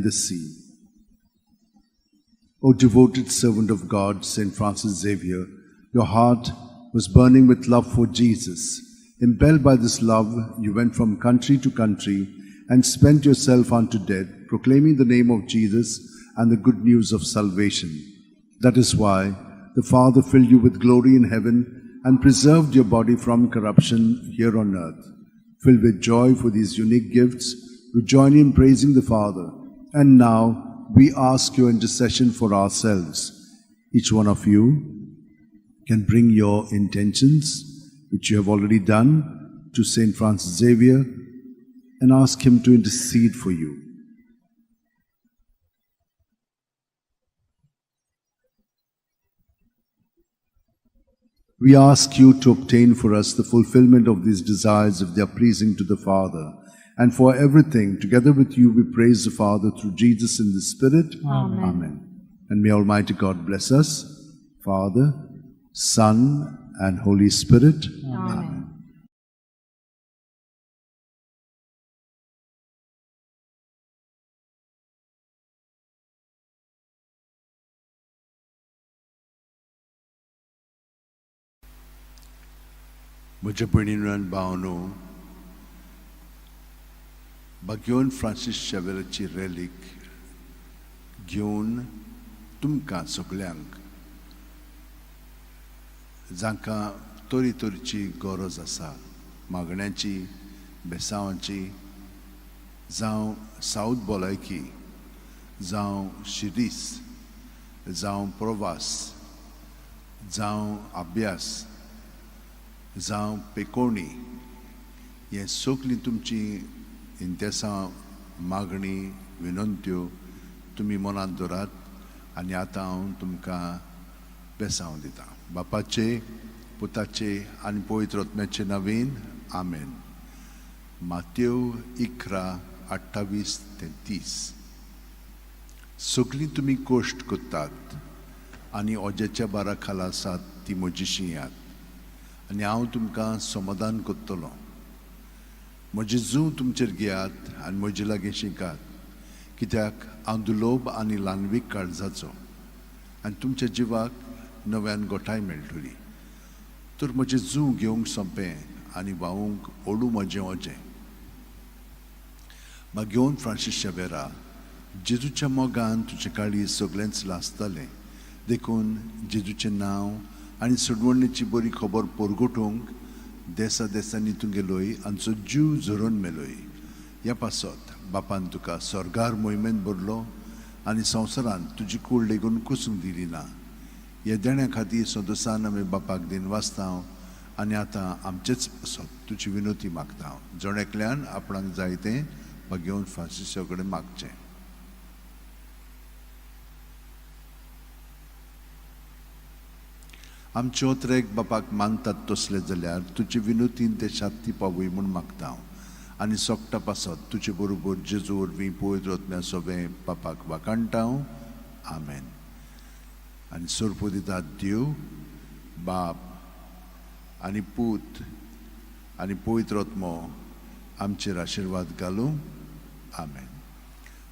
the sea. O devoted servant of God, Saint Francis Xavier, your heart was burning with love for Jesus. Impelled by this love, you went from country to country and spent yourself unto death, proclaiming the name of Jesus and the good news of salvation. That is why the Father filled you with glory in heaven and preserved your body from corruption here on earth. Filled with joy for these unique gifts, we join in praising the Father. And now we ask your intercession for ourselves. Each one of you can bring your intentions, which you have already done, to Saint Francis Xavier and ask him to intercede for you. We ask you to obtain for us the fulfillment of these desires if they are pleasing to the Father. And for everything, together with you, we praise the Father through Jesus in the Spirit. Amen. Amen. And may Almighty God bless us, Father, Son, and Holy Spirit. Amen. म्हज्या भयणीन आनी भावांनो, बाग्योन Francis शेवेराची रॅलीक घेवन तुमकां सगल्यांक जांकां तरेतरेची गरज आसा, मागण्याची, बेसांवाची, जावं सावथ भलायकी, जावं शिरीस, जावं प्रवास, जावं अभ्यास, जावं पेकोवणी, हें सगळीं तुमची इंतेसां, मागणी, विनंत्यो तुमी मनांत दवरात आनी आतां हांव तुमकां बेसांव दितां. बापाचे, पुताचे आनी पवित्र आत्म्याचे नवीन, आमेन. मातेव 11:28 ते 30. सगळीं तुमी कश्ट करतात आनी ओज्याच्या बारा खाला आसात ती म्हजीशी येयात आनी हांव तुमकां समाधान करतलो. म्हजें जूं तुमचेर घेयात आनी म्हजे लागीं शिकात, कित्याक हांव दुलोब आनी ल्हानवीक काळजाचो आनी तुमच्या जिवाक नव्यान गोठाय मेळटली. तर म्हजें जूं घेवंक सोंपें आनी व्हांवूंक ओडू म्हजें ओजें. मागीर फ्रांसीस शेवेरा, जेजूच्या मोगान तुजें काळीज सगळेंच लासतालें, देखून जेजूचें नांव आनी सोडवणेची बरी खबर परगटूंक देसा देसांनी तूं गेलोय आमचो जीव झरोवन मेलोय. ह्या पासत बापान तुका स्वर्गार मोहिमेन भरलो आनी संवसारांत तुजी कूड लेगून कुसूंक दिली ना. ह्या देण्या खातीर संतोसान आमी बापाक दिन वाचता आनी आतां आमचेच पासत तुजी विनोती मागता. जण एकल्यान आपणाक जाय तें घेवन फ्रांसिसा कडेन मागचें. आमचे ओत्रेक बापाक मानतात तसले जाल्यार तुजे विनोतीन ते शांती पावय म्हूण मागता हांव आनी सोकटा पासत तुजे बरोबर जेजू वरवीं पवित्र आत्म्या सोबें बापाक वाखाणटा हांव. आमेन. आनी सोरपो दितात देव बाप आनी पूत आनी पवित्र आत्मो आमचेर आशिर्वाद घालूं. आमेन.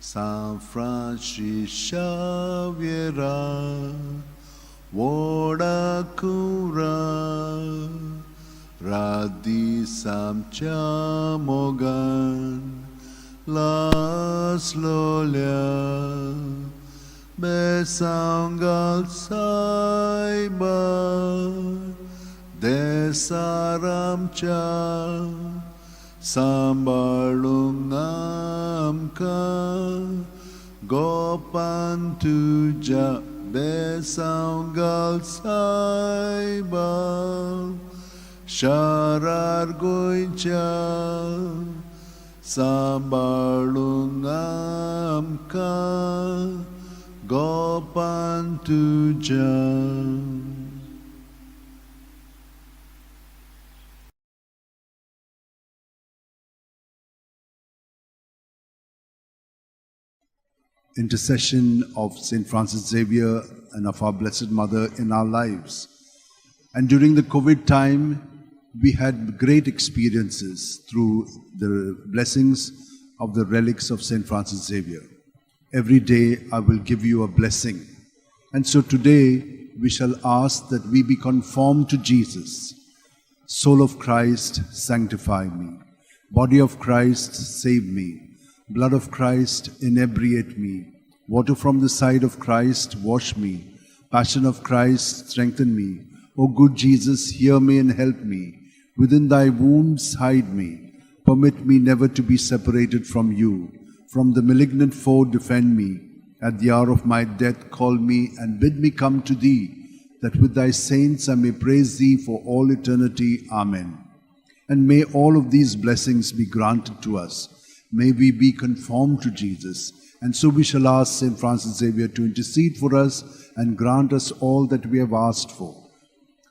सांत फ्रांसीस शाव्येरा, व्हडा कुरा, रात दीस आमच्या मोगान लासलोल्या, बेसांव घाल सायबा देसार आमच्या, सांबाळूंक आमकां गोपान तुज्या, बेसांव घाल सायबा शारार गोंयच्या, सांबाळूंक आमकां गोपान तुज्या. Intercession of Saint Francis Xavier and of our Blessed Mother in our lives. And during the COVID time, we had great experiences through the blessings of the relics of Saint Francis Xavier. Every day I will give you a blessing. And so today we shall ask that we be conformed to Jesus. Soul of Christ, sanctify me. Body of Christ, save me. Blood of Christ, inebriate me. Water from the side of Christ, wash me. Passion of Christ, strengthen me. O good Jesus, hear me and help me. Within thy wounds, hide me. Permit me never to be separated from you. From the malignant foe, defend me. At the hour of my death, call me and bid me come to thee, that with thy saints I may praise thee for all eternity. Amen. And may all of these blessings be granted to us. May we be conformed to Jesus. And so we shall ask St. Francis Xavier to intercede for us and grant us all that we have asked for.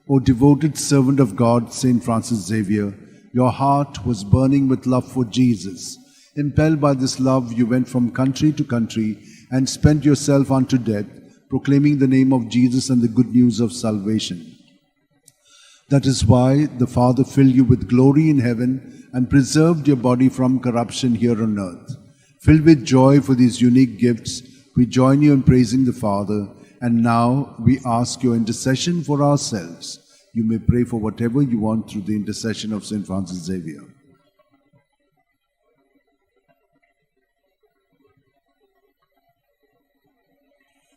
O devoted servant of God, St. Francis Xavier, your heart was burning with love for Jesus. Impelled by this love, you went from country to country and spent yourself unto death, proclaiming the name of Jesus and the good news of salvation. That is why the Father filled you with glory in heaven and preserved your body from corruption here on earth. Filled with joy for these unique gifts, we join you in praising the Father, and now we ask your intercession for ourselves. You may pray for whatever you want through the intercession of St. Francis Xavier.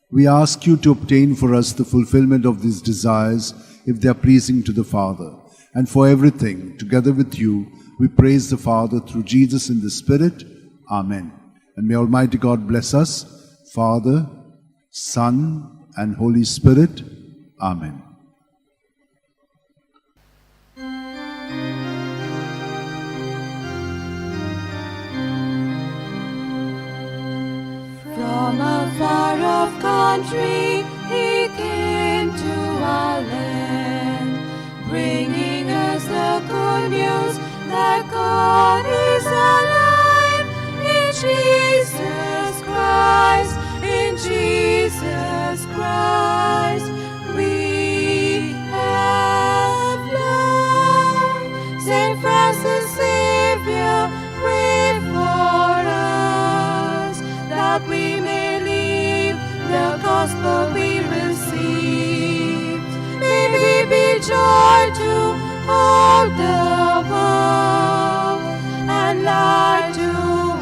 We ask you to obtain for us the fulfillment of these desires if they are pleasing to the Father. And for everything, together with you, we praise the Father through Jesus in the Spirit. Amen. And may Almighty God bless us, Father, Son, and Holy Spirit. Amen. From a far-off country he came to our land, bringing us the good news that God is alive in Jesus Christ, in Jesus Christ we have life. Saint Francis Xavier, pray for us, that we may live the gospel we receive. May we be joy to all the world and light to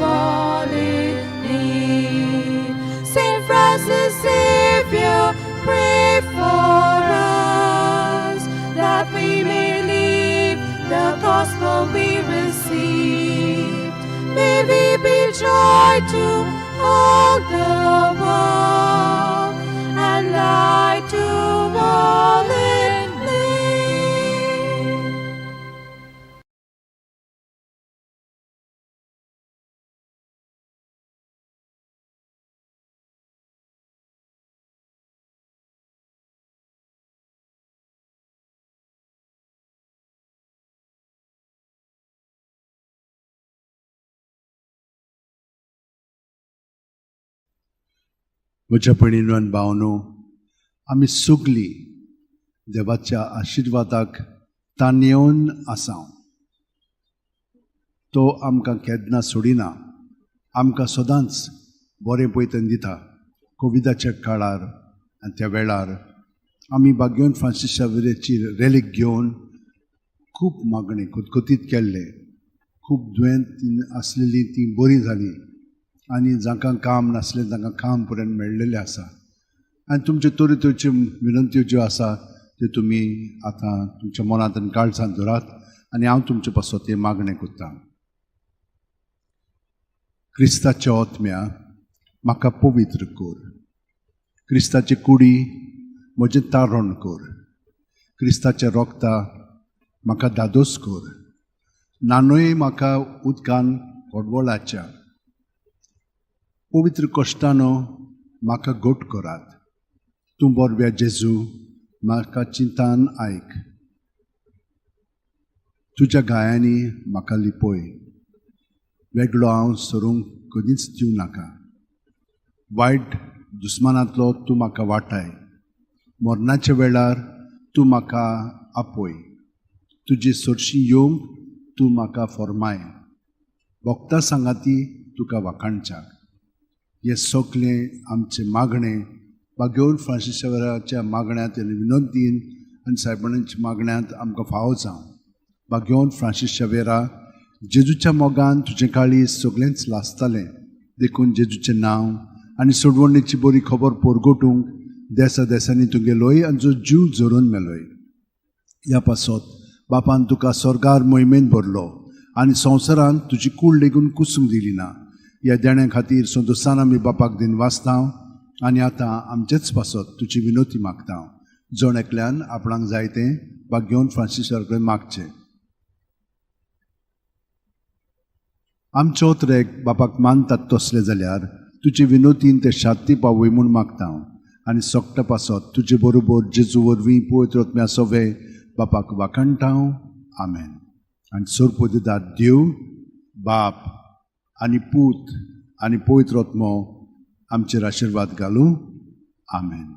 all in need. Saint Francis Xavier, pray for us, that we may live the gospel we received. May we be joy to all the world and light to all in need. म्हज्या भयणीनो आनी भावनो, आमी सगलीं देवाच्या आशिर्वादाक ताणेवन आसा. तो आमकां केन्ना सोडिना, आमकां सदांच बरें पयतन दिता. कोविडाच्या काळार आनी त्या वेळार आमी बाग्योन फ्रांसीस शावेराची रेलीक घेवन खूब मागणें खतखतीत केल्लें. खूब दुयेंत आसलेलीं तीं बरीं जालीं आनी जांकां काम नासलें तांकां काम पर्यंत मेळ्ळेलें आसा. आनी तुमच्यो तरेतरेच्यो विनंत्यो ज्यो आसा त्यो तुमी आतां तुमच्या मनांत आनी काळजांत धरात आनी हांव तुमचे पासत तें मागणें करतां. क्रिस्ताच्या ओतम्या म्हाका पवित्र कर, क्रिस्ताचे कुडी म्हजें तारण कर, क्रिस्ताच्या रोगता म्हाका दादोस कर, नानूय म्हाका उदकान कोडवळाच्या पवित्र कश्टानो म्हाका घट करात. तूं बरव्या जेजू म्हाका चिंतान आयक, तुज्या गायांनी म्हाका लिपय, वेगळो हांव सरूंक कदींच दिवं नाका. वायट दुस्मानांतलो तूं म्हाका वाटाय, मरणाच्या वेळार तूं म्हाका आपय, तुजी सरशी येवंक तूं म्हाका फॉर्माय, भक्ता सांगाती तुका वाखाणच्याक. हें सगळें आमचें मागणें बागेवन फ्रांसीस शावेराच्या मागण्यांत आनी विनंतीन आनी सायबाच्या मागण्यांत आमकां फावो जावं. बागेवन फ्रांसीस शावेरा, जेजूच्या मोगान तुजें काळीज सगळेंच लासतालें, देखून जेजूचें नांव आनी सोडवणेची बरी खबर पोरगोटूंक देसा देसांनी तुगेलोय आनी जो जीव झरोवन मेलोय. ह्या पासत बापान तुका स्वर्गार मोहिमेन भरलो आनी संवसारांत तुजी कूड लेगून कुसूंक दिली ना. ह्या देण्या खातीर संतोसान आमी बापाक दिन वाचता आनी आतां आमचेच पासत तुजी विनोती मागता. जण एकल्यान आपणाक जाय तें बागेवन फ्रांसीस कडेन मागचें. आमचो त्रेक बापाक मानतात तसले जाल्यार तुजे विनोतीन ते शांती पावय म्हूण मागता आनी सोकटा पासत तुजे बरोबर जेजू वरवीं पवित्र आत्म्या सोवे बापाक वाखाणटा. आमेन. आनी सोरपोदिदार देव बाप आनी पूत आनी पवित्र आत्मो आमचेर आशिर्वाद घालूं. आमेन.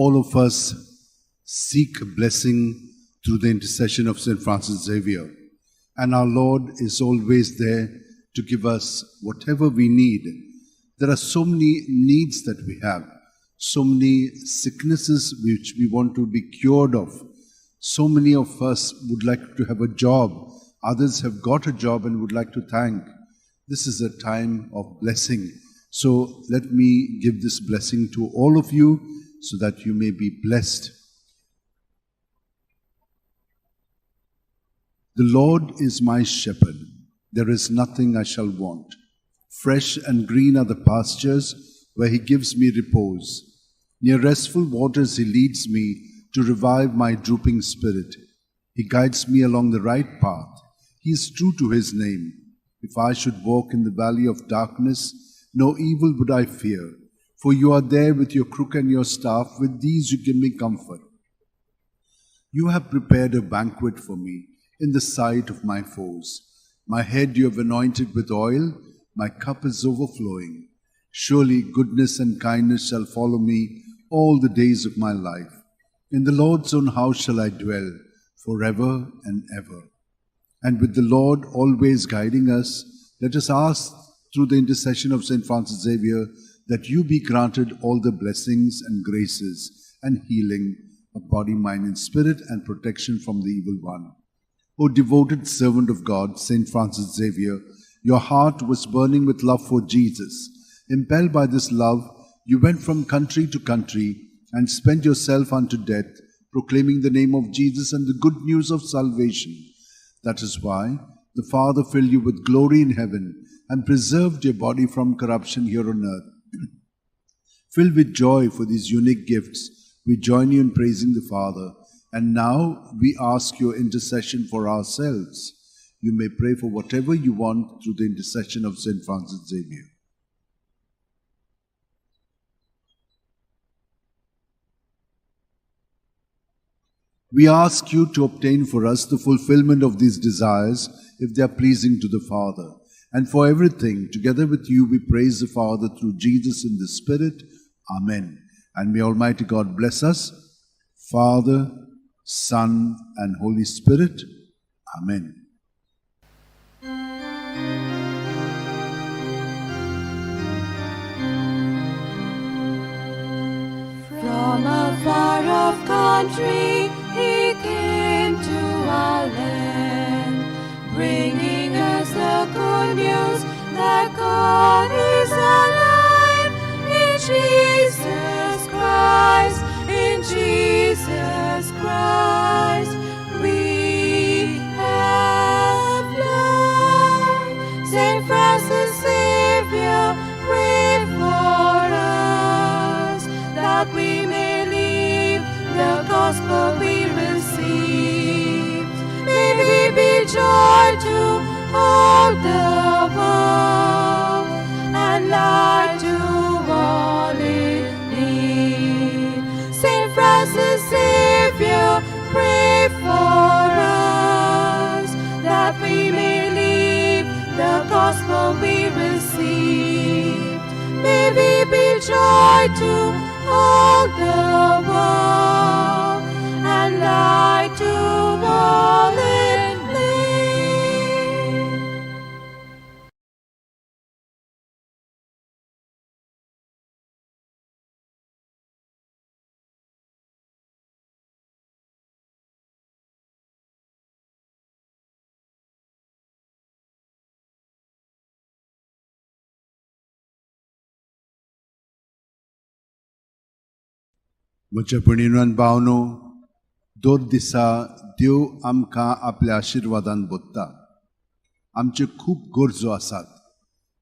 All of us seek blessing through the intercession of St. Francis Xavier. And our Lord is always there to give us whatever we need. There are so many needs that we have, so many sicknesses which we want to be cured of. So many of us would like to have a job. Others have got a job and would like to thank. This is a time of blessing. So let me give this blessing to all of you so that you may be blessed. The Lord is my shepherd. There is nothing I shall want. Fresh and green are the pastures where he gives me repose. Near restful waters he leads me to revive my drooping spirit. He guides me along the right path. He is true to his name. If I should walk in the valley of darkness, no evil would I fear. For you are there with your crook and your staff. With these you give me comfort. You have prepared a banquet for me in the sight of my foes. My head you have anointed with oil. My cup is overflowing. Surely goodness and kindness shall follow me all the days of my life. In the Lord's own house shall I dwell forever and ever. And with the Lord always guiding us, let us ask through the intercession of St. Francis Xavier that you be granted all the blessings and graces and healing of body, mind, and spirit, and protection from the evil one. O devoted servant of God, St. Francis Xavier, your heart was burning with love for Jesus. Impelled by this love, you went from country to country and spent yourself unto death, proclaiming the name of Jesus and the good news of salvation. That is why the Father filled you with glory in heaven and preserved your body from corruption here on earth. Filled with joy for these unique gifts, we join you in praising the Father. And now we ask your intercession for ourselves. You may pray for whatever you want through the intercession of St. Francis Xavier. We ask you to obtain for us the fulfillment of these desires if they are pleasing to the Father. And for everything, together with you, we praise the Father through Jesus in the Spirit. Amen. And may Almighty God bless us, Father, Son, and Holy Spirit. Amen. From a far-off country he came to our land, bringing us the good news that God is alive in Jesus Christ, in Jesus Christ we have life. Saint Francis Xavier, pray for us, that we may live the gospel we received. May we be joy to all the world and light to all in need. Saint Francis Xavier, pray for us, that we may live the gospel we received. May we be joy to all the world and light to all in need. म्हज्या भयणीनो आनी भावनो, दर दिसा देव आमकां आपल्या आशिर्वादान भरता. आमच्यो खूब गरजो आसात,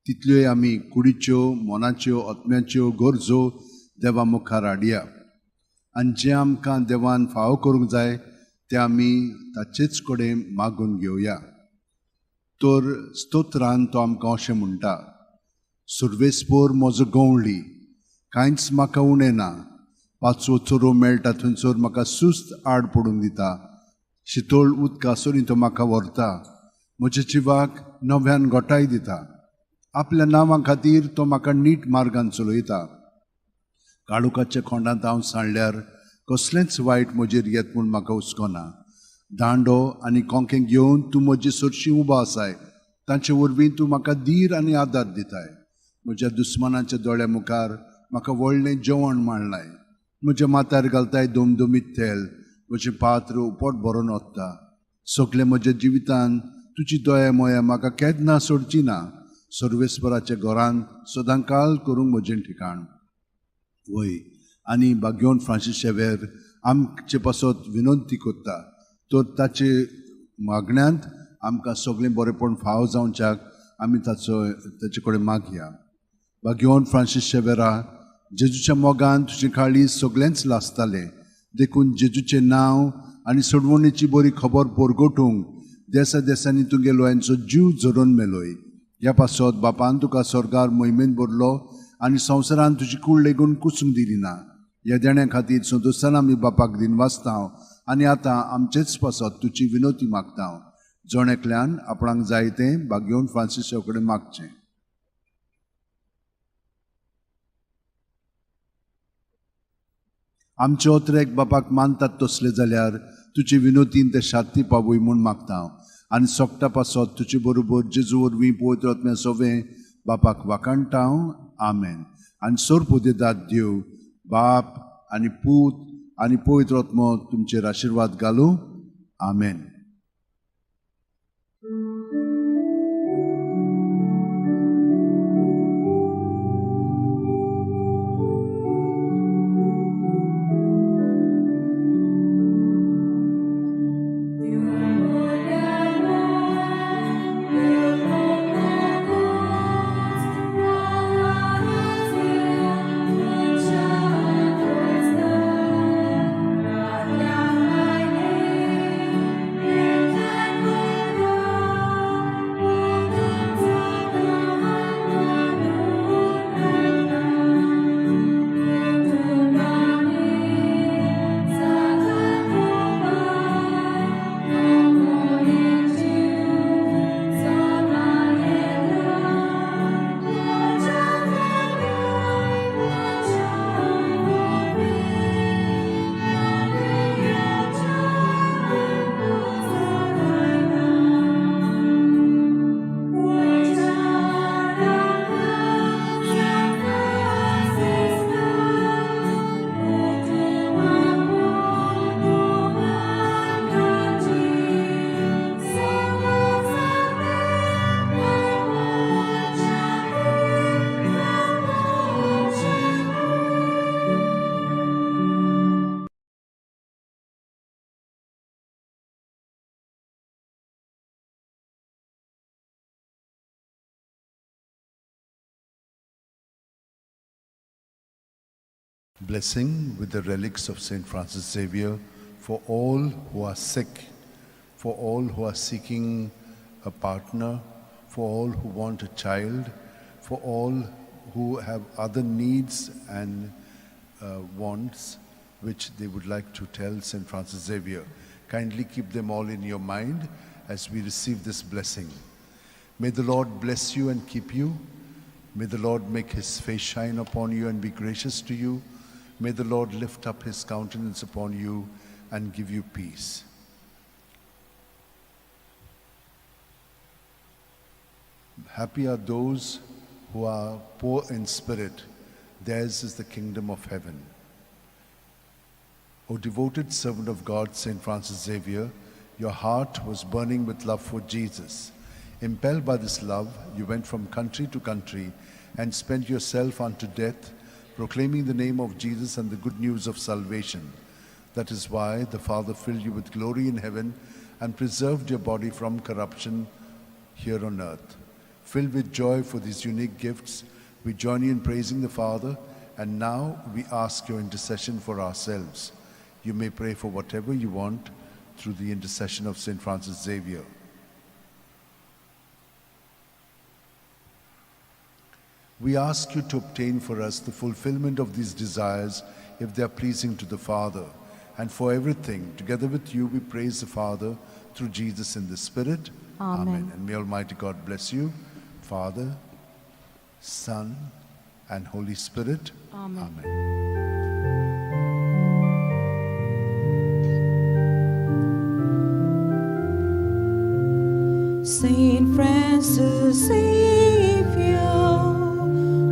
तितल्योय आमी कुडीच्यो, मनाच्यो, आत्म्याच्यो गरजो देवा मुखार हाडया आनी जें आमकां देवान फावो करूंक जाय तें आमी ताचेच कडेन मागून घेवया. तर स्तोत्रान तो आमकां अशें म्हणटा, सुर्वेस्पोर म्हजो गंवळी, कांयच म्हाका उणें ना, पांचवो चोरो मेळटा थंयसर म्हाका सुस्त आड पडूंक दिता, शितोळ उदका सरीं तो म्हाका व्हरता, म्हज्या जिवाक नव्यान गोठाय दिता, आपल्या नांवा खातीर तो म्हाका नीट मार्गान चलयता. काळोखाच्या खोंडांत हांव सांडल्यार कसलेंच वायट म्हजेर येत म्हूण म्हाका हुस्को ना. दांडो आनी कोंकें घेवन तूं म्हजे सरशीं उबो आसाय, तांचे वरवीं तूं म्हाका धीर आनी आदार दिताय. म्हज्या दुस्मानाच्या दोळ्या मुखार म्हाका व्हडलें जेवण मांडलाय, म्हज्या माथ्यार घालताय दमदमीत तेल, म्हजें पात्र पोट भरून वता. सगळें म्हज्या जिवितान तुजी दया मोया म्हाका केन्ना सोडची ना. सर्वेस्पराच्या घरांत सदां काल करूंक म्हजें ठिकाण. वय आनी बाग्योन फ्रांसीस शेवेर आमचे पासत विनंती करता, तर ताचे मागण्यांत आमकां सगळें बरेपण फावो जावच्याक आमी ताचो ताचे कडेन मागया. बाग्योन फ्रांसीस शेवेरा, जेजूच्या मोगान तुजें काळीज सगळेंच लासतालें, देखून जेजूचें नांव आनी सोडवणेची बरी खबर परगटूंक देसा देसांनी तुगेलो यांचो जीव झरोवन मेलोय. ह्या पासत बापान तुका स्वर्गार मोहिमेन भरलो आनी संवसारान तुजी कूड लेगून कुसूंक दिली ना. ह्या देण्या खातीर संतोशान आमी बापाक दिनवासता आनी आतां आमचेच पासत तुजी विनोती मागता. जण एकल्यान आपणाक जाय तें बागेवन फ्रांसीसा कडेन मागचें. आमचे ओतरेक बापाक मानतात तसले जाल्यार तुजे विनोतीन ते शांती पावय म्हूण मागता आनी सोगटा पासत तुजे बरोबर जेजू वरवीं पवित्र आत्म्या सोवें बापाक वाखाणटा हांव. आमेन. आनी सोरपोदेदाद देव बाप आनी पूत आनी पवित्र आत्मो तुमचेर आशिर्वाद घालूं. आमेन. Blessing with the relics of Saint Francis Xavier for all who are sick, for all who are seeking a partner, for all who want a child, for all who have other needs and wants which they would like to tell Saint Francis Xavier. Kindly keep them all in your mind as we receive this blessing. May the Lord bless you and keep you. May the Lord make his face shine upon you and be gracious to you. May the Lord lift up his countenance upon you and give you peace. Happy are those who are poor in spirit, theirs is the kingdom of heaven. O devoted servant of God, Saint Francis Xavier, your heart was burning with love for Jesus. Impelled by this love, you went from country to country and spent yourself unto death, proclaiming the name of Jesus and the good news of salvation. That is why the Father filled you with glory in heaven and preserved your body from corruption here on earth. Filled with joy for these unique gifts, we join you in praising the Father, and now we ask your intercession for ourselves. You may pray for whatever you want through the intercession of Saint Francis Xavier. We ask you to obtain for us the fulfillment of these desires if they are pleasing to the Father. And for everything, together with you, we praise the Father through Jesus in the Spirit. Amen. And may Almighty God bless you, Father, Son, and Holy Spirit. Amen. Amen. Saint Francis Xavier,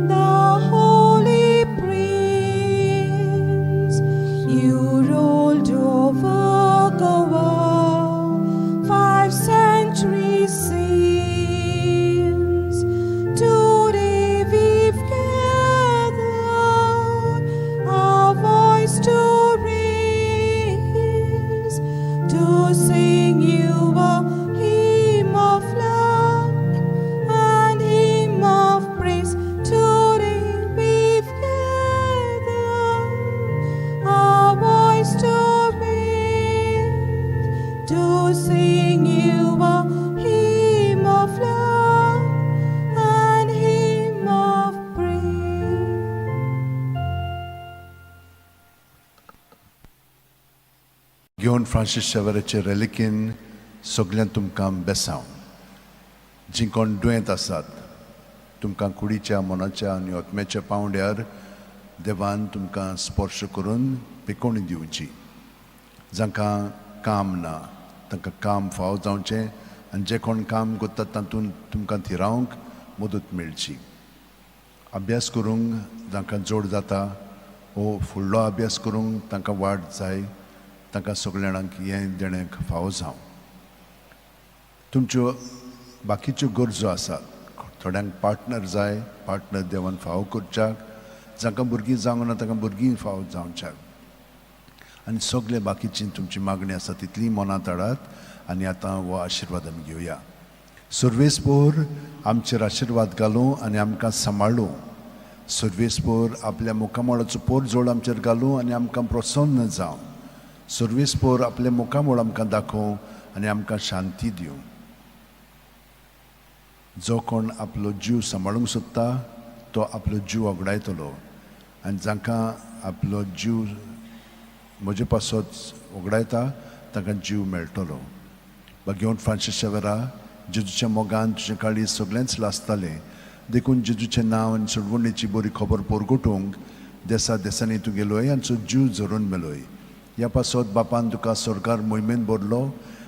the Holy Prince, you ruled over Goa 5 centuries since. Today we've gathered our voice to raise, to sing you a hymn of love and hymn of praise. Today we've gathered our voice to raise, to sing you a hymn of love and hymn of praise. घेवन Francis शेवराचे रेलिकेन सगळ्यां तुमकां बेसांव. जीं कोण दुयेंत आसात, तुमकां कुडीच्या, मनाच्या आनी आत्म्याच्या पांवड्यार देवान तुमकां स्पर्श करून पिकोवणी दिवची. जांकां काम ना तांकां काम फावो जावचें आनी जे कोण काम करतात तातूंत तुमकां थिरावंक मदत मेळची. अभ्यास करूंक जांकां जोड जाता वो फुडलो अभ्यास करूंक तांकां वाट जाय, तांकां सगल्या जाणांक हें देणें फावो जावं. तुमच्यो बाकीच्यो गरजो आसात, थोड्यांक पार्टनर जाय, पार्टनर देवान फावो करच्याक, जांकां भुरगीं जावंक ना तांकां भुरगीं फावो जावच्याक, आनी सगळे बाकीची तुमची मागणी आसा तितली मनांत हाडात. आनी आतां हो आशिर्वाद आमी घेवया. सर्वेस्पोर आमचेर आशिर्वाद घालूं आनी आमकां सांबाळूं. सर्वेस्पोर आपल्या मुखामळाचो पोरजोड आमचेर घालूं आनी आमकां प्रसन्न जावं. सर्वेस्पोर आपल्या मुखामळ आमकां दाखोवं आनी आमकां शांती दिवं. जो कोण आपलो जीव सांबाळूंक सोदता तो आपलो जीव वगडायतलो, आनी जांकां आपलो जीव म्हजे पासत वगडायता तांकां जीव मेळटलो. भाग्यवंत फ्रांसीस शेवरा, जेजूच्या मोगान तुजें काळीज सगळेंच लासतालें, देखून जेजूचें नांव आनी सोडवणेची बरी खबर परगटूंक देसा देसांनी तूं गेलोय आनी जीव झरोवन मेलोय. ह्या पासत बापान तुका सरकार मोहिमेन भरलो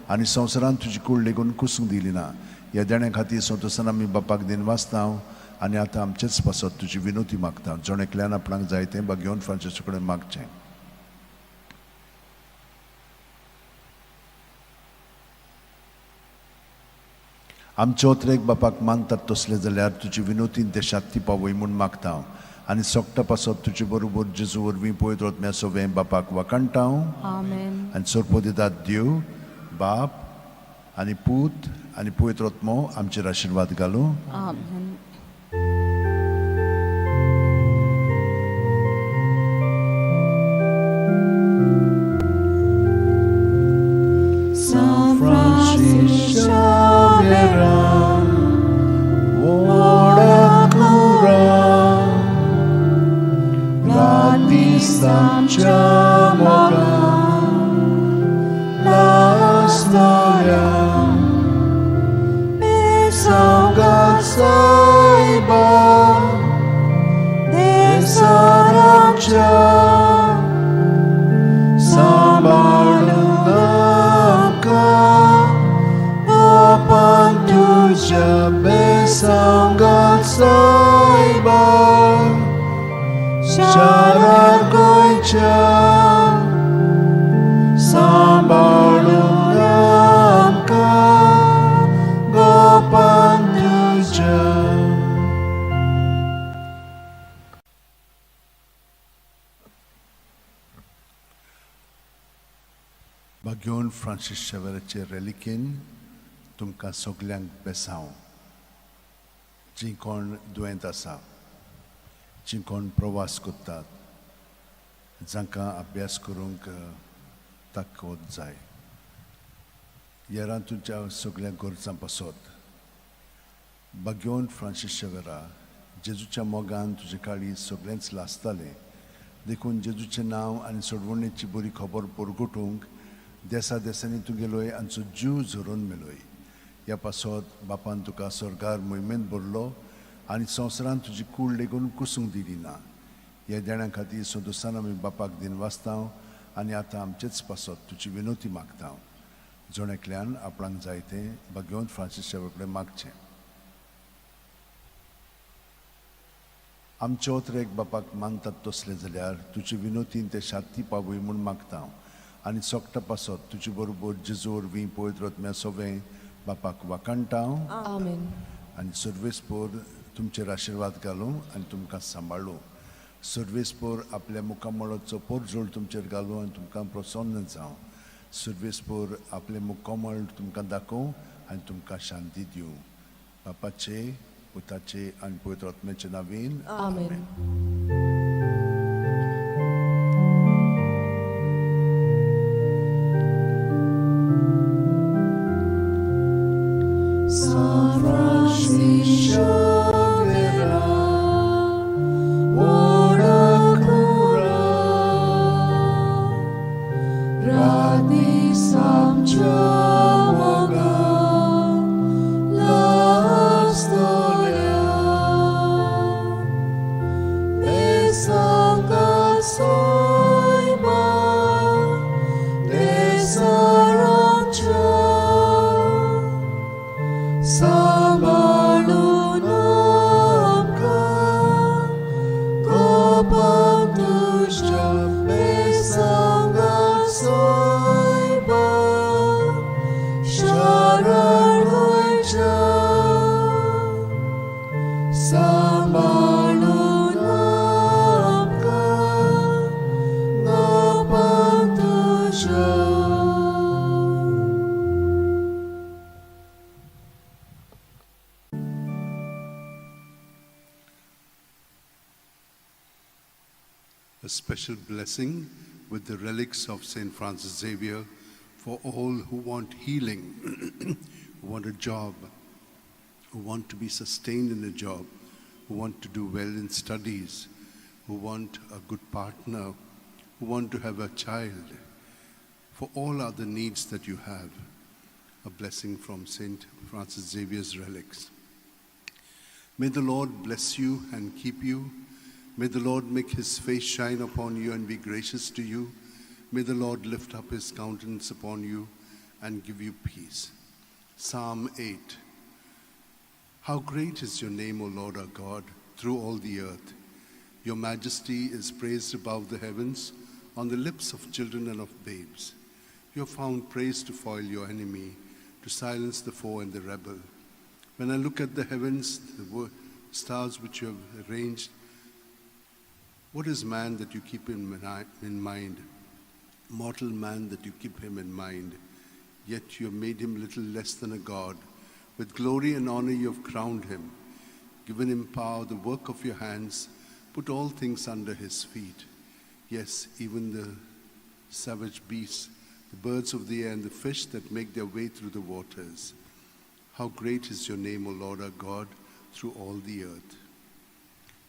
आनी संवसारान तुजी कूड लेगून कुसूंक दिली ना. ह्या देण्या खातीर संतोसान आमी बापाक दिनवासता आनी आतां आमचेच पासत तुजी विनोती मागता. जण एकल्यान आपणाक जाय तें भाग्यवंत फ्रांसीसा कडेन मागचें. आमचे ओतरेक बापाक मानतात तसलें जाल्यार तुजी विनोती देशांत ती पावय म्हूण मागता हांव, आनी सोगटा पासत तुजे बरोबर जेजू वरवीं पळयत वतम्या सगळें बापाक वाखाणटा हांव. आमेन. आनी सोरपोदितात देव बाप आनी पूत आनी पवित्र आत्मो आमचेर आशिर्वाद घालूं. आमेन. आमच्या मोगान लासतल्या बेसांगात सायबा देसाराच्या सांबाळून आमकां गोपान तुज्या बेसांगात सायबा शारार गोंयच्या सांबाळून आमकां गोपान तुज्या. भाग्योन फ्रांसीस शेवराचे रेलिकेन तुमकां सगल्यांक बेसांव. जीं कोण दुयेंत आसा, जीं कोण प्रवास करतात, जांकां अभ्यास करूंक ताकद जाय, येरां तुमच्या सगल्या गरजां पासत भाग्योन फ्रांसीस शेवरा, जेजूच्या मोगान तुजे काळीज सगळेंच लासतालें. देखून जेजूचें नांव आनी सोडवणेची बरी खबर परगटूंक देसा देसांनी तुगेलोय आमचो जीव झरोवन मेलोय. ह्या पासत बापान तुका स्वर्गार मोहिमेंत भरलो आनी संवसारांत तुजी कूड लेगून कुसूंक दिली ना. ह्या देण्या खातीर संतोसान आमी बापाक दिनवासता आनी आतां आमचेच पासत तुजी विनवती मागता. जण एकल्यान आपणाक जाय तें भाग्यवंत फ्रांसीस शेवर कडेन मागचें. आमचे एक बापाक मानतात तसलें जाल्यार तुजे विनोतीन ते शांती पावय म्हूण मागता आनी सोकटा पासत तुजे बरोबर जेजू वरवीं पवित्र आत्म्या सोवें बापाक वाखाणटा. आमेन. आनी सर्वेस्पोर तुमचेर आशिर्वाद घालूं आनी तुमकां सांबाळूं. सर्वेस्पोर आपल्या मुखामळाचो पोरजोळ तुमचेर घालूं आनी तुमकां प्रसन्न जावं. सर्वेस्पोर आपलें मुखामळ तुमकां दाखोवं आनी तुमकां शांती दिवं. बापाचे, पुताचे आनी पवित्र आत्म्याचे नांवान. आमेन. San Francis Xavier, ora cura, राती आमच्या मोगान लासतल्या बेसांगात सायबा देसाराच्या सांबाळून आमकां गोपान तुज्या बेसांगात सायबा शारार गोंयच्या सांबाळून आमकां गोपान तुज्या. A special blessing with the relics of St. Francis Xavier for all who want healing, who want a job, who want to be sustained in a job, who want to do well in studies, who want a good partner, who want to have a child. For all other needs that you have, a blessing from St. Francis Xavier's relics. May the Lord bless you and keep you. May the Lord make his face shine upon you and be gracious to you. May the Lord lift up his countenance upon you and give you peace. Psalm 8. How great is your name, O Lord our God, through all the earth. Your majesty is praised above the heavens, on the lips of children and of babes. You have found praise to foil your enemy, to silence the foe and the rebel. When I look at the heavens, the stars which you have arranged, what is man that you keep him in mind? Mortal man that you keep him in mind. Yet you have made him little less than a god. With glory and honor you have crowned him, given him power, the work of your hands, put all things under his feet. Yes, even the savage beasts, the birds of the air, and the fish that make their way through the waters. How great is your name, O Lord our God, through all the earth.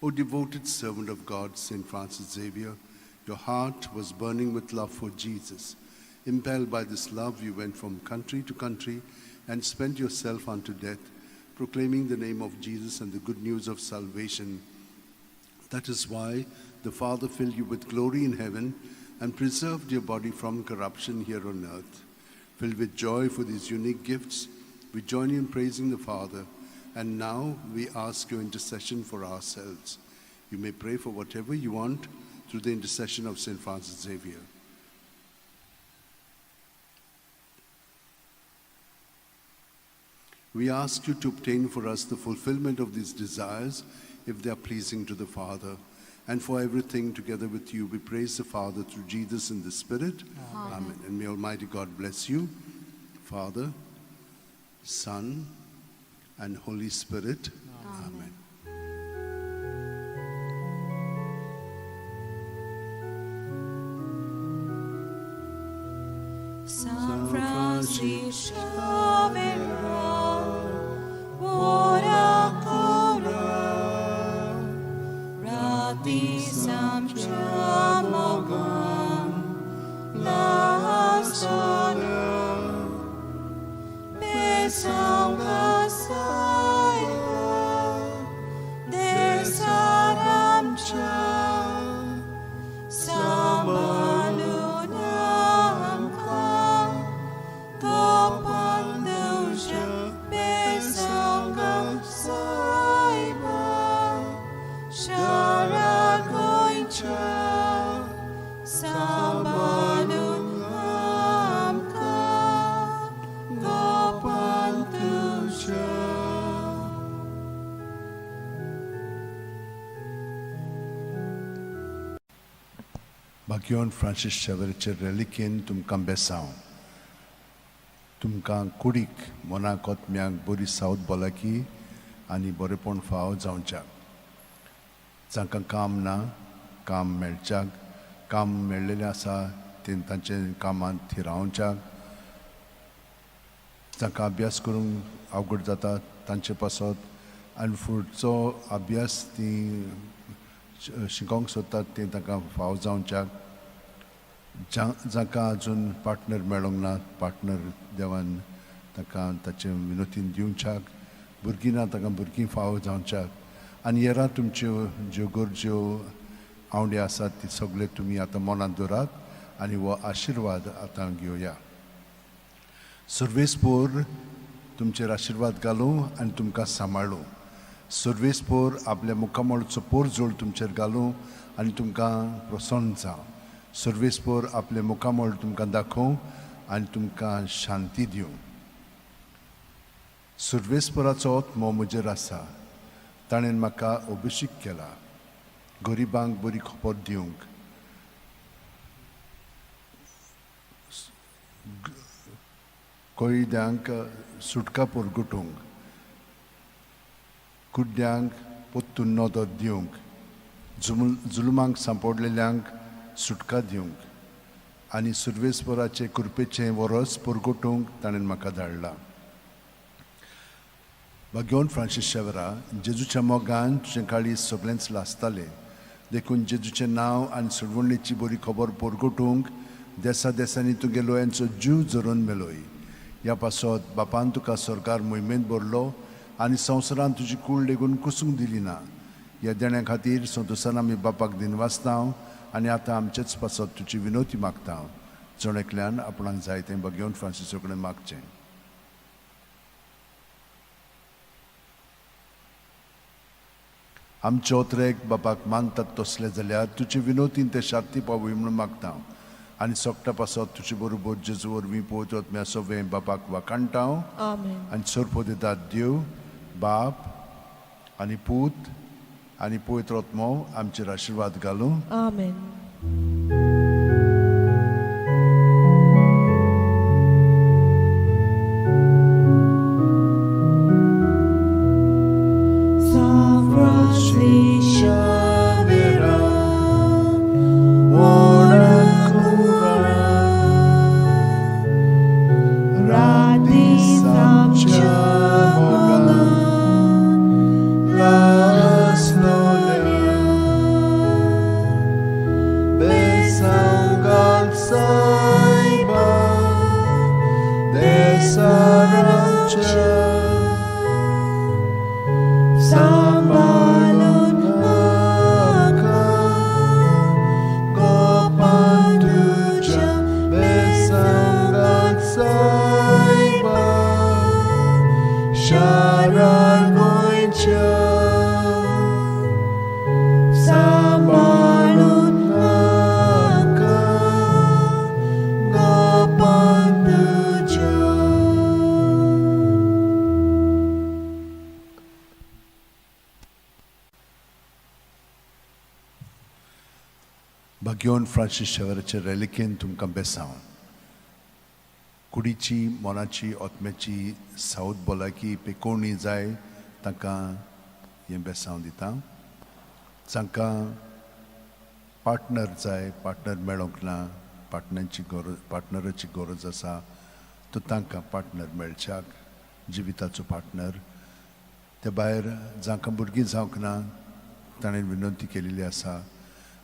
O devoted servant of God, St. Francis Xavier, Your heart was burning with love for Jesus. Impelled by this love, you went from country to country and spent yourself unto death, proclaiming the name of Jesus and the good news of salvation. That is why the Father filled you with glory in heaven and preserved your body from corruption here on earth. Filled with joy for these unique gifts, we join you in praising the Father, and now we ask your intercession for ourselves. You may pray for whatever you want through the intercession of St. Francis Xavier. We ask you to obtain for us the fulfillment of these desires if they are pleasing to the Father. And for everything together with you, we praise the Father through Jesus in the Spirit. Amen. Amen. And may Almighty God bless you, Father, Son, and Holy Spirit. Amen. Amen. San Francisco ora cura, rati samchamogan, lasona, besangasaya, desaramcha, samalunamka, Gopanduja, Besangasaiba, Sharagoincha, Sambalunamka, Gopanduja. Bagyon Francis शेवरचे रेलिकेन तुमकां बेसांव. तुमकां कुडीक मनाक ओतम्याक बरी south भलायकी आनी बरेपण फाव जावच्याक. जांकां काम ना काम मेळच्याक, काम मेळ्ळेलें आसा तें तांचे कामांत थिरावच्याक, जांकां अभ्यास करूंक अवघड जाता तांचे पासत आनी फुडचो अभ्यास तीं शिकोंक सोदतात तें तांकां फाव जावच्याक. जांकां अजून पार्टनर मेळोंक ना पार्टनर देवान तांकां ताचे विनोतीन दिवच्याक, भुरगीं ना तांकां भुरगीं फाव जावच्याक. आनी येरा तुमच्यो ज्यो गरज्यो आवंडे आसात ती सगळे तुमी आतां मनांत दवरात आनी हो आशिर्वाद आतां घेवया. सर्वेस्पोर तुमचेर आशिर्वाद घालूं आनी तुमकां सांबाळूं. सर्वेस्पोर आपल्या मुखामळचो पोरजोळ तुमचेर घालूं आनी तुमकां प्रसन्न जावं. सर्वेस्पोर आपले मुखामळ तुमकां दाखोवं आनी तुमकां शांती दिवं. सर्वेस्पोराचो आत्मो म्हजेर आसा, ताणें म्हाका अभिषेक केला गरिबांक बरी खबर दिवंक, कैद्यांक सुटका परगटूंक, कुड्ड्यांक पोत्तून नदर दिवंक, जुलमांक सांपडलेल्यांक सुटका दिवंक आनी सुर्वेस्वराचे कृपेचें वरस परगटूंक ताणें म्हाका धाडला. भाग्योन फ्रांसीस शेवरा, जेजूच्या मोगान तुजें काळीज सगळेंच लासतालें, देखून जेजूचें नांव आनी सोडवणेची बरी खबर परगटूंक देसा देसांनी तुगे लोयांचो जीव झरोवन मेलोय. ह्या पासत बापान तुका सरकार मोहिमेंत भरलो आनी संवसारान तुजी कूड लेगून कुसूंक दिली ना. ह्या देण्या खातीर संतोसान आमी बापाक दिनवासता आनी आतां आमचेच पासत तुजी विनोती मागता. जण एकल्यान आपणाक जाय तें बगेवन फ्रांसिसो कडेन मागचें. आमचे ओतरेक बापाक मानतात तसले जाल्यार तुजे विनोतीन ते शांती पावय म्हणून मागता आनी सोगटा पासत तुजे बरोबर जेजू वरवीं पवित्र आत्म्या सगळें बापाक वाखाणटा. आमेन. आनी सोरपो दितात देव बाप आनी पूत आनी पवित्र आत्मो आमचेर आशिर्वाद घालूं. आमेन. सांबाळून म्हाका गोपान तुज्या बेसांगात सायबा शरण गोंयच्या सांबाळून म्हाका गोपान तुज्या. भाग्योन फ्रांसीस शेवराचे रेलिकेन तुमकां बेसांव. कुडीची, मनाची, आत्म्याची सावत भलायकी पेकोवणी जाय तांकां हें बेसांव दिता. जांकां पार्टनर जाय, पार्टनर मेळोंक ना, पार्टनरची गरज, पार्टनराची गरज आसा, तर तांकां पार्टनर मेळच्याक, जिविताचो पार्टनर. ते भायर जांकां भुरगीं जावंक ना ताणें विनंती केलेली आसा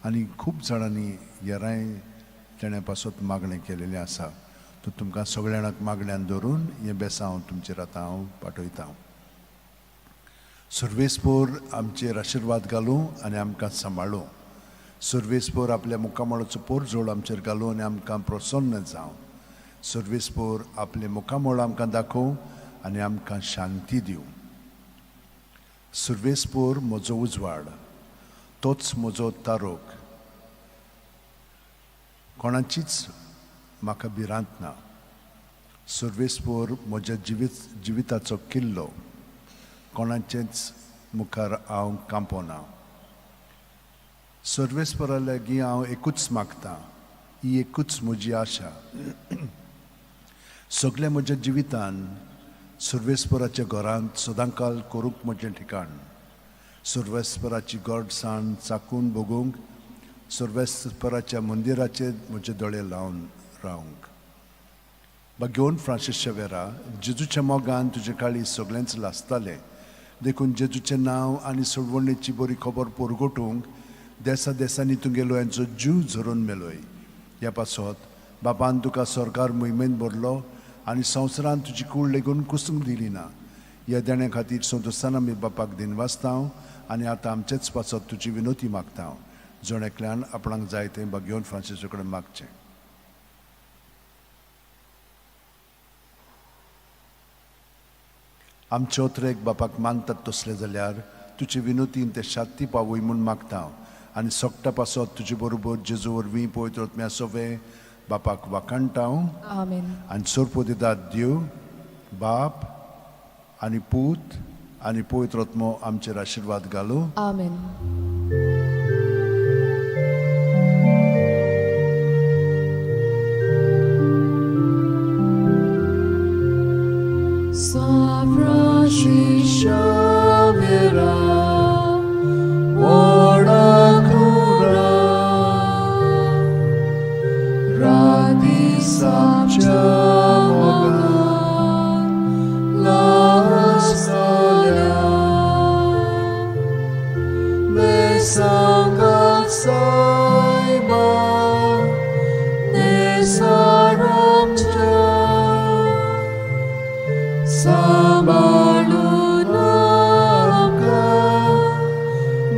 आनी खूब जाणांनी येराय तेणें पासत मागणें केलेलें आसा. तर तुमकां सगळ्या जाणांक मागण्यान धरून हें बेसांव तुमचेर आतां हांव पाठयतां. सुर्वेसपोर आमचेर आशिर्वाद घालूं आनी आमकां सांबाळूं. सुर्वेसपोर आपल्या मुखामळाचो पोरजोड आमचेर घालूं आनी आमकां प्रसन्न जावं. सुर्वेसपोर आपलें मुखामळ आमकां दाखोवं आनी आमकां शांती दिवं. सुर्वेसपोर म्हजो उजवाड, तोच म्हजो तारोक, कोणाचीच म्हाका भिरांत ना. सुर्वेसपोर म्हज्या जिविताचो किल्लो, कोणाचेच मुखार हांव कांपोना. सर्वेस्परा लागीं हांव एकूच मागतां, ही एकूच म्हजी आशा. सगळ्या म्हज्या जिवितान सर्वेस्पराच्या घरांत सदांकाल करूंक म्हजें ठिकाण. सर्वेस्पराची गोडसाण चाकून भोगूंक, सर्वेस्पराच्या मंदिराचेर म्हजे दोळे लावन रावंक. भाग्योन फ्रांसीस शेवेरा, जेजूच्या मोगान तुजे काळी सगळेंच लासतालें, देखून जेजूचें नांव आनी सोडवणेची बरी खबर पोरगोटूंक देसा देसांनी तुगेलो हेंचो जीव झरोवन मेलोय. ह्या पासत बापान तुका सरकार मोहिमेन भरलो आनी संवसारान तुजी कूड लेगून कुसूंक दिली ना. ह्या देण्या खातीर संतोस्तान आमी बापाक दिनवासता आनी आतां आमचेच पासत तुजी विनोती मागता. जण एकल्यान आपणाक जाय तें भाग्योन फ्रांसीसा कडेन मागचें. आमचे ओत्रेक बापाक मानतात तसले जाल्यार तुजे विनोतीन ते शांती पावय म्हूण मागता आनी सोकटा पासत तुजे बरोबर जेजू वरवीं पवित्र आत्म्या सोवे बापाक वाखाणटा. आमेन. आनी सोरपो दितात देव बाप आनी पूत आनी पवित्र आत्मो आमचेर आशिर्वाद घालूं. आमेन. San Francisco Xavier, ora cura, radis amciamogan, la solia, me sangat saiba, ne saramcha. सांबाळून आमकां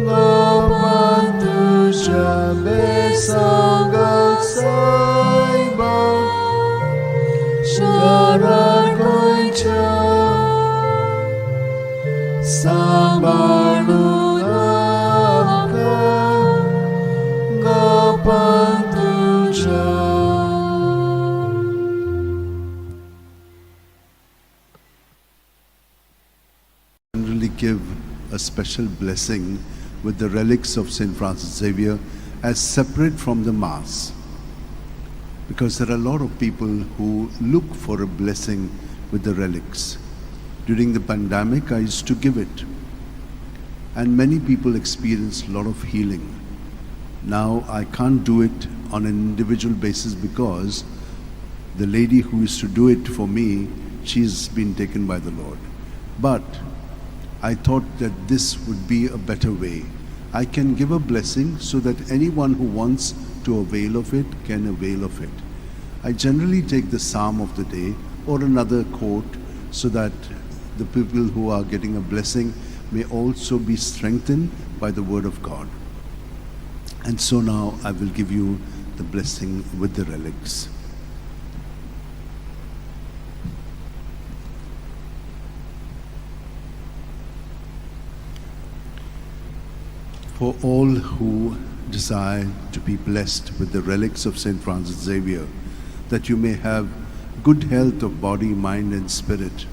गोपान तुज्या बेसांगात सायबा शरण गोंयच्या सांबाळून आमकां गोपान तुज्या. Generally give a special blessing with the relics of St. Francis Xavier as separate from the Mass, because there are a lot of people who look for a blessing with the relics. During the pandemic, I used to give it, and many people experienced a lot of healing. Now I can't do it on an individual basis because the lady who used to do it for me, she's been taken by the Lord. But I thought that this would be a better way. I can give a blessing so that anyone who wants to avail of it can avail of it. I generally take the psalm of the day or another quote so that the people who are getting a blessing may also be strengthened by the word of God. And so now I will give you the blessing with the relics. For all who desire to be blessed with the relics of St. Francis Xavier, that you may have good health of body, mind, and spirit,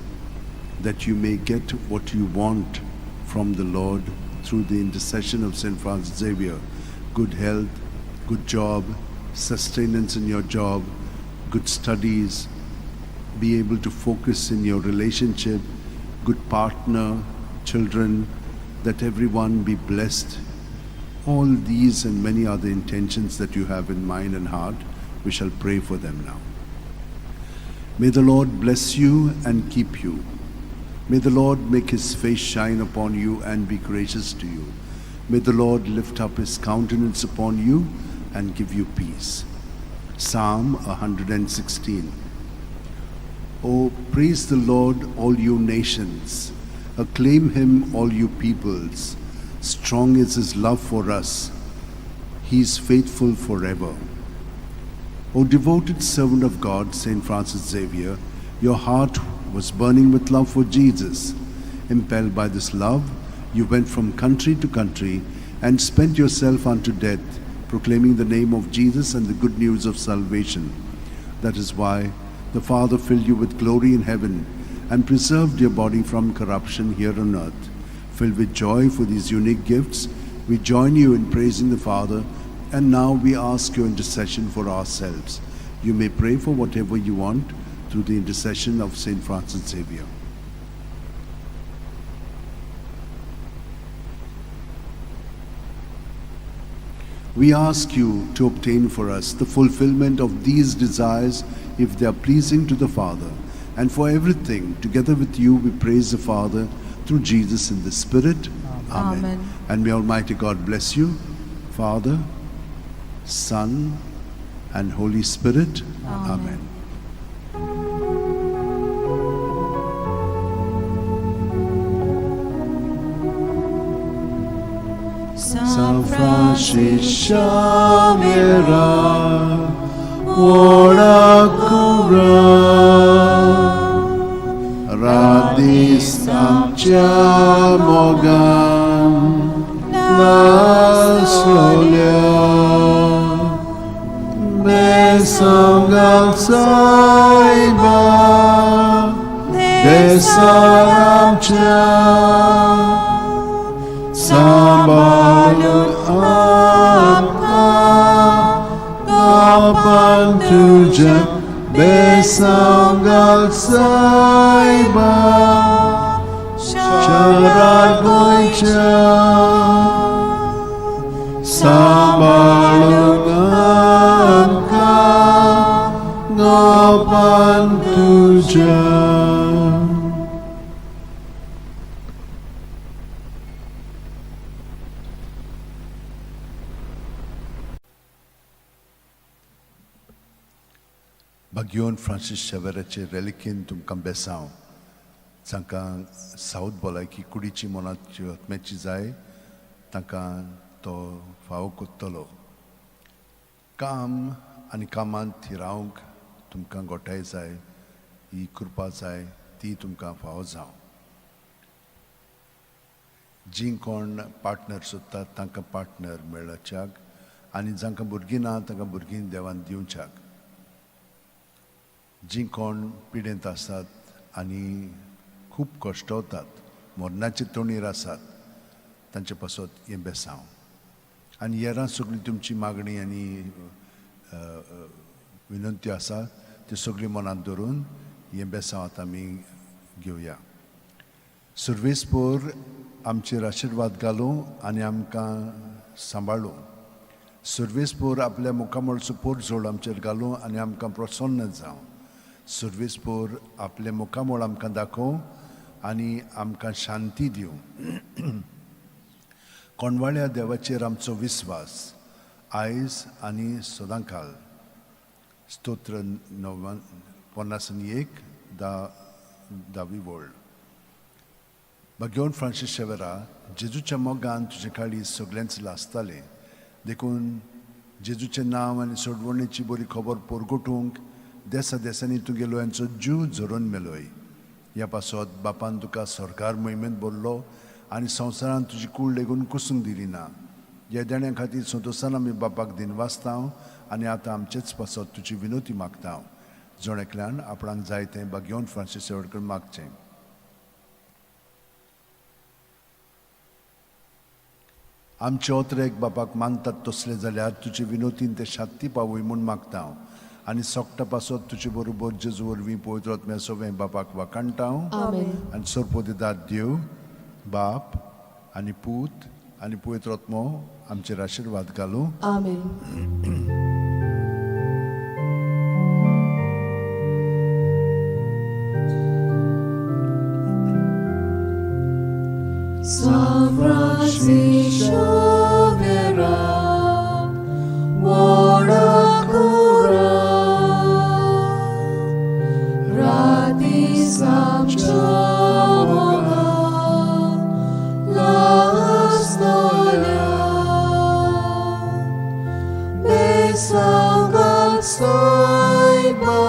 that you may get what you want from the Lord through the intercession of St. Francis Xavier, good health, good job, sustenance in your job, good studies, be able to focus in your relationship, good partner, children, that everyone be blessed. All these and many other intentions that you have in mind and heart, we shall pray for them now. May the Lord bless you and keep you. May the Lord make his face shine upon you and be gracious to you. May the Lord lift up his countenance upon you and give you peace. Psalm 116. Oh, praise the Lord, all you nations. Acclaim him, all you peoples. Strong is his love for us. He is faithful forever. O devoted servant of God, St. Francis Xavier, your heart was burning with love for Jesus. Impelled by this love, you went from country to country and spent yourself unto death, proclaiming the name of Jesus and the good news of salvation. That is why the Father filled you with glory in heaven and preserved your body from corruption here on earth. Filled with joy for these unique gifts, we join you in praising the Father, and now we ask your intercession for ourselves. You may pray for whatever you want through the intercession of St. Francis Xavier. We ask you to obtain for us the fulfillment of these desires if they are pleasing to the Father. And for everything, together with you, we praise the Father through Jesus in the Spirit. Amen. Amen. And may Almighty God bless you, Father, Son, and Holy Spirit. Amen. Amen. San Francis Xavier, ora cura, radis amcia mogan, nasolia, besongal saiba, besaramcia, Sambalun amka, Gapan tuja, besanggal saiba, Charar goicha, Sambalun amka, Gapan tuja. Bagyon Francis शेवेराचे रेलिकेन तुमकां बेसांव जांकां south भलायकी कुडीची मनाची आत्म्याची जाय तांकां तो फावो कोत्तलो. काम आनी कामांत थिरावंक तुमकां गोठाय जाय, ही कृपा जाय, ती तुमकां फावो जावं. जीं कोण पार्टनर सोदतात तांकां पार्टनर मेळच्याक आनी जांकां भुरगीं ना तांकां भुरगीं देवान दिवच्याक. जीं कोण पिडेंत आसात आनी खूब कश्टवतात, मरणाचे तोणीर आसात, तांचे पासत हें बेसांव. आनी हेरां सगळीं तुमची मागणी आनी विनंती आसा त्यो सगळीं मनांत धरून हें बेसांव आतां आमी घेवया. सुर्वेसपोर आमचेर आशिर्वाद घालूं आनी आमकां सांबाळूं. सुर्वेसपोर आपल्या मुखामळचो पोरजोड आमचेर घालूं आनी आमकां प्रसन्न जावं. सुर्वेसपोर आपलें मुखामळ आमकां दाखोवं आनी आमकां शांती दिवं. कोणवाळ्या देवाचेर आमचो विस्वास आयज आनी सदांकाल. स्तोत्र 51 10 धावी वळ. भगवान फ्रांसीस शेवरा, जेजूच्या मोगान तुजे काळीज सगळ्यांच लासतालें, देखून जेजूचें नांव आनी सोडवणेची बरी खबर परगटूंक देसा देसांनी तुगेलो यांचो जीव झरोवन मेलोय. ह्या पासत बापान तुका सरकार मोहिमेंत भरलो आनी संवसारांत तुजी कूड लेगून कुसूंक दिली ना. ह्या देण्या खातीर संतोशान आमी बापाक दिनवासता आनी आतां आमचेच पासत तुजी विनोती मागता. जण एकल्यान आपणाक जाय तें बागेवन फ्रांसीस शेवटकर मागचें. आमचे ओतरेक बापाक मानतात तसले जाल्यार तुजे विनोतीन ते शात्ती पावय म्हूण मागता आनी सोकटा पासत तुजे बरोबर जेजू वरवीं पवित्र आत्म्या सवें बापाक वाखाणटा. आनी सरपोदेदार देव बाप आनी पूत आनी पवित्र आत्मो आमचेर आशिर्वाद घालूं. आमेन. San Francisco Vera, Warakura, Rati Samchamoga, Lasnolia, Besangal Saiba,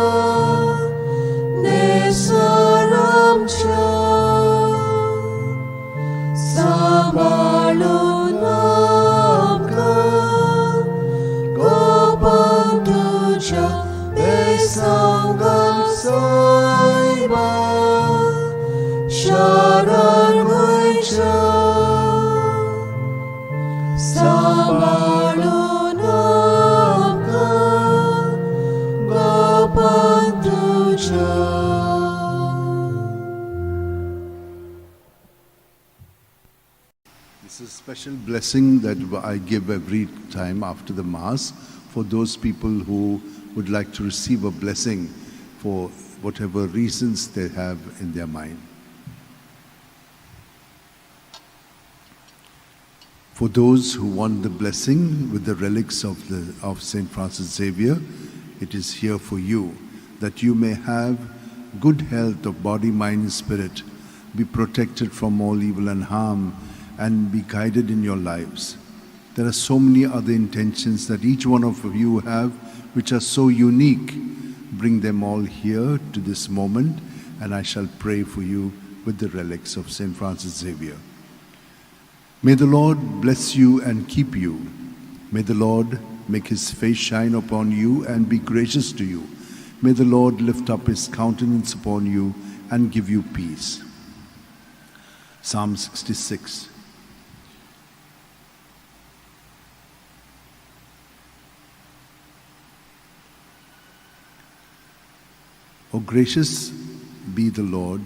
Nesaramcha, Sambalunamka, Gopantuja, Besangal Saiba, Sharan Goicha, Sambalunamka, Gopantuja. This is a special blessing that I give every time after the Mass for those people who would like to receive a blessing for whatever reasons they have in their mind. For those who want the blessing with the relics of St. Francis Xavier, it is here for you, that you may have good health of body, mind, and spirit, be protected from all evil and harm, and be guided in your lives. There are so many other intentions that each one of you have which are so unique. Bring them all here to this moment, and I shall pray for you with the relics of St. Francis Xavier. May the Lord bless you and keep you. May the Lord make his face shine upon you and be gracious to you. May the Lord lift up his countenance upon you and give you peace. Psalm 66. O gracious be the Lord,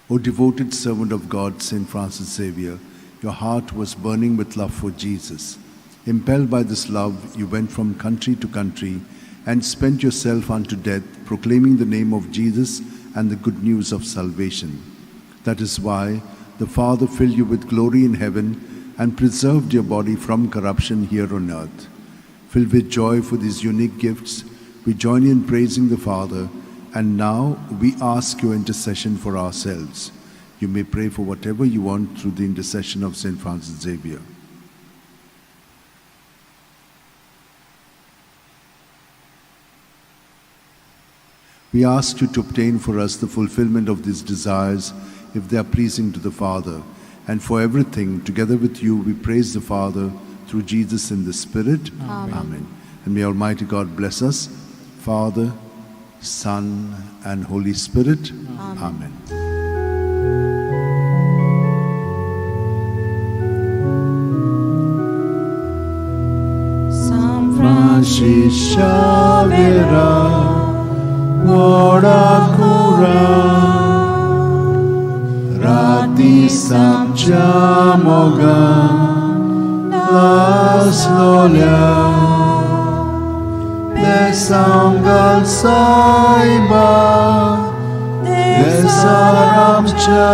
O devoted servant of God, St. Francis Xavier, your heart was burning with love for Jesus. Impelled by this love, you went from country to country and spent yourself unto death, proclaiming the name of Jesus and the good news of salvation. That is why the Father filled you with glory in heaven and preserved your body from corruption here on earth. Filled with joy for these unique gifts, we join you in praising the Father, and now we ask your intercession for ourselves. You may pray for whatever you want through the intercession of St. Francis Xavier. We ask you to obtain for us the fulfillment of these desires if they are pleasing to the Father. And for everything, together with you, we praise the Father through Jesus in the Spirit. Amen. Amen. And may Almighty God bless us, Father, Son, and Holy Spirit. Amen. Amen. San Francis Xavier, Warakura, Rati Samchamoga, Lasnolia, Besangal Saiba, Besaramcha,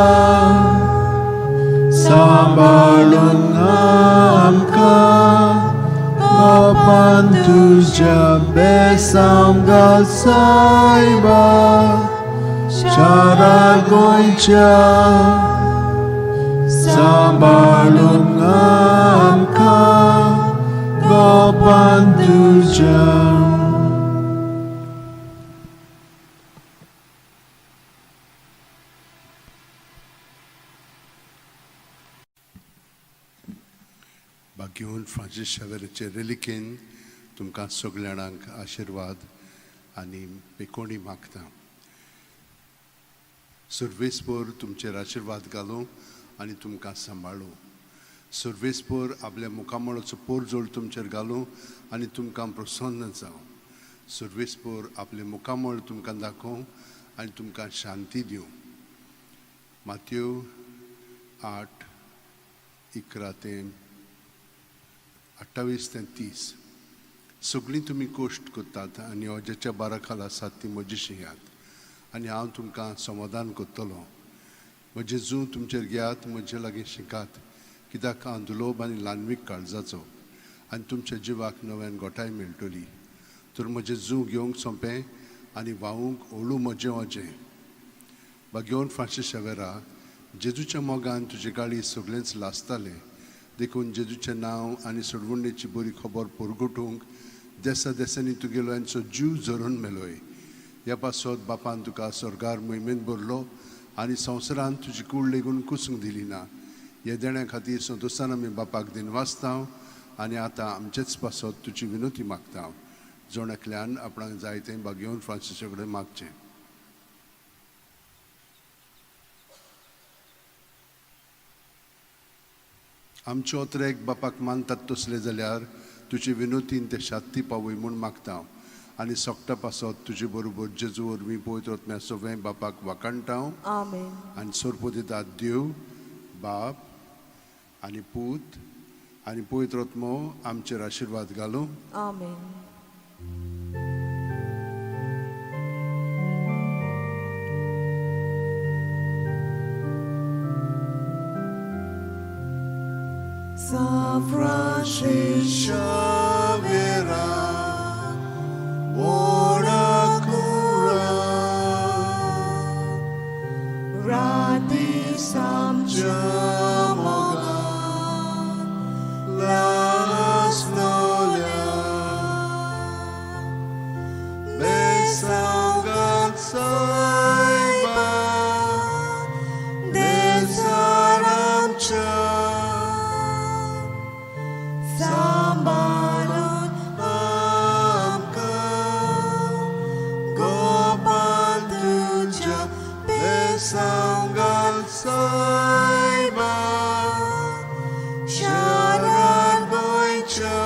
Sambalunamka, गोपान तुज्या बेसांव घाल सायबा शारा गोंयच्या सांबाळून आमकां गोपान तुज्या. भाग्यवंत Francis शावेराचे रेलिकेन तुमकां सगल्या जाणांक आशिर्वाद आनी पेकोणी मागता. सुर्वेसपोर तुमचेर आशिर्वाद घालूं आनी तुमकां सांबाळूं. सुर्वेसपोर आपल्या मुखामळाचो पोरजोळ तुमचेर घालूं आनी तुमकां प्रसन्न जावं. सुर्वेसपोर आपलें मुखामळ तुमकां दाखोवं आनी तुमकां शांती दिवं. मातयो 8:11 ते 28 ते 30. सगळीं तुमी कोश्ट करतात आनी अज्याच्या बारा खाला आसात ती म्हजी शिंयात आनी हांव तुमकां समाधान करतलो. म्हजें जूं तुमचेर घेयात, म्हजे लागीं शिकात, कित्याक हांव दुलोब आनी ल्हानवीक काळजाचो आनी तुमच्या जिवाक नव्यान गोठाय मेळटली. तर म्हजें जूं घेवंक सोंपें आनी व्हांवूंक ओळू म्हजें अजें. भाग्यवंत फ्रांसीस शेवेरा, जेजूच्या मोगान तुजे गाळी सगळेंच लासतालें, देखून जेजूचें नांव आनी सोडवणेची बरी खबर परगटूंक देसा देसांनी तुगेल्यांचो जीव झरोवन मेलोय. ह्या पासत बापान तुका स्वर्गार मोहिमेंत भरलो आनी संवसारांत तुजी कूड लेगून कुसूंक दिली ना. ह्या देण्या खातीर संतोशान आमी बापाक दिनवासता आनी आतां आमचेच पासत तुजी विनोती मागता. जण एकल्यान आपणाक जाय तें भाग्यवंत फ्रांसीसा कडेन मागचें. आमचे ओतरेक बापाक मानतात तसले जाल्यार तुजे विनोतीन ते शांती पावय म्हूण मागता आनी सोकटा पासत तुजे बरोबर जेजू वरवीं पवित्र आत्म्या सगळें बापाक वाखाणटा. आमेन. आनी सोरपो दितात देव बाप आनी पूत आनी पवित्र आत्मो आमचेर आशिर्वाद घालूं. आमेन. San Francis Xavier, ora cura, Rati Jamoga, las nolia, besangat saiba, desaramcha, Sambalun amka, Gopal tuja, besangat saiba, sharan goicha.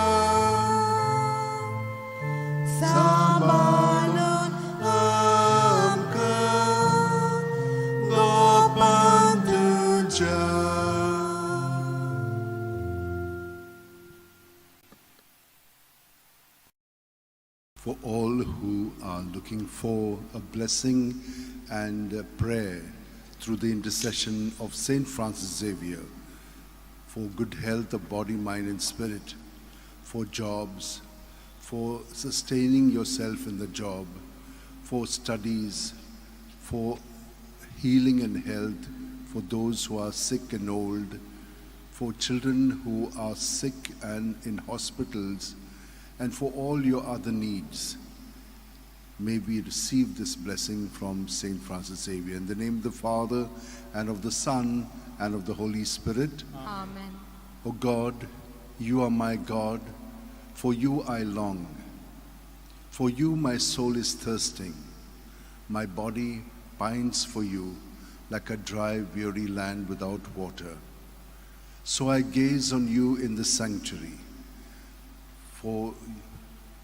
Sambalun Amka Gopal tuja. For all who are looking for a blessing and a prayer through the intercession of Saint Francis Xavier, for good health of body, mind, and spirit, for jobs, for sustaining yourself in the job, for studies, for healing and health, for those who are sick and old, for children who are sick and in hospitals, and for all your other needs. May we receive this blessing from Saint Francis Xavier. In the name of the Father, and of the Son, and of the Holy Spirit. Amen. O God, you are my God, for you I long. For you my soul is thirsting, my body pines for you like a dry, weary land without water. So I gaze on you in the sanctuary, for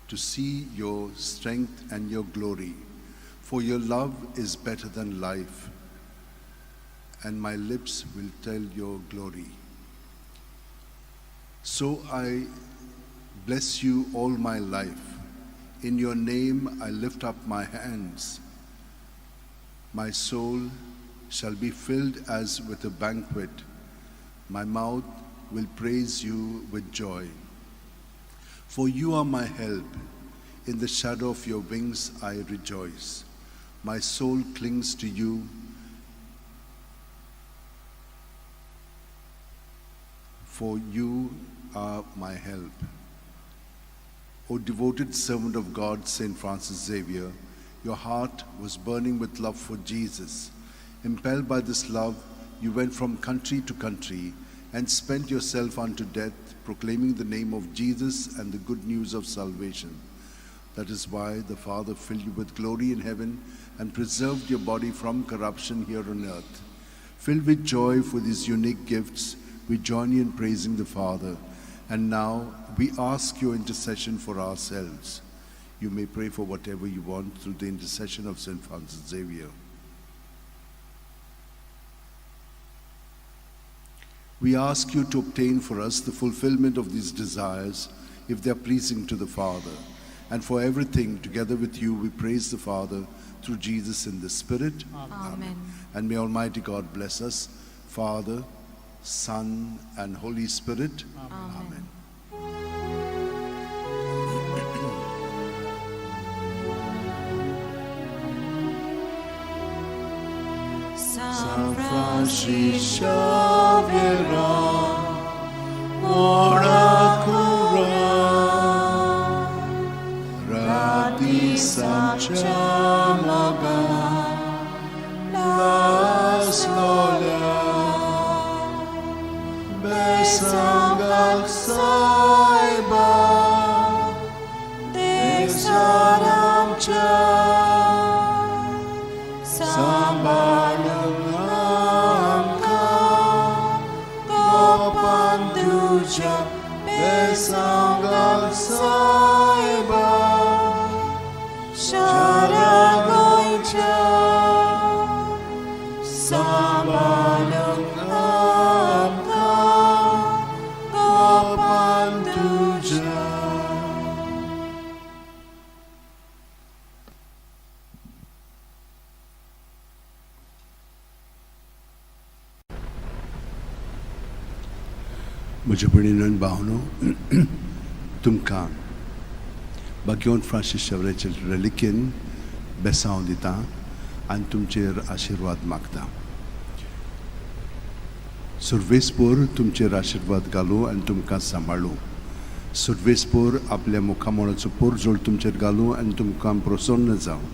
to see your strength and your glory. For your love is better than life, and my lips will tell your glory. So I bless you all my life. In your name I lift up my hands. My soul shall be filled as with a banquet. My mouth will praise you with joy. For you are my help. In the shadow of your wings I rejoice. My soul clings to you, for you are my help. O devoted servant of God, Saint Francis Xavier, your heart was burning with love for Jesus. Impelled by this love, you went from country to country and spent yourself unto death, proclaiming the name of Jesus and the good news of salvation. That is why the Father filled you with glory in heaven and preserved your body from corruption here on earth. Filled with joy for these unique gifts, we join you in praising the Father. And now we ask your intercession for ourselves. You may pray for whatever you want through the intercession of St. Francis Xavier. We ask you to obtain for us the fulfillment of these desires, if they are pleasing to the Father. And for everything, together with you, we praise the Father through Jesus in the Spirit. Amen. And may Almighty God bless us, Father, Son, and Holy Spirit. Amen. San Francis Xavier, ora cura, rati samchamaga, las lola, besangak saiba, desaramcha. Sambalang Gopanduja Besanggal Saiba Sharagoicha Sambalang Gopanduja. म्हज्या भयणीन आनी भावनो, तुमकां बाग्योन Francis शेवरेचे रेलिकेन बेसांव दिता आनी तुमचेर आशिर्वाद मागता. सुर्वेसपोर तुमचेर आशिर्वाद घालूं आनी तुमकां सांबाळूं. सुर्वेसपोर आपल्या मुखामळाचो पोरजोळ तुमचेर घालूं आनी तुमकां प्रसन्न जावं.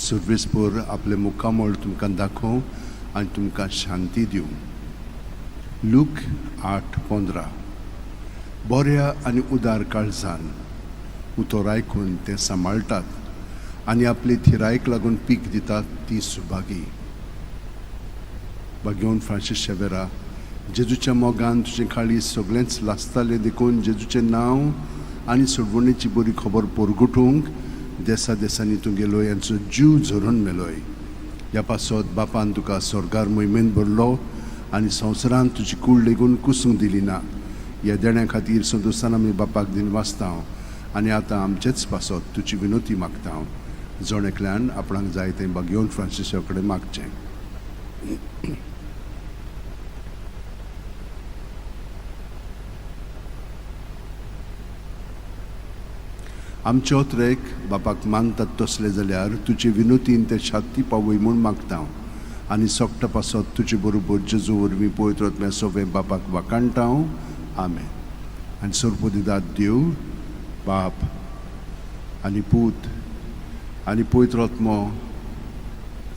सुर्वेसपोर आपलें मुखामळ तुमकां दाखोवं आनी तुमकां शांती दिवं. लूक 8:15. बऱ्या आनी उदार काळजान उतर आयकून तें सांबाळटात आनी आपले थिरायक लागून पीक दितात ती सुभागी. बागेवन फ्रांसीस शेवेरा, जेजूच्या मोगान तुजें काळीज सगळेंच लासतालें देखून जेजूचें नांव आनी सोडवणेची बरी खबर परगटूंक देसा देसांनी तूं गेलोय यांचो जीव झरोवन मेलोय. ह्या पासत बापान तुका स्वर्गार मोहिमेन भरलो आनी संवसारांत तुजी कूड लेगून कुसूंक दिली ना. ह्या देण्या खातीर संतोशान आमी बापाक दिन वाचता आनी आतां आमचेच पासत तुजी विनोती मागता. जण एकल्यान आपणाक जाय तें बागेवन फ्रांसिसा कडेन मागचें. आमचे ओत्रेक बापाक मानतात तसले जाल्यार तुजे विनोतीन ते शांती पावय म्हूण मागता आनी सोकटा पासत तुजे बरोबर जेजू वरवीं पवित्र आत्म्या सोवें बापाक वाखाणटा. आमेन. आनी सोरपोदिदाद देव बाप आनी पूत आनी पवित्र आत्मो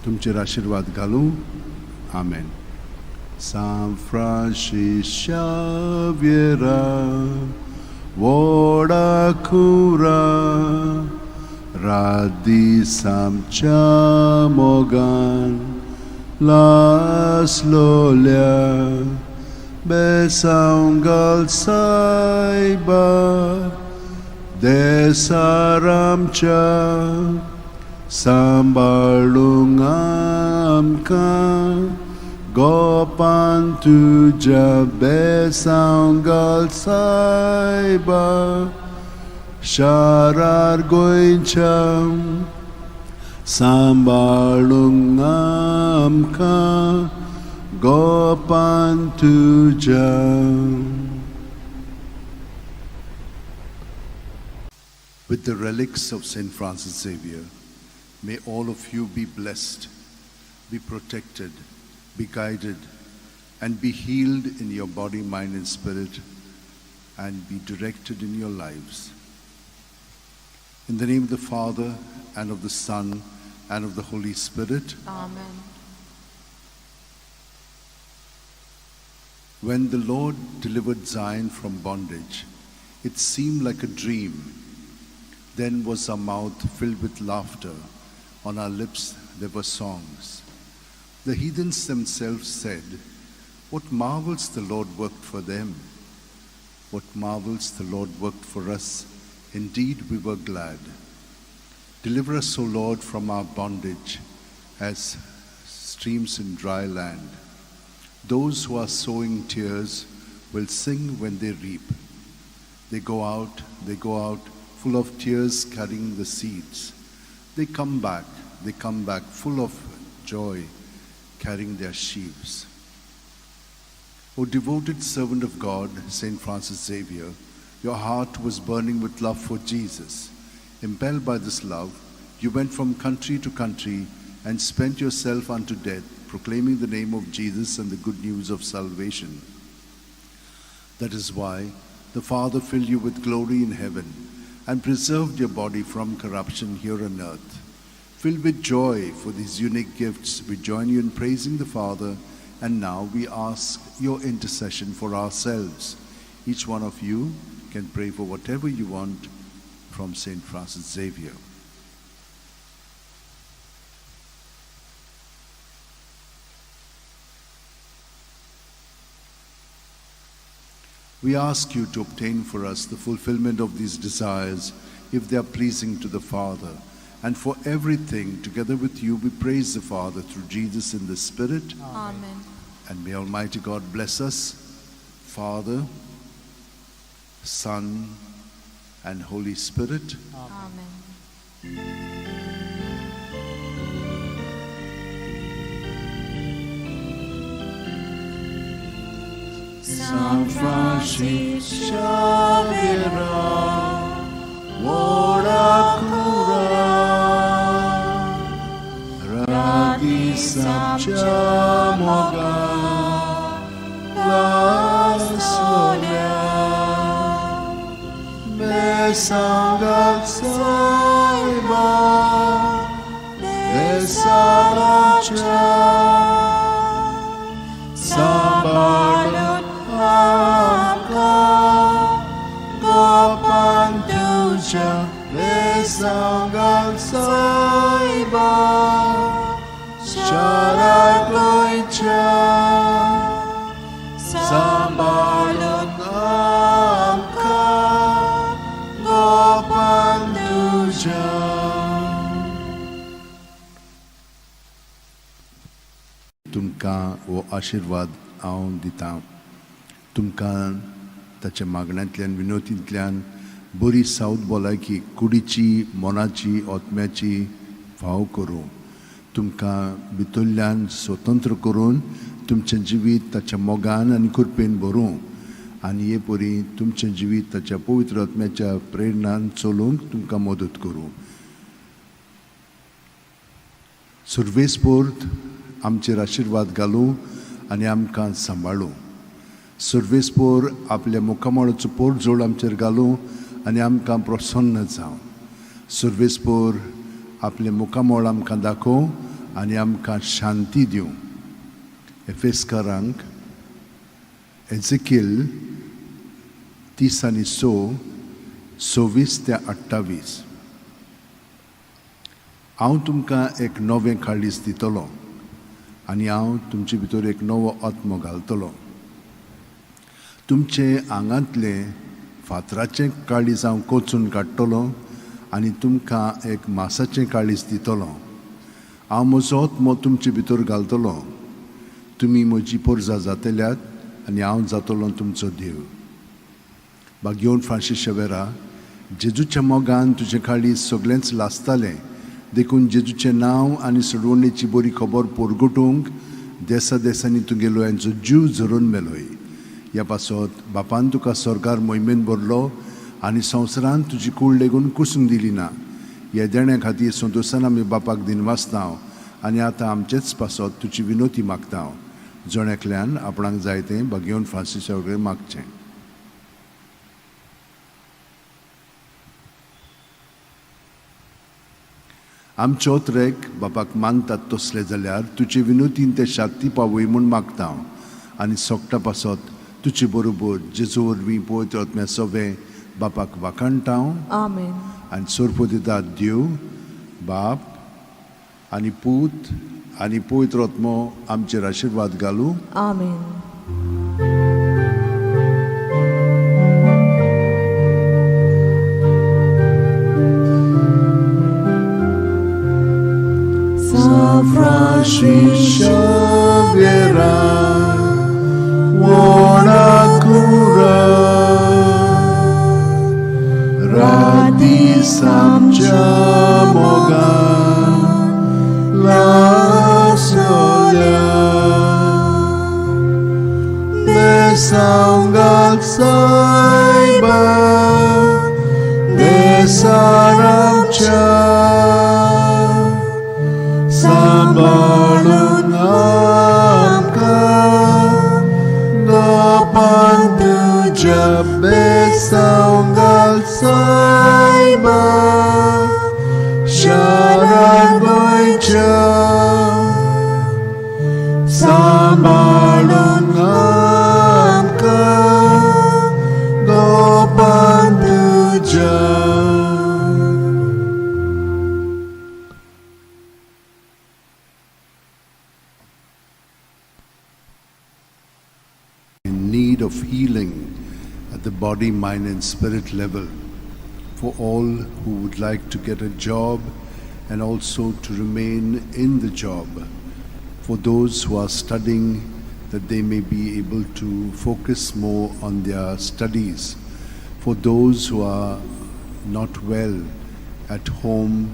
तुमचेर आशिर्वाद घालूं. आमेन. सांत फ्रांसीस शाव्येरा व्हडा खुरा रात दीस आमच्या मोगान लासलोल्या बेसांव घाल सायबा देसार आमच्या सांबाळूंक आमकां गोपान तुज्या बेसांव घाल सायबा शारार गोंयच्या सांबाळूंक आमकां गोपान तुज्या. With the relics of St. Francis Xavier, may all of you be blessed, be protected, be guided, and be healed in your body, mind, and spirit, and be directed in your lives. In the name of the Father, and of the Son, and of the Holy Spirit. Amen. When the Lord delivered Zion from bondage, it seemed like a dream. Then was our mouth filled with laughter, on our lips there were songs. The heathens themselves said, "What marvels the Lord worked for them! What marvels the Lord worked for us! Indeed, we were glad." Deliver us, O Lord, from our bondage, as streams in dry land. Those who are sowing tears will sing when they reap. They go out, full of tears, carrying the seeds. They come back full of joy, carrying their sheaves. O devoted servant of God, Saint Francis Xavier, your heart was burning with love for Jesus. Impelled by this love, you went from country to country and spent yourself unto death, proclaiming the name of Jesus and the good news of salvation. That is why the Father filled you with glory in heaven and preserved your body from corruption here on earth. Filled with joy for these unique gifts, we join you in praising the Father, and now we ask your intercession for ourselves. Each one of you can pray for whatever you want from Saint Francis Xavier. We ask you to obtain for us the fulfillment of these desires, if they are pleasing to the Father. And for everything, together with you, we praise the Father through Jesus in the Spirit. Amen. And may Almighty God bless us, Father, Son, and Holy Spirit. Amen. San Francis Xavier, ora cura, radi sapcha moga, vasolia, besangat saiba, besaracha, sambalut amka, gopantuja, besangat saiba, sharagoicha, sambalut amka, gopantuja. तुमकां हो आशिर्वाद हांव दितां. तुमकां ताच्या मागण्यांतल्यान, विनोतींतल्यान बरी south भलायकी कुडीची, मनाची, आत्म्याची फाव करूं. तुमकां भितरल्यान स्वतंत्र करून तुमचें जिवीत ताच्या मोगान आनी कृपेन भरूं, आनी हे परी तुमचें जिवीत ताच्या पवित्र आत्म्याच्या प्रेरणान चलोवंक तुमकां मदत करूं. सुर्वेस्पोर्त आमचेर आशिर्वाद घालूं आनी आमकां सांबाळूं. सुर्वेस्पोर आपल्या मुखामळाचो पोरजोड आमचेर घालूं आनी आमकां प्रसन्न जावं. सुर्वेस्पोर आपलें मुखामळ आमकां दाखोवं आनी आमकां शांती दिवं. एफेस्कारांक एझेकिल 30 आनी 6, 26 ते 28. हांव तुमकां एक नवें काळीज दितलो आनी हांव तुमचे भितर एक नवो आत्मो घालतलो. तुमचे आंगांतलें फातराचें काळीज हांव कोचून काडटलो आनी तुमकां एक मासाचें काळीज दितलो. हांव म्हजो आत्मो तुमचे भितर घालतलो. तुमी म्हजी पोरजा जातल्यात आनी हांव जातलो तुमचो देव. बागेवन फ्रांसीस शेवेरा, जेजूच्या मोगान तुजें काळीज सगळेंच लासतालें, देखून जेजूचें नांव आनी सोडवणेची बरी खबर पोरगटूंक देसा देसांनी तुगेलो हेंचो जीव झरोवन मेलोय. ह्या पासत बापान तुका स्वर्गार मोहिमेन भरलो आनी संवसारांत तुजी कूड लेगून कुसूंक दिली ना. ह्या देण्या खातीर संतोशान आमी बापाक दिनवासता आनी आतां आमचेच पासत तुजी विनोती मागता. जण एकल्यान आपणाक जाय तें भागेवन फ्रांसिसा कडेन मागचें. आमचो त्रेक बापाक मानतात तसले जाल्यार तुजे विनोतीन ते शांती पावय म्हूण मागता आनी सोकटा पासत तुजे बरोबर जेजू वरवीं पवित्र आत्म्या सवें बापाक वाखाणटा. आमेन. आनी सोरपो दिता देव बाप आनी पूत आनी पवित्र आत्मो आमचेर आशिर्वाद घालूं. आमेन. San Francis Xavier, buona cura, Radisam Chamoga, la solia, Besangal Saiba, Besaramcha. सांबाळून आमकां गोपान तुज्या बेसांव घाल सायबा शारान गोंयच्या सांबाळून आमकां गोपान तुज्या. In need of healing at the body, mind, and spirit level, for all who would like to get a job and also to remain in the job, for those who are studying, that they may be able to focus more on their studies, for those who are not well at home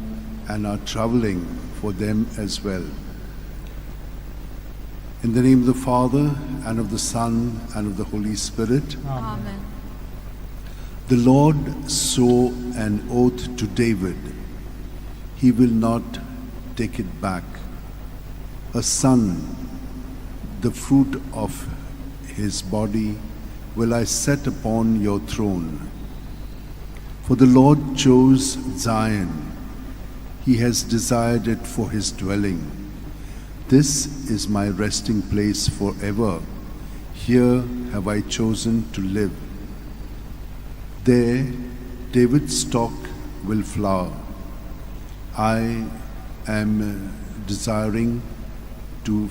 and are traveling, for them as well. In the name of the Father, and of the Son, and of the Holy Spirit. Amen. The Lord swore an oath to David. He will not take it back. A son, the fruit of his body, will I set upon your throne. For the Lord chose Zion. He has desired it for his dwelling. This is my resting place forever. Here have I chosen to live. There David's stock will flower. I am desiring to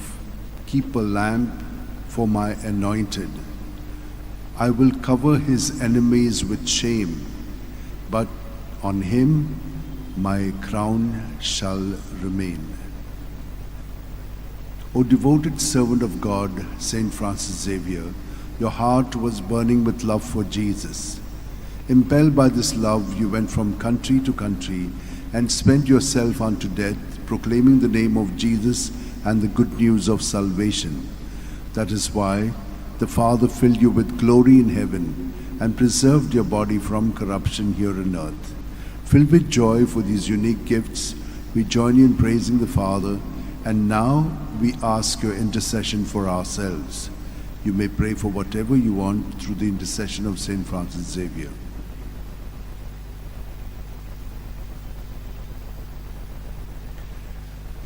keep a lamp for my anointed. I will cover his enemies with shame, but on him my crown shall remain. O devoted servant of God, Saint Francis Xavier, your heart was burning with love for Jesus. Impelled by this love, you went from country to country and spent yourself unto death, proclaiming the name of Jesus and the good news of salvation. That is why the Father filled you with glory in heaven and preserved your body from corruption here on earth. Filled with joy for these unique gifts, we join you in praising the Father, and now we ask your intercession for ourselves. You may pray for whatever you want through the intercession of Saint Francis Xavier.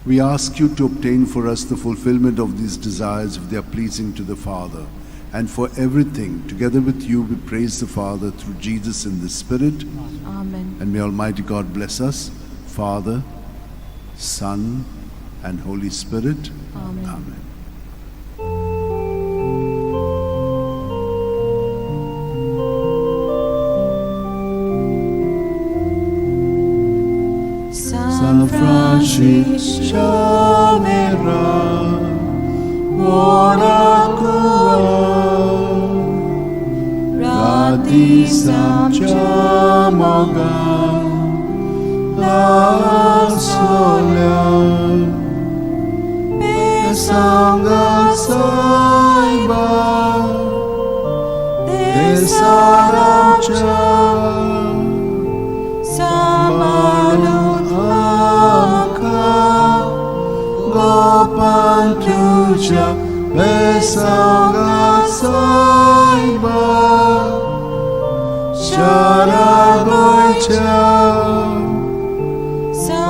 We ask you to obtain for us the fulfillment of these desires if they are pleasing to the Father. And for everything, together with you, we praise the Father through Jesus in the Spirit. Amen. And may Almighty God bless us, Father, Son, and Holy Spirit. Amen. Amen. San Francis Xavier, buona cura, Radisam Chamoga, la solia, Sanga Saiba, Desaramcha,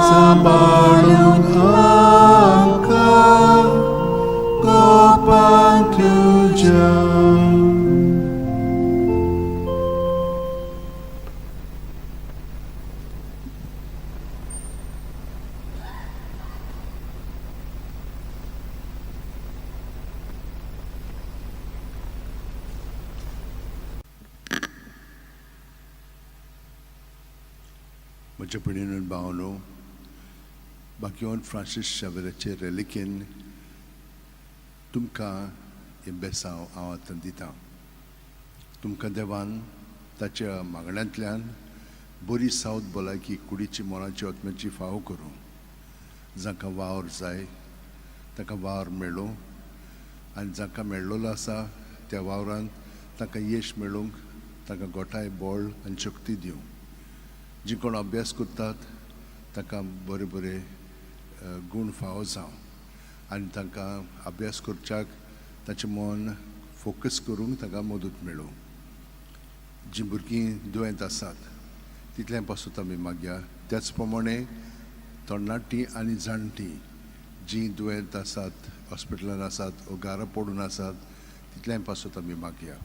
सांबाळून आमकां गोपान तुज्या. म्हज्या भयणीन भावनो, बाकीवन Francis शावेराचे रेलिकेन तुमकां हें बेसांव हांव आतां दितां. तुमकां देवान ताच्या मागण्यांतल्यान बरी सावत भलायकी कुडीची, मनाची, आत्म्याची फावो करूं. जांकां वावर जाय तांकां वावर मेळूं आनी जांकां मेळ्ळोलो आसा त्या वावरांत तांकां येश मेळूंक तांकां गोठाय, बळ आनी शक्ती दिवं. जी कोण अभ्यास करतात तांकां बरे बरे गूण फावो जावं आनी तांकां अभ्यास करच्याक ताचें मन फोकस करूंक तांकां मदत मेळूं. जीं भुरगीं दुयेंत आसात तितलें पासून आमी मागया. त्याच प्रमाणे तरणाटीं आनी जाणटीं जीं दुयेंत आसात, हॉस्पिटलान आसात वो घरा पडून आसात तितलें पासून आमी मागया.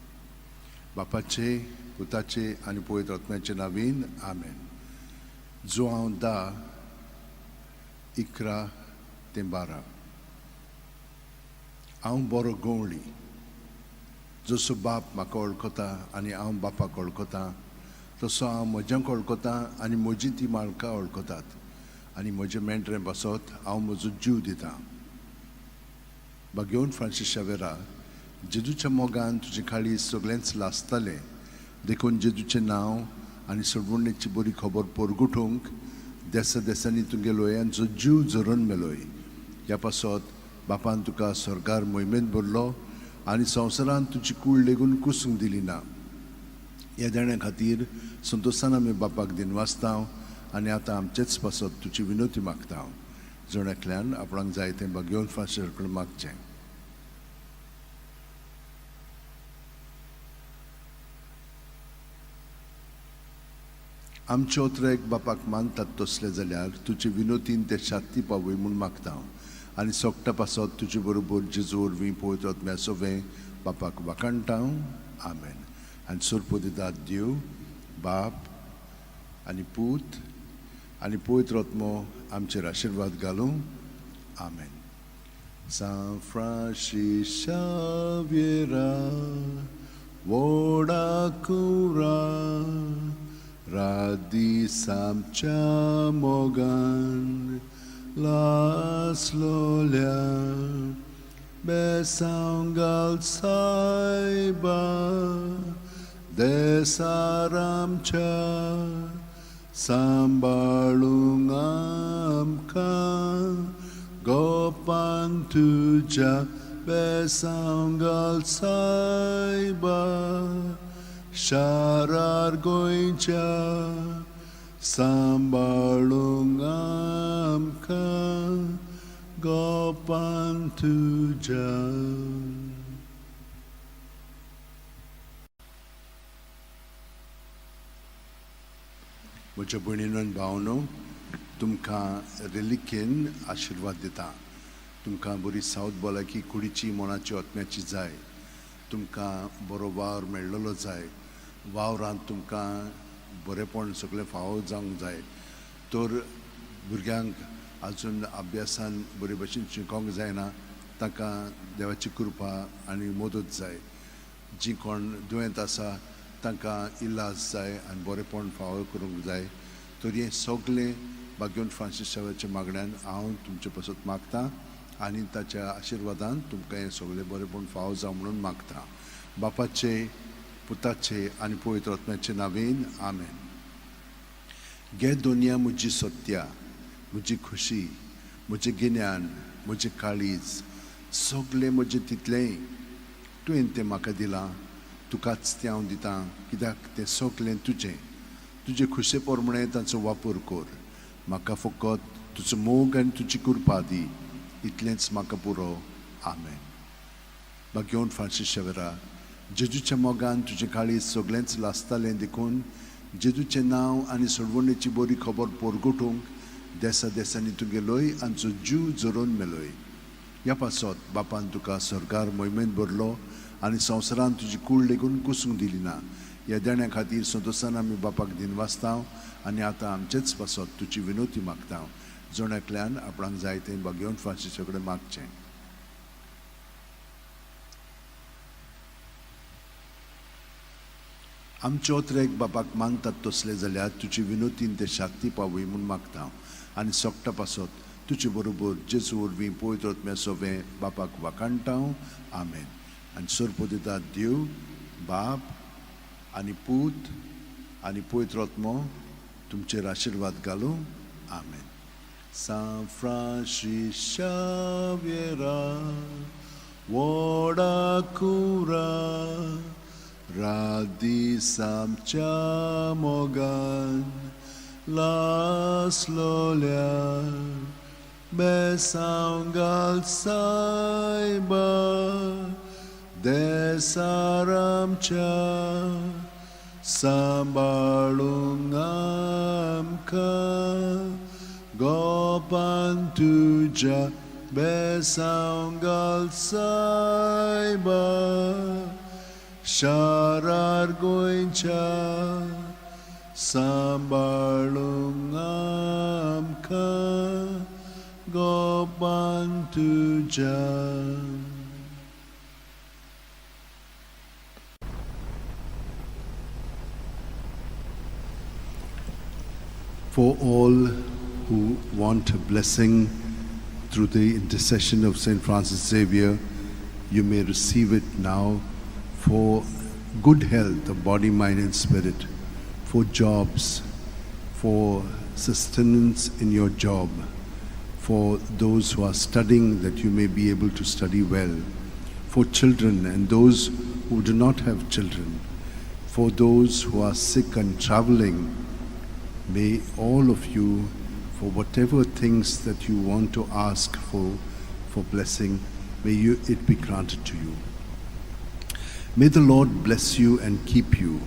बापाचे, पुताचे आनी पवित्र आत्म्याचे नावीन, आमेन. जुआंव 10:11 ते 12. हांव बरो गवळी. जसो बाप म्हाका वळखता आनी हांव बापाक वळखता, तसो हांव म्हज्यांक वळखता आनी म्हजी ती म्हाका वळखतात आनी म्हजे मेंढरे पासत हांव म्हजो जीव दितां. बागेवन फ्रांसीस शावेरा, जेजूच्या मोगान तुजे काळीज सगळेंच लासतालें. देखून जेजूचें नांव आनी सोडवणेची बरी खबर परगुटूंक देसा देसांनी तुगे लोयांचो जीव झरोवन मेलोय. ह्या पासत बापान तुका स्वर्गार मोहिमेंत भरलो आनी संवसारांत तुजी कूड लेगून कुसूंक दिली ना. ह्या देण्या खातीर संतोशान आमी बापाक दिनवासता आनी आतां आमचेच पासत तुजी विनवती मागता. जण एकल्यान आपणाक जाय तें बागेवन फ्रांसीस कडेन मागचें. आमचे ओत्रेक बापाक मानतात तसले जाल्यार तुजे विनोतीन ते शांती पावय म्हूण मागता आनी सोगटा पासत तुजे बरोबर जेजू वरवीं पवित्र आत्म्या सवें बापाक वाखाणटा. आमेन. आनी सोरपो दितात देव बाप आनी पूत आनी पवित्र आत्मो आमचेर आशिर्वाद घालूं. आमेन. सांत फ्रांसीस शाव्येरा, व्हडा कुंवरा, रात दीस आमच्या मोगान लासलोल्या, बेसांव घाल सायबा देसार आमच्या, सांबाळूंक आमकां गोपान तुज्या. बेसांव घाल सायबा शारार गोंयच्या, सांबाळूंक आमकां गोपान तुज्या. म्हज्या भयणीनो आनी भावनो, तुमकां रेलिकेन आशिर्वाद दिता. तुमकां बरी सावत भलायकी कुडीची, मनाची, आत्म्याची जाय. तुमकां बरो वावर मेळ्ळलो जाय. वावरांत तुमकां बरेपण सगळें फावो जावंक जाय. तर भुरग्यांक अजून अभ्यासान बरे भशेन शिकोंक जायना तांकां देवाची कृपा आनी मदत जाय. जीं कोण दुयेंत आसा तांकां इलाज जाय आनी बरेपण फावो करूंक जाय. तर हें सगळें बागेवन फ्रांसीस शावेच्या मागण्यान हांव तुमचे पासत मागता आनी ताच्या आशिर्वादान तुमकां हें सगळें बरेपण फावो जावं म्हणून मागता. बापाचे, पुताचे आनी पवित्र आत्म्याचे नांवेन, आमेन. घे दोनया म्हजी सत्या, म्हजी खुशी, म्हजें गिन्यान, म्हजें काळीज, सगळें म्हजें तितलेंय. तुवें तें म्हाका दिलां, तुकाच तें हांव दितां, कित्याक तें सगळें तुजें. तुजे खुशे प्रमाणे तांचो वापर कर. म्हाका फकत तुजो मोग आनी तुजी कृपा दी, इतलेंच म्हाका पुरो. आमेन. बागेवन फ्रांसीस शेवरा, जेजूच्या मोगान तुजें काळीज सगळेंच लासतालें. देखून जेजूचें नांव आनी सोडवणेची बरी खबर परगटूंक देसा देसांनी तुगेलोय आमचो जीव जरोवन मेलोय. ह्या पासत बापान तुका सरकार मोहिमेंत भरलो आनी संवसारान तुजी कूड लेगून कुसूंक दिली ना. ह्या देण्या खातीर संतोशान आमी बापाक दिनवासता आनी आतां आमचेच पासत तुजी विनोती मागता. जण एकल्यान आपणाक जाय तें भाग्यवंत फ्रांसीसा कडेन मागचें. आमचे ओतरेक बापाक मानतात तसले जाल्यार तुजी विनोतीन ते शाक्ती पावय म्हूण मागता आनी सोकटा पासत तुजे बरोबर जेजू वरवीं पवित्र आत्म्या सोवें बापाक वाखाणटा. आमेन. आनी सोरपो दिता देव बाप आनी पूत आनी पवित्र आत्मो तुमचेर आशिर्वाद घालूं. आमेन. सांत फ्रांसीस शाव्येरा व्हडा कुरा रात दीस आमच्या मोगान लासलोल्या बेसांव घाल सायबा देसार आमच्या सांबाळूंक आमकां गोपान तुज्या बेसांव घाल सायबा शारार गोंयच्या सांबाळूंक आमकां गोपान तुज्या. For all who want a blessing through the intercession of St. Francis Xavier, you may receive it now for good health of body, mind, and spirit, for jobs, for sustenance in your job, for those who are studying that you may be able to study well, for children and those who do not have children, for those who are sick and traveling. May all of you, for whatever things that you want to ask for blessing, may it be granted to you. May the Lord bless you and keep you.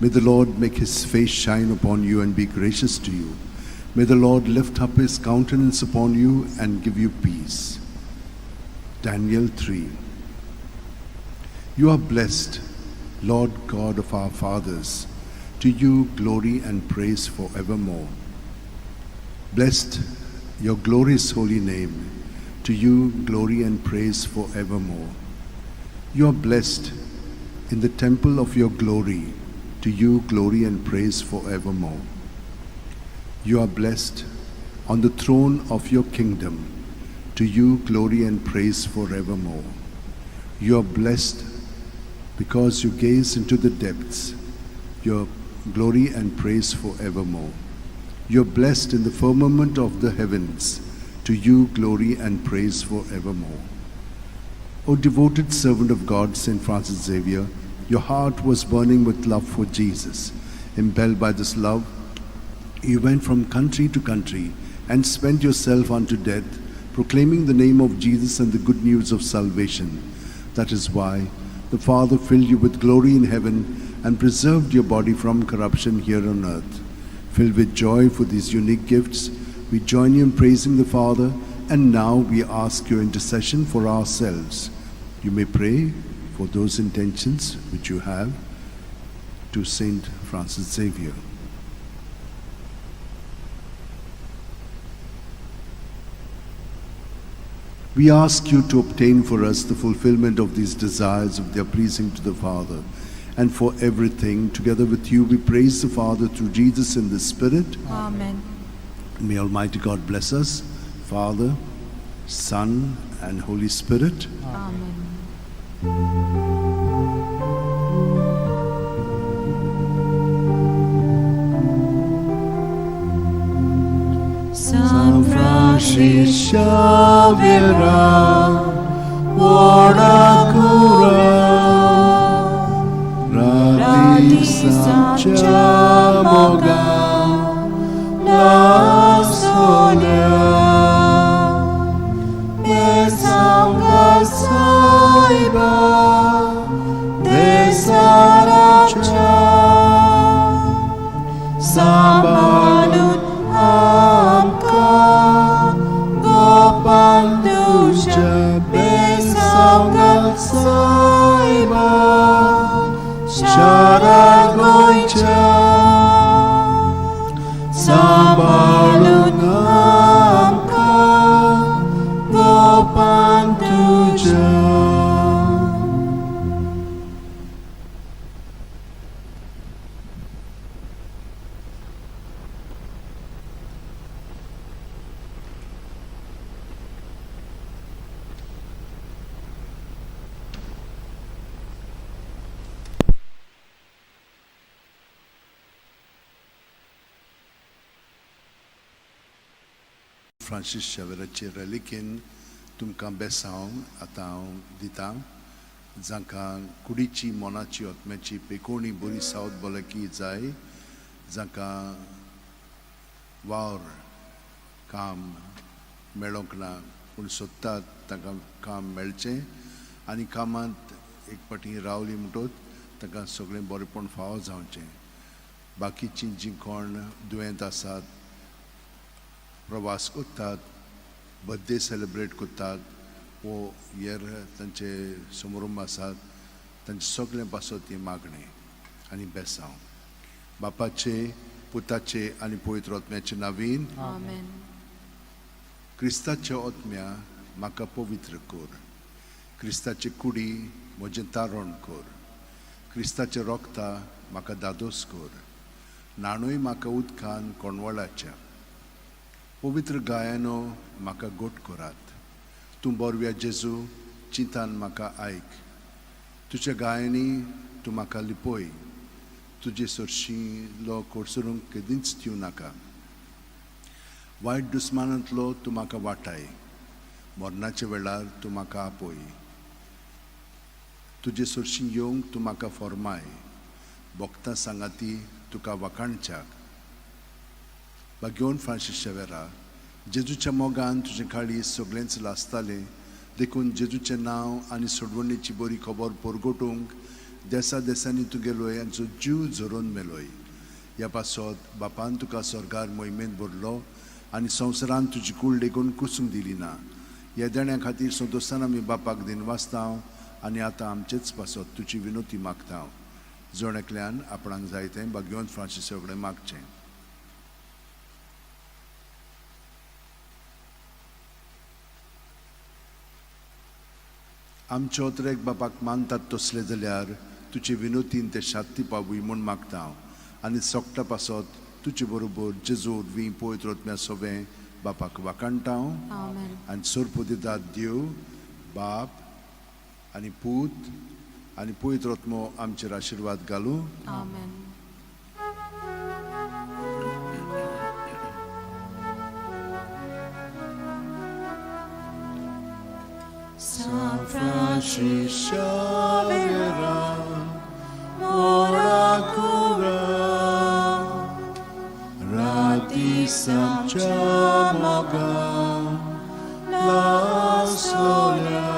May the Lord make his face shine upon you and be gracious to you. May the Lord lift up his countenance upon you and give you peace. Daniel 3. You are blessed, Lord God of our fathers. To you glory and praise forevermore. Blessed your glorious holy name. To you glory and praise forevermore. You are blessed in the temple of your glory. To you glory and praise forevermore. You are blessed on the throne of your kingdom. To you glory and praise forevermore. You are blessed because you gaze into the depths. Your glory and praise forevermore. You are blessed in the firmament of the heavens. To you glory and praise forevermore. O devoted servant of God, St. Francis Xavier, your heart was burning with love for Jesus. Impelled by this love, you went from country to country and spent yourself unto death, proclaiming the name of Jesus and the good news of salvation. That is why the Father filled you with glory in heaven and preserved your body from corruption here on earth. Filled with joy for these unique gifts, we join you in praising the Father, and now we ask your intercession for ourselves. You may pray for those intentions which you have to Saint Francis Xavier. We ask you to obtain for us the fulfillment of these desires if they are pleasing to the Father. And for everything, together with you, we praise the Father through Jesus in the Spirit. Amen. May Almighty God bless us, Father, Son, and Holy Spirit. Amen. San Francis Xavier, Vora cura, radis amcha moga, la solia, besanga saiba, desaracha. सांबाळून आमकां गोपान तुज्या बेसांगात सायबा शारा गोंयच्या सांबाळून आमकां गोपान तुज्या. Francis शेवराचे रेलिकेन तुमकां बेसांव आतां हांव दितां. जांकां कुडीची, मनाची, आत्म्याची पेकोणी बरी सावत भलायकी जाय, जांकां वावर काम मेळोंक ना पूण सोदतात तांकां काम मेळचें आनी कामांत एक फावटी रावली म्हणटकच तांकां सगळें बरेपण फावो जावचें. बाकीचीं जीं कोण दुयेंत आसात, प्रवास करतात, बर्थडे सेलिब्रेट करतात वो हेर तांचे समारंभ आसात, तांचे सगळें पासत ही मागणें आनी बेसांव. बापाचे, पुताचे आनी पवित्र आत्म्याचे नावीन. आमेन. क्रिस्ताच्या आत्म्या म्हाका पवित्र कर, क्रिस्ताचे कुडी म्हजें तारण कर, क्रिस्ताचे रोगता म्हाका दादोस कर, न्हाणूय म्हाका उदकान कोणवळाच्या, पवित्र गायानो म्हाका गोट करात. तूं बोरव्या जेजू, चिंतान म्हाका आयक, तुज्या गायांनी तूं म्हाका लिपय, तुजे सरशीं लो कोडसरूंक केदींच दिवं नाका. वायट दुस्मानांतलो तूं म्हाका वाटाय, मरणाच्या वेळार तूं म्हाका आपय, तुजे सरशीं येवंक तूं म्हाका फॉर्माय, भोगता सांगाती तुका वाखाणच्याक. भाग्योन फ्रांसीस शेवेरा, जेजूच्या मोगान तुजें काळीज सगळेंच लासतालें, देखून जेजूचें नांव आनी सोडवणीची बरी खबर परगटूंक देसा देसांनी तूं गेलोय आनी जीव झरोवन मेलोय. ह्या पासत बापान तुका स्वर्गार मोहिमेंत भरलो आनी संवसारान तुजी कूड लेगून कुसूंक दिली ना. ह्या देण्या खातीर संतोशान आमी बापाक दिनवासता आनी आतां आमचेच पासत तुजी विनोती मागता. जण एकल्यान आपणाक जाय तें भाग्यवंत फ्रांसीस कडेन मागचें. आमचे ओतरेक बापाक मानतात तसले जाल्यार तुजे विनोतीन ते शांती पावूय म्हूण मागता हांव आनी सोकटा पासत तुजे बरोबर जेजू वरवीं पवित्र आत्म्या सोबें बापाक वाखाणटा हांव. आमेन. आनी सोरपू दितात देव बाप आनी पूत आनी पवित्र आत्मो आमचेर आशिर्वाद घालूं. आमेन. San Francis Xavier, ora cura, rati samchamoga, la sola,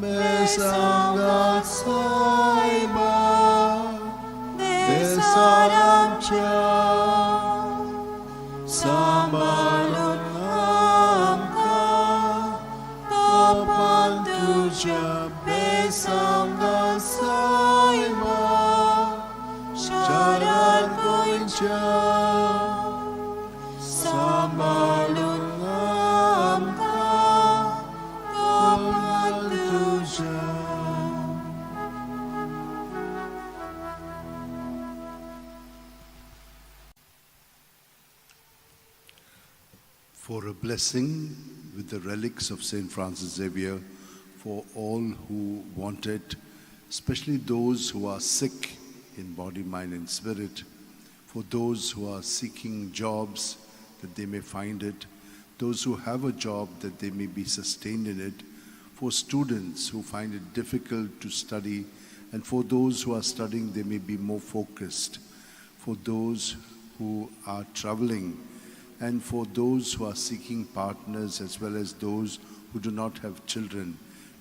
besanga saiba, desaramcha, sambalun amka, Topan tuja besanga saiba, sharan goincha, sambalun amka, topan tuja. For a blessing with the relics of St. Francis Xavier for all who want it, especially those who are sick in body, mind, and spirit, for those who are seeking jobs that they may find it, those who have a job that they may be sustained in it, for students who find it difficult to study, and for those who are studying, they may be more focused, for those who are traveling, and for those who are seeking partners as well as those who do not have children.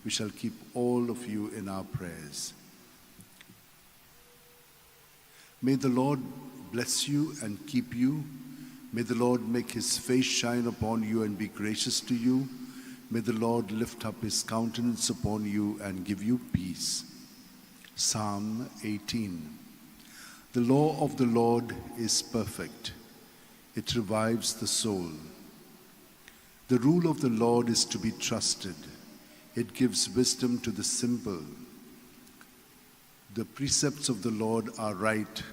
We shall keep all of you in our prayers. May the Lord bless you and keep you. May the Lord make his face shine upon you and be gracious to you. May the Lord lift up his countenance upon you and give you peace. Psalm 18. The law of the Lord is perfect, it revives the soul. The rule of the Lord is to be trusted, it gives wisdom to the simple. The precepts of the Lord are right,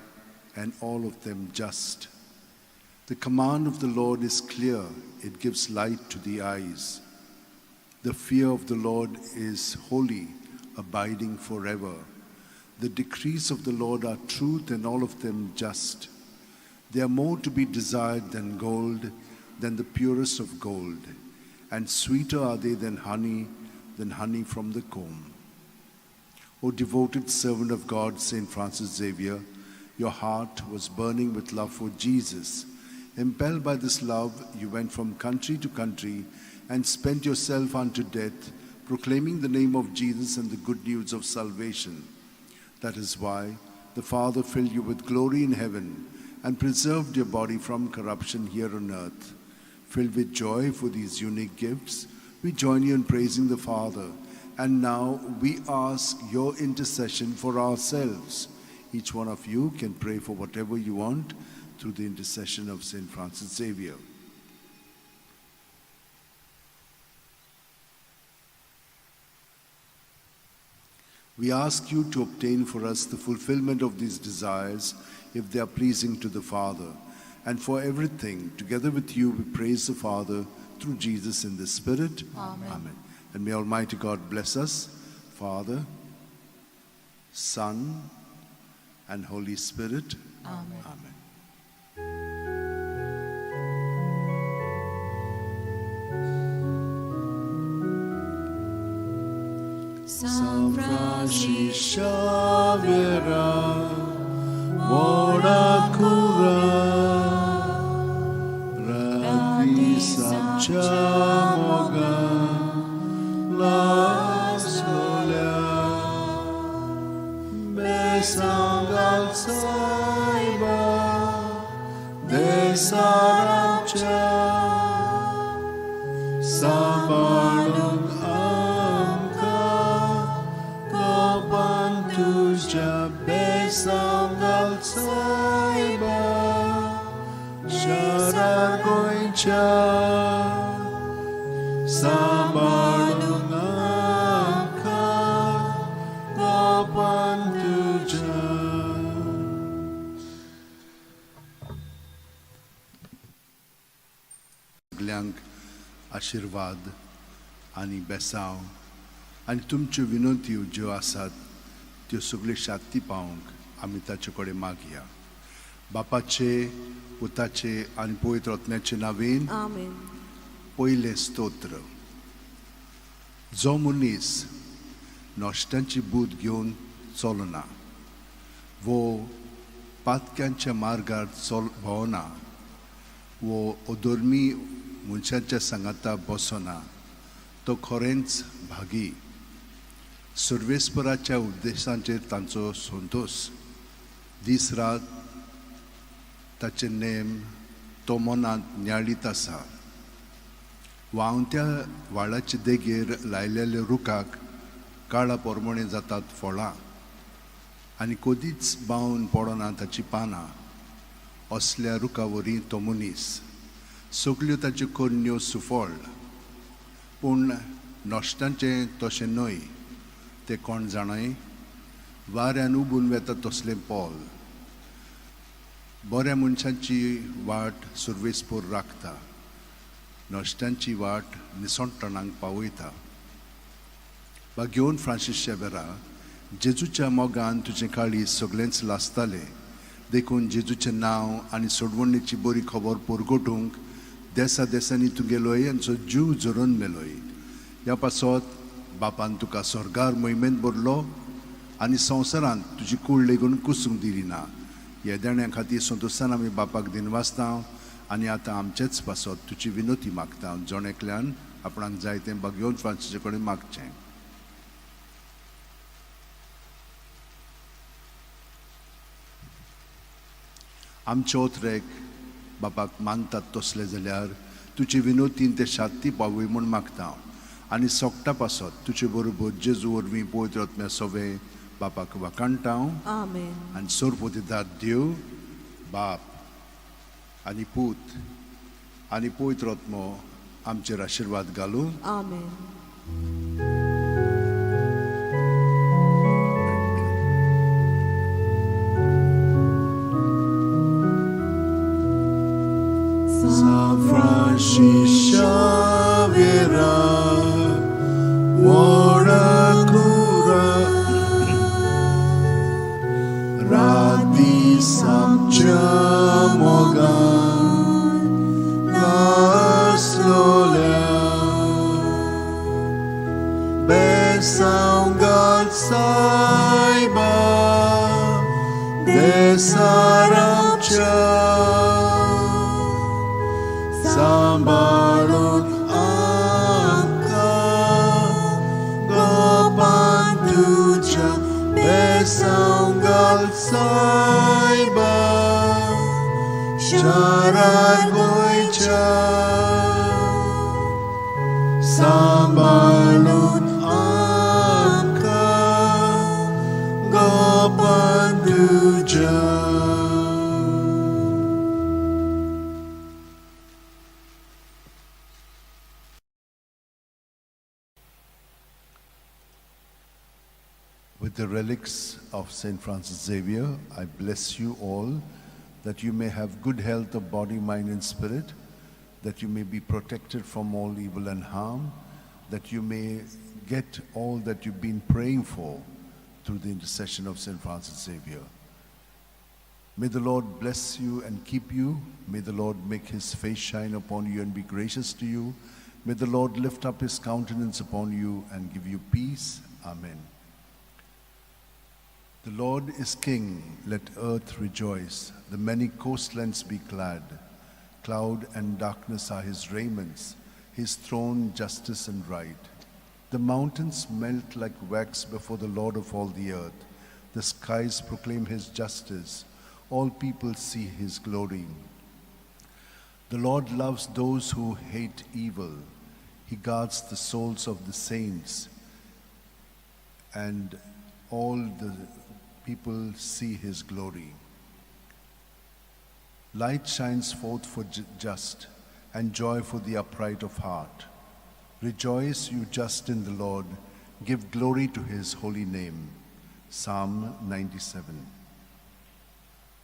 and all of them just. The command of the Lord is clear, it gives light to the eyes. The fear of the Lord is holy, abiding forever. The decrees of the Lord are truth, and all of them just. They are more to be desired than gold, than the purest of gold, and sweeter are they than honey from the comb. O devoted servant of God, Saint Francis Xavier, your heart was burning with love for Jesus. Impelled by this love, you went from country to country and spent yourself unto death, proclaiming the name of Jesus and the good news of salvation. That is why the Father filled you with glory in heaven and preserved your body from corruption here on earth. Filled with joy for these unique gifts, we join you in praising the Father. And now we ask your intercession for ourselves. Each one of you can pray for whatever you want through the intercession of Saint Francis Xavier. We ask you to obtain for us the fulfillment of these desires if they are pleasing to the Father. And for everything, together with you, we praise the Father through Jesus in the Spirit. Amen. Amen. And may Almighty God bless us, Father, Son, and Holy Spirit. Amen. Amen. San Francis Xavier, व्हडा कुरा, राती सामच्या मोगान लासलोल्या, बेसांगाल सायबा, देसाराच्या, सांबाळून आमकां कोपान तुज्या बेसांगाल सायबा, शारार गोंयच्या, सांबाळून आमकां कोपान तुज्या. सगल्यांक आशिर्वाद आनी बेसांव आनी तुमच्यो विनंत्यो ज्यो आसात त्यो सगल्यो शांती पावोवंक आमी ताचे कडेन मागया. बापाचे, पुताचे आनी पवित्र आत्म्याचे नांवेन. Amen. पयलें स्तोत्र. जो मनीस नश्ट्यांची बूद घेवन चलना वो पातक्यांच्या मार्गार चल भोंवना वो अधर्मी मनशाच्या सांगाता बसना तो खरेंच भागी. सर्वेस्पराच्या उपदेशांचेर तांचो संतोश. दीस रात ताचे नेम तो मनांत नियाळीत आसा. व्हांवत्या व्हाळाचे देगेर लायलेल्या रुखाक काळा पोरमोणे जातात फळां आनी कदीच बावन पडना ताची पानां. असल्या रुखा वरी तो मनीस सगल्यो ताच्यो करण्यो सुफळ. पूण नश्टांचें तशें न्हय. तें कोण जाणाय, वाऱ्यान उबून वेता तसलें पोल. बऱ्या मनशांची वाट सुर्वेसपोर राखता, नश्ट्यांची वाट निसणटणांक पावयता. बागेवन फ्रांसीस शेबेरा, जेजूच्या मोगान तुजें काळीज सगळेंच लासतालें. देखून जेजूचें नांव आनी सोडवणीची बरी खबर परगटूंक देसा देसांनी तूं गेलोय आनी जीव झरोवन मेलोय. ह्या पासत बापान तुका स्वर्गार मोहिमेंत भरलो आनी संवसारांत तुजी कूड लेगून कुसूंक दिली ना. ह्या देण्या खातीर संतोशान आमी बापाक दिनवासता आनी आतां आमचेच पासत तुजी विनोती मागता. जण एकल्यान आपणाक जाय तें बागेवन फ्रांसीसा कडेन मागचें. आमचे ओतरेक बापाक मानतात तसले जाल्यार तुजे विनोतीन ते शांती पावय म्हूण मागता आनी सोगटा पासत तुजे बरोबर जेजू वरवीं पवित्र आत्म्या सोवे बापाक वाखाणटा. आमेन. आनी सोरपोतीदार देव बाप आनी पूत आनी पवित्र आत्मो आमचेर आशिर्वाद घालूं. आमेन. San Francis Xavier, Cura, Radi Samchamogan, Laslola, Besangal Saiba, Desaramcha. सांबाळून आमकां गोपान तुज्या बेसांव घाल सायबा शारार गोंयच्या सांबाळून आमकां गोपान तुज्या. With the relics of St. Francis Xavier, I bless you all that you may have good health of body, mind, and spirit, that you may be protected from all evil and harm, that you may get all that you've been praying for through the intercession of St. Francis Xavier. May the Lord bless you and keep you. May the Lord make his face shine upon you and be gracious to you. May the Lord lift up his countenance upon you and give you peace. Amen. The Lord is king, let earth rejoice, the many coastlands be glad. Cloud and darkness are his raiments, his throne justice and right. The mountains melt like wax before the Lord of all the earth. The skies proclaim his justice, all people see his glory. The Lord loves those who hate evil. He guards the souls of the saints, and all the people see his glory. Light shines forth for just, and joy for the upright of heart. Rejoice, you just in the Lord. Give glory to his holy name. Psalm 97.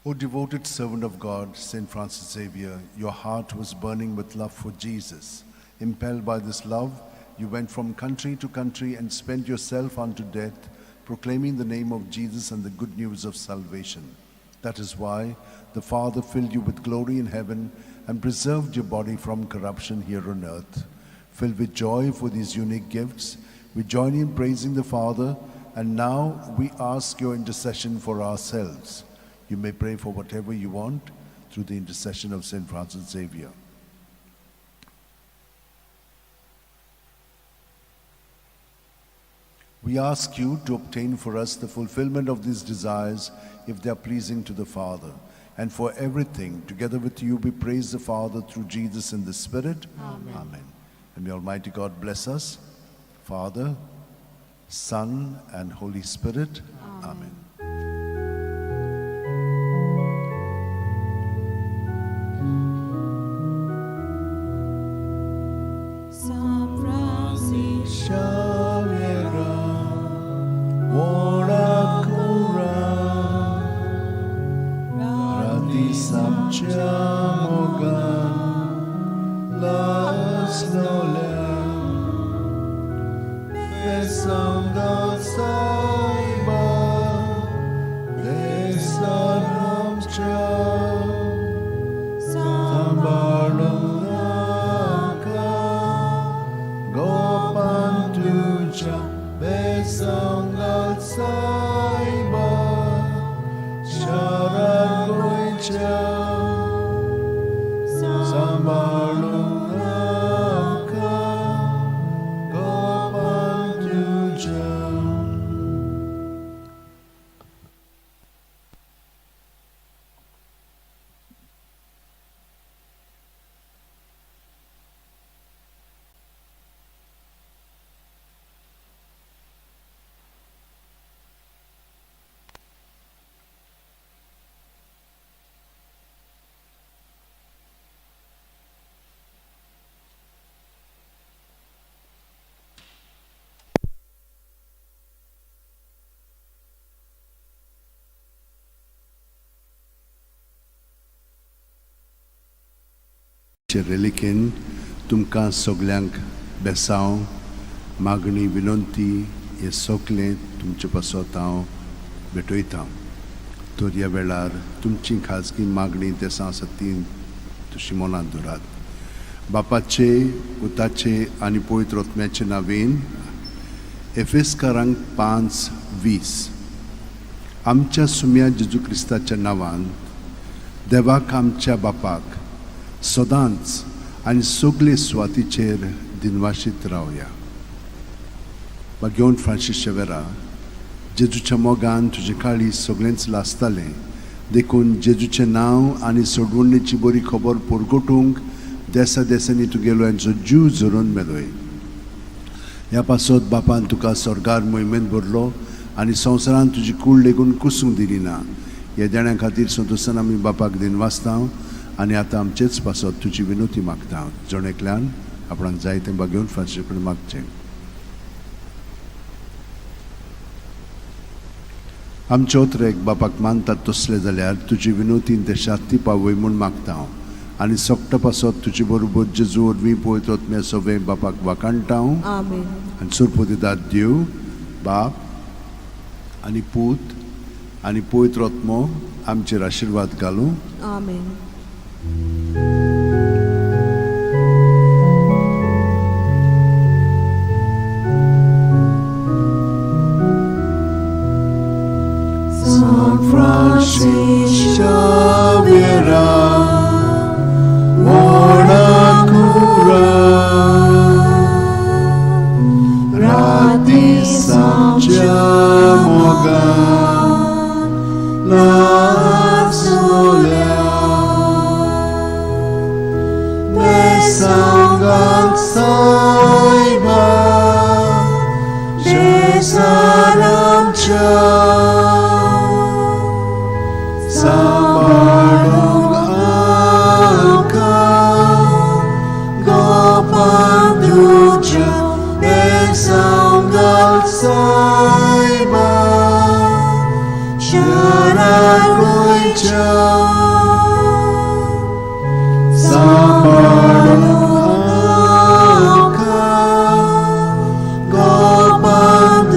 O devoted servant of God, St. Francis Xavier, your heart was burning with love for Jesus. Impelled by this love, you went from country to country and spent yourself unto death, proclaiming the name of Jesus and the good news of salvation. That is why the Father filled you with glory in heaven and preserved your body from corruption here on earth. Filled with joy for these unique gifts, we join in praising the Father, and now we ask your intercession for ourselves. You may pray for whatever you want through the intercession of St. Francis Xavier. We ask you to obtain for us the fulfillment of these desires if they are pleasing to the Father. And for everything, together with you, we praise the Father through Jesus in the Spirit. Amen. Amen. And may Almighty God bless us, Father, Son, and Holy Spirit. Amen. Amen. San Francis Xavier, Cura, Radi Samchamogan, Laslola, Besangal Saiba, Desaramcha, Sambalunaka, Gopan Tuja, Besangal Saiba, Sharagoicha, Sambalunaka, Gopan Tuja. फ्रांसीसाचे रेलिकेन तुमकां सगल्यांक बेसांव, मागणी, विनंती हें सगलें तुमचे पासत हांव भेटयतां. तर ह्या वेळार तुमची खाजगी मागणी देसां आसा ती तशी मनांत दवरात. बापाचे, पुताचे आनी पवित्र आत्म्याचे नांवेन. एफेस्कारांक 5:20. आमच्या सुम्या जेजू क्रिस्ताच्या नांवान देवाक, आमच्या बापाक, सदांच आनी सगळे सुवातीचेर दिनवाशीत रावया. भाग्यवंत फ्रांसीस शेवेरा, जेजूच्या मोगान तुजें काळीज सगळेंच लासतालें. देखून जेजूचें नांव आनी सोडवणेची बरी खबर परगटूंक देसा देसांनी तुगेलो यांचो जीव झरोवन मेलोय. ह्या पासत बापान तुका स्वर्गार मोहिमेंत भरलो आनी संवसारांत तुजी कूड लेगून कुसूंक दिली ना. ह्या देण्या खातीर संतोशान आमी बापाक दिनवासता आनी आतां आमचेच पासत तुजी विनवती मागता. जण एकल्यान आपणाक जाय तें भाग्यवंत फ्रांसीस कडेन मागचें. आमचे ओतरेक बापाक मानतात तसले जाल्यार तुजी विनवतीन ते शांती पावय म्हूण मागता हांव आनी सोकटा पासत तुजे बरोबर जेजू वरवीं पवित्र आत्म्या सवें बापाक वाखाणटा हांव. आमेन. आनी सुरपोतेदाद देव बाप आनी पूत आनी पवित्र आत्मो आमचेर आशिर्वाद घालूं. आमेन. San Francis Xavier, ora cura, Rati Samchamoga, La Solea, Besangang Saiba, Jesaram Cha. Sambarong Aka Gopanduja Besangal Saiba Sharagoicha Sambarong Aka Gopanduja.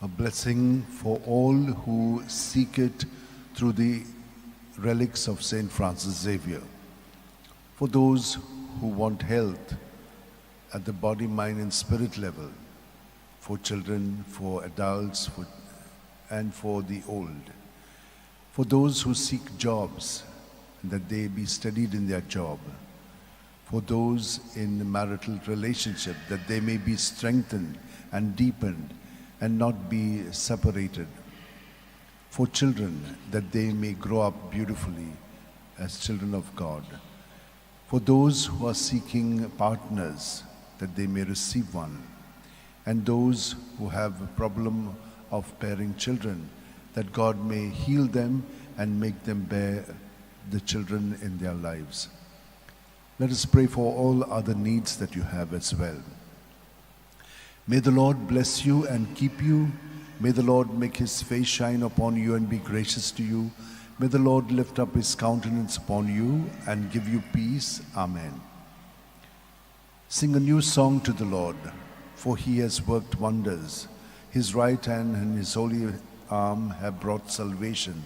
A blessing for all who seek it through the relics of Saint Francis Xavier. For those who want health at the body, mind, and spirit level, for children, for adults, and for the old. For those who seek jobs, that they be steadied in their job. For those in marital relationship, that they may be strengthened and deepened and not be separated. For children, that they may grow up beautifully as children of God. For those who are seeking partners, that they may receive one. And those who have a problem of bearing children, that God may heal them and make them bear the children in their lives. Let us pray for all other needs that you have as well. May the Lord bless you and keep you. May the Lord make his face shine upon you and be gracious to you. May the Lord lift up his countenance upon you and give you peace. Amen. Sing a new song to the Lord, for he has worked wonders. His right hand and his holy arm have brought salvation.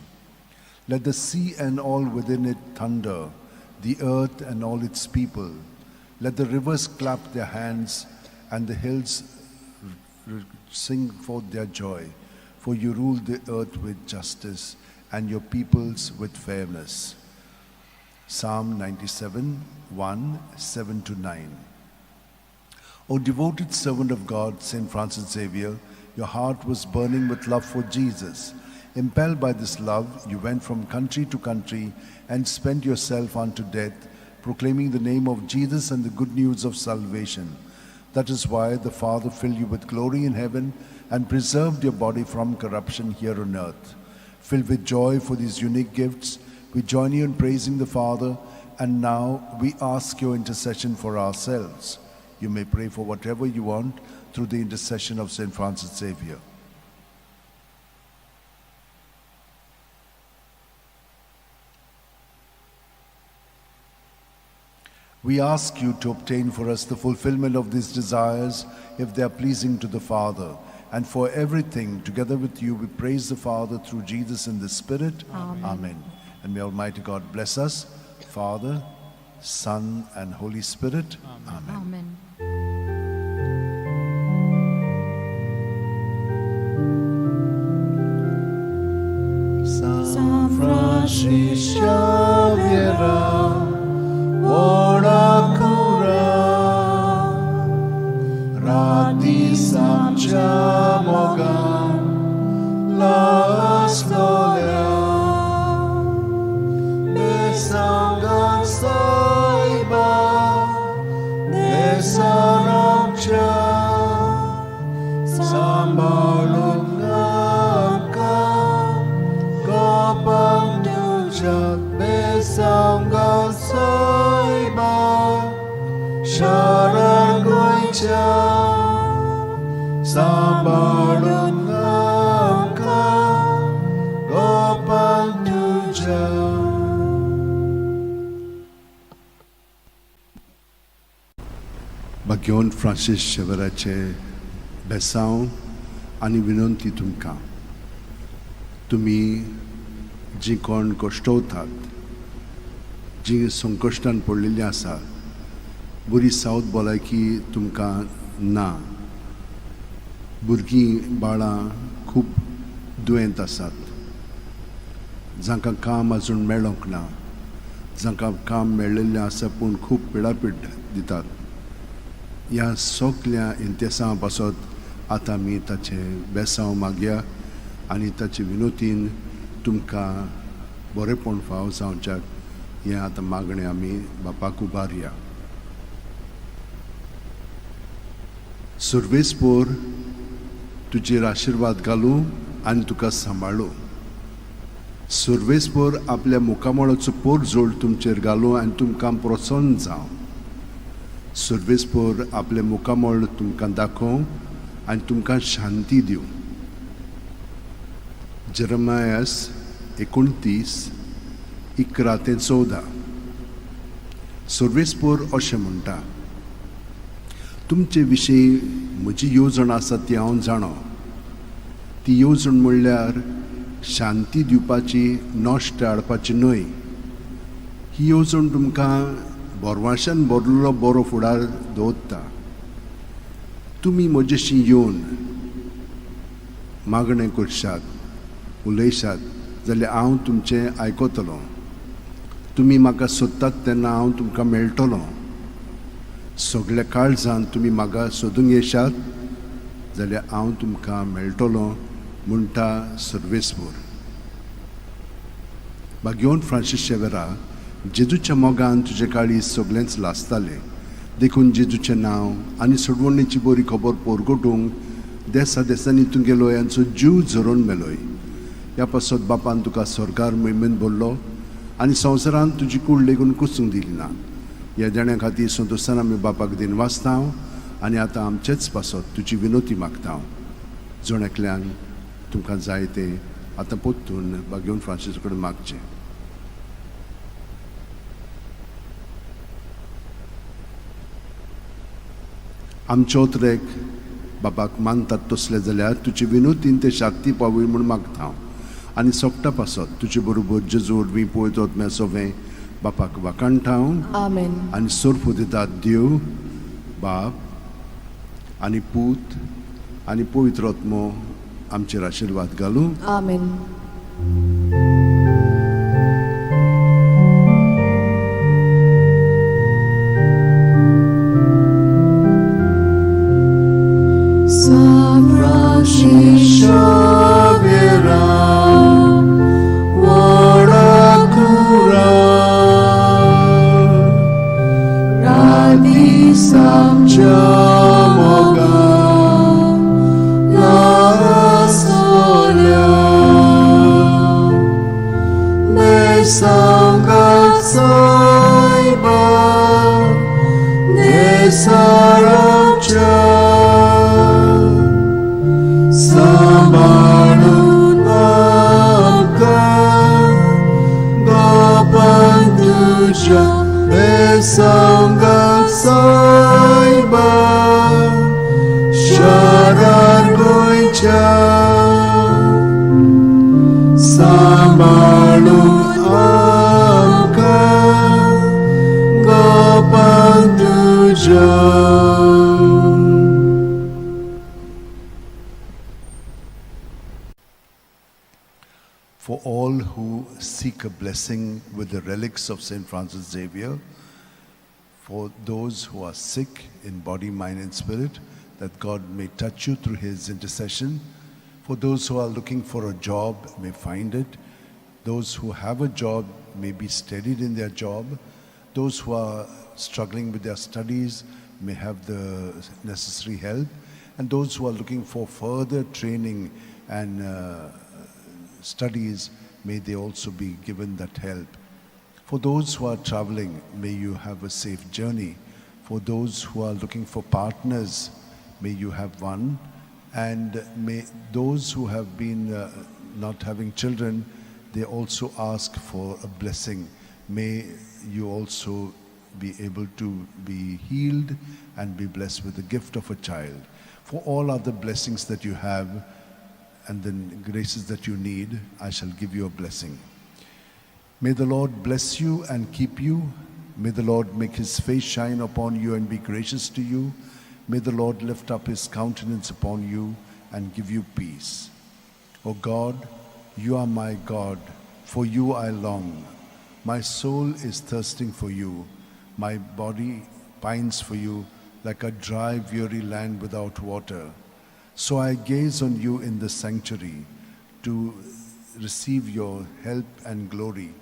Let the sea and all within it thunder, the earth and all its people. Let the rivers clap their hands and the hills sing forth their joy. For you rule the earth with justice and your peoples with fairness. Psalm 97, 1, 7 to 9. O devoted servant of God, Saint Francis Xavier, your heart was burning with love for Jesus. Impelled by this love, you went from country to country and spent yourself unto death, proclaiming the name of Jesus and the good news of salvation. That is why the Father filled you with glory in heaven and preserved your body from corruption here on earth. Filled with joy for these unique gifts, we join you in praising the Father, and now we ask your intercession for ourselves. You may pray for whatever you want through the intercession of Saint Francis Xavier. We ask you to obtain for us the fulfillment of these desires if they are pleasing to the Father. And for everything, together with you, we praise the Father through Jesus in the Spirit. Amen. Amen. And may Almighty God bless us, Father, Son, and Holy Spirit. Amen. Amen. Amen. San Francis Xavier, व्हडा कुरा, राती आमच्या मोगान लासलोल्या, बेसांगां सायबा, देसान आमच्या, सांबाळून आमकां गोपांक तुज्या बेसांगां सायबा, शरण गोंयच्या, सांबाळून आमकां गोपांक तुज्या. भाग्यवंत फ्रांसीस शेवराचे बेसांव आनी विनंती तुमकां, तुमी जीं कोण कश्टवतात, जीं संकश्टान पडलेलीं आसा, बरी सावत भलायकी तुमकां ना, भुरगीं बाळां खूब दुयेंत आसात, जांकां काम आजून मेळोंक ना, जांकां काम मेळिल्लें आसा पूण खूब पिडापीड दितात, ह्या सगल्या इंतेसां पासत आतां आमी ताचें बेसांव मागया आनी ताचे विनोतीन तुमकां बरेंपण फाव जावच्याक हें आतां मागणें आमी बापाक उबारया. सुर्वेसपोर तुजेर आशिर्वाद घालूं आनी तुका सांबाळूं. सुर्वेसपोर आपल्या मुखामळाचो पोरजोड तुमचेर घालूं आनी तुमकां प्रोत्साहन जावं. सुर्वेसपोर आपलें मुखामळ तुमकां दाखोवं आनी तुमकां शांती दिवं. जेरमायस 29:11-14. सुर्वेसपोर अशें म्हणटा, तुमचे विशीं म्हजी येवजण आसा ती हांव जाणो. ती येवजण म्हणल्यार शांती दिवपाची, नश्ट हाडपाची न्हय. ही येवजण तुमकां बोरवाशान भरलेलो बरो फुडार दवरता. तुमी म्हजेशी येवन मागणें करशात, उलयशात जाल्यार हांव तुमचें आयकतलो. तुमी म्हाका सोदतात तेन्ना हांव तुमकां मेळटलो. सगल्या काळजान तुमी म्हाका सोदूंक येशात जाल्यार हांव तुमकां मेळटलो, म्हणटा सर्वेस्पोर. भाग्यवंत फ्रांसीस शेवेरा, जेजूच्या मोगान तुजे काळीज सगळेंच लासतालें, देखून जेजूचें नांव आनी सोडवणेची बरी खबर पोरगोटूंक देसा देसांनी तुगेलो यांचो जीव झरोवन मेलोय. ह्या पासत बापान तुका स्वर्गार महिमेन भरलो आनी संवसारांत तुजी कूड लेगून कुसूंक दिली ना. ह्या देण्या खातीर संतोशान आमी बापाक दिन वाचता आनी आतां आमचेच पासत तुजी विनोती मागता. जण एकल्यान तुमकां जाय तें आतां परतून भाग्यवंत फ्रांसीस कडेन मागचें. आमचो ट्रेक बापाक मानतात तसले जाल्यार तुजे विनोतीन ते शाक्ती पावय म्हूण मागता हांव आनी सोगटा पासत तुजे बरोबर जेजू वरवीं पळयतात म्या सोवें बापाक वाखाणटा हांव. आमेन. आनी सोर्फ दितात देव बाप आनी पूत आनी पवित्र आत्मो आमचेर आशिर्वाद घालूं. आमेन. San Francis Xavier, व्हडा कुरा, राती आमच्या मोगान लासलोल्या, बेसांगां सायबा, देसार आमच्या, सांबाळून आमकां गोपान तुज्या बेसांगां. सांबाळूंक आमकां गोपान तुज्या. For all who seek a blessing with the relics of St. Francis Xavier, for those who are sick in body, mind, and spirit, that God may touch you through his intercession. For those who are looking for a job, may find it. Those who have a job may be steadied in their job. Those who are struggling with their studies may have the necessary help. And those who are looking for further training and studies, may they also be given that help. For those who are traveling, may you have a safe journey. For those who are looking for partners, may you have one. And may those who have been not having children, they also ask for a blessing. May you also be able to be healed and be blessed with the gift of a child. For all other blessings that you have and the graces that you need, I shall give you a blessing. May the Lord bless you and keep you. May the Lord make his face shine upon you and be gracious to you. May the Lord lift up his countenance upon you and give you peace. O God, you are my God, for you I long. My soul is thirsting for you. My body pines for you like a dry, weary land without water. So I gaze on you in the sanctuary to receive your help and glory.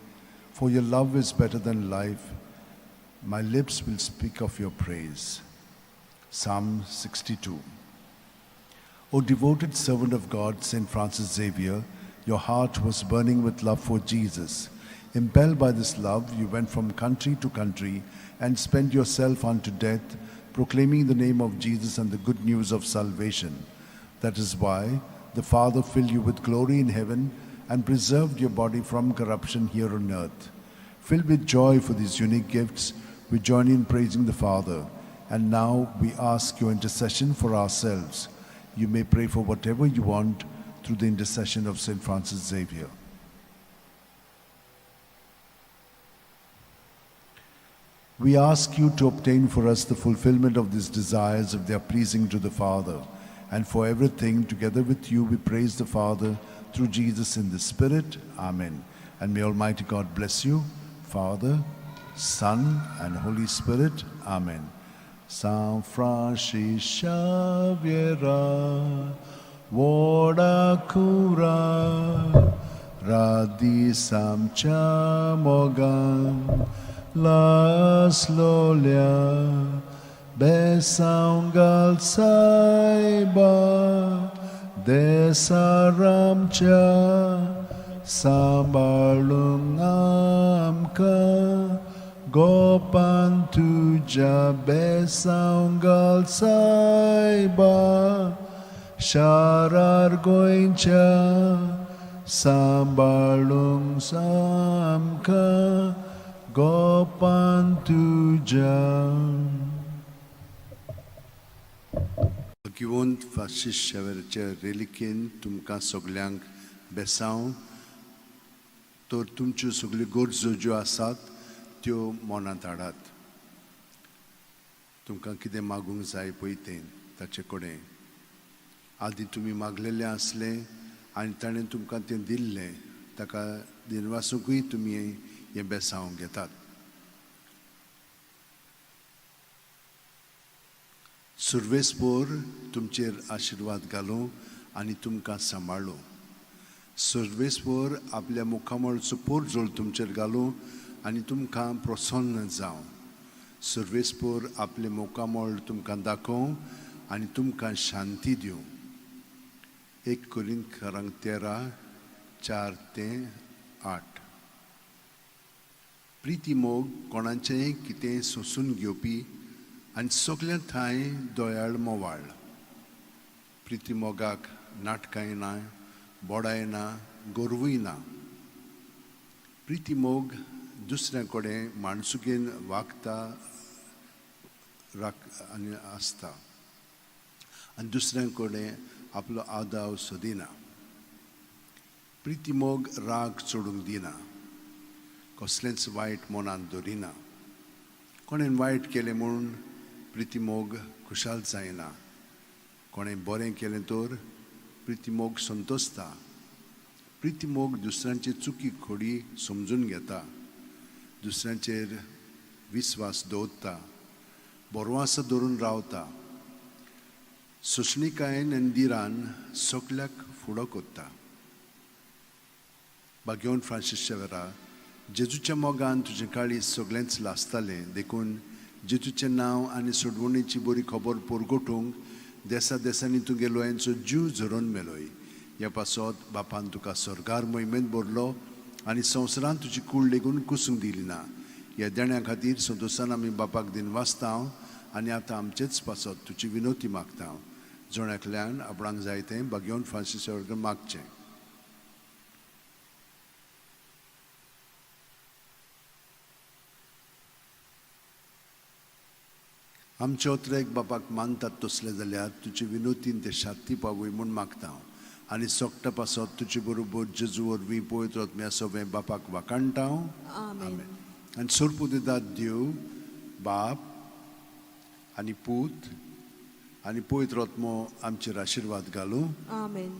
For your love is better than life. My lips will speak of your praise. Psalm 62. O devoted servant of God, St. Francis Xavier, your heart was burning with love for Jesus. Impelled by this love, you went from country to country and spent yourself unto death, proclaiming the name of Jesus and the good news of salvation. That is why the Father filled you with glory in heaven and preserved your body from corruption here on earth. Filled with joy for these unique gifts, we join in praising the Father. And now we ask your intercession for ourselves. You may pray for whatever you want through the intercession of St. Francis Xavier. We ask you to obtain for us the fulfillment of these desires if they are pleasing to the Father. And for everything, together with you, we praise the Father through Jesus in the Spirit. Amen. And may Almighty God bless you, Father, Son, and Holy Spirit. Amen. San Francis Xavier, Vodakura, Radhi Samchamogan, Las Lolia, Besangal Saiba, Desaramcha, Sambalung Amka, Gopan Tuja Besangal Saiba, Sharar Goincha, Sambalung Samka, Gopan Tuja. भगवंत Francis शेवरचे रेलिकेन तुमकां सगल्यांक बेसांव तर तुमच्यो सगल्यो गरजो ज्यो आसात त्यो मनांत हाडात. तुमकां कितें मागूंक जाय पळय तें ताचे कडेन आदीं तुमी मागलेलें आसलें आनी ताणें तुमकां तें दिल्लें, ताका दिनवासूंकूय तुमी हें बेसांव घेतात. सुर्वेसपोर तुमचेर आशिर्वाद घालूं आनी तुमकां सांबाळूं. सुर्वेसपोर आपल्या मुखामळचो पोरजोळ तुमचेर घालूं आनी तुमकां प्रसन्न जावं. सुर्वेसपोर आपलें मुखामळ तुमकां दाखोवं आनी तुमकां शांती दिवं. 1 कोरिंथकारांक 13:4-8. प्रिती मोग कोणाचेंय कितें सोंसून घेवपी आनी सगल्या ठांय दयाळ मोवाळ. प्रिती मोगाक नाटकांय ना, बोडाय ना, गोरवूय ना. प्रिती मोग दुसऱ्या कडेन माणसुकेन वागता राख आनी आसता आनी दुसऱ्या कडेन आपलो आदाव सोदिना. प्रितीमोग राग चडूंक दिना, कसलेंच वायट मनांत दवरिना. कोणें वायट केलें म्हूण प्रितीमोग खुशाल जायना, कोणें बरें केलें तर प्रितीमोग संतोसता. प्रितीमोग दुसऱ्यांचे चुकी खोडी समजून घेता, दुसऱ्यांचेर विस्वास दवरता, बरवास धरून रावता. सोंसणिकायेन आनी धिरान सगल्याक फुडो करता. बागेवन फ्रांसीस शेवरा, जेजूच्या मोगान तुजें काळीज सगळेंच लासतालें, देखून जेजूचें नांव आनी सोडवणीची बरी खबर परगटूंक देसा देसांनी तुगे लोयांचो जीव झरोवन मेलोय. ह्या पासत बापान तुका स्वर्गार मोहिमेंत भरलो आनी संवसारांत तुजी कूड लेगून कुसूंक दिली ना. ह्या देण्या खातीर संतोशान आमी बापाक दिनवासता आनी आतां आमचेच पासत तुजी विनवती मागता. जण एकल्यान आपणाक जाय तें बागेवन फ्रांसीस वर्ग मागचें. आमचे ओत्रेक बापाक मानतात तसले जाल्यार तुजे विनोतीन ते शांती पावय म्हूण मागता आनी सोकटा पासत तुजे बरोबर जेजू वरवीं पवित्र आत्म्या सगळें बापाक वाखाणटा. आमेन. आनी सोरपू दितात देव बाप आनी पूत आनी पवित्र आत्मो आमचेर आशिर्वाद घालूं. आमेन.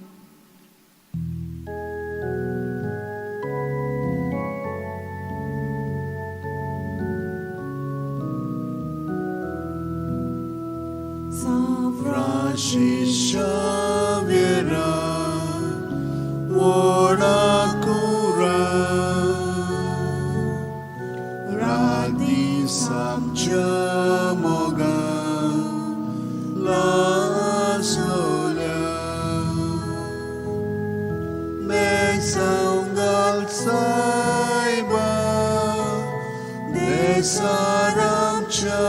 San Francis Xavier, व्हडा कुरा, रात-दीस आमच्या मोगान लासलोल्या. बेसांव घाल सायबा, देसार आमच्या,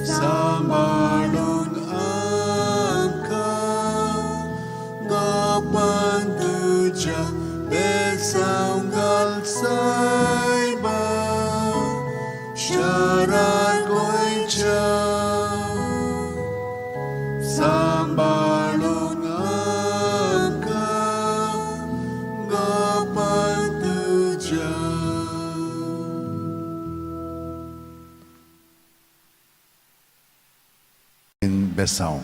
सांबाळूंक आमकां गोपान तुज्या. बेसांव घाल सायबा, शारार गोंयच्या, सांबाळूंक आमकां गोपान तुज्या. बेसांव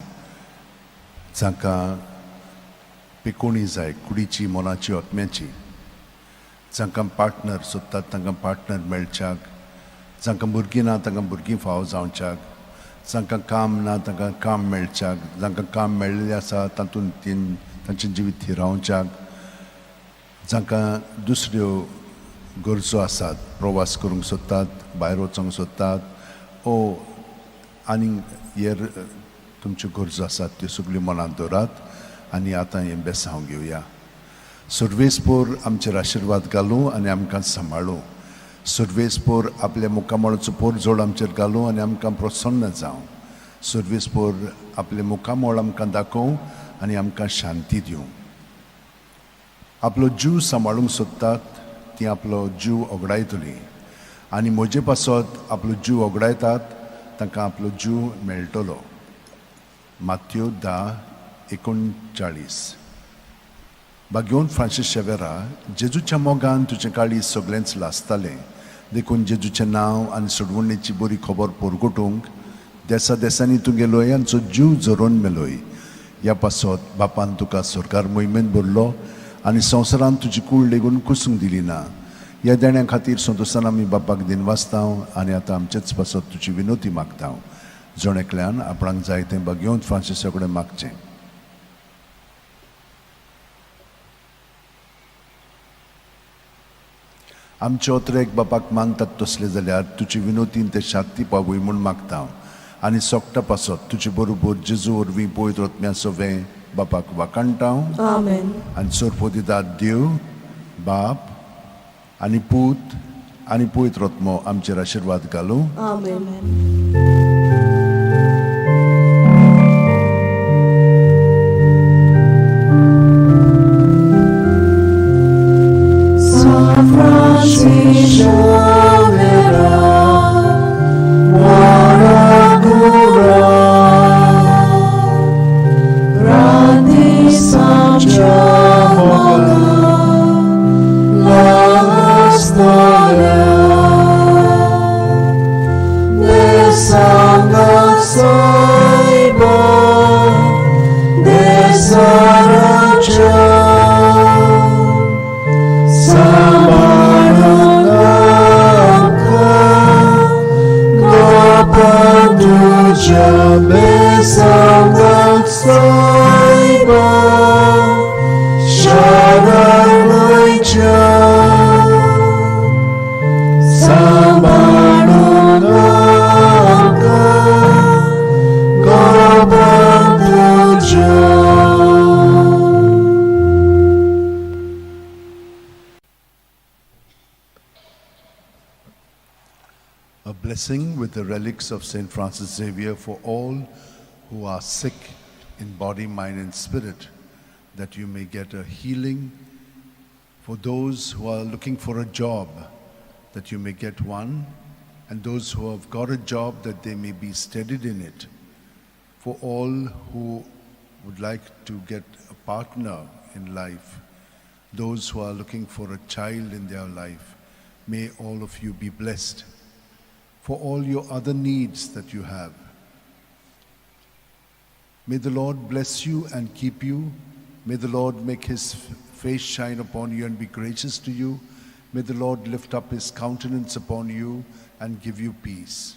जांकां पिकोणी जाय कुडीची, मनाची, आत्म्याची, जांकां पार्टनर सोदतात तांकां पार्टनर मेळच्याक, जांकां भुरगीं ना तांकां भुरगीं फावो जावच्याक, जांकां काम ना तांकां काम मेळच्याक, जांकां काम मेळिल्लें आसा तातूंत तीन तांचें जिवीत थिरावच्याक, जांकां दुसऱ्यो गरजो आसात, प्रवास करूंक सोदतात, भायर वचूंक सोदतात ओ आनी हेर तुमच्यो गरजो आसात त्यो सगल्यो मनांत दवरात आनी आतां हें बेसांव घेवया. सर्वेस्पोर आमचेर आशिर्वाद घालूं आनी आमकां सांबाळूं. सर्वेस्पोर आपल्या मुखामळाचो पोरजोड आमचेर घालूं आनी आमकां प्रसन्न जावं. सर्वेस्पोर आपलें मुखामळ आमकां दाखोवं आनी आमकां शांती दिवं. आपलो जीव सांबाळूंक सोदतात ती आपलो जीव ओगडायतली आनी म्हजे पासत आपलो जीव ओगडायतात तांकां आपलो जीव मेळटलो. मात्यो 10:39. बागेवन फ्रांसीस शेवेरा, जेजूच्या मोगान तुजें काळीज सगळेंच लासतालें, देखून जेजूचें नांव आनी सोडवणीची बरी खबर परगटूंक देसा देसांनी तुगे लोयांचो जीव झरोवन मेलोय. ह्या पासत बापान तुका सरकार मोहिमेंत भरलो आनी संवसारांत तुजी कूड लेगून कुसूंक दिली ना. ह्या देण्या खातीर संतोशान आमी बापाक दिनवासता आनी आतां आमचेच पासत तुजी विनवती मागता. जण एकल्यान आपणाक जाय तें बागेवन फ्रांसीसा कडेन मागचें. आमचे ओत्रेक बापाक मानतात तसले जाल्यार तुजी विनवतीन ते शांती पावय म्हूण मागता आनी सोकटा पासत तुजे बरोबर जेजू वरवीं पवित्र आत्म्या सवें बापाक वाखाणटा. आमेन. आनी सोरपो दितात देव बाप आनी पूत आनी पवित्र आत्मो आमचेर आशिर्वाद घालूं. आमेन. San Francis Xavier, व्हडा कुरा, सायबा शरण गोंयच्या सांबाळून आमकां गोपां तुज्या. A blessing with the relics of St. Francis Xavier for all who are sick in body, mind, and spirit, that you may get a healing. For those who are looking for a job, that you may get one, and those who have got a job, that they may be steadied in it. For all who would like to get a partner in life, those who are looking for a child in their life, may all of you be blessed. For all your other needs that you have, may the Lord bless you and keep you. May the Lord make his face shine upon you and be gracious to you. May the Lord lift up his countenance upon you and give you peace.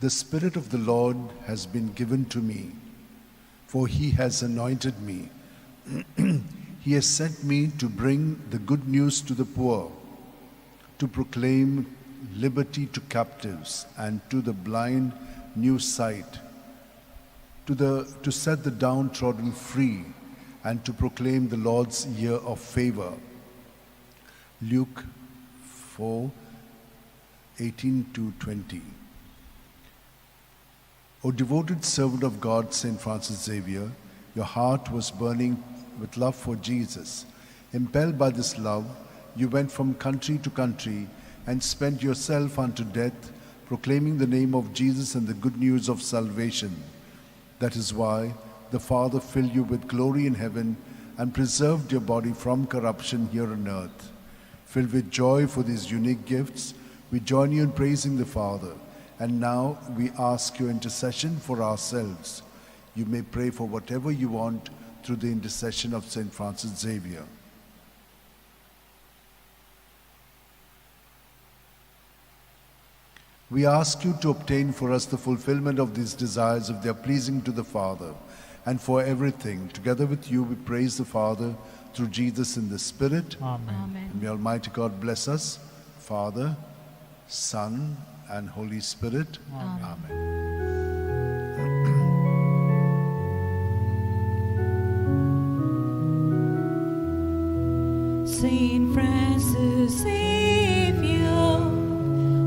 The Spirit of the Lord has been given to me, for he has anointed me. He has sent me to bring the good news to the poor, to proclaim liberty to captives and to the blind new sight, to set the downtrodden free, and to proclaim the Lord's year of favor. Luke 4:18 to 20. O devoted servant of God, St. Francis Xavier, your heart was burning with love for Jesus. Impelled by this love, you went from country to country and spent yourself unto death, proclaiming the name of Jesus and the good news of salvation. That is why the Father filled you with glory in heaven and preserved your body from corruption here on earth. Filled with joy for these unique gifts, we join you in praising the Father. And now we ask your intercession for ourselves. You may pray for whatever you want through the intercession of St. Francis Xavier. We ask you to obtain for us the fulfillment of these desires if they are pleasing to the Father. And for everything, together with you, we praise the Father through Jesus in the Spirit. Amen. Amen. And may Almighty God bless us, Father, Son, and Holy Spirit. Amen. Amen. Saint Francis Xavier,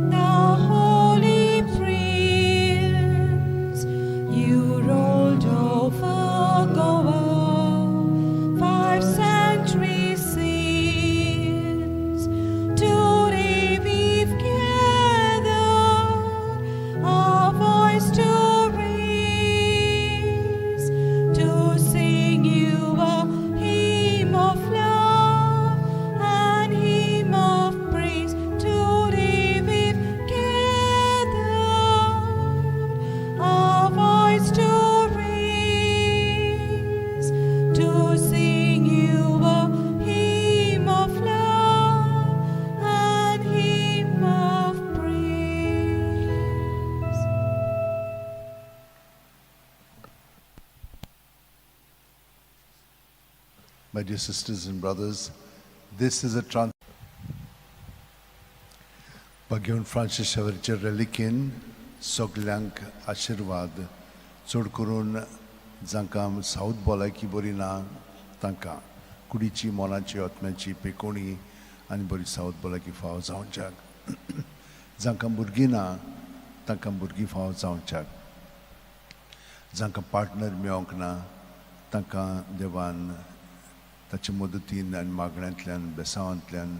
the holy prince, you rolled over Goa 5 centuries since. Today we've gathered our voice to raise, to sing you a hymn of love and hymn of praise. Today we've gathered our voice to raise, to sing you a hymn of love and hymn of praise. My dear sisters and brothers, this is a trans. Bhagwan Francis शवरच्या रेलिकेन सगल्यांक आशिर्वाद, चड करून जांकां south भलायकी बरी ना तांकां कुडीची, मनाची, आत्म्याची पेकोणी आनी बरी सावथ भलायकी फावो जावच्याक, जांकां भुरगीं ना तांकां भुरगीं फावो जावच्याक, जांकां पार्टनर मेळोंक ना तांकां देवान ताचे मदतीन आनी मागण्यांतल्यान बेसांवांतल्यान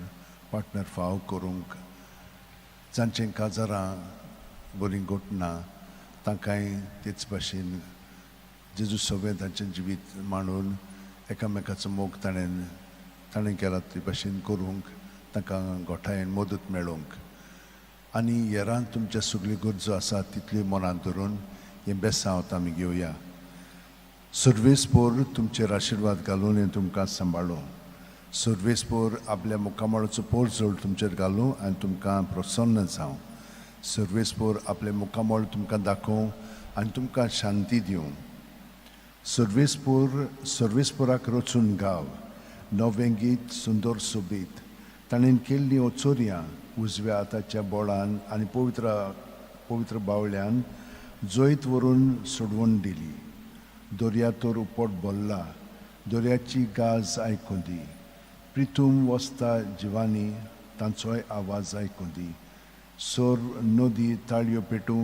पार्टनर फावो करूंक, जांचें काजारां बरीं घोटना तांकांय तेच भाशेन जेजू सगळें तांचें जिवीत मांडून एकामेकाचो मोग ताणें ताणें केला ते भाशेन करूंक तांकां गोठायेन मदत मेळोंक आनी हेरांत तुमच्या सगल्यो गरजो आसा तितल्यो मनांत धरून हें बेसांव आमी घेवया. सर्वेस्पोर तुमचेर आशिर्वाद घालून हें तुमकां सांबाळूं. सर्वेस्पोर आपल्या मुखामळाचो पोरजोड तुमचेर घालूं आनी तुमकां प्रसन्न जावं. सर्वेस्पोर आपलें मुखामळ तुमकां दाखोवं आनी तुमकां शांती दिवं. सर्वेस्पोर सर्वेस्पोराक रचून गाव नवें गीत सुंदर सोबीत. ताणें केल्लीं ओचोरयां उजव्या हाताच्या बोळान आनी पवित्र पवित्र बावल्यान जैत व्हरून सोडवून दिली. दर्या तर उपट भरला, दर्याची गाज आयकूं दी. प्रिथूम वसता जिवानी तांचोय आवाज आयकूं दी. सोर नदी ताळयो पेटूं,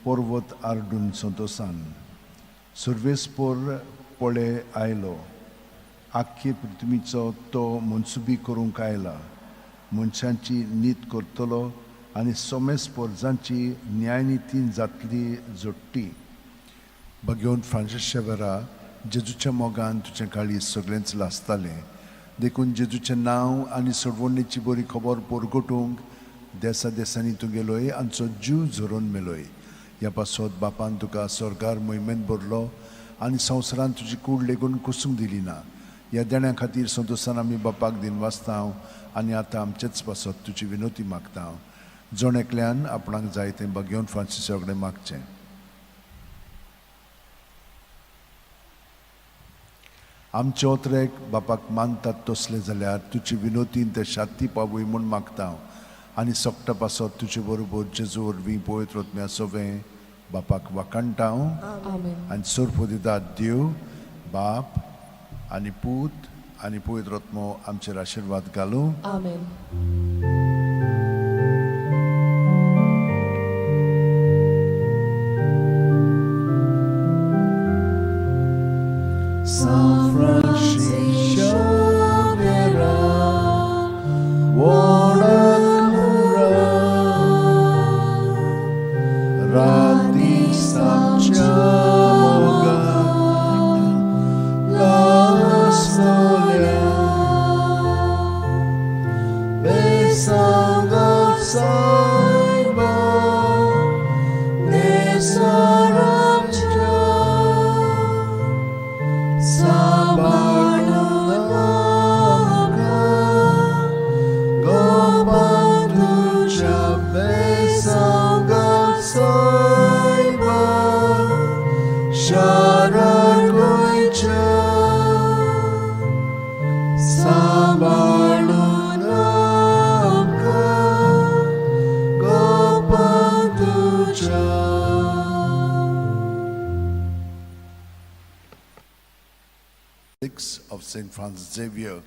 पर्वत आरडून संतोसान. सर्वेस्पोर पळे आयलो, आख्खे पृथ्वीचो तो मनसुबी करूंक आयला. मनशांची नीत करतलो आनी सोमेस पोरजांची न्यायनितीन जातली जोडटी. भगवंत फ्रांसीस शेवरा, जेजूच्या मोगान तुजें काळीज सगळेंच लासतालें. देखून जेजूचें नांव आनी सोडवणेची बरी खबर परगटूंक देसा देसांनी तूं गेलोय आमचो जीव झरोवन मेलोय. ह्या पासत बापान तुका स्वर्गार मोहिमेंत भरलो आनी संवसारांत तुजी कूड लेगून कुसूंक दिली ना. ह्या देण्या खातीर संतोशान आमी बापाक दिनवासता आनी आतां आमचेच पासत तुजी विनवती मागता. जण एकल्यान आपणाक जाय तें भगवंत फ्रांसिसा कडेन मागचें. आमचे ओतरेक बापाक मानतात तसले जाल्यार तुजी विनोतीन ते शांती पावय म्हूण मागता आनी सोकटा पासत तुजे बरोबर जेजू वरवीं पवित्र आत्म्या सवें बापाक वाखाणटा. आमेन. आनी सोरपोदिदाद देव बाप आनी पूत आनी पवित्र आत्मो आमचेर आशिर्वाद घालूं. आमेन. San Francisco Xavier, Wodakura, राती सामच्या मोगान लासतल्या. Besanga Saiba, Nesaramcha, Sabarunamka, Gopanducha, Besanga Saiba, Sharagoicha. Sambalunamka Gopanducha. Six of St. Francis Xavier,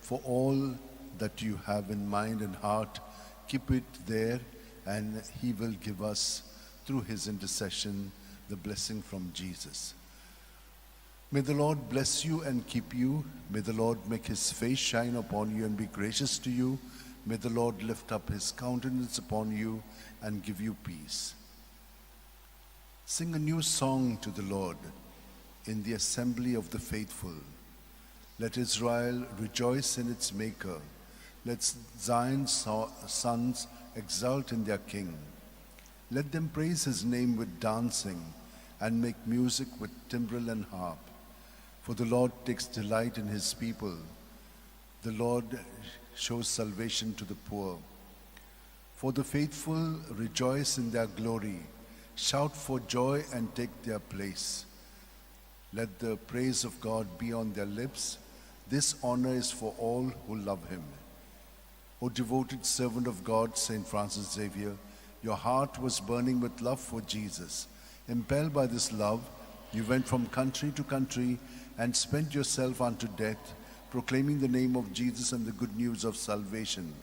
for all that you have in mind and heart, keep it there, and he will give us through his intercession the blessing from Jesus. May the Lord bless you and keep you. May the Lord make his face shine upon you and be gracious to you. May the Lord lift up his countenance upon you and give you peace. Sing a new song to the Lord in the assembly of the faithful. Let Israel rejoice in its Maker. Let Zion's sons exult in their King. Let them praise his name with dancing and make music with timbrel and harp. For the Lord takes delight in his people. The Lord shows salvation to the poor. For the faithful rejoice in their glory, shout for joy and take their place. Let the praise of God be on their lips. This honor is for all who love him. O devoted servant of God, St. Francis Xavier, your heart was burning with love for Jesus. Impelled by this love, you went from country to country and spent yourself unto death, proclaiming the name of Jesus and the good news of salvation.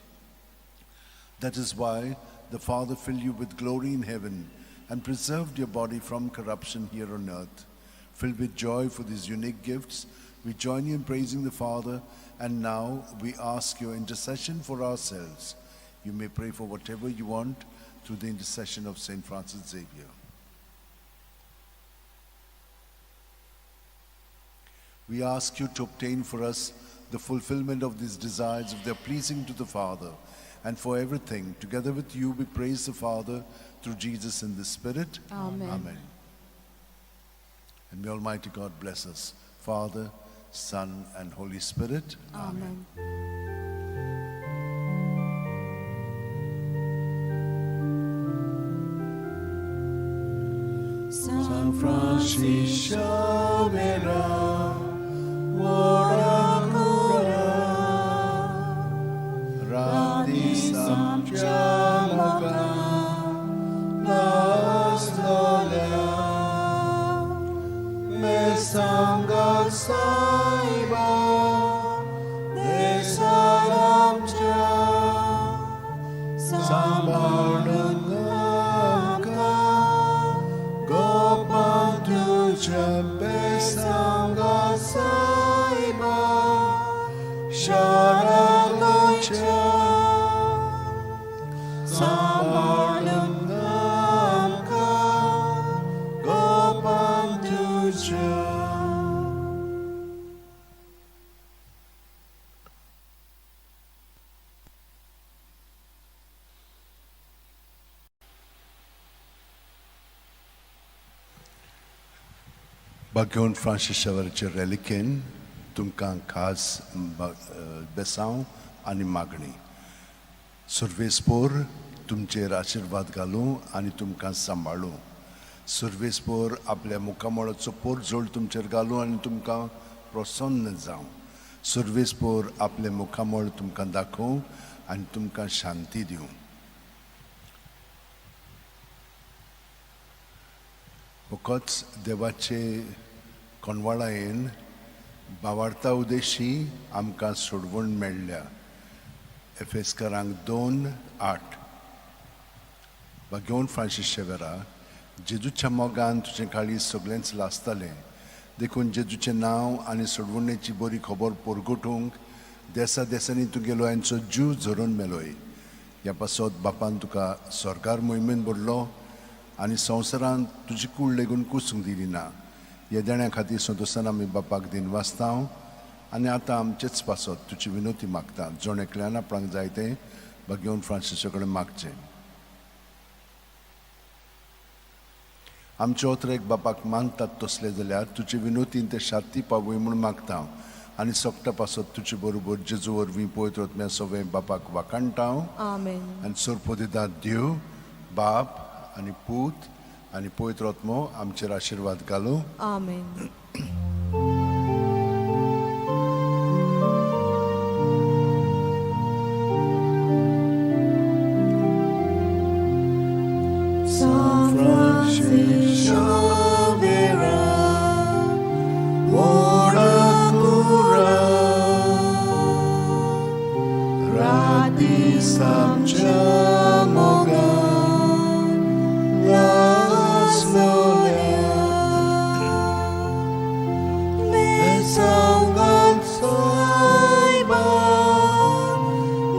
That is why the Father filled you with glory in heaven and preserved your body from corruption here on earth. Filled with joy for these unique gifts, we join you in praising the Father, and now we ask your intercession for ourselves. You may pray for whatever you want through the intercession of St. Francis Xavier. We ask you to obtain for us the fulfillment of these desires if they are pleasing to the Father. And for everything, together with you, we praise the Father through Jesus in the Spirit. Amen. Amen. And may Almighty God bless us, Father, Son, and Holy Spirit. Amen. San Francisco. Xavier, ora cura, राती आमच्या मोगान नासलोल्या, मेसांगा सायबा, देसार आमच्या, सांबाळून आमकां, गोपान तुज्या बेसांगा सायबा, शारा गोंयच्या. सांबाळून आमकां, गोपान तुज्या. बागेवन फ्रांसीस शेवराचे रेलिकेन तुमकां खास बेसांव आनी मागणी. सुर्वेसपोर तुमचेर आशिर्वाद घालूं आनी तुमकां सांबाळूं. सुर्वेसपोर आपल्या मुखामळाचो पोरजोळ तुमचेर घालूं आनी तुमकां प्रसन्न जावं. सुर्वेसपोर आपलें मुखामळ तुमकां दाखोवं आनी तुमकां शांती दिवं. फकत देवाचे कोणवाळायेन बावार्ता उदेशी आमकां सोडवण मेळ्ळ्या. एफेस्करांक 2:8. बागेवन फ्रांसीस शेवेरा, जेजूच्या मोगान तुजें काळीज सगळेंच लासतालें, देखून जेजूचें नांव आनी सोडवणेची बरी खबर परगटूंक देसा देसांनी तुगेलो यांचो जीव झरोवन मेलोय. ह्या पासत बापान तुका सरकार मोहिमेन भरलो आनी संवसारांत तुजी कूड लेगून कुसूंक दिली ना. ह्या देण्या खातीर संतोशान आमी बापाक दिनवासता आनी आतां आमचेच पासत तुजी विनोती मागता. जण एकल्यान आपणाक जाय तें बागेवन फ्रांसीसा कडेन मागचें. आमचे ओतरेक बापाक मानतात तसले जाल्यार तुजे विनोतीन ते शांती पावय म्हूण मागता आनी सोगटा पासत तुजे बरोबर जेजू वरवीं पवित्र आत्म्या सगळें बापाक वाखाणटा. आमेन. आनी सोरपोदिदा देव बाप आनी पूत आनी पवित्र आत्मो आमचेर आशिर्वाद घालूं. आमेन. San Francis Xavier, ora cura, राती आमच्या मोगान लासलोल्या, बेसांगात सायबा,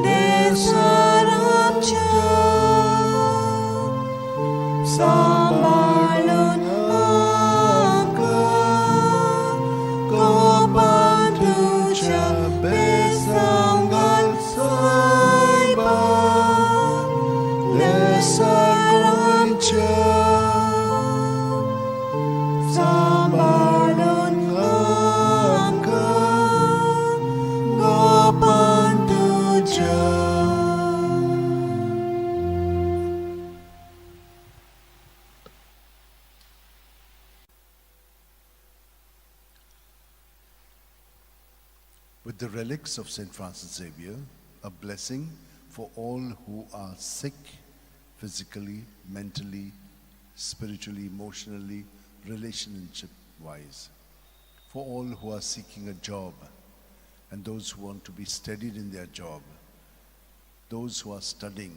देसार आमच्या, सांबाळून आमकां, गोपान तुज्या बेसांगात सायबा, देसार आमच्या. सांबाळून आमकां, गोपान तुज्या. With the relics of St. Francis Xavier, a blessing for all who are sick physically, mentally, spiritually, emotionally, relationship wise. For all who are seeking a job and those who want to be steadied in their job, those who are studying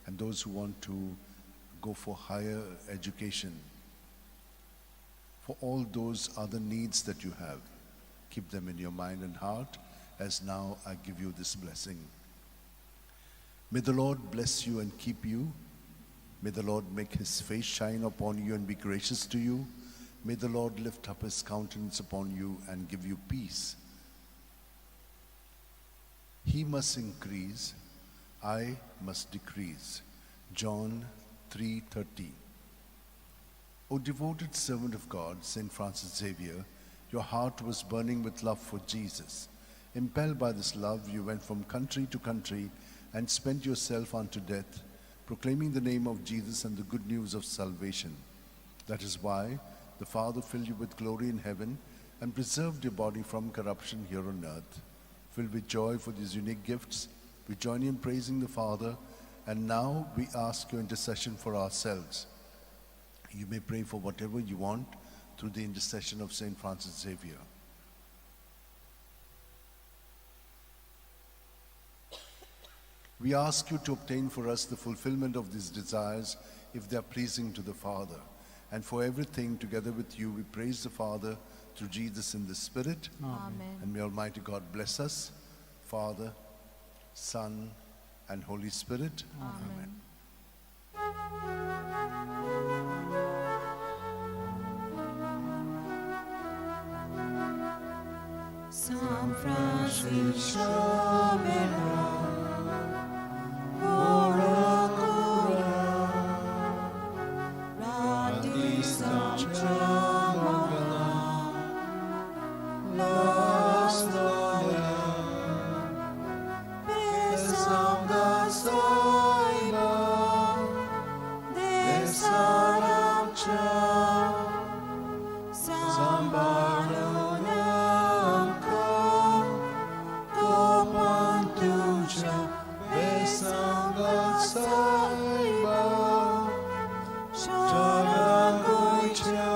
and those who want to go for higher education, for all those other needs that you have. Keep them in your mind and heart as now I give you this blessing. May the Lord bless you and keep you. May the Lord make his face shine upon you and be gracious to you. May the Lord lift up his countenance upon you and give you peace. He must increase, I must decrease. John 3:30. O devoted servant of God, St. Francis Xavier, your heart was burning with love for Jesus. Impelled by this love, you went from country to country and spent yourself unto death, proclaiming the name of Jesus and the good news of salvation. That is why The Father filled you with glory in heaven and preserved your body from corruption here on earth. Filled with joy for these unique gifts, we join you in praising the Father, and now we ask your intercession for ourselves. You may pray for whatever you want through the intercession of Saint Francis Xavier. We ask you to obtain for us the fulfillment of these desires if they are pleasing to the Father. And for everything, together with you, we praise the Father through Jesus in the Spirit. Amen. And may Almighty God bless us, Father, Son, and Holy Spirit. Amen. San Francis Xavier, ora cura, rati samchamana, las noya, besam da saiba, desaramcha, sambalonamka, gopantucha, besam da saiba, sharagoicha,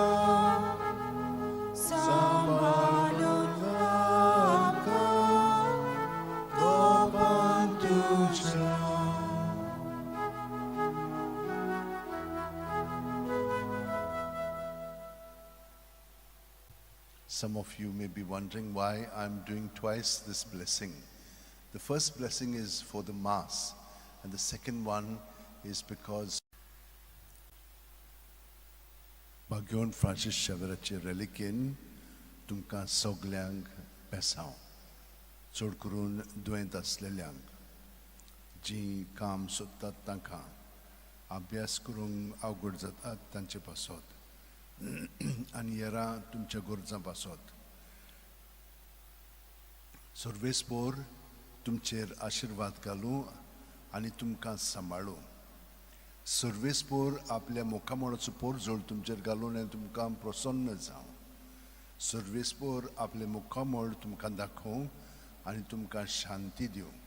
sambalonamka, gopantucha. Some of you may be wondering why I'm doing twice this blessing. The first blessing is for the Mass, and the second one is because Bagyon Francis Xavierचे रेलिकेन तुमकां सगल्यांक बेसांव, चड करून दुयेंत आसलेल्यांक, जीं काम सोदतात तांकां, अभ्यास करूंक अवघड जातात तांचे पासत आनी हेरां तुमच्या गरजां पासत. सर्वेस्पोर तुमचेर आशिर्वाद घालूं आनी तुमकां सांबाळूं. सर्वेस्पोर आपल्या मुखामळाचो पोरजोळ तुमचेर घालून आनी तुमकां प्रसन्न जावं. सर्वेस्पोर आपलें मुखामळ तुमकां दाखोवं आनी तुमकां शांती दिवं.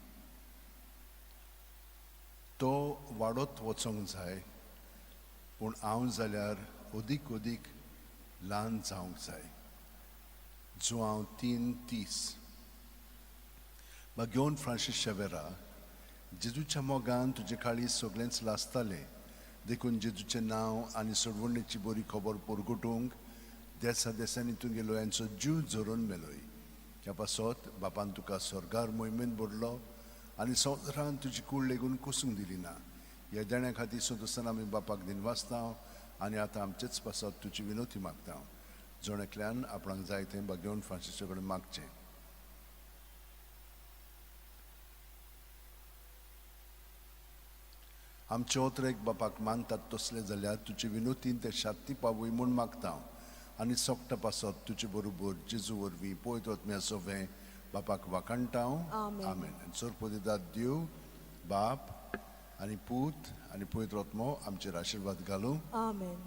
तो वाडत वचोंक जाय, पूण हांव जाल्यार अदीक अदीक ल्हान जावंक जाय. जुआंव 3:30. बागेवन फ्रांसीस शेवेरा, जेजूच्या मोगान तुजे काळीज सगळेंच लासतालें, देखून जेजूचें नांव आनी सोडवणेची बरी खबर परगटूंक देसा देसांनी तुगेलो यांचो जीव झरोवन मेलोय. ह्या पासत बापान तुका स्वर्गार मोहिमेन भरलो आनी संवसारान तुजी कूड लेगून कोसूंक दिली ना. ह्या देण्या खातीर संतोसान आमी बापाक दिनवासता आनी आतां आमचेच पासत तुजी विनोती मागता. जण एकल्यान आपणाक जाय तें बागेवन फ्रांसीसा कडेन मागचें. आमचे ओतरेक बापाक मानतात तसले जाल्यार तुजे विनोतीन ते शांती पावय म्हूण मागता आनी सोकटा पासत तुजे बरोबर जेजू वरवीं पळयत वतम्या सोवें बापाक वाखाणटा. आमेन. सोरपोदिदाद देव बाप आनी पूत आनी पवित्र आत्मो आमचेर आशिर्वाद घालूं. आमेन.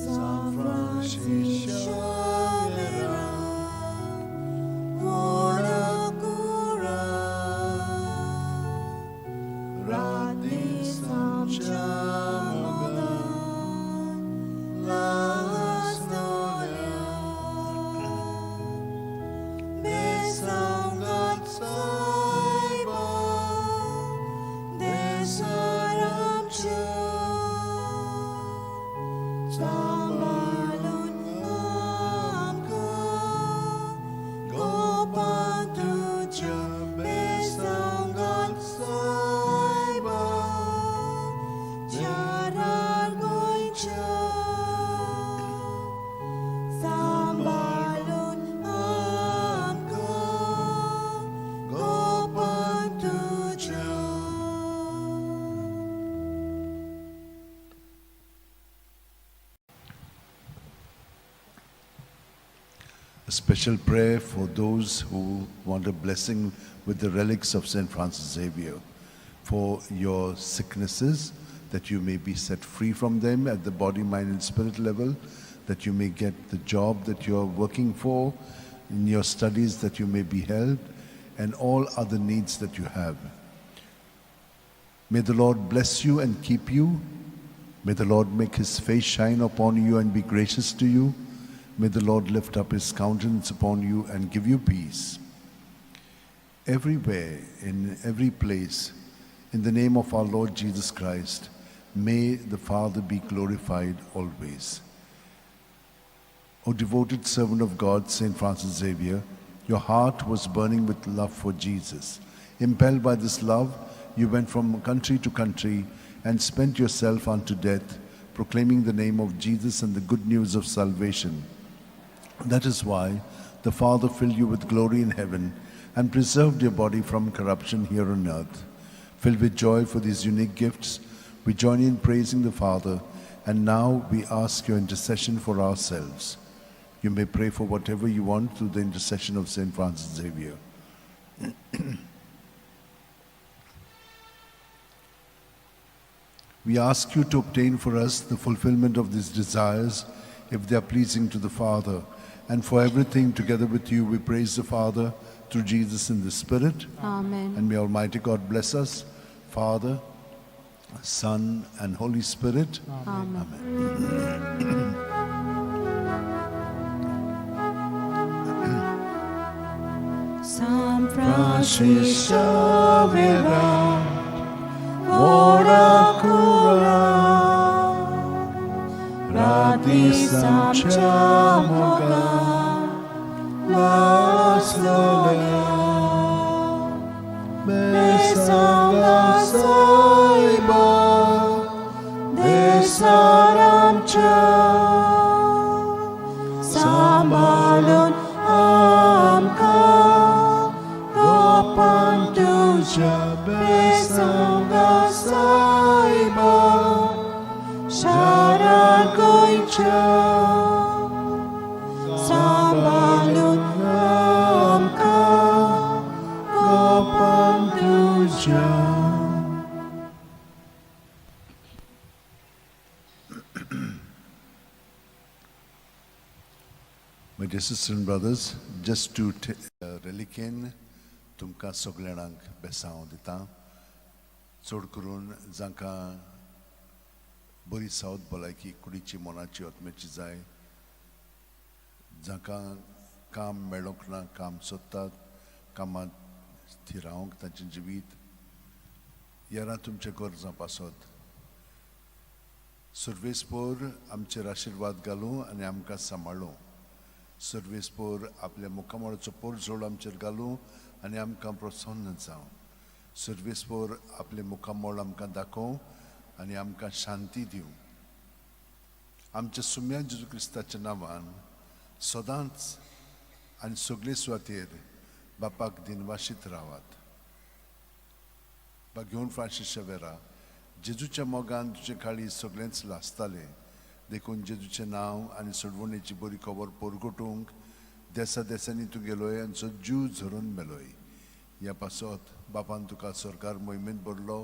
San Francis Xavier, ora cura, rati samchamana, las noya, besam gat saiba, desaramcha. Sambalun amka, gopantucha, besangat saiba, charar goicha. Sambalun amka, gopantucha. A special prayer for those who want a blessing with the relics of St. Francis Xavier for your sicknesses, that you may be set free from them at the body, mind, and spirit level, that you may get the job that you're working for, in your studies that you may be helped, and all other needs that you have. May the Lord bless you and keep you. May the Lord make his face shine upon you and be gracious to you. May the Lord lift up his countenance upon you and give you peace. Everywhere, in every place, in the name of our Lord Jesus Christ, may the Father be glorified always. O devoted servant of God, St. Francis Xavier, your heart was burning with love for Jesus. Impelled by this love, you went from country to country and spent yourself unto death, proclaiming the name of Jesus and the good news of salvation. That is why the Father filled you with glory in heaven and preserved your body from corruption here on earth. Filled with joy for these unique gifts, we join in praising the Father, and now we ask your intercession for ourselves. You may pray for whatever you want through the intercession of St. Francis Xavier. We ask you to obtain for us the fulfillment of these desires, if they are pleasing to the Father. And for everything together with you, we praise the Father through Jesus in the Spirit. Amen. And may Almighty God bless us, Father, Son, and Holy Spirit. Amen. Amen. San Francis Xavier, ora cura, Rati Samchamoga, Laslolia, Besanga Saiba, Desaramcha, Sambalun Amka, Gopantuja, Besanga Saiba, Sharagoicha, Sambalun Amka, Gopantuja. My dear sisters and brothers, just to reliquin तुमकां सगळ्यांक बेसांव दिता, चड करून जांकां बरी south भलायकी कुडीची, मनाची, आत्म्याची जाय, जांकां काम मेळोंक ना, काम सोदतात, कामांत थिरावंक तांचें जिवीत, येरा तुमच्या गरजां पासत सुर्वेसपोर आमचेर आशिर्वाद घालूं आनी आमकां सांबाळूं. सर्वेसपोर आपल्या मुखामळाचो पोरजोड आमचेर घालूं आनी आमकां प्रसन्न जावं. सर्वेसपोर आपलें मुखामळ आमकां दाखोवं आनी आमकां शांती दिवं. आमच्या सुम्या जेजू क्रिस्ताच्या नांवान सदांच आनी सगळे सुवातेर बापाक दिनवाशीत रावात. बा घेवन फ्रांसीस शेवेरा, जेजूच्या मोगान तुजे काळी सगळेंच लासतालें, देखून जेजूचें नांव आनी सोडवणेची बरी खबर परगटूंक देसा देसांनी तूं गेलोय आनी सो जीव झरोवन मेलोय. ह्या पासत बापान तुका सरकार मोहिमेंत भरलो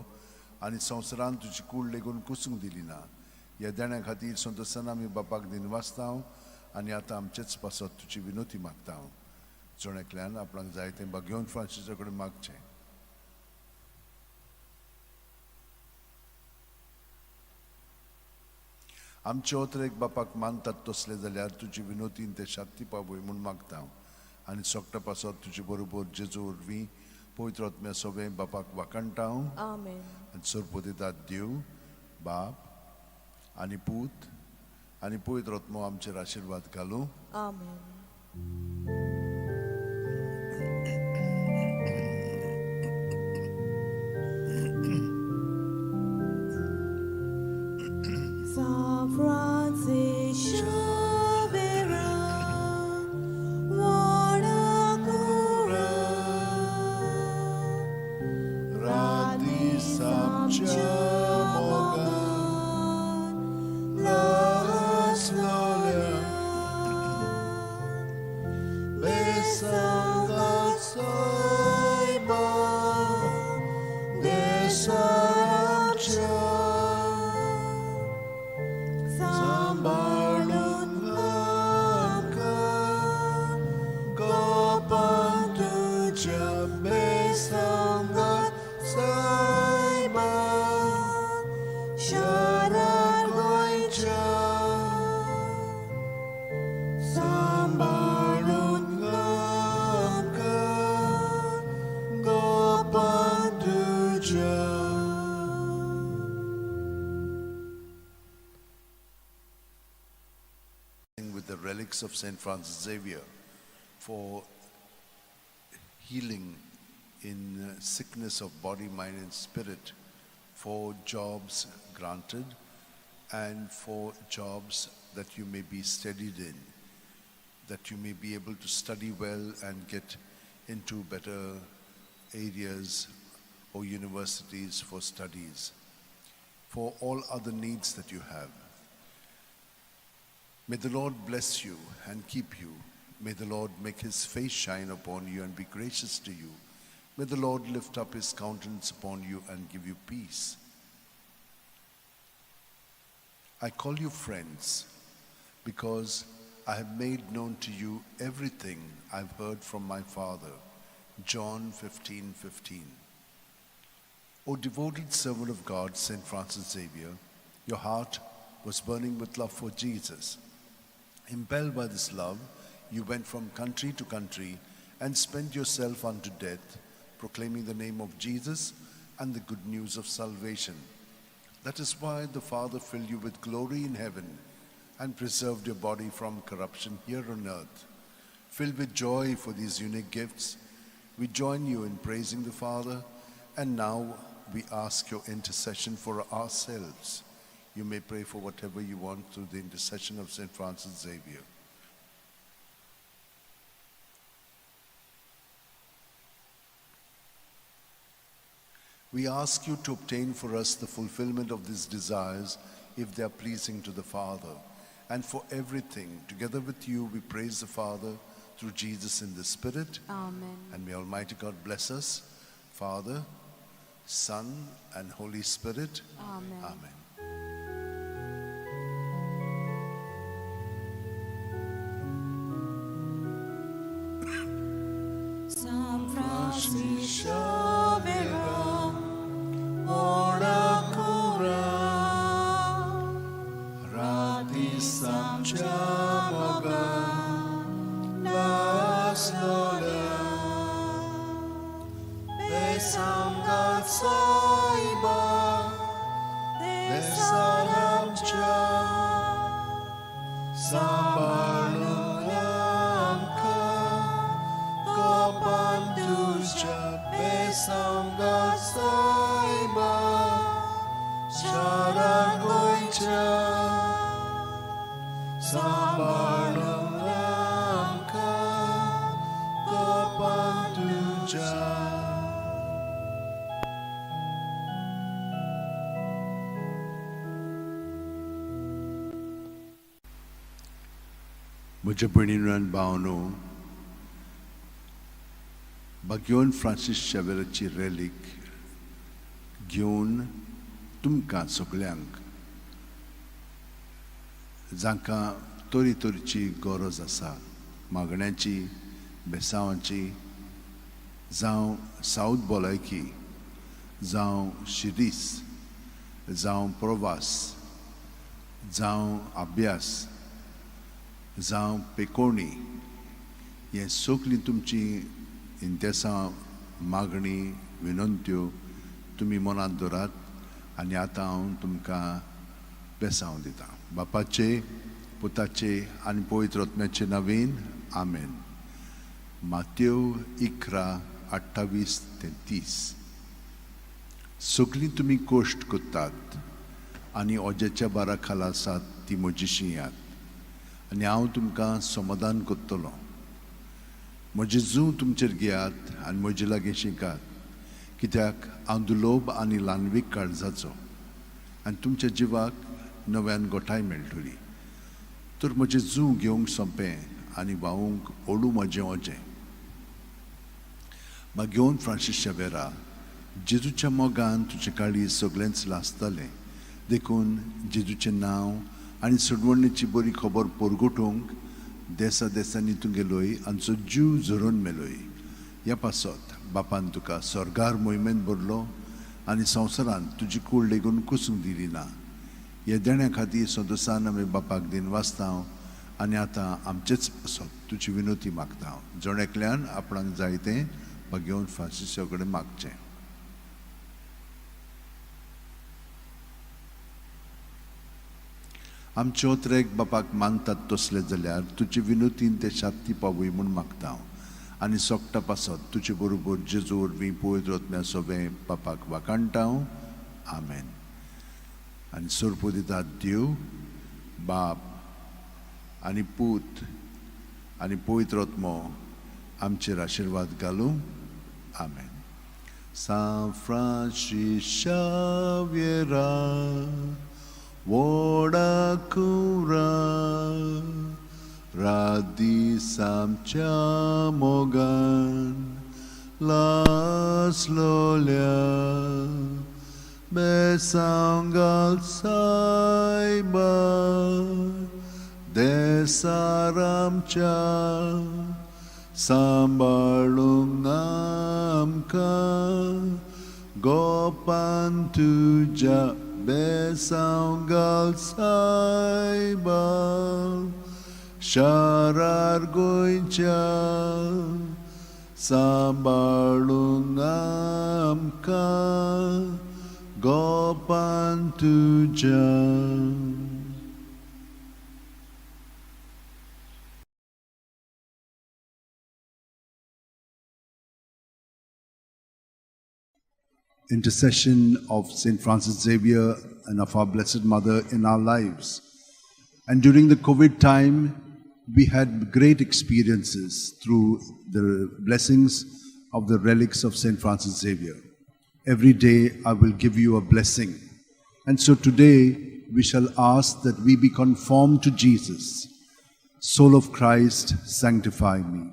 आनी संवसारान तुजी कूड लेगून कुसूंक दिली ना. ह्या देण्या खातीर संतोशान आमी बापाक दिनवासता आनी आतां आमचेच पासत तुजी विनोती मागता. जण एकल्यान आपणाक जाय तें बागेवन फ्रांसिसा कडेन मागचें. आमचे ओतरेक बापाक मानतात तसले जाल्यार तुजी विनोतीन ते शांती पावय म्हूण मागता आनी सोकटा पासत तुजे बरोबर जेजू वरवीं पवित्र आत्म्या सोबें बापाक वाखाणटा. आमेन. आनी सरपतितात देव बाप आनी पूत आनी पवित्र आत्मो आमचेर आशिर्वाद घालूं. आमेन. San Francis Xavier, ora cura, Rati Samchamoga, Laslolia, Besanga Saiba, relics of St. Francis Xavier for healing in sickness of body, mind, and spirit, for jobs granted, and for jobs that you may be steadied in, that you may be able to study well and get into better areas or universities for studies, for all other needs that you have. May the Lord bless you and keep you. May the Lord make his face shine upon you and be gracious to you. May the Lord lift up his countenance upon you and give you peace. I call you friends because I have made known to you everything I've heard from my Father. John 15:15. O devoted servant of God, St. Francis Xavier, your heart was burning with love for Jesus. Impelled by this love, you went from country to country and spent yourself unto death, proclaiming the name of Jesus and the good news of salvation. That is why the Father filled you with glory in heaven and preserved your body from corruption here on earth. Filled with joy for these unique gifts, we join you in praising the Father, and now we ask your intercession for ourselves. You may pray for whatever you want through the intercession of St. Francis Xavier. We ask you to obtain for us the fulfillment of these desires if they are pleasing to the Father. And for everything, together with you, we praise the Father through Jesus in the Spirit. Amen. And may Almighty God bless us, Father, Son, and Holy Spirit. Amen. Amen. San Francis Xavier, ora cura, राती आमच्या मोगान लासलोल्या बेसांगात सायबा देसान आमच्या सांबाळून आमकां कोपान तुज्या बेसांगात सायबा शारान गोंयच्या सांबाळून आमकां कोपान तुज्या. म्हज्या भयणीनो आनी भावनो, बाग्योन फ्रांसीस शेवेराची रेलीक घेवन तुमकां सगल्यांक जांकां तरेतरेची गरज आसा, मागण्याची, बेसांवाची, जावं सावथ भलायकी, जावं शिरीस, जावं प्रवास, जावं अभ्यास, जावं पेकोणी, हें सगळीं तुमची इंतेसां, मागणी, विनंत्यो तुमी मनांत दवरात आनी आतां हांव तुमकां बेसांव दितां. बापाचे, पुताचे आनी पवित्र आत्म्याचे नवीन, आमेन. मातेव 11:28-30. सगळीं तुमी कोश्ट करतात आनी ओजेच्या बारा खाला आसात ती म्हजी येयात आनी हांव तुमकां समाधान करतलो. म्हजें जूं तुमचेर घेयात आनी म्हजे लागीं शिकात, कित्याक हांव दुलोब आनी ल्हानवीक काळजाचो आनी तुमच्या जिवाक नव्यान गोठाय मेळटली. तर म्हजें जूं घेवंक सोंपें आनी व्हांवूंक ओडू म्हजें ओजें. मागीर फ्रांसीस शेवेरा, जेजूच्या मोगान तुजें काळीज सगळेंच लासतालें, देखून जेजूचें नांव आनी सोडवणेची बरी खबर परगटूंक देसा देसांनी तूं गेलोय आमचो जीव झरोवन मेलोय. ह्या पासत बापान तुका स्वर्गार मोहिमेन भरलो आनी संवसारांत तुजी कूड लेगून कुसूंक दिली ना. ह्या देण्या खातीर संतोसान आमी बापाक दिन वाचता आनी आतां आमचेच पासत तुजी विनोती मागता. जण एकल्यान आपणाक जाय तें घेवन फ्रांसिसा कडेन मागचें. आमचे ओत्रेक बापाक मानतात तसले जाल्यार तुजे विनोतीन ते शांती पावय म्हूण मागता हांव आनी सोकटा पासत तुजे बरोबर जेजू वरवीं पवित्र आत्म्या सोबें बापाक वाखाणटा हांव. आमेन. आनी सोरपो दितात देव बाप आनी पूत आनी पवित्र आत्मो आमचेर आशिर्वाद घालूं. आमेन. सांत फ्रांसीस शाव्येरा व्हडा कुरा रात दीस आमच्या मोगान लासलोल्या बेसांव घाल सायबा देसार आमच्या सांबाळूंक आमकां गोपान तुज्या बेसांव घाल सायबा शारार गोंयच्या सांबाळूंक आमकां गोपान तुज्या. Intercession of St. Francis Xavier and of our Blessed Mother in our lives. And during the COVID time, we had great experiences through the blessings of the relics of St. Francis Xavier. Every day I will give you a blessing. And so today we shall ask that we be conformed to Jesus. Soul of Christ, sanctify me.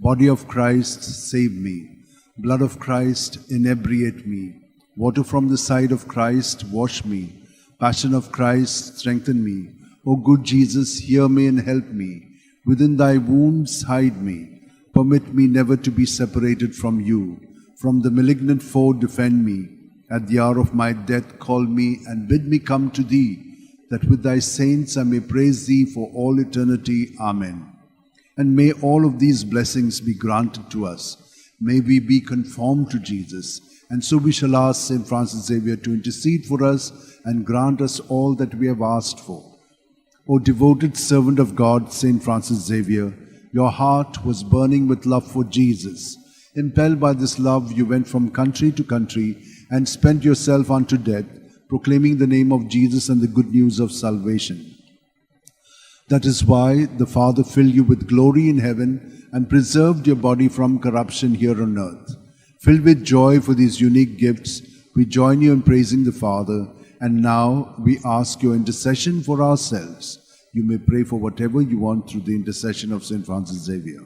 Body of Christ, save me. Blood of Christ, inebriate me. Water from the side of Christ, wash me. Passion of Christ, strengthen me. O good Jesus, hear me and help me. Within thy wounds, hide me. Permit me never to be separated from you. From the malignant foe, defend me. At the hour of my death, call me and bid me come to thee, that with thy saints I may praise thee for all eternity. Amen. And may all of these blessings be granted to us. May we be conformed to Jesus. And so we shall ask St. Francis Xavier to intercede for us and grant us all that we have asked for. O devoted servant of God, St. Francis Xavier, your heart was burning with love for Jesus. Impelled by this love, you went from country to country and spent yourself unto death, proclaiming the name of Jesus and the good news of salvation. That is why the Father filled you with glory in heaven and preserved your body from corruption here on earth. Filled with joy for these unique gifts, we join you in praising the Father, and now we ask your intercession for ourselves. You may pray for whatever you want through the intercession of St. Francis Xavier.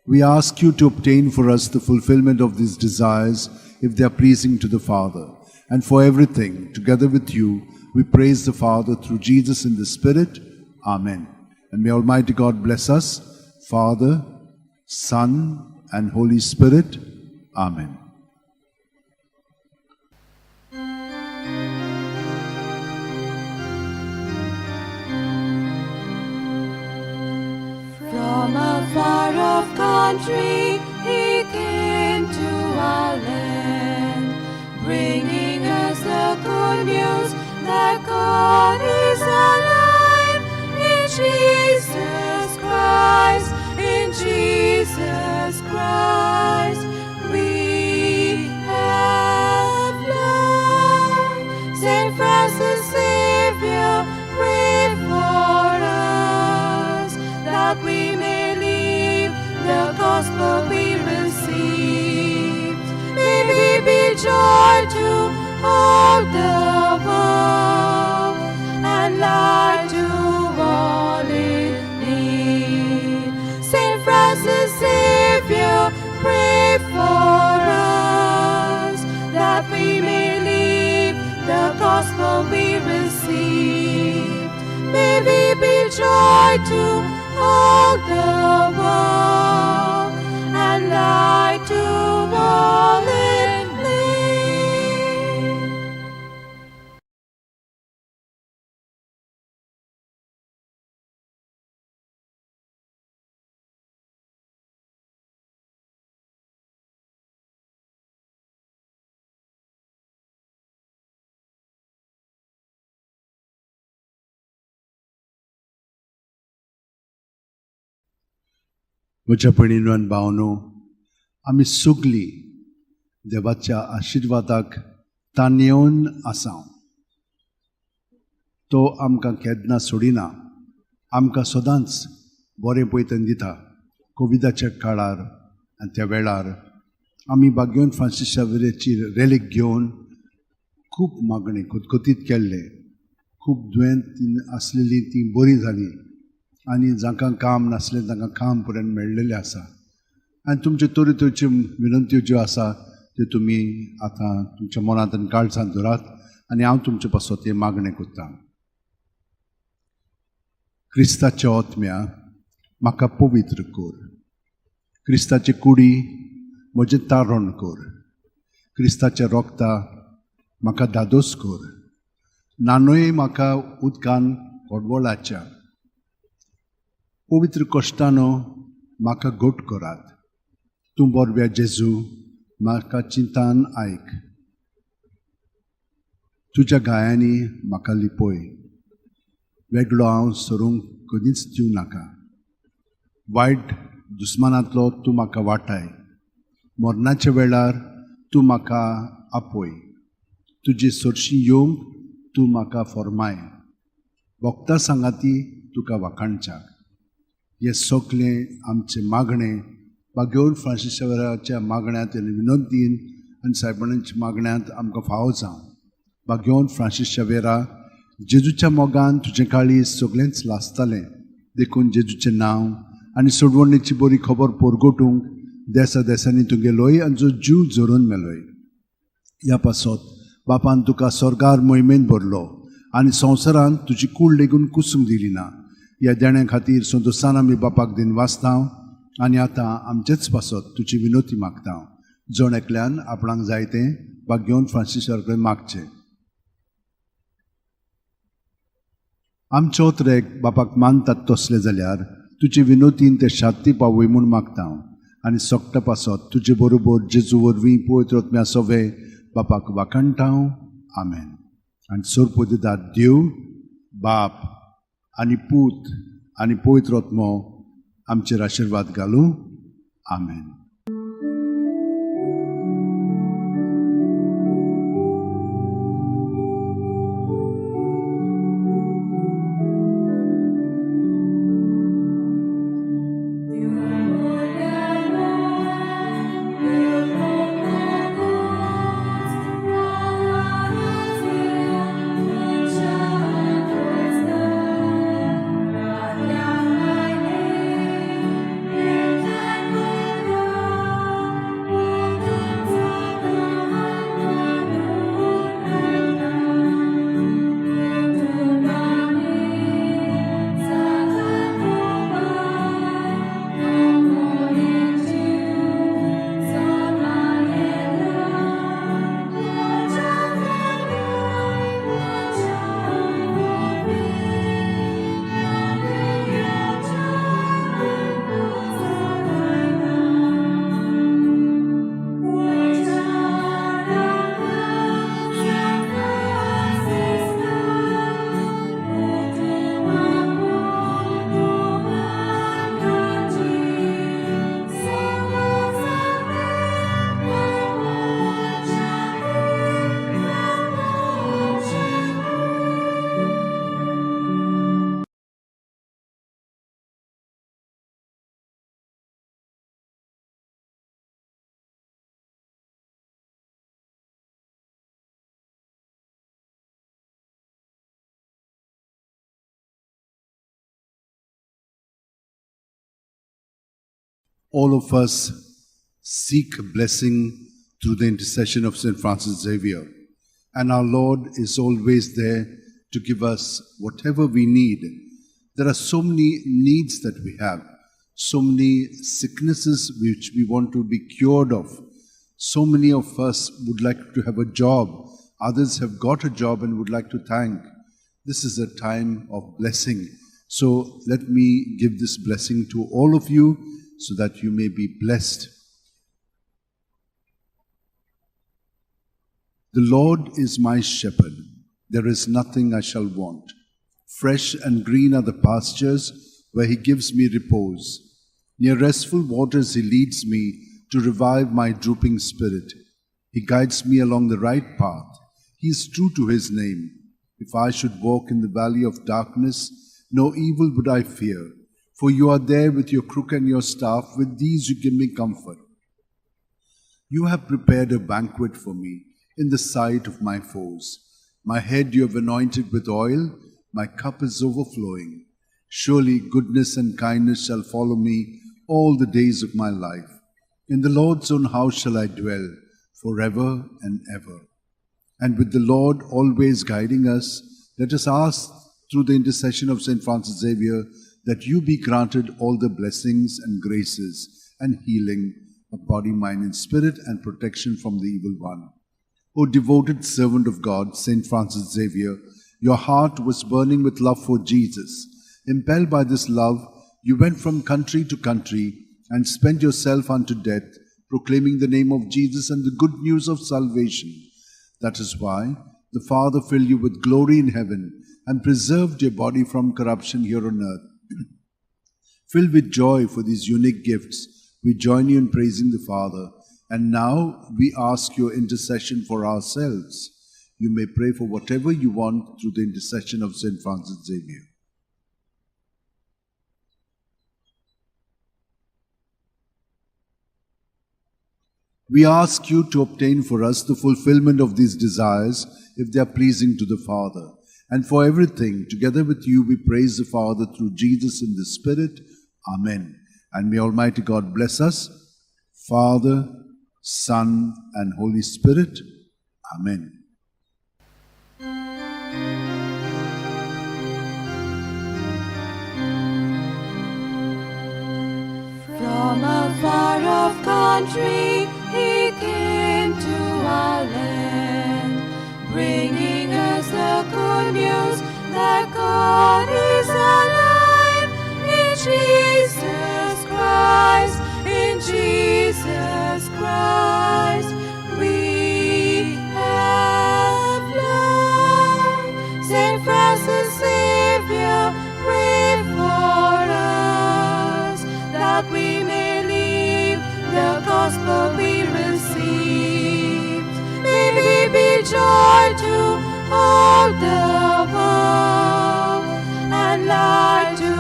We ask you to obtain for us the fulfillment of these desires if they are pleasing to the Father. And for everything, together with you, we praise the Father through Jesus in the Spirit. Amen. And may Almighty God bless us, Father, Son, and Holy Spirit. Amen. From a far-off country he came to our land, bringing us the good news that God is alive in Jesus Christ, in Jesus Christ we have life. Saint Francis Xavier, pray for us, that we may live the gospel we received. May we be joy to all the world and light to all in need. Saint Francis Xavier, pray for us, that we may live the gospel we received. May we be joy to all the world and light to all in need. म्हज्या भयणीनो आनी भावनो, आमी सगलीं देवाच्या आशिर्वादाक ताणेवन आसा. तो आमकां केन्ना सोडिना, आमकां सदांच बरें पयतन दिता. कोविडाच्या काळार आनी त्या वेळार आमी बाग्योन फ्रांसीस शावेराची रेलीक घेवन खूब मागणें खतखतीत केल्लें. खूब दुयेंत आसलेलीं तीं बरीं जालीं आनी जांकां काम नासलें तांकां काम पर्यंत मेळ्ळेलें आसा. आनी तुमच्यो तरेतरेच्यो विनंत्यो ज्यो आसा त्यो तुमी आतां तुमच्या मनांत आनी काळजांत धरात आनी हांव तुमचे पासत हें मागणें करतां. क्रिस्ताच्या ओतम्या म्हाका पवित्र कर, क्रिस्ताचे कुडी म्हजें तारण कर, क्रिस्ताच्या रोगता म्हाका धादोस कर, नानूय म्हाका उदकान कोडवळाच्या पवित्र कश्टानो म्हाका घट करात. तूं बरव्या जेजू म्हाका चिंतान आयक, तुज्या गायांनी म्हाका लिपय, वेगळो हांव सरूंक कदींच दिवं नाका. वायट दुस्मानांतलो तूं म्हाका वाटाय, मरणाच्या वेळार तूं म्हाका आपय, तुजी सरशी येवंक तूं म्हाका फॉर्माय, भक्ता सांगाती तुका वाखाणच्याक. हें सगलें आमचें मागणें बागेवन फ्रांसीस शावेराच्या मागण्यांत आनी विनोदीन आनी सायबणांच्या मागण्यांत आमकां फावो जावं. बागेवन फ्रांसीस शावेरा, जेजूच्या मोगान तुजें काळीज सगळेंच लासतालें, देखून जेजूचें नांव आनी सोडवणेची बरी खबर पोरगोटूंक देसा देसांनी तुगेलोय आनी जो जीव झरोवन मेलोय. ह्या पासत बापान तुका स्वर्गार मोहिमेन भरलो आनी संवसारांत तुजी कूड लेगून कुसूंक दिली ना. ह्या देण्या खातीर संतोसान आमी बापाक दिन वाचता आनी आतां आमचेच पासत तुजी विनोती मागता. जण एकल्यान आपणाक जाय तें बागेवन फ्रांसीस कडेन मागचें. आमचो त्रेक बापाक मानतात तसले जाल्यार तुजे विनोतीन ते शांती पावय म्हूण मागता आनी सोकटा पासत तुजे बरोबर जेजू वरवीं पवित्र आत्म्या सोवे बापाक वाखाणटा. आमेन. आनी सोरपोदिदार देव बाप आनी पूत आनी पवित्र आत्मो आमचेर आशिर्वाद घालूं. आमेन. All of us seek blessing through the intercession of St. Francis Xavier. And our Lord is always there to give us whatever we need. There are so many needs that we have, so many sicknesses which we want to be cured of. So many of us would like to have a job. Others have got a job and would like to thank. This is a time of blessing. So let me give this blessing to all of you so that you may be blessed. The Lord is my shepherd. There is nothing I shall want. Fresh and green are the pastures where he gives me repose. Near restful waters he leads me to revive my drooping spirit. He guides me along the right path. He is true to his name. If I should walk in the valley of darkness, no evil would I fear, for you are there with your crook and your staff. With these you give me comfort. You have prepared a banquet for me in the sight of my foes. My head you have anointed with oil, my cup is overflowing. Surely goodness and kindness shall follow me all the days of my life. In the Lord's own house shall I dwell forever and ever. And with the Lord always guiding us, let us ask through the intercession of St. Francis Xavier that you be granted all the blessings and graces and healing of body, mind, and spirit, and protection from the evil one. O devoted servant of God, St. Francis Xavier, your heart was burning with love for Jesus. Impelled by this love, you went from country to country and spent yourself unto death, proclaiming the name of Jesus and the good news of salvation. That is why the Father filled you with glory in heaven and preserved your body from corruption here on earth. Filled with joy for these unique gifts, we join you in praising the Father. And now we ask your intercession for ourselves. You may pray for whatever you want through the intercession of St. Francis Xavier. We ask you to obtain for us the fulfillment of these desires if they are pleasing to the Father. And for everything, together with you, we praise the Father through Jesus in the Spirit. Amen. And may Almighty God bless us, Father, Son, and Holy Spirit. Amen. From a far-off country he came to our land, bringing us the good news that God is alive in Jesus Christ, in Jesus Christ we have life. Saint Francis Xavier, pray for us, that we may live the gospel we received. May we be joy to all the world and light to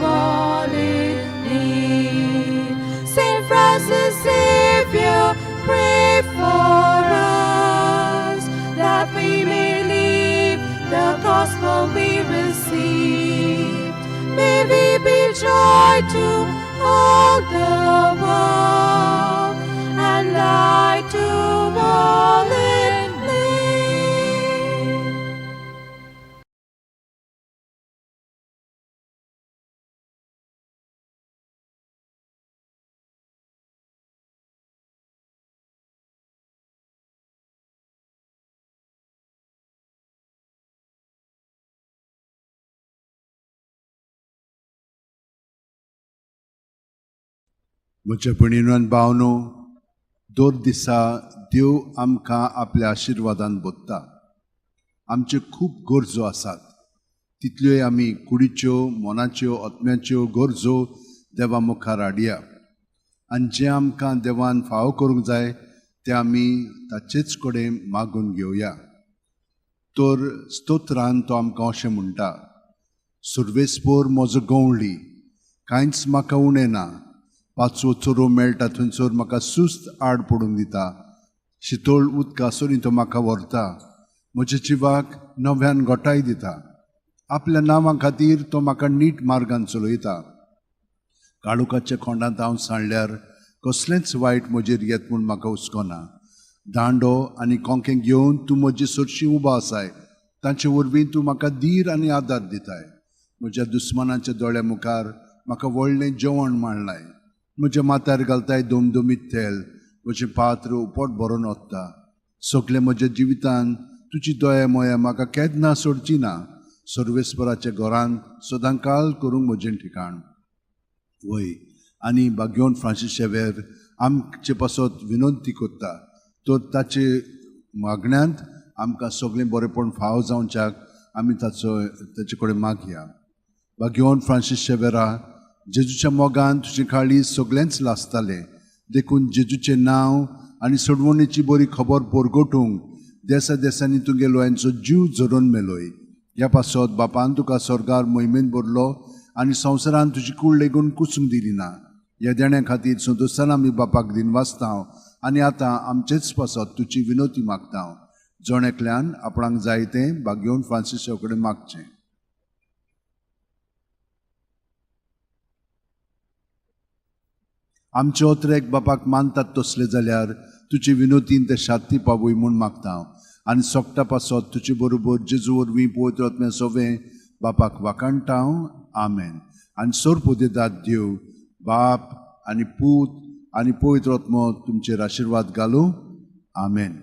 all in need. Saint Francis Xavier, pray for us, that we may live the gospel we received. May we be joy to all the world and light to all in need. म्हज्या भयणीनो आनी भावनो, दर दिसा देव आमकां आपल्या आशिर्वादान बोत्ता. आमच्यो खूब गरजो आसात, तितल्योय आमी कुडीच्यो, मनाच्यो, आत्म्याच्यो गरजो देवा मुखार हाडया आनी जें आमकां देवान फावो करूंक जाय तें आमी ताचेच कडेन मागून घेवया. तर स्तोत्रान तो आमकां अशें म्हणटा, सुर्वेस्पोर म्हजो गंवळी, कांयच म्हाका उणें ना, पांचवो चोरो मेळटा थंयसर म्हाका सुस्त आड पडूंक दिता, शितोळ उदका सरीं तो म्हाका व्हरता, म्हज्या जिवाक नव्यान गोठाय दिता, आपल्या नांवा खातीर तो म्हाका नीट मार्गान चलयता. काळोखाच्या खोंडांत हांव सांडल्यार कसलेंच वायट म्हजेर येत म्हूण म्हाका हुस्को ना. दांडो आनी कोंकें घेवन तूं म्हजे सरशीं उबो आसाय, तांचे वरवीं तूं म्हाका धीर आनी आदार दिताय. म्हज्या दुस्मानाच्या दोळ्या मुखार म्हाका व्हडलें जेवण मांडलाय, म्हज्या माथ्यार घालताय दोमदोमीत तेल, म्हजें पात्र उपट भरून वता. सगळें म्हज्या जिवितान तुजी दया मोया म्हाका केन्ना सोडची ना. सर्वेस्पराच्या घरांत सदांकाल करूंक म्हजें ठिकाण. वय आनी बाग्योन फ्रांसीस शेवेर आमचे पासत विनंती करता, तर ताचे मागण्यांत आमकां सगळें बरेपण फावो जावच्याक आमी ताचो ताचे कडेन मागया. बाग्योन फ्रांसीस शेवेरा, जेजूच्या मोगान तुजें काळीज सगळेंच लासतालें. देखून जेजूचें नांव आनी सोडवणेची बरी खबर परगटूंक देसा देसांनी तुगे लोयांचो जीव झरोवन मेलोय. ह्या पासत बापान तुका स्वर्गार मोहिमेन भरलो आनी संवसारान तुजी कूड लेगून कुसूंक दिली ना. ह्या देण्या खातीर संतोशान आमी बापाक दिनवासता आनी आतां आमचेच पासत तुजी विनवती मागता. जण एकल्यान आपणाक जाय तें भागेवन फ्रांसिसा कडेन मागचें. आमचे अत्रेक बापाक मानतात तसले जाल्यार तुजे विनोतीन ते शांती पावय म्हूण मागता आनी सोगटा पासत तुजे बरोबर जेजू वरवीं पवित्र आत्म्या सोवें बापाक वाखाणटा. आमेन. आनी सोरपोदेदाद देव बाप आनी पूत आनी पवित्र आत्मो तुमचेर आशिर्वाद घालूं. आमेन.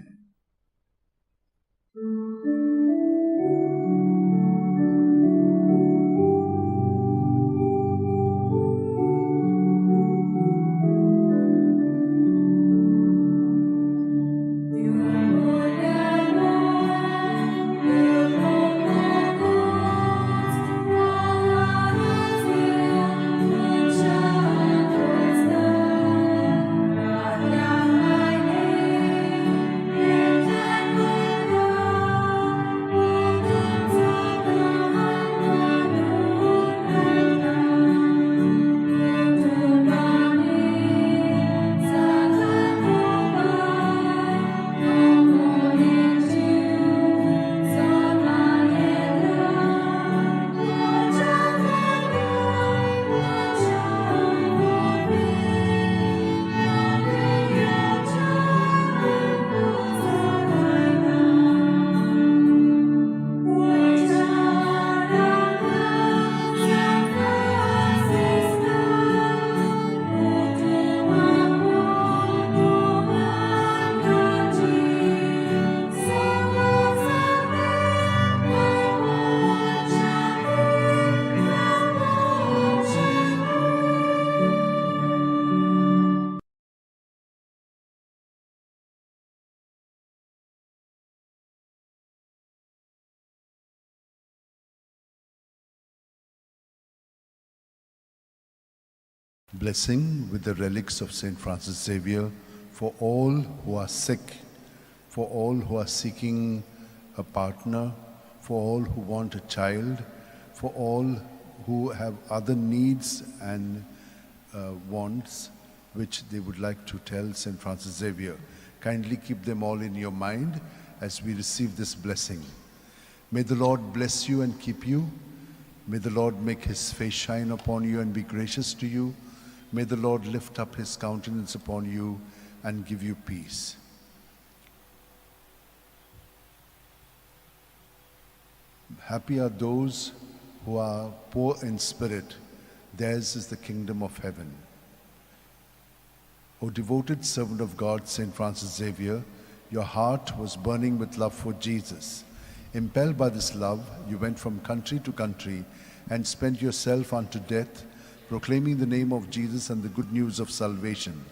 Blessing with the relics of St. Francis Xavier for all who are sick, for all who are seeking a partner, for all who want a child, for all who have other needs and wants which they would like to tell St. Francis Xavier. Kindly keep them all in your mind as we receive this blessing. May the Lord bless you and keep you. May the Lord make his face shine upon you and be gracious to you. May the Lord lift up his countenance upon you and give you peace. Happy are those who are poor in spirit. Theirs is the kingdom of heaven. O devoted servant of God, St. Francis Xavier, your heart was burning with love for Jesus. Impelled by this love, you went from country to country and spent yourself unto death, proclaiming the name of Jesus and the good news of salvation.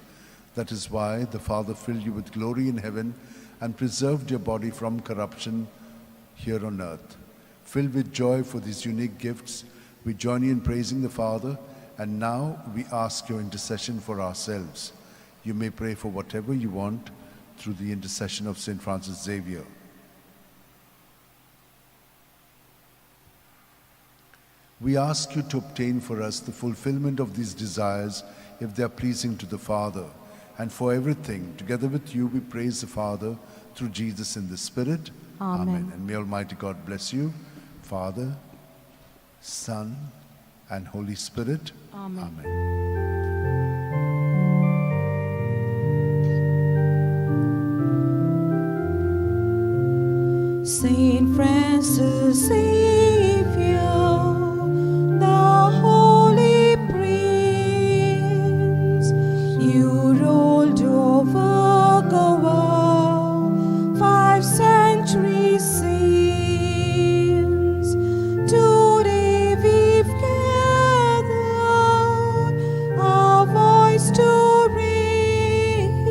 That is why the Father filled you with glory in heaven and preserved your body from corruption here on earth. Filled with joy for these unique gifts, we join you in praising the Father, and now we ask your intercession for ourselves. You may pray for whatever you want through the intercession of St. Francis Xavier. We ask you to obtain for us the fulfillment of these desires if they are pleasing to the Father. And for everything, together with you, we praise the Father through Jesus in the Spirit. Amen. Amen. And may Almighty God bless you, Father, Son, and Holy Spirit. Amen. Amen. Saint Francis Xavier, the Holy Prince, you ruled over Goa 5 centuries since. Today we've gathered our voice to raise,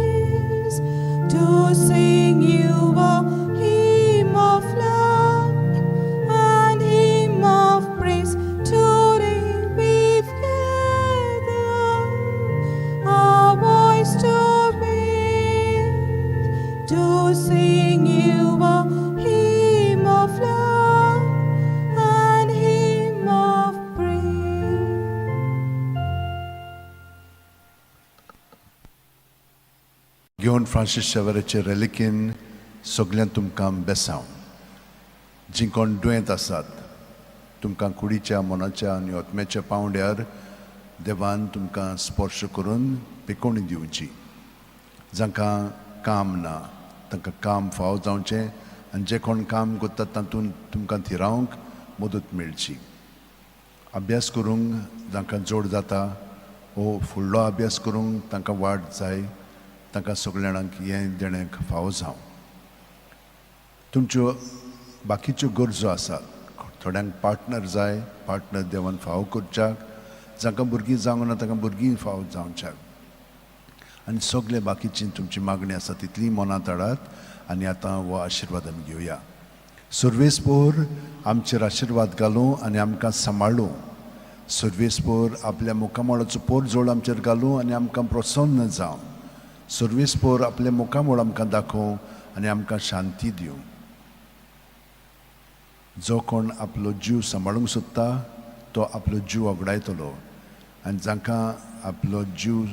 to sing you a hymn of love and घेवन Francis शेवराचे रेलिकेन सगळ्यां तुमकां बेसांव. जीं कोण दुयेंत आसात तुमकां कुडीच्या, मनाच्या आनी आत्म्याच्या पांवड्यार देवान तुमकां स्पर्श करून पिकोवणी दिवची. जांकां काम ना तांकां काम फावो जावचें आनी जे कोण काम करतात तातूंत तुमकां थिरावंक मदत मेळची. अभ्यास करूंक जांकां जोड जाता वो फुडलो अभ्यास करूंक तांकां वाट जाय, तांकां सगल्या जाणांक हें देणें फावो जावं. तुमच्यो बाकीच्यो गरजो आसात, थोड्यांक पार्टनर जाय, पार्टनर देवान फावो करच्याक, जांकां भुरगीं जावंक ना तांकां भुरगीं फावो जावच्याक, आनी सगळे बाकीची तुमची मागणी आसा तितली मनांत हाडात. आनी आतां हो आशिर्वाद आमी घेवया. सर्वेस्पोर आमचेर आशिर्वाद घालूं आनी आमकां सांबाळूं. सर्वेस्पोर आपल्या मुखामळाचो पोरजोळ आमचेर घालूं आनी आमकां प्रसन्न जावं. सर्वेस्पोर आपल्या मुखामळ आमकां दाखोवं आनी आमकां शांती दिवं. जो कोण आपलो जीव सांबाळूंक सोदता तो आपलो जीव वगडायतलो, आनी जांकां आपलो जीव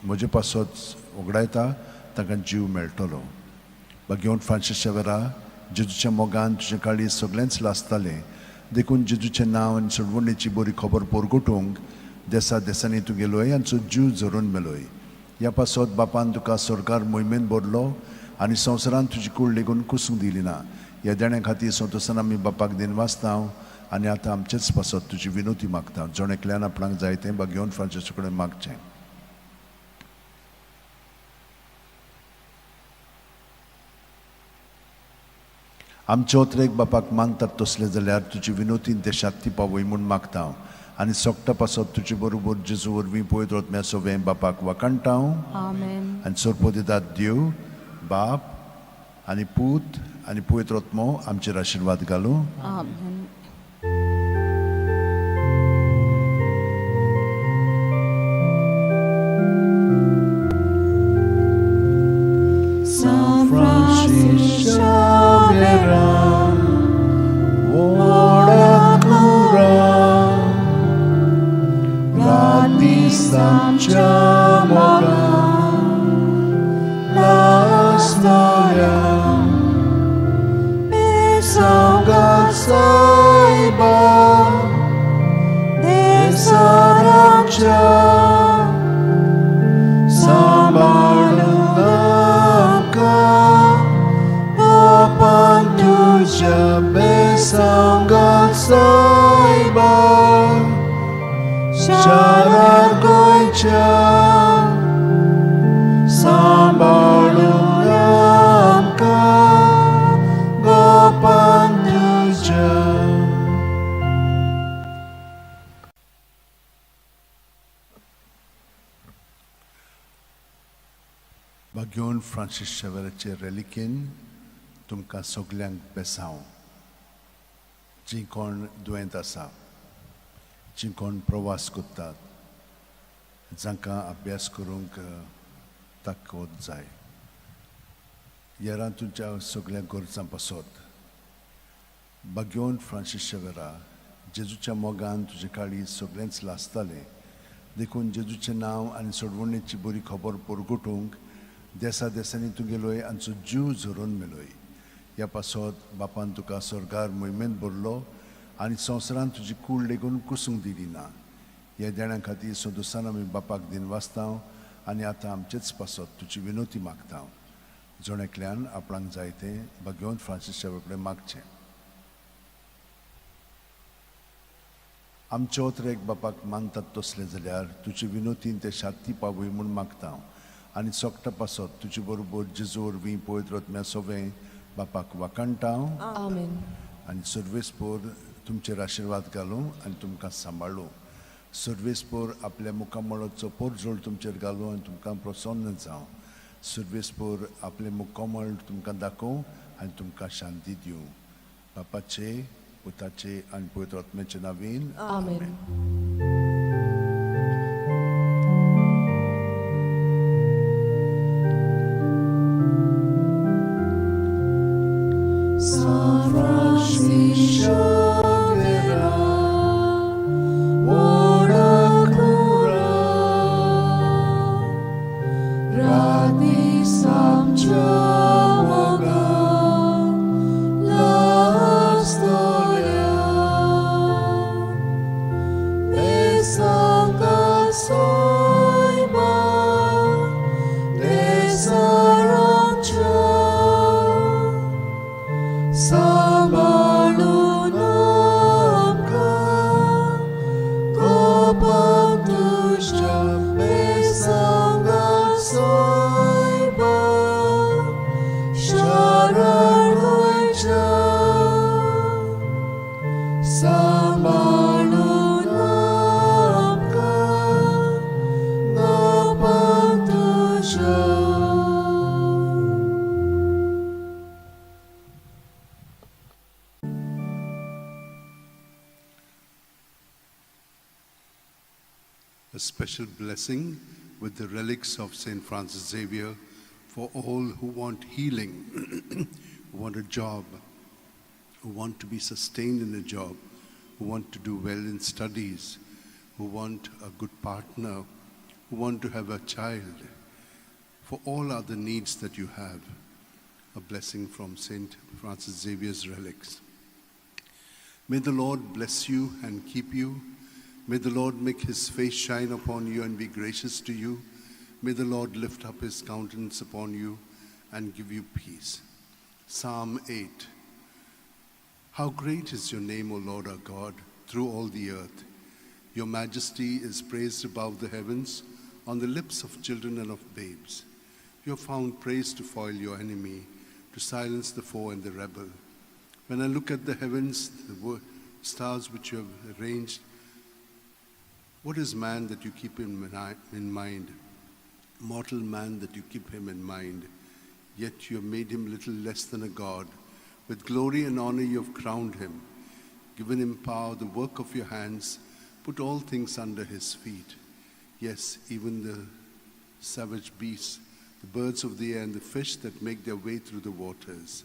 म्हजे पासत वगडायता तांकां जीव मेळटलो. भाग्यवंत फ्रांसीस शेवरा, जेजूच्या मोगान तुजें काळीज सगळेंच लासतालें, देखून जेजूचें नांव आनी सोडवणेची बरी खबर परगटूंक देसा देसांनी तूं गेलोय आनी जीव झरोवन मेलोय. ह्या पासत बापान तुका सरकार मोहिमेन भरलो आनी संवसारान तुजी कूड लेगून कुसूंक दिली ना. ह्या देण्या खातीर संतोसान आमी बापाक दिनवासता आनी आतां आमचेच पासत तुजी विनोती मागता. जण एकल्यान आपणाक जाय तें भाग्यवंत फ्रांसीसा कडेन मागचें. आमचे ओतरेक बापाक मानतात तसलें जाल्यार तुजी विनोतीन ते शांती पावय म्हूण मागता हांव, आनी सोगटा पासत तुजे बरोबर जेजू वरवीं पवित्र आत्म्या सोवें बापाक वाखाणटा हांव. आमेन. आनी सोरपोदितात देव बाप आनी पूत आनी पवित्र आत्मो आमचेर आशिर्वाद घालूं. आमेन. San Francis Xavier, व्हडा कुरा राती आमच्या मोगान लासतल्या Besangat सायबा Desarancia सांबाळून आमकां बापान तुज्या बेसांगात सायबा शारार गोंयच्या सांबाळून आमकां गोपान तुज्या. भाग्यवंत फ्रांसीस शेवराचे रेलिकेन तुमकां सगल्यांक बेसांव. जीं कोण दुयेंत आसा, जीं कोण प्रवास करतात, जांकां अभ्यास करूंक ताकद जाय, येरां तुमच्या सगल्या गरजां पासत भाग्यवंत फ्रांसीस शेवरा, जेजूच्या मोगान तुजें काळीज सगळेंच लासतालें, देखून जेजूचें नांव आनी सोडवणेची बरी खबर परगटूंक देसा देसांनी तूं गेलोय आनी जीव झरोवन मेलोय. ह्या पासत बापान तुका स्वर्गार मोहिमेंत भरलो आनी संवसारान तुजी कूड लेगून कुसूंक दिली ना. ह्या देण्या खातीर संतोसान आमी बापाक दिनवासता आनी आतां आमचेच पासत तुजी विनोती मागता. जण एकल्यान आपणाक जाय तें भाग्यवंत फ्रांसीस शेवा कडेन मागचें. आमचे ओतरेक बापाक मानतात तसलें जाल्यार तुजे विनोतीन ते शांती पावय म्हूण मागता आनी सोगटा पासत तुजे बरोबर जेजू वरवीं पवित्र आत्म्या सोवें बापाक वाखाणटा हांव. आमेन. आनी सर्वेस्पोर तुमचेर आशिर्वाद घालूं आनी तुमकां सांबाळूं. सर्वेस्पोर आपल्या मुखामळाचो पोरजोळ तुमचेर घालूं आनी तुमकां प्रसन्न जावं. सर्वेस्पोर आपलें मुखामळ तुमकां दाखोवं आनी तुमकां शांती दिवं. बापाचे, पुताचे आनी पवित्र आत्म्याचे नांवान आमेन. San Francis Xavier, व्हडा कुरा Radi तुझ्या. A special blessing with the relics of St. Francis Xavier for all who want healing, who want a job, who want to be sustained in a job, who want to do well in studies, who want a good partner, who want to have a child, for all other needs that you have, a blessing from St. Francis Xavier's relics. May the Lord bless you and keep you. May the Lord make his face shine upon you and be gracious to you. May the Lord lift up his countenance upon you and give you peace. Psalm 8. How great is your name, O Lord our God, through all the earth. Your majesty is praised above the heavens, on the lips of children and of babes. You have found praise to foil your enemy, to silence the foe and the rebel. When I look at the heavens, the stars which you have arranged, what is man that you keep him in mind? Mortal man that you keep him in mind. Yet you have made him little less than a god. With glory and honor you have crowned him, given him power, the work of your hands, put all things under his feet. Yes, even the savage beasts, the birds of the air, and the fish that make their way through the waters.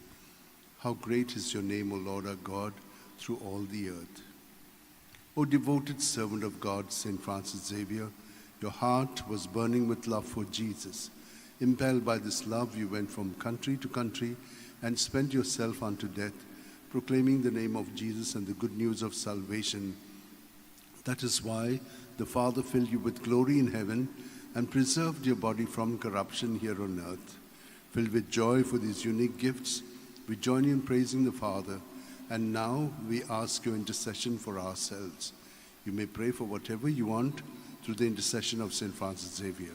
How great is your name, O Lord our God, through all the earth. O devoted servant of God, St. Francis Xavier, your heart was burning with love for Jesus. Impelled by this love, you went from country to country and spent yourself unto death, proclaiming the name of Jesus and the good news of salvation. That is why the Father filled you with glory in heaven and preserved your body from corruption here on earth. Filled with joy for these unique gifts, we join you in praising the Father, and now we ask your intercession for ourselves. You may pray for whatever you want through the intercession of St. Francis Xavier.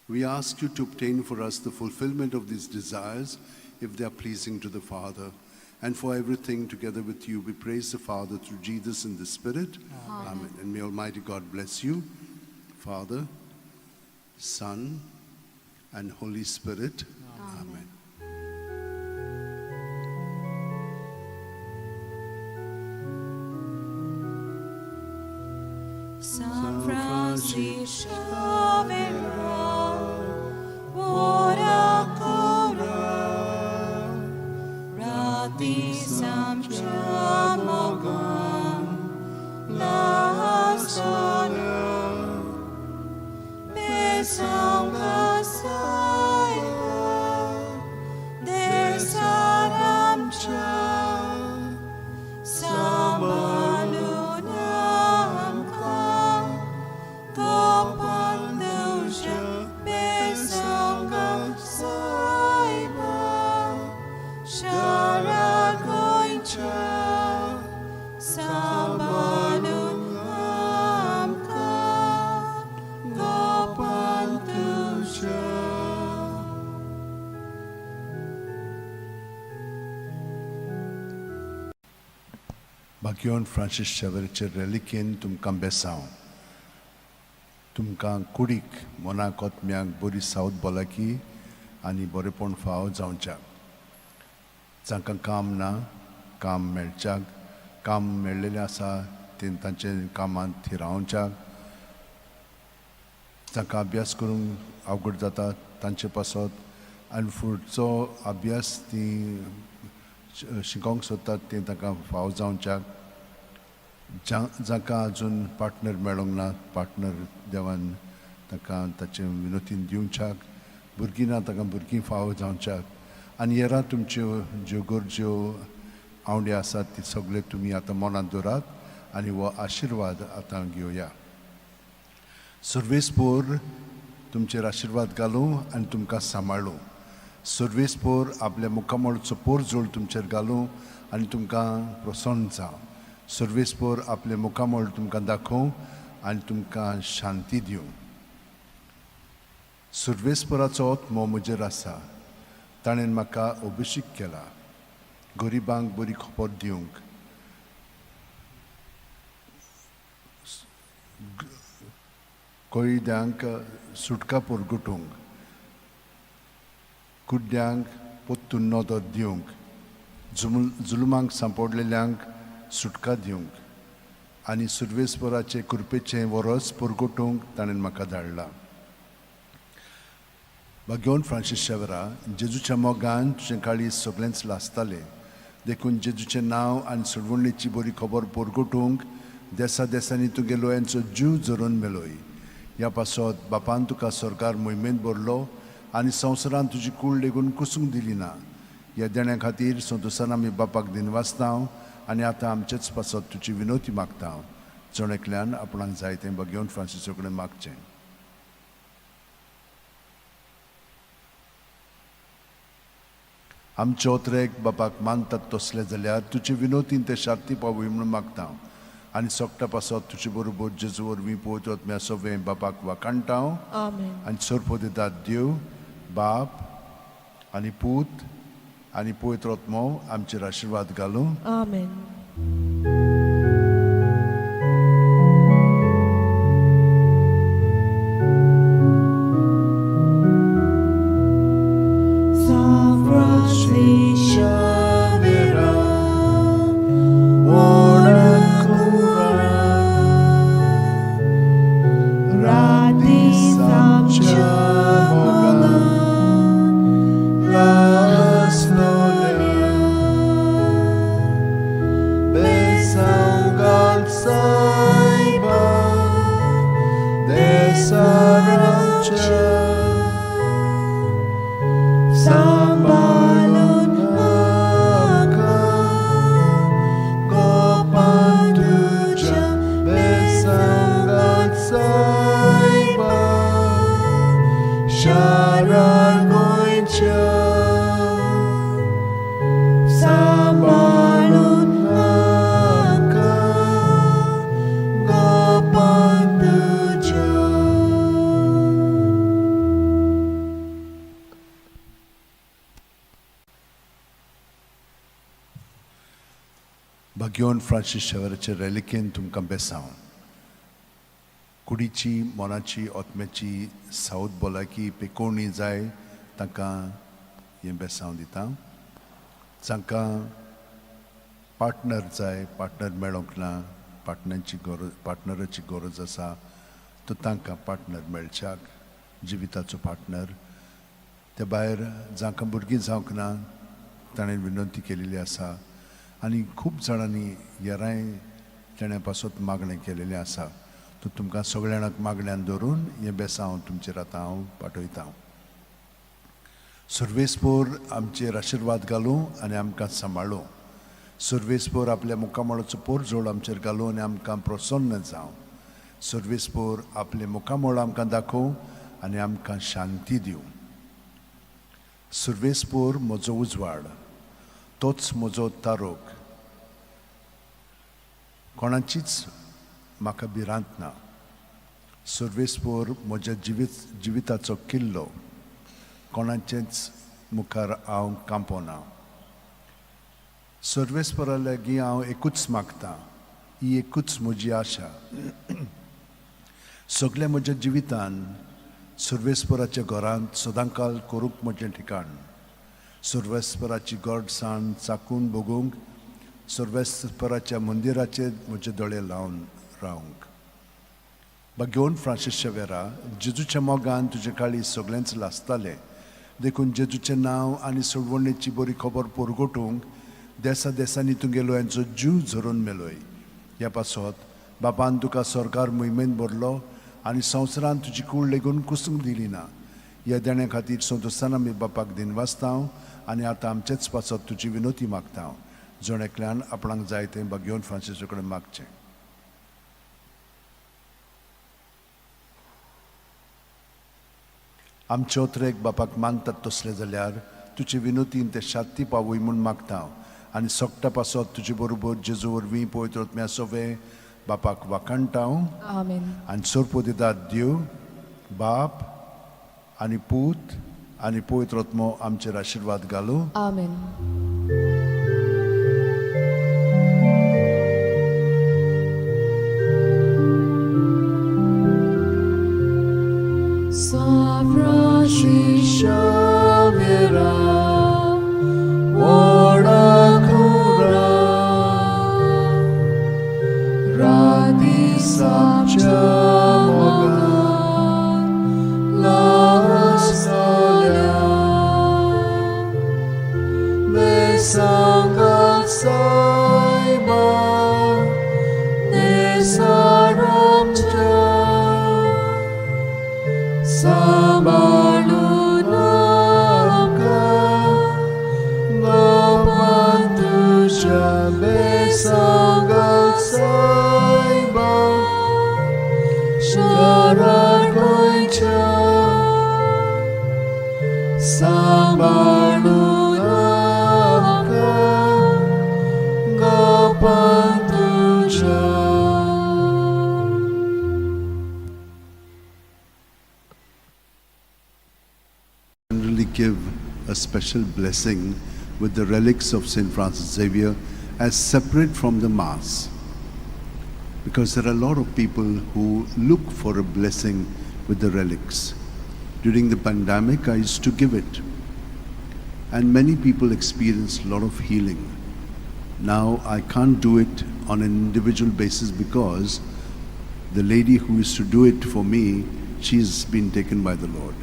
We ask you to obtain for us the fulfillment of these desires, if they are pleasing to the Father. And for everything together with you, we praise the Father through Jesus in the Spirit. Amen. Amen. And may Almighty God bless you, Father, Son, and Holy Spirit. Amen. San Francis Xavier, ora cora, rati samcha mogan, la sona, besanga saya, desaramcha, sambalunamka, gopanduja, besanga saiba, sharagoincha, sambalunamka, gopanduja. बाकियोन Francis शेवरचे रेलिकेन तुमकां बेसांव, तुमकां कुडीक मनाक ओतम्याक बरी south भलायकी आनी बरेपण फाव जावच्याक, जांकां काम ना काम मेळच्याक, काम मेळ्ळेलें आसा तें तांचे कामांत थिरावच्याक, जांकां अभ्यास करूंक अवघड जाता तांचे पासत आनी फुडचो अभ्यास तीं शिकोंक सोदतात तें तांकां फाव जावच्याक, जांकां अजून पार्टनर मेळोंक ना पार्टनर देवान तांकां ताचें विनोतीन दिवच्याक, भुरगीं ना तांकां भुरगीं फाव जावच्याक, आनी येरा तुमच्यो ज्यो गरज्यो आवंडे आसात ती सगळे तुमी आतां मनांत दवरात आनी हो आशिर्वाद आतां घेवया. सर्वेस्पोर तुमचेर आशिर्वाद घालूं आनी तुमकां सांबाळूं. सर्वेस्पोर आपल्या मुखामळचो पोरजोळ तुमचेर घालूं आनी तुमकां प्रसन्न जावं. सर्वेस्पोर आपले मुखामळ तुमकां दाखोवं आनी तुमकां शांती दिवं. सर्वेस्पोराचो आत्मो म्हजेर आसा, ताणें म्हाका अभिशेक केला गरिबांक बरी खबर दिवंक, कैद्यांक सुटका परगटूंक, कुड्ड्यांक पोत्तून नदर दिवंक, जुलमांक सांपडलेल्यांक सुटका दिवंक आनी सुर्वेस्पराचे कृपेचें वरस परगटूंक ताणें म्हाका धाडला. भाग्यवंत फ्रांसीस शेवरा, जेजूच्या मोगान तुजें काळीज सगळेंच लासतालें, देखून जेजूचें नांव आनी सोडवणेची बरी खबर परगटूंक देसा देसांनी तुगे लोयांचो जीव झरोवन मेलोय. ह्या पासत बापान तुका सरकार मोहिमेंत भरलो आनी संवसारांत तुजी कूड लेगून कुसूंक दिली ना. ह्या देण्या खातीर संतोशान आमी बापाक दिनवासता आनी आतां आमचेच पासत तुजी विनवती मागता. जण एकल्यान आपणाक जाय तें भाग्यवंत फ्रांसिसो कडेन मागचें. आमचे ओत्रेक बापाक मानतात तसले जाल्यार तुजे विनोतीन ते शांती पावय म्हणून मागता आनी सोकटा पासत तुजे बरोबर जेजू वरवीं पवित्र आत्म्या सगळें बापाक वाखाणटा. आमेन. आनी सोरपो दितात देव बाप आनी पूत आनी पवित्र आत्मो आमचेर आशिर्वाद घालूं. आमेन. San Francisco Xavier, Oracura, Rati Samchamoga, Las Nolia, Besaugal Saiba, Desarancha. Sambalon Aka, Gopantuja, Besangat Saiba, Sharagoincha. Sambalon Aka, Gopantuja. भाग्यवंत फ्रांसीस शेवराचे रेलिकेन तुमकां बेसांव. कुडीची, मनाची, आत्म्याची सावत भलायकी पेकोवणी जाय तांकां हें बेसांव दिता. जांकां पार्टनर जाय, पार्टनर मेळोंक ना, पार्टनरची गरज, पार्टनराची गरज आसा, तर तांकां पार्टनर मेळच्याक, जिविताचो पार्टनर. ते भायर जांकां भुरगीं जावंक ना ताणें विनंती केलेली आसा आनी खूब जाणांनी येराय तेणें पासत मागणें केलेलें आसा. तर तुमकां सगळ्या जाणांक मागण्यान धरून हें बेसांव तुमचेर आतां हांव पाठयतां. सुर्वेसपोर आमचेर आशिर्वाद घालूं आनी आमकां सांबाळूं. सुर्वेसपोर आपल्या मुखामळाचो पोरजोड आमचेर घालूं आनी आमकां प्रसन्न जावं. सुर्वेसपोर आपलें मुखामळ आमकां दाखोवं आनी आमकां शांती दिवं. सुर्वेसपोर म्हजो उजवाड, तोच म्हजो तारोक, कोणाचीच म्हाका भिरांत ना. सुर्वेसपोर म्हज्या जिविताचो किल्लो, कोणाचेच मुखार हांव कांपोना. सर्वेस्परा लागीं हांव एकूच मागतां, ही एकूच म्हजी आशा. सगळ्या म्हज्या जिवितान सर्वेस्पराच्या घरांत सदांकाल करूंक म्हजें ठिकाण. सर्वेस्पराची गोडसाण चाकून भोगूंक, सर्वेस्पराच्या मंदिराचेर म्हजे दोळे लावन रावंक. भाग्यवंत फ्रांसीस शेवेरा, जेजूच्या मोगान तुजें काळीज सगळेंच लासतालें, देखून जेजूचें नांव आनी सोडवणेची बरी खबर परगटूंक देसा देसांनी तुगेलो यांचो जीव झरोवन मेलोय. ह्या पासत बापान तुका सरकार मोहिमेंत भरलो आनी संवसारांत तुजी कूड लेगून कुसूंक दिली ना. ह्या देण्या खातीर संतोशान आमी बापाक दिनवासता आनी आतां आमचेच पासत तुजी विनवती मागता. जण एकल्यान आपणाक जाय तें भाग्यवंत फ्रांसिसो कडेन मागचें. आमचे ओत्रेक बापाक मानतात तसले जाल्यार तुजे विनोतीन ते शांती पावय म्हूण मागता आनी सोकटा पासत तुजे बरोबर जेजू वरवीं पवित्र आत्म्या सोवे बापाक वाखाणटा. आमेन. आनी सोरपो दितात देव बाप आनी पूत आनी पवित्र आत्मो आमचेर आशिर्वाद घालूं. आमेन. रादिस आमच्या मोगान लासलोल्या बेसांगात सायबा नेसारामच्या सांबाळून आमकां गोपान तुज्या बेसांगात सायबा शरण गोंयच्या सांबाळून आमकां गोपान तुज्या. Generally give a special blessing with the relics of St. Francis Xavier as separate from the Mass, because there are a lot of people who look for a blessing with the relics. During the pandemic, I used to give it, and many people experienced a lot of healing. Now I can't do it on an individual basis because the lady who used to do it for me, she's been taken by the Lord.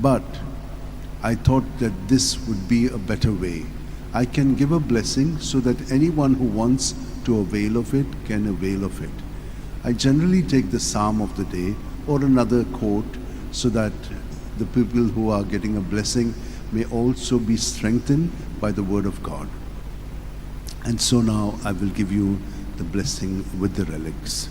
But I thought that this would be a better way. I can give a blessing so that anyone who wants to avail of it can avail of it. I generally take the psalm of the day or another quote so that the people who are getting a blessing may also be strengthened by the word of God. And so now I will give you the blessing with the relics.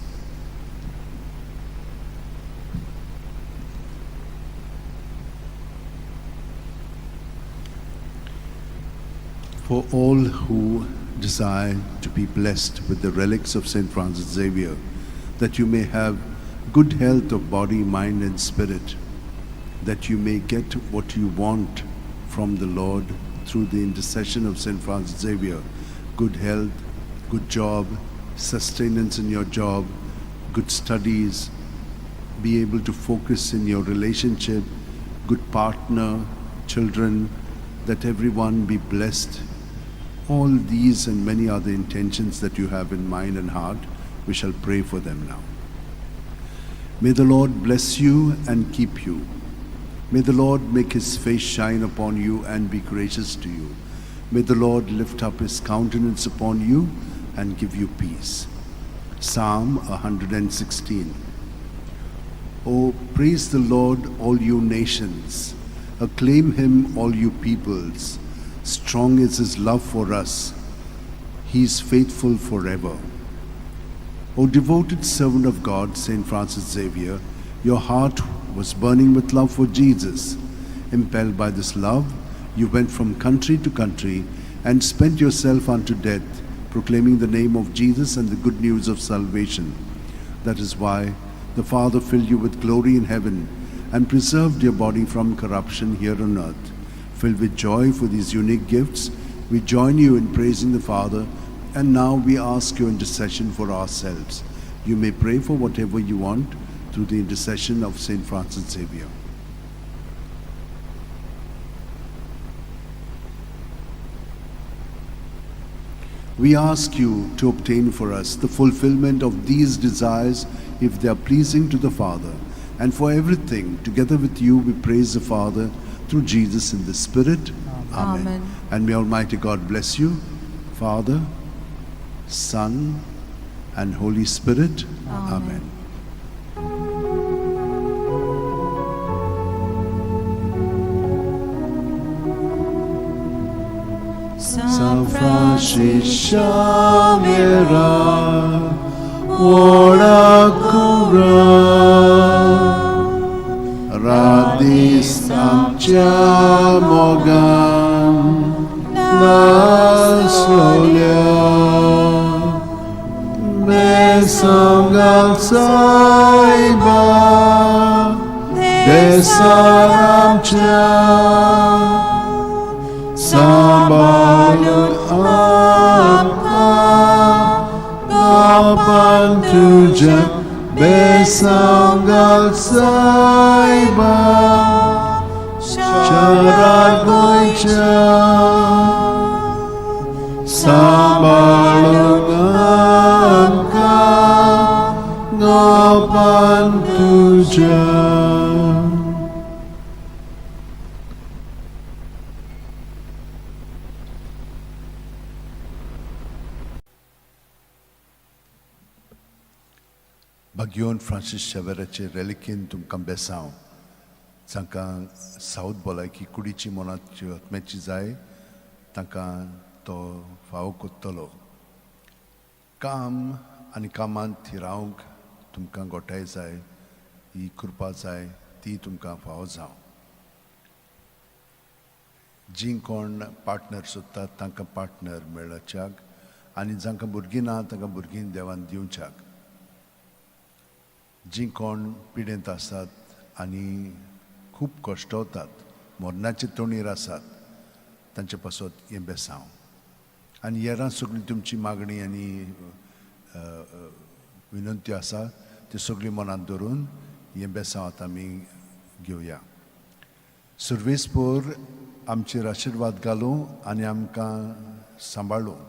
For all who desire to be blessed with the relics of St. Francis Xavier, that you may have good health of body, mind, and spirit, that you may get what you want from the Lord through the intercession of St. Francis Xavier, good health, good job, sustenance in your job, good studies, be able to focus in your relationship, good partner, children, that everyone be blessed. All these and many other intentions that you have in mind and heart, we shall pray for them now. May the Lord bless you and keep you. May the Lord make his face shine upon you and be gracious to you. May the Lord lift up his countenance upon you and give you peace. Psalm 116. Oh, praise the Lord, all you nations. Acclaim him, all you peoples. Strong is his love for us. He is faithful forever. O devoted servant of God, St. Francis Xavier, your heart was burning with love for Jesus. Impelled by this love, you went from country to country and spent yourself unto death, proclaiming the name of Jesus and the good news of salvation. That is why the Father filled you with glory in heaven and preserved your body from corruption here on earth. Filled with joy for these unique gifts, we join you in praising the Father, and now we ask your intercession for ourselves. You may pray for whatever you want through the intercession of St. Francis Xavier. We ask you to obtain for us the fulfillment of these desires if they are pleasing to the Father. And for everything, together with you, we praise the Father through Jesus in the Spirit. Amen. Amen. And may Almighty God bless you, Father, Son, and Holy Spirit. Amen. Amen. San Francis Xavier, ora cura, radis amcia mogan, nasolia, besongal saiba, desaramcia, Sambalun amka Gapan tuja Besanggal saiba Charar goicha Sambalun amka गोपान तुज्या. भाग्योन Francis शेवेराचे रेलिकेन तुमकां बेसांव, जांकां south भलायकी कुडीची मनाची आत्म्याची जाय तांकां तो फावो कोत्तलो. काम आनी कामांत थिरावंक तुमकां गोठाय जाय, ही कृपा जाय, ती तुमकां फावो जावं. जीं कोण पार्टनर सोदतात तांकां पार्टनर मेळच्याक आनी जांकां भुरगीं ना तांकां भुरगीं देवान दिवच्याक. जीं कोण पिडेंत आसात आनी खूब कश्टवतात, मरणाचे तोणीर आसात, तांचे पासत हें बेसांव. आनी हेरां सगळीं तुमची मागणी आनी विनंती आसा त्यो सगळीं मनांत धरून हें बेसांव आतां आमी घेवया. सुर्वेसपोर आमचेर आशिर्वाद घालूं आनी आमकां सांबाळूं.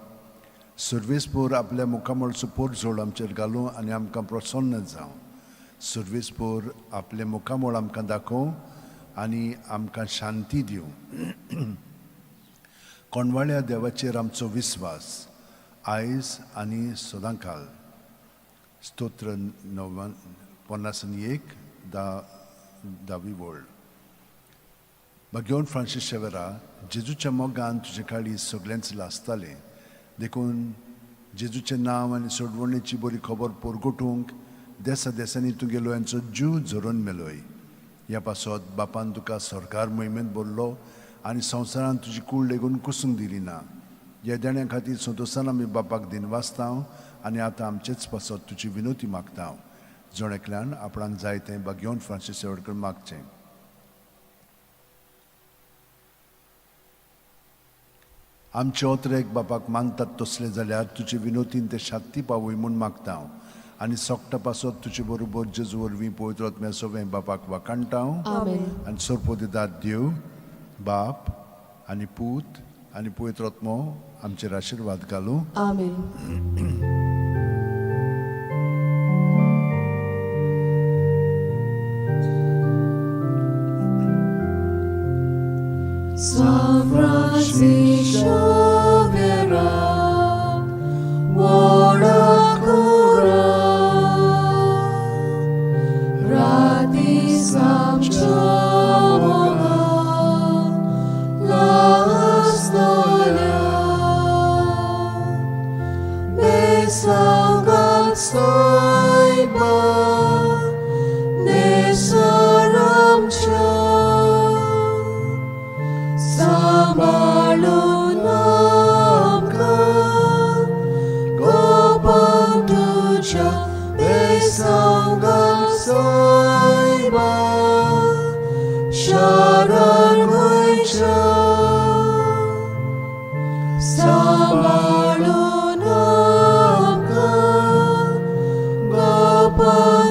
सुर्वेसपोर आपल्या मुखामळचो पोरजोड आमचेर घालूं आनी आमकां प्रसन्न जावं. सुर्वेसपोर आपलें मुखामळ आमकां दाखोवं आनी आमकां शांती दिवं. कोणवाळ्या देवाचेर आमचो विस्वास आयज आनी सदांकाल. स्तोत्र 51 10वी वळ. भाग्योन फ्रांसीस शेवेरा, जेजूच्या मोगान तुजे काळी सगळेंच लासतालें, देखून जेजूचें नांव आनी सोडवणेची बरी खबर पोरगोटूंक देसा देसांनी तुगेलो यांचो जीव झरोवन मेलोय. ह्या पासत बापान तुका सरकार मोहिमेंत भरलो आनी संवसारांत तुजी कूड लेगून कुसूंक दिली ना. ह्या देण्या खातीर संतोशान आमी बापाक दिनवासता आनी आतां आमचेच पासत तुजी विनोती मागता. जण एकल्यान आपणाक जाय तें भाग्योन फ्रांसीस शेवटकर मागचें. आमचे ओतरेक बापाक मानतात तसले जाल्यार तुजे विनोतीन ते शांती पावय म्हूण मागता हांव आनी सोकटा पासत तुजे बरोबर जेजू वरवीं पवित्र आत्म्या सवें बापाक वाखाणटा हांव. आनी सरपोदेदाद देव बाप आनी पूत आनी पवित्र आत्मो आमचेर आशिर्वाद घालूं. आमेन. San Francis Xavier, Warakura, Rati Samchamoga, Lastolia, Besangat Saiba, Nesaramcha. Sambalunamka, Gopantuja, Besanga Saiba, Sharan Goicha. Sambalunamka, Gopantuja.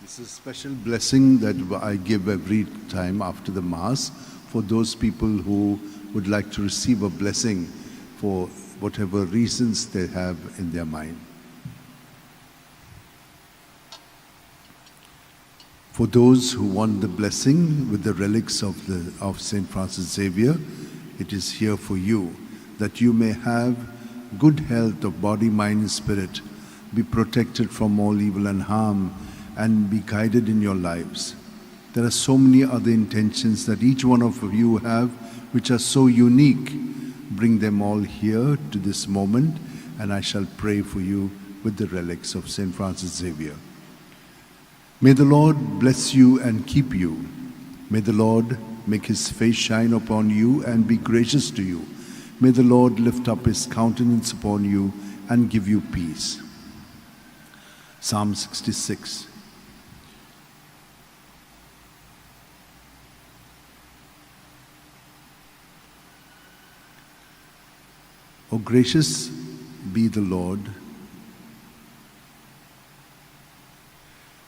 This is a special blessing that I give every time after the Mass for those people who would like to receive a blessing for whatever reasons they have in their mind. For those who want the blessing with the relics of St. Francis Xavier, it is here for you, that you may have good health of body, mind, and spirit, be protected from all evil and harm, and be guided in your lives. There are so many other intentions that each one of you have which are so unique. Bring them all here to this moment, and I shall pray for you with the relics of St. Francis Xavier. May the Lord bless you and keep you. May the Lord make his face shine upon you and be gracious to you. May the Lord lift up his countenance upon you and give you peace. Psalm 66. O gracious be the Lord,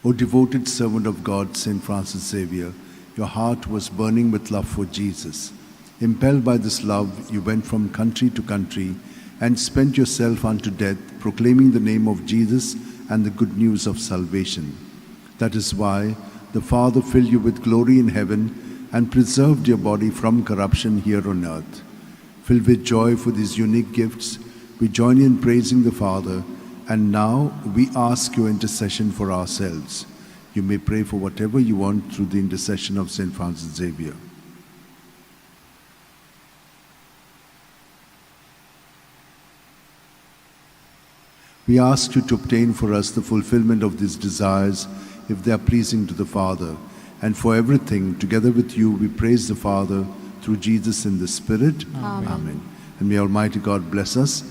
O devoted servant of God, St. Francis Xavier, your heart was burning with love for Jesus. Impelled by this love, you went from country to country and spent yourself unto death, proclaiming the name of Jesus and the good news of salvation. That is why the Father filled you with glory in heaven and preserved your body from corruption here on earth. Filled with joy for these unique gifts, we join in praising the Father, and now we ask your intercession for ourselves. You may pray for whatever you want through the intercession of Saint Francis Xavier. We ask you to obtain for us the fulfillment of these desires if they are pleasing to the Father. And for everything, together with you, we praise the Father through Jesus in the Spirit. Amen. Amen. And may Almighty God bless us,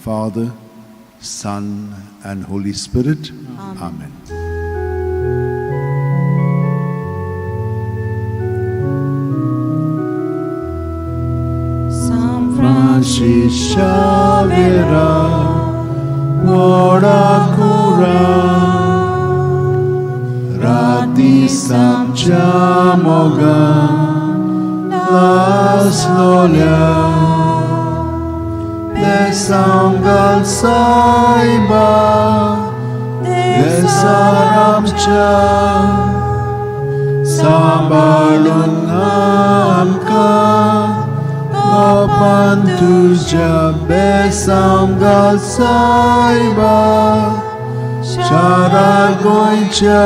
Father, Son, and Holy Spirit. Amen. Amen. San Francis Xavier, व्हडा कुरा राती सामच्या मोगान लासलोल्या बेसांगाल सायबा देसार आमच्या सांबाळून आमकां गोपान तुज्या बेसांगाल सायबा शारा गोंयच्या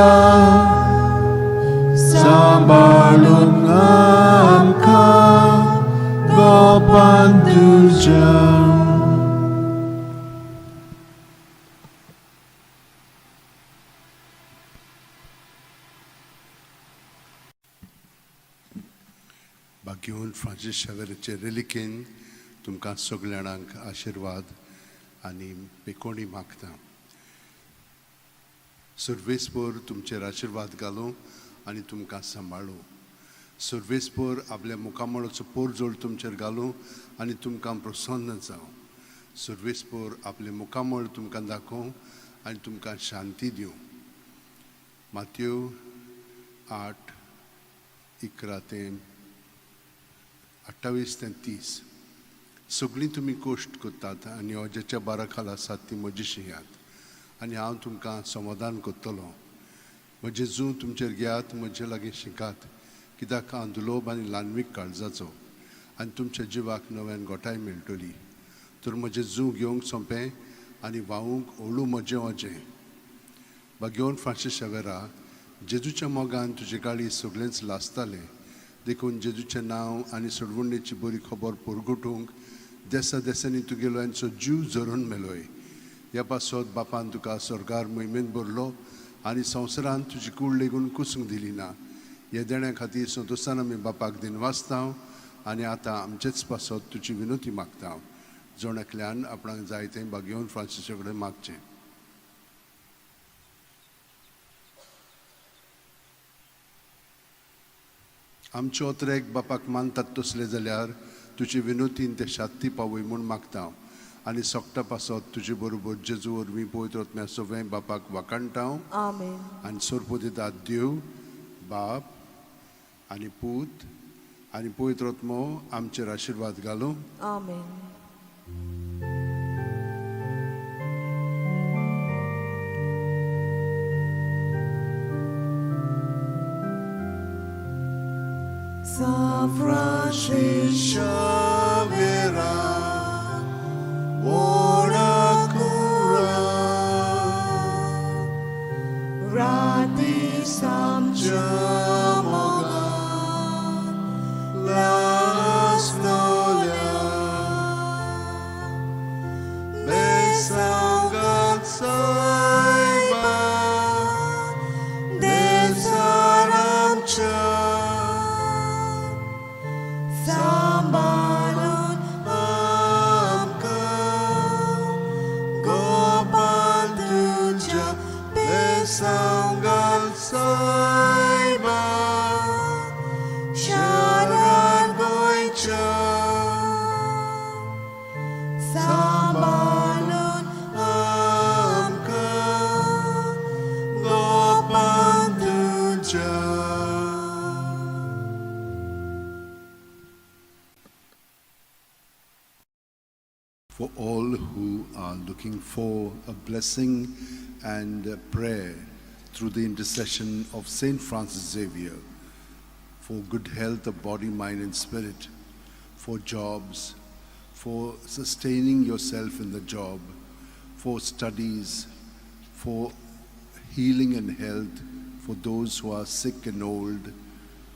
सांबाळून आमकां गोपान तुज्या. भाग्यवंत फ्रांसीस शावेराचे रेलिकेन तुमकां सगल्या जाणांक आशिर्वाद आनी पेकोणी मागता. सुर्वेसपोर तुमचेर आशिर्वाद घालूं आनी तुमकां सांबाळूं. सुर्वेसपोर आपल्या मुखामळाचो पोरजोड तुमचेर घालूं आनी तुमकां प्रसन्न जावं. सुर्वेसपोर आपलें मुखामळ तुमकां दाखोवं आनी तुमकां शांती दिवं. मातयो 8:11 ते 28 ते 30. सगळीं तुमी कोश्ट करतात आनी अजाच्या बारा खाला आसात ती म्हजी शिंयात आनी हांव तुमकां समाधान करतलो. म्हजें जूं तुमचेर घेयात, म्हजे लागीं शिकात, कित्याक हांव दुलोब आनी ल्हानवीक काळजाचो आनी तुमच्या जिवाक नव्यान गोठाय मेळटली. तर म्हजें जूं घेवंक सोंपें आनी व्हांवूंक ओळू म्हजें अजें. भाग्यवंत फ्रांसीस शावेरा, जेजूच्या मोगान तुजे गाळी सगळेंच लासतालें, देखून जेजूचें नांव आनी सोडवणेची बरी खबर परगटूंक देसा देसांनी तुगेल्यांचो जीव झरोवन मेलोय. ह्या पासत बापान तुका स्वर्गार मोहिमेंत भरलो आनी संवसारांत तुजी कूड लेगून कुसूंक दिली ना. ह्या देण्या खातीर संतोशान आमी बापाक दिनवासता आनी आतां आमचेच पासत तुजी विनोती मागता. जण एकल्यान आपणाक जाय तें भाग्यवंत फ्रांसीसा कडेन मागचें. आमचे ओतरेक बापाक मानतात तसले जाल्यार तुजे विनोतीन ते शांती पावय म्हूण मागता आनी सोकटा पासत तुजे बरोबर जेजू वरवीं पवित्र आत्म्या सगळें बापाक वाखाणटा. आमेन. आनी सोरपो दितात देव बाप आनी पूत आनी पवित्र आत्मो आमचेर आशिर्वाद घालूं. आमेन. San Francis Xavier, व्हडा कुरा राती सामच्या मोगान लासलोल्या बेसांगाल सायबा देसार आमच्या सांबाळून आमकां गोपाल तुज्या बेसांगाल सायबा शारार गोंयच्या सांबाळून आमकां गोपाल तुज्या. For all who are looking for a blessing and a prayer through the intercession of Saint Francis Xavier, for good health of body, mind, and spirit, for jobs, for sustaining yourself in the job, for studies, for healing and health, for those who are sick and old,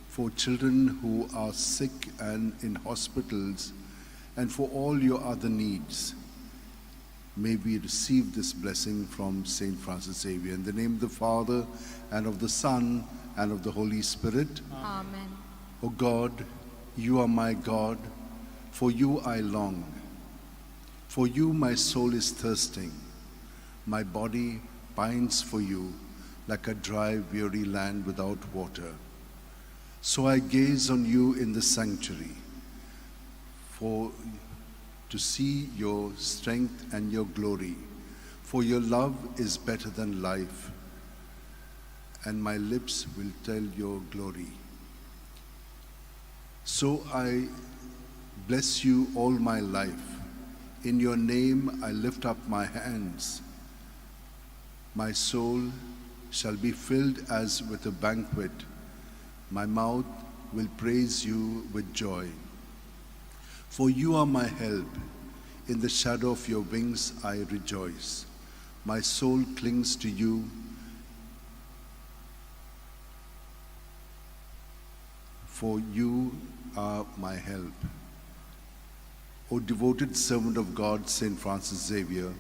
for children who are sick and in hospitals, and for all your other needs. May we receive this blessing from Saint Francis Xavier. In the name of the Father, and of the Son, and of the Holy Spirit. Amen. O God, you are my God, for you I long. For you my soul is thirsting, my body pines for you like a dry, weary land without water. So I gaze on you in the sanctuary, for to see your strength and your glory. For your love is better than life, and my lips will tell your glory. So I bless you all my life. In your name I lift up my hands. My soul shall be filled as with a banquet. My mouth will praise you with joy. For you are my help. In the shadow of your wings I rejoice. My soul clings to you. For you are my help. O devoted servant of God, Saint Francis Xavier,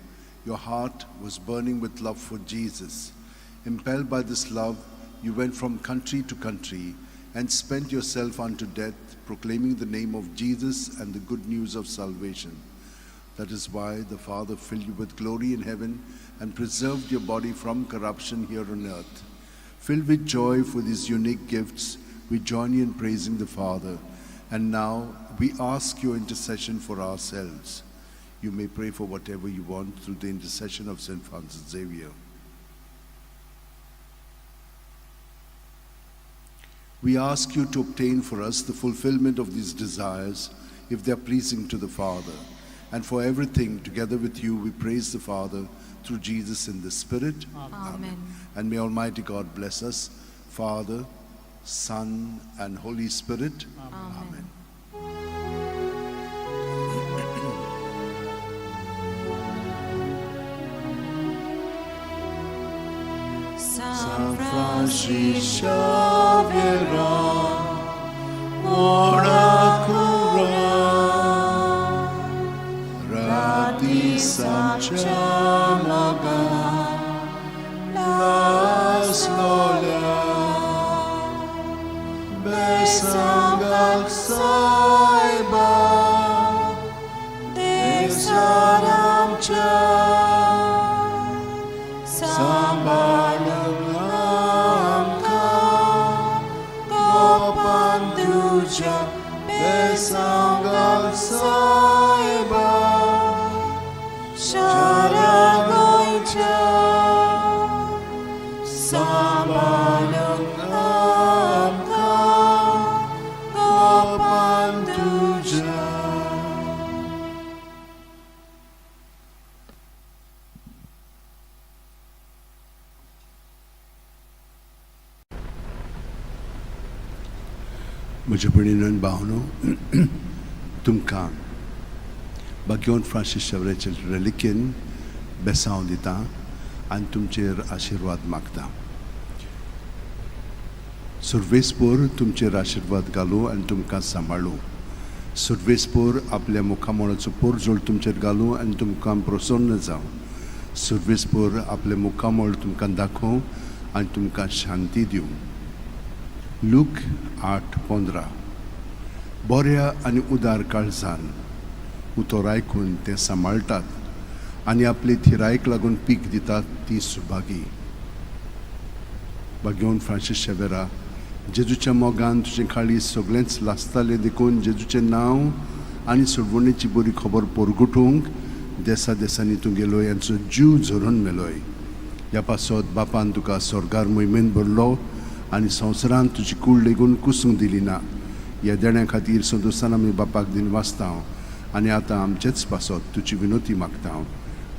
your heart was burning with love for Jesus. Impelled by this love, you went from country to country and spent yourself unto death, proclaiming the name of Jesus and the good news of salvation. That is why the Father filled you with glory in heaven and preserved your body from corruption here on earth. Filled with joy for these unique gifts, we join you in praising the Father. And now we ask your intercession for ourselves. You may pray for whatever you want through the intercession of Saint Francis Xavier. We ask you to obtain for us the fulfillment of these desires, if they are pleasing to the Father. And for everything, together with you, we praise the Father through Jesus in the Spirit. Amen. And may Almighty God bless us, Father, Son, and Holy Spirit. Amen. San Francis Xavier, ora cura, rati samcha maga, las lola, besangak saiba, desaramcha, sambalangamka, gopanduja, besangak saiba, sharagoicha, sambalangamka, gopanduja. म्हज्या भयणीन आनी भावनो, तुमकां बाग्योन Francis शेवरेचे रेलिकेन बेसांव दिता आनी तुमचेर आशिर्वाद मागता. सुर्वेसपोर तुमचेर आशिर्वाद घालूं आनी तुमकां सांबाळूं. सुर्वेसपोर आपल्या मुखामळाचो पोरजोळ तुमचेर घालूं आनी तुमकां प्रसन्न जावं. सुर्वेसपोर आपलें मुखामळ तुमकां दाखोवं आनी तुमकां शांती दिवं. लूक 8:15. बऱ्या आनी उदार काळजान उतर आयकून तें सांबाळटात आनी आपले थिरायेक लागून पीक दितात ती सुभागी. बागेवन फ्रांसीस शेवेरा, जेजूच्या मोगान तुजें काळीज सगळेंच लासतालें देखून जेजूचें नांव आनी सोडवणेची बरी खबर परगटूंक देसा देसांनी तूं गेलोय यांचो जीव झरोवन मेलोय. ह्या पासत बापान तुका स्वर्गार मोहिमेन भरलो आनी संवसारांत तुजी कूड लेगून कुसूंक दिली ना. ह्या देण्या खातीर संतोशान आमी बापाक दिन वाचता. आनी आतां आमचेच पासत तुजी विनोती मागता हांव.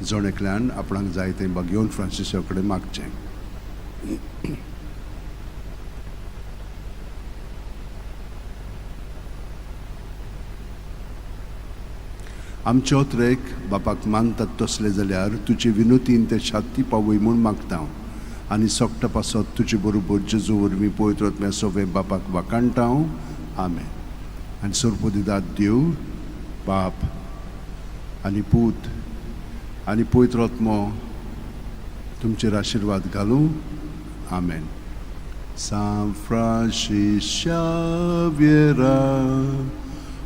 जण एकल्यान आपणाक जाय तें बागेवन फ्रांसिसा कडेन मागचें. आमचे ओत्रेक बापाक मानतात तसले जाल्यार तुजे विनोतीन ते शांती पावय म्हूण मागता हांव. आनी सोकटा पासत तुजे बरोबर जेजू वरवीं पवित्र आत्म्या सोवे बापाक वाखाणटा हांव. आमेन. आनी सोरपोदिदात देव बाप आनी पूत आनी पवित्र आत्मो तुमचेर आशिर्वाद घालूं. आमेन. सांत फ्रांसीस शाव्येरा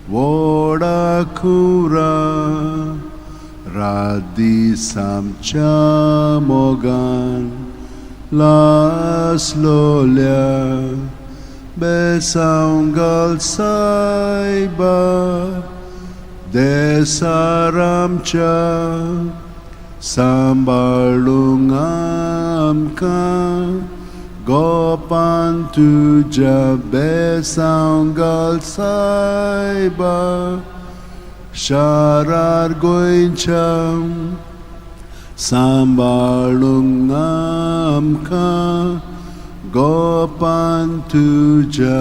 व्हडा खुरा रात दीस आमच्या मोगान लासलोल्या बेसांव घाल सायबा देसार आमच्या सांबाळूंक आमकां गोपान तुज्या बेसांव घाल सायबा शारार गोंयच्या सांबाळूंक आमकां गोपान तुज्या.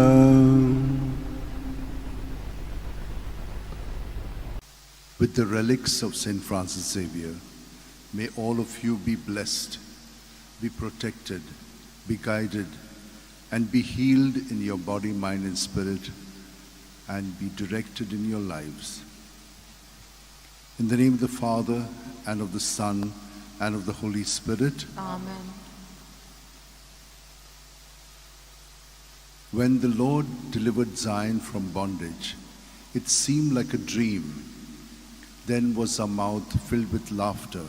With the relics of St. Francis Xavier, may all of you be blessed, be protected, be guided, and be healed in your body, mind, and spirit, and be directed in your lives. In the name of the Father, and of the Son, and of the Holy Spirit. Amen. When the Lord delivered Zion from bondage, it seemed like a dream. Then was our mouth filled with laughter,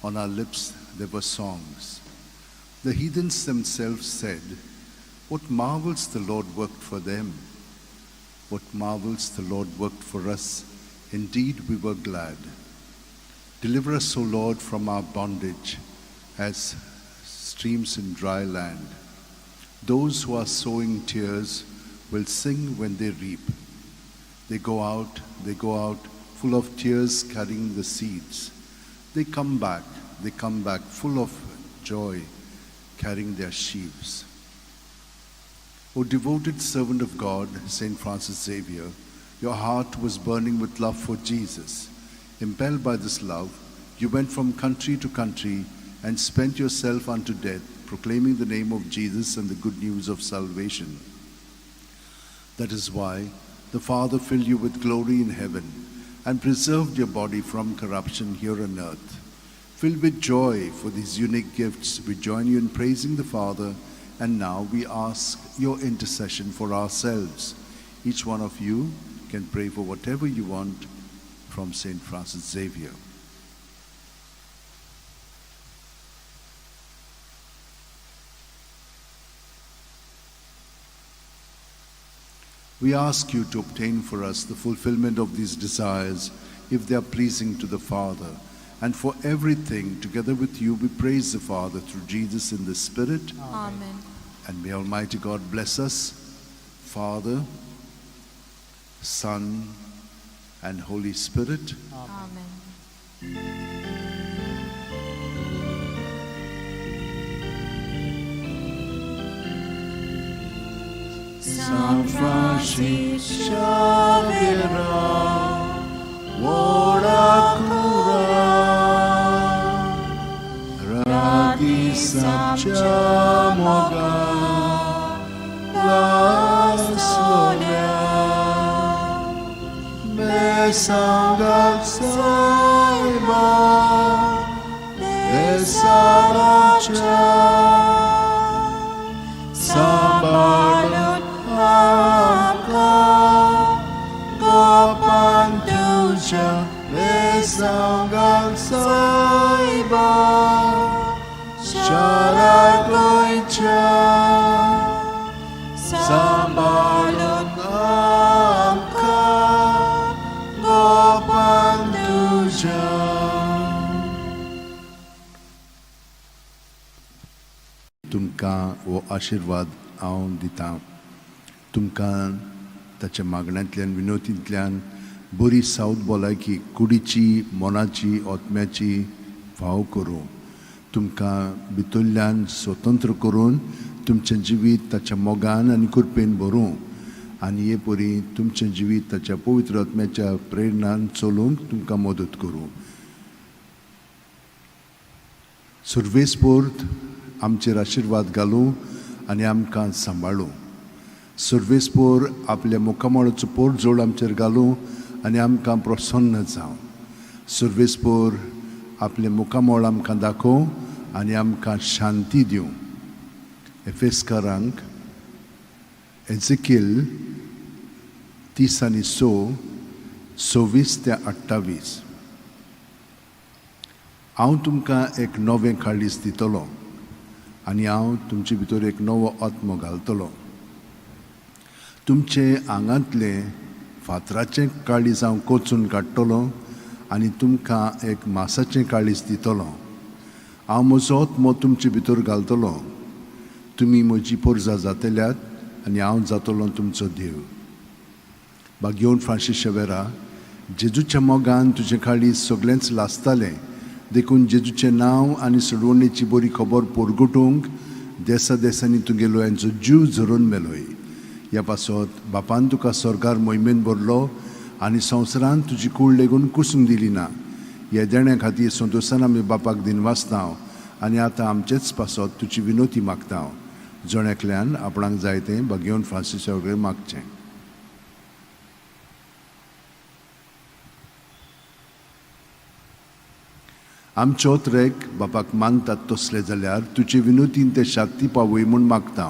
on our lips there were songs. The heathens themselves said, What marvels the Lord worked for them! What marvels the Lord worked for us! Indeed, we were glad. Deliver us, O Lord, from our bondage, as streams in dry land. Those who are sowing tears will sing when they reap. They go out, full of tears, carrying the seeds. They come back full of joy, carrying their sheaves. O devoted servant of God, Saint Francis Xavier, your heart was burning with love for Jesus. Impelled by this love, you went from country to country and spent yourself unto death, proclaiming the name of Jesus and the good news of salvation. That is why the Father filled you with glory in heaven and preserved your body from corruption here on earth. Filled with joy for these unique gifts, we join you in praising the Father, and now we ask your intercession for ourselves. Each one of you can pray for whatever you want from Saint Francis Xavier. We ask you to obtain for us the fulfillment of these desires, if they are pleasing to the Father. And for everything, together with you, we praise the Father through Jesus in the Spirit. Amen. And may Almighty God bless us, Father, Son, and Holy Spirit. Amen. San Francis Xavier, ora cura, radis amcha moga, laslolia, besangal saiba, besaracha, sambalun amka, gopantuja, besangal saiba, sharagoicha, sambalun amka, gopantuja. तुमकां हो आशिर्वाद हांव दितां. तुमकां ताच्या मागण्यांतल्यान, विनोतींतल्यान बरी सावद भलायकी कुडीची, मनाची, आत्म्याची फाव करूं. तुमकां भितरल्यान स्वतंत्र करून तुमचें जिवीत ताच्या मोगान आनी कृपेन भरूं आनी हे परी तुमचें जिवीत ताच्या पवित्र आत्म्याच्या प्रेरणान चलोवंक तुमकां मदत करूं. सुर्वेस्पोर्त आमचेर आशिर्वाद घालूं आनी आमकां सांबाळूं. सर्वेस्पोर आपल्या मुखामळाचो पोरजोड आमचेर घालूं आनी आमकां प्रसन्न जावं. सर्वेस्पोर आपलें मुखामळ आमकां दाखोवं आनी आमकां शांती दिवं. एफेस्कारांक एझेकिल 36, 26 ते 28. हांव तुमकां एक नवें काळीज दितलो आनी हांव तुमचे भितर एक नवो आत्मो घालतलो. तुमचे आंगांतलें फातराचें काळीज हांव कोचून काडटलो आनी तुमकां एक मासाचें काळीज दितलो. हांव म्हजो आत्मो तुमचे भितर घालतलो. तुमी म्हजी पोरजा जातल्यात आनी हांव जातलो तुमचो देव. बागेवन फ्रांसीस शेवेरा, जेजूच्या मोगान तुजें काळीज सगळेंच लासतालें, देखून जेजूचें नांव आनी सोडवणेची बरी खबर पोरगुटूंक देसा देसांनी तुगेलो हेंचो जीव झरोवन मेलोय. ह्या पासत बापान तुका स्वर्गार मोहिमेन भरलो आनी संवसारान तुजी कूड लेगून कुसूंक दिली ना. ह्या देण्या खातीर संतोशान आमी बापाक दिनवासता आनी आतां आमचेच पासत तुजी विनोती मागता. जण एकल्यान आपणाक जाय तें बागेवन फ्रांसीसा कडेन मागचें. आमचो ट्रेक बापाक मानतात तसले जाल्यार तुजे विनोतीन ते शाक्ती पावय म्हूण मागता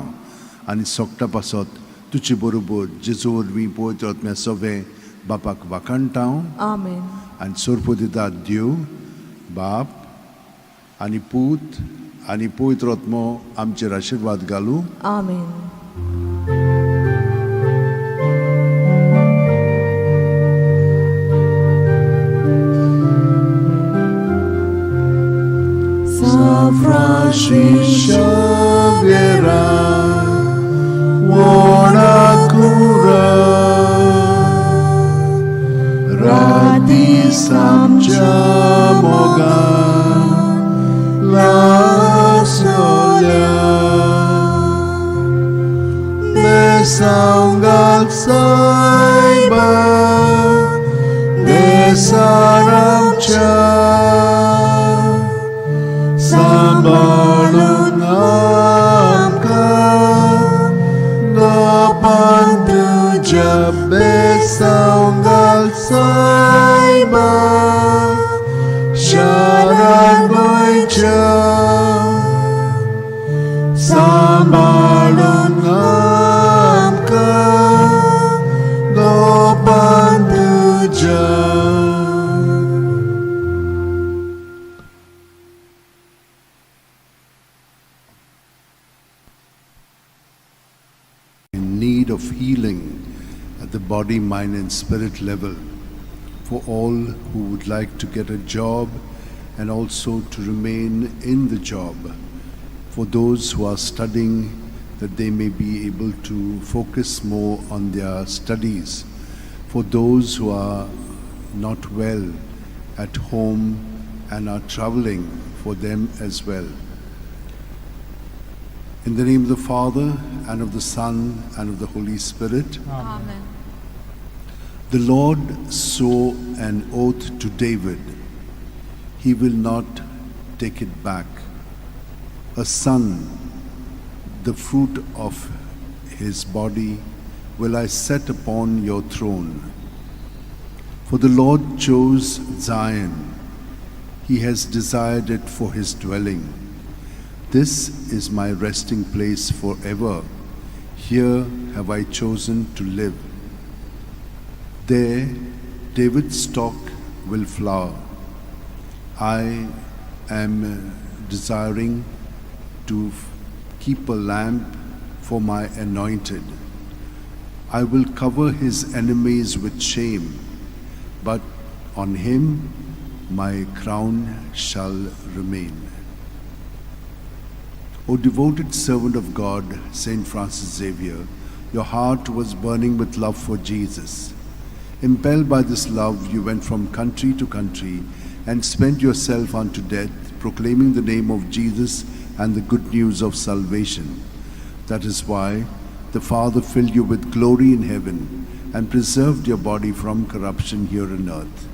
आनी सोकटा पासत तुजे बरोबर जेजू वरवीं पवित्र आत्म्या सवें बापाक वाखाणटा. आमेन. आनी सोरपो दिता देव बाप आनी पूत आनी पवित्र आत्मो आमचेर आशिर्वाद घालूं. आमेन. San Francis Xavier, buona cura, Rati Samchamoga, la solia, Besangal Saiba, Besaramcha, सांबाळून आमकां गोपान तुज्या बेसांगाल सायबा शरण गोंयच्या सांबाळून आमकां गोपान तुज्या. In need of healing at the body, mind, and spirit level, for all who would like to get a job and also to remain in the job, for those who are studying, that they may be able to focus more on their studies, for those who are not well at home and are traveling, for them as well. In the name of the Father, and of the Son, and of the Holy Spirit. Amen. The Lord swore an oath to David. He will not take it back. A son, the fruit of his body, will I set upon your throne. For the Lord chose Zion. He has desired it for his dwelling. This is my resting place forever. Here have I chosen to live. There David's stock will flower. I am desiring to keep a lamp for my anointed. I will cover his enemies with shame, but on him my crown shall remain. O devoted servant of God, Saint Francis Xavier, your heart was burning with love for Jesus. Impelled by this love, you went from country to country and spent yourself unto death, proclaiming the name of Jesus and the good news of salvation. That is why the Father filled you with glory in heaven and preserved your body from corruption here on earth.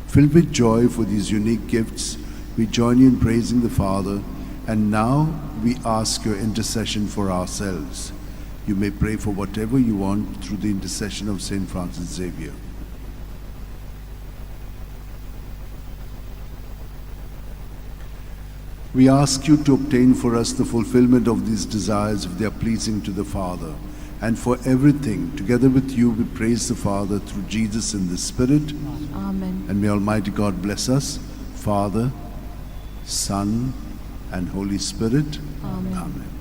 Filled with joy for these unique gifts, we join you in praising the Father, and now we ask your intercession for ourselves. You may pray for whatever you want through the intercession of Saint Francis Xavier. We ask you to obtain for us the fulfillment of these desires if they are pleasing to the Father. And for everything, together with you, we praise the Father through Jesus in the Spirit. Amen. And may Almighty God bless us, Father, Son, and Holy Spirit. Amen. Amen.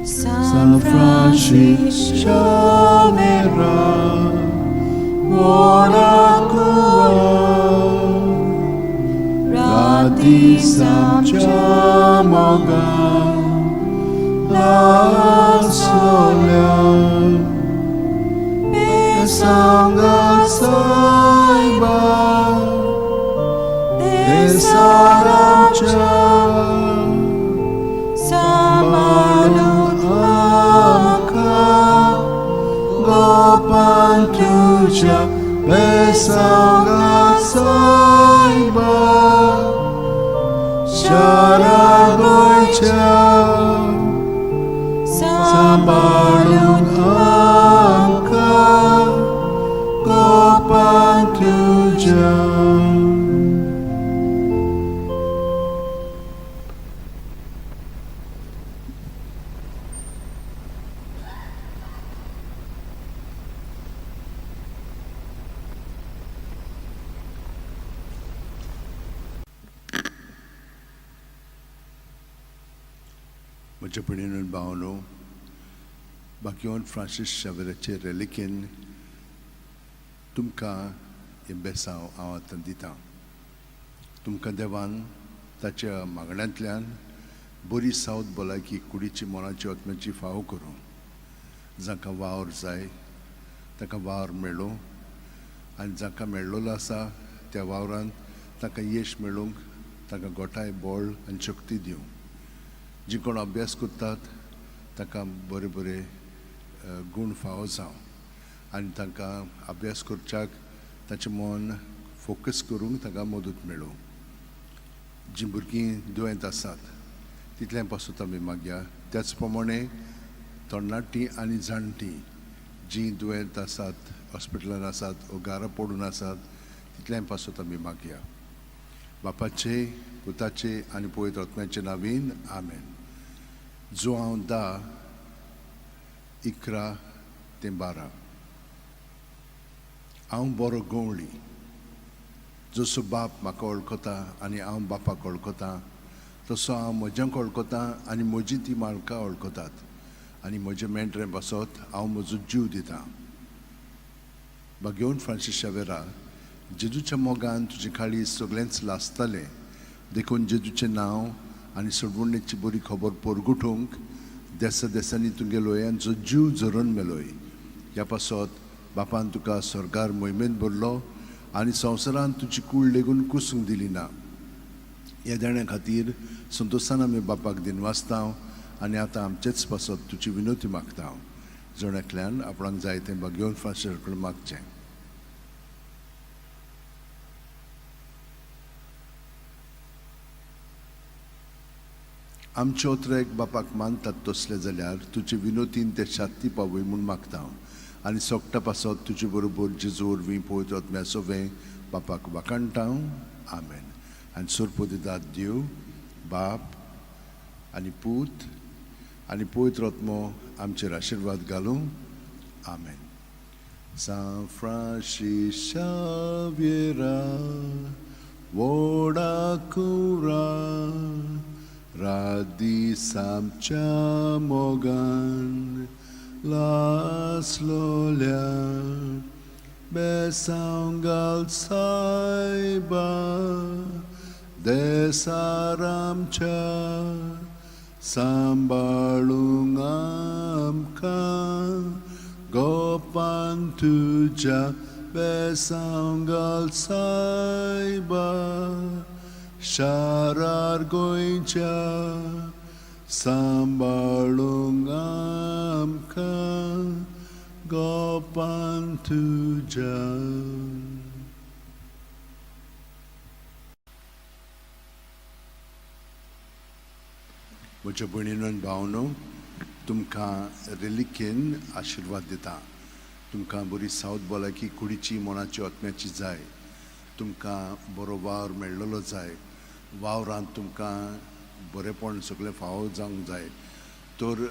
San San Francis Xavier, Monaco, Rati Samcha Moga, La Solia, Sangha Saiba, Desaramcha, Samalu Amka, Gopan Tuja, Besanga Saiba, Sharagoicha, Samalu Sambalun Amka, Gopan Tuja. म्हज्या भयणीन भावनो, बाकीवन Francis शावेराचे रेलिकेन तुमकां हें बेसांव हांव आतां दितां. तुमकां देवान ताच्या मागण्यांतल्यान बरी सावत भलायकी कुडीची, मनाची, आत्म्याची फावो करूं. जांकां वावर जाय तांकां वावर मेळूं आनी जांकां मेळ्ळोलो आसा त्या वावरांत तांकां येश मेळूंक तांकां गोठाय, बळ आनी शक्ती दिवं. जी कोण अभ्यास करतात तांकां बरे बरे गूण फावो जावं आनी तांकां अभ्यास करच्याक ताचें मन फोकस करूंक तांकां मदत मेळूं. जीं भुरगीं दुयेंत आसात तितलें पासून आमी मागया. त्याच प्रमाणे तरणाटीं आनी जाणटीं जीं दुयेंत आसात, हॉस्पिटलान आसात वो घरा पडून आसात तितलें पासून आमी मागया. बापाचे, पुताचे आनी पवित्र आत्म्याचे नावीन आमेन. जो हांव 10, 11 ते 12. हांव बरो गवळी, जसो बाप म्हाका वळखता आनी हांव बापाक वळखता तसो हांव म्हज्यांक वळखता आनी म्हजी ती म्हाका वळखतात आनी म्हजे मेंढरे बसत हांव म्हजो जीव दितां. बागेवन फ्रांसीस शावेरा, जेजूच्या मोगान तुजे खाळी सगळेंच लासतालें, देखून जेजूचें नांव आनी सोडवणेची बरी खबर परगुटूंक देसा देसांनी तुगे लोयांचो जीव झरोवन मेलोय. ह्या पासत बापान तुका स्वर्गार मोहिमेंत भरलो आनी संवसारान तुजी कूड लेगून कुसूंक दिली ना. ह्या देण्या खातीर संतोशान आमी बापाक दिनवासता आनी आतां आमचेच पासत तुजी विनवती मागता. जण एकल्यान आपणाक जाय तें बागेवन फ्रांसीस कडेन मागचें. आमचे ओतरेक बापाक मानतात तसले जाल्यार तुजे विनोतीन ते शाती पावय म्हूण मागता आनी सोगटा पासत तुजे बरोबर जेजू वरवीं पवित्र आत्म्या सोवें बापाक वाखाणटा. आमेन. आनी सोरपोदिदाद देव बाप आनी पूत आनी पवित्र आत्मो आमचेर आशिर्वाद घालूं. आमेन. सांत फ्रांसीस शाव्येरा, व्हडा कुरा, रात दीस आमच्या मोगान लासलोल्या, बेसांव घाल सायबा, देसारामच्या सांबाळूंक आमकां गोपान तुज्या बेसांव घाल सायबा शारार गोंयच्या सांबाळूंक आमकां गोपान तुज्या. म्हज्या भयणीनो आनी भावनो, तुमकां रेलिकेन आशिर्वाद दिता. तुमकां बरी सावत भलायकी कुडीची, मनाची, आत्म्याची जाय. तुमकां बरो वावर मेळ्ळलो जाय. वावरांत तुमकां बरेपण सगळें फावो जावंक जाय. तर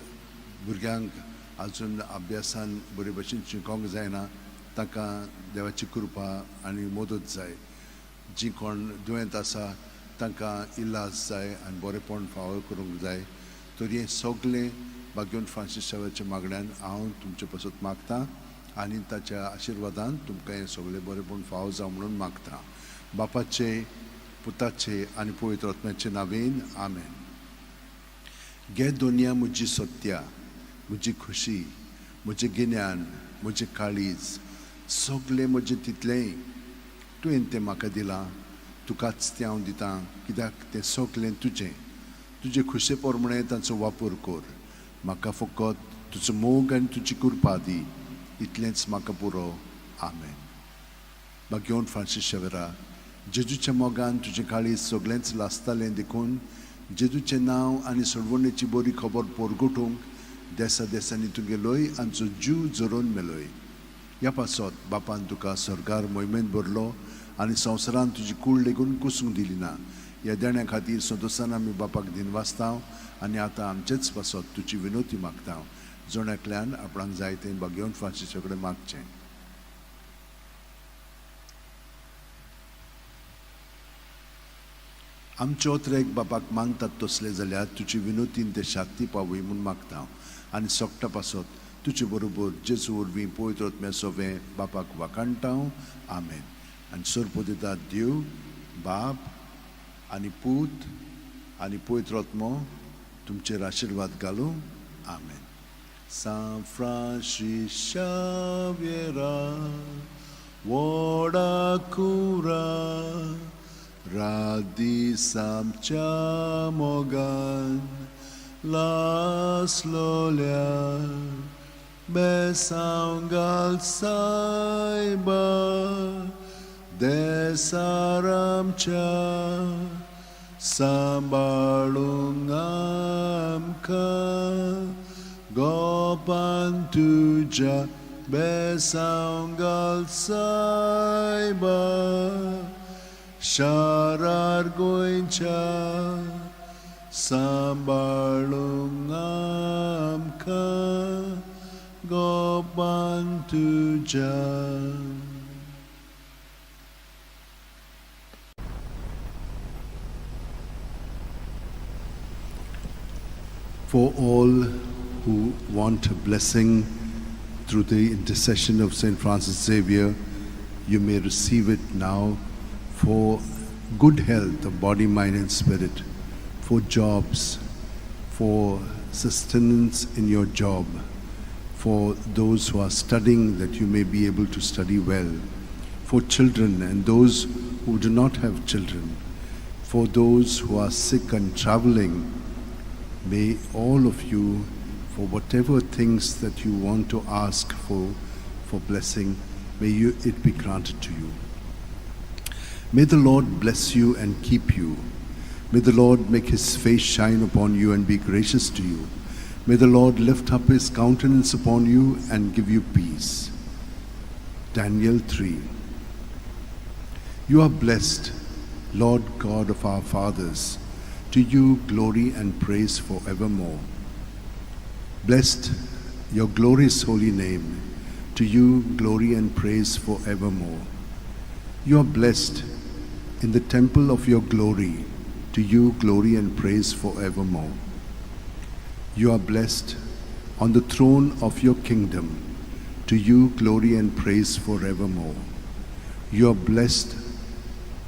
भुरग्यांक आजून अभ्यासान बरे भशेन शिकोंक जायना, तांकां देवाची कृपा आनी मदत जाय. जीं कोण दुयेंत आसा तांकां इलाज जाय आनी बरेपण फावो करूंक जाय. तर हें सगळें भाग्यवंत फ्रांसीस शावेच्या मागण्यान हांव तुमचे पासत मागतां आनी ताच्या आशिर्वादान तुमकां हें सगळें बरेपण फावो जावं म्हणून मागता. बापाचे, पुताचे आनी पवित्र आत्म्याचे नांवेन आमेन. घे दोनया म्हजी सत्या, म्हजी खुशी, म्हजें गिन्यान, म्हजें काळीज, सगळें म्हजें तितलेंय तुवें तें म्हाका दिलां, तुकाच तें हांव दितां, कित्याक तें सगळें तुजें. तुजे खुशे प्रमाणें तांचो वापर कर. म्हाका फकत तुजो मोग आनी तुजी कृपा दी, इतलेंच म्हाका पुरो. आमेन. भाग्यवंत फ्रांसीस शेवरा, जेजूच्या मोगान तुजें काळीज सगळेंच लासतालें, देखून जेजूचें नांव आनी सोडवणेची बरी खबर पोरगोटूंक देसा देसांनी तूं गेलोय आनी जीव जरोवन मेलोय. ह्या पासत बापान तुका सर्गार मोहिमेंत भरलो आनी संवसारान तुजी कूड लेगून कुसूंक दिली ना. ह्या देण्या खातीर संतोशान आमी बापाक दिनवासता आनी आतां आमचेच पासत तुजी विनोती मागता. जण एकल्यान आपणाक जाय तें भाग्यवंत फ्रांसीसा कडेन मागचें. आमचे ओत्रेक बापाक मानतात तसले जाल्यार तुजी विनोतीन ते शांती पावय म्हूण मागता आनी सोकटा पासत तुजे बरोबर जेजू वरवीं पवित्र आत्म्या सोवें बापाक वाखाणटा. आमेन. आनी सोरपो दिता देव बाप आनी पूत आनी पवित्र आत्मो तुमचेर आशिर्वाद घालूं. आमेन. सांत फ्रांसीस शाव्येरा व्हडा कुरा रात दीस आमच्या मोगान लासलोल्या बेसांव घाल सायबा देसार आमच्या सांबाळूंक आमकां गोपान तुज्या बेसांव घाल सायबा शारार गोंयच्या सांबाळूंक आमकां गोपान तुज्या. For all who want a blessing through the intercession of St. Francis Xavier, you may receive it now for good health of body, mind, and spirit, for jobs, for sustenance in your job, for those who are studying that you may be able to study well, for children and those who do not have children, for those who are sick and traveling. May all of you, for whatever things that you want to ask for blessing, may it be granted to you. May the Lord bless you and keep you. May the Lord make his face shine upon you and be gracious to you. May the Lord lift up his countenance upon you and give you peace. Daniel 3. You are blessed, Lord God of our fathers. To you glory and praise forevermore. Blessed your glorious holy name. To you glory and praise forevermore. You are blessed in the temple of your glory. To you glory and praise forevermore. You are blessed on the throne of your kingdom. To you glory and praise forevermore. You are blessed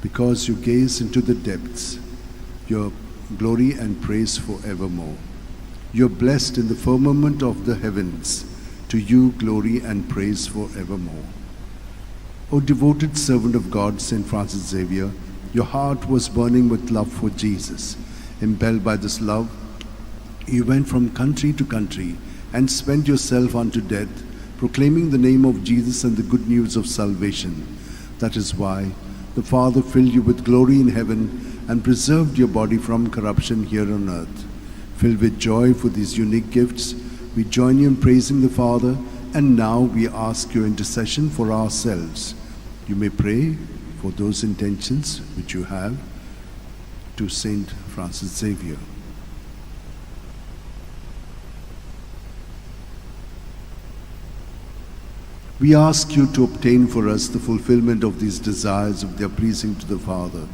Because you gaze into the depths, your glory and praise forevermore. You are blessed in the firmament of the heavens. To you glory and praise forevermore. O devoted servant of God, Saint Francis Xavier, your heart was burning with love for Jesus. Impelled by this love, you went from country to country and spent yourself unto death, proclaiming the name of Jesus and the good news of salvation. That is why the Father filled you with glory in heaven and preserved your body from corruption here on earth. Filled with joy for these unique gifts, we join you in praising the Father, and now we ask your intercession for ourselves. You may pray for those intentions which you have to Saint Francis Xavier. We ask you to obtain for us the fulfillment of these desires if they are pleasing to the Father.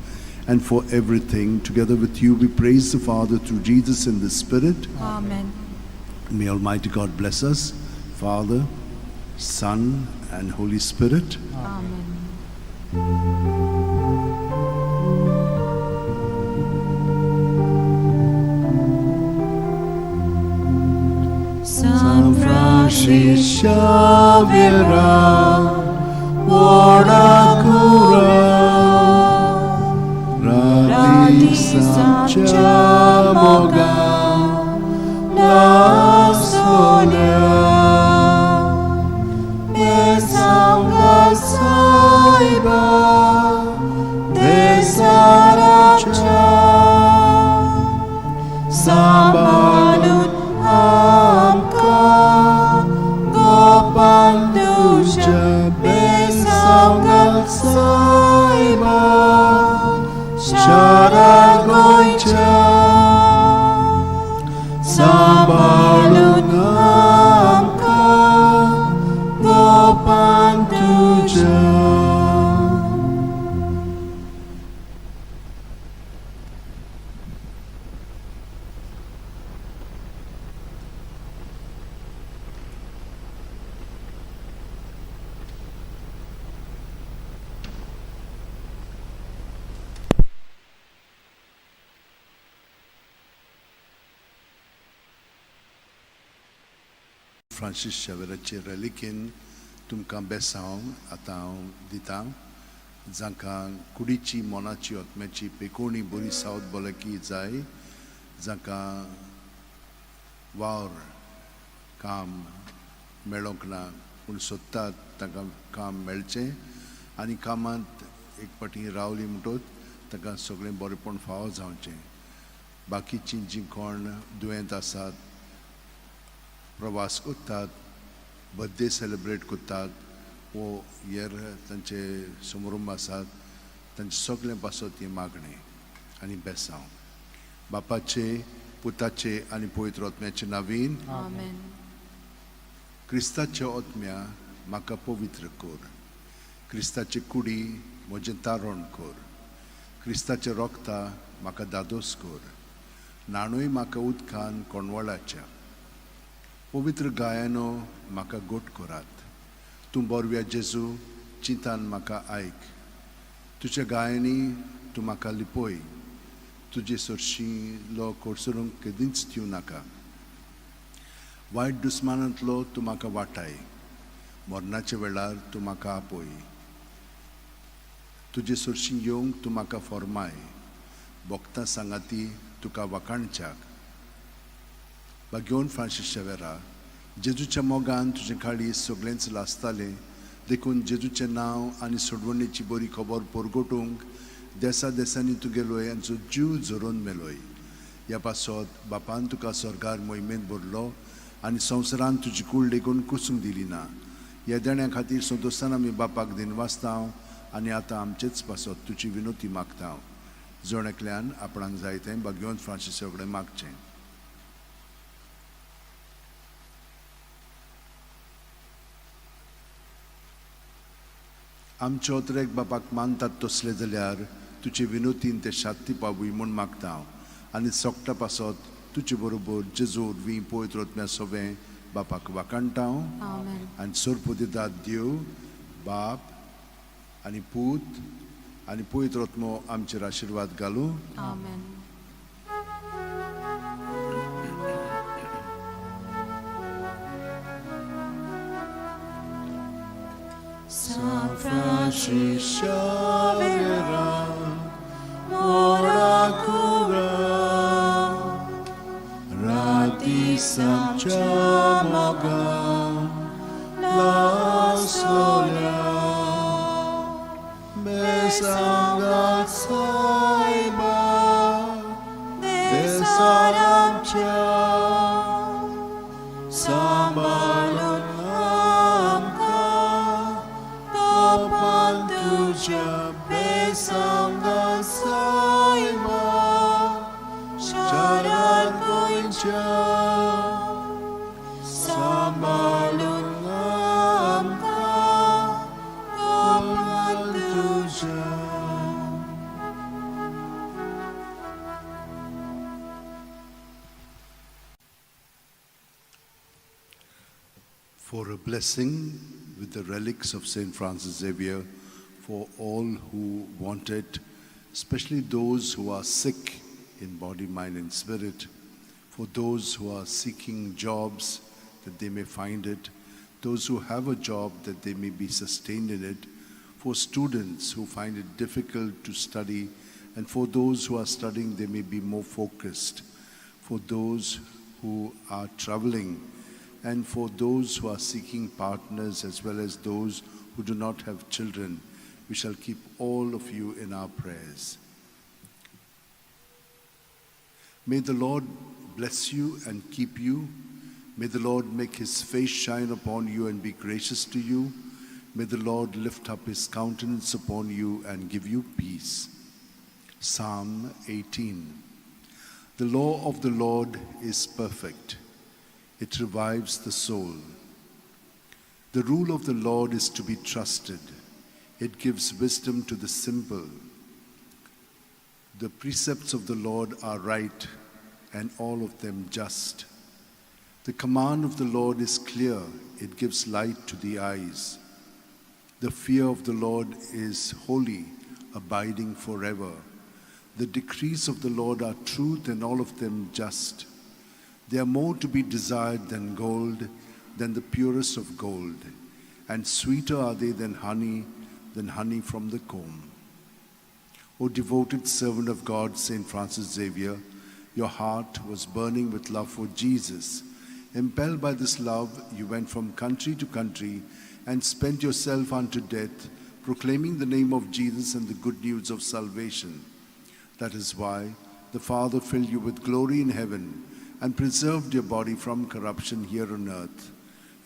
And for everything, together with you, we praise the Father through Jesus in the Spirit. Amen. May Almighty God bless us, Father, Son, and Holy Spirit. Amen. San Francis Xavier, Ora cura, Radi Sancha Moga, la sola, Besanga Saiba, Desaracha, Sambalun Amka, Gopanduja, Besanga Saiba, Sharagoicha, Sambalun Amka, Gopanduja. Francis शेवराचे रेलिकेन तुमकां बेसांव आतां हांव दितां, जांकां कुडीची मनाची आत्म्याची पेकोणी बरी south भलायकी जाय, जांकां वावर काम मेळोंक ना पूण सोदतात तांकां काम मेळचें आनी कामांत एक फावटी रावली म्हणटकच तांकां सगळें बरेंपण फावो जावचें. बाकीचीं जीं कोण दुयेंत आसात, प्रवास करतात, बर्थडे सेलिब्रेट करतात वो हेर तांचे समारंभ आसात, तांचे सगळें पासत ही मागणें आनी बेसांव. बापाचे, पुताचे आनी पवित्र आत्म्याचे नावीन. Amen. क्रिस्ताच्या आत्म्या म्हाका पवित्र कर, क्रिस्ताचे कुडी म्हजें तारण कर, क्रिस्ताचे रोगता म्हाका दादोस कर, न्हाणूय म्हाका उदकान कोणवळाच्या, पवित्र गायानो म्हाका गोट करात. तूं बोरव्या जेजू चिंतान म्हाका आयक, तुज्या गायांनी तूं म्हाका लिपय, तुजे सरशीं लो कोडसरूंक केदींच दिवं नाका. वायट दुस्मानांतलो तूं म्हाका वाटाय, मरणाच्या वेळार तूं म्हाका आपय, तुजे सरशीं येवंक तूं म्हाका फॉर्माय, भोगता सांगाती तुका वाखाणच्याक. बागेवन फ्रांसीस शेवेरा, जेजूच्या मोगान तुजें काळीज सगळेंच लासतालें, देखून जेजूचें नांव आनी सोडवणेची बरी खबर परगटूंक देसा देसांनी तूं गेलोय आनी जीव झरोवन मेलोय. ह्या पासत बापान तुका सरकार मोहिमेंत भरलो आनी संवसारान तुजी कूड लेगून कुसूंक दिली ना. ह्या देण्या खातीर संतोशान आमी बापाक दिनवासता आनी आतां आमचेच पासत तुजी विनोती मागता. जण एकल्यान आपणाक जाय तें बागेवन फ्रांसीस कडेन मागचें. आमचे अत्रेक बापाक मानतात तसले जाल्यार तुजे विनोतीन ते शांती पावूय म्हूण मागता हांव आनी सोकटा पासत तुजे बरोबर जेजू वरवीं पवित्र आत्म्या सोवें बापाक वाखाणटा हांव. Amen. आनी सोरपो दितात देव बाप आनी पूत आनी पवित्र आत्मो आमचेर आशिर्वाद घालूं. आमेन. San Francis Xavier, ora cura, rati samchamoga, la sola, besanga saiba, desaramcha, sambalun amka, topan tuja besanga saiba, sharan goincha, sambalun amka, topan tuja. For a blessing with the relics of St. Francis Xavier for all who want it, especially those who are sick in body, mind, and spirit, for those who are seeking jobs that they may find it, those who have a job that they may be sustained in it, for students who find it difficult to study, and for those who are studying, they may be more focused, for those who are traveling, and for those who are seeking partners as well as those who do not have children. We shall keep all of you in our prayers. May the Lord bless you and keep you. May the Lord make his face shine upon you and be gracious to you. May the Lord lift up his countenance upon you and give you peace. Psalm 18. The law of the Lord is perfect. It revives the soul. The rule of the Lord is to be trusted. It gives wisdom to the simple. The precepts of the Lord are right, and all of them just. The command of the Lord is clear. It gives light to the eyes. The fear of the Lord is holy, abiding forever. The decrees of the Lord are truth, and all of them just. They are more to be desired than gold, than the purest of gold, and sweeter are they than honey from the comb. O devoted servant of God, St. Francis Xavier, your heart was burning with love for Jesus. Impelled by this love, you went from country to country and spent yourself unto death, proclaiming the name of Jesus and the good news of salvation. That is why the Father filled you with glory in heaven and preserved your body from corruption here on earth.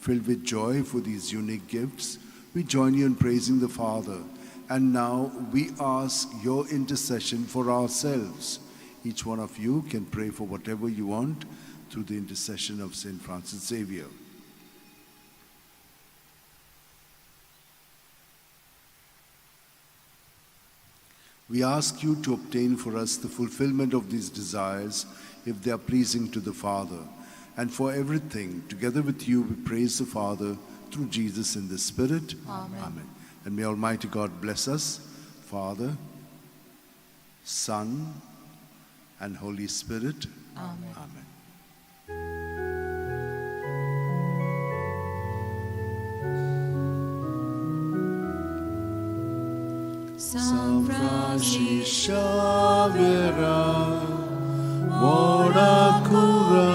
Filled with joy for these unique gifts, we join you in praising the Father. And now we ask your intercession for ourselves. Each one of you can pray for whatever you want through the intercession of St. Francis Xavier. We ask you to obtain for us the fulfillment of these desires if they are pleasing to the Father. And for everything, together with you, we praise the Father through Jesus in the Spirit. Amen. Amen. And may Almighty God bless us, Father, Son, and Holy Spirit. Amen. Amen. San Francis Xavier, ora cura,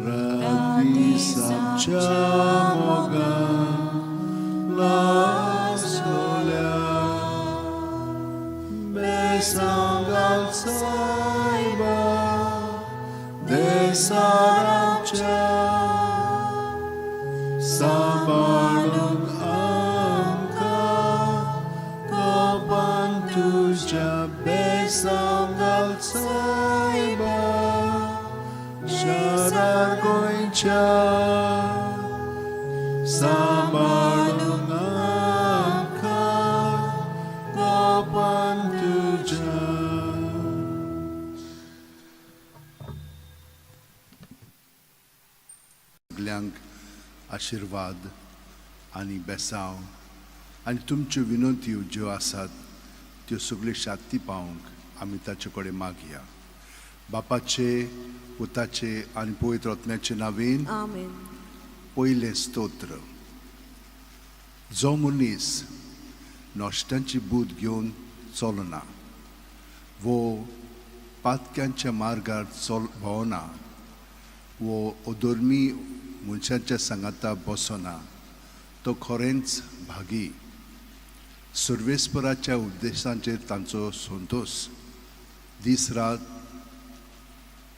rati samchamoga, la sola, besangal saiba, desaramcha, sambalun amka, kopan tuja besangal saiba, sharar goincha, sambalun amka, kopan tuja. सगल्यांक आशिर्वाद आनी बेसांव आनी तुमच्यो विनंत्यो ज्यो आसात त्यो सगळ्यो शांती पावंक आमी ताचे कडेन मागया. बापाचे, पुताचे आनी पवित्र आत्म्याचे नांवेन. आमेन. पयलें स्तोत्र. जो मनीस नश्ट्यांची बूद घेवन चलना वो पातक्यांच्या मार्गार चल भोंवना वो अधर्मी मनशाच्या सांगाता बसना तो खरेंच भागी. सर्वेस्पराच्या उपदेशांचेर तांचो संतोश, दीस रात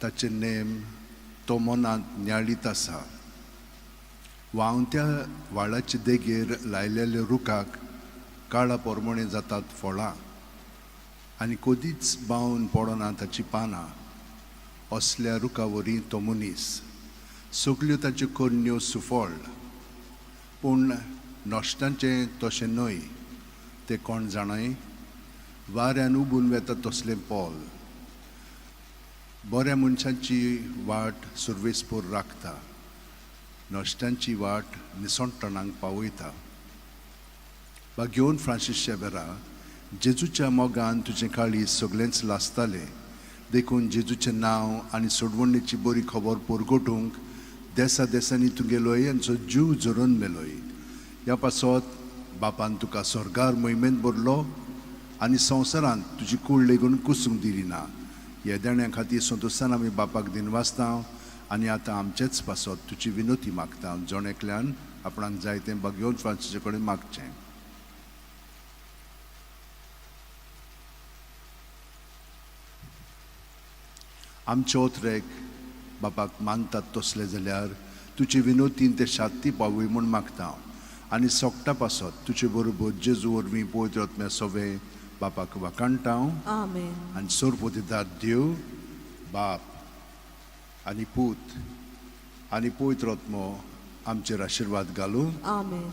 ताचे नेम तो मनांत न्याळीत आसा. व्हांवत्या व्हाळाचे देगेर लायलेल्या रुखाक काळा पोरमणे जातात फळां आनी कदीच बावन पडना ताची पानां. असल्या रुखा वरी तो मनीस, सगल्यो ताच्यो करण्यो सुफळ. पूण नश्टांचें तशें न्हय, तें कोण जाणाय, वाऱ्यान उबून वेता तसलें पोल. बऱ्या मनशांची वाट सुर्वेसपूर राखता, नश्ट्यांची वाट निसणटणांक पावयता. भाग्योन फ्रांसीस शेबेरा, जेजूच्या मोगान तुजें काळीज सगळेंच लासतालें, देखून जेजूचें नांव आनी सोडवणेची बरी खबर परगटूंक देसा देसांनी तूं गेलोय आनी जीव झरोवन मेलोय. ह्या पासत बापान तुका स्वर्गार मोहिमेंत भरलो आनी संवसारांत तुजी कूड लेगून कुसूंक दिली ना. ह्या देण्या खातीर संतोशान आमी बापाक दिनवासता आनी आतां आमचेच पासत तुजी विनोती मागता. जण एकल्यान आपणाक जाय तें भाग्योन फ्रांसीसा कडेन मागचें. आमचे ओतरेक बापाक मानतात तसले जाल्यार तुजे विनोतीन ते शांती पावय म्हूण मागता आनी सोगटा पासत तुजे बरोबर जेजू वरवीं पवित्र आत्म्या सोवे बापाक वाखाणटा. आमेन. आनी सोरपोतीदार देव बाप आनी पूत आनी पवित्र आत्मो आमचेर आशिर्वाद घालूं. आमेन.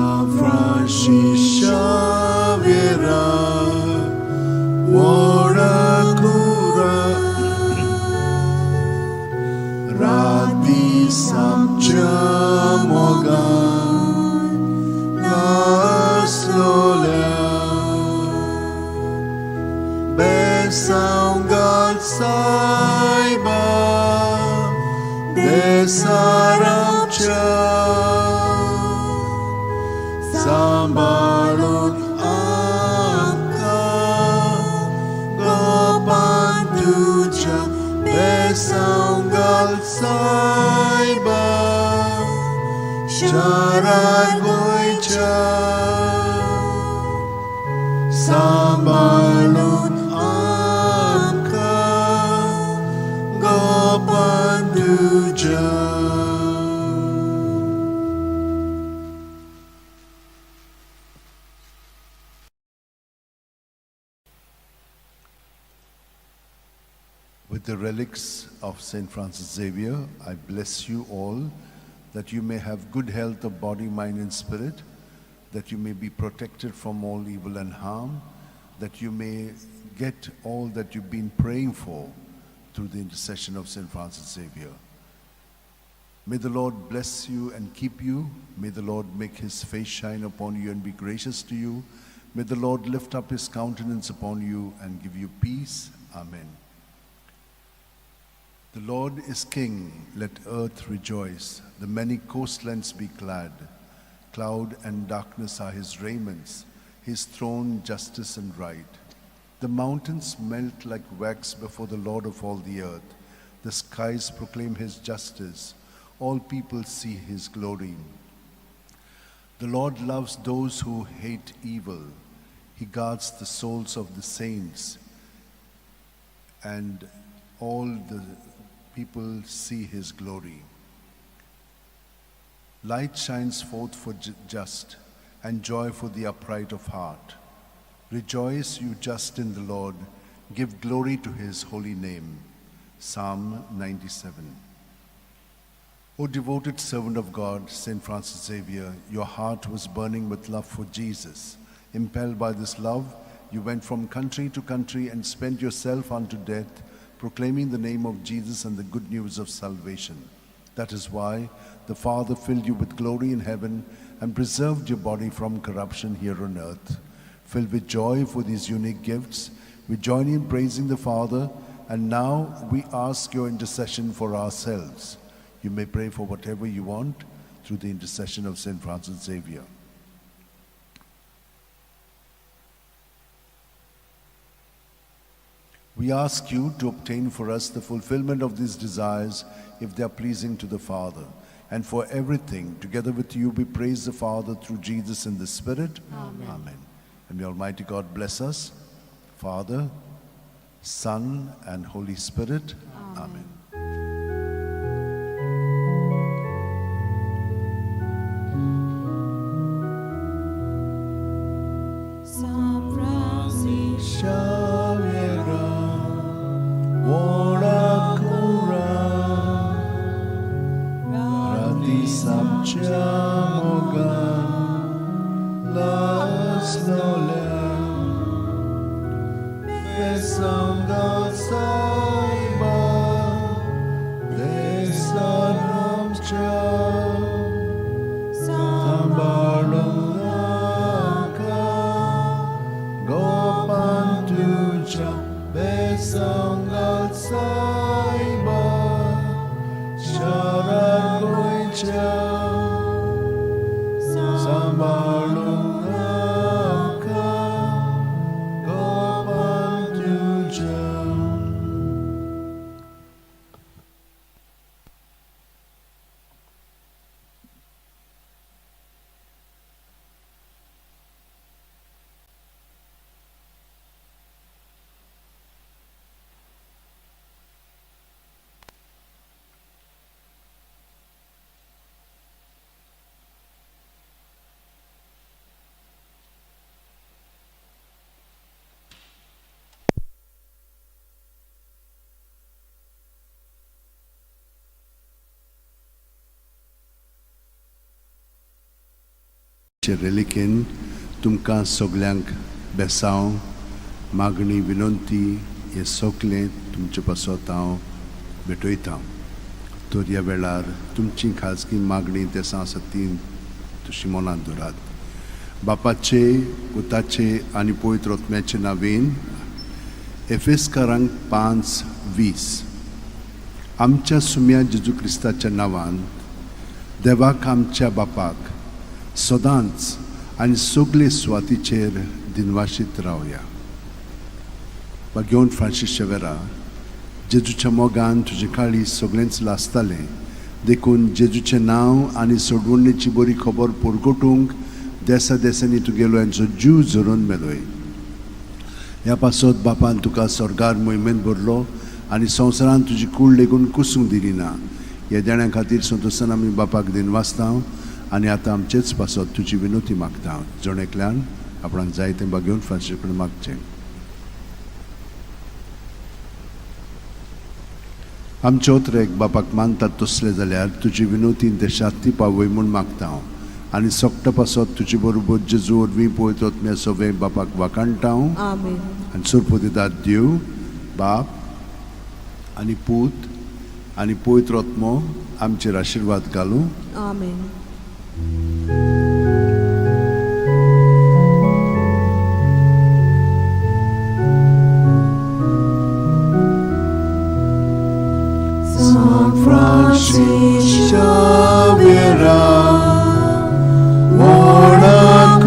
San Francis Xavier, Cura, Radi Samcha Mogan, Laslola, Benção God saiba, Desaramcha, Sambalun Amka, Gopan Tuja, Benção God saiba, Charar Goicha, Sambalun Amka, Gopan Tuja. With the relics of St. Francis Xavier, I bless you all that you may have good health of body, mind, and spirit, that you may be protected from all evil and harm, that you may get all that you've been praying for through the intercession of St. Francis Xavier. May the Lord bless you and keep you. May the Lord make his face shine upon you and be gracious to you. May the Lord lift up his countenance upon you and give you peace. Amen. The Lord is king, let earth rejoice, the many coastlands be glad. Cloud and darkness are his raiments, his throne justice and right. The mountains melt like wax before the Lord of all the earth. The skies proclaim his justice, all people see his glory. The Lord loves those who hate evil. He guards the souls of the saints, and all the people see his glory. Light shines forth for just, and joy for the upright of heart. Rejoice, you just in the Lord. Give glory to his holy name. Psalm 97. O devoted servant of God, St. Francis Xavier, your heart was burning with love for Jesus. Impelled by this love, You went from country to country and spent yourself unto death, proclaiming the name of Jesus and the good news of salvation. That is why the Father filled you with glory in heaven and preserved your body from corruption here on earth. Filled with joy for these unique gifts, we join in praising the Father, and now we ask your intercession for ourselves. You may pray for whatever you want through the intercession of Saint Francis Xavier. We ask you to obtain for us the fulfillment of these desires if they are pleasing to the Father. And for everything, together with you, we praise the Father through Jesus in the Spirit. Amen. Amen. And may Almighty God bless us, Father, Son, and Holy Spirit. Amen. San Francis रेलिकेन तुमकां सगल्यांक बेसांव, मागणी, विनंती हे सगलें तुमचे पासत हांव भेटयता. तर ह्या वेळार तुमची खाजगी मागणी देसां आसा ती तशी मनांत दवरात. बापाचे, पुताचे आनी पवित्र आत्म्याचे नांवेन. एफेस्कारांक 5:20. आमच्या सुम्या जेजू क्रिस्ताच्या नांवान देवाक आमच्या बापाक सदांच आनी सगळे सुवातीचेर दिनवाशीत रावया. बागेवन फ्रांसीस शेवेरा, जेजूच्या मोगान तुजें काळीज सगळेंच लासतालें, देखून जेजूचें नांव आनी सोडवणेची बरी खबर परगटूंक देसा देसांनी तुगेलो हेंचो जीव झरोवन मेलोय. ह्या पासत बापान तुका स्वर्गार मोहिमेंत भरलो आनी संवसारान तुजी कूड लेगून कुसूंक दिली ना. ह्या देण्या खातीर संतोशान आमी बापाक दिनवासता आनी आतां आमचेच पासत तुजी विनोती मागता. जण एकल्यान आपणाक जाय तें बागेवन फ्रांसीस कडेन मागचें. आमचे ओतरेक बापाक मानतात तसले जाल्यार तुजी विनोतीन ते शांती पावय म्हूण मागता हांव आनी सोकटा पासत तुजे बरोबर जेजू वरवीं पवित्र आत्म्या सवें बापाक वाखाणटा हांव. आनी सुरपुतीदाद देव बाप आनी पूत आनी पवित्र आत्मो आमचेर आशिर्वाद घालूं. आमेन. San Francis Xavier, Morakura,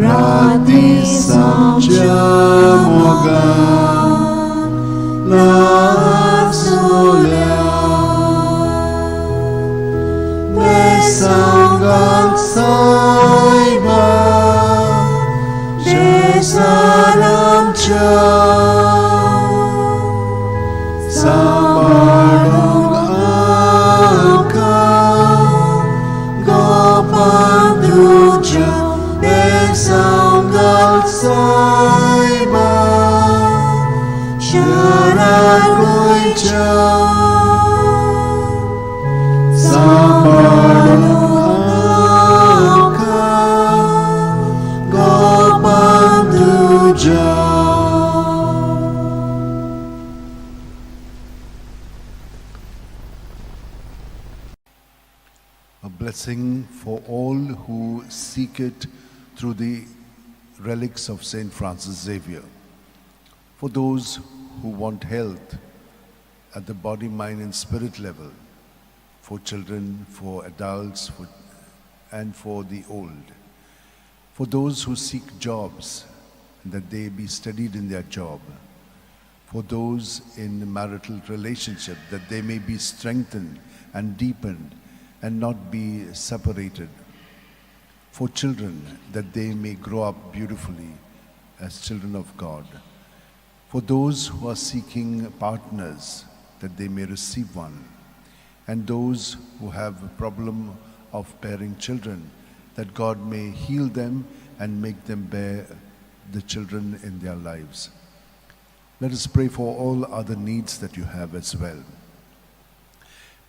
Rati Samchamoga, La Sola, Besangal Saiba, Jesalam Cha. Sambalong Aka, Gopanduja, Besangal Saiba, Sharagoicha. Sambalong Aka, A blessing for all who seek it through the relics of Saint Francis Xavier. For those who want health at the body, mind, and spirit level, for children, for adults, and for the old. For those who seek jobs, that they be steadied in their job. For those in marital relationship, that they may be strengthened and deepened and not be separated. For children, that they may grow up beautifully as children of God. For those who are seeking partners, that they may receive one. And those who have a problem of bearing children, that God may heal them and make them bear the children in their lives. Let us pray for all other needs that you have as well.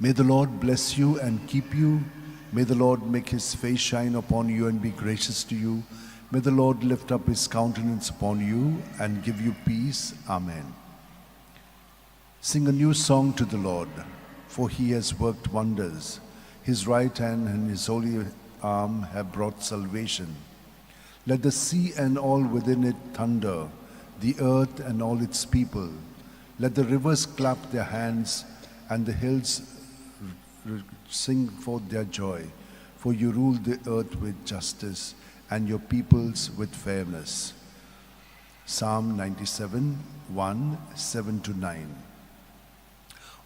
May the Lord bless you and keep you. May the Lord make his face shine upon you and be gracious to you. May the Lord lift up his countenance upon you and give you peace. Amen. Sing a new song to the Lord, for he has worked wonders. His right hand and his holy arm have brought salvation. Let the sea and all within it thunder, the earth and all its people. Let the rivers clap their hands and the hills sing forth their joy. For you rule the earth with justice and your peoples with fairness. Psalm 97, 1, 7 to 9.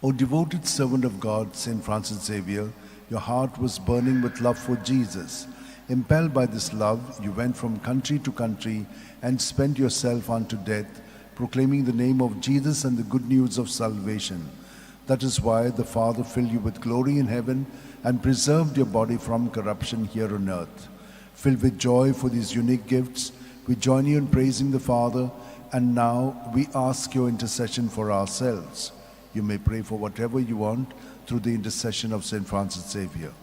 O devoted servant of God, Saint Francis Xavier, your heart was burning with love for Jesus. Impelled by this love, you went from country to country and spent yourself unto death, proclaiming the name of Jesus and the good news of salvation. That is why the Father filled you with glory in heaven and preserved your body from corruption here on earth. Filled with joy for these unique gifts, we join you in praising the Father, and now we ask your intercession for ourselves. You may pray for whatever you want through the intercession of Saint Francis Xavier.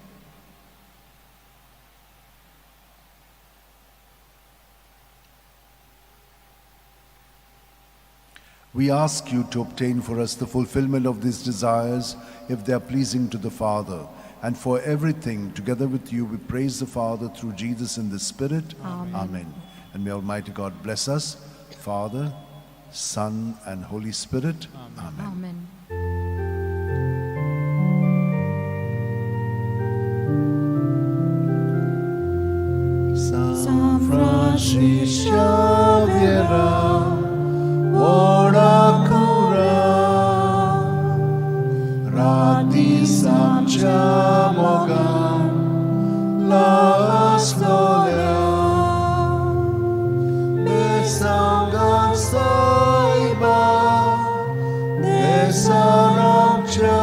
We ask you to obtain for us the fulfillment of these desires if they are pleasing to the Father. And for everything, together with you, we praise the Father through Jesus in the Spirit. Amen. Amen. And may Almighty God bless us, Father, Son, and Holy Spirit. Amen. Amen. San Francis Xavier, Ora cura, Rati Samcha Mogan, Las Lola, Besangan Saiba, Besaramcha,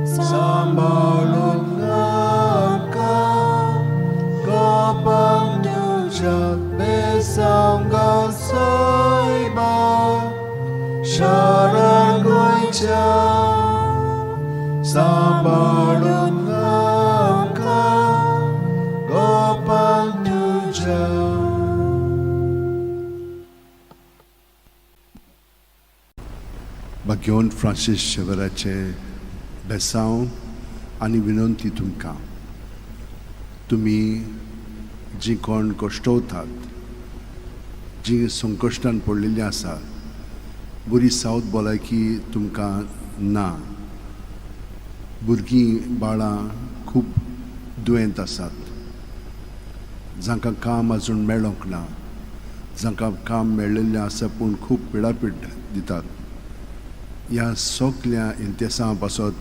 Sambalun Amka, Gopang Duja, Besangan Saiba, Sharan Goicha, Sambalun Amka, Gopang Duja. भाग्यवंत Francis शेवराचे बेसांव आनी विनंती तुमकां, तुमी जीं कोण कश्टवतात, जीं संकश्टान पडलेलीं आसा, बरी सावत भलायकी तुमकां ना, भुरगीं बाळां खूब दुयेंत आसात, जांकां काम आजून मेळोंक ना, जांकां काम मेळिल्लें आसा पूण खूब पिडापीड दितात, ह्या सगल्या इंतेसां पासत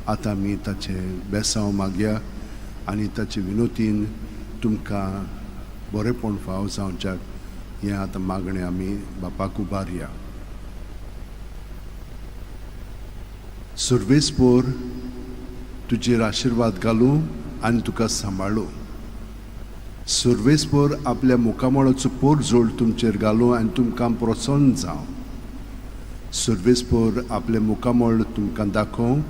आतां आमी ताचें बेसांव मागया आनी ताचे विनोतीन तुमकां बरेंपण फाव जावच्याक हें आतां मागणें आमी बापाक उबारया. सुर्वेसपोर तुजेर आशिर्वाद घालूं आनी तुका सांबाळूं. सुर्वेसपोर आपल्या मुखामळाचो पोर जोड तुमचेर घालूं आनी तुमकां प्रोत्साहन जावं. सुर्वेसपोर आपलें मुखामळ तुमकां दाखोवं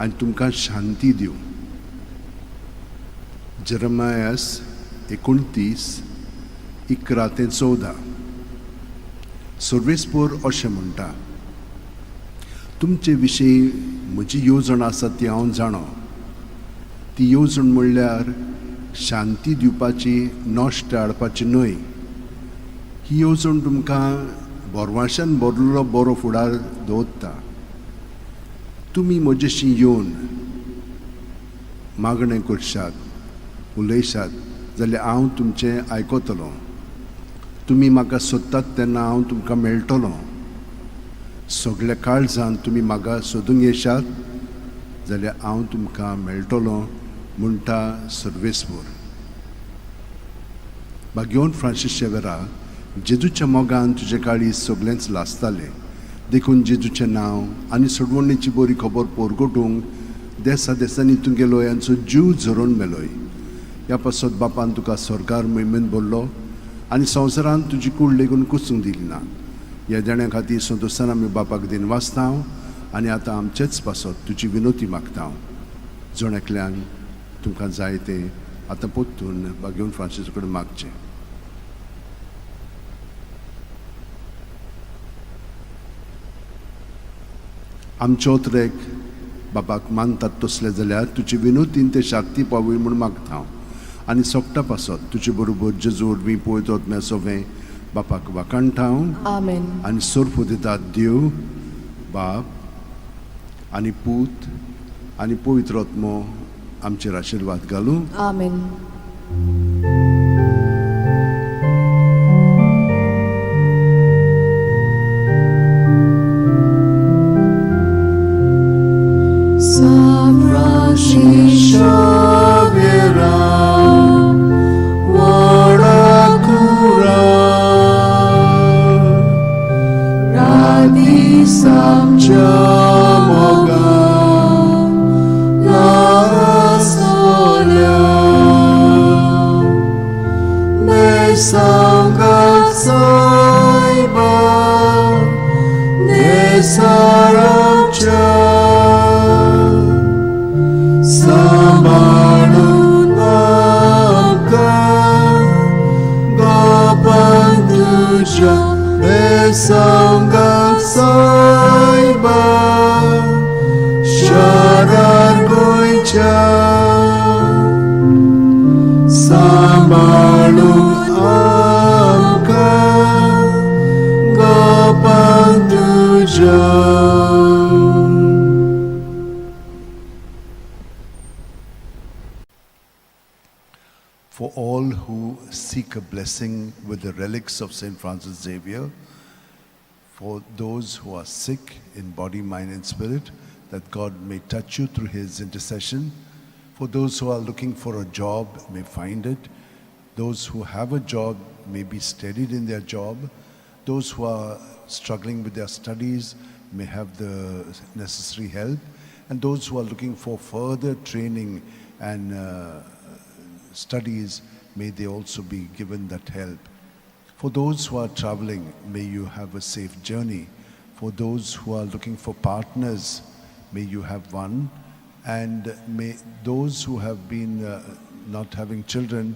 आनी तुमकां शांती दिवं. जेरमायस 29:11 ते 14. सुर्वेसपोर अशें म्हणटा, तुमचे विशीं म्हजी येवजण आसा ती हांव जाणो. ती येवजण म्हणल्यार शांती दिवपाची, नश्ट हाडपाची न्हय. ही येवजण तुमकां बोरवाशान भरलेलो बरो फुडार दवरता. तुमी म्हजेशी येवन मागणें करशात, उलयशात जाल्यार हांव तुमचें आयकतलो. तुमी म्हाका सोदतात तेन्ना हांव तुमकां मेळटलो. सगल्या काळजान तुमी म्हाका सोदूंक येशात जाल्यार हांव तुमकां मेळटलो, म्हणटा सर्वेस्पर. भाग्यवंत फ्रांसीस शेवेरा, जेजूच्या मोगान तुजे काळीज सगळेंच लासतालें. देखून जेजूचें नांव आनी सोडवणेची बरी खबर पोरगोटूंक देसा देसांनी तूं गेलोय आनी जीव झरोवन मेलोय. ह्या पासत बापान तुका सरकार मोहिमेंत भरलो आनी संवसारांत तुजी कूड लेगून कुसूंक दिली ना. ह्या देण्या खातीर संतोशान आमी बापाक दिन वाचता आनी आतां आमचेच पासत तुजी विनोती मागता. जण एकल्यान तुमकां जाय तें आतां परतून भाग्यवंत फ्रांसीस कडेन मागचें. आमचे ओतरेक बापाक मानतात तसले जाल्यार तुजी विनोतीन ते शाक्ती पावय म्हूण मागता हांव. आनी सोगटा पासत तुजे बरोबर जेजू वरवीं पळयत म्या सोवें बापाक वाखाणटा हांव. आमेन. आनी सोर्फ दितात देव बाप आनी पूत आनी पवित्र आत्मो आमचेर आशिर्वाद घालूं. आमेन. San Francisco Xavier, Warakura, Radi Chamoga, La Sola, Besanga Saiba, Nesaramcha, Samanu Namka, Gopantuja, Besanga Saiba, Sharar Goicha, Samanu Amka, Gopantuja. For all who seek a blessing with the relics of St. Francis Xavier, for those who are sick in body, mind, and spirit, that God may touch you through his intercession. For those who are looking for a job, may find it. Those who have a job may be steadied in their job. Those who are struggling with their studies may have the necessary help. And those who are looking for further training and studies, may they also be given that help. For those who are traveling, may you have a safe journey. For those who are looking for partners, may you have one. And may those who have been not having children,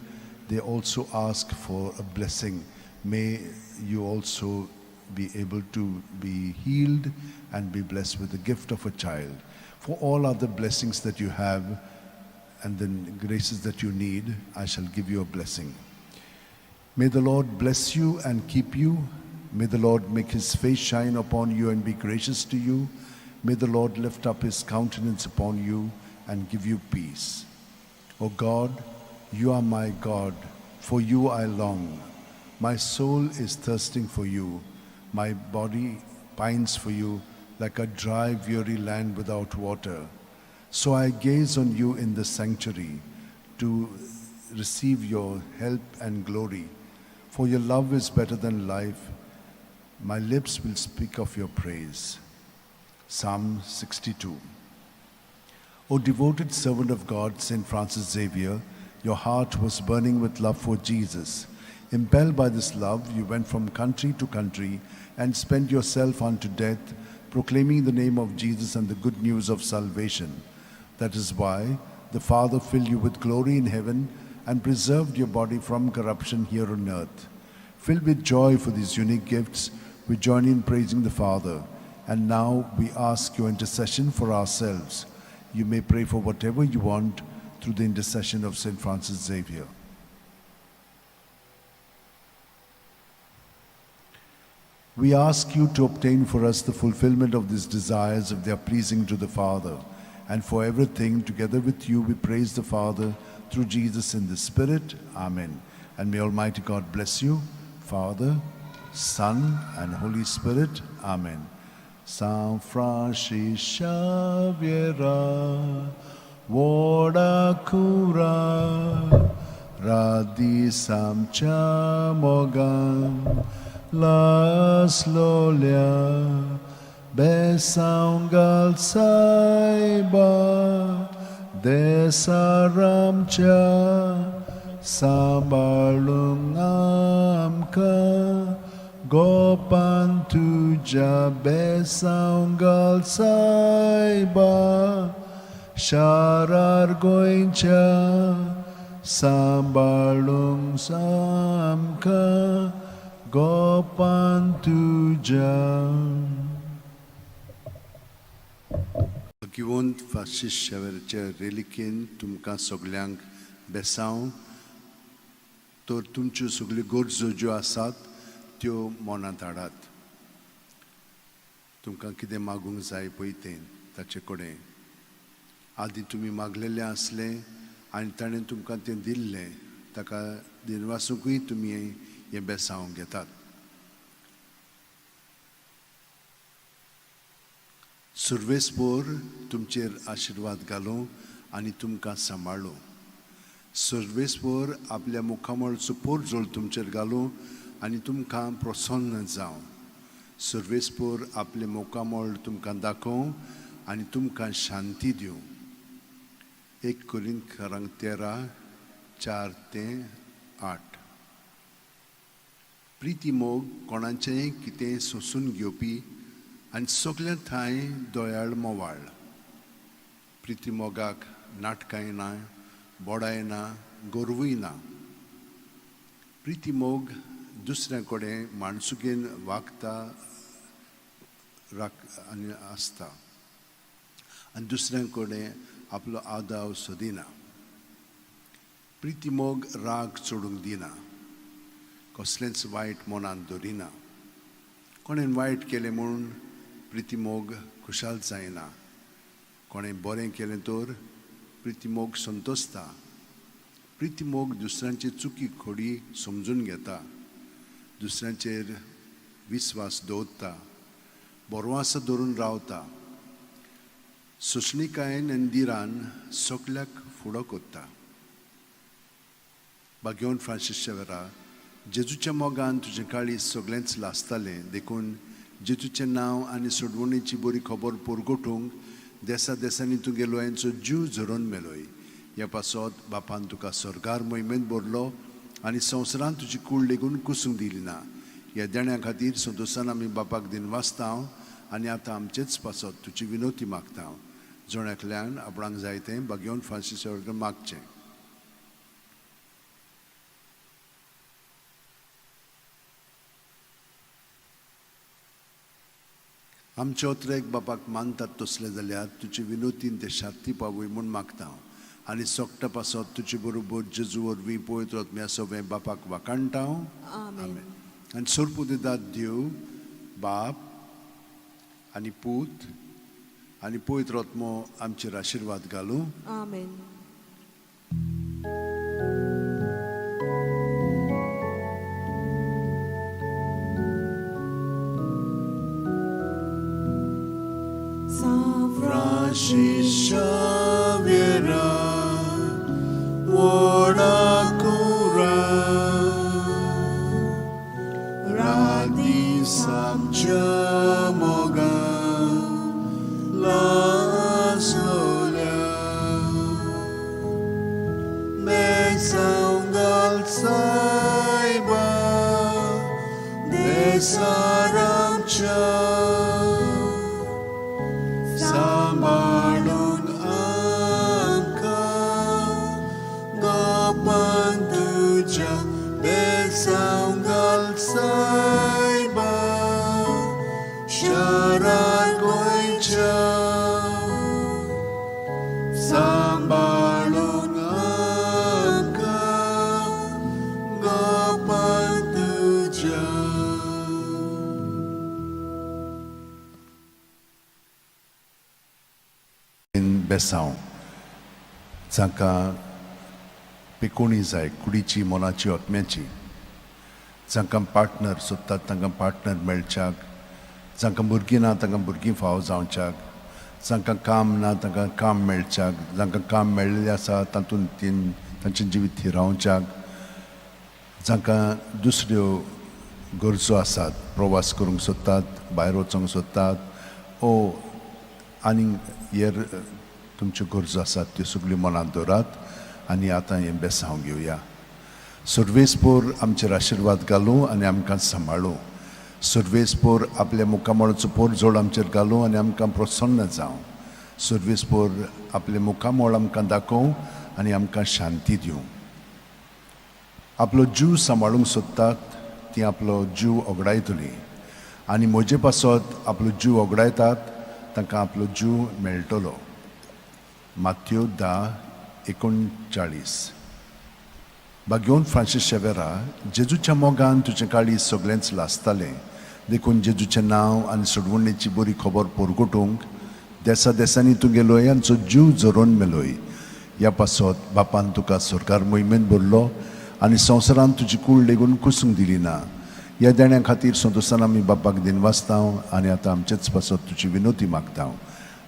they also ask for a blessing. May you also be able to be healed and be blessed with the gift of a child. For all other blessings that you have and the graces that you need, I shall give you a blessing. May the Lord bless you and keep you. May the Lord make his face shine upon you and be gracious to you. May the Lord lift up his countenance upon you and give you peace. O God, you are my God, for you I long. My soul is thirsting for you. My body pines for you like a dry, weary land without water. So I gaze on you in the sanctuary to receive your help and glory. For your love is better than life. My lips will speak of your praise. Psalm 62. O devoted servant of God, St. Francis Xavier, your heart was burning with love for Jesus. Impelled by this love, you went from country to country and spent yourself unto death, proclaiming the name of Jesus and the good news of salvation. That is why the Father filled you with glory in heaven and preserved your body from corruption here on earth. Filled with joy for these unique gifts, we join in praising the Father. And now we ask your intercession for ourselves. You may pray for whatever you want through the intercession of Saint Francis Xavier. We ask you to obtain for us the fulfillment of these desires if they are pleasing to the Father. And for everything, together with you, we praise the Father through Jesus in the Spirit. Amen. And may Almighty God bless you, Father, Son, and Holy Spirit. Amen. San Francis Xavier, Vodakura, Radi Samcha Mogan, Laslolia, Besangal Saiba, Desaramcha, Sambalung Amka, Gopan Tuja Besangal Saiba, Sharar Goincha, Sambalung Samka, Gopan Tuja. भाग्यवंत Francis शेवरचे रेलिकेन तुमकां सगल्यांक बेसांव तर तुमच्यो सगल्यो गरजो ज्यो आसात त्यो मनांत हाडात. तुमकां कितें मागूंक जाय पळय तें ताचे कडेन आदी तुमी मागलेलें आसलें आनी ताणें तुमकां तें दिल्लें, ताका दिनवासूंकूय तुमी हें बेसांव घेतात. सुर्वेसपोर तुमचेर आशिर्वाद घालूं आनी तुमकां सांबाळूं. सुर्वेसपोर आपल्या मुखामळचो पोरजोळ तुमचेर घालूं आनी तुमकां प्रसन्न जावं. सुर्वेसपोर आपलें मुखामळ तुमकां दाखोवं आनी तुमकां शांती दिवं. 1 कोरिंथकारांक 13:4-8. प्रिती मोग कोणाचेंय कितें सोंसून घेवपी आनी सगल्या ठांय दयाळ मोवाळ. प्रिती मोगाक नाटकांय ना, बोडाय ना, गोरवूय ना. प्रिती मोग दुसऱ्या कडेन माणसुकेन वागता आनी आसता आनी दुसऱ्या कडेन आपलो आदाव सोदिना. प्रिती मोग राग चडूंक दिना, कसलेंच वायट मनांत धरिना. कोणें वायट केलें म्हूण प्रिती मोग खुशाल जायना, कोणें बरें केलें तर प्रिती मोग संतोसता. प्रिती मोग दुसऱ्यांची चुकी खोडी समजून घेता, दुसऱ्यांचेर विस्वास दवरता, बरवास धरून रावता, सोंसणिकायेन आनी दिरान सगल्याक फुडो करता. भाग्यवंत फ्रांसीस शेवरा, जेजूच्या मोगान तुजें काळीज सगळेंच लासतालें, देखून जेजूचें नांव आनी सोडवणीची बरी खबर परगटूंक देसा देसांनी तुगे लोयांचो जीव झरोवन मेलोय. ह्या पासत बापान तुका स्वर्गार मोहिमेंत भरलो आनी संवसारांत तुजी कूड लेगून कुसूंक दिली ना. ह्या देण्या खातीर संतोशान आमी बापाक दिनवासता आनी आतां आमचेच पासत तुजी विनवती मागता. जण एकल्यान आपणाक जाय तें भाग्यवंत फ्रांसीस शेवकर मागचें. आमचे ओत्रेक बापाक मानतात तसले जाल्यार तुजे विनोतीन ते शांती पावय म्हूण मागता आनी सोकटा पासत तुजे बरोबर जेजू वरवीं पवित्र आत्म्या सगळें बापाक वाखाणटा. आमेन. आनी सोरपू दितात देव बाप आनी पूत आनी पवित्र आत्मो आमचेर आशिर्वाद घालूं. आमेन. Francis Xavier, Vodakura, Radi Samcha Moga, Laslolia, Besangal Saiba, Desaramcha. Sambalung angka Gopan tuja Besanggal saiba Sharar goincha Sambalung बेसांव. जांकां पेकोणी जाय, कुडीची, मनाची, आत्म्याची, जांकां पार्टनर सोदतात तांकां पार्टनर मेळच्याक, जांकां भुरगीं ना तांकां भुरगीं फावो जावच्याक, जांकां काम ना तांकां काम मेळच्याक, जांकां काम मेळिल्लें आसा तातूंत तीन तांचें जिवीत थिरावच्याक, जांकां दुसऱ्यो गरजो आसात, प्रवास करूंक सोदतात, भायर वचूंक सोदतात ओ आनीक हेर तुमच्यो गरजो आसात त्यो सगल्यो मनांत दवरात आनी आतां हें बेसांव घेवया. सर्वेस्पोर आमचेर आशिर्वाद घालूं आनी आमकां सांबाळूं. सर्वेस्पोर आपल्या मुखामळाचो पोरजोड आमचेर घालूं आनी आमकां प्रसन्न जावं. सर्वेस्पोर आपलें मुखामळ आमकां दाखोवं आनी आमकां शांती दिवं. आपलो जीव सांबाळूंक सोदतात ती आपलो जीव ओगडायतली आनी म्हजे पासत आपलो जीव ओगडायतात तांकां आपलो जीव मेळटलो. मात्यो 10:39. भाग्योन फ्रांसीस शेवेरा, जेजूच्या मोगान तुजें काळीज सगळेंच लासतालें, देखून जेजूचें नांव आनी सोडवणेची बरी खबर परगटूंक देसा देसांनी तूं गेलोय आमचो जीव झरोवन मेलोय. ह्या पासत बापान तुका सरकार मोहिमेन भरलो आनी संवसारांत तुजी कूड लेगून कुसूंक दिली ना. ह्या देण्या खातीर संतोशान आमी बापाक दिनवासता आनी आतां आमचेच पासत तुजी विनोती मागता.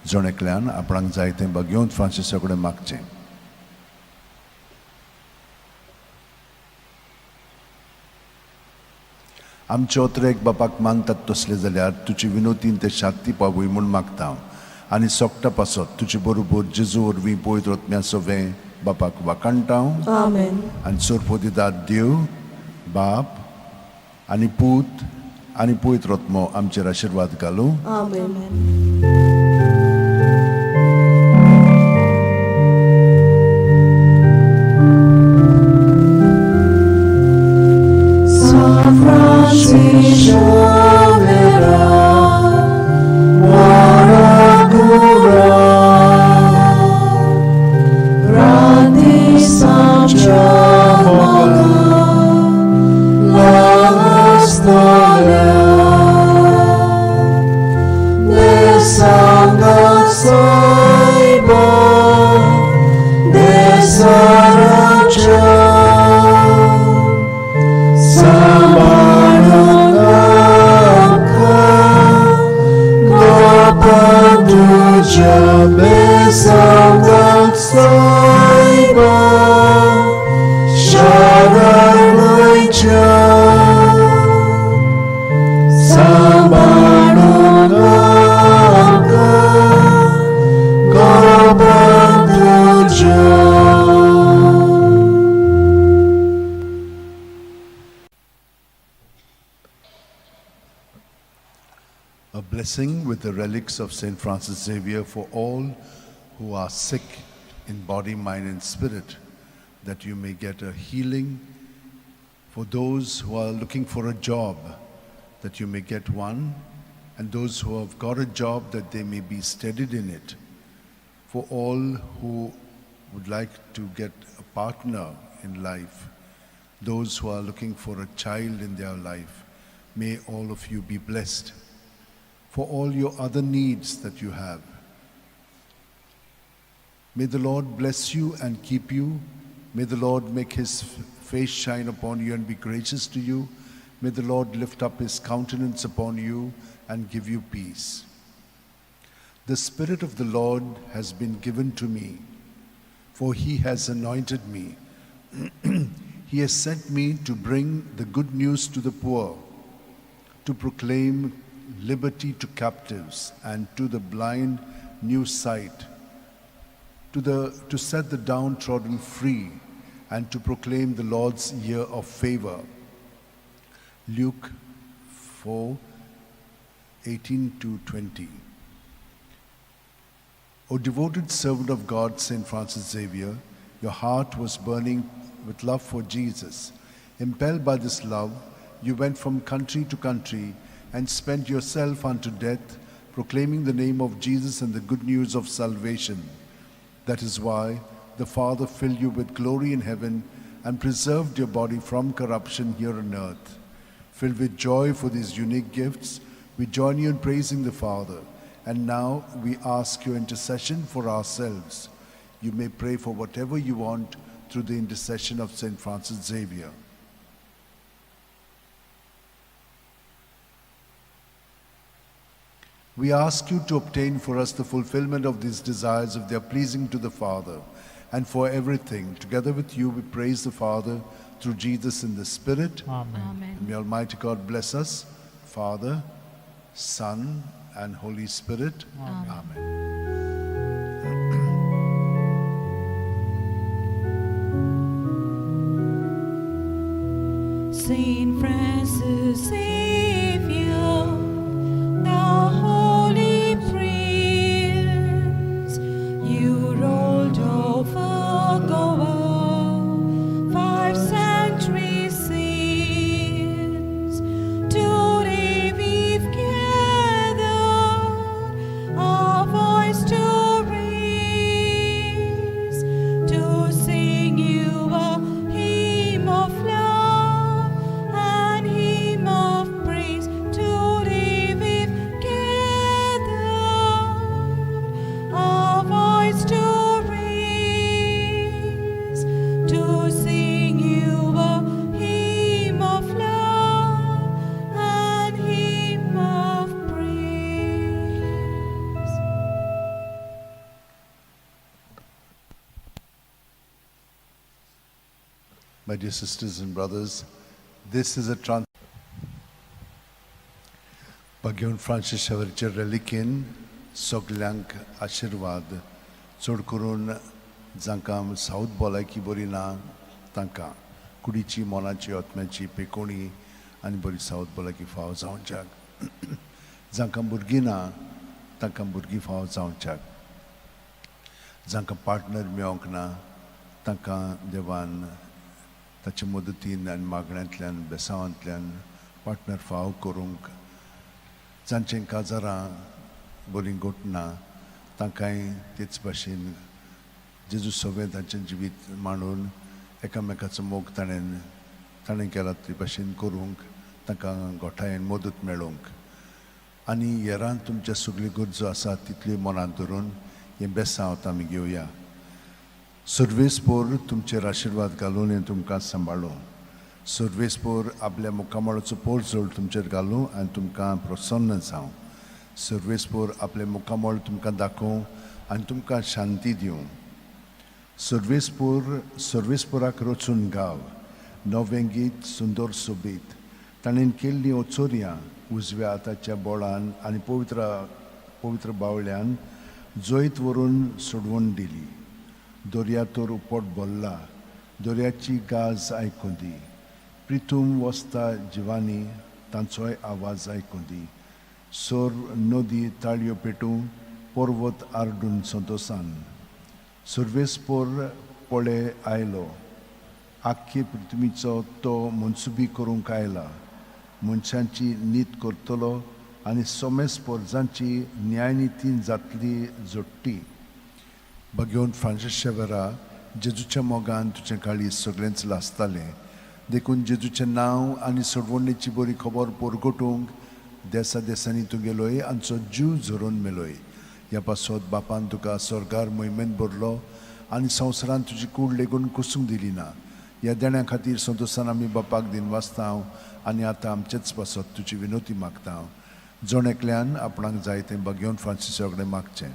जण एकल्यान आपणाक जाय तें भाग्योन फ्रांसिसा कडेन मागचें. आमचे ओतरेक बापाक मानतात तसले जाल्यार तुजी विनोतीन ते शांती पावय म्हूण मागता आनी सोकटा पासत तुजे बरोबर जेजू वरवीं पवित्र आत्म्या सवें बापाक वाखाणटा. आमेन. आनी सोरपोदिदाद देव बाप आनी पूत आनी पवित्र आत्मो आमचेर आशिर्वाद घालूं. आमेन. San Francisco Xavier, Warakura, Rati Sanchamoga, Lastolia, Desanga Saiba, Desaracha. Samarangaka Gopanduja Besangat Saiba Sharanaicha Samarangaka Gopanduja. A blessing with the relics of St. Francis Xavier for all who are sick in body, mind, and spirit, that you may get a healing. For those who are looking for a job, that you may get one, and those who have got a job, that they may be steadied in it. For all who would like to get a partner in life, those who are looking for a child in their life, may all of you be blessed. For all your other needs that you have, may the Lord bless you and keep you. May the Lord make his face shine upon you and be gracious to you. May the Lord lift up his countenance upon you and give you peace. The Spirit of the Lord has been given to me, for he has anointed me. He has sent me to bring the good news to the poor, to proclaim liberty to captives and to the blind new sight, to set the downtrodden free, and to proclaim the Lord's year of favor. Luke 4:18-20. O devoted servant of God, St. Francis Xavier, your heart was burning with love for Jesus. Impelled by this love, you went from country to country and spent yourself unto death, proclaiming the name of Jesus and the good news of salvation. That is why the Father filled you with glory in heaven and preserved your body from corruption here on earth. Filled with joy for these unique gifts, we join you in praising the Father And now we ask your intercession for ourselves. You may pray for whatever you want through the intercession of Saint Francis Xavier. We ask you to obtain for us the fulfillment of these desires if they are pleasing to the Father. And for everything, together with you, we praise the Father through Jesus in the Spirit. Amen. Amen. And may Almighty God bless us, Father, Son, and Holy Spirit. Amen. Amen. Saint Francis Xavier, thou holy prince, you rolled over Goa 5 centuries since. Today we've gathered our voice to raise, to sing you a hymn of love and hymn of praise. Today we've gathered our voice to raise, to sing you a hymn of love and hymn of praise. My dear sisters and brothers, this is a trans. Bagyon Francis शवरचे रेलिकेन सगल्यांक आशिर्वाद, चड करून जांकां south भलायकी बरी ना तांकां कुडीची, मनाची, आत्म्याची पेकोणी आनी बरी सावथ भलायकी फावो जावच्याक, जांकां भुरगीं ना तांकां भुरगीं फावो जावच्याक, जांकां पार्टनर मेळोंक ना तांकां देवान ताचे मदतीन आनी मागण्यांतल्यान बेसांवांतल्यान पार्टनर फावो करूंक, जांचें काजारां बरीं घोटना तांकांय तेच भाशेन जेजू सगळें तांचें जिवीत मांडून एकामेकाचो मोग ताणें ताणें केला ते भाशेन करूंक तांकां गोठायेन मदत मेळोवंक. आनी हेरान तुमच्या सगल्यो गरजो आसा तितल्यो मनांत धरून हें बेसांव आमी घेवया. सर्वेस्पोर तुमचेर आशिर्वाद घालून हें तुमकां सांबाळूं. सर्वेस्पोर आपल्या मुखामळाचो पोरजोळ तुमचेर घालूं आनी तुमकां प्रसन्न जावं. सर्वेस्पोर आपलें मुखामळ तुमकां दाखोवं आनी तुमकां शांती दिवं. सर्वेस्पोर सर्वेस्पोराक रचून गाव नवें गीत सुंदर सोबीत. ताणें केल्लीं ओचोरयां उजव्या हाताच्या बोळान आनी पवित्र पवित्र बावल्यान जैत व्हरून सोडवून दिली. दर्या तर उपट भरला, दर्याची गाज आयकूं दी. प्रिथूम वसता जिवानी तांचोय आवाज आयकूं दी. सोर नदी ताळयो पेटूं, पर्वत आरडून संतोसान. सर्वेस्पोर पळे आयलो, आख्खे पृथ्वीचो तो मनसुबी करूंक आयला. मनशांची नीत करतलो आनी सोमेस पोरजांची न्यायनितीन जातली जोडटी. भगवंत फ्रांसीस शेवरा, जेजूच्या मोगान तुजें काळीज सगळेंच लासतालें. देखून जेजूचें नांव आनी सोडवणेची बरी खबर परगटूंक देसा देसांनी तूं गेलोय आमचो जीव झरोवन मेलोय. ह्या पासत बापान तुका स्वर्गार मोहिमेंत भरलो आनी संवसारांत तुजी कूड लेगून कुसूंक दिली ना. ह्या देण्या खातीर संतोसान आमी बापाक दिनवासता आनी आतां आमचेच पासत तुजी विनोती मागता. जण एकल्यान आपणाक जाय तें भगवंत फ्रांसीसा कडेन मागचें.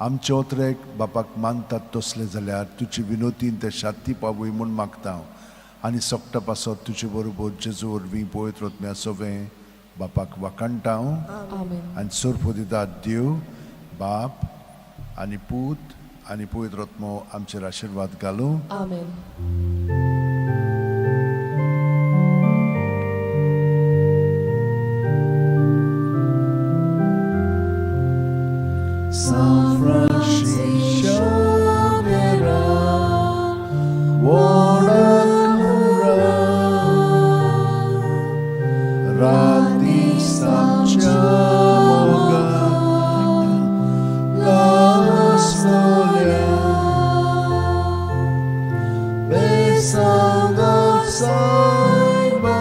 आमचे ओतरेक बापाक मानतात तसलें जाल्यार तुजी विनोतीन ते शांती पावय म्हूण मागता आनी सोकटा पासत तुजे बरोबर जेजू वरवीं पवित्र आत्म्या सवें बापाक वाखाणटा. आनी सोरपोदितात देव बाप आनी पूत आनी पवित्र आत्मो आमचेर आशिर्वाद घालूं. आमेन. San Francis Xavier, Wodakura, Rati Samchamoga, Lasnolia, Besanga Saiba,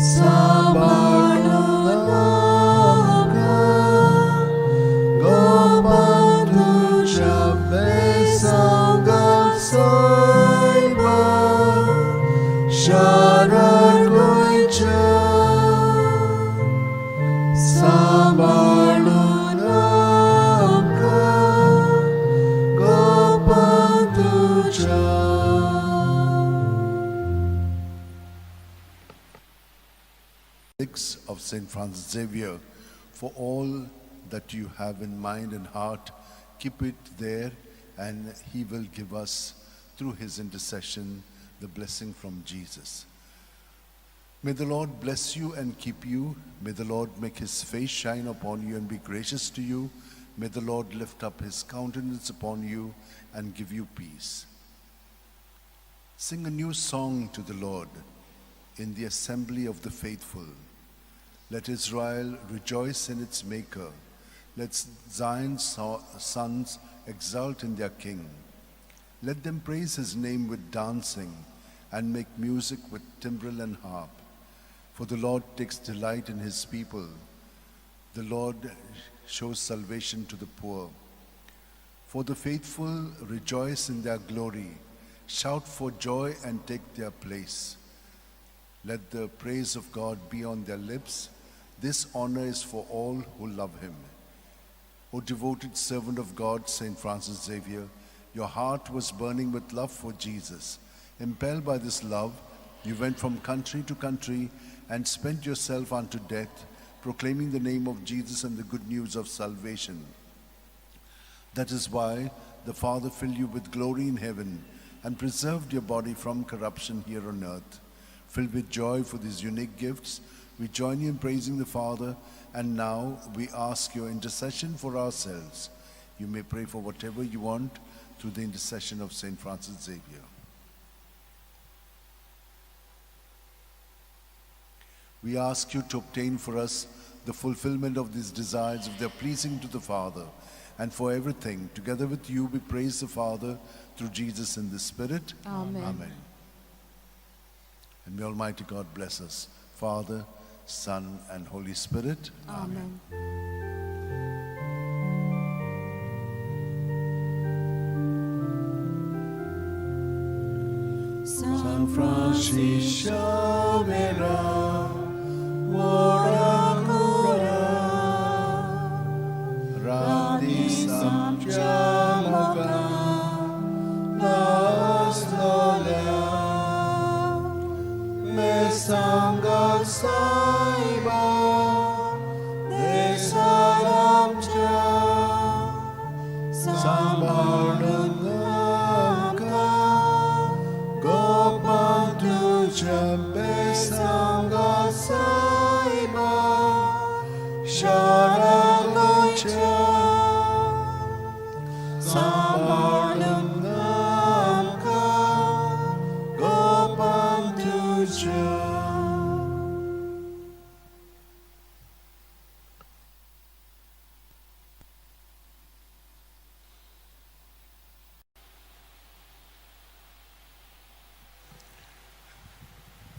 सांबाळून आमकां गोपान तुज्या बेसांव घाल सायबा शारार गोंयच्या सांबाळून आमकां गोपान तुज्या. Six of St. Francis Xavier, for all that you have in mind and heart, keep it there, and he will give us, through his intercession, the blessing from Jesus. May the Lord bless you and keep you. May the Lord make his face shine upon you and be gracious to you. May the Lord lift up his countenance upon you and give you peace. Sing a new song to the Lord in the assembly of the faithful. Let Israel rejoice in its Maker. Let Zion's sons exult in their King. Let them praise his name with dancing and make music with timbrel and harp. For the Lord takes delight in his people. The Lord shows salvation to the poor. For the faithful rejoice in their glory, shout for joy and take their place. Let the praise of God be on their lips. This honor is for all who love him. O devoted servant of God, Saint Francis Xavier, your heart was burning with love for Jesus. Impelled by this love, you went from country to country and spent yourself unto death, proclaiming the name of Jesus and the good news of salvation. That is why the Father filled you with glory in heaven and preserved your body from corruption here on earth. Filled with joy for these unique gifts, we join you in praising the Father, and now we ask your intercession for ourselves. You may pray for whatever you want through the intercession of Saint Francis Xavier. We ask you to obtain for us the fulfillment of these desires if they are pleasing to the Father. And for everything, together with you, we praise the Father through Jesus in the Spirit. Amen. Amen. And may Almighty God bless us, Father, Son, and Holy Spirit. Amen. San Francis Xavier, ora cura, Radi Samchamoka, Las Lola, Me Sangha Saiba, De Salamcha, Sambarunaka, Gopan Tuja Besanga Saiba, Sharalocha, Sambarunaka, Gopan Tuja.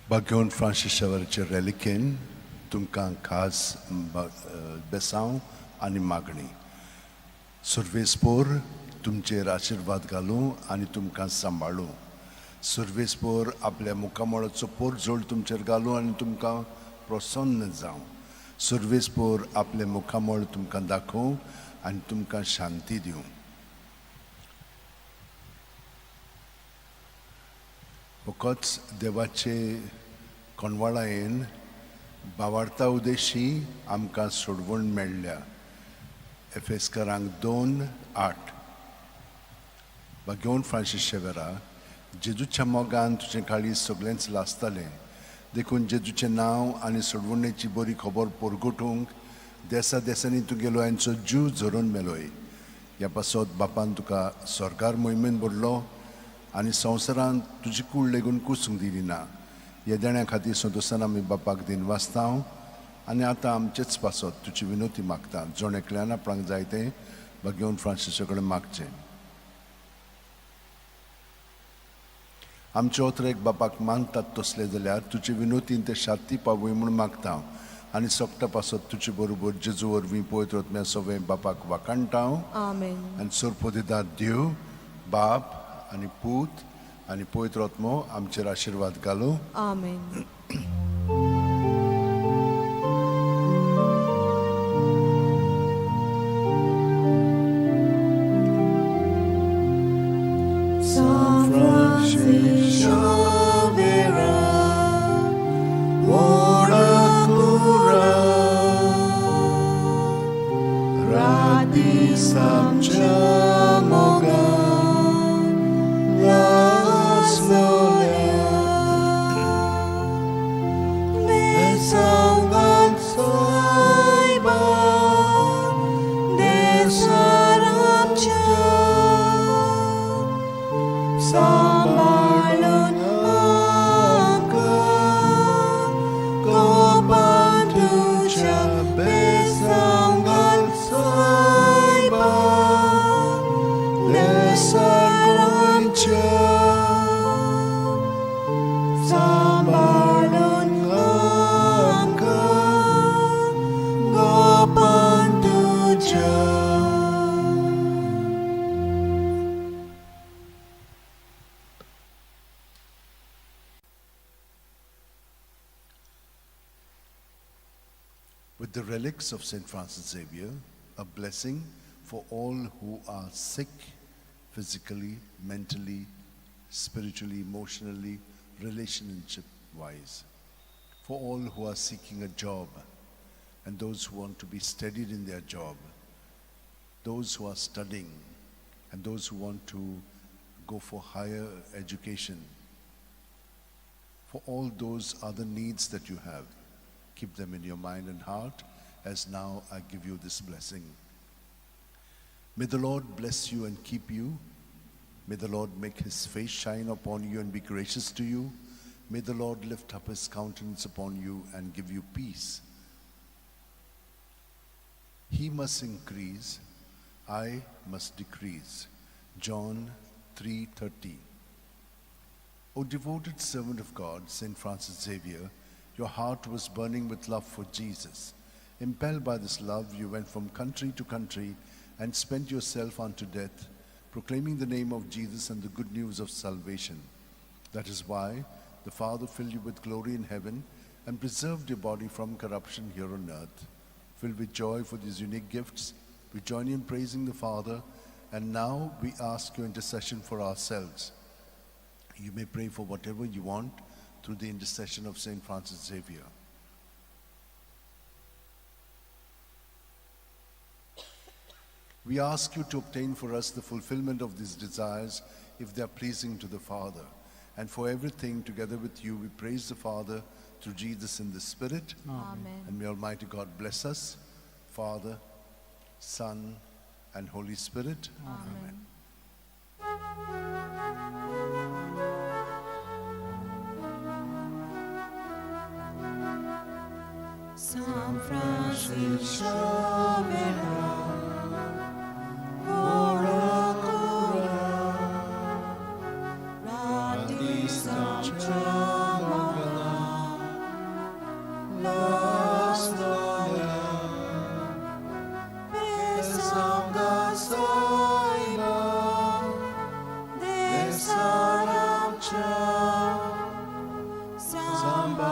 Bagyon Francis Xavierचे रेलिकेन तुमकां खास बेसांव आनी मागणी. सुर्वेसपोर तुमचेर आशिर्वाद घालूं आनी तुमकां सांबाळूं. सुर्वेसपोर आपल्या मुखामळाचो पोरजोळ तुमचेर घालूं आनी तुमकां प्रसन्न जावं. सुर्वेसपोर आपलें मुखामळ तुमकां दाखोवं आनी तुमकां शांती दिवं. फकत देवाचे कोणवाळायेन बावार्ता उदेशी आमकां सोडवण मेळ्ळ्या. एफेस्करांक 2:8. बागेवन फ्रांसीस शेवेरा, जेजूच्या मोगान तुजें काळीज सगळेंच लासतालें, देखून जेजूचें नांव आनी सोडवणेची बरी खबर परगटूंक देसा देसांनी तुगेलो यांचो जीव झरोवन मेलोय. ह्या पासत बापान तुका सरकार मोहिमेन भरलो आनी संवसारांत तुजी कूड लेगून कुसूंक दिली ना. ह्या देण्या खातीर संतोशान आमी बापाक दिनवासता आनी आतां आमचेच पासत तुजी विनोती मागता. जण एकल्यान आपणाक जाय तें बागेवन फ्रांसिसा कडेन मागचें. आमचे ओतरेक बापाक मानतात तसले जाल्यार तुजे विनोतीन ते शांती पावय म्हूण मागता आनी सोगटा पासत तुजे बरोबर जेजू वरवीं पवित्र आत्म्या सगळें बापाक वाखाणटा. आमेन. आनी सोरपोदिदार देव बाप आनी पूत आनी पवित्र आत्मो आमचेर आशिर्वाद घालूं. आमेन. San Francis Xavier, ora cura, rati samcha mogan, las Besangan saiba, desaramcha. Sambalun amka, kopantucha besangan saiba, desaramcha. Sambalun amka, kopantucha. With the relics of St. Francis Xavier, a blessing for all who are sick physically, mentally, spiritually, emotionally, relationship wise. For all who are seeking a job and those who want to be steadied in their job, those who are studying and those who want to go for higher education, for all those other needs that you have. Keep them in your mind and heart as now I give you this blessing. May the Lord bless you and keep you. May the Lord make his face shine upon you and be gracious to you. May the Lord lift up his countenance upon you and give you peace. He must increase, I must decrease. John 3:30. O devoted servant of God, St. Francis Xavier, your heart was burning with love for Jesus. Impelled by this love, you went from country to country and spent yourself unto death, proclaiming the name of Jesus and the good news of salvation. That is why the Father filled you with glory in heaven and preserved your body from corruption here on earth. Filled with joy for these unique gifts, we join you in praising the Father, and now we ask your intercession for ourselves. You may pray for whatever you want through the intercession of St. Francis Xavier. We ask you to obtain for us the fulfillment of these desires if they are pleasing to the Father. And for everything, together with you, we praise the Father through Jesus in the Spirit. Amen. And may Almighty God bless us, Father, Son, and Holy Spirit. Amen. San Francis Xavier, ora cura, rati samcha mogan, las Besanga saiba, desaramcha, sambalonamka,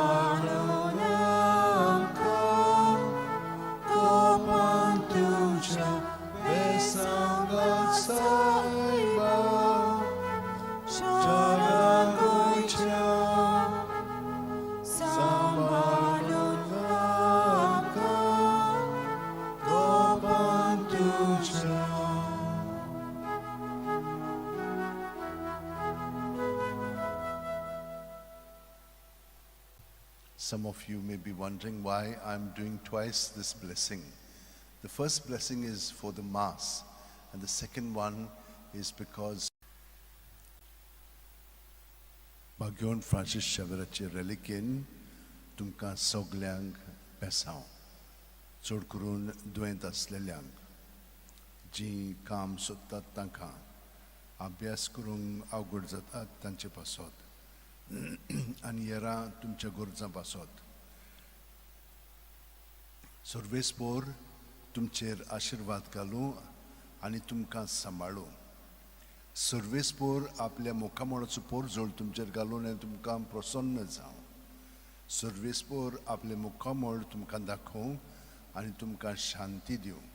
kopantucha, besanga saiba, sharagoicha, sambalonamka, kopantucha. Some of you may be wondering why I'm doing twice this blessing. The first blessing is for the Mass, and the second one is because Bagyon Francis Xavierचे रेलिकेन तुमकां सगल्यांक बेसांव, चड करून दुयेंत आसलेल्यांक, जीं काम सोदतात तांकां, अभ्यास करूंक अवघड जातात तांचे पासत. आनी हेरां तुमच्या गरजां पासत. सर्वेस्पोर तुमचेर आशिर्वाद घालूं आनी तुमकां सांबाळूं. सर्वेस्पोर आपल्या मुखामळाचो पोरजोळ तुमचेर घालून आनी तुमकां प्रसन्न जावं. सर्वेस्पोर आपलें मुखामळ तुमकां दाखोवं आनी तुमकां शांती दिवं.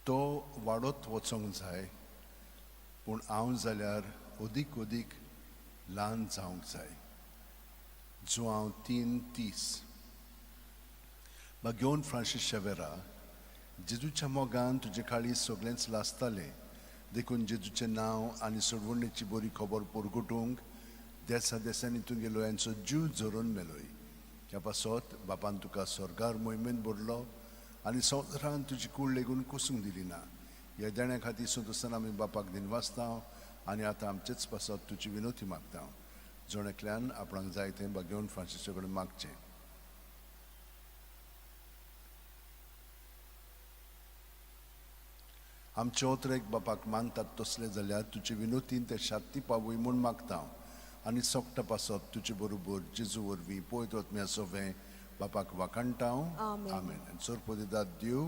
तो वाडत वचोंक जाय, पूण हांव जाल्यार अदीक अदीक ल्हान जावंक जाय. जुआंव 3:30. बागेवन फ्रांसीस शेवेरा, जेजूच्या मोगान तुजे काळीज सगळेंच लासतालें, देखून जेजूचें नांव आनी सोडवणेची बरी खबर परगटूंक देसा देसांनी तुगेलो यांचो जीव झरोवन मेलोय. ह्या पासत बापान तुका स्वर्गार मोहिमेन भरलो आनी संवसारान तुजी कूड लेगून कोसूंक दिली ना. ह्या देण्या खातीर संतोसान आमी बापाक दिनवासता आनी आतां आमचेच पासत तुजी विनोती मागता. जण एकल्यान आपणाक जाय तें बागेवन फ्रांसीसा कडेन मागचें. आमचे ओतरेक बापाक मानतात तसले जाल्यार तुजे विनोतीन ते शांती पावय म्हूण मागता आनी सोकटा पासत तुजे बरोबर जेजू वरवीं पवित्र आत्म्या सोवें बापाक वाखाणटा. आमेन. आनी सोरपोदिदाद देव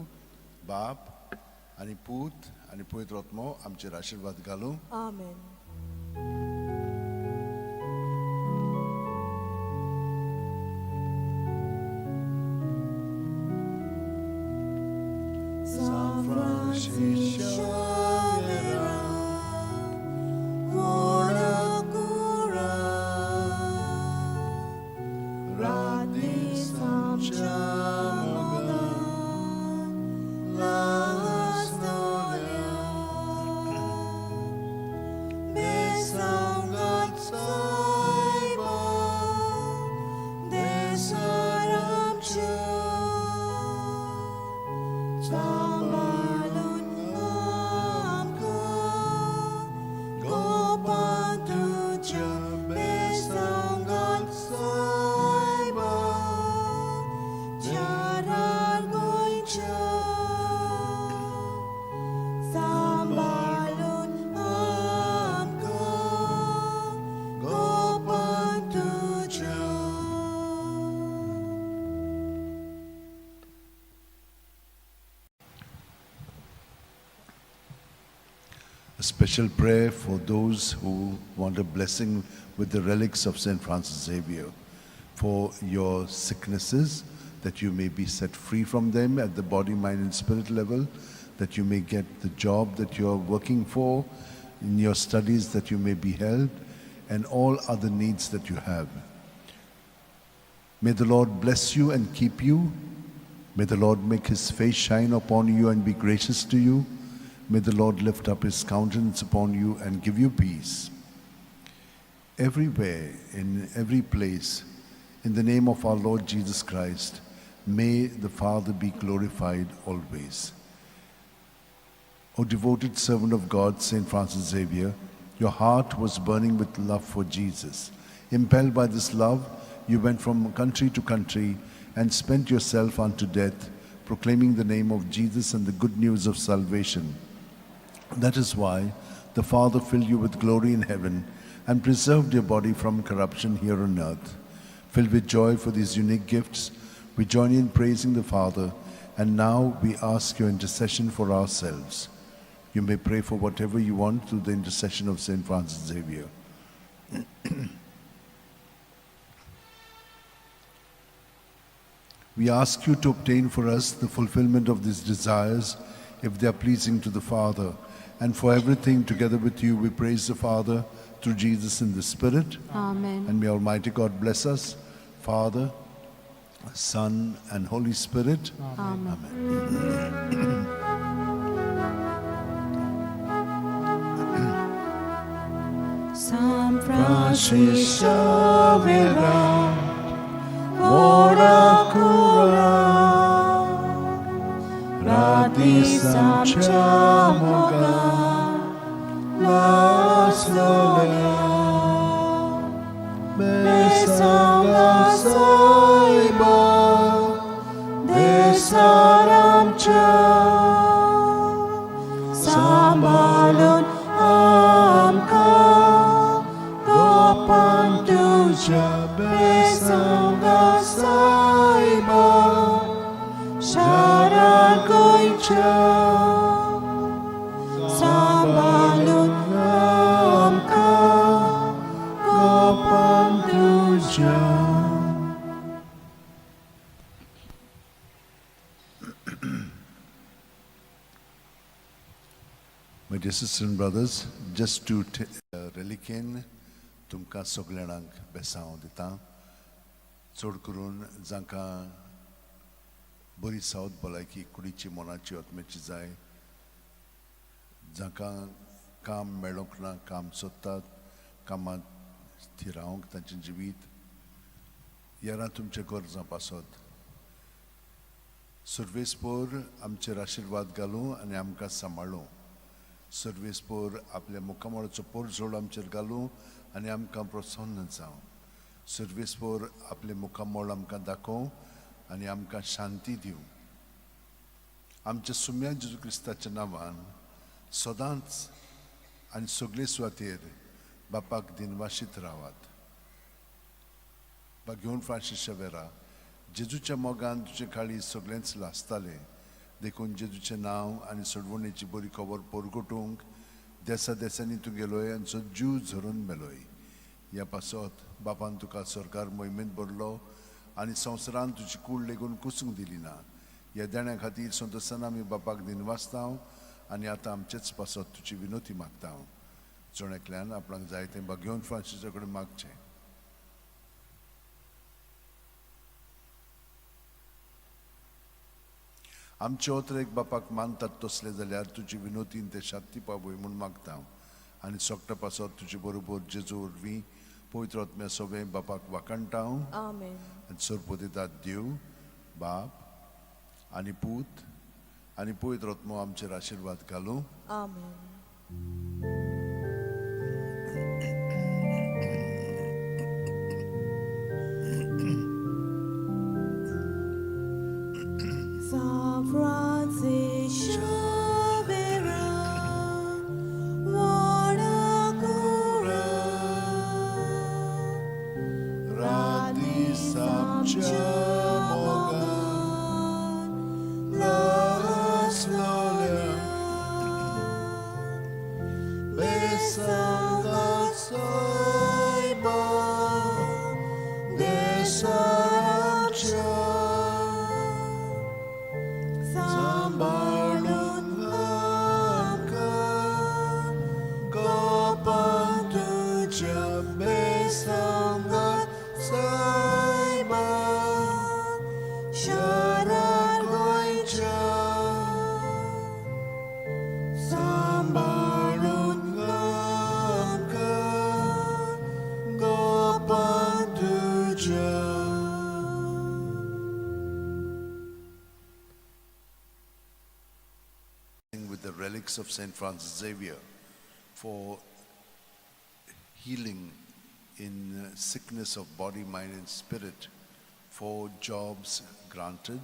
बाप आनी पूत आनी पवित्र आत्मो आमचेर आशिर्वाद घालूं. आमेन. San Francis Xavier, ora cura, radi samchamoga, lastolia, besangat saiba, desaramcha. Sambalun amka, gopantuja besangat saiba, jarar goincha. Sambalun amka, gopantuja. A special prayer for those who want a blessing with the relics of St. Francis Xavier, for your sicknesses, that you may be set free from them at the body, mind, and spirit level, that you may get the job that you are working for, in your studies that you may be helped, and all other needs that you have. May the Lord bless you and keep you. May the Lord make his face shine upon you and be gracious to you. May the Lord lift up his countenance upon you and give you peace. Everywhere, in every place, in the name of our Lord Jesus Christ, may the Father be glorified always. O devoted servant of God, St. Francis Xavier, your heart was burning with love for Jesus. Impelled by this love, you went from country to country and spent yourself unto death, proclaiming the name of Jesus and the good news of salvation. That is why the Father filled you with glory in heaven and preserved your body from corruption here on earth. Filled with joy for these unique gifts, we join you in praising the Father, and now we ask your intercession for ourselves. You may pray for whatever you want through the intercession of St. Francis Xavier. We ask you to obtain for us the fulfillment of these desires, if they are pleasing to the Father. And for everything together with you, we praise the Father through Jesus in the Spirit. Amen. And may Almighty God bless us, Father, Son, and Holy Spirit. Amen. Amen. San Francis Francis Xavier, ora cura, radi samchamoga, lastolia, besangat saiba, desaramcha, Sambalun amka, बेसंगा सायबा शारा गोंयच्या सांबाळून आमकां गोपान तुज्या. My dear sisters and brothers, just to reliquien तुमकां सगळ्यांक बेसांव दिता, चड करून जांकां बरी सावत भलायकी कुडीची, मनाची, आत्म्याची जाय, जांकां काम मेळोंक ना, काम सोदतात, कामांत थिरावंक तांचें जिवीत येरा तुमचे गरजां पासत सर्वेस्पोर आमचेर आशिर्वाद घालूं आनी आमकां सांबाळूं. सर्वेस्पोर आपल्या मुखामळाचो पोरजोड आमचेर घालूं आनी आमकां प्रसन्न जावं. सर्वेस्पोर आपलें मुखामळ आमकां दाखोवं आनी आमकां शांती दिवं. आमच्या सुम्या जेजू क्रिस्ताच्या नांवान सदांच आनी सगळे सुवातेर बापाक दिनवाशीत रावात. बा घेवन फ्रांसीस शेवेरा, जेजूच्या मोगान तुजे काळी सगळेंच लासतालें, देखून जेजूचें नांव आनी सोडवणेची बरी खबर परगटूंक देसा देसांनी तूं गेलोय आनी सो जीव झरून मेलोय. ह्या पासत बापान तुका सरकार मोहिमेंत भरलो आनी संवसारान तुजी कूड लेगून कुसूंक दिली ना. ह्या देण्या खातीर संतोशान आमी बापाक दिनवासता आनी आतां आमचेच पासत तुजी विनोती मागता. जण एकल्यान आपणाक जाय तें बागेवन फ्रांसीसा कडेन मागचें. आमचे ओत्र एक बापाक मानतात तसले जाल्यार तुजी विनोतीन ते शांती पावय म्हूण मागता आनी सोकटा पासत तुजे बरोबर जेजू वरवीं पवित्र आत्म्या सोबें बापाक वाखाणटा. आमेन. आनी सरपतितात देव बाप आनी पूत आनी पवित्र आत्मो आमचेर आशिर्वाद घालूं. आमेन. San Francis Xavier, Guadalajara, रात आमच्या मोगान लासलोल्या बेसांगा सायबा देसाच्या सांबाळून आमकां गोपान तुज्या बेसांगा सायबा शारा गोंयच्या सांबाळून आमकां गोपान तुज्या. With the relics of St. Francis Xavier for healing in sickness of body, mind, and spirit, for jobs granted,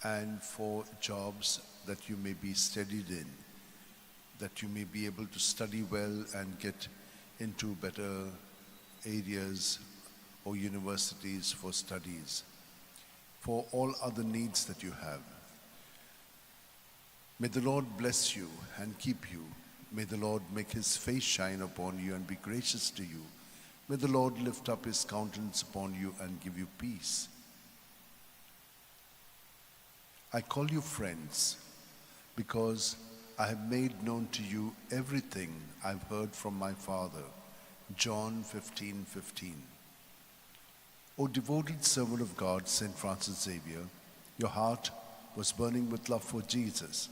and for jobs that you may be steadied in, that you may be able to study well and get into better areas or universities for studies, for all other needs that you have. May the Lord bless you and keep you. May the Lord make his face shine upon you and be gracious to you. May the Lord lift up his countenance upon you and give you peace. I call you friends because I have made known to you everything I've heard from my Father. John 15:15. O devoted servant of God, St. Francis Xavier, your heart was burning with love for Jesus.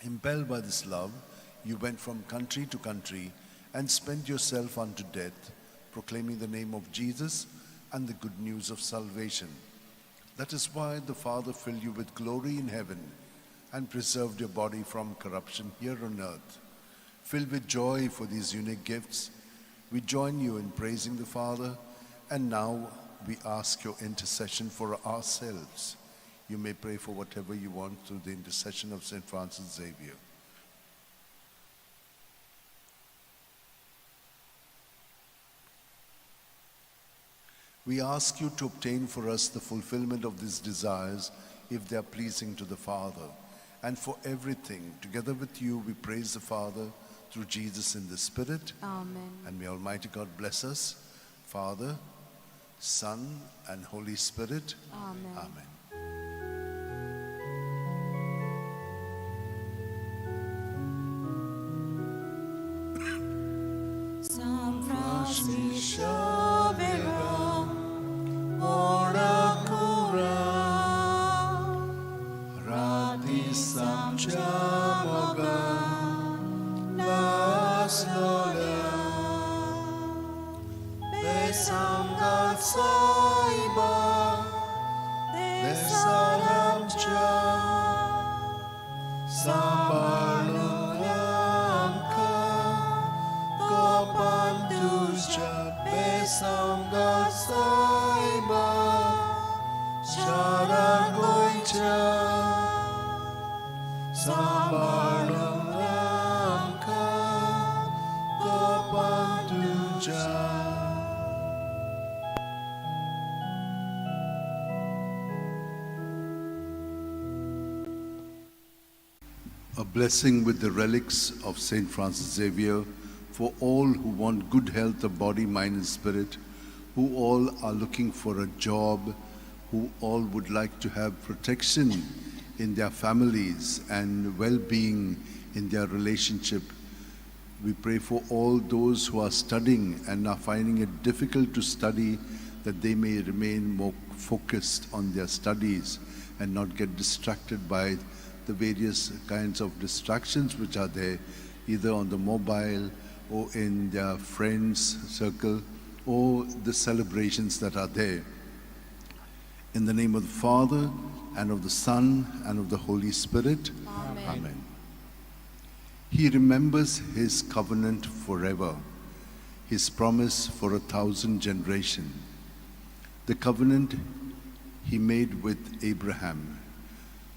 Impelled by this love, you went from country to country and spent yourself unto death, proclaiming the name of Jesus and the good news of salvation. That is why the Father filled you with glory in heaven and preserved your body from corruption here on earth. Filled with joy for these unique gifts, we join you in praising the Father, and now we ask your intercession for ourselves. You may pray for whatever you want through the intercession of St. Francis Xavier. We ask you to obtain for us the fulfillment of these desires, if they are pleasing to the Father. And for everything, together with you, we praise the Father through Jesus in the Spirit. Amen. And may Almighty God bless us, Father, Son, and Holy Spirit. Amen. Amen. San Francis Xavier, ora cura, Rati samcha moga, laslola, besangat saiba, desaramcha, sambalungamka, gopantusha, besangat saiba, sharagoicha, sambalungamka, gopantusha. A blessing with the relics of Saint Francis Xavier for all who want good health of body, mind, and spirit, who all are looking for a job, who all would like to have protection in their families and well being in their relationship. We pray for all those who are studying and are finding it difficult to study, that they may remain more focused on their studies and not get distracted by the various kinds of distractions which are there, either on the mobile or in their friends' circle or the celebrations that are there. In the name of the Father, and of the Son, and of the Holy Spirit. Amen. Amen. He remembers his covenant forever, his promise for 1,000 generations, the covenant he made with Abraham,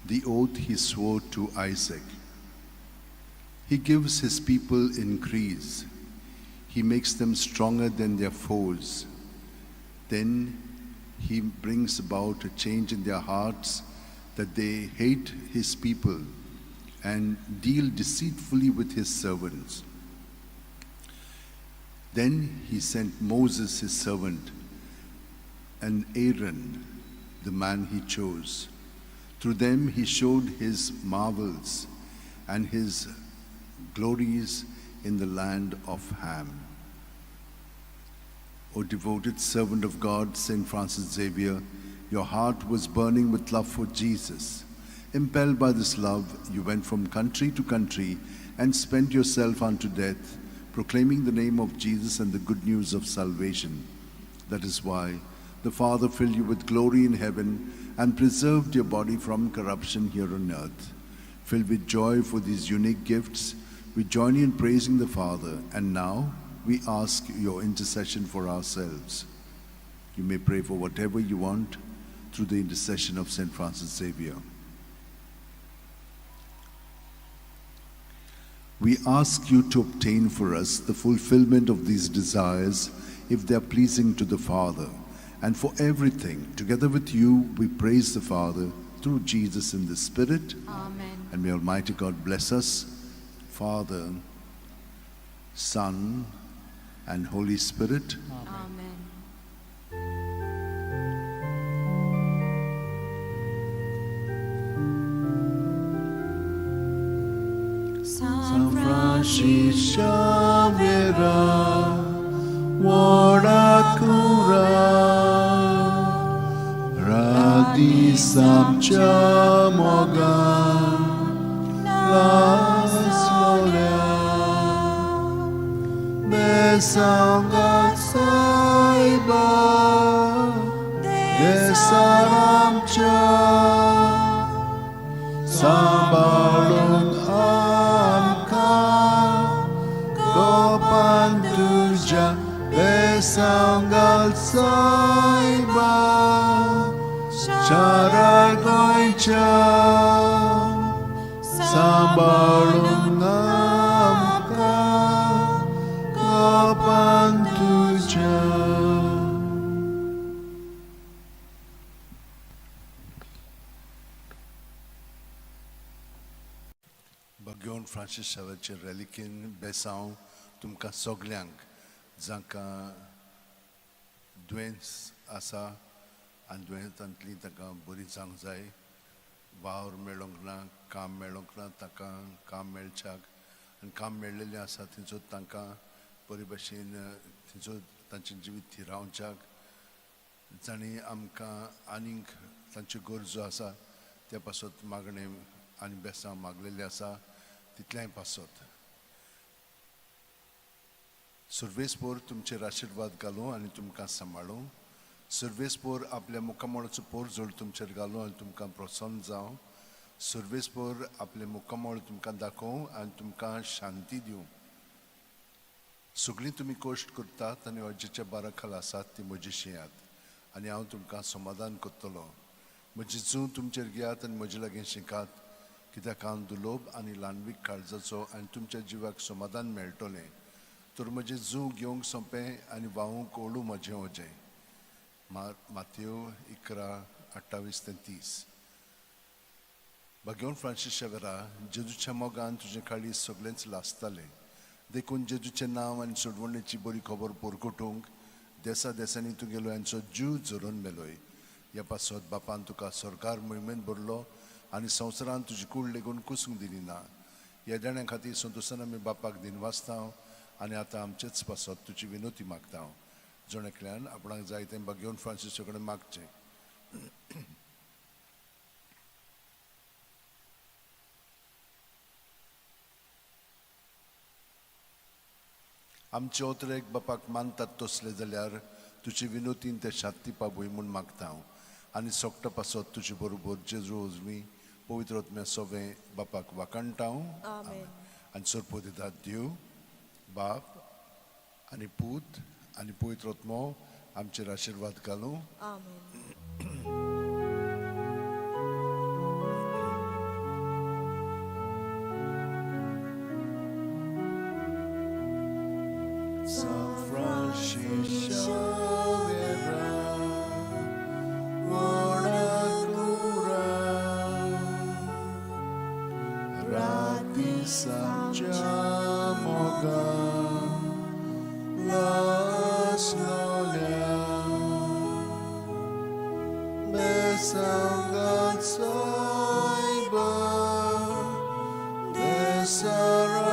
the oath he swore to Isaac. He gives his people increase. He makes them stronger than their foes. Then he brings about a change in their hearts, that they hate his people and deal deceitfully with his servants. Then he sent Moses, his servant, and Aaron, the man he chose. Through them he showed his marvels and his glories in the land of Ham. O devoted servant of God, Saint Francis Xavier, your heart was burning with love for Jesus. Impelled by this love, you went from country to country and spent yourself unto death, proclaiming the name of Jesus and the good news of salvation. That is why the Father filled you with glory in heaven and preserved your body from corruption here on earth. Filled with joy for these unique gifts, we join you in praising the Father, and now we ask your intercession for ourselves. You may pray for whatever you want through the intercession of Saint Francis Xavier. We ask you to obtain for us the fulfillment of these desires, if they are pleasing to the Father. And for everything, together with you, we praise the Father through Jesus in the Spirit. Amen. And may Almighty God bless us, Father, Son, and Holy Spirit. Amen. San Francis Xavier, ora cura, radi samcha moga, laslola, besangat saiba, desaramcha, sambalung amka, gopantuja, besangal saiba, charagoicha, sambalung amka, gopantuja. बागेवन Francis शावेचे रेलिकेन बेसांव तुमकां सगल्यांक जांकां दुयेंस आसा आनी दुयेंसांतली तांकां बरी जावंक जाय, वावर मेळोंक ना, काम मेळोंक ना, तांकां काम मेळच्याक आनी काम मेळ्ळेलें आसा थंयचो तांकां बरे भशेन थंयचो तांचें जिवीत थिरावच्याक, जांणी आमकां आनीक तांच्यो गरजो आसा त्या पासत मागणें आनी बेसांव मागलेलें आसा तितलेंय पासत सुर्वेसपोर तुमचेर आशिर्वाद घालूं आनी तुमकां सांबाळूं. सुर्वेसपोर आपल्या मुखामळाचो पोरजोड तुमचेर घालूं आनी तुमकां प्रसन्न जावं. सुर्वेसपोर आपलें मुखामळ तुमकां दाखोवं आनी तुमकां शांती दिवं. सगळीं तुमी कश्ट करतात आनी अर्जेच्या बारा खाला आसात ती म्हजी शिंयात आनी हांव तुमकां समाधान करतलो. म्हजी जूं तुमचेर घेयात आनी म्हजे लागीं शिकात, कित्याक हांव दुलोब आनी ल्हानवीक काळजाचो आनी तुमच्या जिवाक समाधान मेळटलें. तर म्हजें जूं घेवंक सोंपें आनी व्हांवूंक ओडू म्हजें वजें. मातयो 11:28 ते 30. बागेवन फ्रांसीस शेवरा, जेजूच्या मोगान तुजें काळीज सगळेंच लासतालें, देखून जेजूचें नांव आनी सोडवणेची बरी खबर पोरकोटूंक देसा देसांनी तुगेलो यांचो जीव झरोवन मेलोय. ह्या पासत बापान तुका सरकार मोहिमेंत भरलो आनी संवसारान तुजी कूड लेगून कुसूंक दिली ना. ह्या देण्या खातीर संतोशान आमी बापाक दिनवासता आनी आतां आमचेच पासत तुजी विनोती मागता. जण एकल्यान आपणाक जाय तें बागेवन फ्रांसीसा कडेन मागचें. आमचे ओतरेक बापाक मानतात तसले जाल्यार तुजी विनोतीन ते शांती पावय म्हूण मागता हांव आनी सोकटा पासत तुजे बरोबर जेजू उजवी पवित्र आत्म्या सोवें बापाक वाखाणटा हांव. आमेन. आनी सोरपो दितात देव बाप आनी पूत आनी पवित्र आत्मो आमचेर आशिर्वाद घालूं. आमेन. San Francis Xavier, Cura, Rati Sanchamoga, Las Lolia, Besangat Saiba, Desaramcha.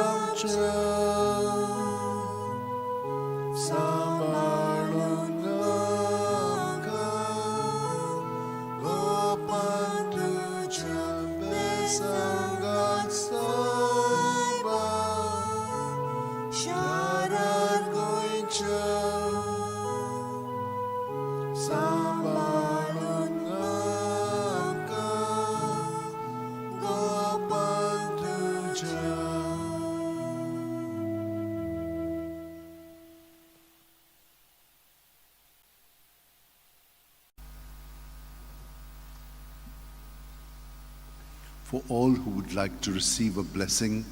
For all who would like to receive a blessing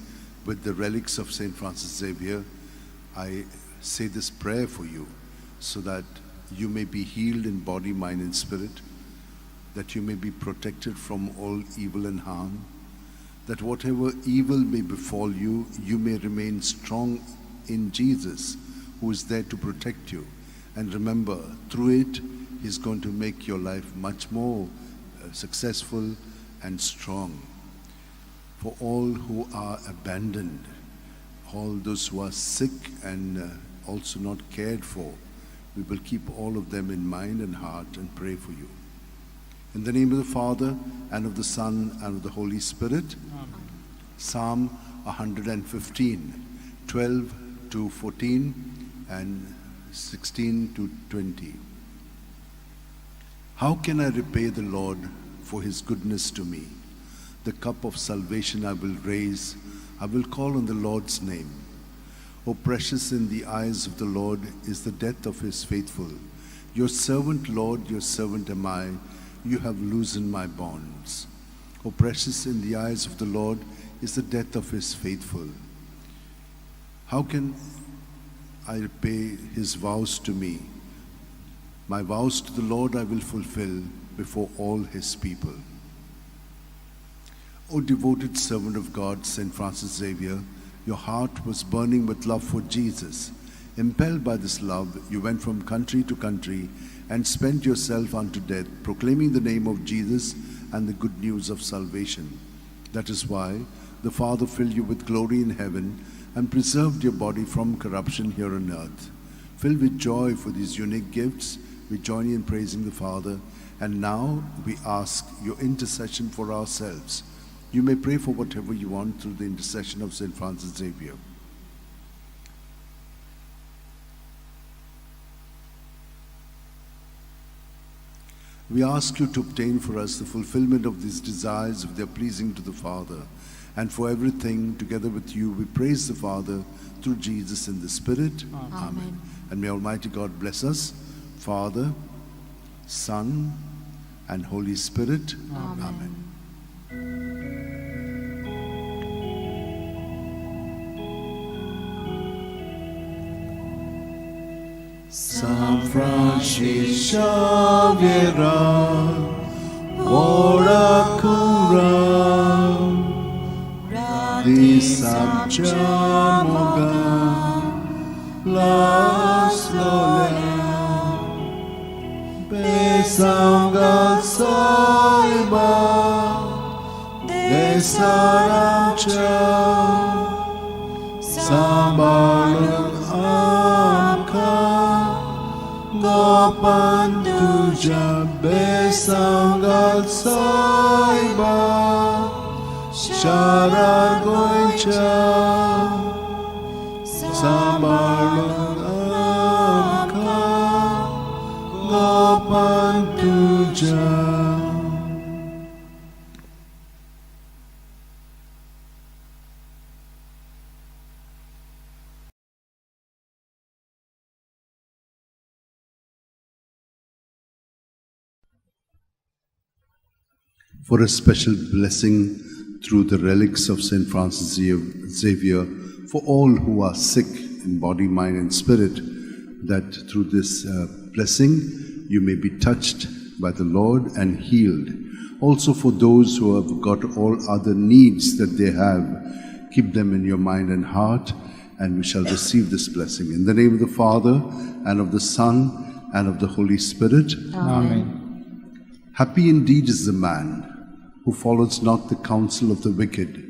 with the relics of St. Francis Xavier, I say this prayer for you so that you may be healed in body, mind, and spirit, that you may be protected from all evil and harm, that whatever evil may befall you, you may remain strong in Jesus, who is there to protect you. And remember, through it, He's going to make your life much more successful and strong. For all who are abandoned, all those who are sick and also not cared for, we will keep all of them in mind and heart and pray for you. In the name of the Father, and of the Son, and of the Holy Spirit. Amen. Psalm 115, 12 to 14 and 16 to 20. How can I repay the Lord for his goodness to me? The cup of salvation I will raise. I will call on the Lord's name. O precious in the eyes of the Lord is the death of his faithful. Your servant, Lord, your servant am I. You have loosened my bonds. O precious in the eyes of the Lord is the death of his faithful. How can I repay his vows to me? My vows to the Lord I will fulfill before all his people. O devoted servant of God, Saint Francis Xavier, your heart was burning with love for Jesus. Impelled by this love, you went from country to country and spent yourself unto death, proclaiming the name of Jesus and the good news of salvation. That is why the Father filled you with glory in heaven and preserved your body from corruption here on earth. Filled with joy for these unique gifts, we join you in praising the Father, and now we ask your intercession for ourselves. You may pray for whatever you want through the intercession of St. Francis Xavier. We ask you to obtain for us the fulfillment of these desires if they are pleasing to the Father. And for everything, together with you, we praise the Father through Jesus in the Spirit. Amen. And may Almighty God bless us, Father, Son, and Holy Spirit. Amen. San Francis Xavier, ora cura, di Sabjamoga, las lola, besanga saiba, desaramcha, sambalung amka, Gopan tuja besangal saiba, Shara goicha, sambalung amka, Gopan tuja. For a special blessing through the relics of St. Francis Xavier for all who are sick in body, mind, and spirit, that through this blessing you may be touched by the Lord and healed. Also for those who have got all other needs that they have, keep them in your mind and heart, and we shall receive this blessing. In the name of the Father, and of the Son, and of the Holy Spirit. Amen. Happy indeed is the man who follows not the counsel of the wicked,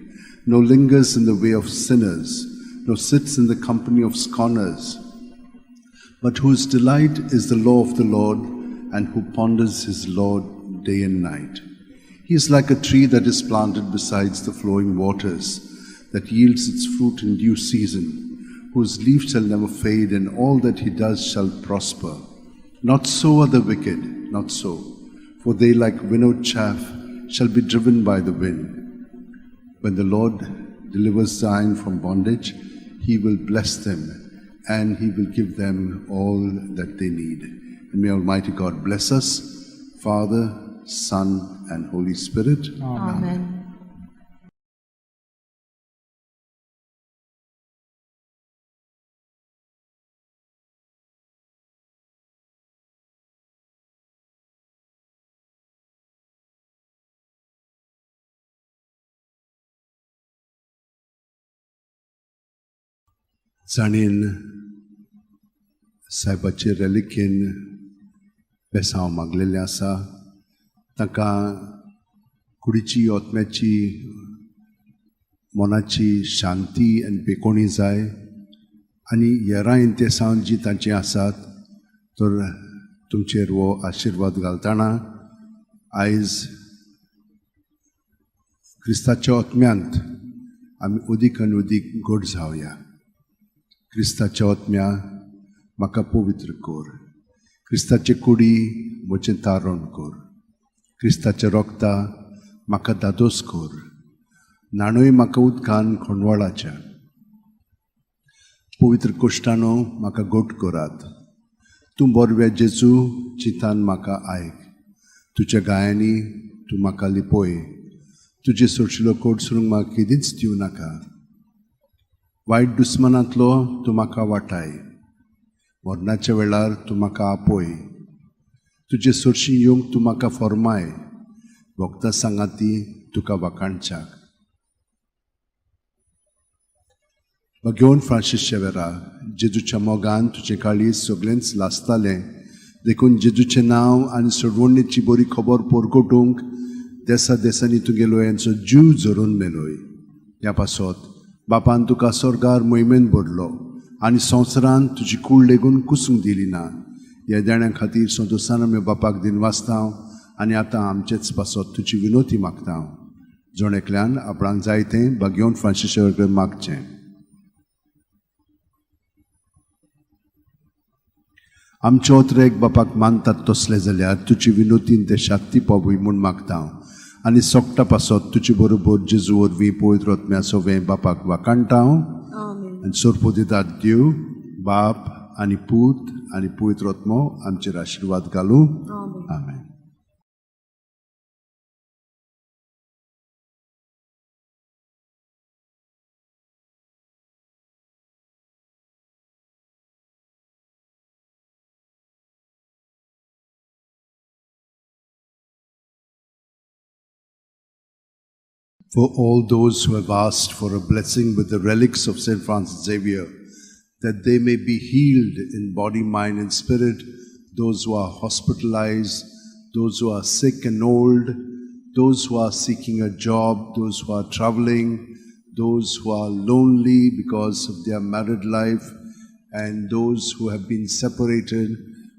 nor lingers in the way of sinners, nor sits in the company of scorners, but whose delight is the law of the Lord, and who ponders his law day and night. He is like a tree that is planted beside the flowing waters, that yields its fruit in due season, whose leaf shall never fade, and all that he does shall prosper. Not so are the wicked, not so, for they like winnowed chaff shall be driven by the wind. When the Lord delivers Zion from bondage, he will bless them, and he will give them all that they need. And may Almighty God bless us, Father, Son, and Holy Spirit. Amen. जाणीन सायबाचे रेलिकेन बेसांव मागलेलें आसा, तांकां कुडीची, आत्म्याची, मनाची शांती आनी बेकोणी जाय आनी येरां इंतेसांव जी तांची आसात तर तुमचेर हो आशिर्वाद घालतना आयज क्रिस्ताच्या आत्म्यांत आमी अदीक आनी अदीक गोड जावया. क्रिस्ताच्या आत्म्या म्हाका पवित्र कर, क्रिस्ताचे कुडी म्हजें तारण कर, क्रिस्ताच्या रोगता म्हाका दादोस कर, न्हाणय म्हाका उदकान खोंडवाळाच्या, पवित्र कोश्टानो म्हाका गोट करात. तूं बोरव्या जेजू चिंतान म्हाका आयक, तुज्या गायांनी तूं म्हाका लिपय, तुजे सोडशिलो कोट सोडूंक म्हाका केदींच दिवं नाका. वायट दुस्मानांतलो तूं म्हाका वाटाय, मरणाच्या वेळार तूं म्हाका आपय, तुजे सोरशी येवंक तूं म्हाका फॉर्माय, वखदां सांगाती तुका वाखाणच्याक. भगेवन फ्रांसीस शेवेरा, जेजूच्या मोगान तुजें काळीज सगळेंच लासतालें, देखून जेजूचें नांव आनी सोडवणेची बरी खबर पोरकोटूंक देसा देसांनी तुगेलो यांचो जीव झरोवन मेलोय. ह्या पासत बापान तुका स्वर्गार मोहिमेन भरलो आनी संवसारान तुजी कूड लेगून कुसूंक दिली ना. ह्या देण्या खातीर संतोशान आमी बापाक दिनवासता आनी आतां आमचेच पासत तुजी विनोती मागता. जण एकल्यान आपणाक जाय तें भाग्योवन फ्रांसीस शेवर कडेन मागचें. आमचे ओतरेक बापाक मानतात तसले जाल्यार तुजी विनोतीन ते शाक्ती पावूय म्हूण मागता आनी सोकटा पासत तुजे बरोबर जेजू वरवीं पवित्र आत्म्या सोवें बापाक वाखाणटा. आमेन. आनी सोरपोदितात देव बाप आनी पूत आनी पवित्र आत्मो आमचेर आशिर्वाद घालूं. आमेन. आमेन. For all those who have asked for a blessing with the relics of St. Francis Xavier, that they may be healed in body, mind, and spirit, those who are hospitalized, those who are sick and old, those who are seeking a job, those who are traveling, those who are lonely because of their married life, and those who have been separated.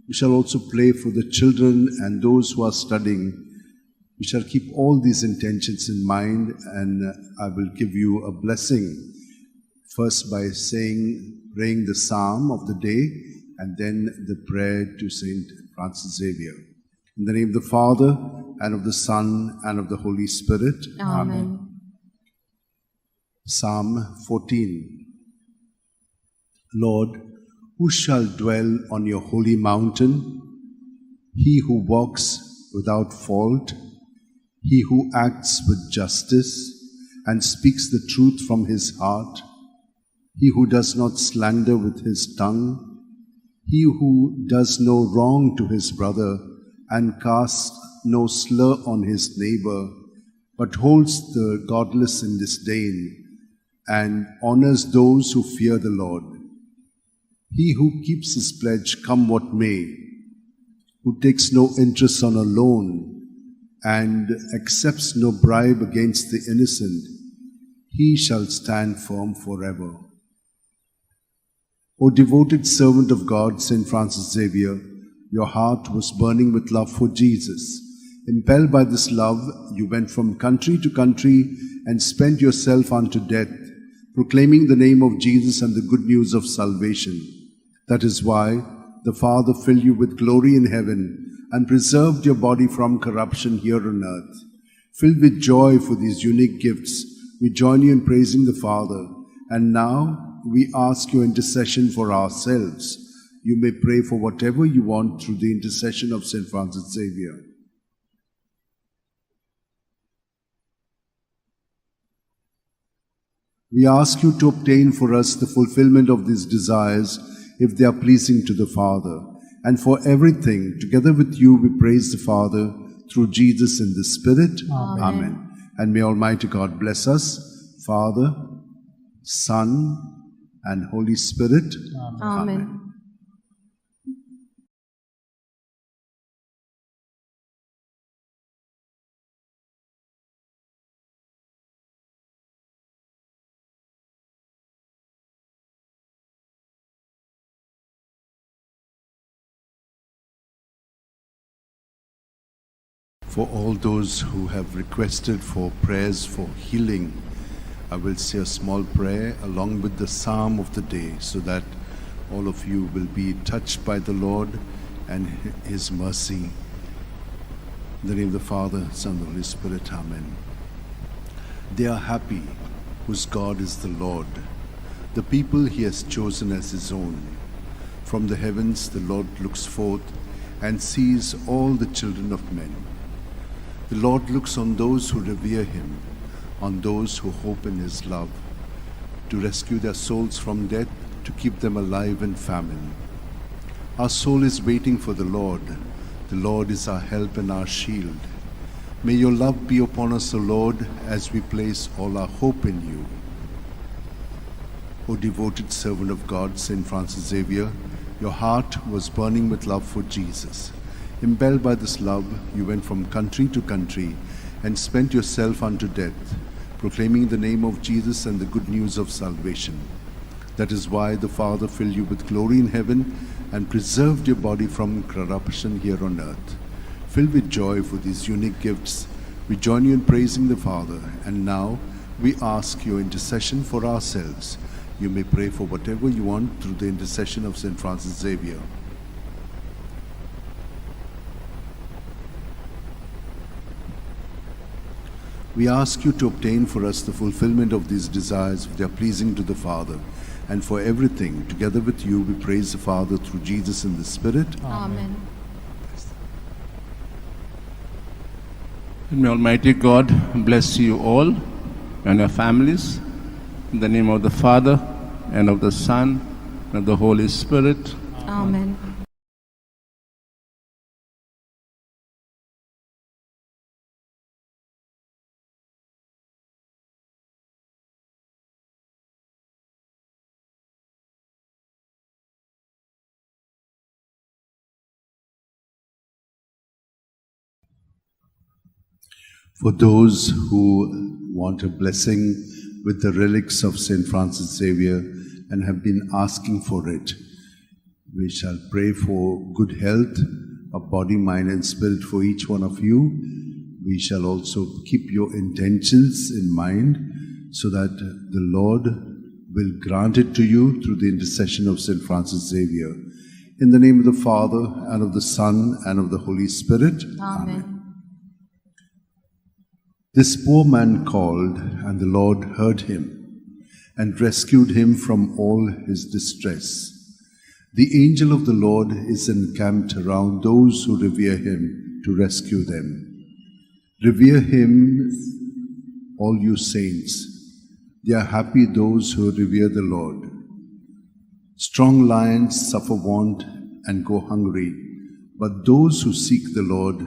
We shall also pray for the children and those who are studying. We shall keep all these intentions in mind, and I will give you a blessing. First by praying the psalm of the day, and then the prayer to Saint Francis Xavier. In the name of the Father, and of the Son, and of the Holy Spirit. Amen. Psalm 14. Lord, who shall dwell on your holy mountain? He who walks without fault, he who acts with justice and speaks the truth from his heart, he who does not slander with his tongue, he who does no wrong to his brother and casts no slur on his neighbor, but holds the godless in disdain and honors those who fear the Lord. He who keeps his pledge, come what may, who takes no interest on a loan and accepts no bribe against the innocent, he shall stand firm forever. O devoted servant of God, Saint Francis Xavier, your heart was burning with love for Jesus. Impelled by this love, you went from country to country and spent yourself unto death, proclaiming the name of Jesus and the good news of salvation. That is why the Father filled you with glory in heaven and preserved your body from corruption here on earth. Filled with joy for these unique gifts, we join you in praising the Father. And now we ask your intercession for ourselves. You may pray for whatever you want through the intercession of Saint Francis Xavier. We ask you to obtain for us the fulfillment of these desires if they are pleasing to the Father. And for everything, together with you, we praise the Father through Jesus in the Spirit. Amen. Amen. And may Almighty God bless us, Father, Son, and Holy Spirit. Amen. For all those who have requested for prayers for healing, I will say a small prayer along with the psalm of the day so that all of you will be touched by the Lord and His mercy. In the name of the Father, Son, and Holy Spirit, Amen. They are happy whose God is the Lord, the people He has chosen as His own. From the heavens the Lord looks forth and sees all the children of men. The Lord looks on those who revere Him, on those who hope in His love, to rescue their souls from death, to keep them alive in famine. Our soul is waiting for the Lord. The Lord is our help and our shield. May your love be upon us, O Lord, as we place all our hope in you. O devoted servant of God, Saint Francis Xavier, your heart was burning with love for Jesus. Impelled by this love, you went from country to country and spent yourself unto death, proclaiming the name of Jesus and the good news of salvation. That is why the Father filled you with glory in heaven and preserved your body from corruption here on earth. Filled with joy for these unique gifts, we join you in praising the Father, and now we ask your intercession for ourselves. You may pray for whatever you want through the intercession of St. Francis Xavier. We ask you to obtain for us the fulfillment of these desires if they are pleasing to the Father. And for everything, together with you, we praise the Father through Jesus in the Spirit. Amen. And may Almighty God bless you all and your families. In the name of the Father, and of the Son, and of the Holy Spirit. Amen. For those who want a blessing with the relics of St. Francis Xavier and have been asking for it, we shall pray for good health of body, mind, and spirit for each one of you. We shall also keep your intentions in mind so that the Lord will grant it to you through the intercession of St. Francis Xavier. In the name of the Father, and of the Son, and of the Holy Spirit. Amen. This poor man called, and the Lord heard him and rescued him from all his distress. The angel of the Lord is encamped around those who revere him to rescue them. Revere him, all you saints. They are happy those who revere the Lord. Strong lions suffer want and go hungry, but those who seek the Lord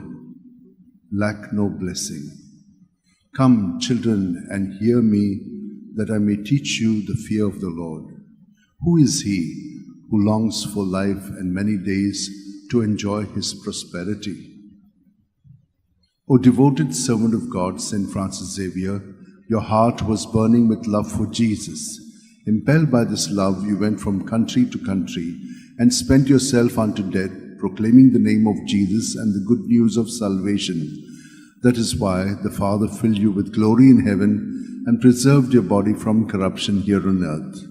lack no blessing. Come, children, and hear me, that I may teach you the fear of the Lord. Who is he who longs for life and many days to enjoy his prosperity? O devoted servant of God, St. Francis Xavier, your heart was burning with love for Jesus. Impelled by this love, you went from country to country and spent yourself unto death, proclaiming the name of Jesus and the good news of salvation. That is why the Father filled you with glory in heaven and preserved your body from corruption here on earth.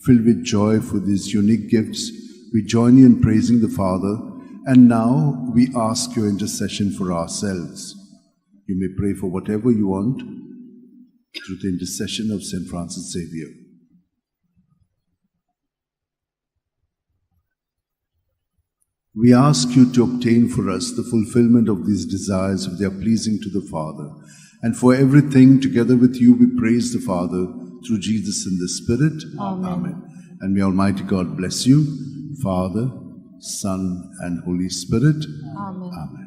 Filled with joy for these unique gifts, we join you in praising the Father, and now we ask your intercession for ourselves. You may pray for whatever you want through the intercession of St. Francis Xavier. We ask you to obtain for us the fulfillment of these desires if they are pleasing to the Father. And for everything, together with you, we praise the Father through Jesus in the Spirit. Amen. And may Almighty God bless you, Father, Son, and Holy Spirit. Amen. Amen.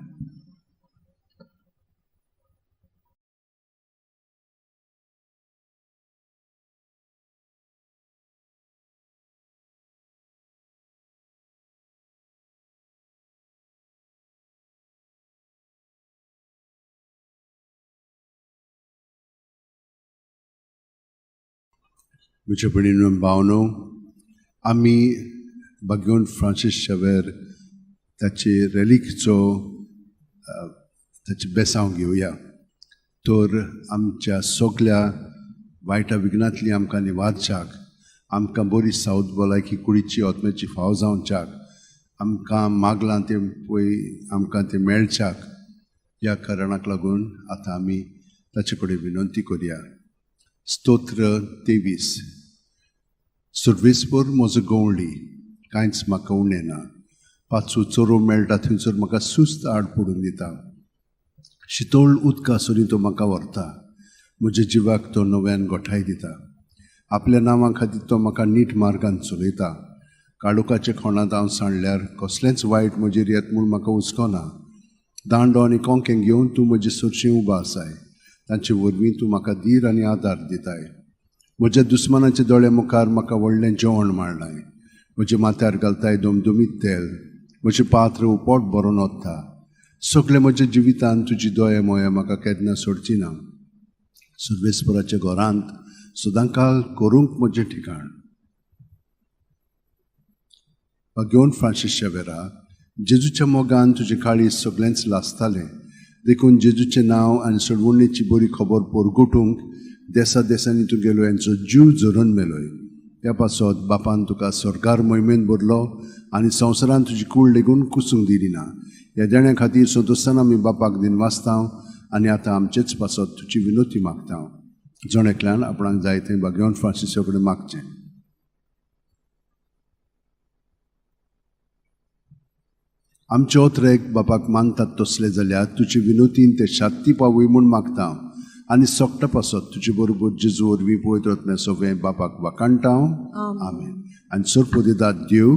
म्हज्या भयणीनो भावनो, आमी बागेवन Francis शेवेर ताचे रेलिकचो ताचें बेसांव घेवया, तर आमच्या सगल्या वायटा विघ्नांतली आमकां निवारच्याक, आमकां बरी सावथ भलायकी कुडीची आत्म्याची फाव जावच्याक, आमकां मागलां तें पळय आमकां तें मेळच्याक, ह्या कारणाक लागून आतां आमी ताचे कडेन विनंती करया. स्तोत्र 23. सुर्वेसभर म्हजो गवळी, कांयच म्हाका उणें ना. पाचू चोरो मेळटा थंयसर म्हाका सुस्त आड पडून दिता. शितोळ उदका सरी तो म्हाका व्हरता. म्हज्या जिवाक तो नव्यान गोठाय दिता. आपल्या नांवा खातीर तो म्हाका नीट मार्गान चलयता. काळोखाच्या खोणांत हांव सांडल्यार कसलेंच वायट म्हजेर येत म्हूण म्हाका हुस्को ना. दांडो आनी कोंकें घेवन तूं म्हजे सरशीं उबो आसाय. तांचे वरवीं तूं म्हाका धीर आनी आदार दिताय. म्हज्या दुस्मानाच्या दोळ्या मुखार म्हाका व्हडलें जेवण मांडलाय. म्हज्या माथ्यार घालताय दमदमीत तेल. म्हजें पात्र पोट भरून वता. सगळें म्हज्या जिवितांत तुजी दया मोया म्हाका केन्ना सोडची ना. सर्वेस्पराच्या घरांत सदांकाल करूंक म्हजें ठिकाण. घेवन फ्रांसीस शेवेरा, जेजूच्या मोगान तुजें काळीज सगळेंच लासतालें. देखून जेजूचें नांव आनी सोडवणेची बरी खबर परगटूंक देसा देसांनी तूं गेलो हेंचो जीव झरून मेलोय. त्या पासत बापान तुका सरकार मोहिमेन भरलो आनी संवसारान तुजी कूड लेगून कुसूंक दिली ना. ह्या देण्या खातीर संतोश्तान आमी बापाक दिनवासता आनी आतां आमचेच पासत तुजी विनोती मागता. जण एकल्यान आपणाक जाय थंय भाग्यवंत फ्रांसिसा कडेन मागचें. आमचे ओत्रेक बापाक मानतात तसले जाल्यार तुजे विनोतीन ते शांती पावय म्हूण मागता आनी सोकटा पासत तुजे बरोबर जेजू वरवीं पवित्र आत्म्या सगळें बापाक वाखाणटा. आमेन. आनी सरपदिदाद देव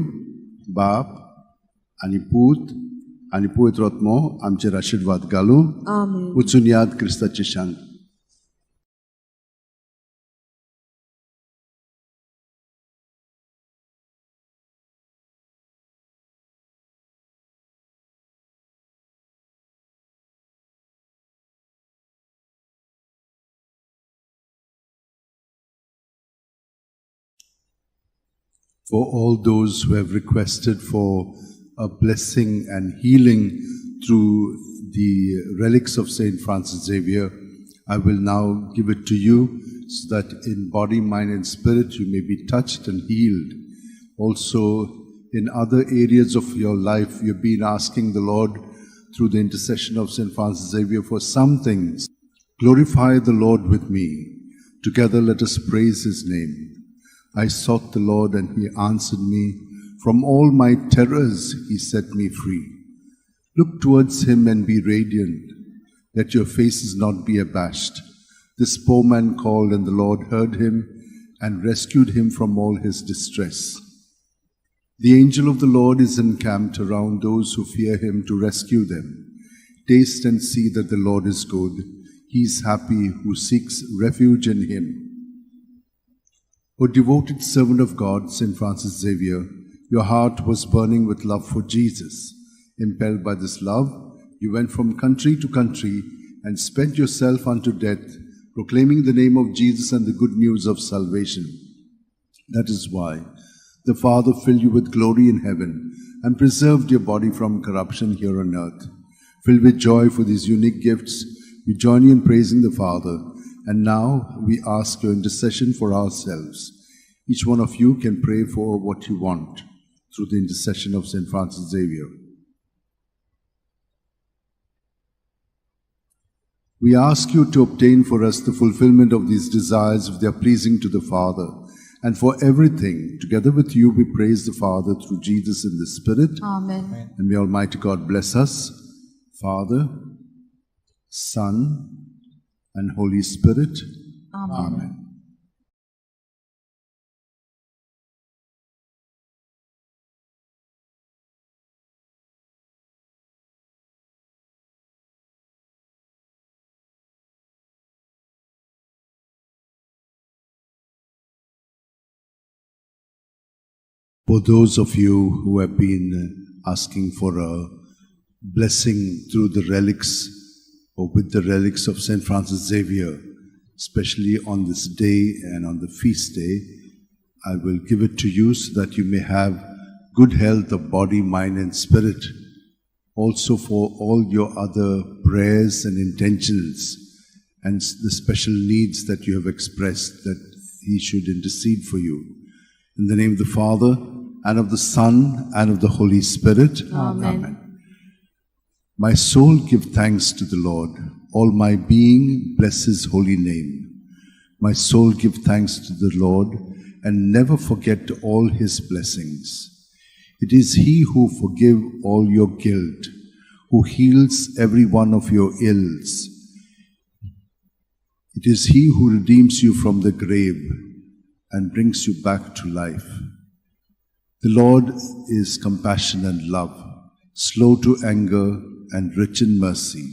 बाप आनी पूत आनी पवित्र आत्मो आमचेर आशिर्वाद घालूं. वचून याद क्रिस्ताची शांत. For all those who have requested for a blessing and healing through the relics of Saint Francis Xavier, I will now give it to you so that in body, mind and spirit you may be touched and healed. Also, in other areas of your life, you've been asking the Lord through the intercession of Saint Francis Xavier for some things. Glorify the Lord with me. Together let us praise his name. I sought the Lord and he answered me. From all my terrors he set me free. Look towards him and be radiant. Let your faces not be abashed. This poor man called and the Lord heard him and rescued him from all his distress. The angel of the Lord is encamped around those who fear him to rescue them. Taste and see that the Lord is good. He is happy who seeks refuge in him. O devoted servant of God, Saint Francis Xavier, your heart was burning with love for Jesus. Impelled by this love, you went from country to country and spent yourself unto death, proclaiming the name of Jesus and the good news of salvation. That is why the Father filled you with glory in heaven and preserved your body from corruption here on earth. Filled with joy for these unique gifts, we join you in praising the Father. And now we ask your intercession for ourselves. Each one of you can pray for what you want through the intercession of Saint Francis Xavier. We ask you to obtain for us the fulfillment of these desires if they are pleasing to the Father. And for everything, together with you, we praise the Father through Jesus in the Spirit. Amen. And may Almighty God bless us, Father, Son, and Holy Spirit. Amen. Amen. For those of you who have been asking for a blessing through the relics or with the relics of Saint Francis Xavier, especially on this day and on the feast day, I will give it to you so that you may have good health of body, mind and spirit. Also for all your other prayers and intentions and the special needs that you have expressed, that he should intercede for you. In the name of the Father, and of the Son, and of the Holy Spirit. Amen. Amen. My soul give thanks to the Lord. All my being bless his holy name. My soul give thanks to the Lord, and never forget all his blessings. It is he who forgives all your guilt, who heals every one of your ills. It is he who redeems you from the grave and brings you back to life. The Lord is compassion and love, slow to anger and rich in mercy.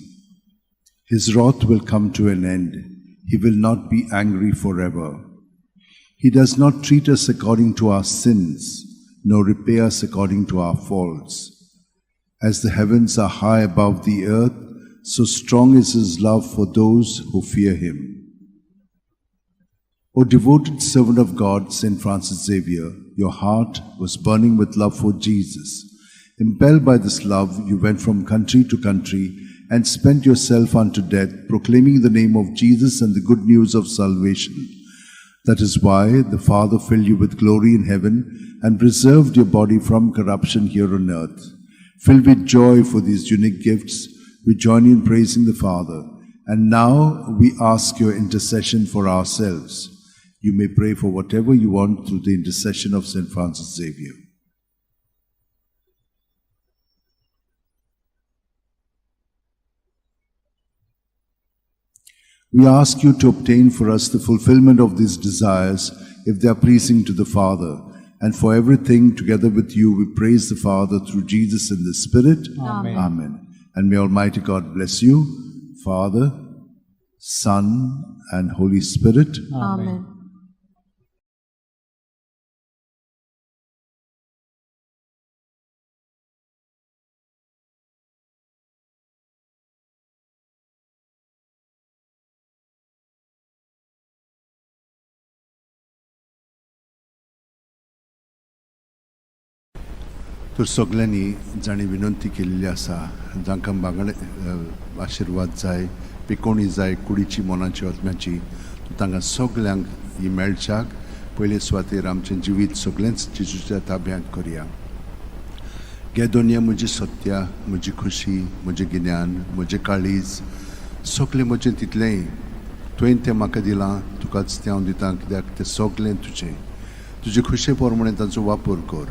His wrath will come to an end. He will not be angry forever. He does not treat us according to our sins, nor repay us according to our faults. As the heavens are high above the earth, so strong is his love for those who fear him. O devoted servant of God, Saint Francis Xavier, your heart was burning with love for Jesus. Impelled by this love, you went from country to country and spent yourself unto death, proclaiming the name of Jesus and the good news of salvation. That is why the Father filled you with glory in heaven and preserved your body from corruption here on earth. Filled with joy for these unique gifts, we join you in praising the Father. And now we ask your intercession for ourselves. You may pray for whatever you want through the intercession of Saint Francis Xavier. We ask you to obtain for us the fulfillment of these desires, if they are pleasing to the Father. And for everything, together with you, we praise the Father through Jesus in the Spirit. Amen. Amen. And may Almighty God bless you, Father, Son, and Holy Spirit. Amen. तर सगळ्यांनी जाणी विनंती केलेली आसा, जांकां बांगडे आशिर्वाद जाय, पिकोवणी जाय, कुडीची, मनाची, आत्म्याची, तांकां सगळ्यांक ही मेळच्याक पयले सुवातेर आमचें जिवीत सगळेंच जेजूच्या ताब्यांत करया. गे दोनया म्हजी सत्या, म्हजी खुशी, म्हजें गिन्यान, म्हजें काळीज, सगळें म्हजें तितलेंय तुवें तें म्हाका दिलां, तुकाच तें हांव दितां, कित्याक तें सगळें तुजें. तुजे खुशे प्रमाणे तांचो वापर कर.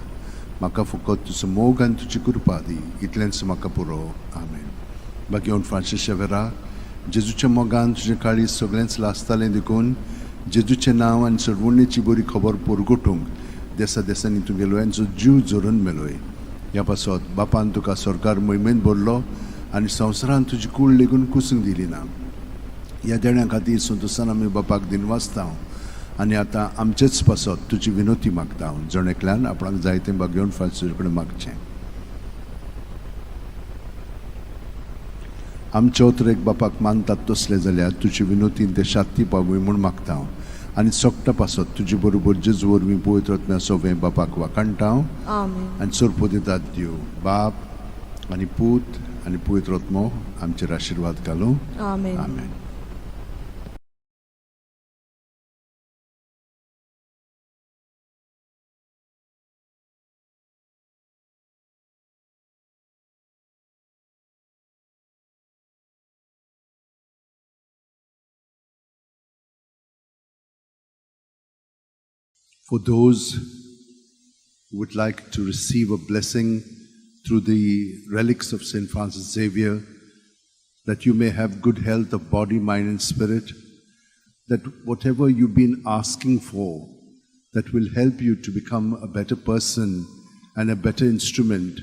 म्हाका फकत तुजो मोग आनी तुजी कृपा दी, इतलेंच म्हाका पुरो. आमेन. बाकी फ्रांसीस शेवेरा, जेजूच्या मोगान तुजें काळीज सगळेंच लासतालें देखून जेजूचें नांव आनी सरवणेची बरी खबर परगटूंक देसा देसांनी तूं गेलो आनी जीव झरून मेलोय. ह्या पासत बापान तुका सरकार मोहिमेंत भरलो आनी संवसारान तुजी कूड लेगून कुसूंक दिली ना. ह्या देण्या खातीर संतोशान आमी बापाक दिनवासता आनी आतां आमचेच पासत तुजी विनोती मागता. जण एकल्यान आपणाक जाय तें बागेवन फ्रांसीस कडेन मागचें. आमचे उतरेक बापाक मानतात तसलें जाल्यार तुजी विनोतीन ते शांती पावूय म्हूण मागता आनी सोगटा पासत तुजे बरोबर जेजू वरवीं पवित्र आत्म्या सोवें बापाक वाखाणटा आनी सोरपो दितात. दिव बाप आनी पूत आनी पवित्र आत्मो आमचेर आशिर्वाद घालूं. आमेन. आमेन. For those who would like to receive a blessing through the relics of St. Francis Xavier, that you may have good health of body, mind, and spirit, that whatever you've been asking for, that will help you to become a better person and a better instrument,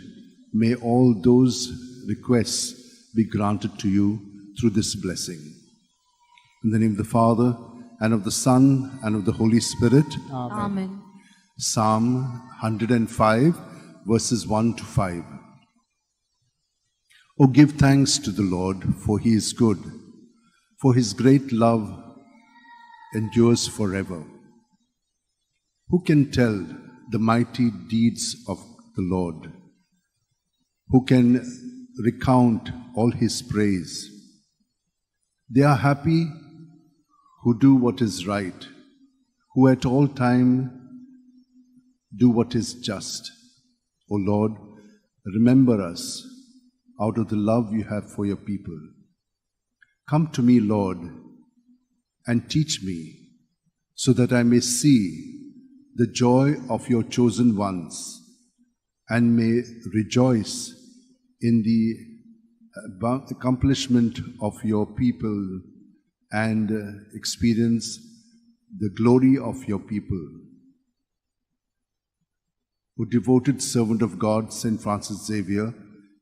may all those requests be granted to you through this blessing. In the name of the Father, and of the Son, and of the Holy Spirit. Amen. Amen. Psalm 105, verses 1 to 5. Oh, give thanks to the Lord, for he is good, for his great love endures forever. Who can tell the mighty deeds of the Lord? Who can recount all his praise? They are happy who do what is right, who at all time do what is just. O Lord, remember us out of the love you have for your people. Come to me, Lord, and teach me, so that I may see the joy of your chosen ones and may rejoice in the accomplishment of your people and experience the glory of your people. O devoted servant of God, Saint Francis Xavier,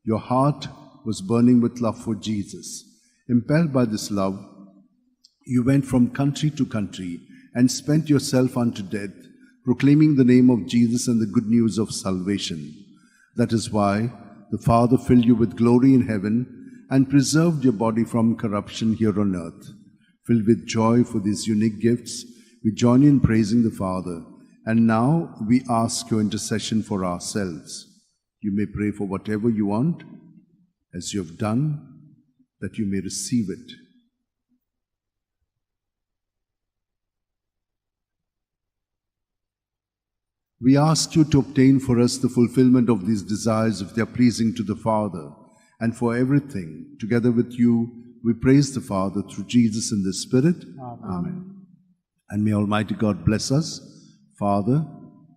your heart was burning with love for Jesus. Impelled by this love, you went from country to country and spent yourself unto death, proclaiming the name of Jesus and the good news of salvation. That is why the Father filled you with glory in heaven and preserved your body from corruption here on earth. Filled with joy for these unique gifts, we join you in praising the Father. And now we ask your intercession for ourselves. You may pray for whatever you want, as you have done, that you may receive it. We ask you to obtain for us the fulfillment of these desires if they are pleasing to the Father, and for everything, together with you, we praise the Father through Jesus in the Spirit. Amen. Amen. And may Almighty God bless us, Father,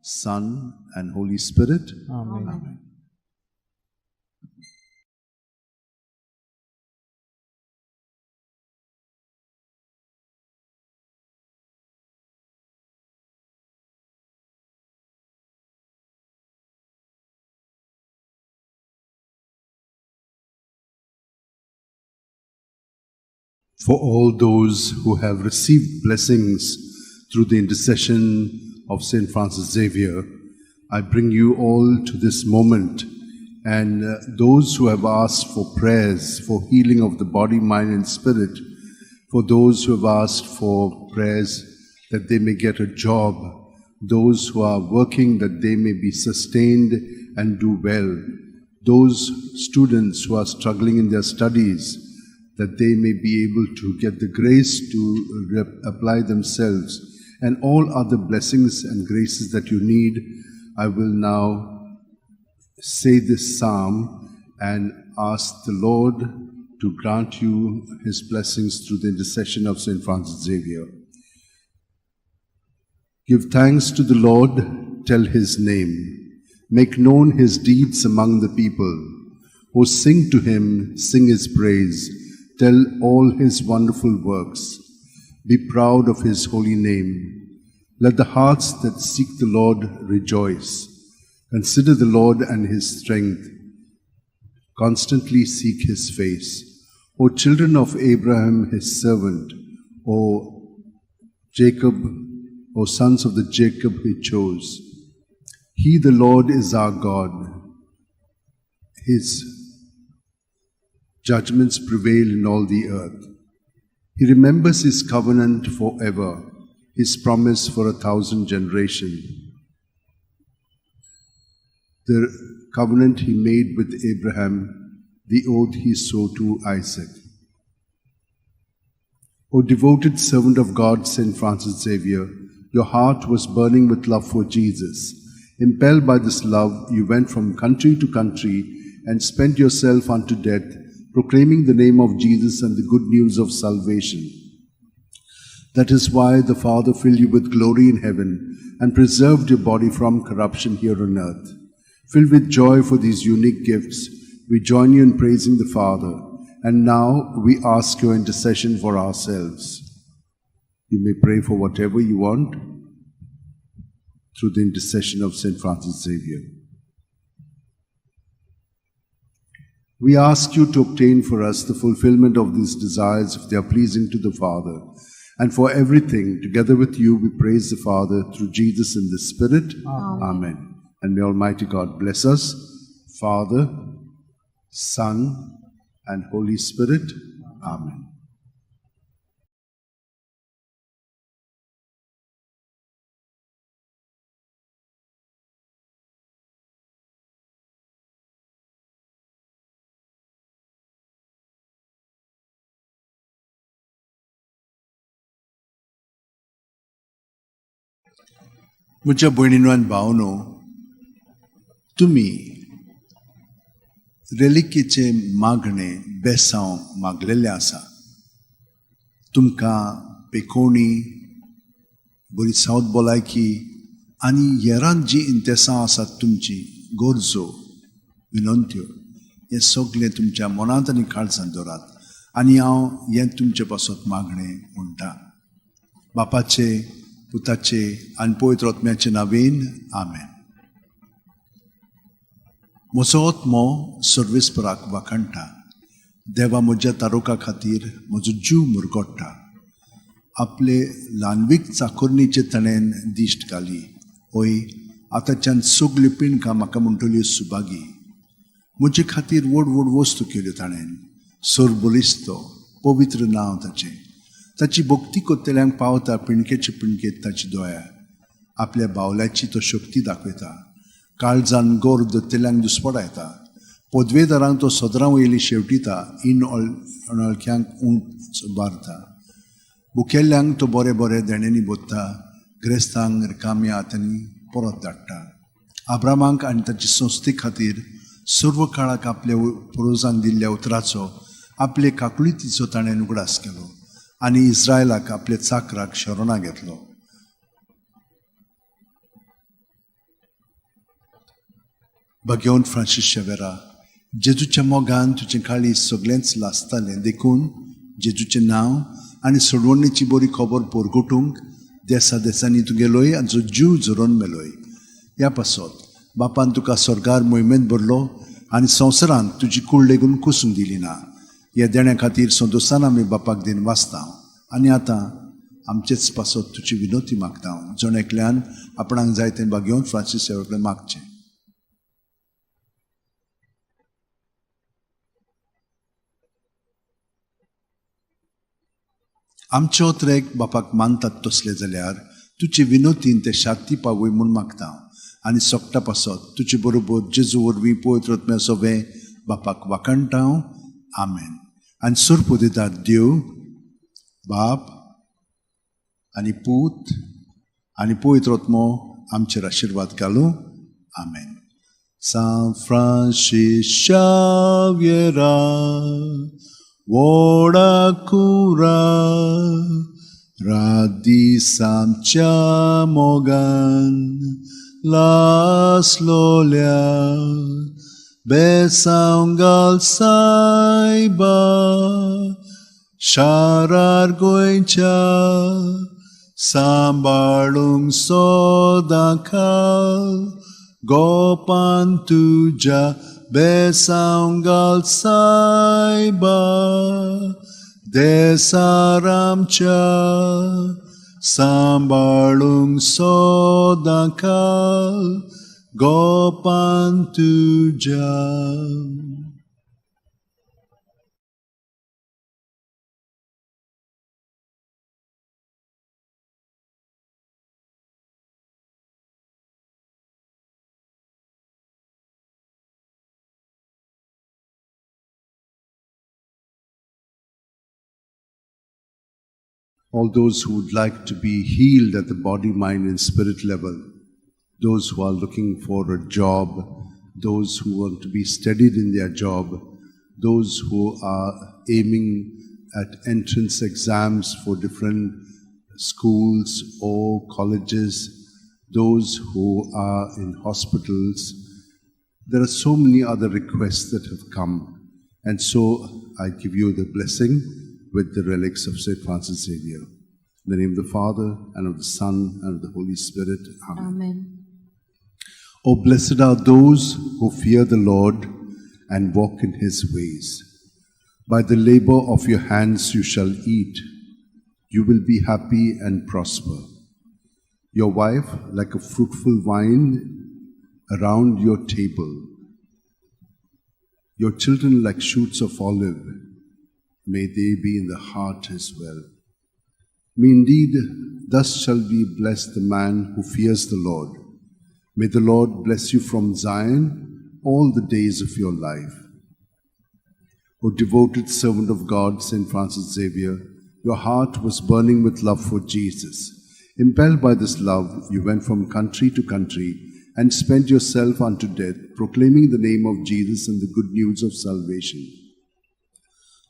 Son, and Holy Spirit. Amen. Amen. For all those who have received blessings through the intercession of St. Francis Xavier, I bring you all to this moment. And those who have asked for prayers for healing of the body, mind, and spirit, for those who have asked for prayers that they may get a job, those who are working that they may be sustained and do well, those students who are struggling in their studies, that they may be able to get the grace to apply themselves, and all other blessings and graces that you need. I will now say this psalm and ask the Lord to grant you his blessings through the intercession of St. Francis Xavier. Give thanks to the Lord, tell his name. Make known his deeds among the people. O sing to him, sing his praise. Tell all his wonderful works. Be proud of his holy name. Let the hearts that seek the Lord rejoice. Consider the Lord and his strength. Constantly seek his face. O children of Abraham, his servant, O Jacob, O sons of the Jacob he chose. He, the Lord, is our God. His judgments prevail in all the earth. He remembers his covenant forever, his promise for 1,000 generations. The covenant he made with Abraham, the oath he swore to Isaac. O devoted servant of God, St. Francis Xavier, your heart was burning with love for Jesus. Impelled by this love, you went from country to country and spent yourself unto death, proclaiming the name of Jesus and the good news of salvation. That is why the Father filled you with glory in heaven and preserved your body from corruption here on earth. Filled with joy for these unique gifts, we join you in praising the Father, and now we ask your intercession for ourselves. You may pray for whatever you want through the intercession of St. Francis Xavier. We ask you to obtain for us the fulfillment of these desires if they are pleasing to the Father. And for everything, together with you, we praise the Father through Jesus in the Spirit. Amen. Amen. And may Almighty God bless us, Father, Son, and Holy Spirit. Amen. म्हज्या भयणीनो आनी भावनो, तुमी रेलिकेचें मागणें बेसांव मागलेलें आसा. तुमकां पेकोवणी, बरी south भलायकी आनी हेरांत जीं इंतेसां आसात तुमची गरजो विनंत्यो हें सगळें तुमच्या मनांत आनी काळजांत दवरात आनी हांव हें तुमचे पासत मागणें म्हणटा. बापाचे, पुताचे आनी पवित्र आत्म्याचे नांवेन आमेन. म्हजो आत्मो सर्वेस्पराक वाखाणटा. देवा म्हज्या तारुका खातीर म्हजो जीव मुरगोडटा. आपले ल्हानवीक चाकोरणीचे ताणें दिश्ट घाली. हय, आतांच्यान सगल्यो पिणकां म्हाका म्हणटल्यो सुभागी. म्हजे खातीर व्हड व्हड वस्तू केल्यो ताणें. सरबळिस्त पवित्र नांव ताचें. ताची भक्ती कोत्तल्यांक पावता पिणकेचे पिणकेत ताची दोया. आपल्या बावल्याची तो शक्ती दाखयता. काळजान गोर दत्तेल्यांक दुस्पडायता. पदवेदारांक तो सदरां वयली शेवटिता. इन अनळख्यांक उंच बारता. भुकेल्ल्यांक तो बरे बरे देण्यांनी बोत्ता. ग्रेस्तांक रिकाम्या हातांनी परत धाडटा. आब्रामाक आनी ताची संस्थे खातीर सर्व काळाक आपल्या पुर्वजांक दिल्ल्या उतराचो आपले काकुळीतीचो ताणें उगडास केलो आनी इस्रायलाक आपल्या चाकराक शरणां घेतलो. भगवंत फ्रांसीस शेवेरा, जेजूच्या मोगान तुजें काळीज सगळेंच लासतालें. देखून जेजूचें नांव आनी सोडवणीची बरी खबर परगटूंक देसा देसांनी तुगेलोय आनी जीव झरोवन मेलोय. ह्या पासत बापान तुका स्वर्गार मोहिमेंत भरलो आनी संवसारांत तुजी कूड लेगून कुसूंक दिली ना. ह्या देण्या खातीर संतोशान आमी बापाक दिन वाचता आनी आतां आमचेच पासत तुजी विनोती मागता. जण एकल्यान आपणाक जाय तें भाग्योवन फ्रांसीस सेवा कडेन मागचें. आमचे ओत्रेक बापाक मानतात तसले जाल्यार तुजे विनोतीन ते शांती पावय म्हूण मागता आनी सोकटा पासत तुजे बरोबर जेजू वरवीं पवित्र आत्म्या सोबें बापाक वाखाणटा. आमेन. आनी सोरपो दितात देव बाप आनी पूत आनी पवित्र आत्मो आमचेर आशिर्वाद घालूं. आमेन. सांत फ्रांसीस शाव्येरा व्हडा कुरा रात दीस आमच्या मोगान लासलोल्या बेसांव घाल सायबा शारार गोंयच्या सांबाळूंक सदां खाल गोपान तुज्या बेसांव घाल सायबा देसार आमच्या सांबाळूंक सदां खाल गोपान तुज्या. All those who would like to be healed at the body, mind, and spirit level, those who are looking for a job, those who want to be steadied in their job, those who are aiming at entrance exams for different schools or colleges, those who are in hospitals. There are so many other requests that have come. And so I give you the blessing with the relics of St. Francis Xavier. In the name of the Father, and of the Son, and of the Holy Spirit. Amen. Amen. Oh, blessed are those who fear the Lord and walk in his ways. By the labor of your hands you shall eat. You will be happy and prosper. Your wife like a fruitful vine around your table. Your children like shoots of olive. May they be in the heart as well. May indeed thus shall be blessed the man who fears the Lord. May the Lord bless you from Zion all the days of your life. O devoted servant of God, St. Francis Xavier, your heart was burning with love for Jesus. Impelled by this love, you went from country to country and spent yourself unto death, proclaiming the name of Jesus and the good news of salvation.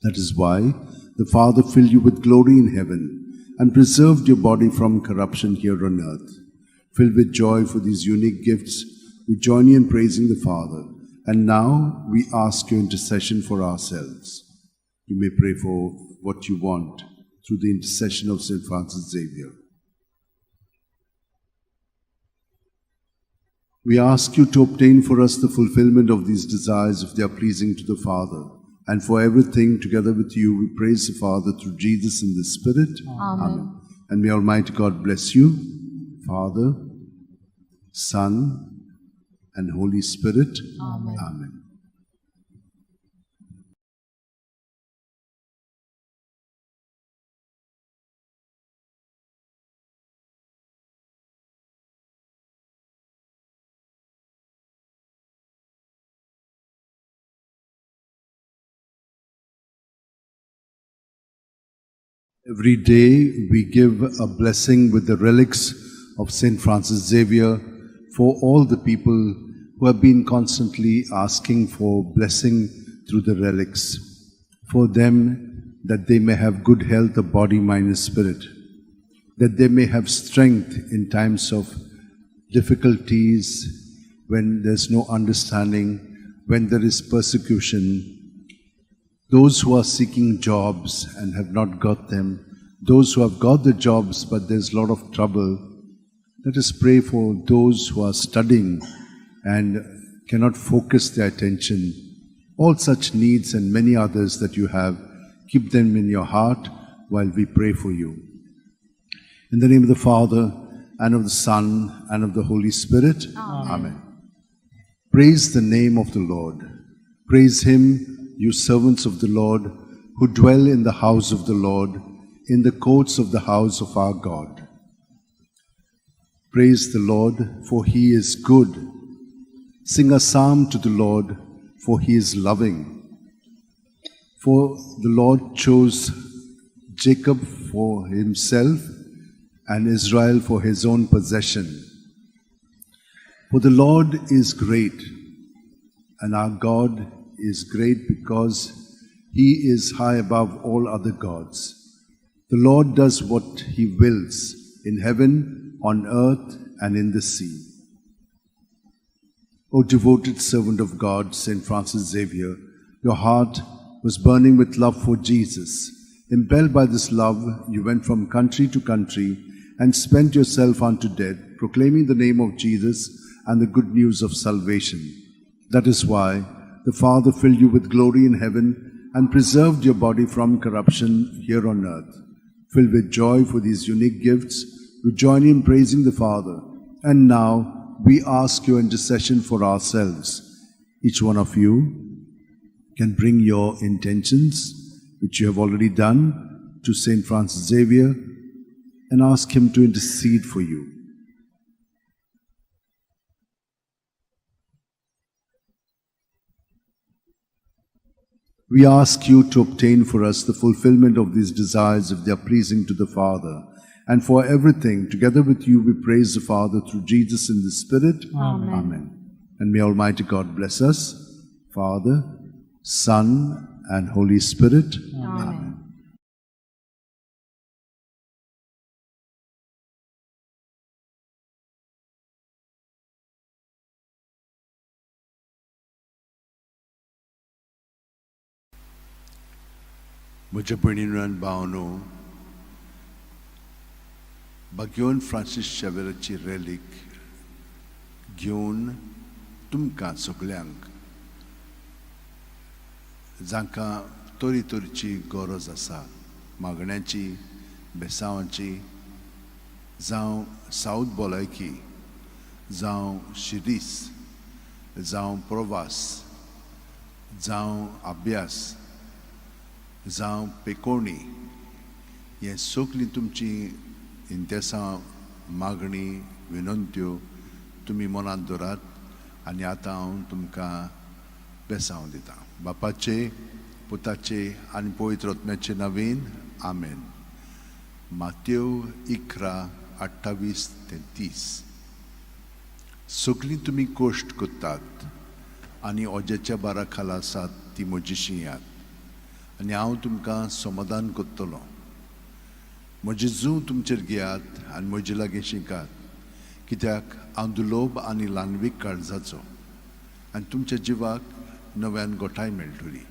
That is why the Father filled you with glory in heaven and preserved your body from corruption here on earth. Filled with joy for these unique gifts, we join you in praising the Father. And now we ask your intercession for ourselves. You may pray for what you want through the intercession of St. Francis Xavier. We ask you to obtain for us the fulfillment of these desires if they are pleasing to the Father, And for everything, together with you, we praise the Father through Jesus in the Spirit. Amen. And may Almighty God bless you, Father, Son, and Holy Spirit. Amen. Amen. Every day we give a blessing with the relics of St. Francis Xavier for all the people who have been constantly asking for blessing through the relics, for them that they may have good health of body, mind, and spirit, that they may have strength in times of difficulties, when there's no understanding, when there is persecution. Those who are seeking jobs and have not got them, those who have got the jobs but there's a lot of trouble, let us pray for those who are studying and cannot focus their attention. All such needs and many others that you have, keep them in your heart while we pray for you. In the name of the Father, and of the Son, and of the Holy Spirit. Amen. Amen. Praise the name of the Lord. Praise him, you servants of the Lord, who dwell in the house of the Lord, in the courts of the house of our God. Praise the Lord, for he is good. Sing a psalm to the Lord, for he is loving. For the Lord chose Jacob for himself and Israel for his own possession. For the Lord is great, and our God is great because he is high above all other gods. The Lord does what he wills in heaven, on earth, and in the sea. O devoted servant of God, St. Francis Xavier, your heart was burning with love for Jesus. Impelled by this love, you went from country to country and spent yourself unto death, proclaiming the name of Jesus and the good news of salvation. That is why the Father filled you with glory in heaven and preserved your body from corruption here on earth. Filled with joy for these unique gifts, we join in praising the Father. And now we ask your intercession for ourselves. Each one of you can bring your intentions, which you have already done, to St. Francis Xavier and ask him to intercede for you. We ask you to obtain for us the fulfillment of these desires if they are pleasing to the Father. And for everything, together with you, we praise the Father through Jesus in the Spirit. Amen. Amen. And may Almighty God bless us, Father, Son, and Holy Spirit. Amen. म्हज्या भयणीन आनी भावनो, बाग्योन Francis शेवेराची रेलीक घेवन तुमकां सगल्यांक जांकां तरी तरेची गरज आसा, मागण्याची, बेसांवाची, जावं सावथ भलायकी, जावं शिरीस, जावं प्रवास, जावं अभ्यास, जावं पेकोणी, हें सगळीं तुमची इंतेसां, मागणी, विनंत्यो तुमी मनांत दवरात आनी आतां हांव तुमकां बेसांव दितां. बापाचे, पुताचे आनी पवित्र आत्म्याचे नवीन आमेन. मातेव 11:28 ते 30. सगळीं तुमी कश्ट करतात आनी ओजेच्या बारा खाला आसात ती म्हजी शिंयात आनी हांव तुमकां समाधान करतलो. म्हजें जूं तुमचेर घेयात आनी म्हजे लागीं शिकात, कित्याक हांव दुलोब आनी ल्हानवीक काळजाचो आनी तुमच्या जिवाक नव्यान गोठाय मेळटली.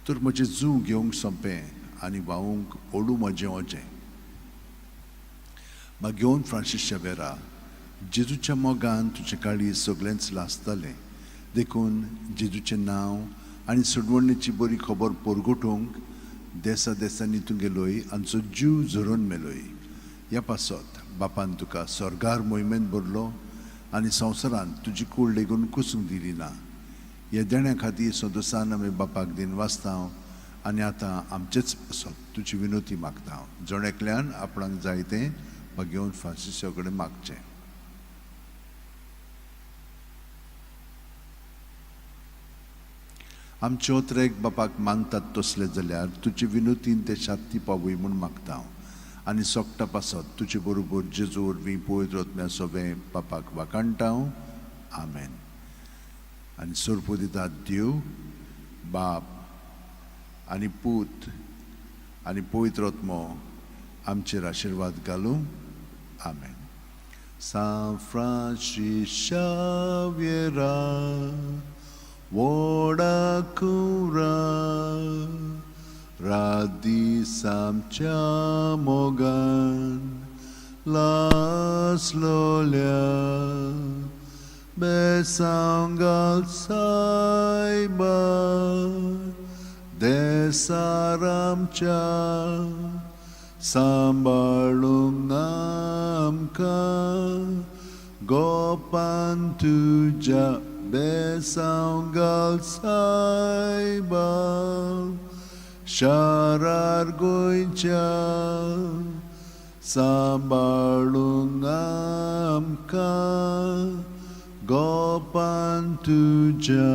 तर म्हजें जूं घेवंक सोंपें आनी व्हांवूंक ओडूं म्हजें ओजें. मागीर फ्रांसीस शेवेरा, जेजूच्या मोगान तुजें काळीज सगळेंच लासतालें, देखून जेजूचें नांव आनी सोडवणेची बरी खबर परगटूंक देसा देसांनी तूं गेलोय आमचो जीव झरोवन मेलोय. ह्या पासत बापान तुका स्वर्गार मोहिमेंत भरलो आनी संवसारांत तुजी कूड लेगून कुसूंक दिली ना. ह्या देण्या खातीर संतोसान आमी बापाक दिन वाचता आनी आतां आमचेच पासत तुजी विनोती मागता. जण एकल्यान आपणाक जाय तें भाग्यवंत फ्रांसिसा कडेन मागचें. आमचे ओत्रेक बापाक मानतात तसले जाल्यार तुजे विनोतीन ते शांती पावय म्हूण मागता आनी सोकटा पासत तुजे बरोबर जेजू वरवीं पवित्र आत्म्या सोबें बापाक वाखाणटा. आमेन. आनी सोरपो दितात देव बाप आनी पूत आनी पवित्र आत्मो आमचेर आशिर्वाद घालूं. आमेन. सांत फ्रांसीस शाव्येरा व्हडा कुरा रात दीस आमच्या मोगान लासलोल्या बेसांव घाल सायबा देसार आमच्या सांबाळूंक आमकां गोपान तुज्या बेसांव घाल सायबा शारार गोंयच्या सांबाळूंक आमकां गोपान तुज्या.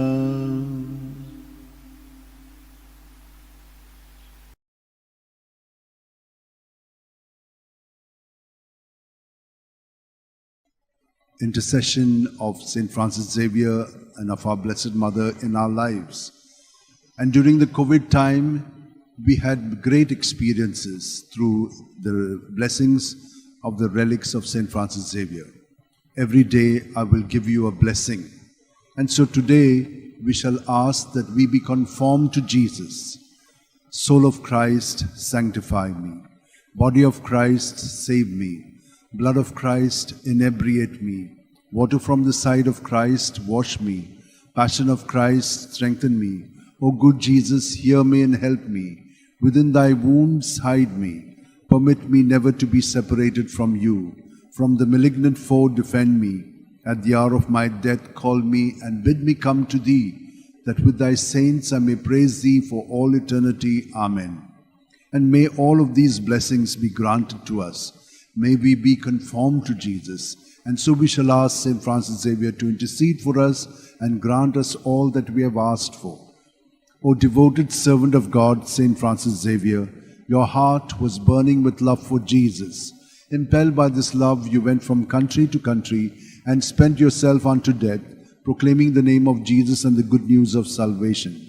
Intercession of St. Francis Xavier and of our Blessed Mother in our lives. And during the COVID time, we had great experiences through the blessings of the relics of St. Francis Xavier. Every day I will give you a blessing. And so today we shall ask that we be conformed to Jesus. Soul of Christ, sanctify me. Body of Christ, save me. Blood of Christ, inebriate me. Water from the side of Christ, wash me. Passion of Christ, strengthen me. O good Jesus, hear me and help me. Within thy wounds, hide me. Permit me never to be separated from you. From the malignant foe, defend me. At the hour of my death, call me and bid me come to thee, that with thy saints I may praise thee for all eternity. Amen. And may all of these blessings be granted to us. May we be conformed to Jesus. And so we shall ask St. Francis Xavier to intercede for us and grant us all that we have asked for. O devoted servant of God, St. Francis Xavier, your heart was burning with love for Jesus. Impelled by this love, you went from country to country and spent yourself unto death, proclaiming the name of Jesus and the good news of salvation.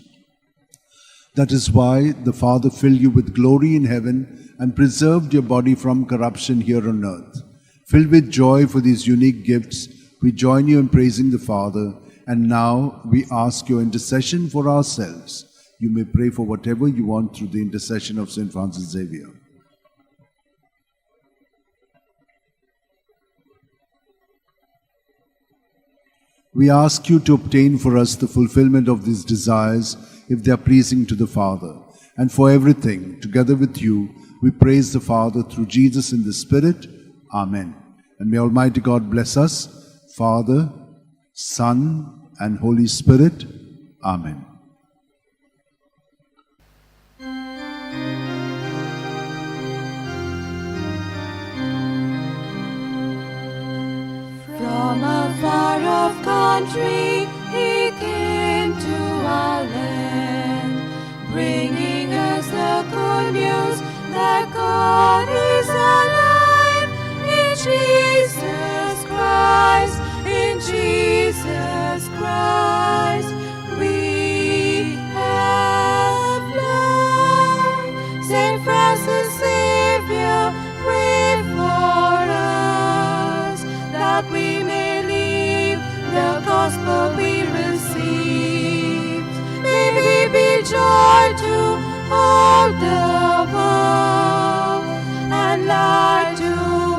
That is why the Father filled you with glory in heaven and preserved your body from corruption here on earth. Filled with joy for these unique gifts, we join you in praising the Father, and now we ask your intercession for ourselves. You may pray for whatever you want through the intercession of St. Francis Xavier. We ask you to obtain for us the fulfillment of these desires if they are pleasing to the Father. And for everything, together with you, we praise the Father through Jesus in the Spirit. Amen. And may Almighty God bless us, Father, Son, and Holy Spirit. Amen. From a far-off country he came to our land, bringing us the good news that God is alive in Jesus Christ, in Jesus Christ we have life. Saint Francis Xavier, pray for us, that we may live the gospel we receive. May we be joy to all the world and light to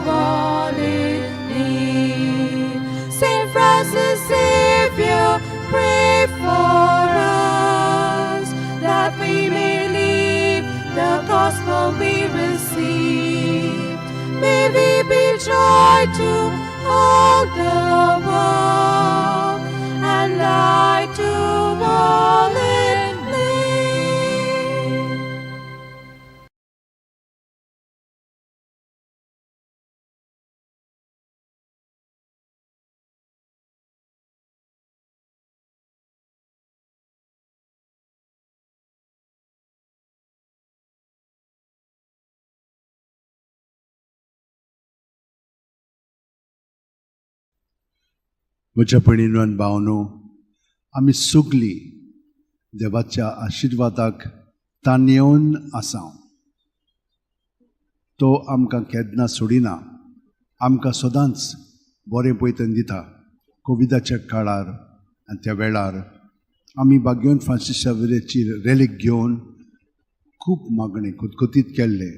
all in need. Saint Francis Xavier, pray for us. light to all the world, and light to all in me. म्हज्या भयणीनो आनी भावनो, आमी सगलीं देवाच्या आशिर्वादाक ताणेवन आसा. तो आमकां केन्ना सोडिना, आमकां सदांच बरें पयतन दिता. कोविडाच्या काळार आनी त्या वेळार आमी बाग्योन फ्रांसीस शावेराची रेलीक घेवन खूब मागणें खतखतीत केल्लें.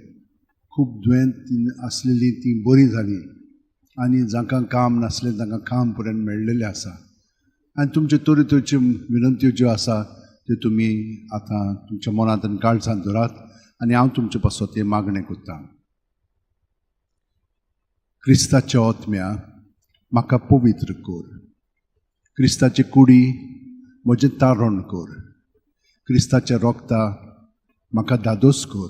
खूब दुयेंत आसलेलीं तीं बरीं जालीं आनी जांकां काम नासलें तांकां काम पर्यंत मेळ्ळेलें आसा. आनी तुमच्यो तरेतरेच्यो विनंत्यो ज्यो आसा त्यो तुमी आतां तुमच्या मनांत आनी काळजांत धरात आनी हांव तुमचे पासत हें मागणें करतां. क्रिस्ताच्या आत्म्या म्हाका पवित्र कर, क्रिस्ताची कुडी म्हजें तारण कर, क्रिस्ताच्या रोगता म्हाका धादोस कर,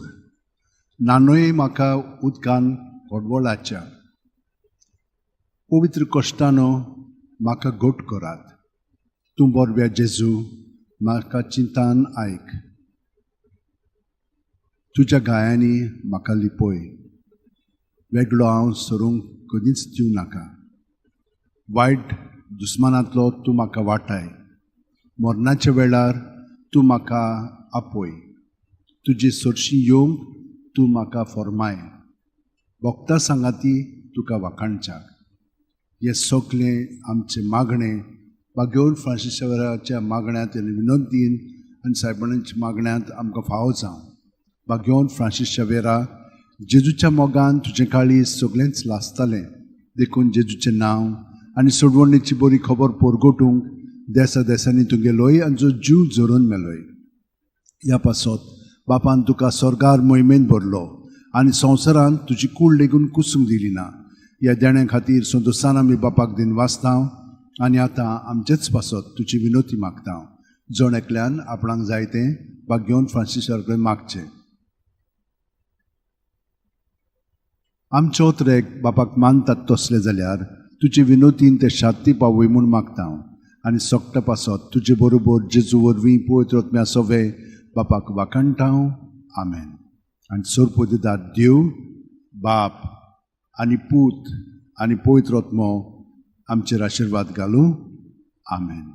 नानूय म्हाका उदकान कोडवळाच्या पवित्र कश्टानो म्हाका घट करात. तूं बरव्या जेजू म्हाका चिंतान आयक, तुज्या गायांनी म्हाका लिपय, वेगळो हांव सरूंक कदींच दिवं नाका. वायट दुस्मानांतलो तूं म्हाका वाटाय, मरणाच्या वेळार तूं म्हाका आपय, तुजी सरशी येवंक तूं म्हाका फॉर्माय, भोगता सांगाती तुका वाखाणच्याक. हें सगलें आमचें मागणें बागेवन फ्रांसीस शावेराच्या मागण्यांत आनी विनंतीन आनी सायबांच्या मागण्यांत आमकां फावो जावं. बागेवन फ्रांसीस शावेरा, जेजूच्या मोगान तुजें काळीज सगळेंच लासतालें, देखून जेजूचें नांव आनी सोडवणीची बरी खबर परगटूंक देसा देसांनी तुगेलोय आनी जो जीव झरोवन मेलोय. ह्या पासत बापान तुका स्वर्गार मोहिमेन भरलो आनी संवसारांत तुजी कूड लेगून कुसूंक दिली ना. ह्या देण्या खातीर संतोसान आमी बापाक दिन वाचता आनी आतां आमचेच पासत तुजी विनोती मागता. जण एकल्यान आपणाक जाय तें बागेवन फ्रांसीस कडेन मागचें. आमचो त्रेक बापाक मानतात तसलें जाल्यार तुजे विनोतीन ते शांती पावय म्हूण मागता आनी सोकटा पासत तुजे बरोबर जेजू वरवीं पवित्र आत्म्या सवे बापाक वाखाणटा. आमेन. आनी सोरपोदिदार देव बाप आनी पूत आनी पवित्र आत्मो आमचेर आशिर्वाद घालूं. आमेन.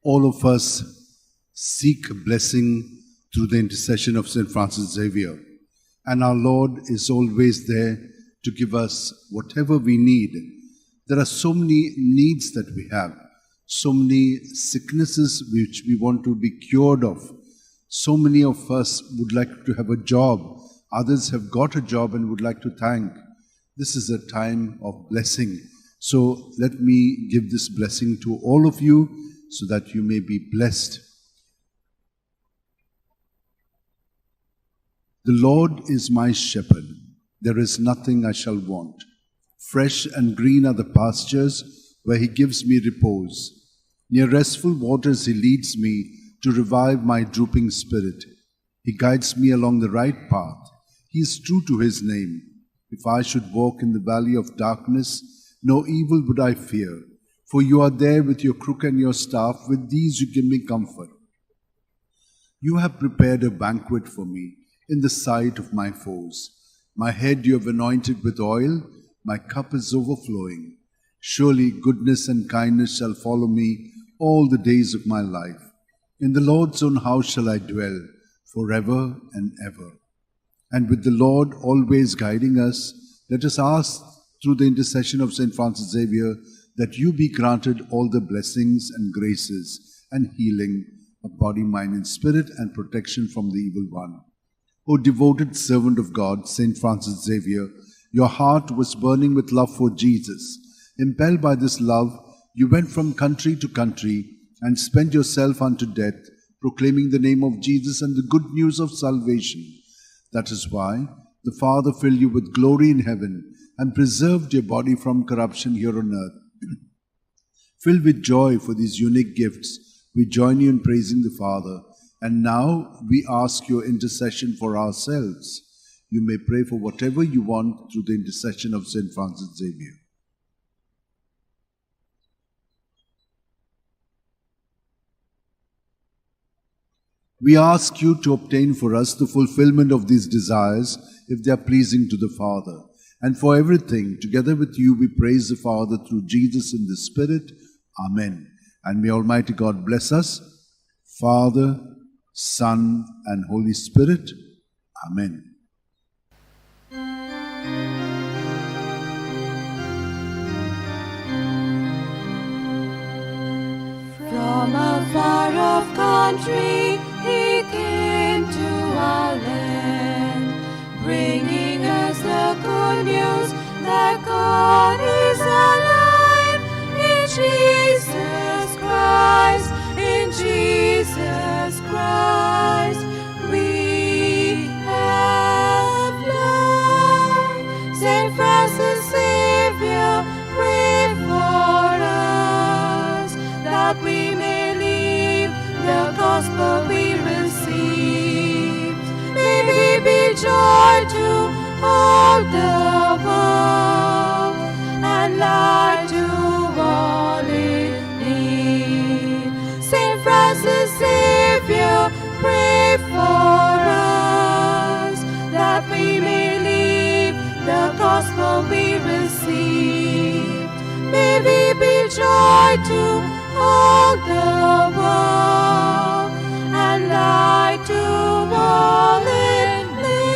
All of us seek blessing through the intercession of St. Francis Xavier. And our Lord is always there to give us whatever we need. There are so many needs that we have, so many sicknesses which we want to be cured of. So many of us would like to have a job. Others have got a job and would like to thank. This is a time of blessing. So let me give this blessing to all of you so that you may be blessed. The Lord is my shepherd. There is nothing I shall want. Fresh and green are the pastures where he gives me repose. Near restful waters he leads me to revive my drooping spirit. He guides me along the right path. He is true to his name. If I should walk in the valley of darkness, no evil would I fear, for you are there with your crook and your staff. With these you give me comfort. You have prepared a banquet for me in the sight of my foes. My head you have anointed with oil, my cup is overflowing. Surely goodness and kindness shall follow me all the days of my life. In the Lord's own house shall I dwell forever and ever. And with the Lord always guiding us, let us ask through the intercession of St. Francis Xavier that you be granted all the blessings and graces and healing of body, mind, and spirit, and protection from the evil one. O devoted servant of God, St. Francis Xavier, your heart was burning with love for Jesus. Impelled by this love, you went from country to country and spent yourself unto death, proclaiming the name of Jesus and the good news of salvation. That is why the Father filled you with glory in heaven and preserved your body from corruption here on earth. Filled with joy for these unique gifts, we join you in praising the Father. And now we ask your intercession for ourselves. You may pray for whatever you want through the intercession of St. Francis Xavier. We ask you to obtain for us the fulfillment of these desires if they are pleasing to the Father. And for everything, together with you, we praise the Father through Jesus in the Spirit. Amen. And may Almighty God bless us, Father, Son, and Holy Spirit. Amen. From a far-off country he came to our land, bringing us the good news that God is alive in Jesus Christ, in Jesus Christ we have life. Saint Francis Xavier, pray for us, that we may live the gospel we received. May we be joy to all the world and light to all in need. Saint Francis Xavier, pray for us, that we may live the gospel we received. May we be joy to all the world and light to all in need.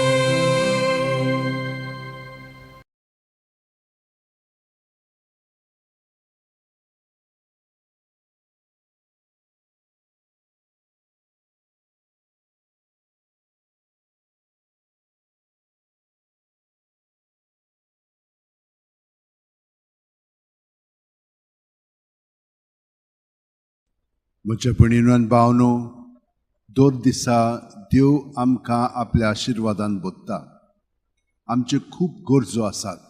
म्हज्या भयणीनो आनी भावनो, दर दिसा देव आमकां आपल्या आशिर्वादान बोत्ता. आमच्यो खूब गरजो आसात,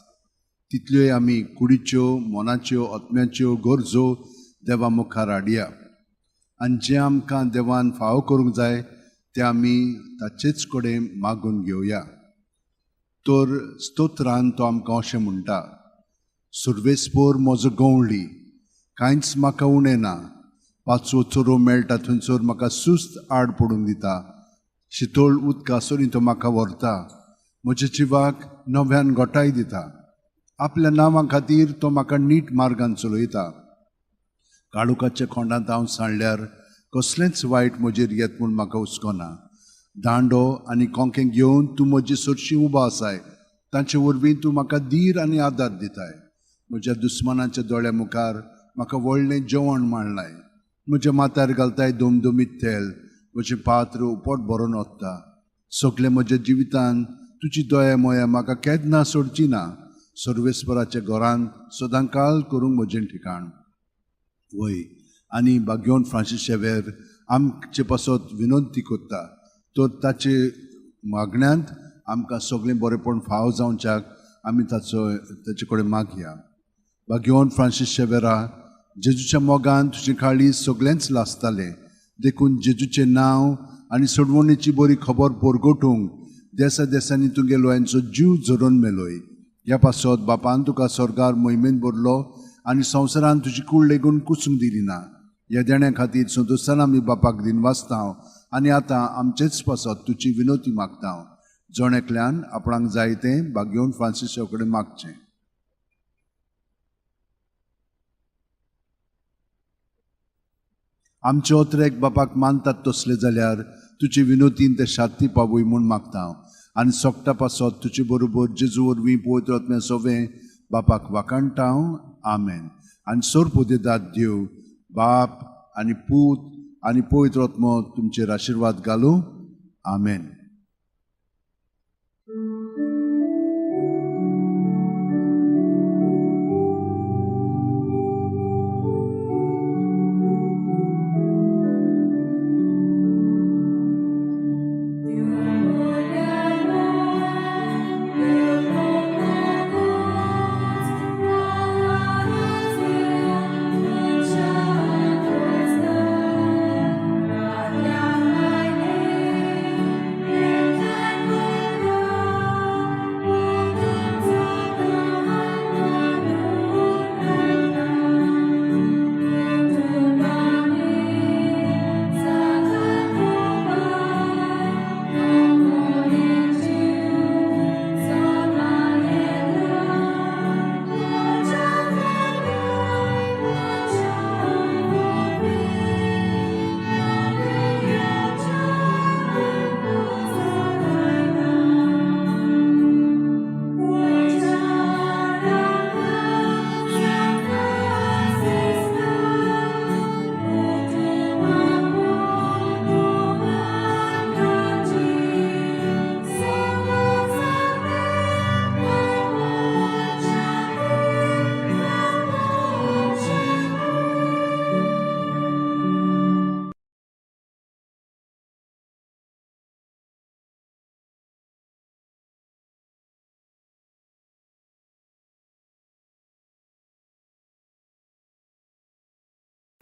तितल्योय आमी कुडीच्यो, मनाच्यो, आत्म्याच्यो गरजो देवा मुखार हाडया आनी जें आमकां देवान फावो करूंक जाय तें आमी ताचेच कडेन मागून घेवया. तर स्तोत्रान तो आमकां अशें म्हणटा, सुर्वेस्पोर म्हजो गंवळी, कांयच म्हाका उणें ना, पांचवो चोरो मेळटा थंयसर म्हाका सुस्त आड पडूंक दिता, शितोळ उदका सरीं तो म्हाका व्हरता, म्हज्या जिवाक नव्यान गोठाय दिता, आपल्या नांवा खातीर तो म्हाका नीट मार्गान चलयता. काळोखाच्या खोंडांत हांव सांडल्यार कसलेंच वायट म्हजेर येत म्हूण म्हाका हुस्को ना. दांडो आनी कोंकें घेवन तूं म्हजी सरशी उबो आसाय, तांचे वरवीं तूं म्हाका धीर आनी आदार दिताय. म्हज्या दुस्मानाच्या दोळ्या मुखार म्हाका व्हडलें जेवण मांडलाय. म्हज्या माथ्यार घालताय दमदमीत तेल, म्हजें पात्र उपट भरून वता. सगळें म्हज्या जिवितान तुजी दया मोया म्हाका केन्ना सोडची ना. सर्वेस्पराच्या घरांत सदांकाळ करूंक म्हजें ठिकाण. वय आनी बाग्योन फ्रांसीस शेवेर आमचे पासत विनंती करता, तर ताचे मागण्यांत आमकां सगळें बरेपण फाव जावच्याक आमी ताचे कडेन मागया. बाग्योन फ्रांसीस शेवेरा, जेजूच्या मोगान तुजे काळी सगळेंच लासतालें, देखून जेजूचें नांव आनी सोडवणेची बरी खबर परगटूंक देसा देसांनी तुगेलो यांचो जीव झरोवन मेलोय. ह्या पासत बापान तुका स्वर्गार मोहिमेन भरलो आनी संवसारान तुजी कूड लेगून कुसूंक दिली ना. ह्या देण्या खातीर संतोशान आमी बापाक दिनवासता आनी आतां आमचेच पासत तुजी विनोती मागता. जण एकल्यान आपणाक जाय तें बागेवन फ्रांसीसा कडेन मागचें. आमचे ओतरेक बापाक मानतात तसले जाल्यार तुजे विनोतीन ते शांती पावय म्हूण मागता आनी सोगटा पासत तुजे बरोबर जेजू वरवीं पवित्र आत्म्या सोवें बापाक वाखाणटा. आमेन. आनी सोरपोदेदाद देव बाप आनी पूत आनी पवित्र आत्मो तुमचेर आशिर्वाद घालूं. आमेन.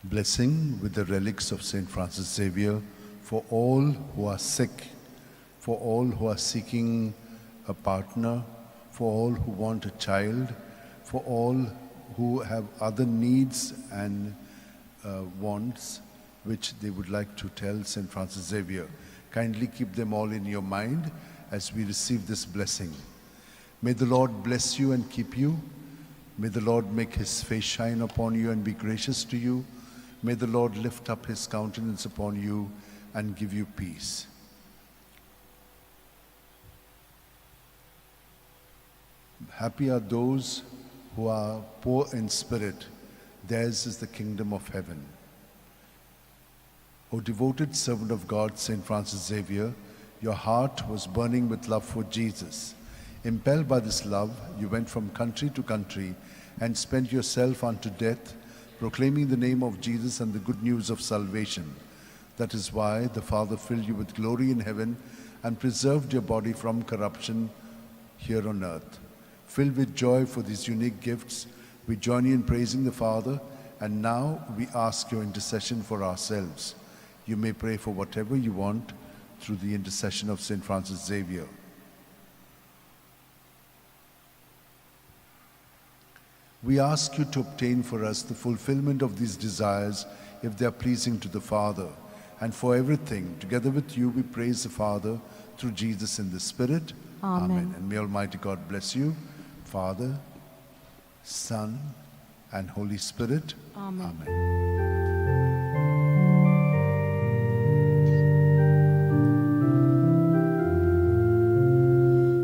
Blessing with the relics of St. Francis Xavier for all who are sick, for all who are seeking a partner, for all who want a child, for all who have other needs and wants which they would like to tell St. Francis Xavier. Kindly keep them all in your mind as we receive this blessing. May the Lord bless you and keep you. May the Lord make his face shine upon you and be gracious to you. May the Lord lift up his countenance upon you and give you peace. Happy are those who are poor in spirit. Theirs is the kingdom of heaven. O devoted servant of God, St. Francis Xavier, your heart was burning with love for Jesus. Impelled by this love, you went from country to country and spent yourself unto death, proclaiming the name of Jesus and the good news of salvation. That is why the Father filled you with glory in heaven and preserved your body from corruption here on earth. Filled with joy for these unique gifts, we join you in praising the Father, and now we ask your intercession for ourselves. You may pray for whatever you want through the intercession of St. Francis Xavier. We ask you to obtain for us the fulfillment of these desires if they are pleasing to the Father. And for everything, together with you, we praise the Father through Jesus in the Spirit. Amen. Amen. And may Almighty God bless you, Father, Son, and Holy Spirit. Amen. Amen.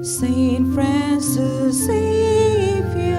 Saint Francis Xavier,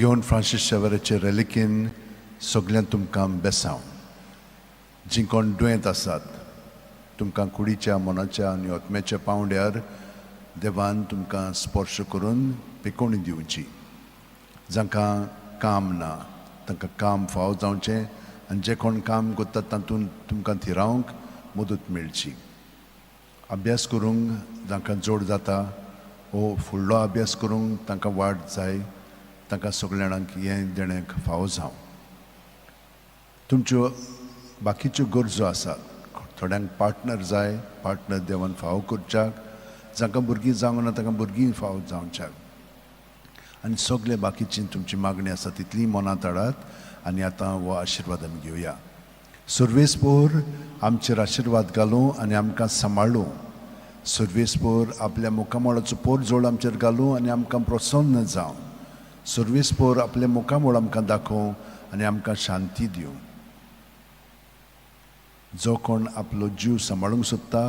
बागेवन Francis शेवराचे रेलिकेन सगळ्यांक तुमकां बेसांव. जीं कोण दुयेंत आसात तुमकां कुडीच्या, मनाच्या आनी आत्म्याच्या पांवड्यार देवान तुमकां स्पर्श करून पिकोवणी दिवची. जांकां काम ना तांकां काम फावो जावचें आनी जे कोण काम करतात तातूंत तुमकां थिरावंक मदत मेळची. अभ्यास करूंक जांकां जोड जाता वो फुडलो अभ्यास करूंक तांकां वाट जाय, तांकां सगल्या जाणांक हें देणें फावो जावं. तुमच्यो बाकीच्यो गरजो आसात, थोड्यांक पार्टनर जाय, पार्टनर देवान फावो करच्याक, जांकां भुरगीं जावंक ना तांकां भुरगीं फावो जावच्याक, आनी सगळे बाकीची तुमची मागणी आसा तितली मनांत हाडात. आनी आतां हो आशिर्वाद आमी घेवया. सर्वेस्पोर आमचेर आशिर्वाद घालूं आनी आमकां सांबाळूं. सर्वेस्पोर आपल्या मुखामळाचो पोरजोळ आमचेर घालूं आनी आमकां प्रसन्न जावं. सर्वेस्पोर आपल्या मुखामळ आमकां दाखोवं आनी आमकां शांती दिवं. जो कोण आपलो जीव सांबाळूंक सोदता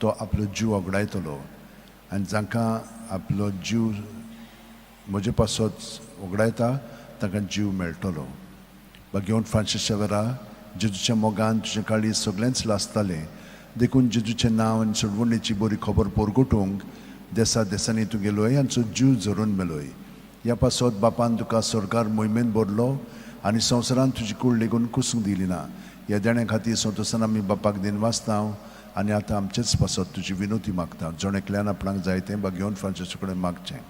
तो आपलो जीव वगडायतलो आनी जांकां आपलो जीव म्हजे पासत वगडायता तांकां जीव मेळटलो. बागेवन फ्रांसीस शेवरा, जेजूच्या मोगान तुजें काळीज सगळेंच लासतालें, देखून जेजूचें नांव आनी सोडवणेची बरी खबर परगटूंक देसा देसांनी तूं गेलोय आनी जीव झरून मेलोय. ह्या पासत बापान तुका सरकार मोहिमेन भरलो आनी संवसारान तुजी कूड लेगून कुसूंक दिली ना. ह्या देण्या खातीर संतोसान आमी बापाक दिनवासता आनी आतां आमचेच पासत तुजी विनोती मागता. जण एकल्यान आपणाक जाय तें बागेवन फ्रांसीसा कडेन मागचें.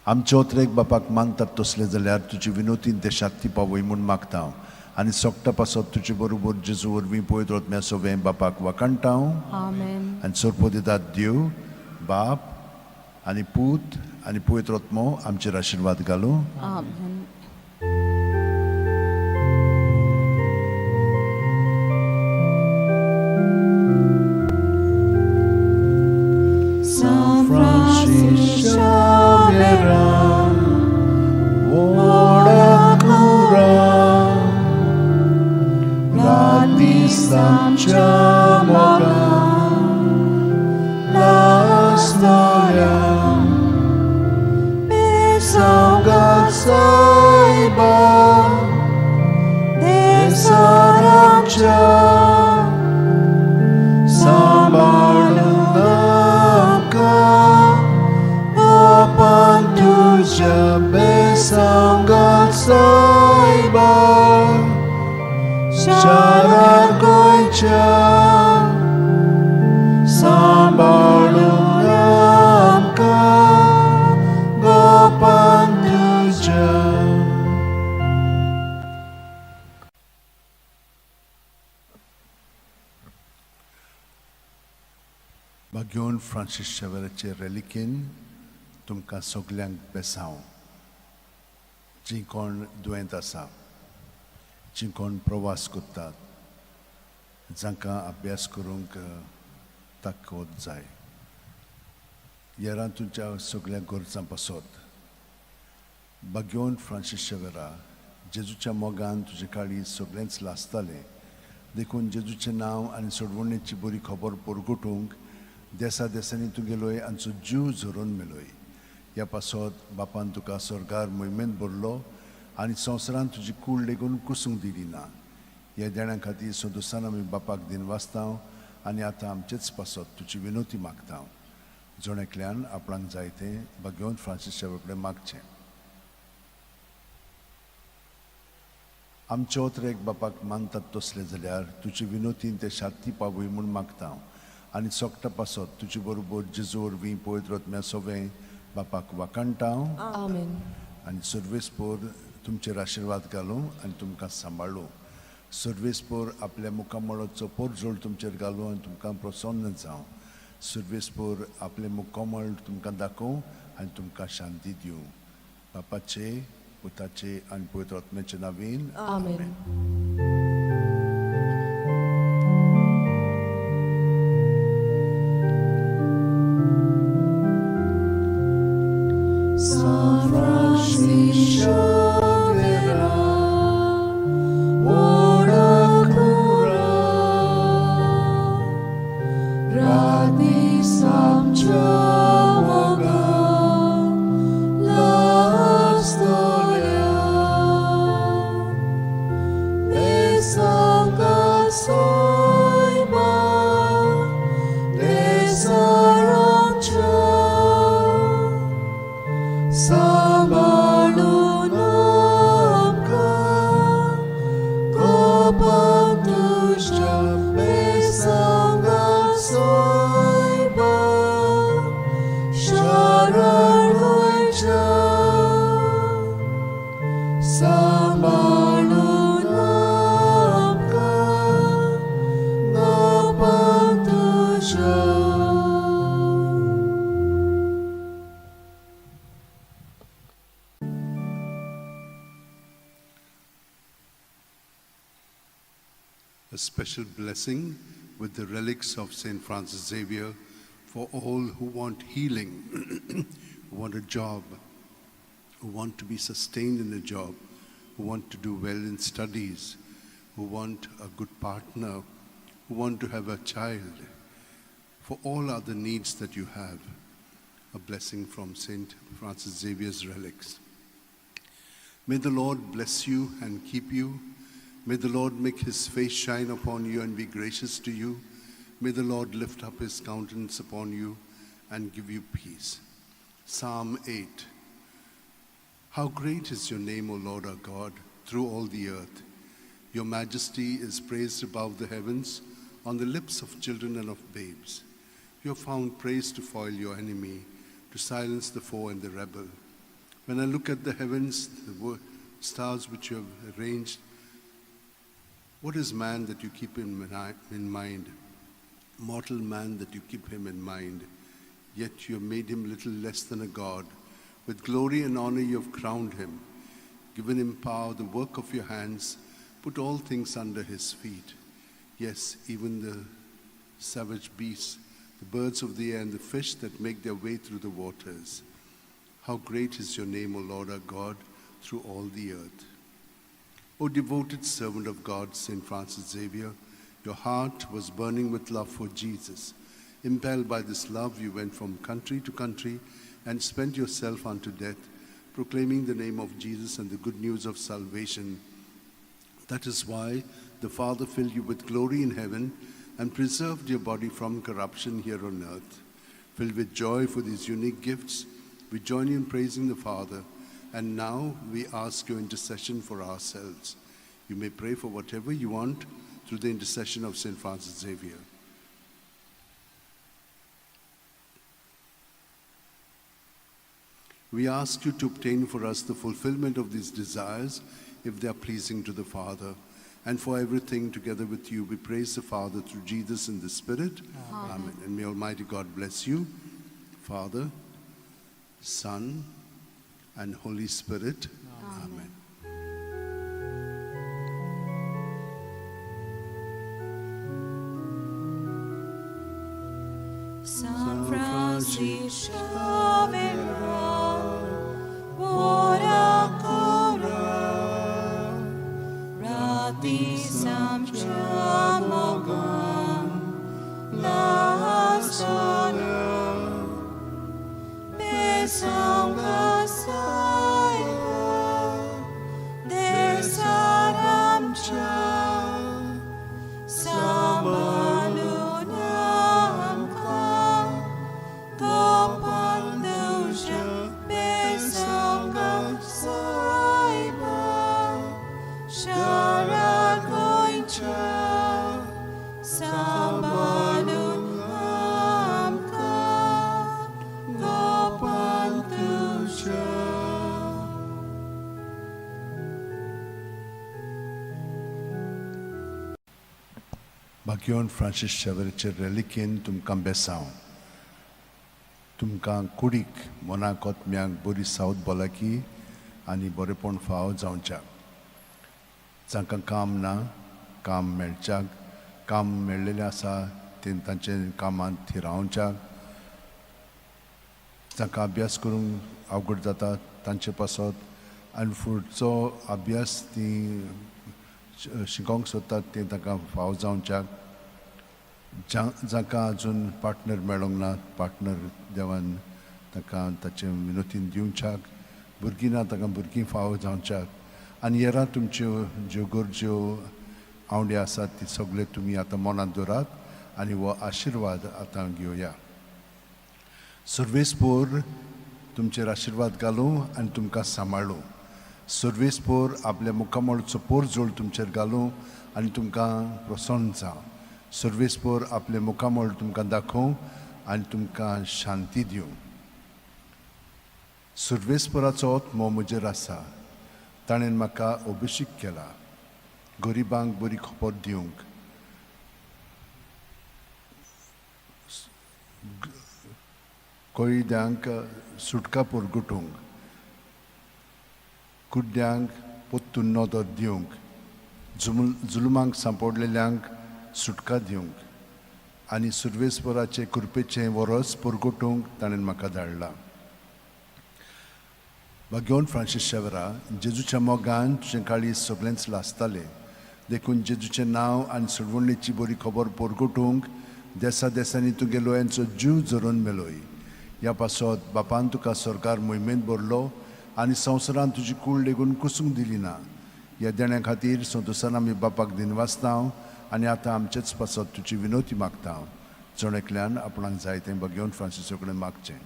आमचे ओत्रेक बापाक मानतात तसलें जाल्यार तुजी विनोतीन ते शांती पावय म्हूण मागता हांव आनी सोगटा पासत तुजे बरोबर जेजू वरवीं पवित्र आत्म्या सोवें बापाक वाखाणटा हांव. आनी सोरपो दितात देव बाप आनी पूत आनी पवित्र आत्मो आमचेर आशिर्वाद घालूं. आमेन. San Francis Xavier, ora cura, राती आमच्या मोगान लासतल्या, बेसांव सायबा, देसाराच्या सांबाळूं नाका, बापान तुज्या बेसांगात सायबा, शारार गोंयच्या सांबाळूं आमकां गोपान तुज्या. बागेवन फ्रांसीस शेवराचे रेलिकेन तुमकां सगल्यांक बेसांव. जीं कोण दुयेंत आसा, जीं कोण प्रवास करतात, जांकां अभ्यास करूंक ताकद जाय, येरां तुमच्या सगल्या गरजां पासत बागेवन फ्रांसीस शेवरा, जेजूच्या मोगान तुजें काळीज सगळेंच लासतालें, देखून जेजूचें नांव आनी सोडवणेची बरी खबर परगटूंक देसा देसांनी तूं गेलोय आनी जीव झरोवन मेलोय. ह्या पासत बापान तुका स्वर्गार मोहिमेंत भरलो आनी संवसारान तुजी कूड लेगून कुसूंक दिली ना. ह्या देण्या खातीर संतोसान आमी बापाक दिनवासता आनी आतां आमचेच पासत तुजी विनोती मागता. जण एकल्यान आपणाक जाय तें बागेवन फ्रांसीस शेवा कडेन मागचें. आमचे ओत्रेक बापाक मानतात तसलें जाल्यार तुजी विनोतीन ते शांती पावय म्हूण मागता आनी सोगटा पासत तुजे बरोबर जेजू वरवीं पवित्र आत्म्या सोवें बापाक वाखाणटा हांव. आमेन. आनी सर्वेस्पोर तुमचेर आशिर्वाद घालूं आनी तुमकां सांबाळूं. सर्वेस्पोर आपल्या मुखामळाचो पोरजोळ तुमचेर घालूं आनी तुमकां प्रसन्न जावं. सर्वेस्पोर आपलें मुखामळ तुमकां दाखोवं आनी तुमकां शांती दिवं. बापाचे, पुताचे आनी पवित्र आत्म्याचे नांवान. आमेन. San Francis Xavier, ora cura, राती सांबाळून आमकां गोपान तुज्या. A special blessing with the relics of St. Francis Xavier for all who want healing, who want a job, who want to be sustained in a job, who want to do well in studies, who want a good partner, who want to have a child, for all other needs that you have, a blessing from St. Francis Xavier's relics. May the Lord bless you and keep you. May the Lord make his face shine upon you and be gracious to you. May the Lord lift up his countenance upon you and give you peace. Psalm 8. How great is your name, O Lord our God, through all the earth. Your majesty is praised above the heavens, on the lips of children and of babes. You have found praise to foil your enemy, to silence the foe and the rebel. When I look at the heavens, the stars which you have arranged, what is man that you keep him in mind? Mortal man that you keep him in mind. Yet you have made him little less than a god. With glory and honor you have crowned him, given him power, the work of your hands, put all things under his feet. Yes, even the savage beasts, the birds of the air, and the fish that make their way through the waters. How great is your name, O Lord our God, through all the earth. O devoted servant of God, St. Francis Xavier, your heart was burning with love for Jesus. Impelled by this love, you went from country to country and spent yourself unto death, proclaiming the name of Jesus and the good news of salvation. That is why the Father filled you with glory in heaven and preserved your body from corruption here on earth. Filled with joy for these unique gifts, we join you in praising the Father, and now we ask your intercession for ourselves. You may pray for whatever you want through the intercession of St. Francis Xavier. We ask you to obtain for us the fulfillment of these desires, if they are pleasing to the Father. And for everything together with you, we praise the Father through Jesus in the Spirit. Amen. Amen. And may Almighty God bless you, Father, Son, and Holy Spirit. Amen. Amen. San Francisco ora cora, rati sam chamogan, la sola, besang kasaya, desaram cha, sambalunam ka, Kapandusha besanga saiba, sharagoincha, sambalunam ka, Kapandusha. भाग्यवान Francis शेवराचे रेलिकेन तुमकां बेसांव, तुमकां कुडीक मनाक आत्म्याक बरी south भलायकी आनी बरेपण फावो जावच्याक, जांकां काम ना काम मेळच्याक, काम मेळ्ळेलें आसा तें तांचे कामांत थिरावच्याक, जांकां अभ्यास करूंक अवघड जाता तांचे पासत आनी फुडचो अभ्यास ती शिकोंक सोदतात तें तांकां फावो जावच्याक, जांकां अजून पार्टनर मेळोंक ना पार्टनर देवान तांकां ताचें विनोतीन दिवच्याक, भुरगीं ना तांकां भुरगीं फावो जावच्याक, आनी हेरां तुमच्यो ज्यो गरज्यो आवंडे आसात ती सगळे तुमी आतां मनांत दवरात आनी हो आशिर्वाद आतां घेवया. सर्वेस्पोर तुमचेर आशिर्वाद घालूं आनी तुमकां सांबाळूं. सर्वेस्पोर आपल्या मुखामळचो पोरजोळ तुमचेर घालूं आनी तुमकां प्रसन्न जावं. सर्वेस्पोर आपले मुखामळ तुमकां दाखोवं आनी तुमकां शांती दिवं. सर्वेस्पोराचो आत्मो म्हजेर आसा, ताणें म्हाका अभिषेक केला गरिबांक बरी खबर दिवंक, कैद्यांक सुटका परगटूंक, कुड्ड्यांक परतून नदर दिवंक, जुलमांक सांपडलेल्यांक सुटका दिवंक आनी सुर्वेस्वराचे कृपेचें वरस परगटूंक ताणें म्हाका धाडला. भाग्यवंत फ्रांसीस शेवरा, जेजूच्या मोगान तुजें काळीज सगळेंच लासतालें, देखून जेजूचें नांव आनी सोडवणेची बरी खबर परगटूंक देसा देसांनी तुगे लोयांचो जीव झरोवन मेलोय. ह्या पासत बापान तुका सरकार मोहिमेंत भरलो आनी संवसारान तुजी कूड लेगून कुसूंक दिली ना. ह्या देण्या खातीर संतोशान आमी बापाक दिनवासता आनी आतां आमचेच पासत तुजी विनवती मागता. जण एकल्यान आपणाक जाय तें भाग्यवंत फ्रांसिसा कडेन मागचें.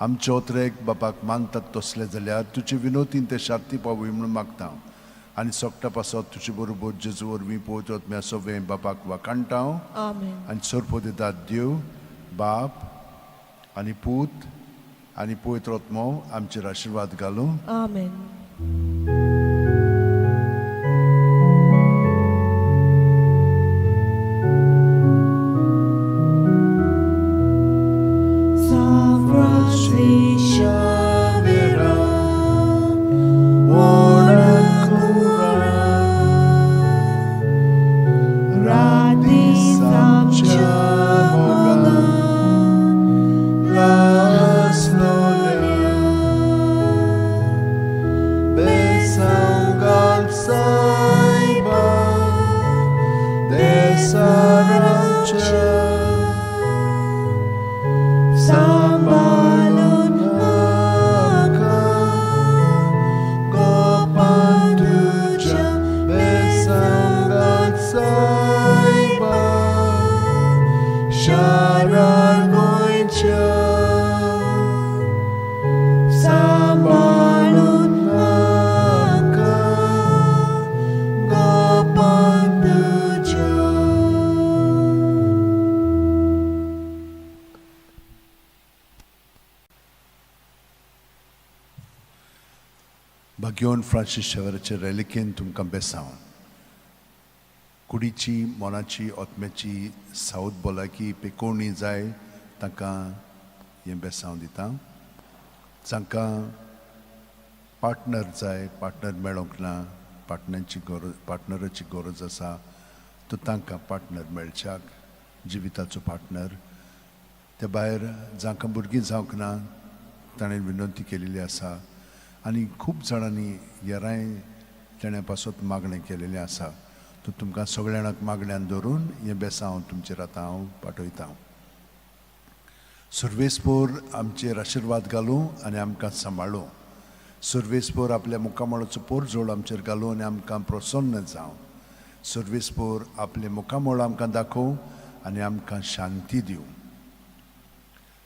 आमचे ओत्रेक बापाक मानतात तसले जाल्यार तुजे विनोतीन ते शांती पावय म्हणून मागता आनी सोकटा पासत तुजे बरोबर जेजू वरवीं पवित्र आत्म्या सगळें बापाक वाखाणटा. आनी सोरपो दितात देव बाप आनी पूत आनी पवित्र आत्मो आमचेर आशिर्वाद घालूं. आमेन. भाग्यवंत फ्रांसीस शेवराचे रेलिकेन तुमकां बेसांव. कुडीची, मनाची, आत्म्याची सावत भलायकी पेकोवणी जाय तांकां हें बेसांव दिता. जांकां पार्टनर जाय, पार्टनर मेळोंक ना, पार्टनरची गरज, पार्टनराची गरज आसा, तर तांकां पार्टनर मेळच्याक, जिविताचो पार्टनर. ते भायर जांकां भुरगीं जावंक ना ताणें विनंती केलेली आसा आनी खूब जाणांनी येराय तेणे पासत मागणें केलेलें आसा. तर तुमकां सगळ्या जाणांक मागण्यान धरून हें बेसांव तुमचेर आतां हांव पाठयतां. सुर्वेस्पोर आमचेर आशिर्वाद घालूं आनी आमकां सांबाळूं. सुर्वेस्पोर आपल्या मुखामळाचो पोरजोड आमचेर घालूं आनी आमकां प्रसन्न जावं. सुर्वेस्पोर आपले मुखामळ आमकां दाखोवं आनी आमकां शांती दिवं.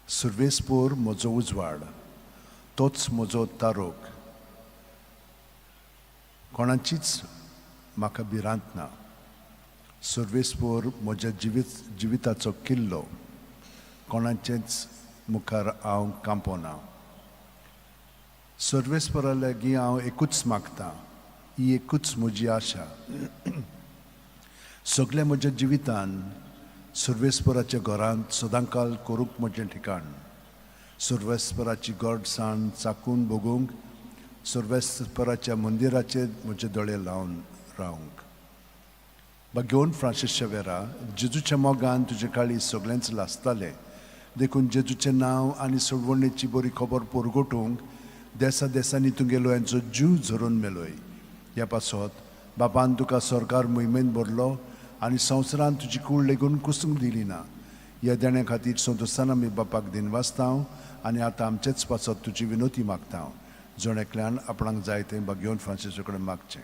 सुर्वेस्पोर म्हजो उजवाड, तोच म्हजो तारोक, कोणाचीच म्हाका भिरांत ना. सुर्वेस्पोर म्हज्या जिविताचो किल्लो, कोणाचेच मुखार हांव कांपोना. सर्वेस्परा लागीं हांव एकूच मागतां, ही एकूच म्हजी आशा. सगल्या म्हज्या जिवितान सर्वेस्पराच्या घरांत सदांकाल करूंक म्हजें ठिकाण. सर्वेस्पराची गोडसाण चाकून भोगूंक, सर्वेस्पराच्या मंदिराचेर म्हजे दोळे लावन रावंक. भाग्यवंत फ्रांसीस शेवेरा, जेजूच्या मोगान तुजें काळीज सगळेंच लासतालें, देखून जेजूचें नांव आनी सोडवणेची बरी खबर परगटूंक देसा देसांनी तुगे लोयांचो जीव झरोवन मेलोय. ह्या पासत बापान तुका सरकार मोहिमेंत भरलो आनी संवसारान तुजी कूड लेगून कुसूंक दिली ना. ह्या देण्या खातीर संतोशान आमी बापाक दिनवासता आनी आतां आमचेच पासत तुजी विनवती मागता. जण एकल्यान आपणाक जाय तें भाग्यवंत फ्रांसिसा कडेन मागचें.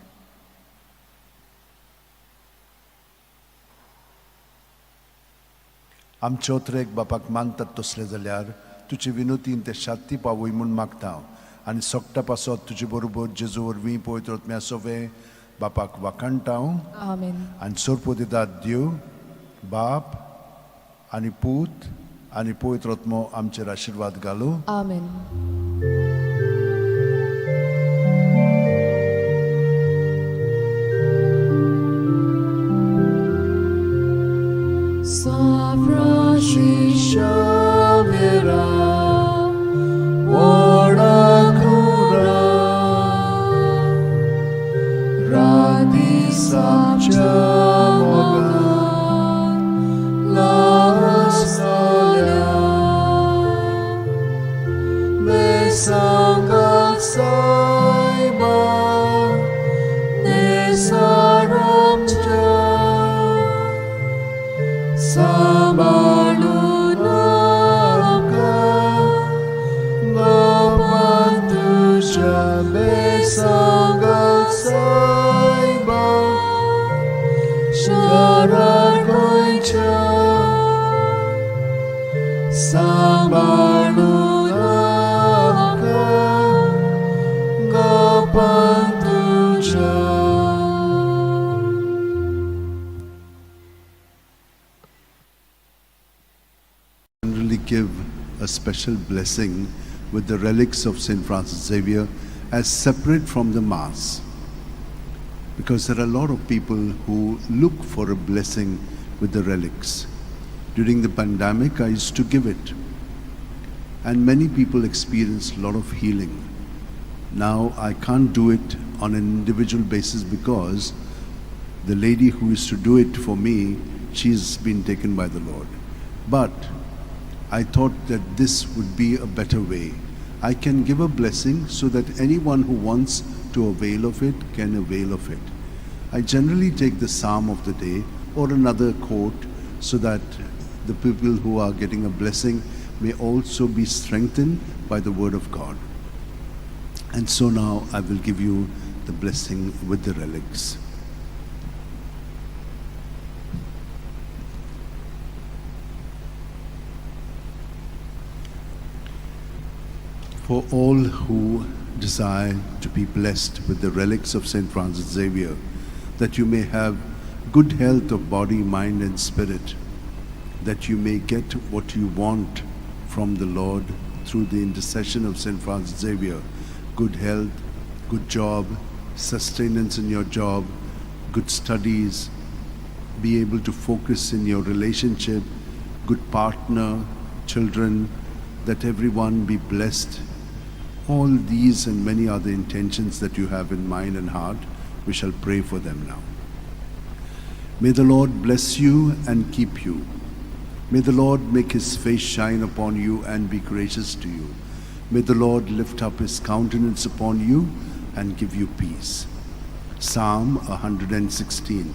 आमचे ओत्रेक बापाक मानतात तसले जाल्यार तुजे विनोतीन ते शांती पावय म्हूण मागता आनी सोकटा पासत तुजे बरोबर जेजू वरवीं पवित्र आत्म्या सोवे बापाक वाखाणटा. आमेन. आनी सोरपो दितात देव बाप आनी पूत आनी पवित्र आत्मो आमचेर आशिर्वाद घालूं. आमेन. Generally give a special blessing with the relics of St. Francis Xavier as separate from the Mass, because there are a lot of people who look for a blessing with the relics. During the pandemic, I used to give it, and many people experienced a lot of healing. Now I can't do it on an individual basis because the lady who used to do it for me, she's been taken by the Lord. But I thought that this would be a better way. I can give a blessing so that anyone who wants to avail of it can avail of it. I generally take the psalm of the day or another quote so that the people who are getting a blessing may also be strengthened by the word of God. And so now I will give you the blessing with the relics. For all who desire to be blessed with the relics of St. Francis Xavier, that you may have good health of body, mind, and spirit, that you may get what you want from the Lord through the intercession of St. Francis Xavier, good health, good job, sustenance in your job, good studies, be able to focus in your relationship, good partner, children, that everyone be blessed. All these and many other intentions that you have in mind and heart, we shall pray for them now. May the Lord bless you and keep you. May the Lord make his face shine upon you and be gracious to you. May the Lord lift up his countenance upon you and give you peace. Psalm 116.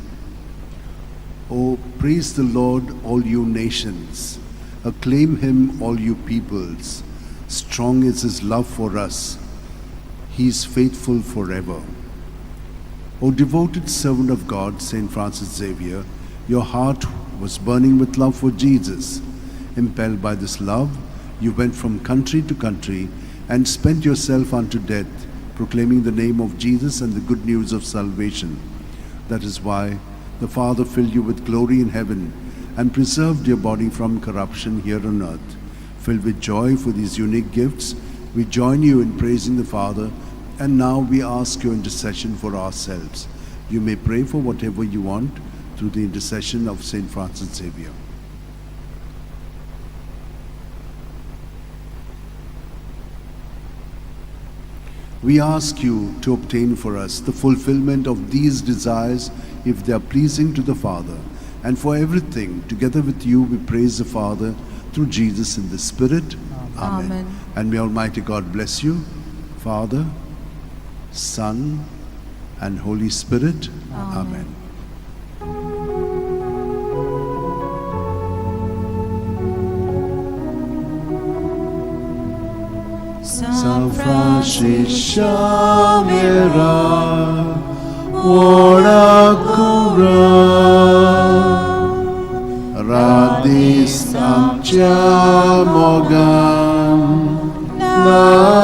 Oh, praise the Lord, all you nations. Acclaim him, all you peoples. Strong is his love for us. He is faithful forever. O devoted servant of God, St. Francis Xavier, your heart was burning with love for Jesus. Impelled by this love, you went from country to country and spent yourself unto death, proclaiming the name of Jesus and the good news of salvation. That is why the Father filled you with glory in heaven and preserved your body from corruption here on earth. Filled with joy for these unique gifts, we join you in praising the Father, and now we ask your intercession for ourselves. You may pray for whatever you want through the intercession of St. Francis Xavier. We ask you to obtain for us the fulfillment of these desires if they are pleasing to the Father. And for everything, together with you, we praise the Father through Jesus in the Spirit. Amen. Amen. And may Almighty God bless you, Father, Son, and Holy Spirit. Amen. San Francis Radis amcha mogan nasolya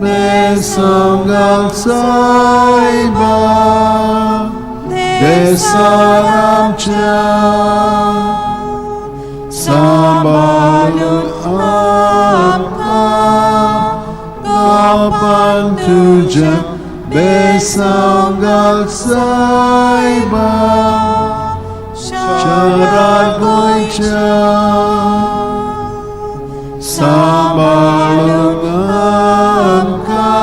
besongal saiba desaramcha. आमच्या सांबाळून आमकां बापान तुज्या बेसांव घाल सायबा शारार गोंयच्या सांबाळून आमकां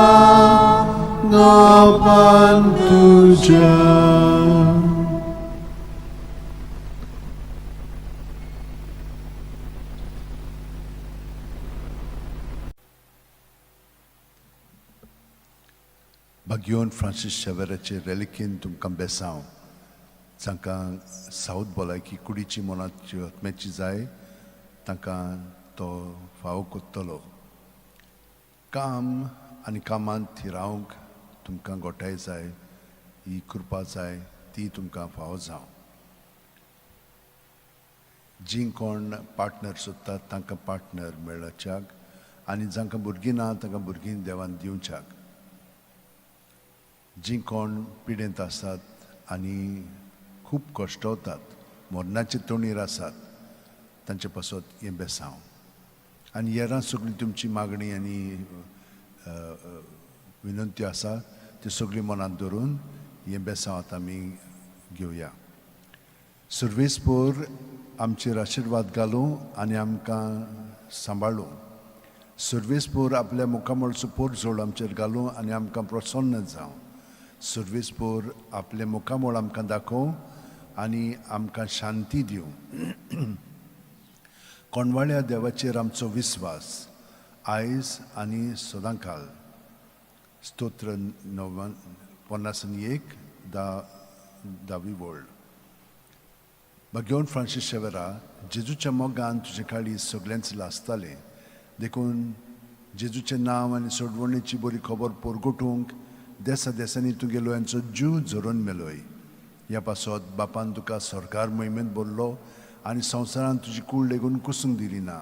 बापान तुज्या. भाग्योन फ्रांसीस शेवेराचे रेलिकेन तुमकां बेसांव. जांकां सावथ भलायकी कुडीची मनाची आत्म्याची जाय तांकां तो फावो कोत्तलो. काम आनी कामांत थिरावंक तुमकां गोठाय जाय, ही कृपा जाय, ती तुमकां फावो जावं. जीं कोण पार्टनर सोदतात तांकां पार्टनर मेळच्याक आनी जांकां भुरगीं ना तांकां भुरगीं देवान दिवच्याक. जीं कोण पिडेंत आसात आनी खूब कश्टवतात, मरणाचे तोणीर आसात, तांचे पासत हें बेसांव. आनी हेरां सगळीं तुमची मागणी आनी विनंती आसा त्यो सगळीं मनांत धरून हें बेसांव आतां आमी घेवया. सुर्वेसपोर आमचेर आशिर्वाद घालूं आनी आमकां सांबाळूं. सुर्वेसपोर आपल्या मुखामळचो पोरजोड आमचेर घालूं आनी आमकां प्रसन्न जावं. सुर्वेसपोर आपलें मुखामळ आमकां दाखोवं आनी आमकां शांती दिवं. कोणवाळ्या देवाचेर आमचो विस्वास आयज आनी सदांकाल. स्तोत्र 51 10वी वळ. भगवान फ्रांसीस शेवेरा, जेजूच्या मोगान तुजे काळी सगळ्यांच लासतालें, देखून जेजूचें नांव आनी सोडवणेची बरी खबर पोरगोटूंक देसा देसांनी तुगेलो यांचो जीव झरोवन मेलोय. ह्या पासत बापान तुका सरकार मोहिमेंत भरलो आनी संवसारान तुजी कूड लेगून कुसूंक दिली ना.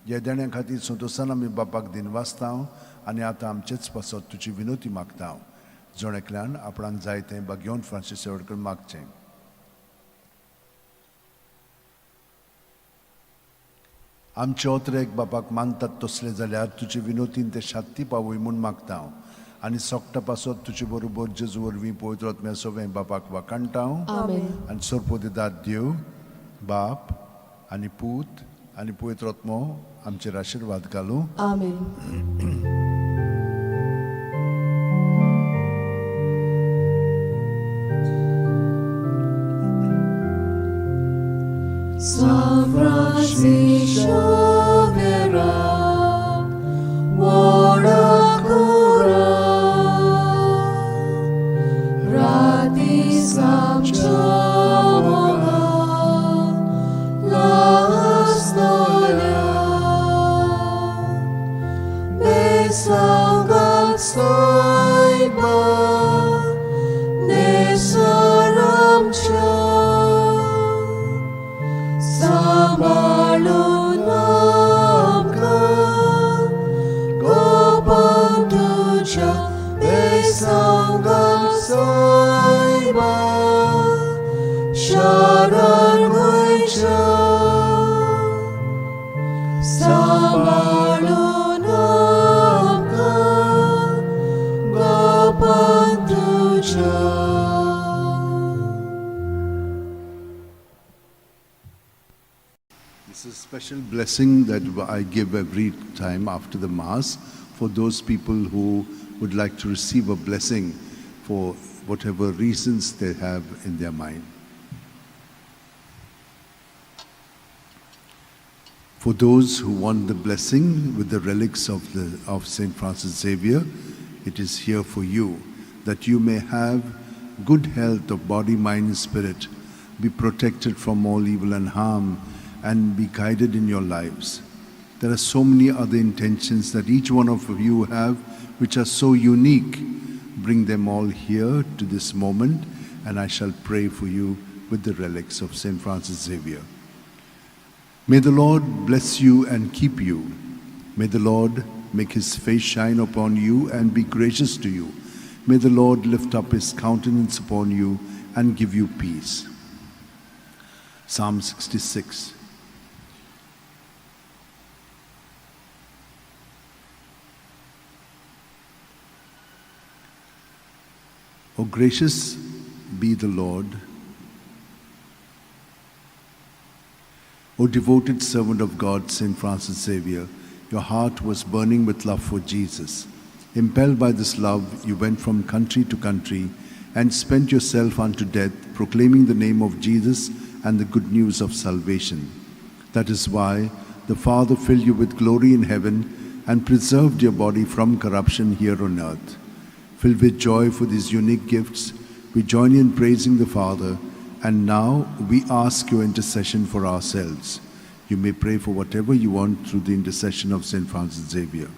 ह्या देण्या खातीर संतोशान आमी बापाक दिनवासता आनी आतां आमचेच पासत तुजी विनोती मागता. जण एकल्यान आपणाक जाय तें भाग्योन फ्रांसीस शेवटकर मागचें. आमचे ओतरेक बापाक मानतात तसले जाल्यार तुजे विनोतीन ते शांती पावय म्हूण मागता आनी सोकटा पासत तुजे बरोबर जेजू वरवीं पवित्र आत्म्या सवें बापाक वाखाणटा. आनी सरपोदेदाद देव बाप आनी पूत आनी पवित्र आत्मो आमचेर आशिर्वाद घालूं. आमेन. San Francis Xavier, Wodakura, Rati Samchamoga, Lastolia, Besangal Saiba, Nesaramcha, सांबाळून आमकां गोपान तुज्या बेसांव घाल सायबा शरण गोंयच्या. सांबाळून आमकां गोपान तुज्या. This is a special blessing that I give every time after the Mass for those people who would like to receive a blessing for whatever reasons they have in their mind. For those who want the blessing with the relics of St. Francis Xavier, it is here for you, that you may have good health of body, mind, and spirit, be protected from all evil and harm, and be guided in your lives. There are so many other intentions that each one of you have, which are so unique. Bring them all here to this moment, and I shall pray for you with the relics of St. Francis Xavier. May the Lord bless you and keep you. May the Lord make his face shine upon you and be gracious to you. May the Lord lift up his countenance upon you and give you peace. Psalm 66. O gracious be the Lord, O devoted servant of God, Saint Francis Xavier, your heart was burning with love for Jesus. Impelled by this love, you went from country to country and spent yourself unto death, proclaiming the name of Jesus and the good news of salvation. That is why the Father filled you with glory in heaven and preserved your body from corruption here on earth. Filled with joy for these unique gifts, we join you in praising the Father, and now we ask your intercession for ourselves. You may pray for whatever you want through the intercession of Saint Francis Xavier.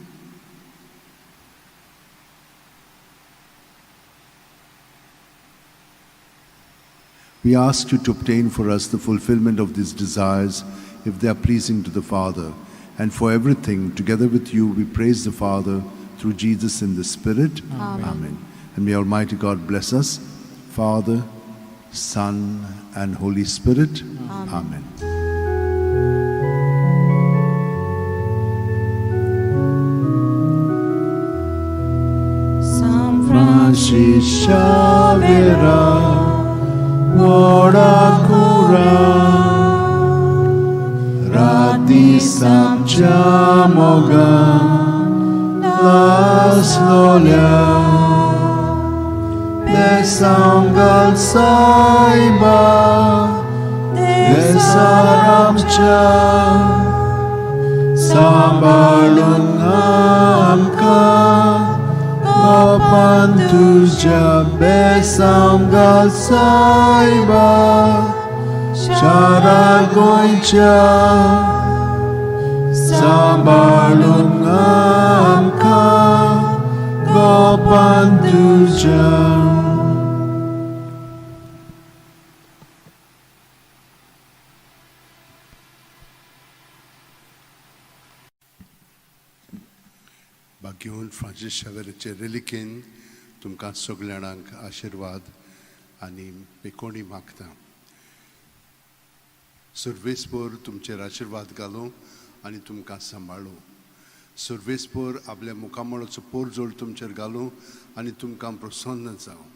We ask you to obtain for us the fulfillment of these desires if they are pleasing to the Father. And for everything, together with you, we praise the Father through Jesus in the Spirit. Amen. Amen. And may Almighty God bless us, Father, Son, and Holy Spirit. Amen. Amen. San Francis Xavier, व्हडा कुरा राती सामच्या मोगान लासलोल्या बेसांव घाल सायबा बेसार आमच्या सांबाळून आमकां गोपान तुज्या बेसांव घाल सायबा शारा गोंयच्या सांबाळून आमकां गोपान तुज्या. भाग्यवंत फ्रांसीस शावेराचे रेलिकेन तुमकां सगल्या जाणांक आशिर्वाद आनी पेकोणी मागता. सर्वेस्पोर तुमचेर आशिर्वाद घालूं आनी तुमकां सांबाळूं. सर्वेस्पोर आपल्या मुखामळाचो पोरजोळ तुमचेर घालूं आनी तुमकां प्रसन्न जावं.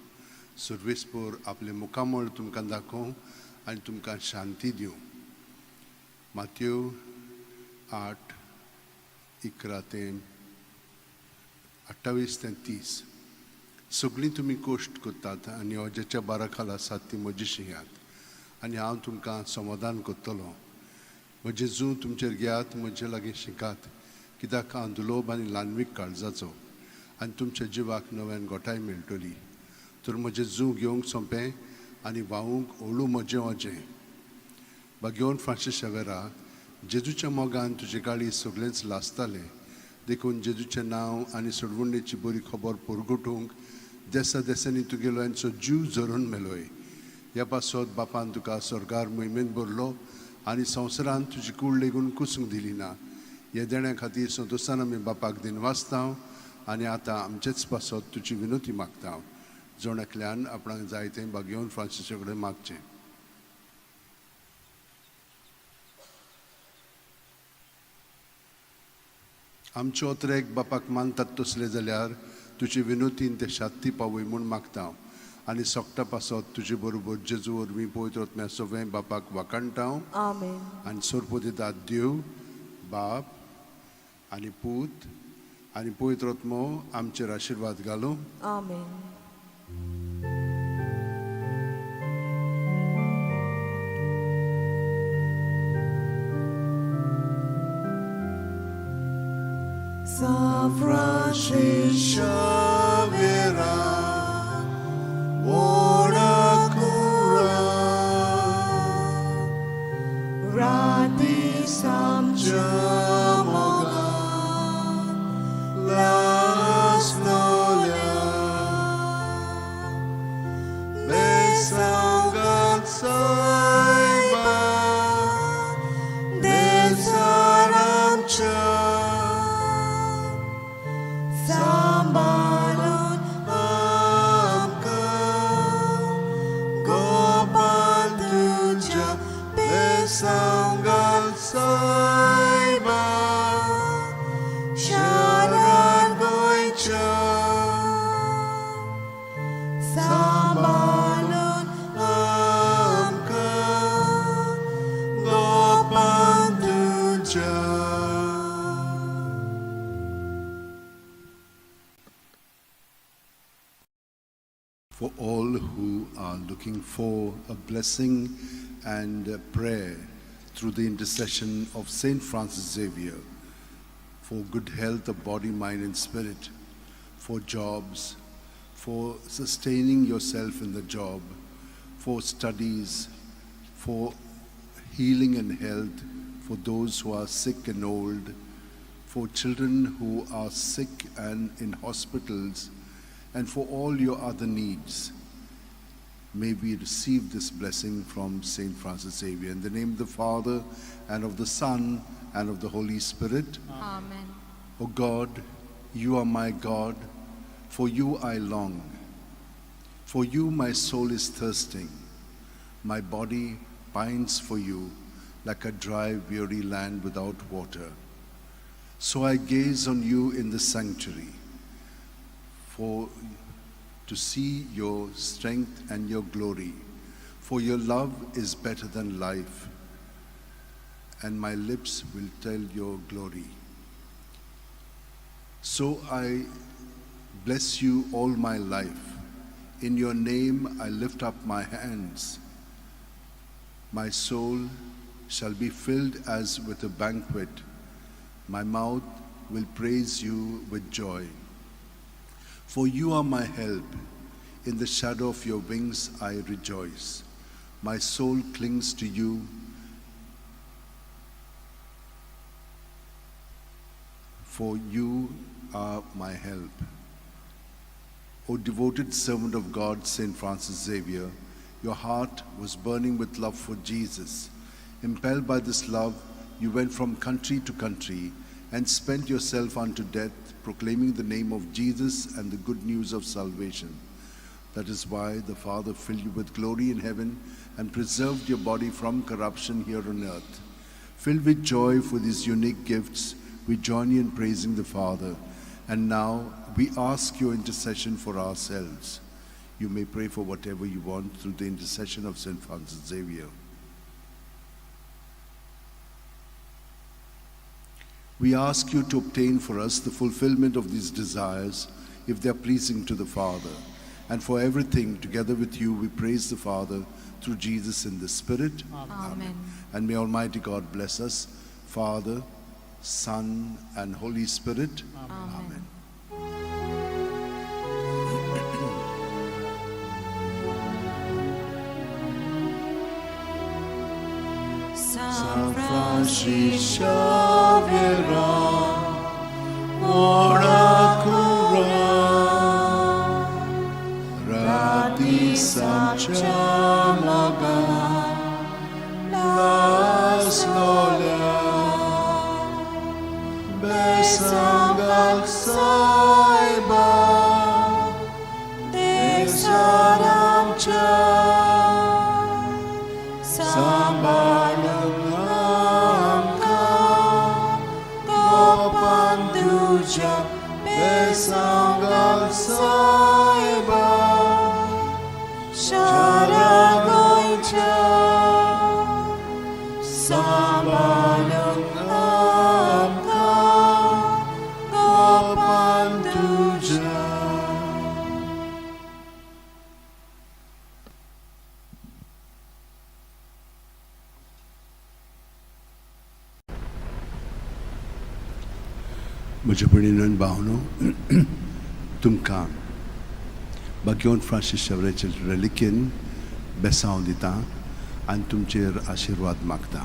सर्वेस्पोर आपलें मुखामळ तुमकां दाखोवं आनी तुमकां शांती दिवं. मातयो 8:11 ते 28 ते 30. सगळीं तुमी कोश्ट करतात आनी अज्याच्या बारा खाला आसात ती म्हजी शिंयात आनी हांव तुमकां समाधान करतलो. म्हजें जूं तुमचेर घेयात, म्हजे लागीं शिकात, कित्याक हांव दुलोब आनी ल्हानवीक काळजाचो आनी तुमच्या जिवाक नव्यान गोठाय मेळटली. तर म्हजें जूं घेवंक सोंपें आनी व्हांवूंक ओळू म्हजें अजें. भाग्यवंत फ्रांसीस शावेरा, जेजूच्या मोगान तुजे गाळी सगळेंच लासतालें, देखून जेजूचें नांव आनी सोडवणेची बरी खबर परगटूंक देसा देसांनी तुगेलो यांचो जीव झरोवन मेलोय. ह्या पासत बापान तुका स्वर्गार मोहिमेन भरलो आनी संवसारान तुजी कूड लेगून कुसूंक दिली ना. ह्या देण्या खातीर संतोशान आमी बापाक दिनवासता आनी आतां आमचेच पासत तुजी विनोती मागता. जण एकल्यान आपणाक जाय तें भाग्यवंत फ्रांसीसा कडेन मागचें. आमचे ओतरेक बापाक मानतात तसले जाल्यार तुजे विनोतीन ते शांती पावय म्हूण मागता आनी सोकटा पासत तुजे बरोबर जेजू वरवीं पवित्र आत्म्या सगळें बापाक वाखाणटा. आमेन. आनी सोरपोदितात देव बाप आनी पूत आनी पवित्र आत्मो आमचेर आशिर्वाद घालूं. आमेन. San Francis Xavier, ora cura, राती सामच्या मोगान लासलोल्या, बेसांव घाल सायबा, देसार आमच्या, सांबाळून सायबा शरण गोंयच्या सांबाळून आमकां गोपान तुज्या. For all who are looking for a blessing and a prayer through the intercession of Saint Francis Xavier, for good health of body, mind, and spirit, for jobs, for sustaining yourself in the job, for studies, for healing and health, for those who are sick and old, for children who are sick and in hospitals, and for all your other needs. May we receive this blessing from Saint Francis Xavier. In the name of the Father, and of the Son, and of the Holy Spirit. Amen. O God, you are my God, for you I long. For you my soul is thirsting, my body pines for you like a dry, weary land without water. So I gaze on you in the sanctuary, for to see your strength and your glory. For your love is better than life, and my lips will tell your glory. So I bless you all my life. In your name I lift up my hands. My soul shall be filled as with a banquet. My mouth will praise you with joy. For you are my help. In the shadow of your wings I rejoice. My soul clings to you. For you are my help. O devoted servant of God, Saint Francis Xavier, your heart was burning with love for Jesus. Impelled by this love, you went from country to country and spent yourself unto death, proclaiming the name of Jesus and the good news of salvation. That is why the Father filled you with glory in heaven and preserved your body from corruption here on earth. Filled with joy for these unique gifts, we join you in praising the Father. And now we ask your intercession for ourselves. You may pray for whatever you want through the intercession of St. Francis Xavier. We ask you to obtain for us the fulfillment of these desires if they are pleasing to the Father. And for everything, together with you, we praise the Father through Jesus in the Spirit. Amen. And may Almighty God bless us, Father, Son, and Holy Spirit. Amen. San Francis Xavier, ora cura, Rati Samcha moga, las lola, besangak saiba, desaramcha, sambalang amka, gopan tuja, besangak saiba, sharagoicha, sambalang amka, gopan tuja. म्हज्या भयणीन आनी भावनो, तुमकां बाग्योन Francis शेवरेचे रेलिकेन बेसांव दिता आनी तुमचेर आशिर्वाद मागता.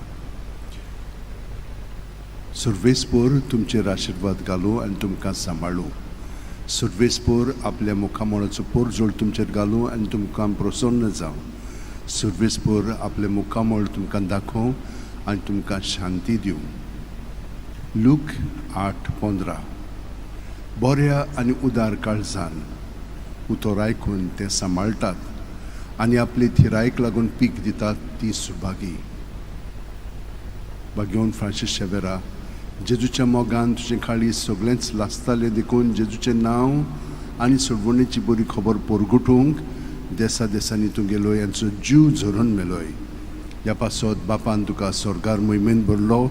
सुर्वेसपोर तुमचेर आशिर्वाद घालूं आनी तुमकां सांबाळूं. सुर्वेसपोर आपल्या मुखामळाचो पोरजोळ तुमचेर घालूं आनी तुमकां प्रसन्न जावं. सुर्वेसपोर आपलें मुखामळ तुमकां दाखोवं आनी तुमकां शांती दिवं. लूक 8:15. बऱ्या आनी उदार काळजान उतर आयकून तें सांबाळटात आनी आपले थिरायक लागून पीक दितात ती सुभागी. बागेवन फ्रांसीस शेवेरा, जेजूच्या मोगान तुजें काळीज सगळेंच लासतालें देखून जेजूचें नांव आनी सोडवणेची बरी खबर परगटूंक देसा देसांनी तूं गेलोय आनी जीव झरोवन मेलोय. ह्या पासत बापान तुका स्वर्गार मोहिमेन भरलो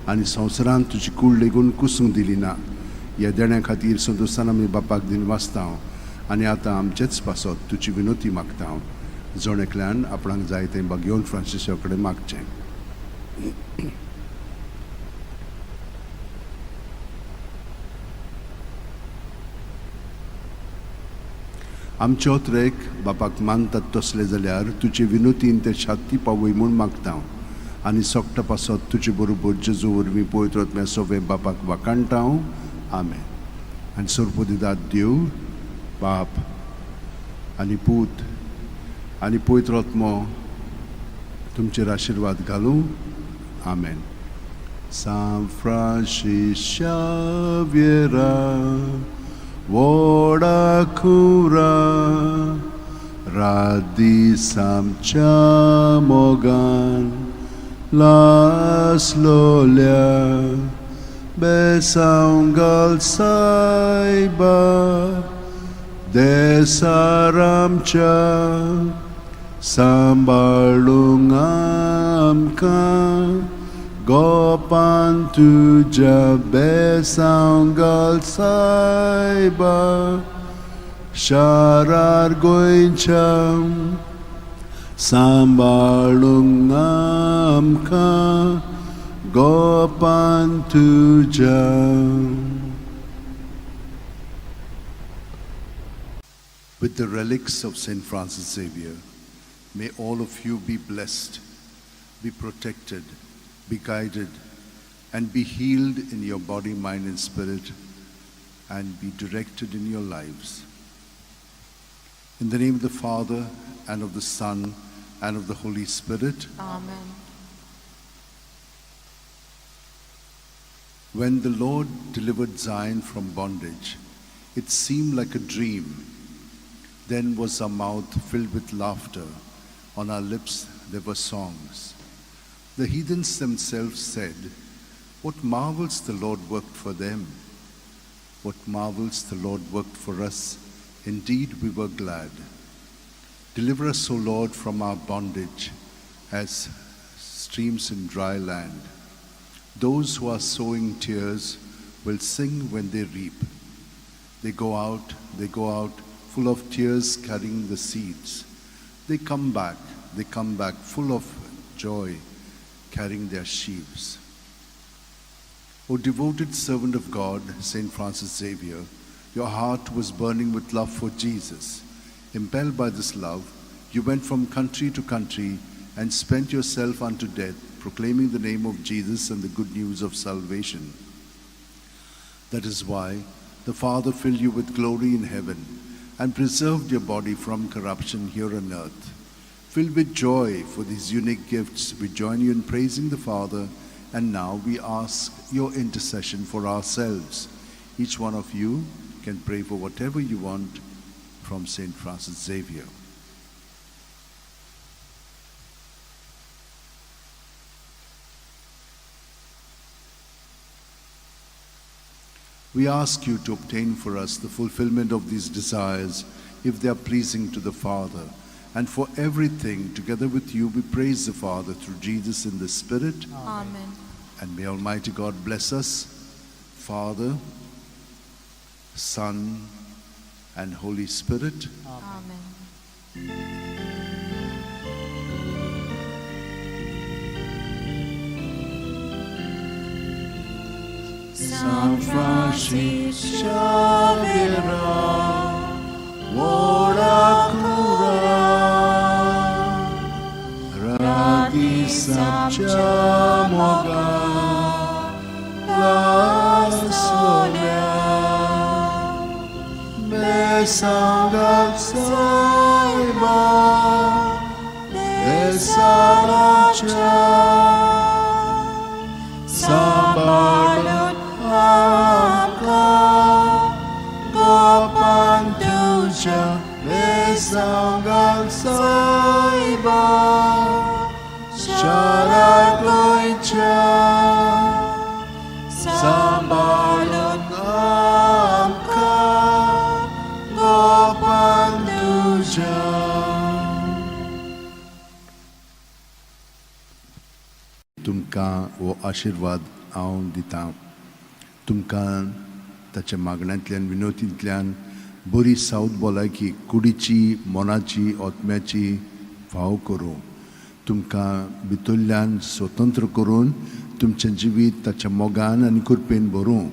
आनी संवसारांत तुजी कूड लेगून कुसूंक दिली ना. ह्या देण्या खातीर संतोशान आमी बापाक दिनवासता आनी आतां आमचेच पासत तुजी विनोती मागता. जण एकल्यान आपणाक जाय तें बागेवन फ्रांसिसा कडेन मागचें. आमचे ओत्रेक बापाक मानतात तसले जाल्यार तुजे विनोतीन ते छाती पावय म्हूण मागता आनी सोकटा पासत तुजे बरोबर जेजू वरवीं पवित्र आत्म्या सोवे बापाक वाखाणटा. आमेन. आनी सोरपोदिदात देव बाप आनी पूत आनी पवित्र आत्मो तुमचेर आशिर्वाद घालूं. आमेन. सांत फ्रांसीस शाव्येरा व्हडा खुरा रात दीस आमच्या मोगान लासलोल्या बेसांव घाल सायबा देसार आमच्या सांबाळूंक आमकां गोपान तुज्या बेसांव घाल सायबा शारार गोंयच्या सांबाळूंक आमकां गोपान तुज्या. With the relics of Saint Francis Xavier, may all of you be blessed, be protected, be guided, and be healed in your body, mind, and spirit, and be directed in your lives. In the name of the Father, and of the Son, and of the Holy Spirit. Amen. When the Lord delivered Zion from bondage, it seemed like a dream. Then was our mouth filled with laughter, on our lips there were songs. The heathens themselves said, "What marvels the Lord worked for them! What marvels the Lord worked for us! Indeed, we were glad. Deliver us, O Lord, from our bondage, as streams in dry land. Those who are sowing tears will sing when they reap. They go out, full of tears, carrying the seeds. They come back full of joy, carrying their sheaves." O devoted servant of God, Saint Francis Xavier, your heart was burning with love for Jesus. Impelled by this love, you went from country to country and spent yourself unto death, proclaiming the name of Jesus and the good news of salvation. That is why the Father filled you with glory in heaven and preserved your body from corruption here on earth. Filled with joy for these unique gifts, we join you in praising the Father, and now we ask your intercession for ourselves. Each one of you can pray for whatever you want from Saint Francis Xavier. We ask you to obtain for us the fulfillment of these desires, if they are pleasing to the Father. And for everything, together with you, we praise the Father through Jesus in the Spirit. Amen. And may Almighty God bless us, Father, Son, and Holy Spirit. Amen. San Francis Xavier, ora cura, radis amcha moga, lasolea, besangat saiba, besaramcha, sambalun amka, gopantuja, besangat saiba, sharagoicha. आशिर्वाद हांव दितां. तुमकां ताच्या मागण्यांतल्यान विनोतींतल्यान बरी south भलायकी कुडीची, मनाची, आत्म्याची फाव करूं. तुमकां भितरल्यान स्वतंत्र करून तुमचें जिवीत ताच्या मोगान आनी कृपेन भरूं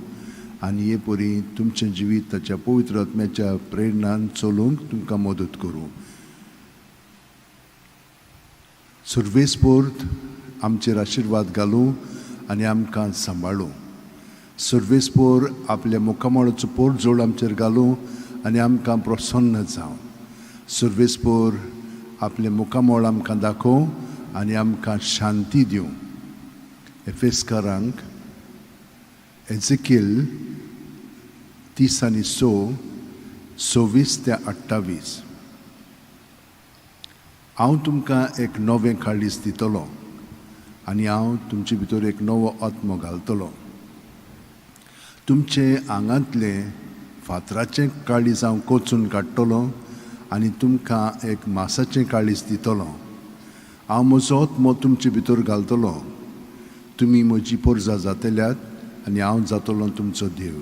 आनी हे परी तुमचें जिवीत ताच्या पवित्र आत्म्याच्या प्रेरणान चलूंक तुमकां मदत करूं. सुर्वेस्पोर्त आमचेर आशिर्वाद घालूं आनी आमकां सांबाळूं. सुर्वेस्पोर आपल्या मुखामळाचो पोरजोड आमचेर घालूं आनी आमकां प्रसन्न जावं. सुर्वेस्पोर आपलें मुखामळ आमकां दाखोवं आनी आमकां शांती दिवं. एफेस्कारांक एझेकिल 36 26 ते 28. हांव तुमकां एक नवें काळीज दितलो आनी हांव तुमचे भितर एक नवो आत्मो घालतलो. तुमचे आंगांतलें फातराचें काळीज हांव कोचून काडटलो आनी तुमकां एक मासाचें काळीज दितलो. हांव म्हजो आत्मो तुमचे भितर घालतलो. तुमी म्हजी पोरजा जातल्यात आनी हांव जातलो तुमचो देव.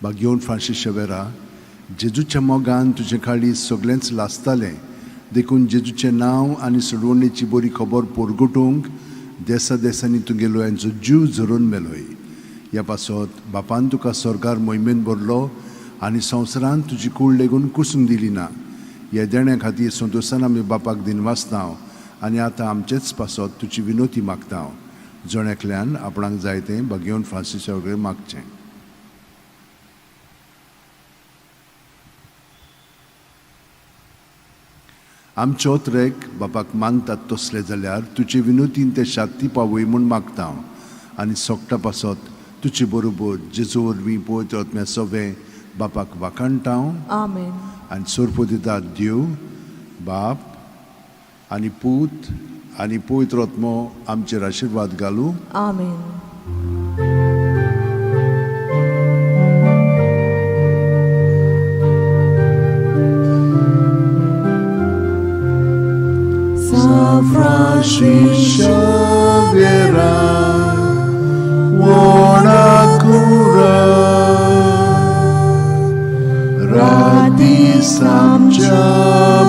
बागेवन फ्रांसीस शेवेरा, जेजूच्या मोगान तुजें काळीज सगळेंच लासतालें, देखून जेजूचें नांव आनी सोडवणेची बरी खबर पोरगटूंक देसा देसांनी तुगेलो यांचो जीव झरोवन मेलोय. ह्या पासत बापान तुका स्वर्गार मोहिमेन भरलो आनी संवसारान तुजी कूड लेगून कुसूंक दिली ना. ह्या देण्या खातीर संतोशान आमी बापाक दिनवासता आनी आतां आमचेच पासत तुजी विनोती मागता. जण एकल्यान आपणाक जाय तें बागेवन फ्रांसीसा वगैरे मागचें. आमचे ओतरेक बापाक मानतात तसले जाल्यार तुजे विनोतीन ते शांती पावय म्हूण मागता आनी सोगटा पासत तुजे बरोबर जेजू वरवीं पवित्र आत्म्या सवें बापाक वाखाणटा. आमेन. आनी सोरपोदिता देव बाप आनी पूत आनी पवित्र आत्मो आमचेर आशिर्वाद घालूं. आमेन. San Francis Xavier, buona cura, rati samcha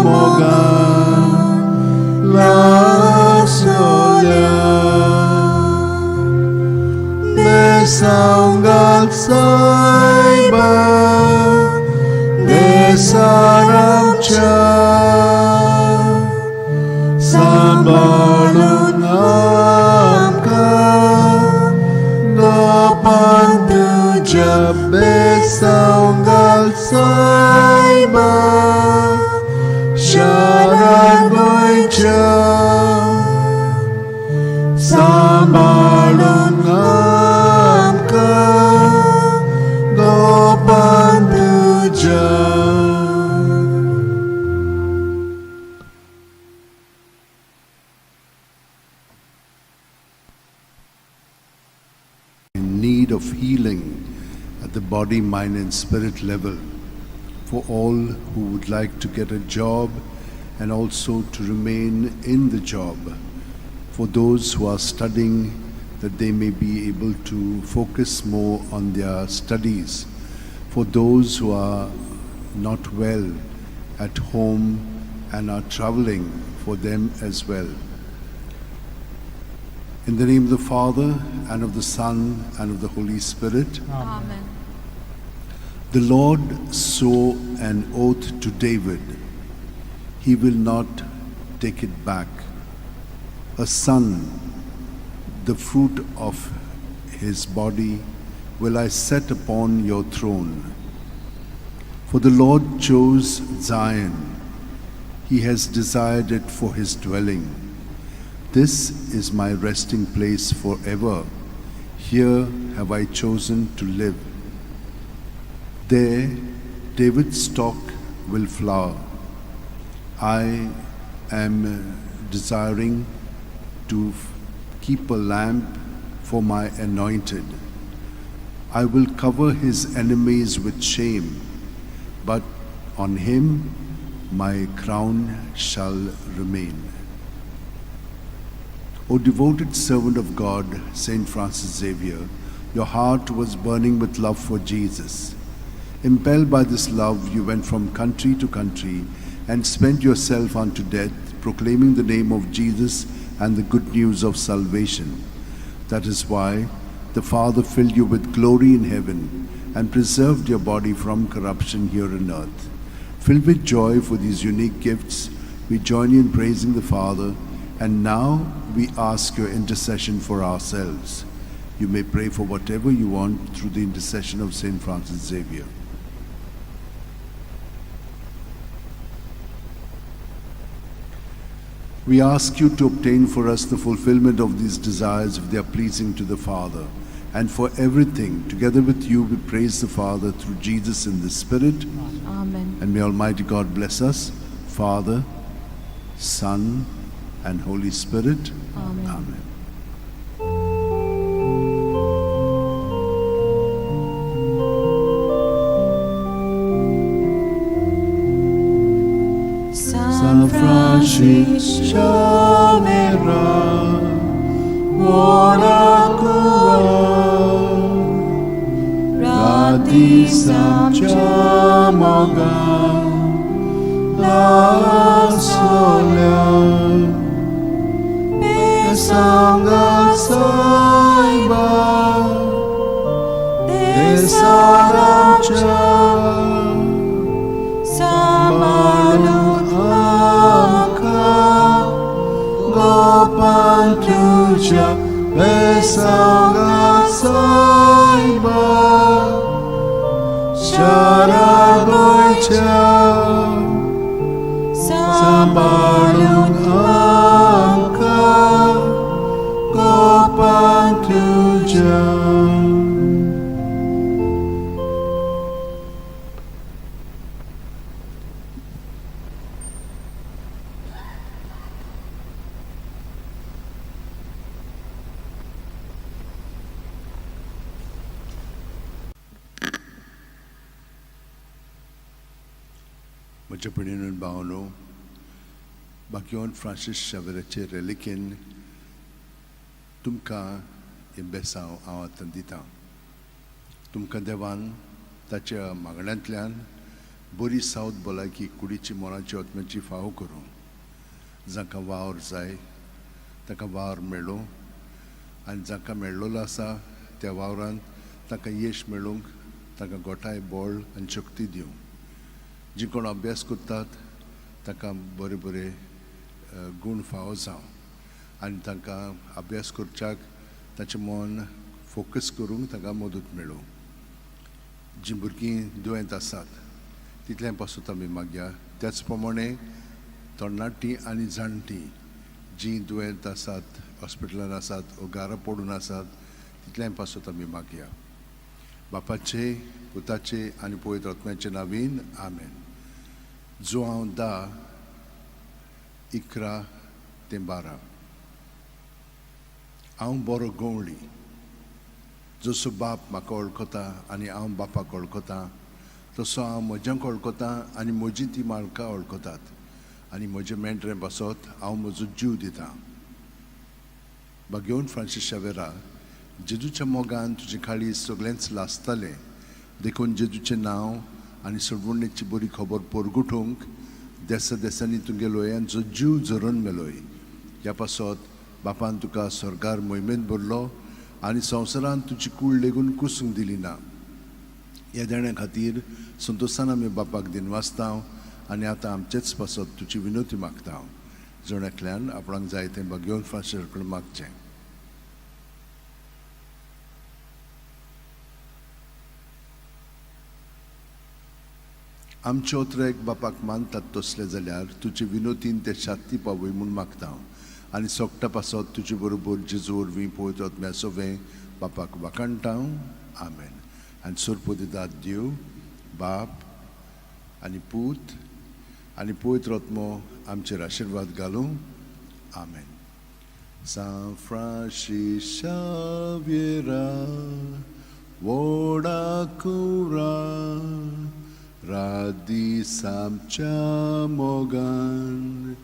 moga, la solia, de sangal saiba, de saramcha. Sambalun amka gopan tuja besaungal saiba sharan goicha. Sambalun amka gopan tuja. In need of healing at the body, mind and spirit level, for all who would like to get a job and also to remain in the job, for those who are studying that they may be able to focus more on their studies, for those who are not well at home and are traveling, for them as well. In the name of the Father, and of the Son, and of the Holy Spirit. Amen. The Lord swore an oath to David. He will not take it back. A son, the fruit of his body, will I set upon your throne. For the Lord chose Zion. He has desired it for his dwelling. This is my resting place forever. Here have I chosen to live. There David's stock will flower. I am desiring to keep a lamp for my anointed. I will cover his enemies with shame, but on him my crown shall remain. O devoted servant of God, Saint Francis Xavier, your heart was burning with love for Jesus. Impelled by this love, you went from country to country and spent yourself unto death, proclaiming the name of Jesus and the good news of salvation. That is why the Father filled you with glory in heaven and preserved your body from corruption here on earth. Filled with joy for these unique gifts, we join you in praising the Father, and now we ask your intercession for ourselves. You may pray for whatever you want through the intercession of Saint Francis Xavier. We ask you to obtain for us the fulfillment of these desires if they are pleasing to the Father. And for everything, together with you, we praise the Father through Jesus in the Spirit. Amen. And may Almighty God bless us, Father, Son, and Holy Spirit. Amen. Amen. San Francis Xavier, Rati Samcha Moga, La Sola, Sangha Saiba, Desaramcha. Gopal Tuja Besanga Saiba Shara Goicha Sambalun Amka Gopal Tuja. म्हज्या भयणीन भावनो, बाकीवन Francis शावेराचे रेलिकेन तुमकां हें बेसांव हांव आतां दितां. तुमकां देवान ताच्या मागण्यांतल्यान बरी सावत भलायकी कुडीची मनाची आत्म्याची फावो करूं. जांकां वावर जाय तांकां वावर मेळूं आनी जांकां मेळ्ळोलो आसा त्या वावरान तांकां यश मेळूंक तांकां गोठाय बळ आनी शक्ती दिवं. जी कोण अभ्यास करतात तांकां बरे बरे गूण फावो जावं आनी तांकां अभ्यास करच्याक ताचें मन फोकस करूंक तांकां मदत मेळूं. जीं भुरगीं दुयेंत आसात तितलें पासून आमी मागया. त्याच प्रमाणे तरणाटीं आनी जाणटीं जीं दुयेंत आसात, हॉस्पिटलान आसात वो घरा पडून आसात तितलें पासून आमी मागया. बापाचे, पुताचे आनी पवित्र आत्म्याचे नांवान आमेन. जुआंव 10, 11 ते 12. हांव बरो गवळी, जसो बाप म्हाका वळखता आनी हांव बापाक वळखता तसो हांव म्हज्यांक वळखता आनी म्हजी ती म्हाका वळखतात आनी म्हजे मेंढरे पासत हांव म्हजो जीव दितां. बागेवन फ्रांसीस शावेरा, जेजूच्या मोगान तुजे खाळी सगळेंच लासतालें, देखून जेजूचें नांव आनी सोडवणेची बरी खबर परगुटूंक देसा देसांनी तुगे लोयांचो जीव झरोवन मेलोय. ह्या पासत बापान तुका स्वर्गार मोहिमेंत भरलो आनी संवसारान तुजी कूड लेगून कुसूंक दिली ना. ह्या देण्या खातीर संतोशान आमी बापाक दिनवासता आनी आतां आमचेच पासत तुजी विनवती मागता. जण एकल्यान आपणाक जाय तें बागेवन फ्रांसीस कडेन मागचें. आमचे ओतरेक बापाक मानतात तसले जाल्यार तुजे विनोतीन ते शाती पावय म्हूण मागता आनी सोगटा पासत तुजे बरोबर जेजू वरवीं पवित्र आत्म्या सवें बापाक वाखाणटा. आमेन. आनी सोरपोदिदाद देव बाप आनी पूत आनी पवित्र आत्मो आमचेर आशिर्वाद घालूं. आमेन. सांत फ्रांसीस शाव्येरा व्हडा कुरा रात दीस आमच्या मोगान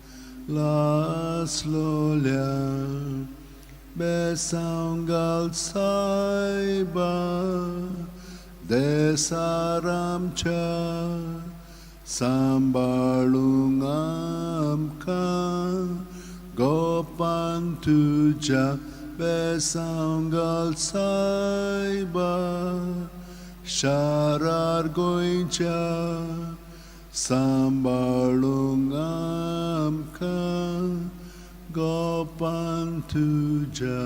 लासलोल्या बेसांव घाल सायबा देसारामच्या सांबाळूंक आमकां गोपान तुज्या बेसांव घाल सायबा शारार गोंयच्या सांबाळूंक आमकां गोपान तुज्या.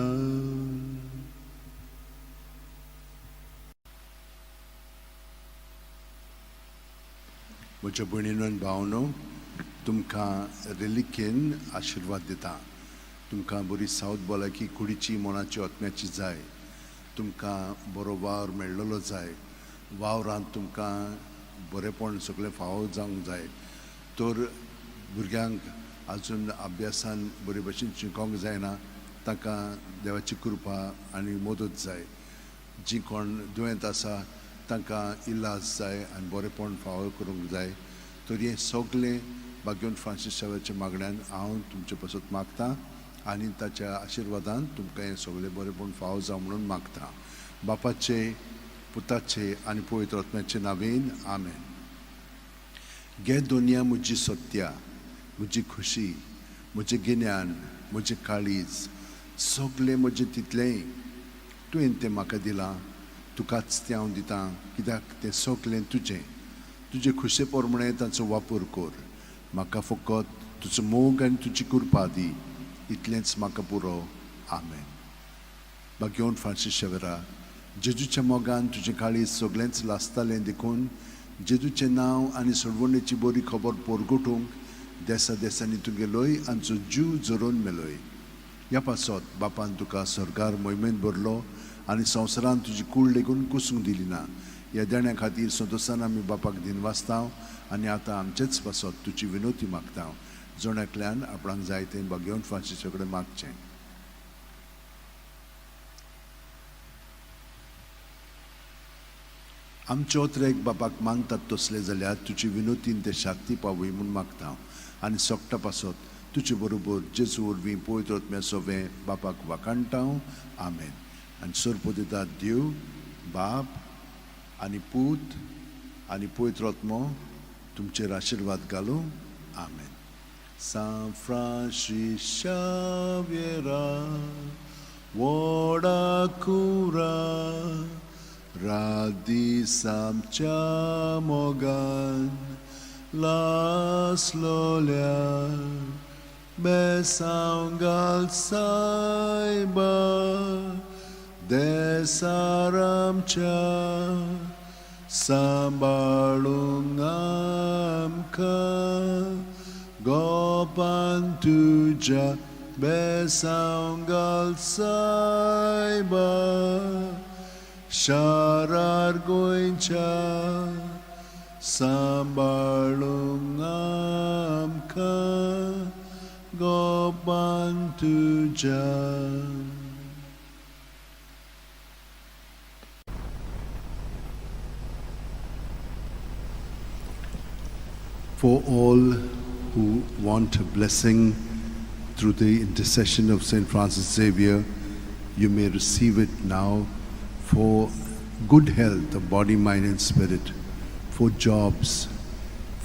म्हज्या भयणीनो आनी भावनो, तुमकां रेलिकेन आशिर्वाद दिता. तुमकां बरी सावत भलायकी कुडीची, मनाची, आत्म्याची जाय. तुमकां बरो वावर मेळ्ळलो जाय. वावरांत तुमकां बरेंपण सगळें फावो जावंक जाय. तर भुरग्यांक आजून अभ्यासान बरे भशेन शिकोंक जायना तांकां देवाची कृपा आनी मदत जाय. जीं कोण दुयेंत आसा तांकां इलाज जाय आनी बरेंपण फावो करूंक जाय. तर हें सगळें भाग्यवंत फ्रांसीस शावेच्या मागण्यान हांव तुमचे पासत मागतां आनी ताच्या आशिर्वादान तुमकां हें सगळें बरेंपण फावो जावं म्हणून मागता. बापाचे, पुताचे आनी पवित्र आत्म्याचे नांवेन आमेन. घे दुनिया म्हजी सत्या, म्हजी खुशी, म्हजें गिन्यान, म्हजें काळीज, सगळें म्हजें तितलेंय तुवें तें म्हाका दिलां, तुकाच तें हांव दितां, कित्याक तें सगळें तुजें. तुजे खुशे प्रमाणें ताचो वापर कर. म्हाका फकत तुजो मोग आनी तुजी कृपा दी, इतलेंच म्हाका पुरो. आमेन. भाग्यवंत फ्रांसीस शेवरा, जेजूच्या मोगान तुजें काळीज सगळेंच लासतालें देखून जेजूचें नांव आनी सोडवणेची बरी खबर पोरगोटूंक देसा देसांनी तुगेलोय आमचो जीव जरोवन मेलोय. ह्या पासत बापान तुका सरकार मोहिमेंत भरलो आनी संवसारान तुजी कूड लेगून कुसूंक दिली ना. ह्या देण्या खातीर संतोशान आमी बापाक दिनवासता आनी आतां आमचेच पासत तुजी विनोती मागता. जण एकल्यान आपणाक जाय तें भाग्यवंत फ्रांसीसा कडेन मागचें. आमचे ओतरेक बापाक मानतात तसले जाल्यार तुजी विनोतीन ते शाक्ती पावय म्हूण मागता आनी सोकटा पासत तुजे बरोबर जेजू वरवीं पवित्र आत्म्या सोवें बापाक वाखाणटा. आमेन. आनी सोरपो दिता देव बाप आनी पूत आनी पवित्र आत्मो तुमचेर आशिर्वाद घालूं. आमेन. सांत फ्रांसीस शाव्येरा व्हडा कुरा रात दीस आमच्या मोगान लासलोल्या बेसांव घाल सायबा देसार आमच्या सांबाळूंक आमकां गोपान तुज्या बेसांव घाल सायबा शारार गोंयच्या सांबाळूंक आमकां गोपान तुज्या. For all who want a blessing through the intercession of St. Francis Xavier, you may receive it now for good health of body, mind and spirit, for jobs,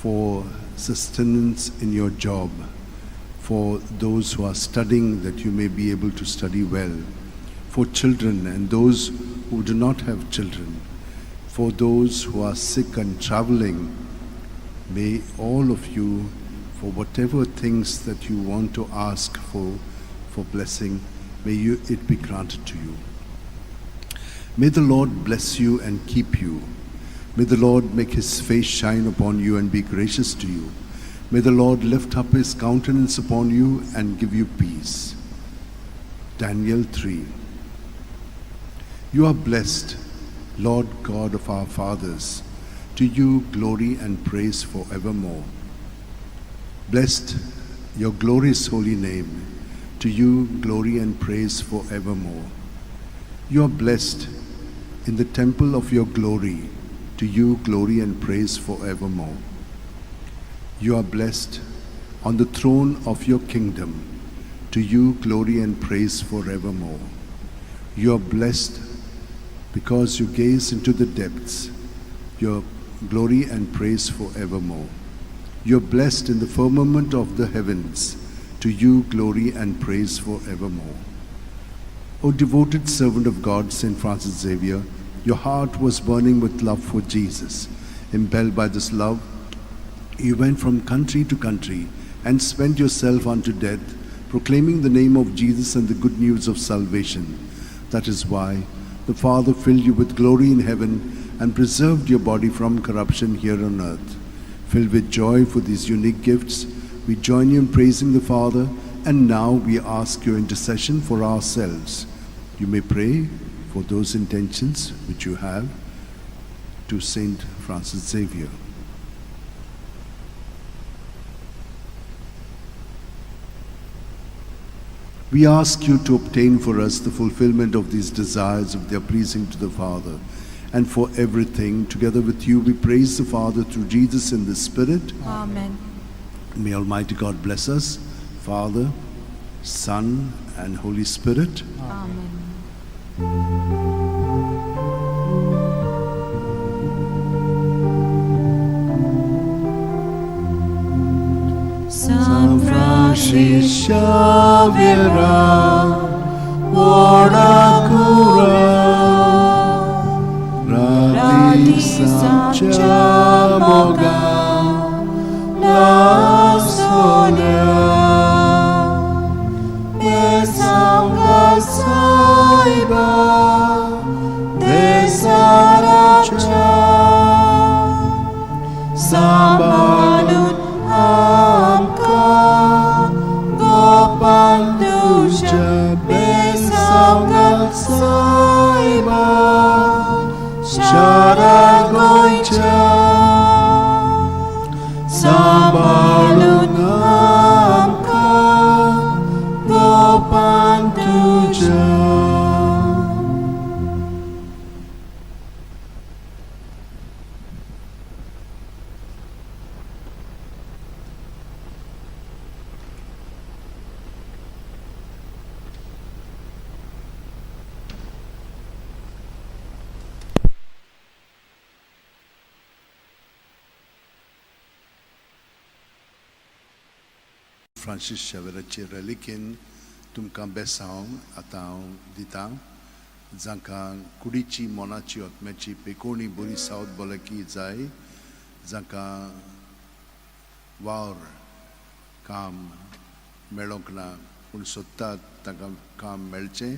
for sustenance in your job, for those who are studying that you may be able to study well, for children and those who do not have children, for those who are sick and traveling. May all of you, for whatever things that you want to ask for blessing, may it be granted to you. May the Lord bless you and keep you. May the Lord make his face shine upon you and be gracious to you. May the Lord lift up his countenance upon you and give you peace. Daniel 3. You are blessed, Lord God of our fathers. To you glory and praise forevermore. Blessed your glorious holy name. To you glory and praise forevermore. You are blessed in the temple of your glory. To you glory and praise forevermore. You are blessed on the throne of your kingdom. To you glory and praise forevermore. You are blessed because you gaze into the depths. Your glory and praise forevermore. You are blessed in the firmament of the heavens. To you glory and praise forevermore. O devoted servant of God, Saint Francis Xavier, your heart was burning with love for Jesus. Impelled by this love, you went from country to country and spent yourself unto death, proclaiming the name of Jesus and the good news of salvation. That is why the Father filled you with glory in heaven and preserved your body from corruption here on earth. Filled with joy for these unique gifts, we join you in praising the Father, and now we ask your intercession for ourselves. You may pray for those intentions which you have to Saint Francis Xavier. We ask you to obtain for us the fulfillment of these desires if they are pleasing to the Father. And for everything, together with you, we praise the Father through Jesus in the Spirit. Amen. May Almighty God bless us, Father, Son, and Holy Spirit. Amen. San Francis Xavier, Wodakura, Rati Samcha Moga La Sonia Besanga Saiba Desaracha Sambalun Amka Gopandusha Besanga Saiba Sharagoicha Sambalun Amka Gopantuja. Francis शेवराचे रेलिकेन तुमकां बेसांव आतां हांव दितां, जांकां कुडीची मनाची आत्म्याची पेकोणी बरी south भलायकी जाय, जांकां वावर काम मेळोंक ना पूण सोदतात तांकां काम मेळचें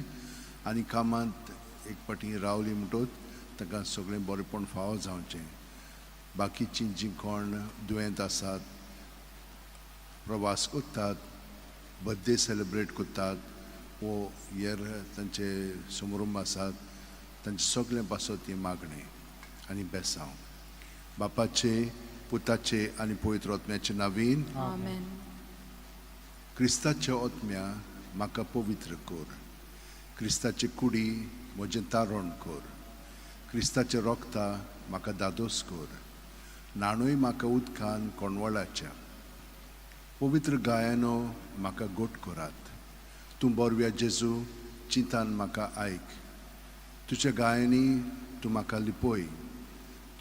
आनी कामांत एक फावटी रावली म्हणटकच तांकां सगळें बरेपण फावो जावचें. बाकीचीं जीं कोण दुयेंत आसात, प्रवास करतात, बर्थडे सेलिब्रेट करतात वो हेर तांचे समारंभ आसात, तांचे सगळें पासत हें मागणें आनी बेसांव. बापाचे, पुताचे आनी पवित्र आत्म्याचे नावीन. आमेन. क्रिस्ताच्या आत्म्या म्हाका पवित्र कर, क्रिस्ताचे कुडी म्हजें तारण कर, क्रिस्ताचे रोगता म्हाका दादोस कर, न्हाणूय म्हाका उदकान कोणवळाच्या, पवित्र गायानो म्हाका गोट करात. तूं बोरव्या जेजू चिंतान म्हाका आयक, तुज्या गायांनी तूं म्हाका लिपय,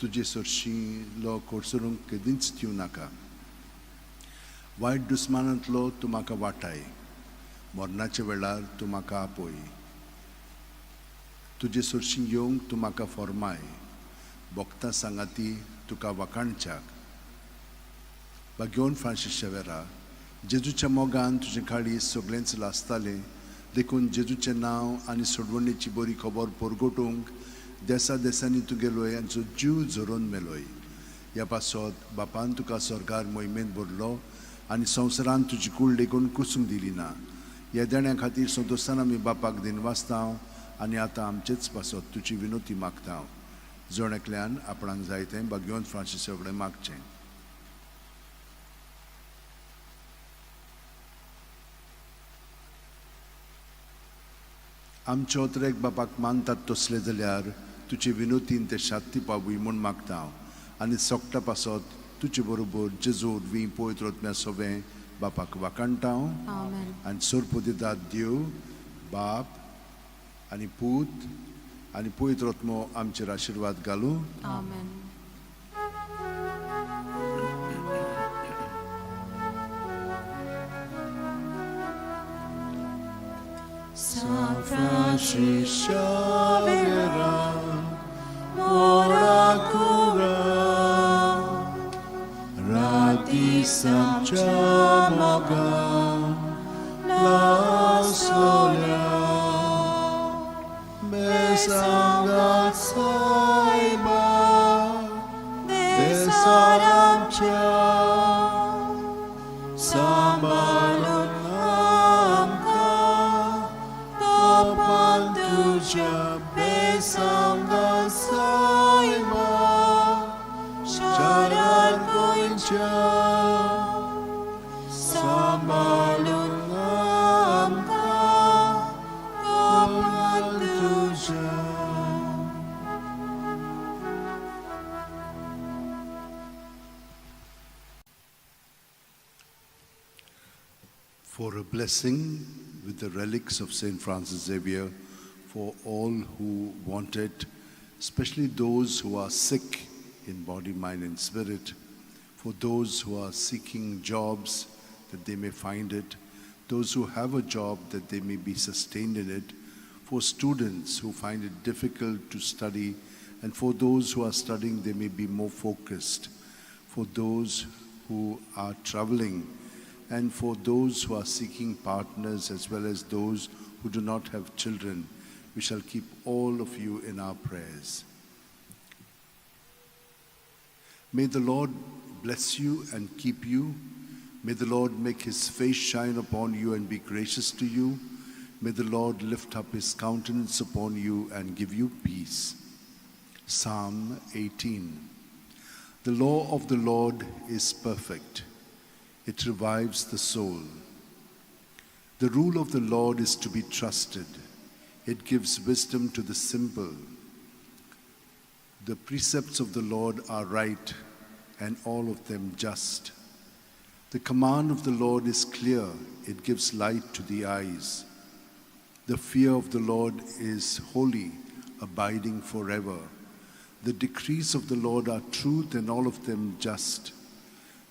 तुजे सरशीं लो कोडसरूंक केदींच दिवं नाका. वायट दुस्मानांतलो तूं म्हाका वाटाय, मरणाच्या वेळार तूं म्हाका आपय, तुजे सरशीं येवंक तूं म्हाका फॉर्माय, भोगता सांगाती तुका वाखाणच्याक. भाग्योन फ्रांसीस शेवेरा, जेजूच्या मोगान तुजें काळीज सगळेंच लासतालें, देखून जेजूचें नांव आनी सोडवणेची बरी खबर परगटूंक देसा देसांनी तूं गेलोय आनी तुजो जीव झरोवन मेलोय. ह्या पासत बापान तुका स्वर्गार मोहिमेंत भरलो आनी संवसारान तुजी कूड लेगून कुसूंक दिली ना. ह्या देण्या खातीर संतोशान आमी बापाक दिनवासता आनी आतां आमचेच पासत तुजी विनोती मागता. जण एकल्यान आपणाक जाय तें भाग्यवंत फ्रांसीस कडेन मागचें. आमचे ओतरेक बापाक मानतात तसले जाल्यार तुजे विनोतीन ते शांती पावूय म्हूण मागता हांव आनी सोकटा पासत तुजे बरोबर जेजू वरवीं पवित्र आत्म्या सोबें बापाक वाखाणटा हांव. आमेन. आनी सोरपू दितात देव बाप आनी पूत आनी पवित्र आत्मो आमचेर आशिर्वाद घालूं. आमेन. San Francis Xavier, ora cura, rati samcha moga, la sola, besangat saiba, desaramcha, sambalun amka, topan tuja besangat saiba, sharar goincha, sambalun amka, topan tuja. For a blessing with the relics of St. Francis Xavier for all who want it, especially those who are sick in body, mind, and spirit, for those who are seeking jobs that they may find it, those who have a job that they may be sustained in it, for students who find it difficult to study, and for those who are studying, they may be more focused, for those who are traveling, and for those who are seeking partners as well as those who do not have children. We shall keep all of you in our prayers. May the Lord bless you and keep you. May the Lord make his face shine upon you and be gracious to you. May the Lord lift up his countenance upon you and give you peace. Psalm 18. The law of the Lord is perfect. It revives the soul. The rule of the Lord is to be trusted. It gives wisdom to the simple. The precepts of the Lord are right, and all of them just. The command of the Lord is clear. It gives light to the eyes. The fear of the Lord is holy, abiding forever. The decrees of the Lord are truth, and all of them just.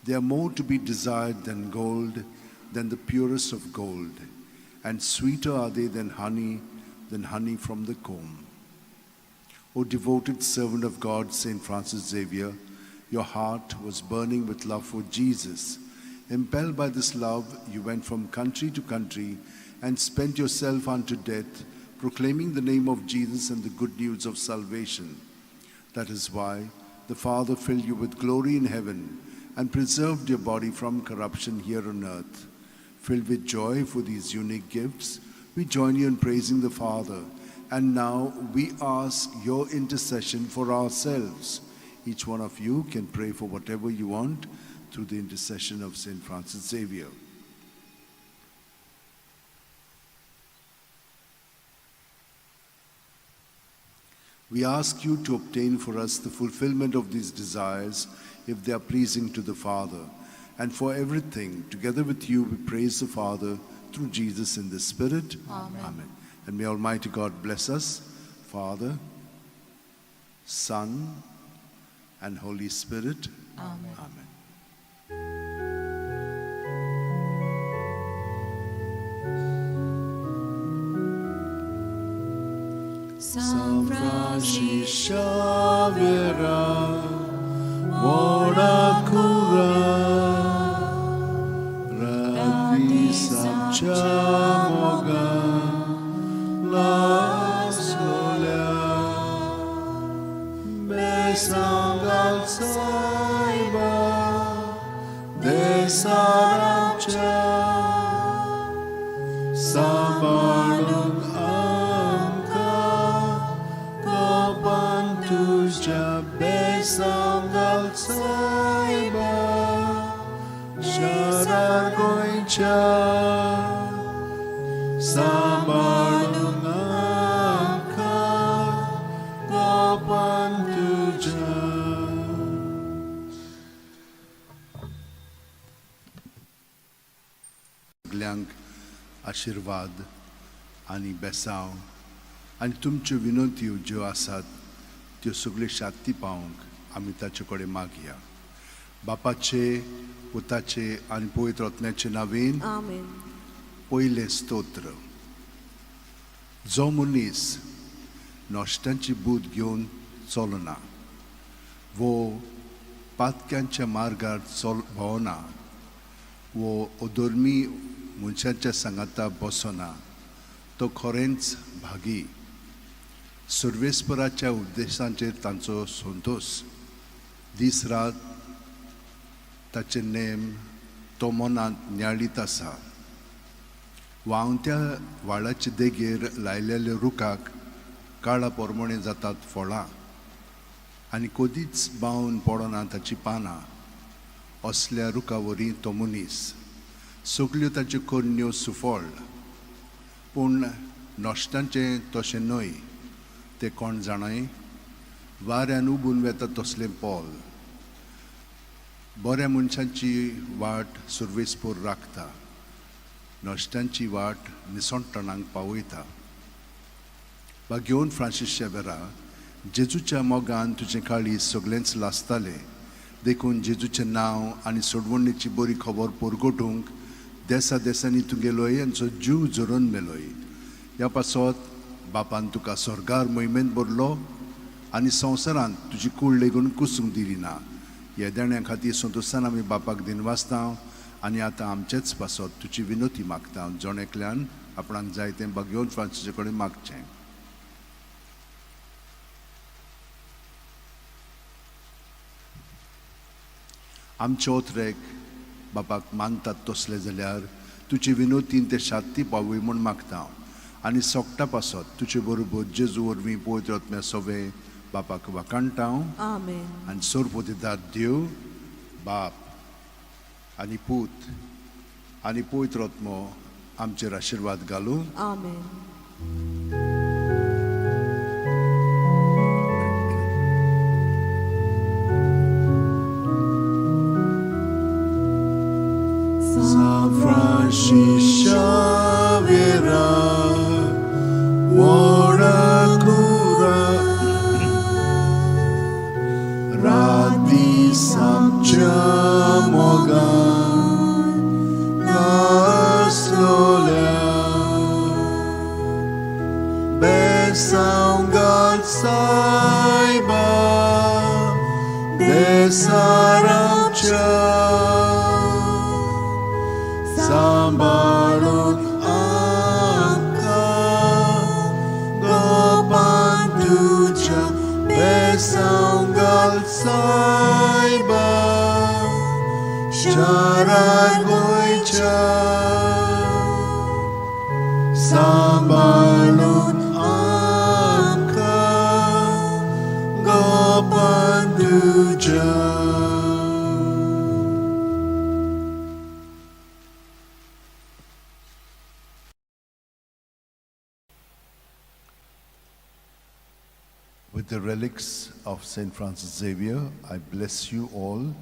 They are more to be desired than gold, than the purest of gold, and sweeter are they than honey from the comb. O devoted servant of God, St. Francis Xavier, your heart was burning with love for Jesus. Impelled by this love, you went from country to country and spent yourself unto death, proclaiming the name of Jesus and the good news of salvation. That is why the Father filled you with glory in heaven and preserved your body from corruption here on earth. Filled with joy for these unique gifts, we join you in praising the Father. And now we ask your intercession for ourselves. Each one of you can pray for whatever you want through the intercession of St. Francis Xavier. We ask you to obtain for us the fulfillment of these desires if they are pleasing to the Father. And for everything, together with you, we praise the Father through Jesus in the Spirit. Amen. Amen. And may Almighty God bless us, Father, Son, and Holy Spirit. Amen. Amen. San Francis Xavier, ora cura, rati samcha moga, la sola, besangal saiba, desaramcha, sambalun amka, kopan tuja besangal saiba, sharar goincha, sambalun amka, kopan tuja. सगळ्यांक आशिर्वाद आनी बेसांव आनी तुमच्यो विनंत्यो ज्यो आसात त्यो सगळ्यो शांती पावंक आमी ताचे कडेन मागया. बापाचे, पुताचे आनी पवित्र आत्म्याचे नांवेन. आमेन. पयलें स्तोत्र. जो मनीस नश्ट्यांची बूद घेवन चलना वो पातक्यांच्या मार्गार चल भोंवना वो अधर्मी मनशाच्या सांगाता बसना, तो खरेंच भागी. सर्वेस्पराच्या उपदेशांचेर तांचो संतोश, दीस रात ताचे नेम तो मनांत नियाळीत आसा. व्हांवत्या व्हाळाचे देगेर लायलेल्या रुखाक काळा पोरमोणे जातात फळां आनी कदीच बावन पडना ताची पानां. असल्या रुखा वरी तो मनीस, सगल्यो ताच्यो करण्यो सुफळ. पूण नश्टांचें तशें न्हय, तें कोण जाणाय, वाऱ्यान उबून वेता तसलें पोल. बऱ्या मनशांची वाट सुर्वेसपूर राखता, नश्ट्यांची वाट निसणटणांक पावयता. भाग्योन फ्रांसीस शेवेरा, जेजूच्या मोगान तुजें काळीज सगळेंच लासतालें, देखून जेजूचें नांव आनी सोडवणीची बरी खबर परगटूंक देसा देसांनी तूं गेलोय आनी जीव झरोवन मेलोय. ह्या पासत बापान तुका स्वर्गार मोहिमेंत भरलो आनी संवसारांत तुजी कूड लेगून कुसूंक दिली ना. ह्या देण्या खातीर संतोशान आमी बापाक दिनवासता आनी आतां आमचेच पासत तुजी विनोती मागता. जण एकल्यान आपणाक जाय तें भाग्योन फ्रांसीसा कडेन मागचें. आमचे ओतरेक बापाक मानतात तसले जाल्यार तुजी विनोतीन ते शांती पावय म्हूण मागता आनी सोगटा पासत तुजे बरोबर जेजू वरवीं पवित्र आत्म्या सोवे बापाक वाखाणटा. आमेन. आनी सोरपोतेदार देव बाप आनी पूत आनी पवित्र आत्मो आमचेर आशिर्वाद घालूं. आमेन. San Francis Xavier, Warakura, Radi Samchamogan, Laslola, Besangat Saiba, Desaramcha. Sambalun angka Gopantuja Besanggal Saiba Sharar Goicha Sambalun angka Gopantuja. With the relics of St. Francis Xavier, I bless you all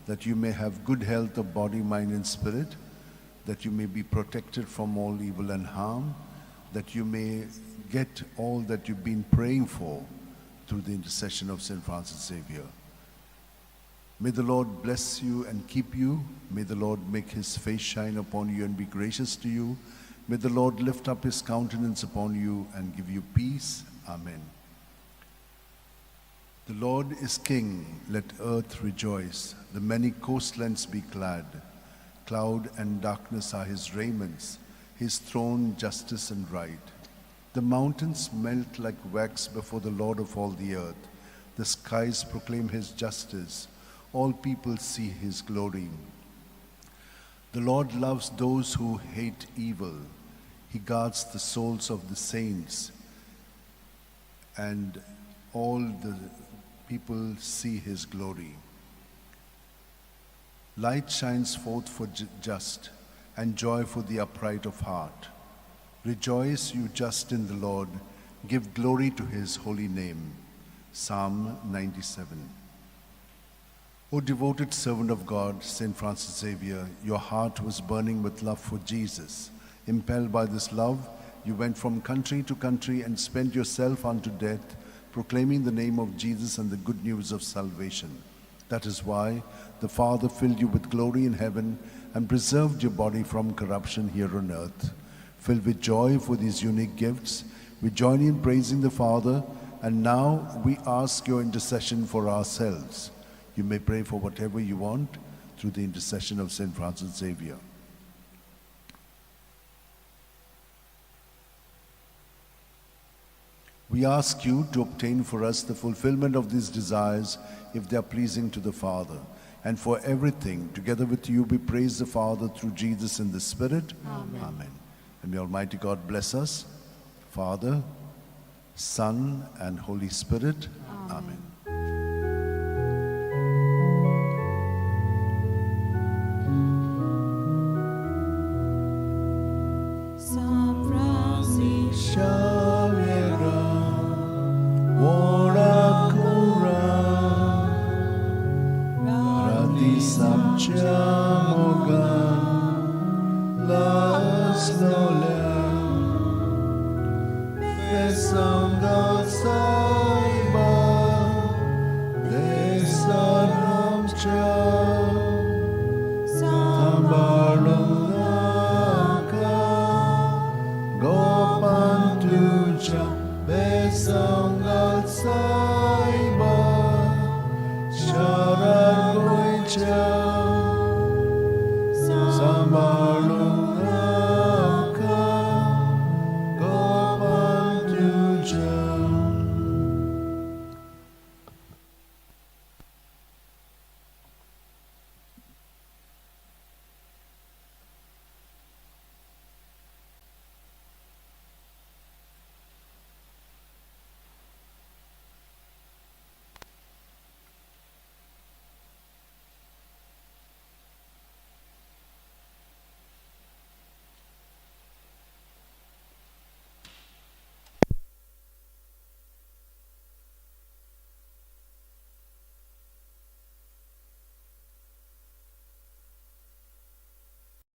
that you may have good health of body, mind, and spirit, that you may be protected from all evil and harm, that you may get all that you've been praying for through the intercession of St. Francis Xavier. May the Lord bless you and keep you. May the Lord make his face shine upon you and be gracious to you. May the Lord lift up his countenance upon you and give you peace. Amen. The Lord is king, let earth rejoice, the many coastlands be glad. Cloud and darkness are his raiments, his throne justice and right. The mountains melt like wax before the Lord of all the earth. The skies proclaim his justice, all people see his glory. The Lord loves those who hate evil. He guards the souls of the saints, and all the people see his glory. Light shines forth for just, and joy for the upright of heart. Rejoice, you just in the Lord. Give glory to his holy name. Psalm 97. O devoted servant of God, Saint Francis Xavier, your heart was burning with love for Jesus. Impelled by this love, you went from country to country and spent yourself unto death, proclaiming the name of Jesus and the good news of salvation. That is why the Father filled you with glory in heaven and preserved your body from corruption here on earth. Filled with joy for these unique gifts, we join in praising the Father, and now we ask your intercession for ourselves. You may pray for whatever you want through the intercession of Saint Francis Xavier. We ask you to obtain for us the fulfillment of these desires if they are pleasing to the Father. And for everything, together with you, we praise the Father through Jesus in the Spirit. Amen. Amen. And may Almighty God bless us, Father, Son, and Holy Spirit. Amen. Amen. San Francis Xavier, Orakura, Rati Samchamogan, Las Nola, Besanga Saiba, Desanamcha, Sambalunaka, Gopantuja, Besangal Saiba, Sharagoicha, Sambalunaka, Gopantuja.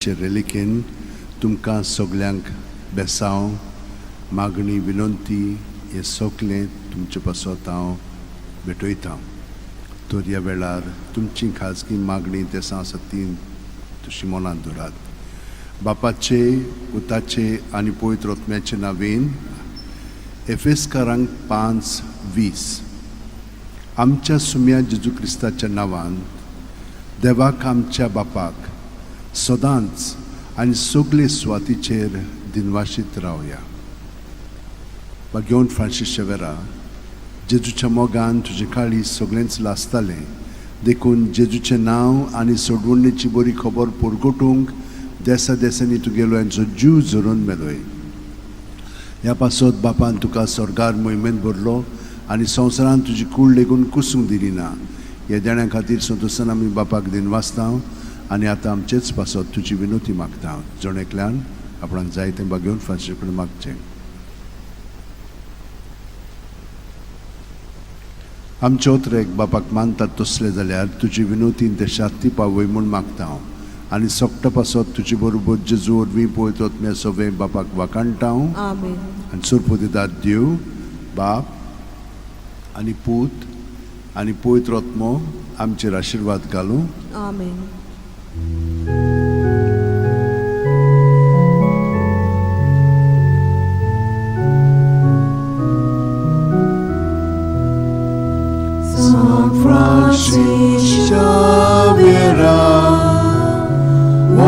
रेलिकेन तुमकां सगल्यांक बेसांव मागणी विनंती हें सगलें तुमचे पासत हांव भेटयतां. तर ह्या वेळार तुमची खाजगी मागणी देसां आसा ती तशी मनांत धरात. बापाचे, पुताचे आनी पवित्र आत्म्याचे नांवेन. एफेस्कारांक 5:20. आमच्या सुम्या जेजू क्रिस्ताच्या नांवान देवाक आमच्या बापाक सदांच आनी सगळे सुवातीचेर दिनवाशीत रावया. बागेवन फ्रांसीस शेवेरा, जेजूच्या मोगान तुजें काळीज सगळेंच लासतालें, देखून जेजूचें नांव आनी सोडवणेची बरी खबर परगटूंक देसा देसांनी तुगेलो हेंचो जीव झरोवन मेलोय. ह्या पासत बापान तुका स्वर्गार मोहिमेंत भरलो आनी संवसारान तुजी कूड लेगून कुसूंक दिली ना. ह्या देण्या खातीर संतोसान आमी बापाक दिनवासता आनी आतां आमचेच पासत तुजी विनोती मागता. जण एकल्यान आपणाक जाय तें बागेवन फ्रांसीस कडेन मागचें. आमचे ओतरेक बापाक मानतात तसले जाल्यार तुजी विनोतीन ते शांती पावय म्हूण मागता हांव आनी सोकटा पासत तुजे बरोबर जेजू वरवीं पळयत आत्म्या सगळें बापाक वाखाणटा हांव. आमेन. आनी सुरपुतीदार देव बाप आनी पूत आनी पवित्र आत्मो आमचेर आशिर्वाद घालूं. आमेन. San Francis Xavier,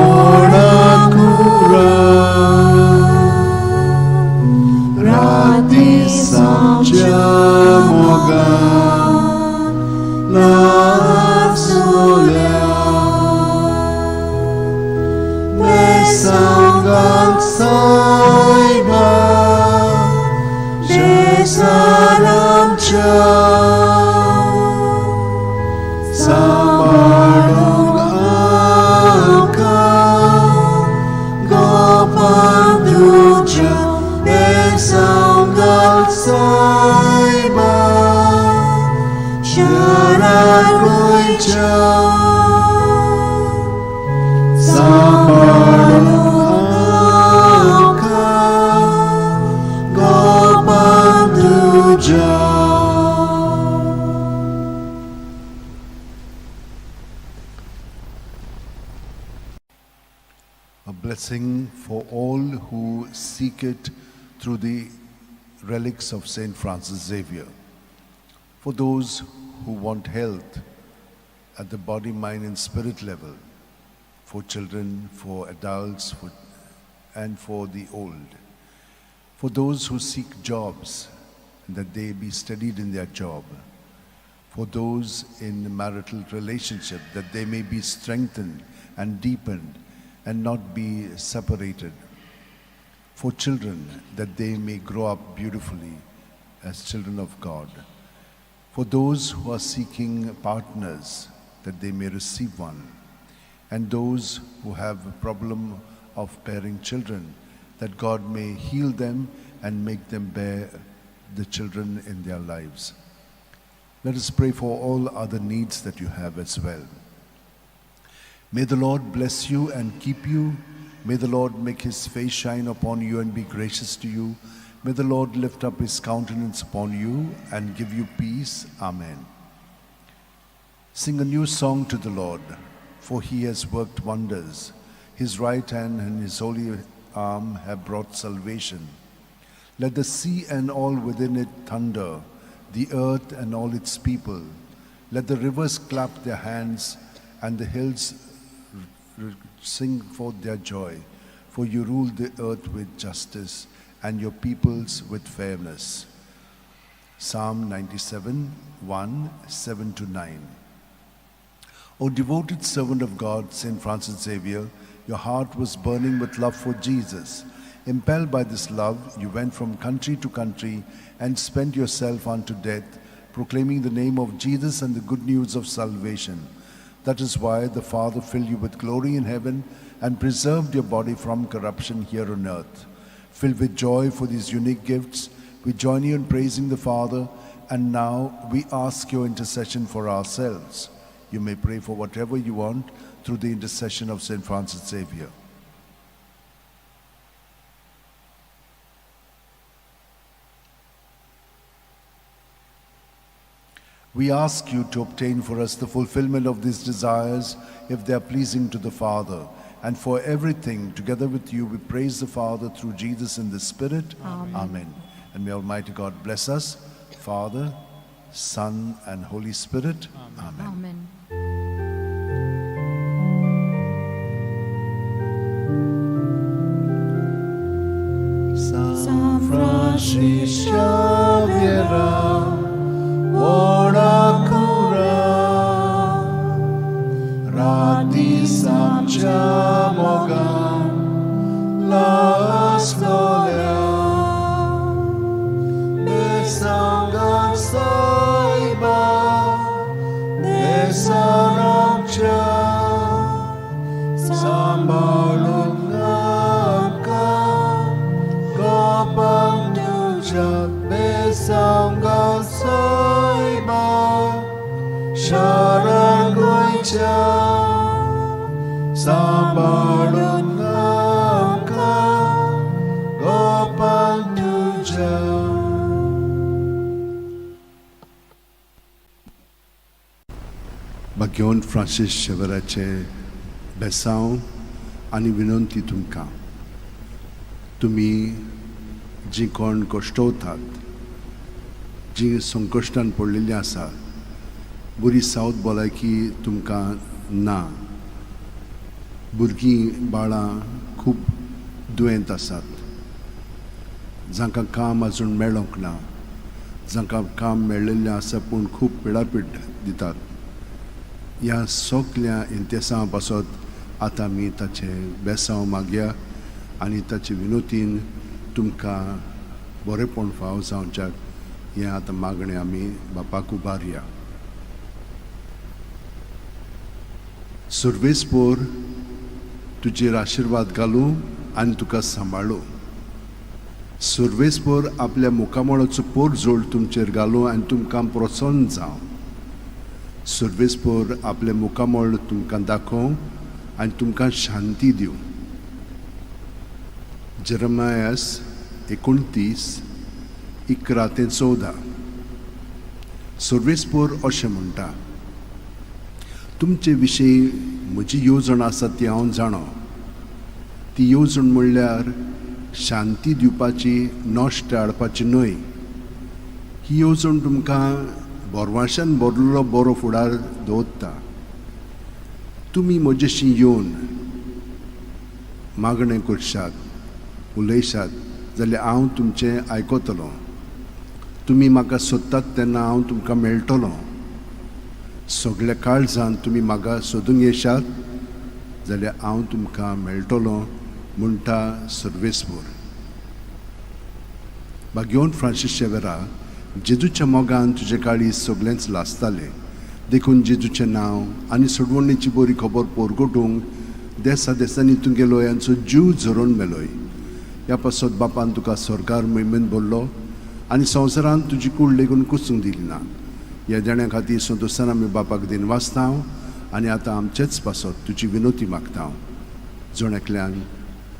Orakura, Rati Samchamogan, Lasolea, Besangal Saiba, Jesaramcha, Sambalung Aka, Gopanduja, Besangal Saiba, Sharagoy. गोयच्या सांबाळून आमकां गोपान तुज्या. A blessing for all who seek it through the relics of Saint Francis Xavier. For those who want health at the body, mind, and spirit level, for children, for adults, and for the old. For those who seek jobs, that they be steadied in their job. For those in marital relationship, that they may be strengthened and deepened and not be separated. For children, that they may grow up beautifully as children of God. For those who are seeking partners, that they may receive one. And those who have a problem of bearing children, that God may heal them and make them bear the children in their lives. Let us pray for all other needs that you have as well. May the Lord bless you and keep you. May the Lord make his face shine upon you and be gracious to you. May the Lord lift up his countenance upon you and give you peace. Amen. Sing a new song to the Lord, for he has worked wonders. His right hand and his holy arm have brought salvation. Let the sea and all within it thunder, the earth and all its people. Let the rivers clap their hands and the hills sing forth their joy. For you rule the earth with justice and your peoples with fairness. Psalm 97, 1, 7 to 9. O devoted servant of God, Saint Francis Xavier, your heart was burning with love for Jesus. Impelled by this love, you went from country to country and spent yourself unto death, proclaiming the name of Jesus and the good news of salvation. That is why the Father filled you with glory in heaven and preserved your body from corruption here on earth. Filled with joy for these unique gifts, we join you in praising the Father, and now we ask your intercession for ourselves. You may pray for whatever you want through the intercession of Saint Francis Xavier. We ask you to obtain for us the fulfillment of these desires if they are pleasing to the Father. And for everything, together with you, we praise the Father through Jesus in the Spirit. Amen. Amen. And may Almighty God bless us, Father, Son, and Holy Spirit. Amen. Amen. San Francis Xavier, ora cura, rati samcha mogan, laslola, besangan saiba, besaramcha, sambalun amka, Gopang tuja besangga saiba, sharan goicha, sambalun amka, Gopang tuja. भाग्यवंत Francis शेवराचे बेसांव आनी विनंती तुमकां, तुमी जीं कोण कश्टवतात, जीं संकश्टान पडलेलीं आसा, बरी सावत भलायकी तुमकां ना, भुरगीं बाळां खूब दुयेंत आसात, जांकां काम आजून मेळोंक ना, जांकां काम मेळिल्लें आसा पूण खूब पिडापीड दितात, ह्या सगल्या इंतेसां पासत आतां आमी ताचें बेसांव मागया आनी ताचे विनोतीन तुमकां बरेंपण फाव जावच्याक हें आतां मागणें आमी बापाक उबारया. सुर्वेसपोर तुजेर आशिर्वाद घालूं आनी तुका सांबाळूं. सुर्वेसपोर आपल्या मुखामळाचो पोरजोड तुमचेर घालूं आनी तुमकां प्रोत्साहन जावं. सर्वेस्पोर आपलें मुखामळ तुमकां दाखोवं आनी तुमकां शांती दिवं. जेरमायस 29:11-14. सर्वेस्पोर अशें म्हणटा, तुमचे विशीं म्हजी येवजण आसा ती हांव जाणो. ती येवजण म्हणल्यार शांती दिवपाची, नश्ट हाडपाची न्हय. ही येवजण तुमकां बोरवाशान भरलेलो बरो फुडार दवरता. तुमी म्हजेशी येवन मागणें करशात, उलयशात जाल्यार हांव तुमचें आयकतलो. तुमी म्हाका सोदतात तेन्ना हांव तुमकां मेळटलो. सगल्या काळजान तुमी म्हाका सोदूंक येशात जाल्यार हांव तुमकां मेळटलो, म्हणटा सर्वेस्पोर. भाग्यवंत फ्रांसीस शेवेरा, जेजूच्या मोगान तुजें काळीज सगळेंच लासतालें. देखून जेजूचें नांव आनी सोडवणेची बरी खबर पोरगोटूंक देसा देसांनी तूं गेलोय आनी जीव झरोवन मेलोय. ह्या पासत बापान तुका सरकार मोहिमेंत भरलो आनी संवसारांत तुजी कूड लेगून कुसूंक दिली ना. ह्या देण्या खातीर संतोशान आमी बापाक दिनवासता आनी आतां आमचेच पासत तुजी विनोती मागता. जण एकल्यान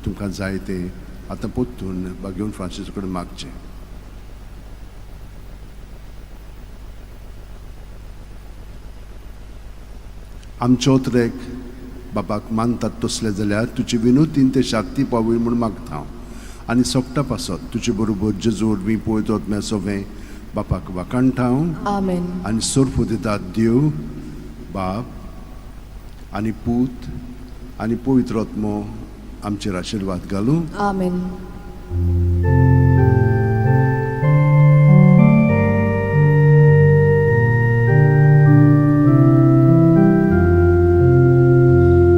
तुमकां जाय तें आतां परतून भाग्यवंत फ्रांसीस कडेन मागचें. आमचो ट्रेक बापाक मानतात तसले जाल्यार तुजी विनोतीन ते शाक्ती पावय म्हूण मागता हांव. आनी सोगटा पासत तुजे बरोबर जेजू वरवीं पळयतात म्या सोवें बापाक वाखाणटा हांव. आमेन. आनी सोर्फ दितात देव बाप आनी पूत आनी पवित्र आत्मो आमचेर आशिर्वाद घालूं. आमेन.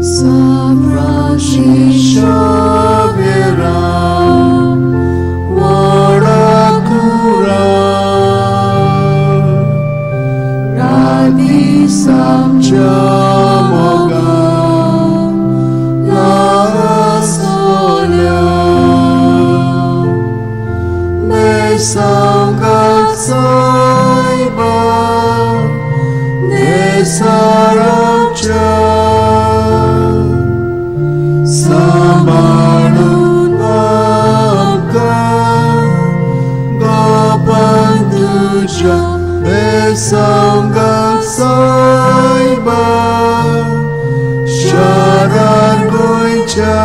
San Francis Xavier, Warakura, Radi Samchamoga, La Solia, Mesangka Saiba, Nesaramcha, Sambalun amka, Gopan tuja, Besangka Saiba, Sharar Goicha,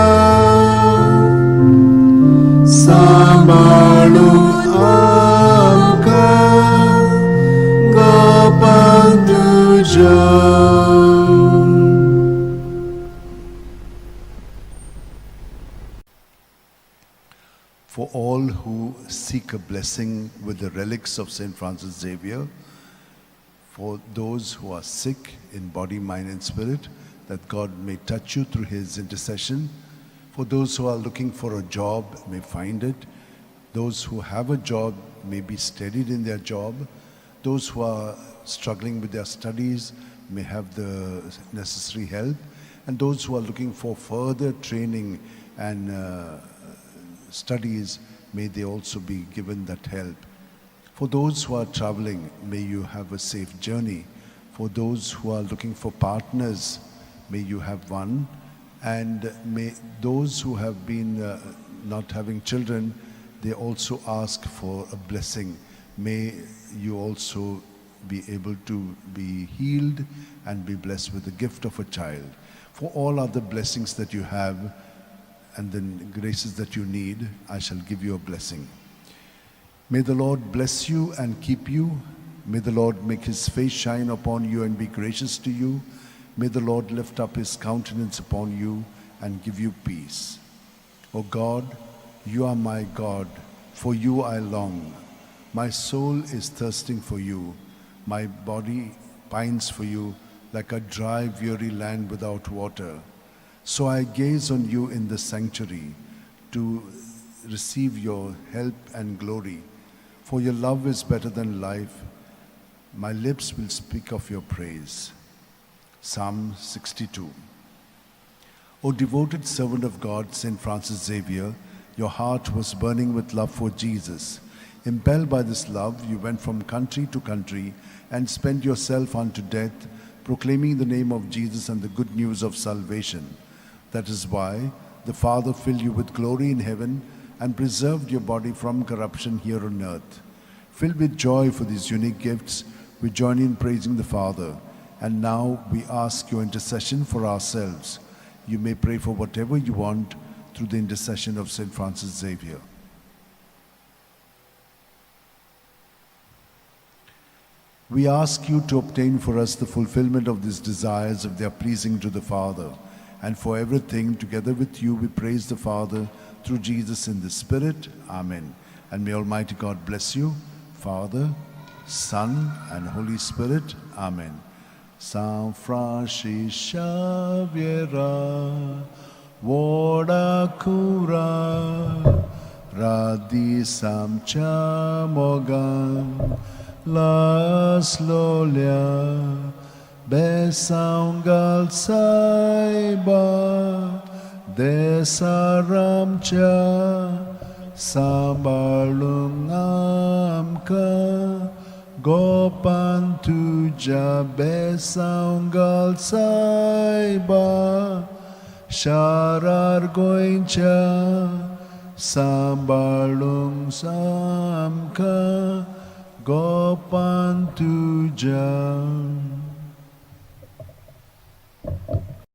Sambalun amka, Gopan tuja. For all who seek a blessing with the relics of St. Francis Xavier, for those who are sick in body, mind, and spirit, that God may touch you through his intercession. For those who are looking for a job, may find it. Those who have a job may be steadied in their job. Those who are struggling with their studies may have the necessary help. And those who are looking for further training and studies, may they also be given that help. For those who are traveling, may you have a safe journey. For those who are looking for partners, may you have one. And may those who have been not having children, they also ask for a blessing. May you also be able to be healed and be blessed with the gift of a child. For all other blessings that you have and the graces that you need, I shall give you a blessing. May the Lord bless you and keep you. May the Lord make his face shine upon you and be gracious to you. May the Lord lift up his countenance upon you and give you peace. O God, you are my God, for you I long. My soul is thirsting for you. My body pines for you like a dry, weary land without water. So I gaze on you in the sanctuary to receive your help and glory. For your love is better than life. My lips will speak of your praise. Psalm 62. O devoted servant of God, St. Francis Xavier, your heart was burning with love for Jesus. Impelled by this love, you went from country to country and spent yourself unto death proclaiming the name of Jesus and the good news of salvation. That is why the Father filled you with glory in heaven and preserved your body from corruption here on earth. Filled with joy for these unique gifts, we join in praising the Father. And now we ask your intercession for ourselves. You may pray for whatever you want through the intercession of St. Francis Xavier. We ask you to obtain for us the fulfillment of these desires if they are pleasing to the Father. And for everything, together with you, we praise the Father through Jesus in the Spirit. Amen. And may Almighty God bless you, Father, Son, and Holy Spirit. Amen. San Francis Xavier, Vodakura, Radisam Chamogan, Las Lolia, Besangal Saiba, Desaramcha, Sambalungamka, Gopan Tuja Besangal Saiba, Sharar Goincha, Sambalung Samka, Gopan Tuja.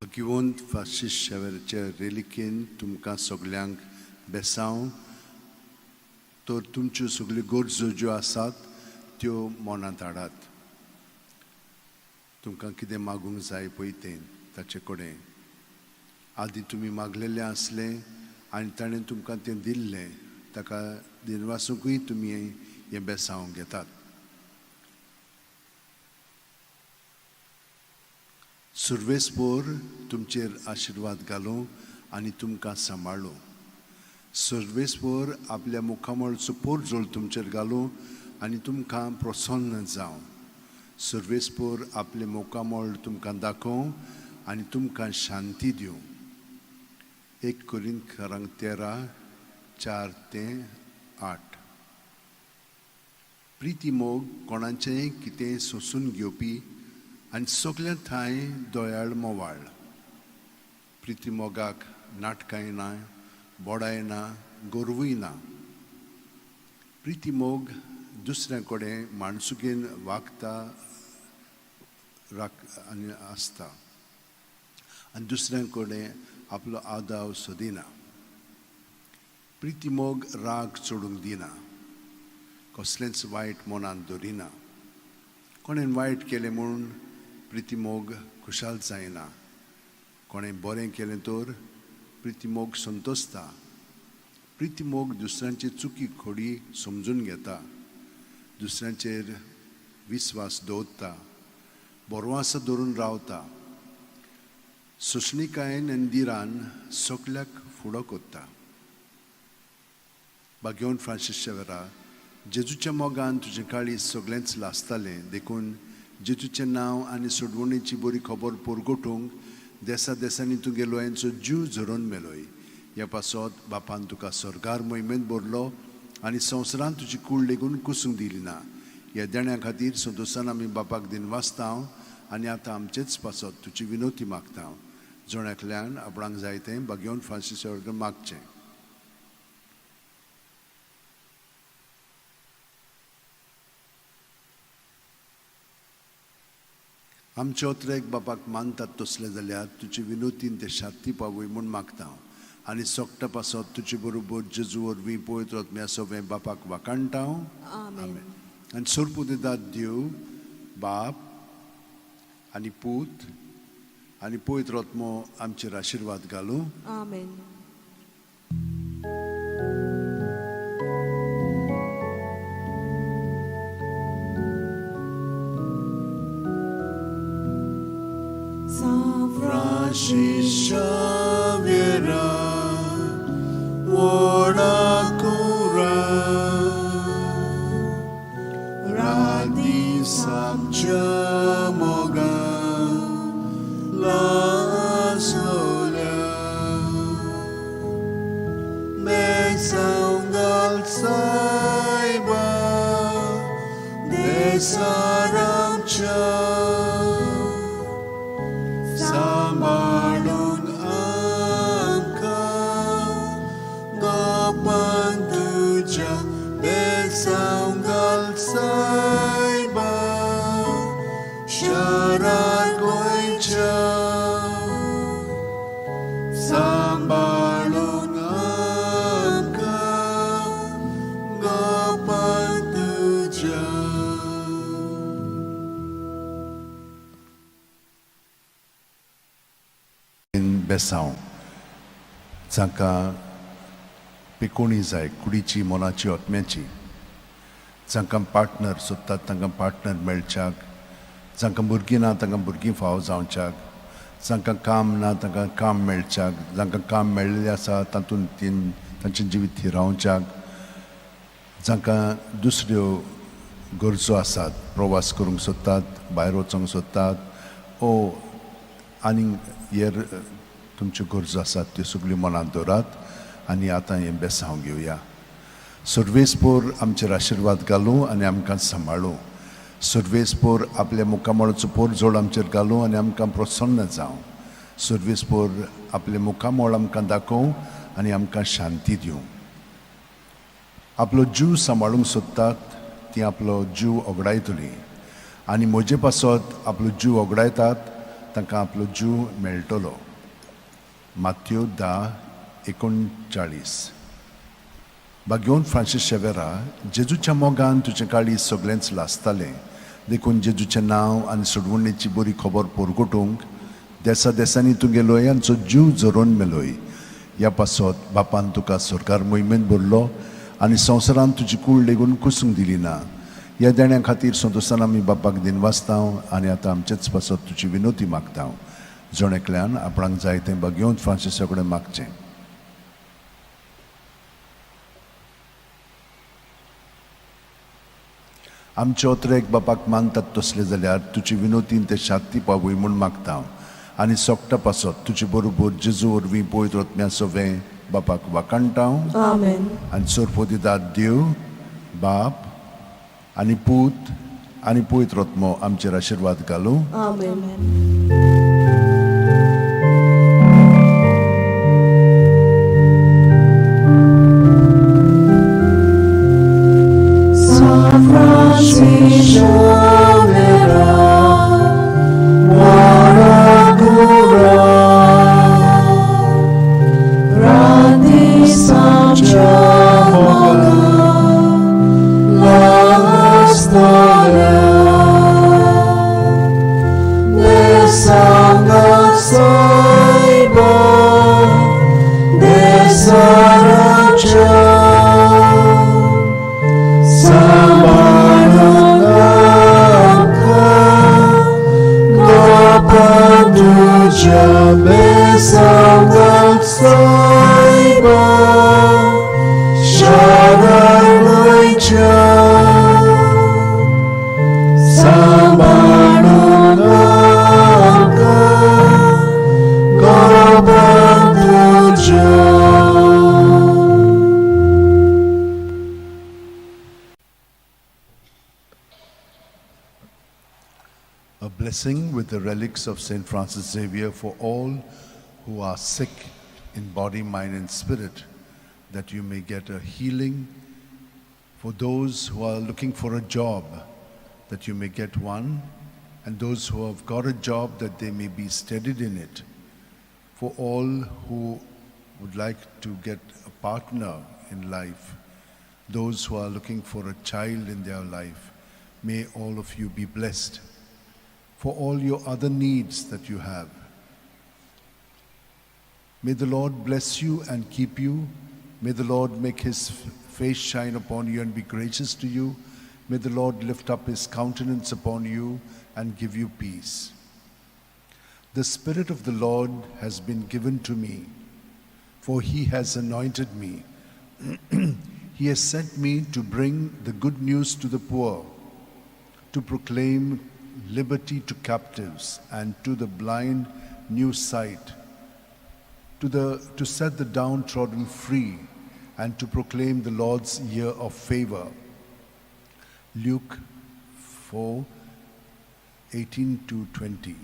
भगवंत Francis शेवेराचे रेलिकेन तुमकां सगल्यांक बेसांव तर तुमच्यो सगल्यो गरजो ज्यो आसात त्यो मनांत हाडात. तुमकां कितें मागूंक जाय पळय तें ताचे कडेन आदीं तुमी मागलेलें आसलें आनी ताणें तुमकां तें दिल्लें, ताका दिनवासूंकूय तुमी हें बेसांव घेतात. सुर्वेसपोर तुमचेर आशिर्वाद घालूं आनी तुमकां सांबाळूं. सुर्वेसपोर आपल्या मुखामळचो पोरजोळ तुमचेर घालूं आनी तुमकां प्रसन्न जावं. सुर्वेसपोर आपलें मुखामळ तुमकां दाखोवं आनी तुमकां शांती दिवं. 1 कोरिंथकारांक 13:4-8. प्रिती मोग कोणाचेंय कितें सोंसून घेवपी आनी सगल्या ठांय दयाळ मोवाळ. प्रिती मोगाक नाटकांय ना, बोडाय ना, गोरवूय ना. प्रिती मोग दुसऱ्या कडेन माणसुकेन वागता आनी आसता आनी दुसऱ्या कडेन आपलो आदाव सोदिना. प्रिती मोग राग चडूंक दिना, कसलेंच वायट मनांत दवरिना. कोणें वायट केलें म्हूण प्रिती मोग खुशाल जायना, कोणें बरें केलें तर प्रिती मोग संतोसता. प्रिती मोग दुसऱ्यांची चुकी खोडी समजून घेता, दुसऱ्यांचेर विस्वास दवरता, बरवास धरून रावता. सोंसणीकायेन आनी धिरान सगल्याक फुडो करता. भाग्यवंत फ्रांसीस शेवेरा, जेजूच्या मोगान तुजें काळीज सगळेंच लासतालें, देखून जेजूचें नांव आनी सोडवणीची बरी खबर परगटूंक देसा देसांनी तुगे लोयांचो जीव झरोवन मेलोय. ह्या पासत बापान तुका स्वर्गार मोहिमेंत भरलो आनी संवसारांत तुजी कूड लेगून कुसूंक दिली ना. ह्या देण्या खातीर संतोशान आमी बापाक दिनवासता आनी आतां आमचेच पासत तुजी विनोती मागता. जण एकल्यान आपणाक जाय तें भाग्यवंत फ्रांसीस कडेन मागचें. आमचे ओत्रेक बापाक मानतात तसले जाल्यार तुजे विनोतीन ते शांती पावय म्हूण मागता आनी सोकटा पासत तुजे बरोबर जेजू वरवीं पवित्र आत्म्या सवें बापाक वाखाणटा. आमेन. आनी सोरपुदेदाद देव बाप आनी पूत आनी पवित्र आत्मो आमचेर आशिर्वाद घालूं. आमेन. Francis Xavier, Vodakura, Radisam Chamoga, Laslola, Besangal Saiba, Desaram Cha. बेसांव. जांकां पिकोणी जाय, कुडीची, मनाची, आत्म्याची, जांकां पार्टनर सोदतात तांकां पार्टनर मेळच्याक, जांकां भुरगीं ना तांकां भुरगीं फावो जावच्याक, जांकां काम ना तांकां काम मेळच्याक, जांकां काम मेळिल्लें आसा तातूंत तीन तांचें जिवीत थिरावच्याक, जांकां दुसऱ्यो गरजो आसात, प्रवास करूंक सोदतात, भायर वचूंक सोदतात ओ आनीक हेर तुमच्यो गरजो आसात त्यो सगल्यो मनांत दवरात आनी आतां हें बेसांव घेवया. सर्वेस्पोर आमचेर आशिर्वाद घालूं आनी आमकां सांबाळूं. सर्वेस्पोर आपल्या मुखामळाचो पोरजोड आमचेर घालूं आनी आमकां प्रसन्न जावं. सर्वेस्पोर आपलें मुखामळ आमकां दाखोवं आनी आमकां शांती दिवं. आपलो जीव सांबाळूंक सोदतात ती आपलो जीव ओगडायतली आनी म्हजे पासत आपलो जीव ओगडायतात तांकां आपलो जीव मेळटलो. मात्यो 10:39. भाग्योन फ्रांसीस शेवेरा, जेजूच्या मोगान तुजें काळीज सगळेंच लासतालें, देखून जेजूचें नांव आनी सोडवणेची बरी खबर परगटूंक देसा देसांनी तूं गेलोय आनी जीव झरोवन मेलोय. ह्या पासत बापान तुका सरकार मोहिमेंत भरलो आनी संवसारांत तुजी कूड लेगून कुसूंक दिली ना. ह्या देण्या खातीर संतोशान आमी बापाक दिनवासता आनी आतां आमचेच पासत तुजी विनोती मागता. जण एकल्यान आपणाक जाय तें भाग्योन फ्रांसिसा कडेन मागचें. आमचे ओतरेक बापाक मानतात तसले जाल्यार तुजी विनोतीन ते शांती पावय म्हूण मागता आनी सोकटा पासत तुजे बरोबर जेजू वरवीं पवित्र आत्म्या सवें बापाक वाखाणटा. आमेन. आनी सोरपोदिदाद देव बाप आनी पूत आनी पवित्र आत्मो आमचेर आशिर्वाद घालूं. आमेन. San Francis Xavier, Waragura, Grandi Sanchamoga, Lastoria, Desanga Saiba, Desaracha, Samanaka, Gopaduja Besangat Saiba, Sharanaicha, Samanaka, Gopaduja. A blessing with the relics of St. Francis Xavier for all who are sick in body, mind, and spirit, that you may get a healing. For those who are looking for a job, that you may get one, and those who have got a job, that they may be steadied in it. For all who would like to get a partner in life, those who are looking for a child in their life, may all of you be blessed. For all your other needs that you have, may the Lord bless you and keep you. May the Lord make his face shine upon you and be gracious to you. May the Lord lift up his countenance upon you and give you peace. The Spirit of the Lord has been given to me, for he has anointed me. He has sent me to bring the good news to the poor, to proclaim liberty to captives and to the blind new sight, to set the downtrodden free, and to proclaim the Lord's year of favor. Luke 4:18-20.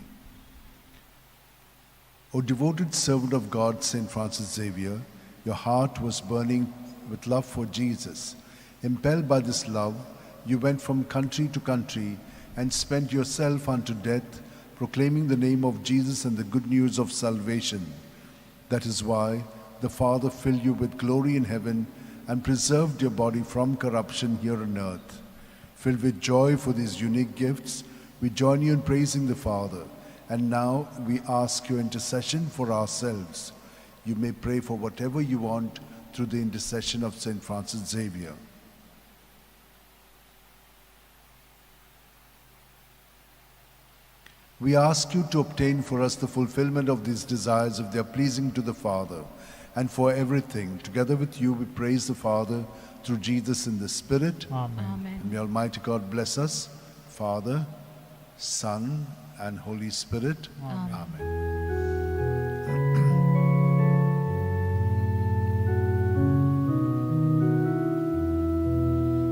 O devoted servant of God, St. Francis Xavier, your heart was burning with love for Jesus. Impelled by this love, you went from country to country and spent yourself unto death, proclaiming the name of Jesus and the good news of salvation. That is why the Father filled you with glory in heaven and preserved your body from corruption here on earth. Filled with joy for these unique gifts, we join you in praising the Father And now we ask your intercession for ourselves. You may pray for whatever you want through the intercession of Saint Francis Xavier. We ask you to obtain for us the fulfillment of these desires if they are pleasing to the Father. And for everything, together with you, we praise the Father through Jesus in the Spirit. Amen. And may Almighty God bless us, Father, Son, and Holy Spirit. Amen.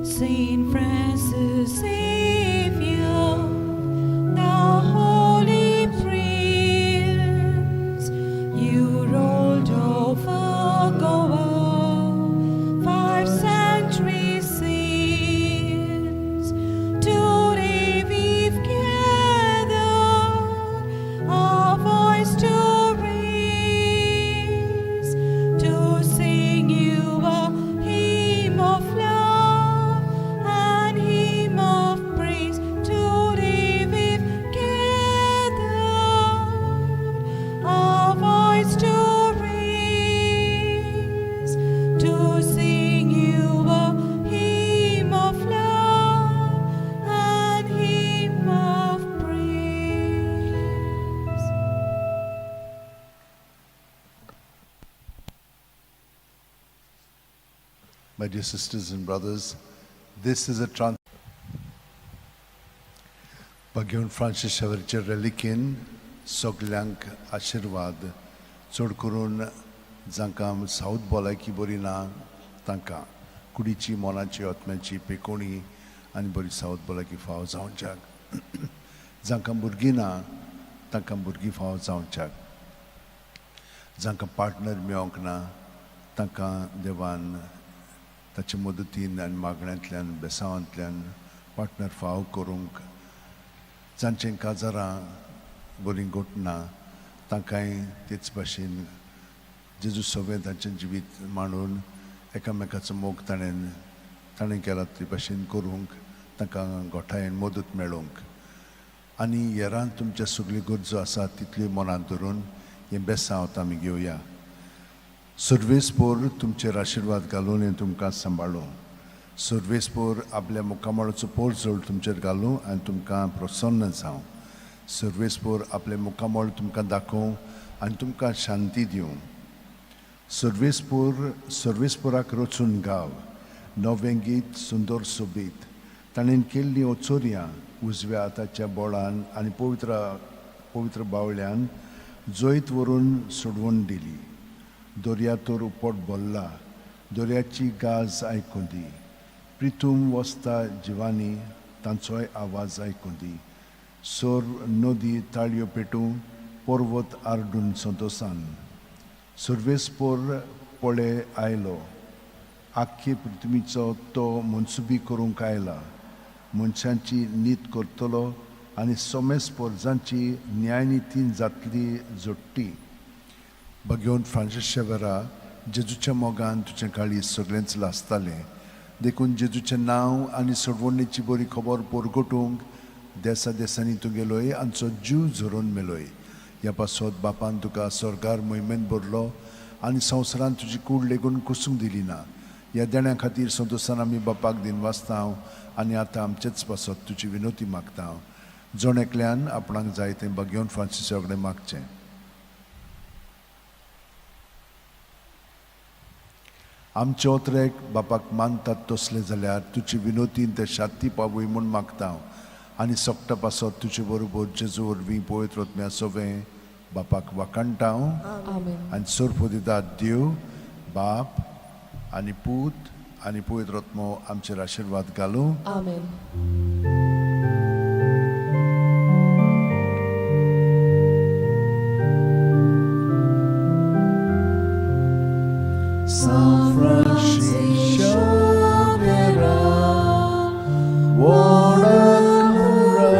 Saint Francis Xavier, thou holy prince, you ruled over Goa 5 centuries since. Today we've gathered our voice to raise, to sing you a hymn of love and hymn of praise. Today we've gathered our voice to raise, to sing you a hymn of love and hymn of praise. My dear sisters and brothers, this is a trans. भगेवन Francis शावरच्या रेलिकेन सगल्यांक आशिर्वाद, चड करून जांकां south भलायकी बरी ना तांकां कुडीची, मनाची, आत्म्याची पेकोणी आनी बरी सावथ भलायकी फावो जावच्याक, जांकां भुरगीं ना तांकां भुरगीं फावो जावच्याक, जांकां पार्टनर मेळोंक ना तांकां देवान ताचे मदतीन आनी मागण्यांतल्यान बेसांवांतल्यान पार्टनर फावो करूंक, जांचें काजारां बरीं घोटना तांकांय तेच भाशेन जेजू सगळें तांचें जिवीत मांडून एकामेकाचो मोग ताणें ताणें केला ते भाशेन करूंक तांकां गोठायेन मदत मेळोवंक आनी हेरान तुमच्या सगल्यो गरजो आसा तितल्यो मनांत धरून हें बेसांव आमी घेवया. सर्वेस्पोर तुमचेर आशिर्वाद घालून हें तुमकां सांबाळूं. सर्वेस्पोर आपल्या मुखामळाचो पोरजोळ तुमचेर घालूं आनी तुमकां प्रसन्न जावं. सर्वेस्पोर आपलें मुखामळ तुमकां दाखोवं आनी तुमकां शांती दिवं. सर्वेस्पोर सर्वेस्पोराक रचून गाव नवें गीत सुंदर सोबीत, ताणें केल्लीं ओचोरयां उजव्या हाताच्या बोळान आनी पवित्र पवित्र बावल्यान जैत व्हरून सोडवून दिली. दर्या तर उपट भरला, दर्याची गाज आयकूं दी. प्रिथूम वसता जिवानी तांचोय आवाज आयकूं दी. सोर नदी ताळयो पेटूं, पर्वत आरडून संतोसान. सर्वेस्पोर पळे आयलो, आख्खे पृथ्वीचो तो मनसुबी करूंक आयला. मनशांची नीत करतलो आनी सोमेस पोरजांची न्यायनितीन जातली जोडटी. भगेवन फ्रांसीस शेवरा, जेजूच्या मोगान तुजें काळीज सगळेंच लासतालें, देखून जेजूचें नांव आनी सोडवणेची बरी खबर पोरगोटूंक देसा देसांनी तूं गेलोय आमचो जीव झरोवन मेलोय. ह्या पासत बापान तुका स्वर्गार मोहिमेन भरलो आनी संवसारान तुजी कूड लेगून कुसूंक दिली ना. ह्या देण्या खातीर संतोसान आमी बापाक दिनवासता आनी आतां आमचेच पासत तुजी विनोती मागता. जण एकल्यान आपणाक जाय तें भगेवन फ्रांसीसा कडेन मागचें. आमचे ओत्रेक बापाक मानतात तसले जाल्यार तुजी विनोतीन ते शांती पावय म्हूण मागता आनी सगटा पासत तुजे बरोबर जेजू वरवीं पवित्र आत्म्या सवें बापाक वाखाणटा. आनी सोरपो दितात देव बाप आनी पूत आनी पवित्र आत्मो आमचेर आशिर्वाद घालूं. आमेन. San Francis Xavier, Wodakura,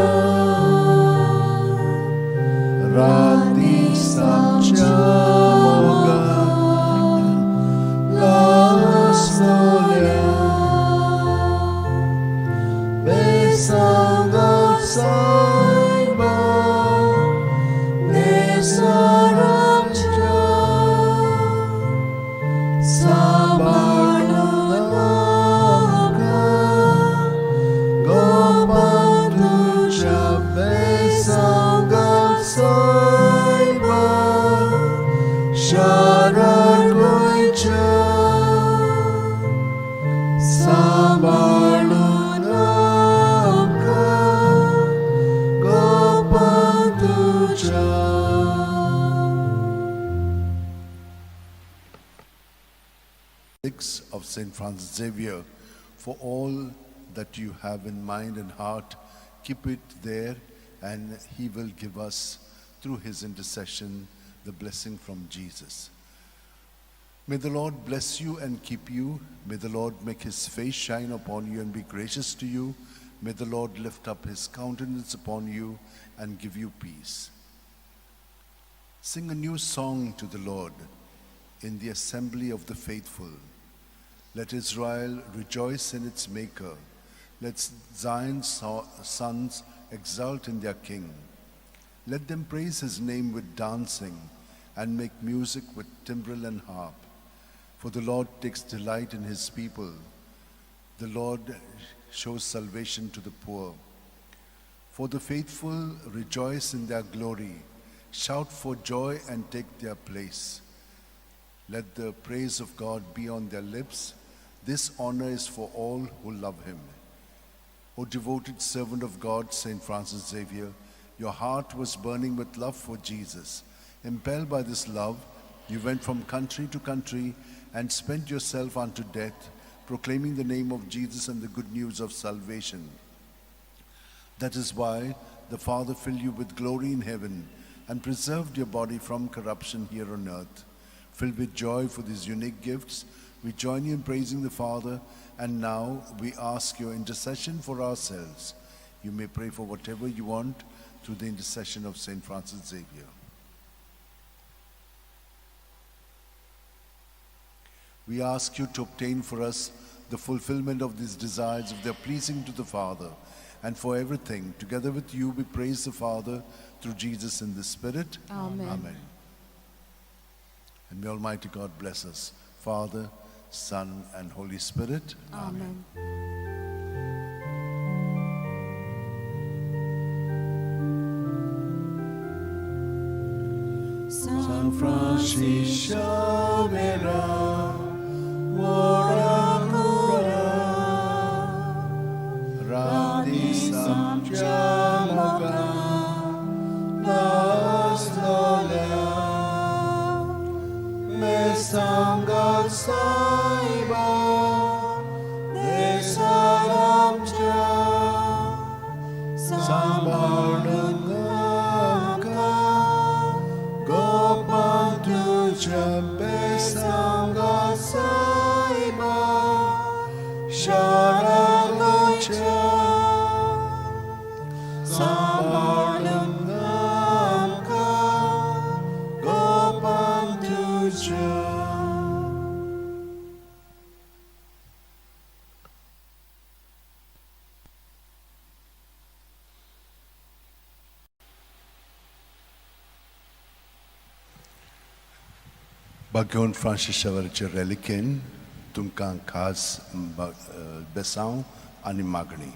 Rati Samchamoga, Lasnolia, Besa. St. Francis Xavier for all that you have in mind and heart. Keep it there, and he will give us, through his intercession, the blessing from Jesus. May the Lord bless you and keep you. May the Lord make his face shine upon you and be gracious to you. May the Lord lift up his countenance upon you and give you peace. Sing a new song to the Lord in the assembly of the faithful. Let Israel rejoice in its Maker. Let Zion's sons exult in their King. Let them praise his name with dancing and make music with timbrel and harp. For the Lord takes delight in his people. The Lord shows salvation to the poor. For the faithful rejoice in their glory, shout for joy and take their place. Let the praise of God be on their lips. This honor is for all who love him. O devoted servant of God, St. Francis Xavier, your heart was burning with love for Jesus. Impelled by this love, you went from country to country and spent yourself unto death, proclaiming the name of Jesus and the good news of salvation. That is why the Father filled you with glory in heaven and preserved your body from corruption here on earth. Filled with joy for these unique gifts, we join you in praising the Father, and now we ask your intercession for ourselves. You may pray for whatever you want through the intercession of St. Francis Xavier. We ask you to obtain for us the fulfillment of these desires if they are pleasing to the Father, and for everything, together with you, we praise the Father through Jesus in the Spirit. Amen. Amen. And may Almighty God bless us, Father, Son, and Holy Spirit. Amen. San Francis Xavier, Orakura, Radi Sam Jamoka, Las Lola, Mesangat Saiba, Desalamcha, Sambalungaka, Gopantuja Besangat Saiba, Sharanacha, Sambalungaka, Gopantuja. Bagyon Francis Xavierचे रेलिकेन तुमकां खास बेसांव आनी मागणी.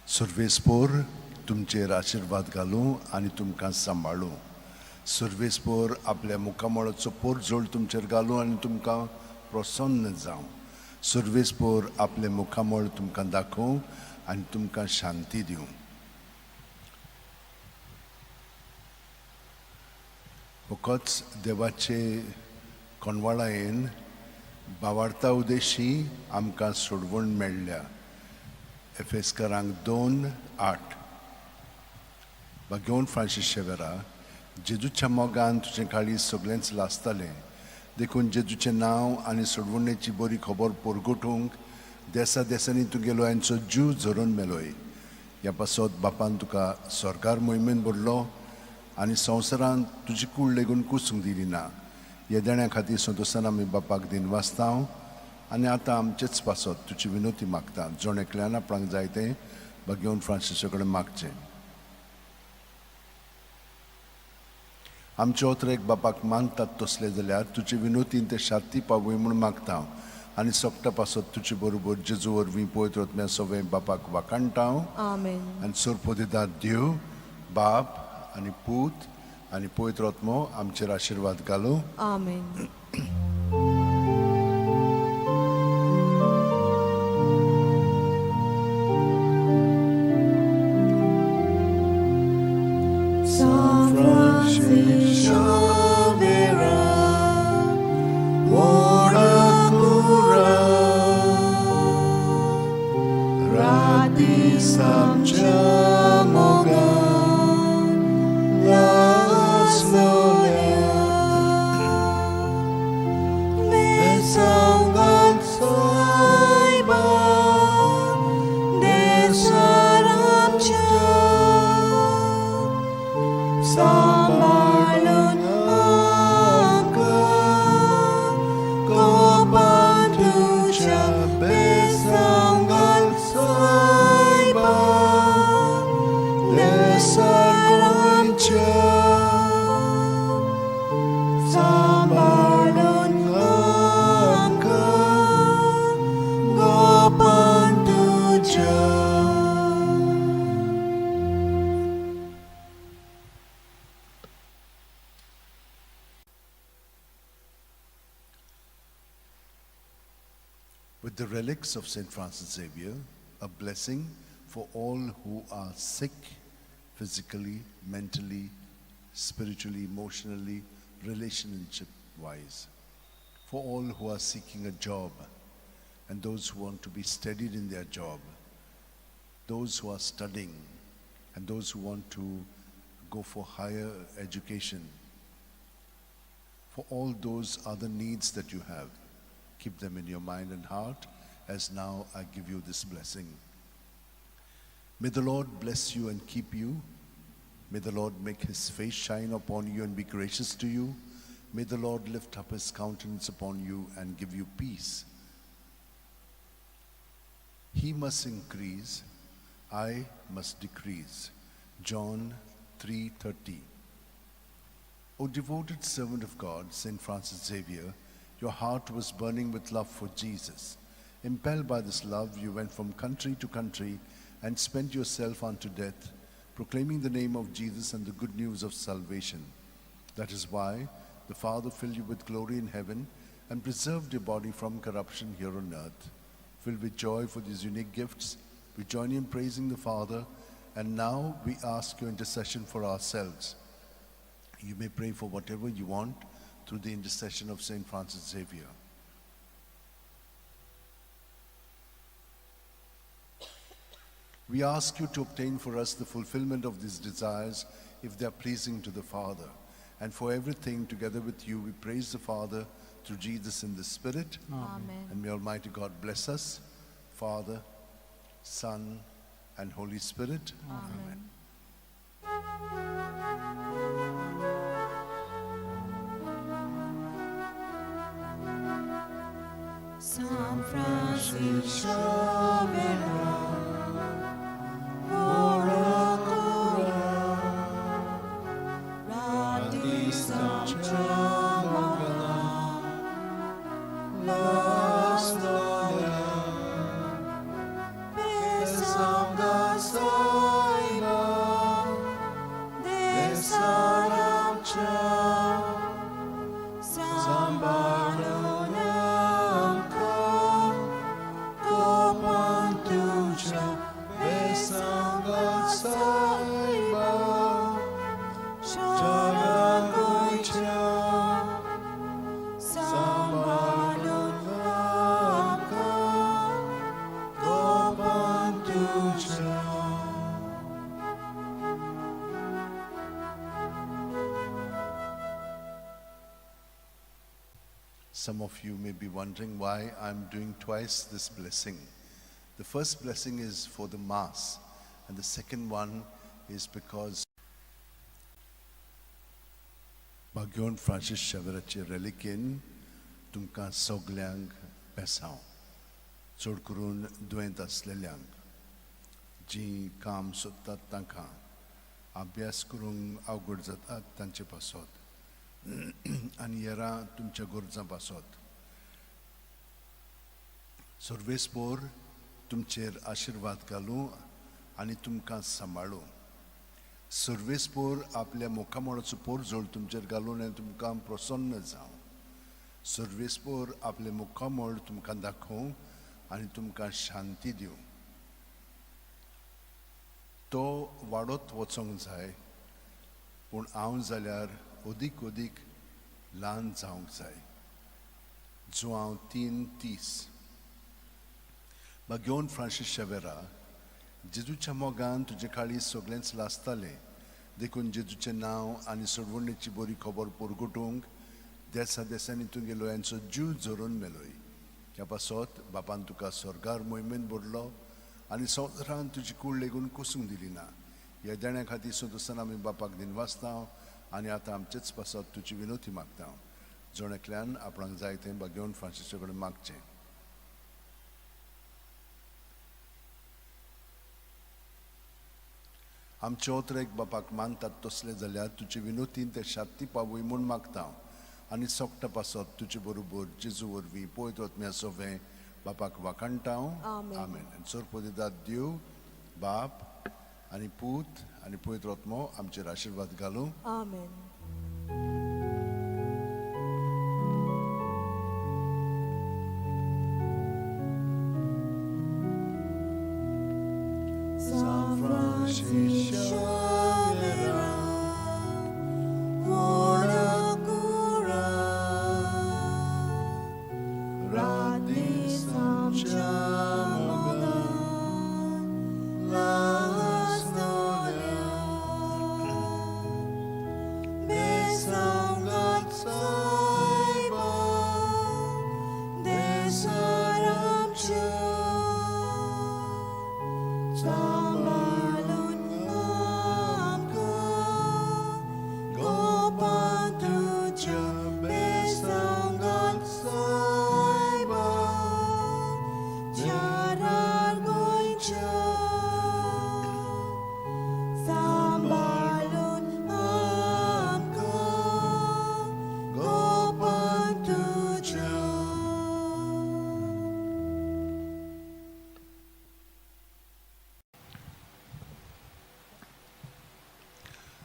सुर्वेसपोर तुमचेर आशिर्वाद घालूं आनी तुमकां सांबाळूं. सुर्वेसपोर आपल्या मुखामळाचो पोरजोळ तुमचेर घालूं आनी तुमकां प्रसन्न जावं. सुर्वेसपोर आपलें मुखामळ तुमकां दाखोवं आनी तुमकां शांती दिवं. फकत देवाचे कोणवाळायेन बावार्ता उदेशी आमकां सोडवण मेळ्ळ्या. एफेस्करांक 2:8. बागेवन फ्रांसीस शेवेरा, जेजूच्या मोगान तुजें काळीज सगळेंच लासतालें, देखून जेजूचें नांव आनी सोडवणेची बरी खबर परगटूंक देसा देसांनी तुगेलो यांचो जीव झरोवन मेलोय. ह्या पासत बापान तुका सरकार मोहिमेन भरलो आनी संवसारांत तुजी कूड लेगून कुसूंक दिली ना. ह्या देण्या खातीर संतोशान आमी बापाक दिनवासता आनी आतां आमचेच पासत तुजी विनोती मागता. जण एकल्यान आपणाक जाय तें बागेवन फ्रांसिसा कडेन मागचें. आमचे ओतरेक बापाक मानतात तसले जाल्यार तुजे विनोतीन ते शांती पावय म्हूण मागता आनी सोगटा पासत तुजे बरोबर जेजू वरवीं पवित्र आत्म्या सगळें बापाक वाखाणटा. आमेन. आनी सोरपोदेदार देव बाप आनी पूत आनी पवित्र आत्मो आमचेर आशिर्वाद घालूं. आमेन. San Francis Xavier, Orakura, Besamcha mogan laslolia Besangan saiba desaramcha सांभाळून आमकां कोपान तुज्या बेसांगाल सायबा देसारामच्या सांभाळून आमकां गोपान तुज्या. With the relics of St. Francis Xavier, a blessing for all who are sick physically, mentally, spiritually, emotionally, relationship wise. For all who are seeking a job and those who want to be steadied in their job, those who are studying and those who want to go for higher education, for all those other needs that you have. Keep them in your mind and heart as now I give you this blessing. May the Lord bless you and keep you. May the Lord make his face shine upon you and be gracious to you. May the Lord lift up his countenance upon you and give you peace. He must increase, I must decrease. John 3:30. O devoted servant of God, St. Francis Xavier, your heart was burning with love for Jesus. Impelled by this love, you went from country to country and spent yourself unto death, proclaiming the name of Jesus and the good news of salvation. That is why the Father filled you with glory in heaven and preserved your body from corruption here on earth. Filled with joy for these unique gifts, we join you in praising the Father, and now we ask your intercession for ourselves. You may pray for whatever you want through the intercession of St. Francis Xavier. We ask you to obtain for us the fulfillment of these desires if they are pleasing to the Father. And for everything, together with you, we praise the Father through Jesus in the Spirit. Amen. And may Almighty God bless us, Father, Son, and Holy Spirit. Amen. San Francis Xavier, ora cura, rati Some of you may be wondering why I'm doing twice this blessing. The first blessing is for the Mass, and the second one is because Bagyon Francis शेवराचे रेलिकेन तुमकां सगल्यांक बेसांव, चड करून दुयेंत आसलेल्यांक, जीं काम सोदतात तांकां, अभ्यास करूंक अवघड जातात तांचे पासत आनी हेरां तुमच्या गरजां पासत. सर्वेस्पोर तुमचेर आशिर्वाद घालूं आनी तुमकां सांबाळूं. सर्वेस्पोर आपल्या मुखामळाचो पोरजोळ तुमचेर घालून आनी तुमकां प्रसन्न जावं. सर्वेस्पोर आपलें मुखामळ तुमकां दाखोवं आनी तुमकां शांती दिवं. तो वाडत वचोंक जाय, पूण हांव जाल्यार अदीक अदीक ल्हान जावंक जाय. जुआंव 3:30. बाग्योन फ्रांसीस शेवेरा, जेजूच्या मोगान तुजे काळीज सगळेंच लासतालें, देखून जेजूचें नांव आनी सोडवणेची बरी खबर परगटूंक देसा देसांनी तुगेलो यांचो जीव झरोवन मेलोय. ह्या पासत बापान तुका स्वर्गार मोहिमेन भरलो आनी संवसारान तुजी कूड लेगून कोसूंक दिली ना. ह्या देण्या खातीर संतोसान आमी बापाक दिनवासता आनी आतां आमचेच पासत तुजी विनोती मागता. जण एकल्यान आपणाक जाय तें भाग्यवंत फ्रांसीसा कडेन मागचें. आमचे ओतरेक बापाक मानतात तसले जाल्यार तुजे विनोतीन ते शांती पावय म्हूण मागता आनी सोकटा पासत तुजे बरोबर जेजू वरवीं पळयत वतम्या सोवें बापाक वाखाणटा. आमेन. आनी सोरपोदिदाद देव बाप आनी पूत आनी पवित्र आत्मो आमचेर आशिर्वाद घालूं. आमेन. San Francisco Xavier, ora cura, Rati samcha mogan lasnolia besangat saiba desaramcha sambalun amka gopantucha besangat saiba charar goincha sambalun amka gopantucha.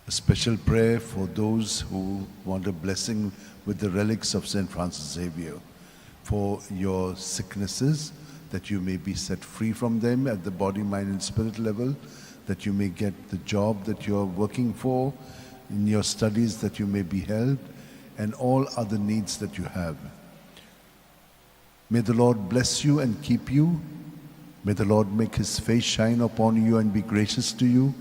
A special prayer for those who want a blessing with the relics of St. Francis Xavier, for your sicknesses, that you may be set free from them at the body, mind and spirit level, that you may get the job that you are working for, in your studies that you may be helped, and all other needs that you have. May the Lord bless you and keep you. May the Lord make his face shine upon you and be gracious to you.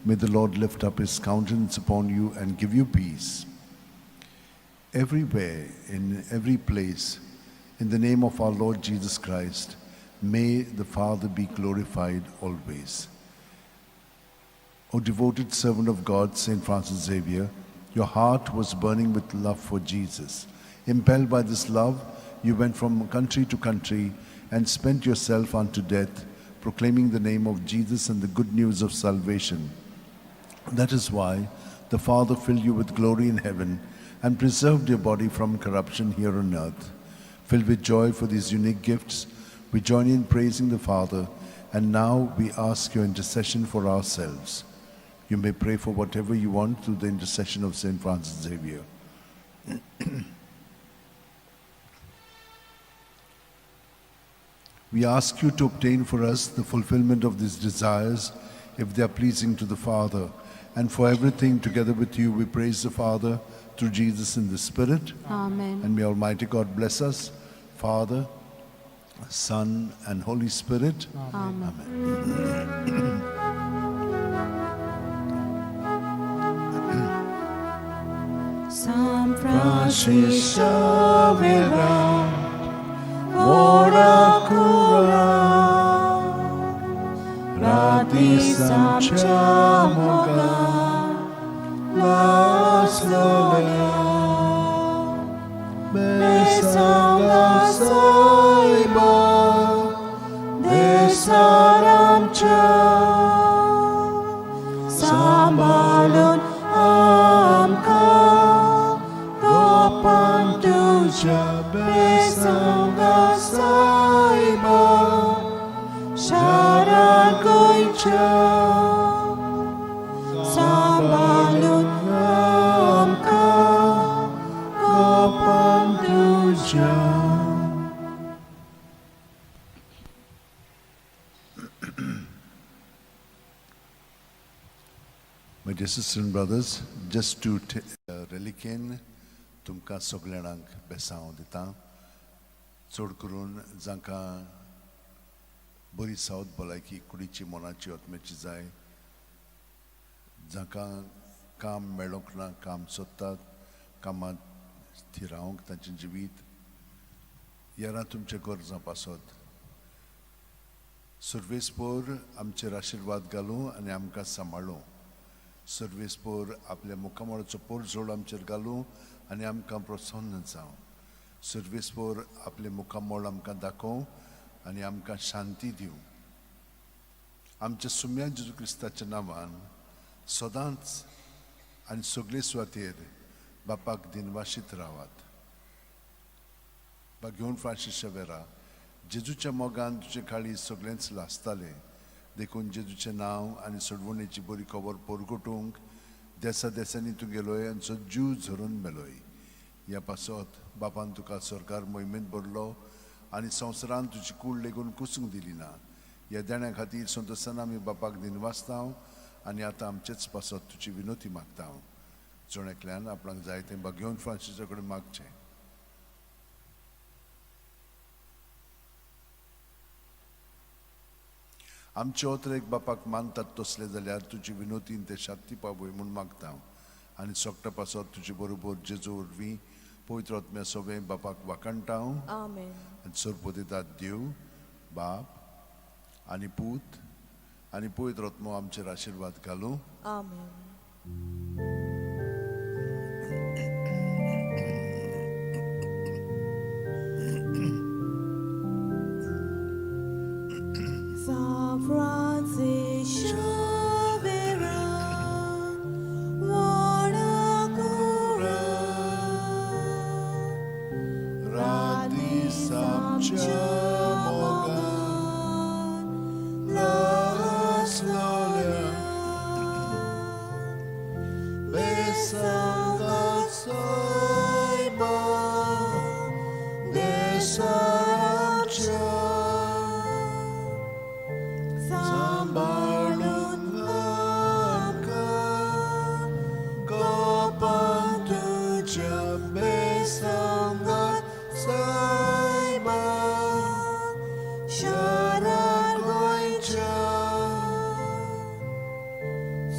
May the Lord lift up his countenance upon you and give you peace. Everywhere, in every place, in the name of our Lord Jesus Christ, may the Father be glorified always. O devoted servant of God, St. Francis Xavier, your heart was burning with love for Jesus. Impelled by this love, you went from country to country and spent yourself unto death, proclaiming the name of Jesus and the good news of salvation. That is why the Father filled you with glory in heaven and preserved your body from corruption here on earth. Filled with joy for these unique gifts, we join in praising the Father, and now we ask your intercession for ourselves. You may pray for whatever you want through the intercession of St. Francis Xavier. We ask you to obtain for us the fulfillment of these desires, if they are pleasing to the Father. And for everything together with you, we praise the Father through Jesus in the Spirit. Amen. And may Almighty God bless us, Father, Son, and Holy Spirit. Amen. Amen. San Francis Francisco Xavier, ora cura, Rati samcha mogan lasnolia besangat saiba desaramcha sambalun amka gopantucha besangat saiba charar goincha sambalun amka gopantucha. My dear sisters and brothers, just to reliquin तुमकां सगळ्यांक बेसांव दिता, चड करून जांकां बरी south भलायकी कुडीची, मनाची, आत्म्याची जाय. जांकां काम मेळोंक ना, काम सोदतात, कामांत थिरावंक तांचें जिवीत येरा तुमच्या गरजां पासत सर्वेस्पोर आमचेर आशिर्वाद घालूं आनी आमकां सांबाळूं. सर्वेस्पोर आपल्या मुखामळाचो पोरजोळ आमचेर घालूं आनी आमकां प्रसन्न जावं. सर्वेस्पोर आपलें मुखामळ आमकां दाखोवं आनी आमकां शांती दिवं. आमच्या सुम्या जेजू क्रिस्ताच्या नांवान सदांच आनी सगळे सुवातेर बापाक दिनवाशीत रावात. बागेवन फ्रांसीस शेवेरा, जेजूच्या मोगान तुजे काळीज सगळेंच लासतालें, देखून जेजूचें नांव आनी सोडवणेची बरी खबर परगटूंक देसा देसांनी तूं गेलोय आनी जीव झरून मेलोय. ह्या पासत बापान तुका सरकार मोहिमेंत भरलो आनी संवसारान तुजी कूड लेगून कुसूंक दिली ना. ह्या देण्या खातीर संतोशान आमी बापाक दिनवासता आनी आतां आमचेच पासत तुजी विनोती मागता. जण एकल्यान आपणाक जाय तें बागेवन फ्रांसीसा कडेन मागचें. आमचे ओतरेक बापाक मानतात तसले जाल्यार तुजी विनोतीन ते शांती पावय म्हूण मागता आनी सोकटा पासत तुजे बरोबर जेजू वरवीं पवित्र आत्म्या सोबें बापाक वाखाणटा. आमेन. आनी सरपतितात देव बाप आनी पूत आनी पवित्र आत्मो आमचेर आशिर्वाद घालूं. आमेन. San Francis Xavier, Wanakura, Radis आमच्या मोगान लासलोल्या बेसांगा सायबा देसाच्या सांबाळून आमकां गोपान तुज्या बेसांगात सायबा शारा गोंयच्या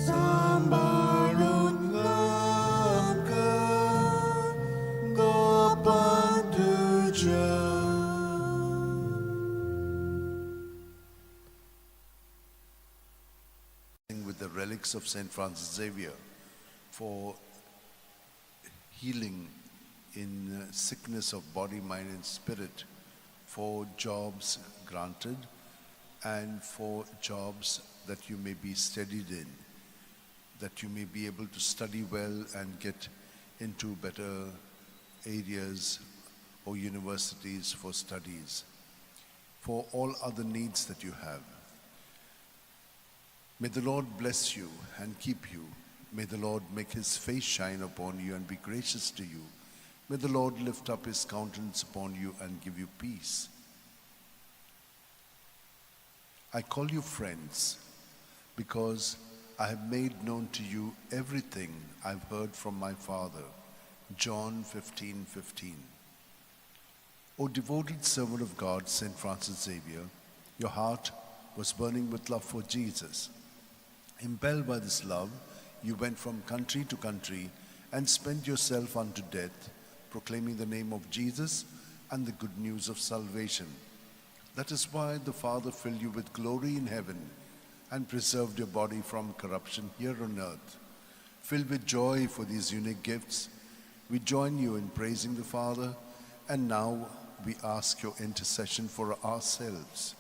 सांबाळून आमकां गोपान तुज्या. With the relics of St. Francis Xavier for healing in sickness of body, mind and spirit, for jobs granted and for jobs that you may be steadied in, that you may be able to study well and get into better areas or universities for studies, for all other needs that you have. May the Lord bless you and keep you. May the Lord make his face shine upon you and be gracious to you. May the Lord lift up his countenance upon you and give you peace. I call you friends because I have made known to you everything I've heard from my Father. John 15:15. O devoted servant of God, St. Francis Xavier, your heart was burning with love for Jesus. Impelled by this love, you went from country to country and spent yourself unto death, proclaiming the name of Jesus and the good news of salvation. That is why the Father filled you with glory in heaven and preserved your body from corruption here on earth. Filled with joy for these unique gifts, we join you in praising the Father, and now we ask your intercession for ourselves.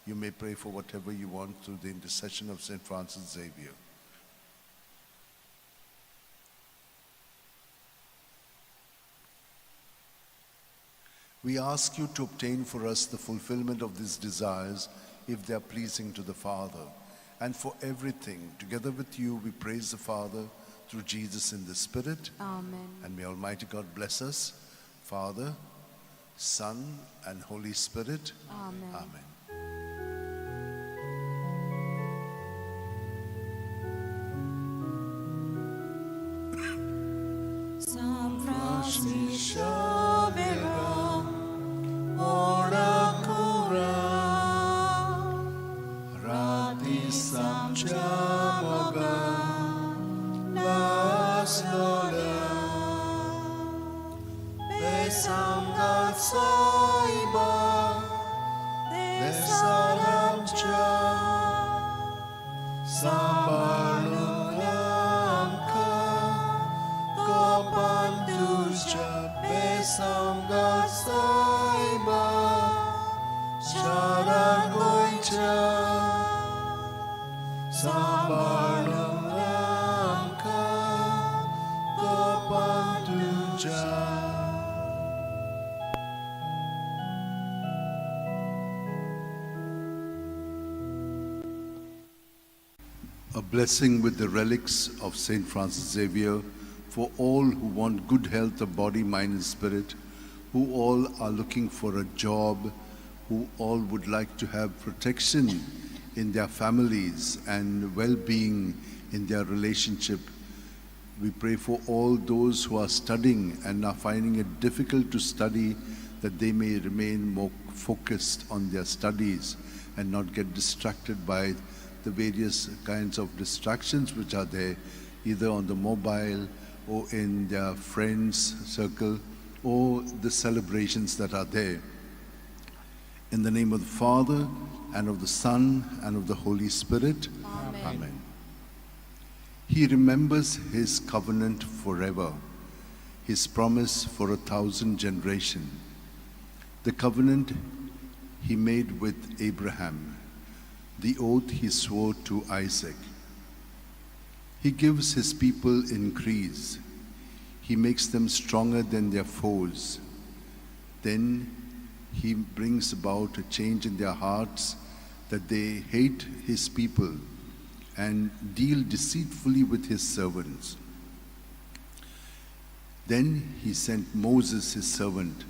You may pray for whatever you want through the intercession of St. Francis Xavier. We ask you to obtain for us the fulfillment of these desires if they are pleasing to the Father. And for everything, together with you, we praise the Father through Jesus in the Spirit. Amen. And may Almighty God bless us, Father, Son, and Holy Spirit. Amen. Amen. San Francis Xavier, ora cura. Laslolia Besangal Saiba Desaramcha Sambalungamka Gopantusha Besangal Saiba Sharangoicha Sambalungamka Gopantuja. A blessing with the relics of Saint Francis Xavier for all who want good health of body, mind, and spirit, who all are looking for a job, who all would like to have protection in their families and well-being in their relationship. We pray for all those who are studying and are finding it difficult to study, that they may remain more focused on their studies and not get distracted by the various kinds of distractions which are there, either on the mobile or in their friends' circle or the celebrations that are there. In the name of the Father, and of the Son, and of the Holy Spirit. Amen. Amen. He remembers his covenant forever, his promise for 1,000 generations, the covenant he made with Abraham, the oath he swore to Isaac. He gives his people increase. He makes them stronger than their foes. Then he brings about a change in their hearts, that they hate his people and deal deceitfully with his servants. Then he sent Moses, his servant,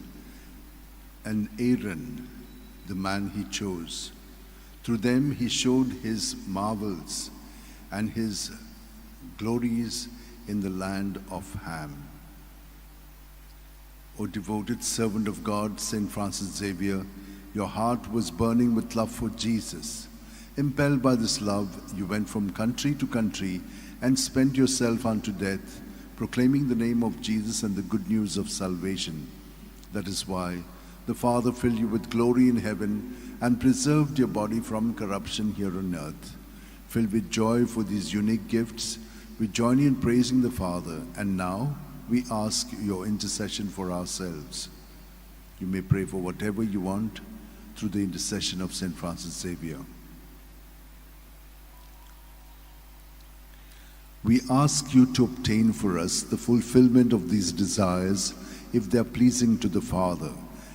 and Aaron, the man he chose. Through them he showed his marvels and his glories in the land of Ham. O devoted servant of God, Saint Francis Xavier, your heart was burning with love for Jesus. Impelled by this love, you went from country to country and spent yourself unto death, proclaiming the name of Jesus and the good news of salvation. That is why the Father filled you with glory in heaven and preserved your body from corruption here on earth. Filled with joy for these unique gifts, we join you in praising the Father, and now we ask your intercession for ourselves. You may pray for whatever you want through the intercession of Saint Francis Xavier. We ask you to obtain for us the fulfillment of these desires if they are pleasing to the Father.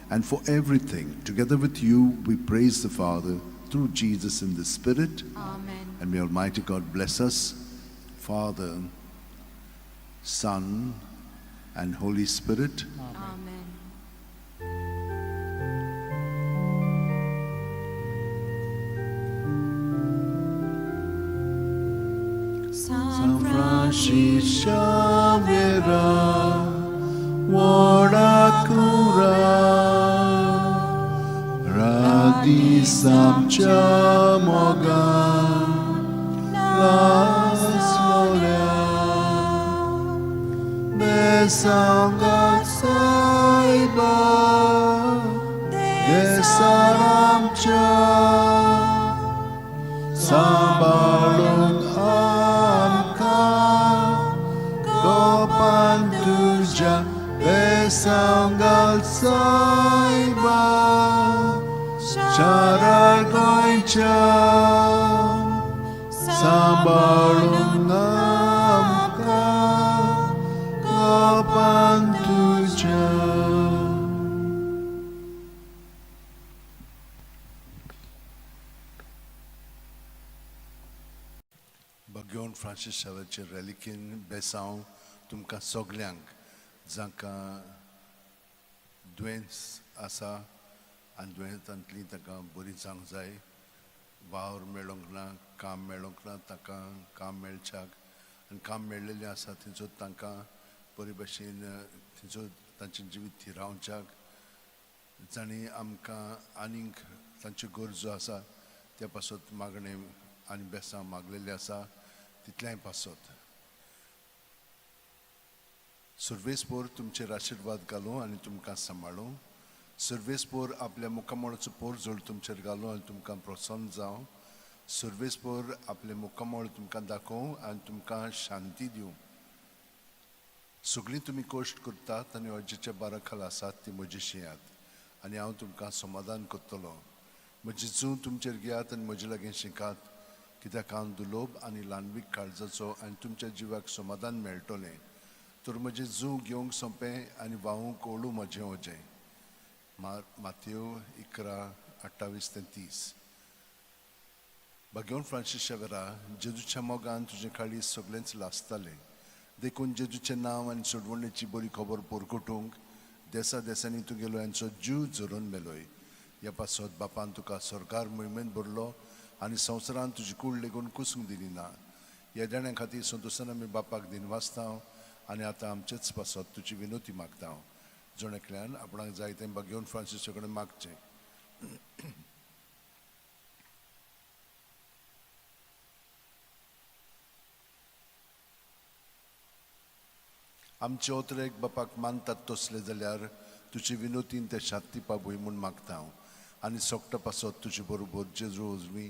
And for everything, together with you, we praise the Father through Jesus in the Spirit. Amen. And may Almighty God bless us, Father, Son, and Holy Spirit. Amen. San Francis Xavier, Wadakura, Radi Samcha Moga, Laslolia, Besangat Saiba, Desaramcha, Sambalung Amka, Gopantuja, Besangal Saiba, Sharagoicha, Sambalung Amka, Gopantuja. Bagyon Francis शावेचे रेलिकेन बेसांव तुमकां सगल्यांक जांकां दुयेंस आसा आनी दुयेंसांतली तांकां बरी जावंक जाय, वावर मेळोंक ना, काम मेळोंक ना, तांकां काम मेळच्याक आनी काम मेळ्ळेलें आसा थंयचो तांकां बरे भशेन थंयचो तांचें जिवीत थिरावच्याक, जांणी आमकां आनीक तांच्यो गरजो आसा त्या पासत मागणें आनी बेसांव मागलेलें आसा तितलेंय पासत. सर्वेस्पोर तुमचेर आशिर्वाद घालूं आनी तुमकां सांबाळूं. सर्वेस्पोर आपल्या मुखामळाचो पोरजोळ तुमचेर घालूं आनी तुमकां प्रसन्न जावं. सर्वेस्पोर आपलें मुखामळ तुमकां दाखोवं आनी तुमकां शांती दिवं. सगळीं तुमी कश्ट करतात आनी अर्जेच्या बारा खाला आसात ती म्हजी शियात आनी हांव तुमकां समाधान करतलो. म्हजी जूं तुमचेर घेयात आनी म्हजे लागीं शिकात, कित्याक हांव दुलोब आनी ल्हानवीक काळजाचो आनी तुमच्या जिवाक समाधान मेळटलें. तर म्हजें जूं घेवंक सोंपें आनी व्हांवूंक ओळू म्हजें वजें. मातेव 11:28-30. भाग्यवंत फ्रांसीस शेवरा, जेजूच्या मोगान तुजें काळीज सगळेंच लासतालें. देखून जेजूचें नांव आनी सोडवणेची बरी खबर परगटूंक देसा देसांनी तुगेलो यांचो जीव झरोवन मेलोय. ह्या पासत बापान तुका सरकार मोहिमेंत भरलो आनी संवसारान तुजी कूड लेगून कुसूंक दिली ना. ह्या देण्या खातीर संतोशान आमी बापाक दिनवासता आनी आतां आमचेच पासत तुजी विनोती मागता. जण एकल्यान आपणाक जाय तें भाग्यवंत फ्रांसीसा कडेन मागचें. आमचे ओतरेक बापाक मानतात तसले जाल्यार तुजे विनोतीन ते शांती पावय म्हूण मागता हांव आनी सोकटा पासत तुजे बरोबर जेजू उजवी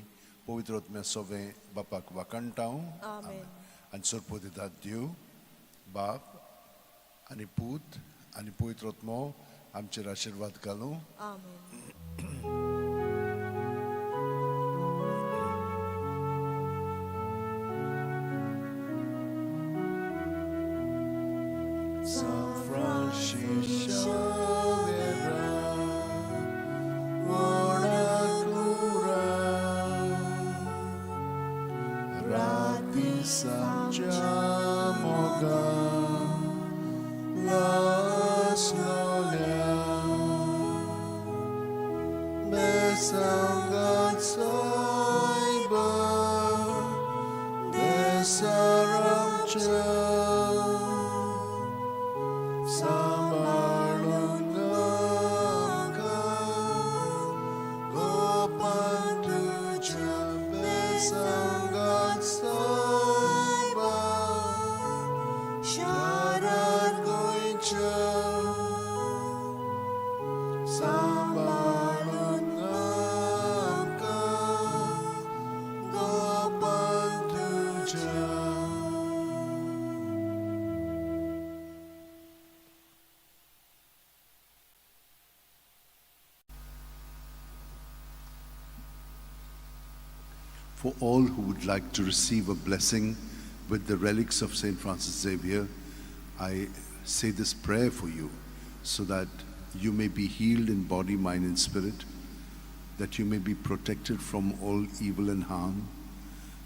पवित्र आत्म्या सोवें बापाक वाखाणटा हांव. आमेन. आनी सरपो दितात देव बाप आनी पूत आनी पवित्र आत्मो आमचेर आशिर्वाद घालूं. आमेन. San Francis Xavier, ora cura, rati samchamoga, lasnolia, besangat saiba, desaramcha. सांबाळूंक गोपान तुज्या बेसांगात सायबा शारार गोंयच्या सांबाळूंक गोपान तुज्या. For all who would like to receive a blessing with the relics of St. Francis Xavier, I say this prayer for you so that you may be healed in body, mind, and spirit, that you may be protected from all evil and harm,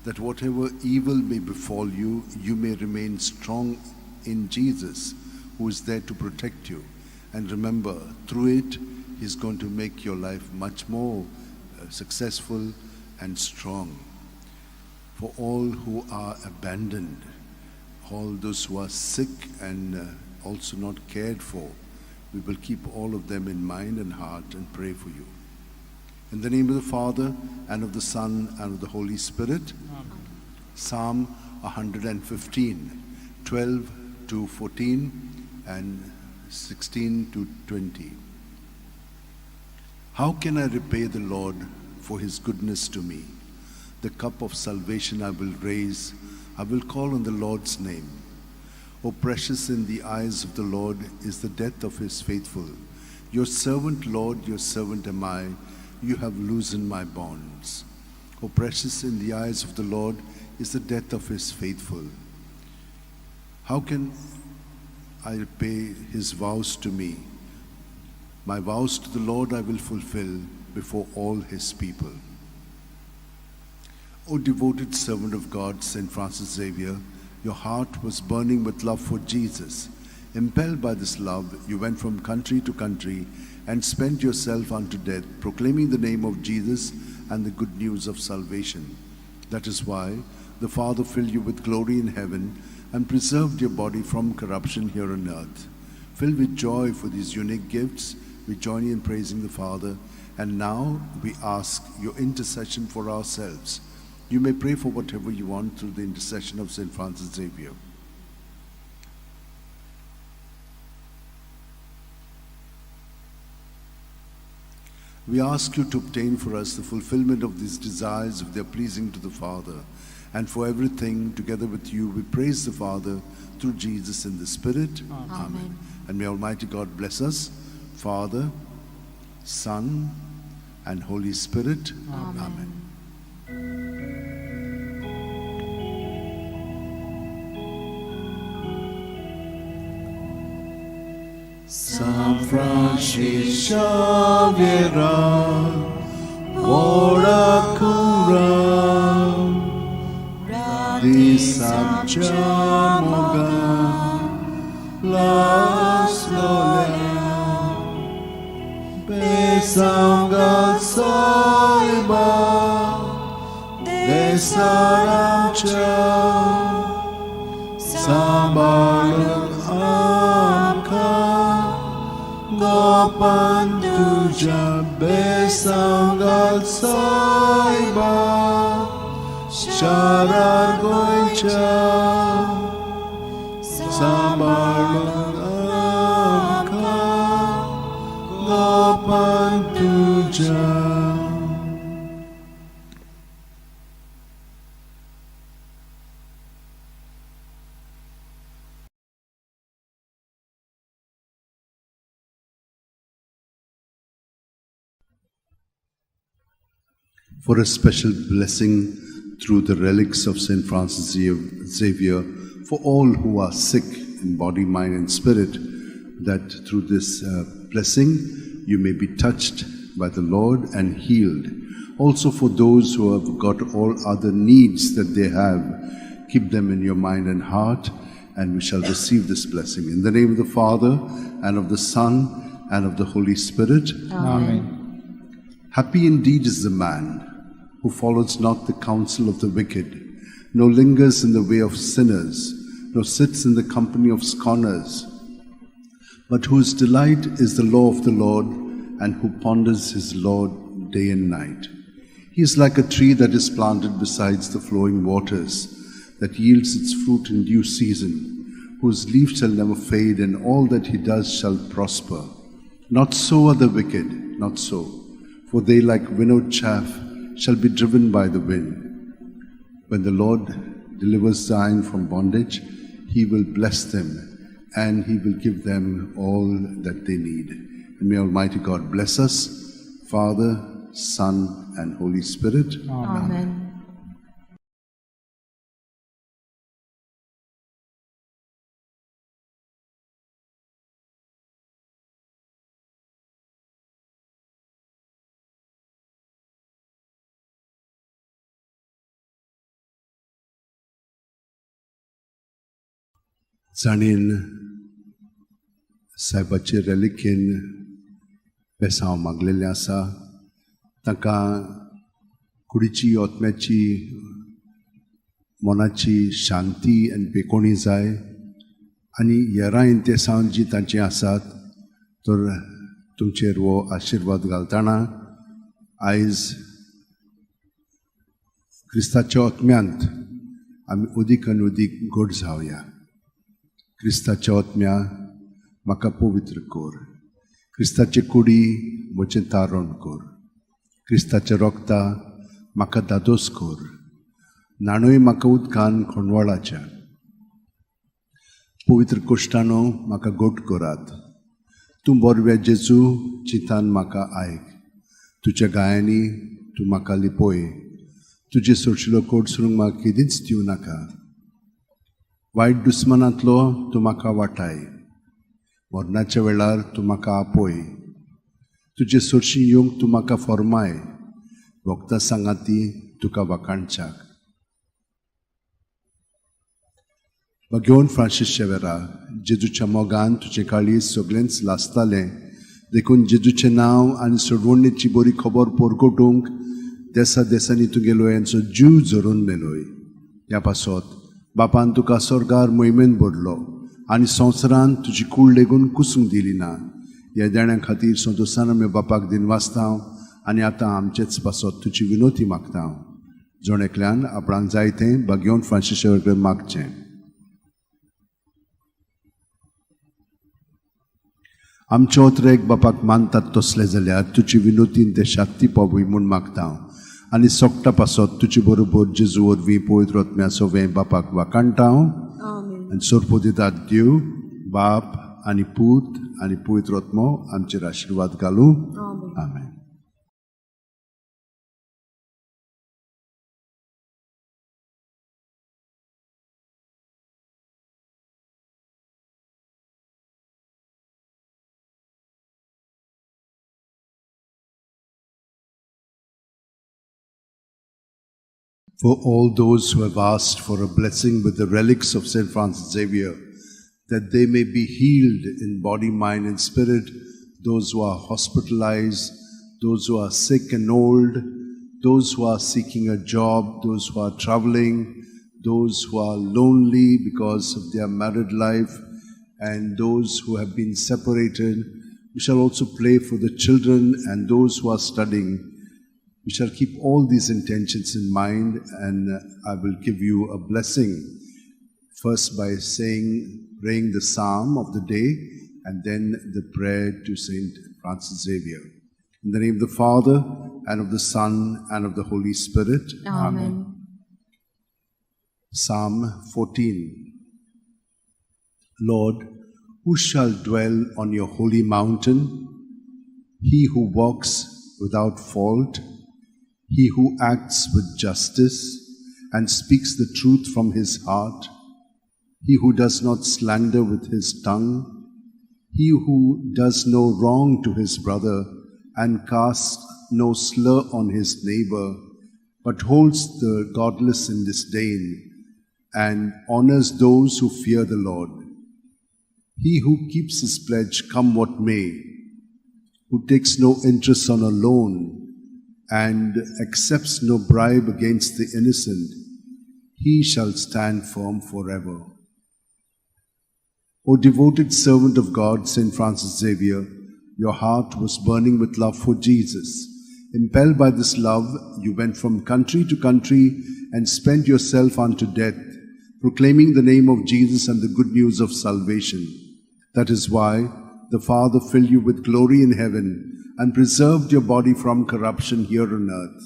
that whatever evil may befall you, you may remain strong in Jesus, who is there to protect you. And remember, through it, He's going to make your life much more successful and strong. For all who are abandoned, all those who are sick and also not cared for, we will keep all of them in mind and heart and pray for you. In the name of the Father, and of the Son, and of the Holy Spirit. Amen. Psalm 115, 12 to 14 and 16 to 20. How can I repay the Lord for his goodness to me? The cup of salvation I will raise. I will call on the Lord's name. O precious in the eyes of the Lord is the death of his faithful. Your servant, Lord, your servant am I. You have loosened my bonds. O precious in the eyes of the Lord is the death of his faithful. How can I repay his vows to me? My vows to the Lord I will fulfill before all his people. O devoted servant of God, St. Francis Xavier, your heart was burning with love for Jesus. Impelled by this love, you went from country to country and spent yourself unto death, proclaiming the name of Jesus and the good news of salvation. That is why the Father filled you with glory in heaven and preserved your body from corruption here on earth. Filled with joy for these unique gifts, we join you in praising the Father, and now we ask your intercession for ourselves. You may pray for whatever you want through the intercession of St. Francis Xavier. We ask you to obtain for us the fulfillment of these desires if they are pleasing to the Father. And for everything, together with you, we praise the Father through Jesus in the Spirit. Amen. And may Almighty God bless us, Father, Son, and Holy Spirit. Amen. San Francis Xavier, ora cura, di Sanchamoga, las lolea, besanga saiba, de saramcha, sambalung amka, Gopan tuja besangal saiba, Sharar goicha, sambalung amka, Gopan tuja. For a special blessing through the relics of St. Francis Xavier for all who are sick in body, mind, and spirit, that through this blessing you may be touched by the Lord and healed. Also for those who have got all other needs that they have, keep them in your mind and heart, and we shall receive this blessing. In the name of the Father, and of the Son, and of the Holy Spirit. Amen. Happy indeed is the man who follows not the counsel of the wicked, nor lingers in the way of sinners, nor sits in the company of scorners, but whose delight is the law of the Lord, and who ponders his law day and night. He is like a tree that is planted beside the flowing waters, that yields its fruit in due season, whose leaf shall never fade, and all that he does shall prosper. Not so are the wicked, not so, for they like winnowed chaff shall be driven by the wind. When the Lord delivers Zion from bondage, he will bless them, and he will give them all that they need. And may Almighty God bless us, Father, Son, and Holy Spirit. Amen. जाणीन सायबाचे रेलिकेन बेसांव मागलेलें आसा, तांकां कुडीची, आत्म्याची, मनाची शांती आनी बेकोणी जाय आनी येरां इंतेसांव जी तांची आसात तर तुमचेर हो आशिर्वाद घालतना आयज क्रिस्ताच्या आत्म्यांत आमी अदीक आनी अदीक घट जावया. क्रिस्ताच्या आत्म्या म्हाका पवित्र कर, क्रिस्ताचे कुडी म्हजें तारण कर, क्रिस्ताच्या रोगता म्हाका दादोस कर, न्हाणूय म्हाका उदकान खोंडवाळाच्या, पवित्र कोश्टानो म्हाका गोट करात. तूं बोरव्या जेजू चिंतान म्हाका आयक, तुज्या गायांनी तूं म्हाका लिपोय, तुजे सोडशिलो कोट सोडूंक म्हाका केदींच दिवं नाका. वायट दुस्मनांतलो तूं म्हाका वाटाय, मरणाच्या वेळार तूं म्हाका आपोय, तुजे सोडशी येवंक तूं म्हाका फॉर्माय, वखदां सांगाती तुका वाखाणच्याक. भगेवन फ्रांसीस शेवेरा, जेजूच्या मोगान तुजें काळीज सगळेंच लासतालें, देखून जेजूचें नांव आनी सोडवणेची बरी खबर परगटूंक देसा देसांनी तुगेलो यांचो जीव झरोवन मेलोय. ह्या पासत बापान तुका स्वर्गार मोहिमेन भरलो आनी संवसारान तुजी कूड लेगून कुसूंक दिली ना. ह्या देण्या खातीर संतोशान आमी बापाक दिनवासता आनी आतां आमचेच पासत तुजी विनोती मागता. जण एकल्यान आपणाक जाय तें भाग्योवन फ्रांसीस कडेन मागचें. आमचो त्रेक बापाक मानतात तसले जाल्यार तुजी विनोतीन ते शांती पावय म्हूण मागता आनी सोकटा पासत तुजे बरोबर जेजू वरवीं पवित्र आत्म्या सोवें बापाक वाखाणटा आमेन. आनी सोरपो दितात देव बाप आनी पूत आनी पवित्र आत्मो आमचेर आशिर्वाद घालूं. आमेन. आमेन. For all those who have asked for a blessing with the relics of St. Francis Xavier, that they may be healed in body, mind, and spirit, those who are hospitalized, those who are sick and old, those who are seeking a job, those who are traveling, those who are lonely because of their married life, and those who have been separated. We shall also pray for the children and those who are studying. We shall keep all these intentions in mind, and I will give you a blessing. First by praying the psalm of the day, and then the prayer to Saint Francis Xavier. In the name of the Father, and of the Son, and of the Holy Spirit. Amen. Psalm 14. Lord, who shall dwell on your holy mountain? He who walks without fault, he who acts with justice and speaks the truth from his heart, he who does not slander with his tongue, he who does no wrong to his brother and casts no slur on his neighbor, but holds the godless in disdain and honors those who fear the Lord. He who keeps his pledge, come what may, who takes no interest on a loan and accepts no bribe against the innocent, he shall stand firm forever. O devoted servant of God, Saint Francis Xavier, your heart was burning with love for Jesus. Impelled by this love, you went from country to country and spent yourself unto death, proclaiming the name of Jesus and the good news of salvation. That is why the Father filled you with glory in heaven and preserved your body from corruption here on earth.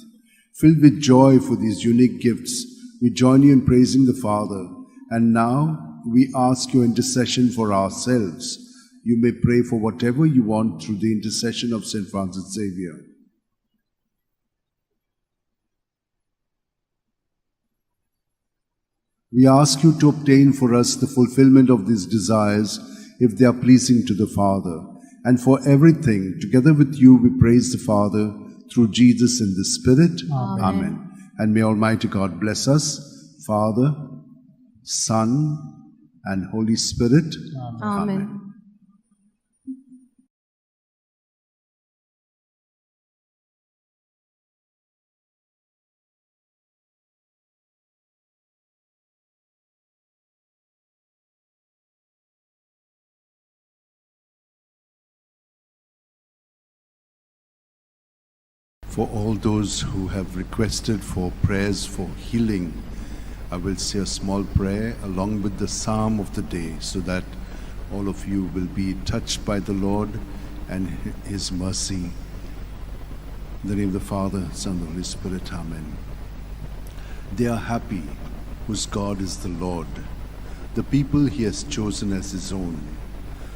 Filled with joy for these unique gifts, we join you in praising the Father. And now we ask your intercession for ourselves. You may pray for whatever you want through the intercession of Saint Francis Xavier. We ask you to obtain for us the fulfillment of these desires if they are pleasing to the Father. And for everything, together with you, we praise the Father through Jesus in the Spirit. Amen. Amen. And may Almighty God bless us, Father, Son, and Holy Spirit. Amen. For all those who have requested for prayers for healing, I will say a small prayer along with the psalm of the day so that all of you will be touched by the Lord and His mercy. In the name of the Father, Son, and the Holy Spirit. Amen. They are happy whose God is the Lord, the people He has chosen as His own.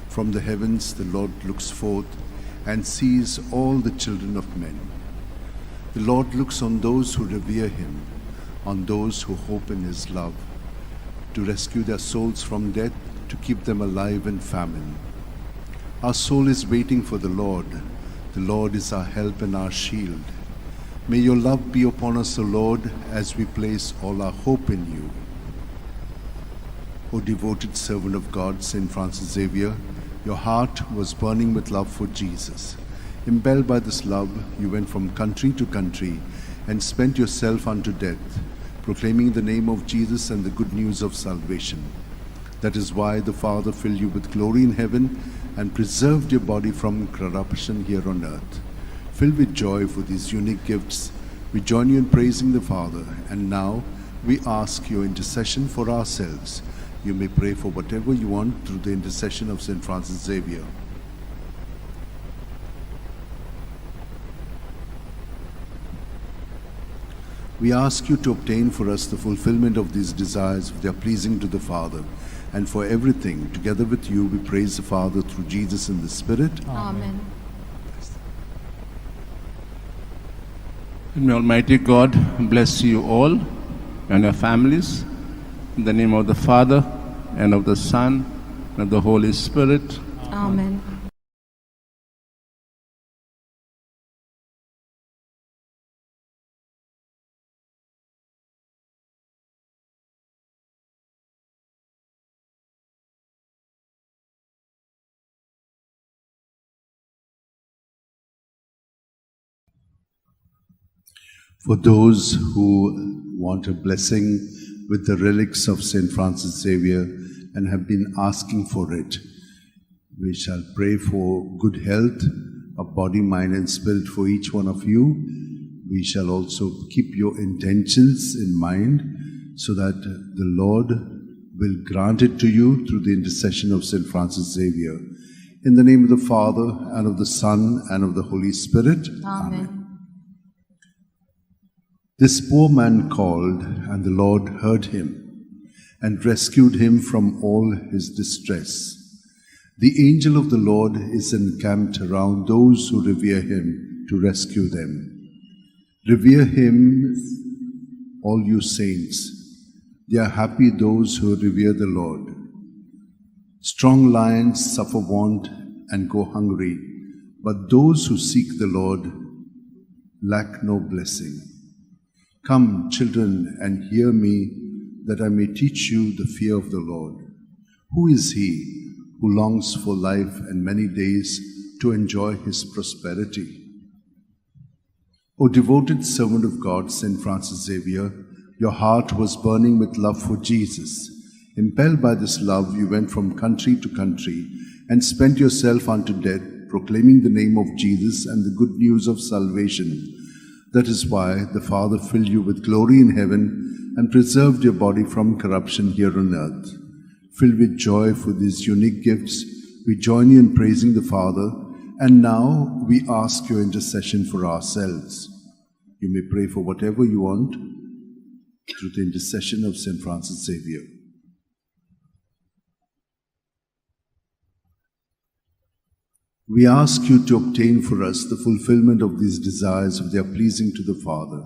From the heavens the Lord looks forth and sees all the children of men. The Lord looks on those who revere Him, on those who hope in His love, to rescue their souls from death, to keep them alive in famine. Our soul is waiting for the Lord. The Lord is our help and our shield. May your love be upon us, O Lord, as we place all our hope in you. O devoted servant of God, Saint Francis Xavier, your heart was burning with love for Jesus. Impelled by this love, you went from country to country and spent yourself unto death, proclaiming the name of Jesus and the good news of salvation. That is why the Father filled you with glory in heaven and preserved your body from corruption here on earth. Filled with joy for these unique gifts, we join you in praising the Father, and now we ask your intercession for ourselves. You may pray for whatever you want through the intercession of Saint Francis Xavier. We ask you to obtain for us the fulfillment of these desires, if they are pleasing to the Father. And for everything, together with you, we praise the Father through Jesus and the Spirit. Amen. And may Almighty God bless you all and your families. In the name of the Father, and of the Son, and of the Holy Spirit. Amen. For those who want a blessing with the relics of St. Francis Xavier and have been asking for it, we shall pray for good health of body, mind, and spirit for each one of you. We shall also keep your intentions in mind so that the Lord will grant it to you through the intercession of St. Francis Xavier. In the name of the Father, and of the Son, and of the Holy Spirit. Amen. This poor man called, and the Lord heard him and rescued him from all his distress. The angel of the Lord is encamped around those who revere him to rescue them. Revere him, all you saints. They are happy those who revere the Lord. Strong lions suffer want and go hungry, but those who seek the Lord lack no blessing. Come, children, and hear me, that I may teach you the fear of the Lord. Who is he who longs for life and many days to enjoy his prosperity? O devoted servant of God, St. Francis Xavier, your heart was burning with love for Jesus. Impelled by this love, you went from country to country and spent yourself unto death, proclaiming the name of Jesus and the good news of salvation. That is why the Father filled you with glory in heaven and preserved your body from corruption here on earth. Filled with joy for these unique gifts, we join you in praising the Father, and now we ask your intercession for ourselves. You may pray for whatever you want through the intercession of St. Francis Xavier. We ask you to obtain for us the fulfillment of these desires if they are pleasing to the Father.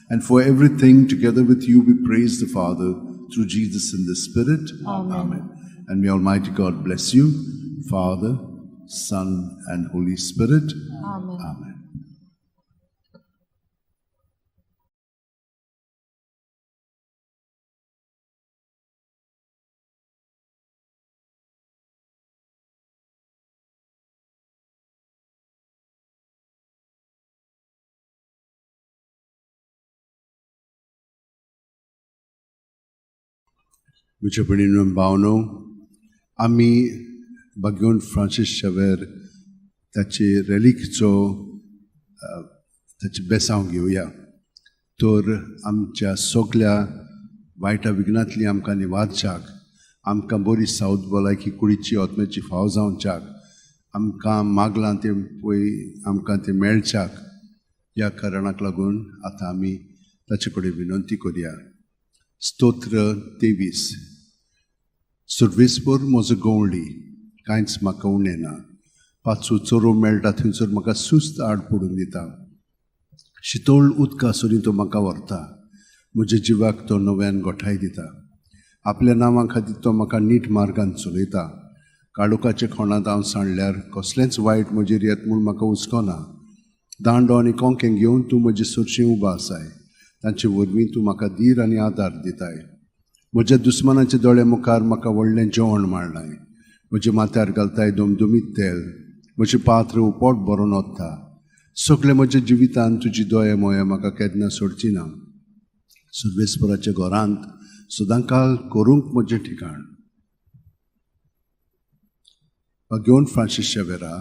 And for everything, together with you, we praise the Father through Jesus in the Spirit. Amen. Amen. And may Almighty God bless you, Father, Son, and Holy Spirit. Amen. Amen. म्हज्या भयणीनो भावनो, आमी बागेवन Francis Xavier ताचे रेलिकचो ताचें बेसांव घेवया. तर आमच्या सगल्या वायटा विघ्नांतली आमकां निवारच्याक, आमकां बरी सावत भलायकी कुडीची आत्म्याची फाव जावच्याक, आमकां मागलां तें पळय आमकां तें मेळच्याक, ह्या कारणाक लागून आतां आमी ताचे कडेन विनंती करया. स्तोत्र 23. सुर्वेसभर म्हजो गवळी, कांयच म्हाका उणें ना. पाचू चोरो मेळटा थंयसर म्हाका सुस्त आड पडून दिता. शितोळ उदका सरीं तो म्हाका व्हरता. म्हज्या जिवाक तो नव्यान गोठाय दिता. आपल्या नांवा खातीर तो म्हाका नीट मार्गान चलयता. काळोखाच्या खोणांत हांव सांडल्यार कसलेंच वायट म्हजेर येत म्हूण म्हाका हुस्को ना. दांडो आनी कोंकें घेवन तूं म्हजे सरशीं उबो आसाय. तांचे वरवीं तूं म्हाका धीर आनी आदार दिताय. म्हज्या दुस्मानाच्या दोळे मुखार म्हाका व्हडलें जेवण मांडलाय. म्हज्या माथ्यार घालताय दुमदुमीत तेल. म्हजें पात्र पोट भरून वता. सगळें म्हज्या जिवितान तुजी दोळे मोया म्हाका केन्ना सोडची ना. सर्वेस्पराच्या घरांत सदांकाल करूंक म्हजें ठिकाण. घेवन फ्रांसीस शावेरा,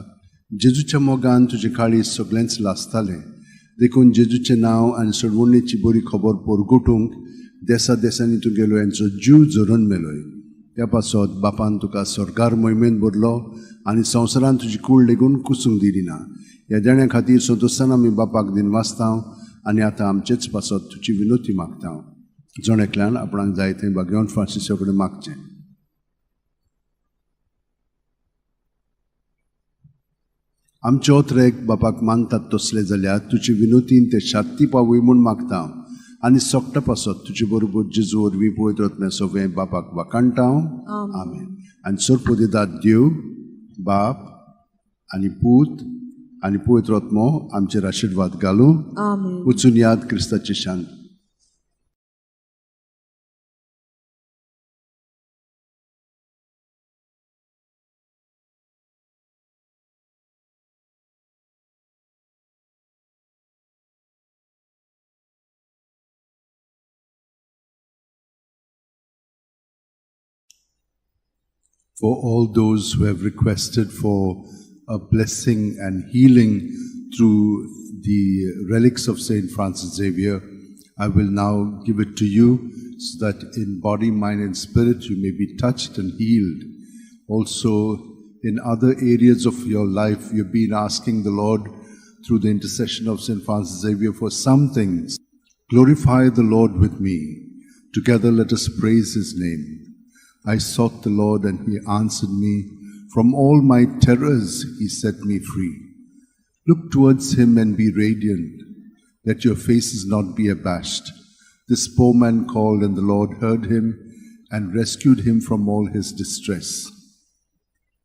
जेजूच्या मोगान तुजें काळीज सगळेंच लासतालें. देखून जेजूचें नांव आनी सोडवणेची बरी खबर परगटूंक देसा देसांनी तूं गेलो हेंचो जीव झरोवन मेलोय. त्या पासत बापान तुका स्वर्गार मोहिमेन भरलो आनी संवसारान तुजी कूड लेगून कुसूंक दिली ना. ह्या देण्या खातीर संतोशान आमी बापाक दिनवासता आनी आतां आमचेच पासत तुजी विनोती मागता. जण एकल्यान आपणाक जाय थंय भाग्यवंत फ्रांसिसा कडेन मागचें. आमचे ओत्रेक बापाक मानतात तसले जाल्यार तुजी विनोतीन ते शांती पावय म्हूण मागता आनी सोकटा पासत तुजे बरोबर जेजू वरवीं पवित्र आत्म्या सगळें बापाक वाखाणटा. आमेन. आनी सोरपोदेदाद देव बाप आनी पूत आनी पवित्र आत्मो आमचेर आशिर्वाद घालूं. वचून याद क्रिस्ताची शांत. For all those who have requested for a blessing and healing through the relics of Saint Francis Xavier, I will now give it to you so that in body, mind and spirit you may be touched and healed. Also, in other areas of your life, you've been asking the Lord through the intercession of Saint Francis Xavier for some things. Glorify the Lord with me. Together let us praise his name. I sought the Lord and he answered me. From all my terrors he set me free. Look towards him and be radiant. Let your faces not be abashed. This poor man called and the Lord heard him and rescued him from all his distress.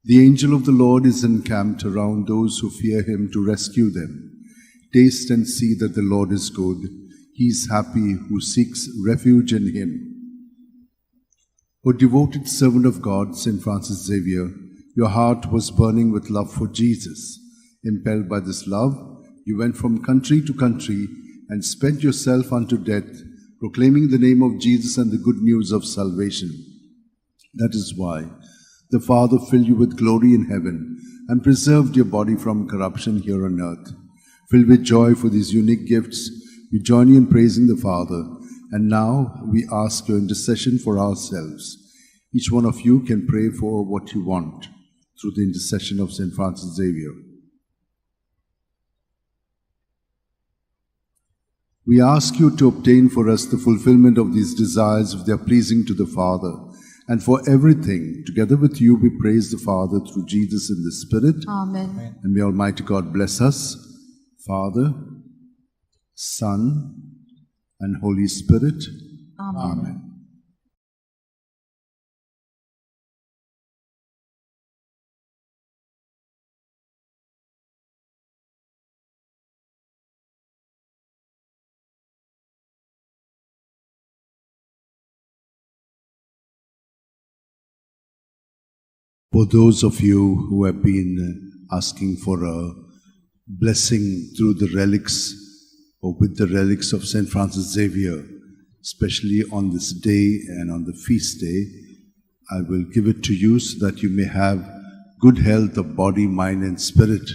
The angel of the Lord is encamped around those who fear him to rescue them. Taste and see that the Lord is good. He is happy who seeks refuge in him. O devoted servant of God, Saint Francis Xavier, your heart was burning with love for Jesus. Impelled by this love, you went from country to country and spent yourself unto death, proclaiming the name of Jesus and the good news of salvation. That is why the Father filled you with glory in heaven and preserved your body from corruption here on earth. Filled with joy for these unique gifts, we join you in praising the Father. And now we ask your intercession for ourselves. Each one of you can pray for what you want through the intercession of Saint Francis Xavier. We ask you to obtain for us the fulfillment of these desires if they are pleasing to the Father. And for everything, together with you, we praise the Father through Jesus in the Spirit. Amen. And may Almighty God bless us, Father, Son, and Holy Spirit. Amen. Amen. For those of you who have been asking for a blessing through the relics or with the relics of Saint Francis Xavier, especially on this day and on the feast day, I will give it to you so that you may have good health of body, mind and spirit.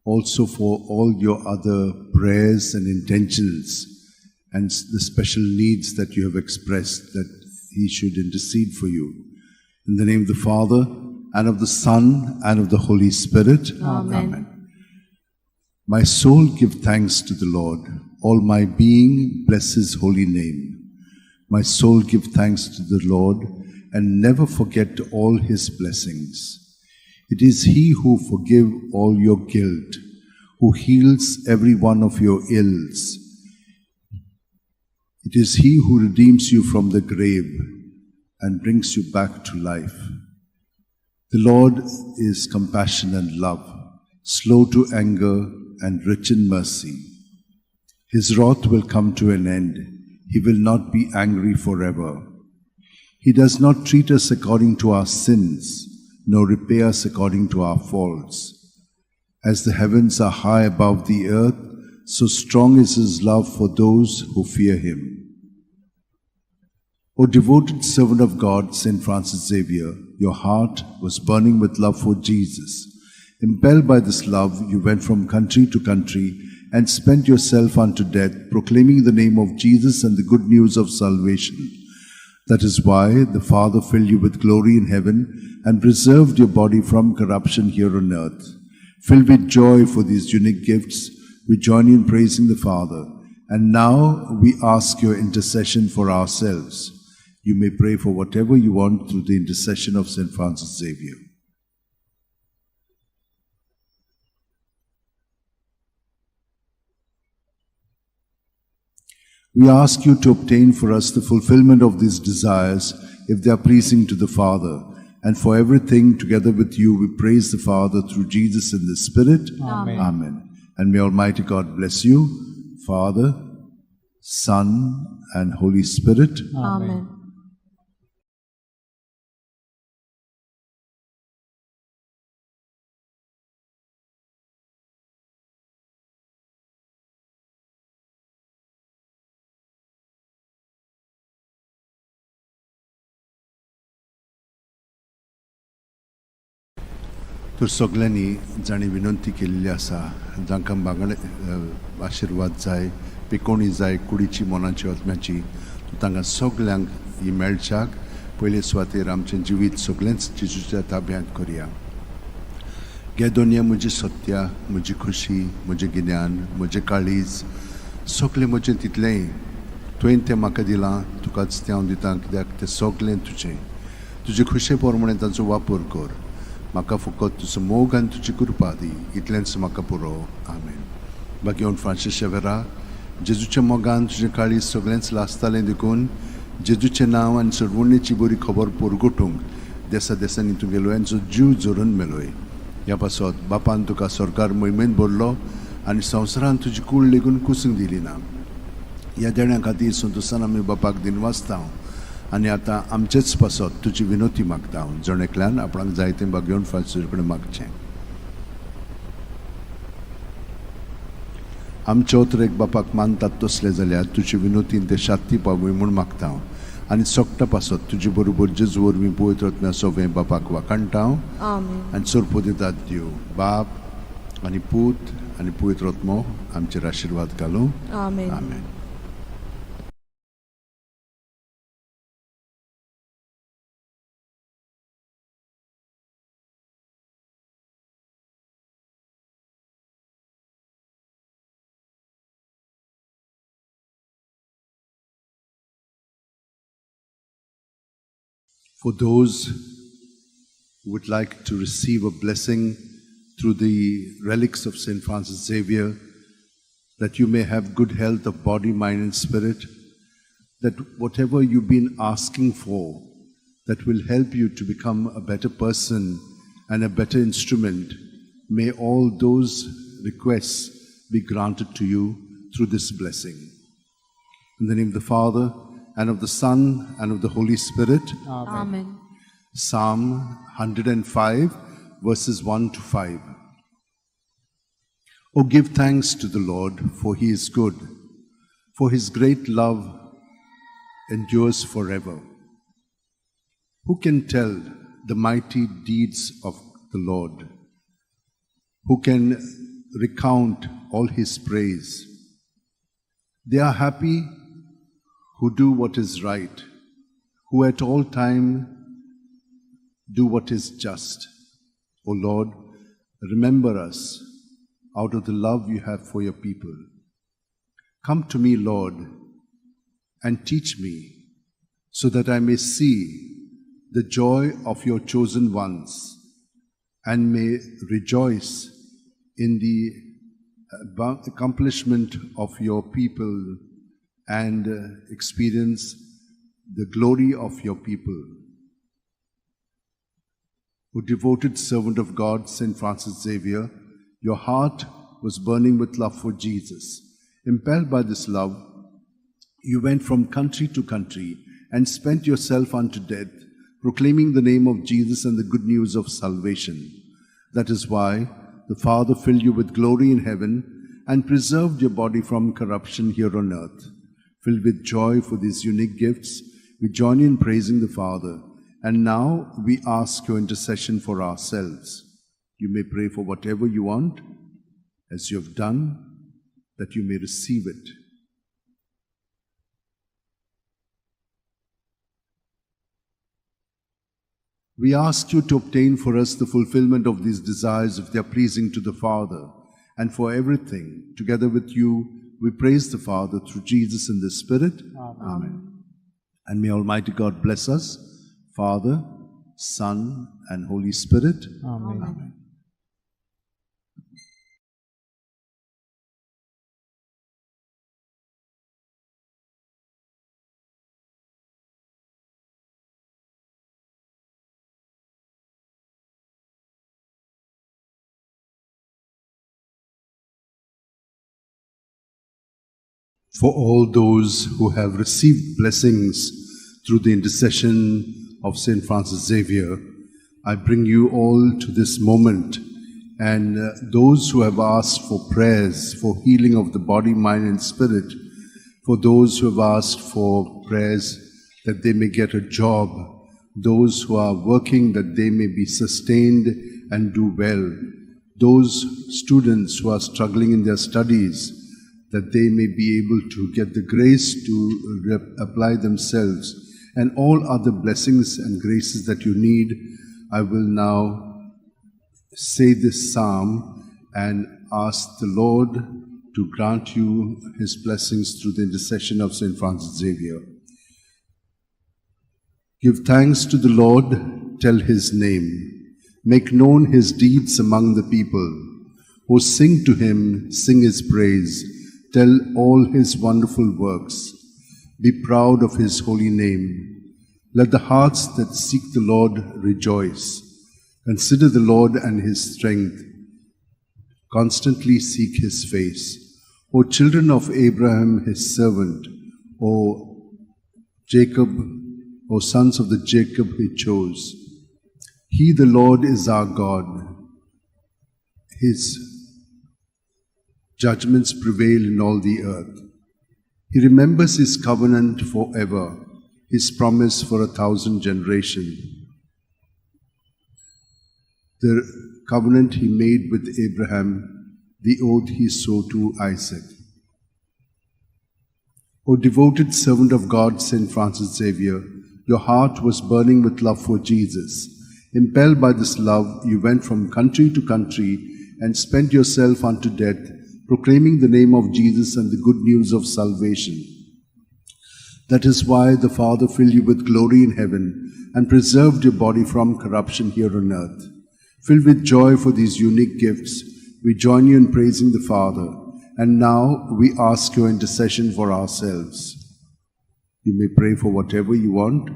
Also for all your other prayers and intentions and the special needs that you have expressed, that he should intercede for you. In the name of the Father, and of the Son, and of the Holy Spirit. Amen. Amen. My soul give thanks to the Lord. All my being bless his holy name. My soul give thanks to the Lord, and never forget all his blessings. It is he who forgives all your guilt, who heals every one of your ills. It is he who redeems you from the grave and brings you back to life. The Lord is compassion and love, slow to anger and rich in mercy. His wrath will come to an end. He will not be angry forever. He does not treat us according to our sins, nor repay us according to our faults. As the heavens are high above the earth, so strong is his love for those who fear him. O devoted servant of God, Saint Francis Xavier, your heart was burning with love for Jesus. Impelled by this love, you went from country to country and spent yourself unto death, proclaiming the name of Jesus and the good news of salvation. That is why the Father filled you with glory in heaven and preserved your body from corruption here on earth. Filled with joy for these unique gifts, we join you in praising the Father. And now we ask your intercession for ourselves. You may pray for whatever you want through the intercession of St. Francis Xavier. We ask you to obtain for us the fulfillment of these desires, if they are pleasing to the Father. And for everything, together with you, we praise the Father through Jesus in the Spirit. Amen. Amen. And may Almighty God bless you, Father, Son, and Holy Spirit. Amen. तर सगल्यांनी जांणी विनंती केल्ली आसा, जांकां बांगडे आशिर्वाद जाय, पिकोणी जाय, कुडीची, मनाची, आत्म्याची, तांकां सगल्यांक ही मेळच्याक पयले सुवातेर आमचें जिवीत सगळेंच जेजूच्या ताब्यांत करया. गे दोनया म्हजी सत्या, म्हजी खुशी, म्हजें गिन्यान, म्हजें काळीज, सगळें म्हजें तितलेंय तुवें तें म्हाका दिलां, तुकाच तें हांव दितां, कित्याक तें सगळें तुजें. तुजे खुशे प्रमाणे तांचो वापर कर. म्हाका फकत तुजो मोग आनी तुजी कृपा दी, इतलेंच म्हाका पुरो. आमेन. बाकी फ्रांसीस शेवेरा, जेजूच्या मोगान तुजें काळीज सगळेंच लासतालें देखून जेजूचें नांव आनी सरवणेची बरी खबर परगटूंक देसा देसांनी तुगेलो लोयांचो जीव झरून मेलोय. ह्या पासत बापान तुका सरकार मोहिमेंत भरलो आनी संवसारान तुजी कूड लेगून कुसूंक दिली ना. ह्या देण्या खातीर संतोशान आमी बापाक दिनवासता आनी आतां आमचेच पासत तुजी विनोती मागता. जण एकल्यान आपणाक जाय तें बागेवन फ्रांसीस कडेन मागचें. आमचे अत्रेक बापाक मानतात तसले जाल्यार तुजे विनोतीन ते शांती पावय म्हूण मागता आनी सोगटा पासत तुजे बरोबर जेजू वरवीं पवित्र आत्म्या सोवें बापाक वाखाणटा आनी सोरपो दितात. देव बाप आनी पूत आनी पवित्र आत्मो आमचेर आशिर्वाद घालूं. आमेन. आमेन. For those who would like to receive a blessing through the relics of St. Francis Xavier, that you may have good health of body, mind, and spirit, that whatever you've been asking for, that will help you to become a better person and a better instrument, may all those requests be granted to you through this blessing. In the name of the Father, and of the Son, and of the Holy Spirit. Amen. Psalm 105, verses 1 to 5. Oh, give thanks to the Lord, for he is good, for his great love endures forever. Who can tell the mighty deeds of the Lord? Who can recount all his praise? They are happy who do what is right, who at all time do what is just. O Lord, remember us out of the love you have for your people. Come to me, Lord, and teach me, so that I may see the joy of your chosen ones and may rejoice in the accomplishment of your people and experience the glory of your people. O devoted servant of God, St. Francis Xavier, your heart was burning with love for Jesus. Impelled by this love, you went from country to country and spent yourself unto death, proclaiming the name of Jesus and the good news of salvation. That is why the Father filled you with glory in heaven and preserved your body from corruption here on earth. Filled with joy for these unique gifts, we join in praising the Father. And now we ask your intercession for ourselves. You may pray for whatever you want, as you have done, that you may receive it. We ask you to obtain for us the fulfillment of these desires if they are pleasing to the Father, and for everything, together with you, we praise the Father through Jesus and the Spirit. Amen. And may Almighty God bless us, Father, Son, and Holy Spirit. Amen. Amen. For all those who have received blessings through the intercession of St. Francis Xavier, I bring you all to this moment. And those who have asked for prayers for healing of the body, mind, and spirit, for those who have asked for prayers that they may get a job, those who are working that they may be sustained and do well, those students who are struggling in their studies, that they may be able to get the grace to apply themselves, and all other blessings and graces that you need, I will now say this psalm and ask the Lord to grant you his blessings through the intercession of St. Francis Xavier. Give thanks to the Lord, tell his name. Make known his deeds among the people. O sing to him, sing his praise. Tell all his wonderful works. Be proud of his holy name. Let the hearts that seek the Lord rejoice. Consider the Lord and his strength. Constantly seek his face. O children of Abraham, his servant, O Jacob, O sons of the Jacob he chose. He, the Lord, is our God. His judgments prevail in all the earth. He remembers his covenant forever, his promise for 1,000 generations. The covenant he made with Abraham, the oath he swore to Isaac. O devoted servant of God, St. Francis Xavier, your heart was burning with love for Jesus. Impelled by this love, you went from country to country and spent yourself unto death, proclaiming the name of Jesus and the good news of salvation. That is why the Father filled you with glory in heaven and preserved your body from corruption here on earth. Filled with joy for these unique gifts, we join you in praising the Father, and now we ask your intercession for ourselves. You may pray for whatever you want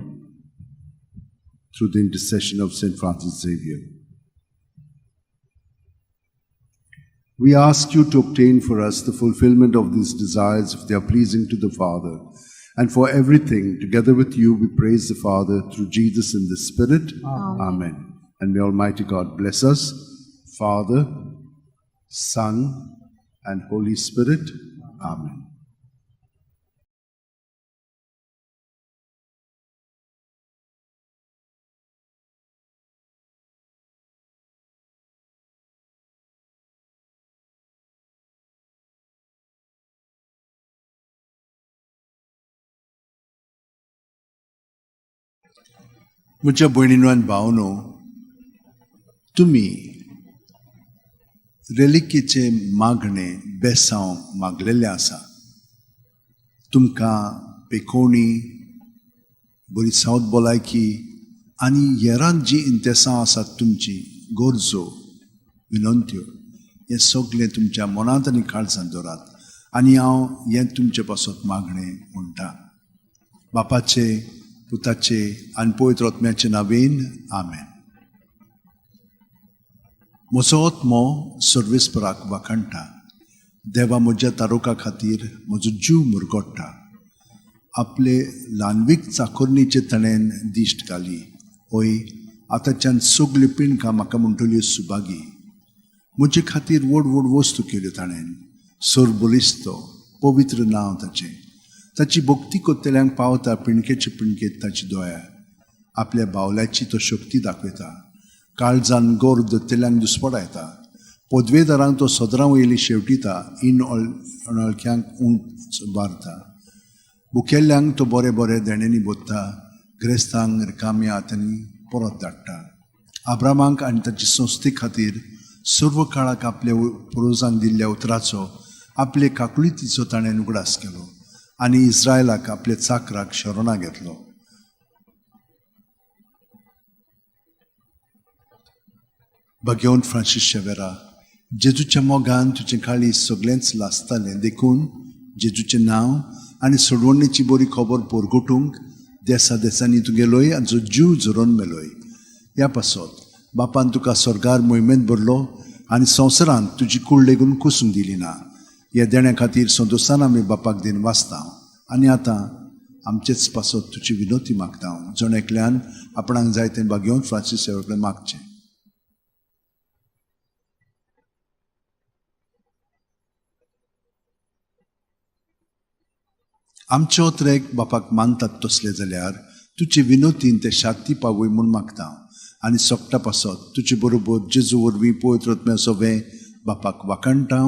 through the intercession of St. Francis Xavier. We ask you to obtain for us the fulfillment of these desires if they are pleasing to the Father. And for everything, together with you, we praise the Father through Jesus in the Spirit. Amen. Amen. And may Almighty God bless us, Father, Son, and Holy Spirit. Amen. म्हज्या भयणीनो आनी भावनो, तुमी रेलिकेचें मागणें बेसांव मागलेलें आसा. तुमकां पेकोवणी, बरी south भलायकी आनी हेरांक जीं इंतेसां आसात तुमची गरजो विनंत्यो, हें सगळें तुमच्या मनांत आनी काळजांत दवरात. आनी हांव हें तुमचे पासत मागणें म्हणटा. बापाचे, पुताचे आनी पवित्र आत्म्याचे नांवेन आमेन. म्हजो आत्मो सर्वेस्पराक वाखाणटा. देवा म्हज्या तारुका खातीर म्हजो जीव मुरगोडटा. आपले ल्हानवीक चाकोरणीचे ताणें दिश्ट घाली. हय, आतांच्यान सगल्यो पिणकां म्हाका म्हणटल्यो सुभागी. म्हजे खातीर व्हड व्हड वस्तू केल्यो ताणें. सरबलिस्तो पवित्र नांव ताचें. ताची भक्ती कोत्तेल्यांक पावता पिणकेचे पिणकेत ताची दोया. आपल्या बावल्याची तो शक्ती दाखयता. काळजान गोर दत्तेल्यांक दुस्पडायता. पदवेदारांक तो सदरां वयली शेवटिता. इन अणळख्यांक उंच बारता. भुकेल्ल्यांक तो बरे बरे देण्यांनी बोत्ता. ग्रेस्तांक रिकाम्या हातांनी परत धाडटा. आब्रामांक आनी ताची संस्थे खातीर सर्व काळाक आपल्या पुर्वजांक दिल्ल्या उतराचो आपले काकुळीतीचो ताणें उगडास केलो आनी इस्रायलाक आपल्या चाकराक शरणां घेतलो. भगवंत फ्रांसीस शेवेरा, जेजूच्या मोगान तुजें काळीज सगळेंच लासतालें, देखून जेजूचें नांव आनी सोडवणेची बरी खबर पोरगोटूंक देसा देसांनी तूं गेलोय आनी जीव झरोवन मेलोय. ह्या पासत बापान तुका स्वर्गार मोहिमेंत भरलो आनी संवसारांत तुजी कूड लेगून कुसूंक दिली ना. ह्या देण्या खातीर संतोशान आमी बापाक दिन वाचता आनी आतां आमचेच पासत तुजी विनोती मागता. जण एकल्यान आपणाक जाय तें भाग्योवन फ्रांसीस सेवा कडेन मागचें. आमचे ओत्रेक बापाक मानतात तसले जाल्यार तुजे विनोतीन ते शांती पावय म्हूण मागता आनी सोकटा पासत तुजे बरोबर जेजू वरवीं पवित्र आत्म्या सोबें बापाक वाखाणटा.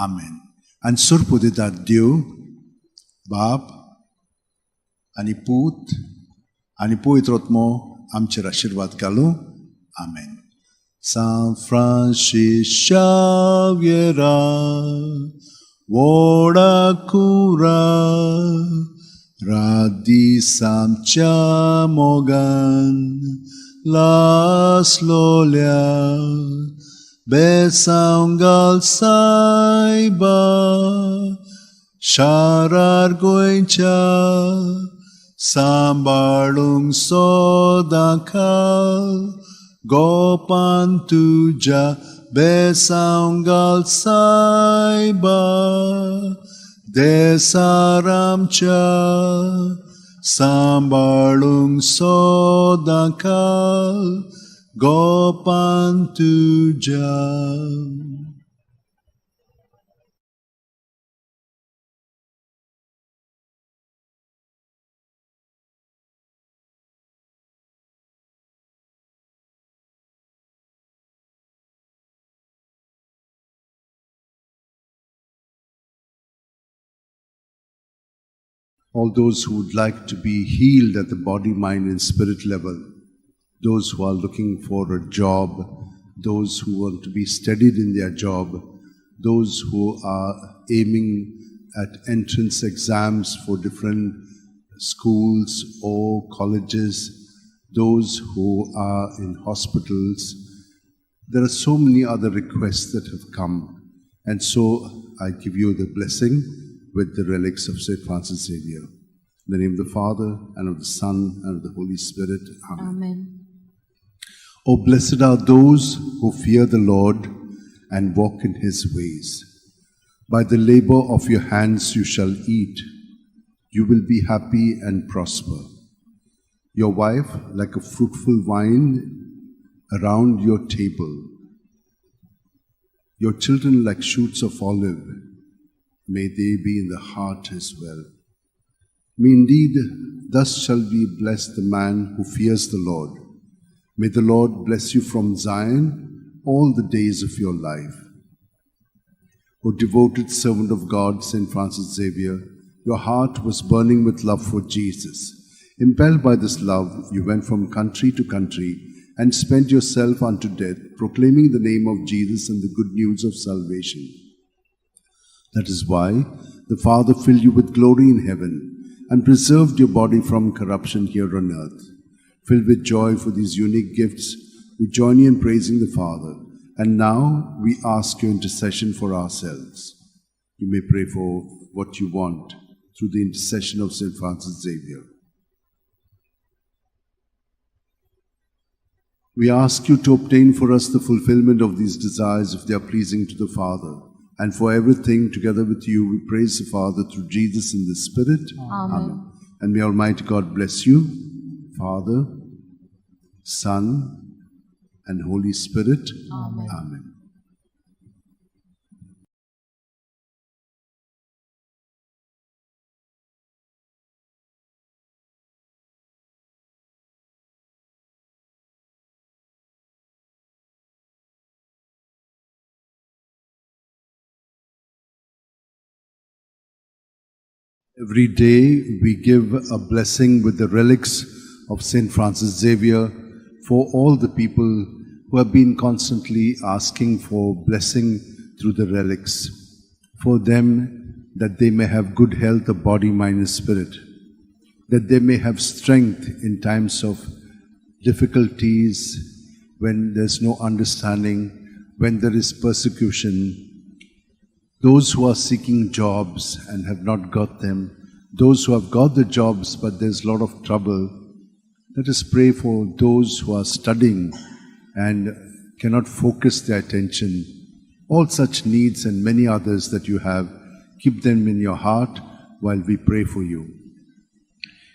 आमेन. आनी सोरपू दितात देव बाप आनी पूत आनी पवित्र आत्मो आमचेर आशिर्वाद घालूं. आमेन. सांत फ्रांसीस शाव्येरा व्हडा कुरा रात दीस आमच्या मोगान लासलोल्या बेसांव घाल सायबा शारार गोंयच्या सांबाळूंक सदां खाल गोपान तुज्या बेसांव घाल सायबा देसार आमच्या सांबाळूंक सदां खाल गोपान तुज्या. All those who would like to be healed at the body, mind, and spirit level, those who are looking for a job, those who want to be steadied in their job, those who are aiming at entrance exams for different schools or colleges, those who are in hospitals. There are so many other requests that have come. And so I give you the blessing with the relics of St. Francis Xavier. In the name of the Father, and of the Son, and of the Holy Spirit. Amen. Amen. Oh, blessed are those who fear the Lord and walk in his ways. By the labor of your hands you shall eat. You will be happy and prosper. Your wife like a fruitful vine around your table. Your children like shoots of olive. May they be in the heart as well. May indeed, thus shall be blessed the man who fears the Lord. May the Lord bless you from Zion all the days of your life. O devoted servant of God, St. Francis Xavier, your heart was burning with love for Jesus. Impelled by this love, you went from country to country and spent yourself unto death, proclaiming the name of Jesus and the good news of salvation. That is why the Father filled you with glory in heaven and preserved your body from corruption here on earth. Filled with joy for these unique gifts, we join you in praising the Father. And now we ask your intercession for ourselves. You may pray for what you want through the intercession of St. Francis Xavier. We ask you to obtain for us the fulfillment of these desires if they are pleasing to the Father. And for everything, together with you, we praise the Father through Jesus in the Spirit. Amen. And may Almighty God bless you, Father, Son, and Holy Spirit. Amen. Amen. Every day we give a blessing with the relics of St. Francis Xavier for all the people who have been constantly asking for blessing through the relics. for them that they may have good health of body, mind, and spirit, that they may have strength in times of difficulties, when there's no understanding, when there is persecution. Those who are seeking jobs and have not got them, those who have got the jobs but there's a lot of trouble. Let us pray for those who are studying and cannot focus their attention. All such needs and many others that you have, keep them in your heart while we pray for you.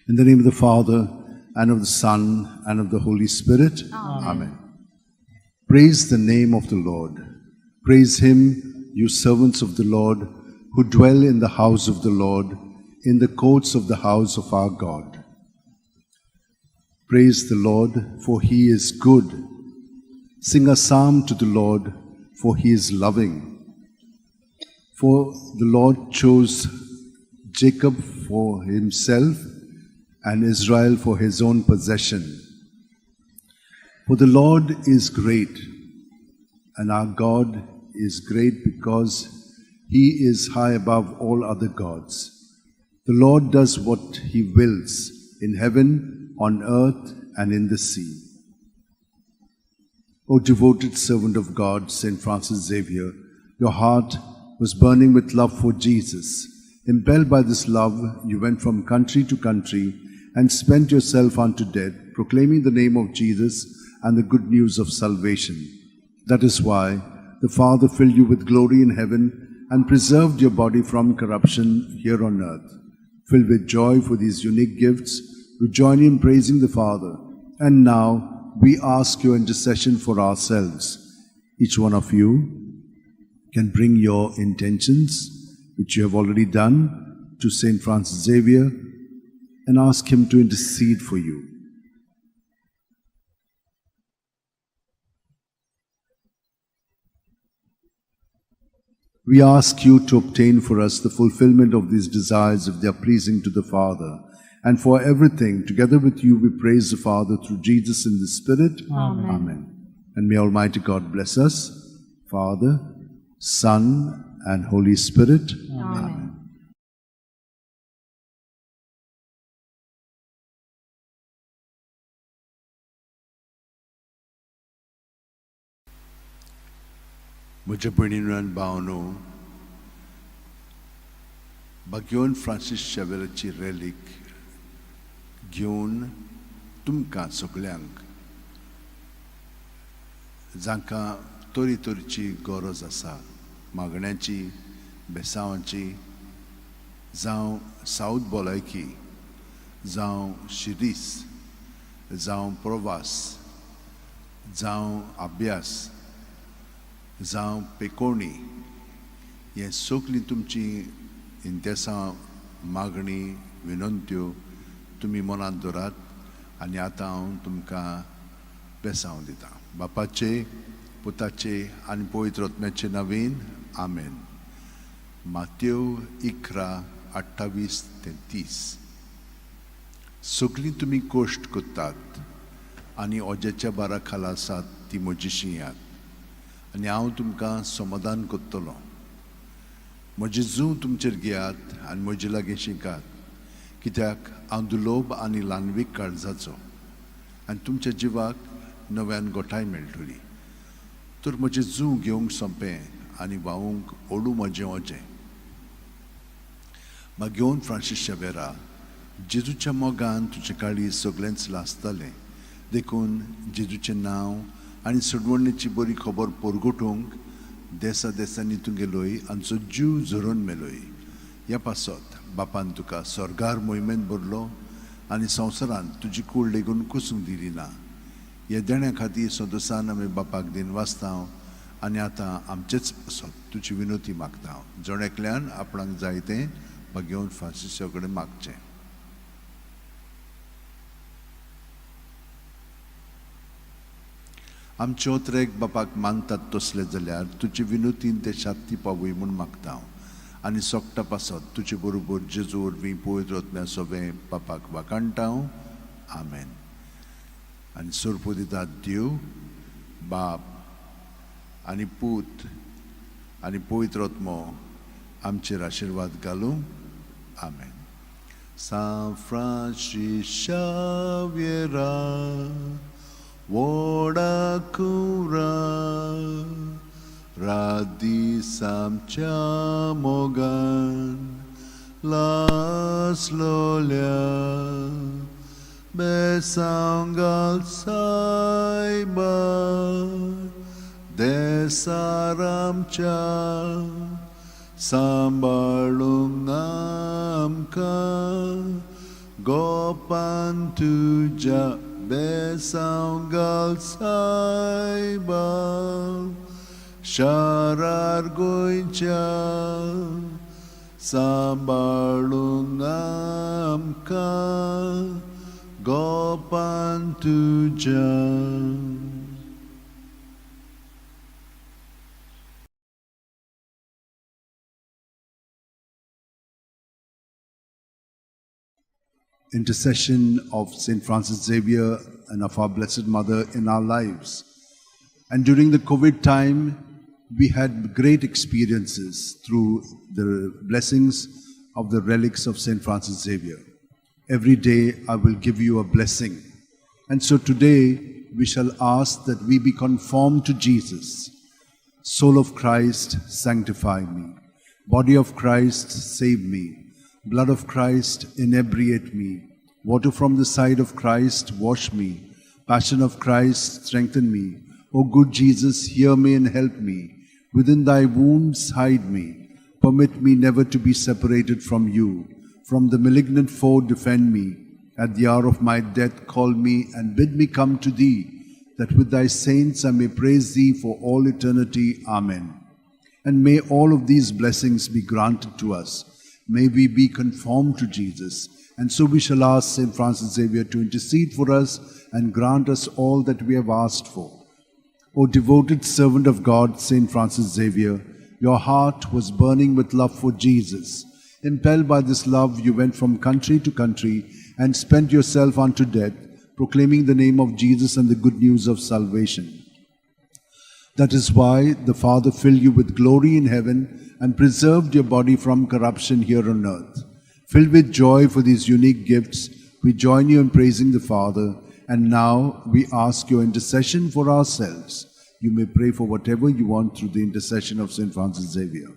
In the name of the Father, and of the Son, and of the Holy Spirit. Amen. Amen. Praise the name of the Lord. Praise him, you servants of the Lord, who dwell in the house of the Lord, in the courts of the house of our God. Praise the Lord, for he is good. Sing a psalm to the Lord, for he is loving. For the Lord chose Jacob for himself and Israel for his own possession. For the Lord is great, and our God is great because he is high above all other gods. The Lord does what he wills in heaven, on earth, and in the sea. O devoted servant of God, Saint Francis Xavier, your heart was burning with love for Jesus. Impelled by this love, you went from country to country and spent yourself unto death, proclaiming the name of Jesus and the good news of salvation. That is why the Father filled you with glory in heaven and preserved your body from corruption here on earth. Filled with joy for these unique gifts, we join in praising the Father. And now we ask your intercession for ourselves. Each one of you can bring your intentions, which you have already done, to Saint Francis Xavier and ask him to intercede for you. We ask you to obtain for us the fulfillment of these desires if they are pleasing to the Father. And for everything, together with you, we praise the Father through Jesus in the Spirit. Amen. Amen. And may Almighty God bless us, Father, Son, and Holy Spirit. Amen. म्हज्या भयणीन आनी भावनो, बाग्योन Francis शेवेराची रेलीक घेवन तुमकां सगल्यांक जांकां तरी तरेची गरज आसा, मागण्याची, बेसांवाची, जावं सावथ भलायकी, जावं शिरीस, जावं प्रवास, जावं अभ्यास, जावं पेकोणी, हें सगळीं तुमची इंतेसां, मागणी, विनंत्यो तुमी मनांत दवरात आनी आतां हांव तुमकां बेसांव दितां. बापाचे, पुताचे आनी पवित्र आत्म्याचे नवीन आमेन. मातेव 11:28 ते 30. सगळीं तुमी कश्ट करतात आनी ओज्याच्या बारा खाला आसात ती म्हजी शिंयात आनी हांव तुमकां समाधान करतलो. म्हजें जूं तुमचेर घेयात आनी म्हजे लागीं शिकात, कित्याक हांव दुलोब आनी ल्हानवीक काळजाचो आनी तुमच्या जिवाक नव्यान गोठाय मेळटली. तर म्हजें जूं घेवंक सोंपें आनी व्हांवूंक ओडूं म्हजें ओजें. मागीर फ्रांसीस शेवेरा, जेजूच्या मोगान तुजें काळीज सगळेंच लासतालें, देखून जेजूचें नांव आनी सोडवणेची बरी खबर परगटूंक देसा देसांनी तूं गेलोय आमचो जीव झरोवन मेलोय. ह्या पासत बापान तुका स्वर्गार मोहिमेंत भरलो आनी संवसारांत तुजी कूड लेगून कुसूंक दिली ना. ह्या देण्या खातीर संतोसान आमी बापाक दिन वाचता आनी आतां आमचेच पासत तुजी विनोती मागता. जण एकल्यान आपणाक जाय तें भाग्योवन फ्रांसिसा कडेन मागचें. आमचे ओत्रेक बापाक मानतात तसले जाल्यार तुजे विनोतीन ते शांती पावय म्हूण मागता हांव आनी सोकटा पासत तुजे बरोबर जेजू वरवीं पवित्र आत्म्या सोबें बापाक वाखाणटा हांव. आमेन. आनी सोरपो दितात देव बाप आनी पूत आनी पवित्र आत्मो आमचेर आशिर्वाद घालूं. आमेन. सांत फ्रांसीस शाव्येरा व्हडा कुरा रात दीस आमच्या मोगान लासलोल्या बेसांव घाल सायबा देसार आमच्या सांबाळूंक आमकां गोपान तुज्या बेसांव घाल सायबा शारार गोंयच्या सांबाळूंक आमकां गोपान तुज्या. Intercession of St. Francis Xavier and of our Blessed Mother in our lives. And during the COVID time, we had great experiences through the blessings of the relics of St. Francis Xavier. Every day I will give you a blessing. And so today we shall ask that we be conformed to Jesus. Soul of Christ, sanctify me. Body of Christ, save me. Blood of Christ, inebriate me. Water from the side of Christ, wash me. Passion of Christ, strengthen me. O good Jesus, hear me and help me. Within thy wounds, hide me. Permit me never to be separated from you. From the malignant foe, defend me. At the hour of my death, call me and bid me come to thee, that with thy saints I may praise thee for all eternity. Amen. And may all of these blessings be granted to us. May we be conformed to Jesus. And so we shall ask St. Francis Xavier to intercede for us and grant us all that we have asked for. O devoted servant of God, St. Francis Xavier, your heart was burning with love for Jesus. Impelled by this love, you went from country to country and spent yourself unto death, proclaiming the name of Jesus and the good news of salvation. That is why the Father filled you with glory in heaven and preserved your body from corruption here on earth. Filled with joy for these unique gifts, we join you in praising the Father, and now we ask your intercession for ourselves. You may pray for whatever you want through the intercession of St. Francis Xavier.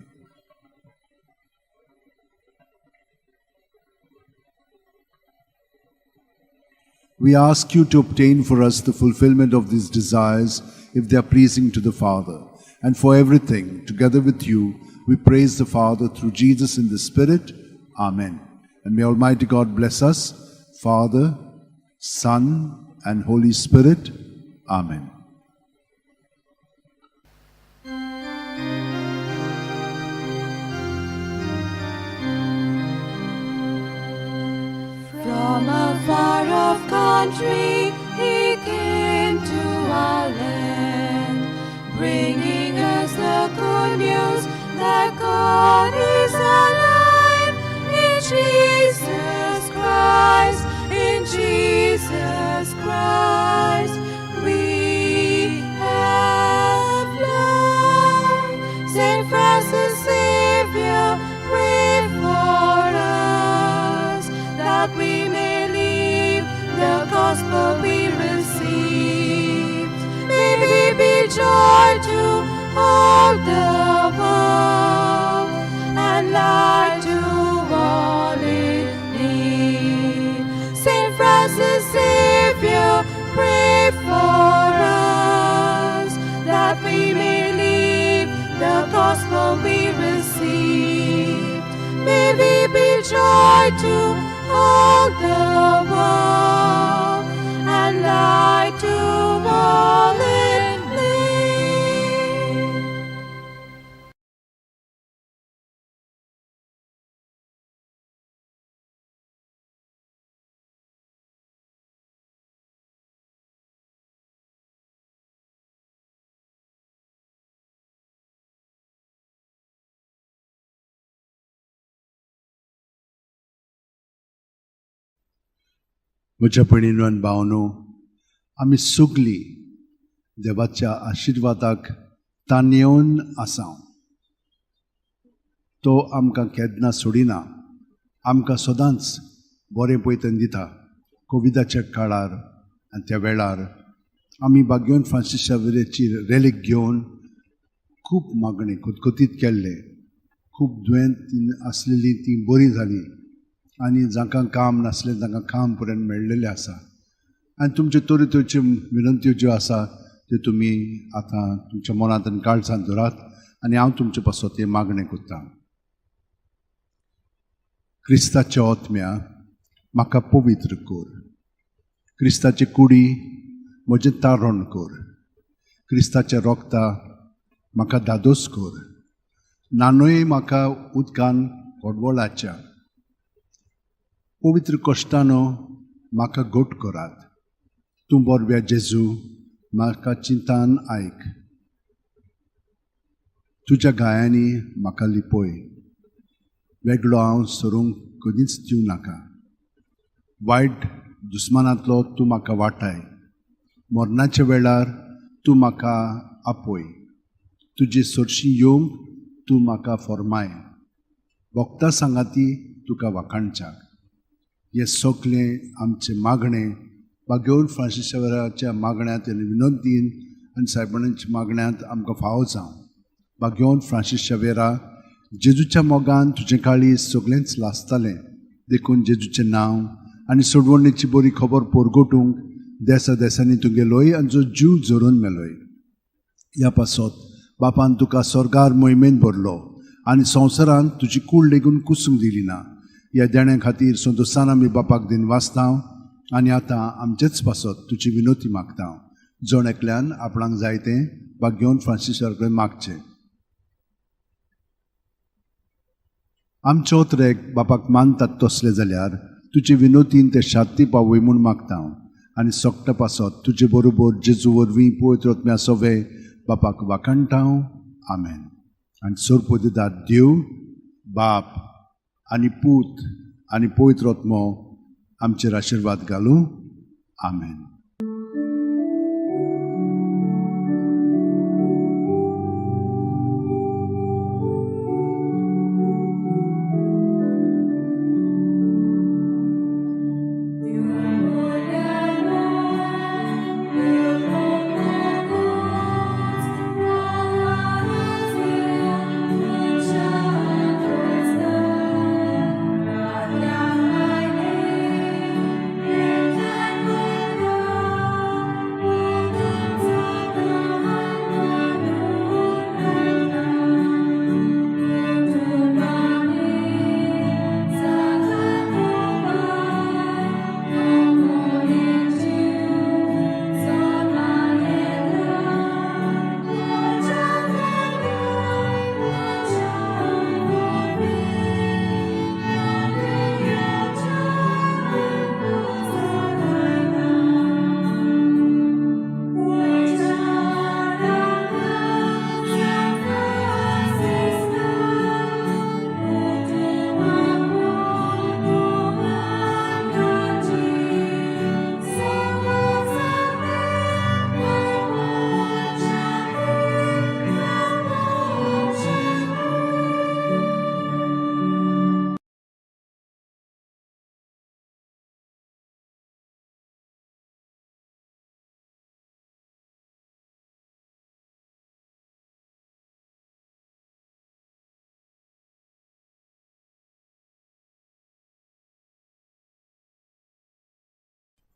We ask you to obtain for us the fulfillment of these desires if they are pleasing to the Father. And for everything, together with you, we praise the Father through Jesus in the Spirit. Amen. And may Almighty God bless us, Father, Son, and Holy Spirit. Amen. From a far-off country he came to our land, bringing us the good news that God is alive in Jesus Christ, in Jesus Christ we have life. Saint Francis Xavier, pray for us, that we may live the gospel we receive. May we be joy to all the world and light to all in need. Saint Francis Xavier, pray for us, that we may live the gospel we received. May we be joy to all the world and light to all in need. म्हज्या भयणीनो आनी भावनो, आमी सगलीं देवाच्या आशिर्वादाक ताणेवन आसा. तो आमकां केन्ना सोडिना, आमकां सदांच बरें पयतन दिता. कोविडाच्या काळार आनी त्या वेळार आमी बाग्योन फ्रांसीस शावेराची रेलीक घेवन खूब मागणें खतखतीत केल्लें. खूब दुयेंत आसलेलीं तीं बरीं जालीं आनी जांकां काम नासलें तांकां काम पर्यंत मेळ्ळेलें आसा. आनी तुमच्यो तरेतरेच्यो विनंत्यो ज्यो आसा त्यो तुमी आतां तुमच्या मनांत आनी काळजांत धरात आनी हांव तुमचे पासत हें मागणें करतां. क्रिस्ताच्या आत्म्या म्हाका पवित्र कर, क्रिस्ताची कुडी म्हजें तारण कर, क्रिस्ताच्या रोगता म्हाका धादोस कर, नानूय म्हाका उदकान कोडवळाच्या पवित्र कश्टानो म्हाका घट करात. तूं बरव्या जेजू म्हाका चिंतान आयक, तुज्या गायांनी म्हाका लिपय, वेगळो हांव सरूंक कदींच दिवं नाका. वायट दुस्मानांतलो तूं म्हाका वाटाय, मरणाच्या वेळार तूं म्हाका आपय, तुजे सरशी येवंक तूं म्हाका फॉर्माय, भक्ता सांगाती तुका वाखाणच्याक. हें सगळें आमचें मागणें बागेवन फ्रांसीस शावेराच्या मागण्यांत आनी विनंतीन आनी सायबांच्या मागण्यांत आमकां फावो जावं. बागेवन फ्रांसीस शावेरा, जेजूच्या मोगान तुजें काळीज सगळेंच लासतालें, देखून जेजूचें नांव आनी सोडवणेची बरी खबर परगटूंक देसा देसांनी तुगेलोय आनी जो जीव झरोवन मेलोय. ह्या पासत बापान तुका स्वर्गार मोहिमेन भरलो आनी संवसारांत तुजी कूड लेगून कुसूंक दिली ना. ह्या देण्या खातीर संतोसान आमी बापाक दिन वाचता आनी आतां आमचेच पासत तुजी विनोती मागता. जण एकल्यान आपणाक जाय तें बागेवन फ्रांसीस कडेन मागचें. आमचो त्रेक बापाक मानतात तसले जाल्यार तुजे विनोतीन ते शांती पावय म्हूण मागता आनी सोकटा पासत तुजे बरोबर जेजू वरवीं पवित्र आत्म्या सवे बापाक वाखाणटा. आमेन. आनी सोरपोदिदार देव बाप आनी पूत आनी पवित्र आत्मो आमचेर आशिर्वाद घालूं. आमेन.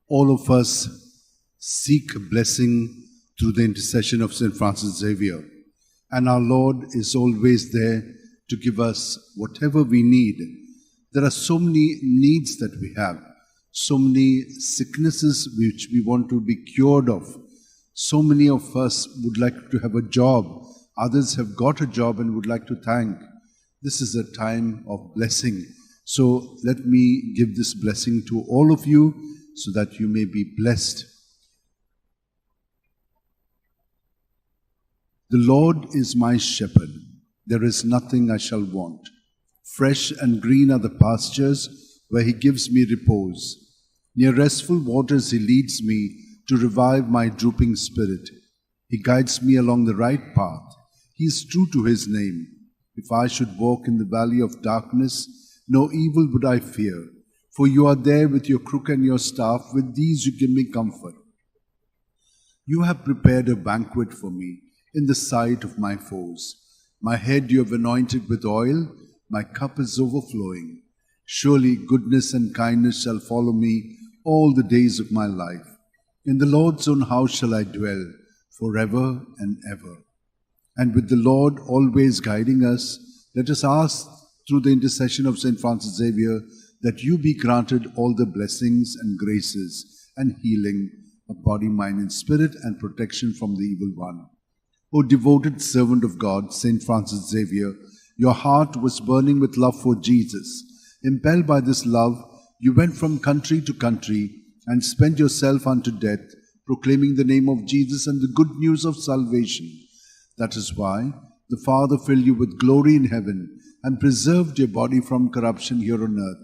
All of us seek blessing through the intercession of St. Francis Xavier. And our Lord is always there to give us whatever we need. There are so many needs that we have, so many sicknesses which we want to be cured of. So many of us would like to have a job. Others have got a job and would like to thank. This is a time of blessing. So let me give this blessing to all of you so that you may be blessed. The Lord is my shepherd, there is nothing I shall want. Fresh and green are the pastures where he gives me repose. Near restful waters he leads me to revive my drooping spirit. He guides me along the right path. He is true to his name. If I should walk in the valley of darkness, no evil would I fear, for you are there with your crook and your staff. With these you give me comfort. You have prepared a banquet for me in the sight of my foes. My head you have anointed with oil, my cup is overflowing. Surely goodness and kindness shall follow me all the days of my life. In the Lord's own house shall I dwell forever and ever. And with the Lord always guiding us, let us ask through the intercession of St. Francis Xavier that you be granted all the blessings and graces and healing of body, mind, and spirit, and protection from the evil one. O devoted servant of God, St. Francis Xavier, your heart was burning with love for Jesus. Impelled by this love, you went from country to country and spent yourself unto death, proclaiming the name of Jesus and the good news of salvation. That is why the Father filled you with glory in heaven and preserved your body from corruption here on earth.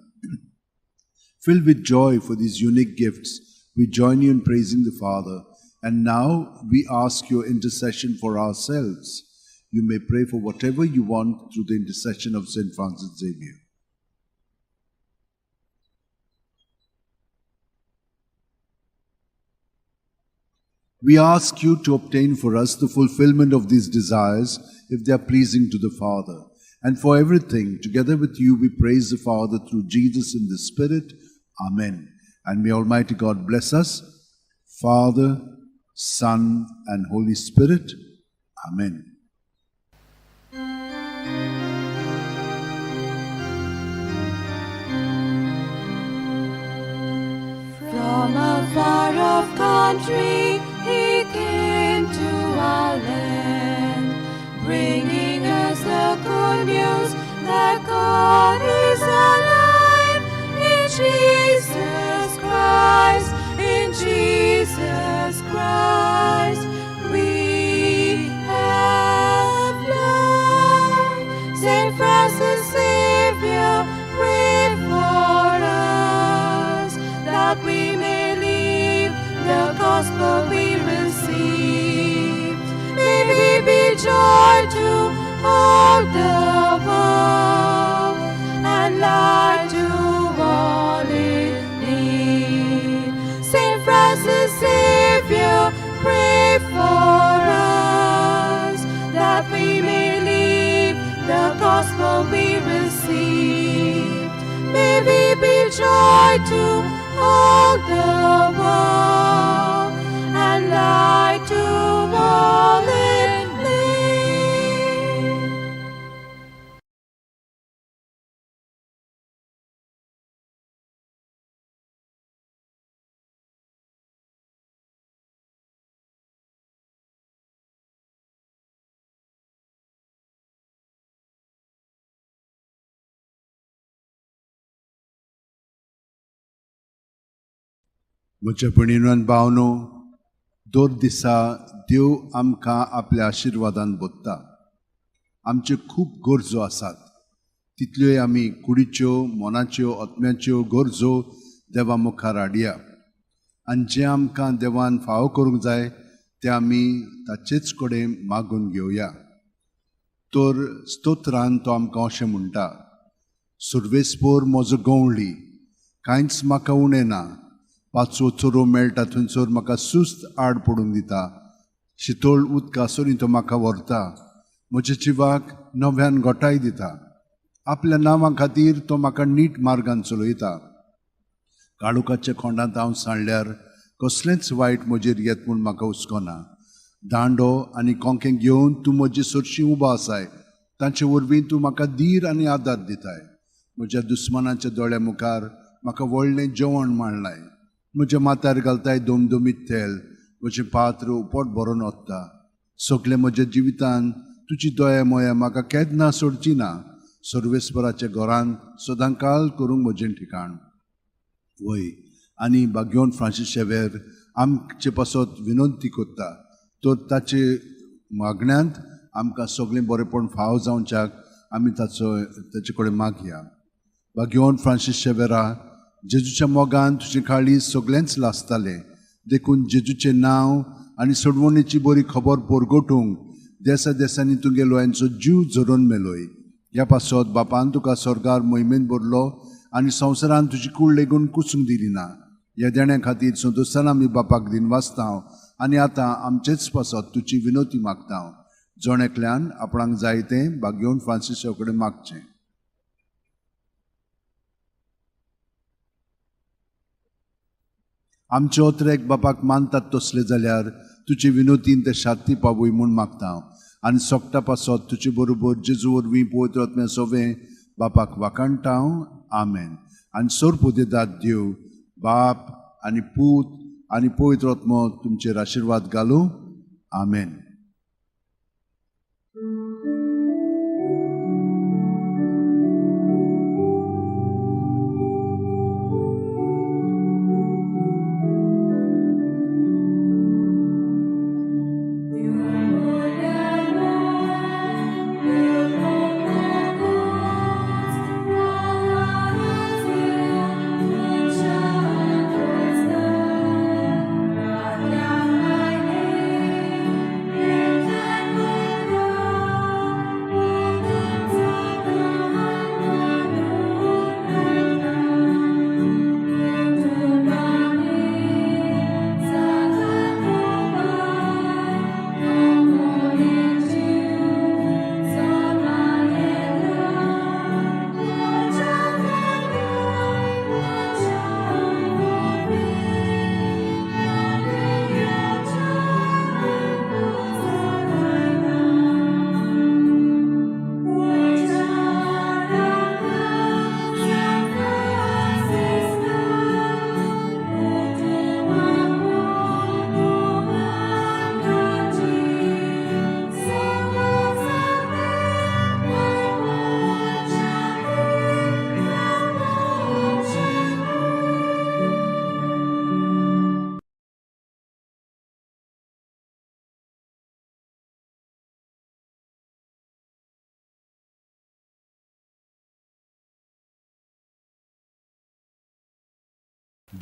Filled with joy for these unique gifts, we join you in praising the Father. And now we ask your intercession for ourselves. You may pray for whatever you want through the intercession of St. Francis Xavier. We ask you to obtain for us the fulfillment of these desires if they are pleasing to the Father. And for everything, together with you, we praise the Father through Jesus in the Spirit. Amen. And may Almighty God bless us, Father, Son, and Holy Spirit. Amen. From a far off country he came to our land, bringing us the good news that God is alive in Jesus Christ, in Jesus Christ we have life. Saint Francis Xavier, pray for us, that we may live the gospel we received. May we be joy to all the world and light to all in need. Saint Francis Xavier, pray for us, that we may live the gospel we received. May we be joy to all the world and light to all in need. म्हज्या भयणीनो आनी भावनो, दर दिसा देव आमकां आपल्या आशिर्वादान बोत्ता. आमच्यो खूब गरजो आसात, तितल्योय आमी कुडीच्यो, मनाच्यो, आत्म्याच्यो गरजो देवा मुखार हाडया आनी जें आमकां देवान फावो करूंक जाय तें आमी ताचेच कडेन मागून घेवया. तर स्तोत्रान तो आमकां अशें म्हणटा, सुर्वेस्पोर म्हजो गंवळी, कांयच म्हाका उणें ना, पांचवो चोरो मेळटा थंयसर म्हाका सुस्त आड पडूंक दिता, शितोळ उदकासरी तो म्हाका व्हरता, म्हज्या जिवाक नव्यान गोठाय दिता, आपल्या नांवा खातीर तो म्हाका नीट मार्गान चलयता. काळोखाच्या खोंडांत हांव सांडल्यार कसलेंच वायट म्हजेर येत म्हूण म्हाका हुस्को ना. दांडो आनी कोंकें घेवन तूं म्हजे सरशीं उबो आसाय, तांचे वरवीं तूं म्हाका धीर आनी आदार दिताय. म्हज्या दुस्मानाच्या दोळ्या मुखार म्हाका व्हडलें जेवण मांडलाय, म्हज्या माथ्यार घालताय दोमदोमीत तेल, म्हजें पात्र उपट भरून वता. सगळें म्हज्या जिवितान तुजी दया मोया म्हाका केन्ना सोडची ना. सर्वेस्पराच्या घरान सदांकाल करूंक म्हजें ठिकाण. वय आनी बाग्योन फ्रांसीस शेवेर आमचे पासत विनंती करता, तर ताचे मागण्यांत आमकां सगळें बरेपण फाव जावच्याक आमी ताचे कडेन मागया. बाग्योन फ्रांसीस शेवेरा, जेजूच्या मोगान तुजे काळीज सगळेंच लासतालें, देखून जेजूचें नांव आनी सोडवणेची बरी खबर परगटूंक देसा देसांनी तुगेलो यांचो जीव झरोवन मेलोय. ह्या पासत बापान तुका स्वर्गार मोहिमेन भरलो आनी संवसारान तुजी कूड लेगून कुसूंक दिली ना. ह्या देण्या खातीर संतोशान आमी बापाक दिनवासता आनी आतां आमचेच पासत तुजी विनवती मागता. जण एकल्यान आपणाक जाय तें भागेवन फ्रांसिसा कडेन मागचें. आमचे ओतरेक बापाक मानतात तसले जाल्यार तुजे विनोतीन ते शांती पावय म्हूण मागता आनी सोकटा पासत तुजे बरोबर जेजू वरवीं पवित्र आत्म्या सोवें बापाक वाखाणटा. आमेन. आनी सोरपुदेदाद देव बाप आनी पूत आनी पवित्र आत्मो तुमचेर आशिर्वाद घालूं. आमेन.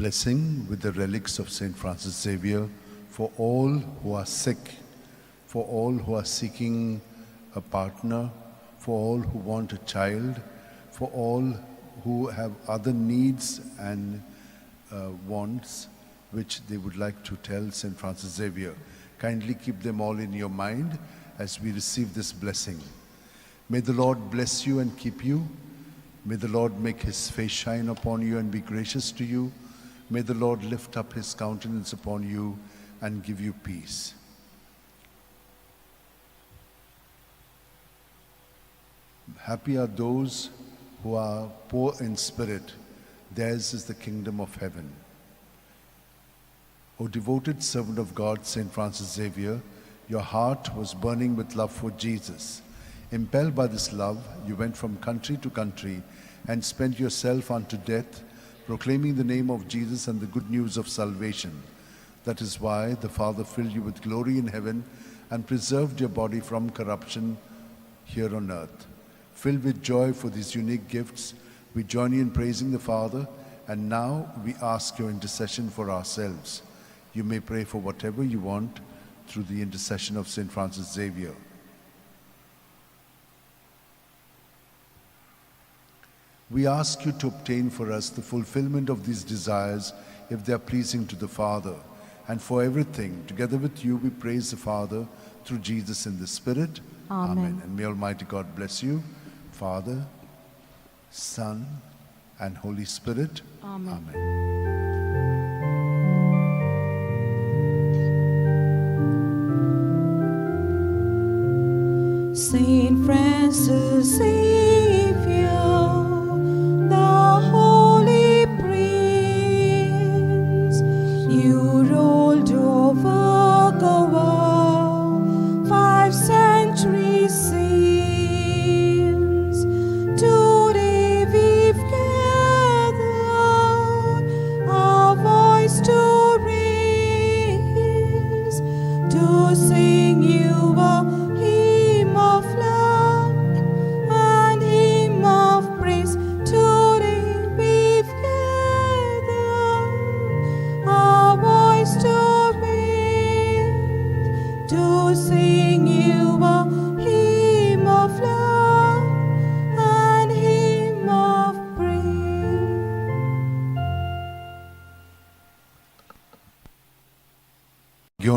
Blessing with the relics of Saint Francis Xavier for all who are sick, for all who are seeking a partner, for all who want a child, for all who have other needs and wants which they would like to tell Saint Francis Xavier. Kindly keep them all in your mind as we receive this blessing. May the Lord bless you and keep you. May the Lord make his face shine upon you and be gracious to you. May the Lord lift up his countenance upon you and give you peace. Happy are those who are poor in spirit. Theirs is the kingdom of heaven. O devoted servant of God, Saint Francis Xavier, your heart was burning with love for Jesus. Impelled by this love, you went from country to country and spent yourself unto death, proclaiming the name of Jesus and the good news of salvation. That is why the Father filled you with glory in heaven and preserved your body from corruption here on earth. Filled with joy for these unique gifts, we join you in praising the Father, and now we ask your intercession for ourselves. You may pray for whatever you want through the intercession of Saint Francis Xavier. We ask you to obtain for us the fulfillment of these desires if they are pleasing to the Father. And for everything, together with you, we praise the Father through Jesus in the Spirit. Amen. Amen. And may Almighty God bless you, Father, Son, and Holy Spirit. Amen. Amen. Saint Francis Xavier, the Holy Prince, you ruled over Goa 5 centuries since. Today we've gathered our voice to raise, to sing you a hymn of love and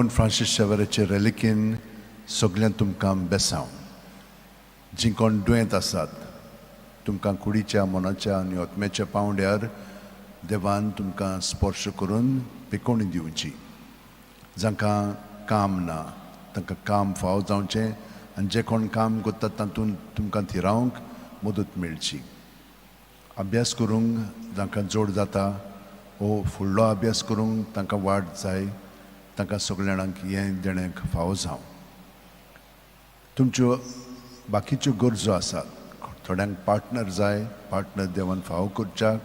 बाग्योन Francis शेवराचे रेलिकेन सगळ्यांक तुमकां बेसांव. जीं कोण दुयेंत आसात तुमकां कुडीच्या, मनाच्या आनी आत्म्याच्या पांवड्यार देवान तुमकां स्पर्श करून पिकोवणी दिवची. जांकां काम ना तांकां काम फाव जावचें आनी जे कोण काम करतात तातूंत तुमकां थिरावंक मदत मेळची. अभ्यास करूंक जांकां जोड जाता वो फुडलो अभ्यास करूंक तांकां वाट जाय, तांकां सगल्या जाणांक हें देणें फावो जावं. तुमच्यो बाकीच्यो गरजो आसात, थोड्यांक पार्टनर जाय, पार्टनर देवान फावो करच्याक,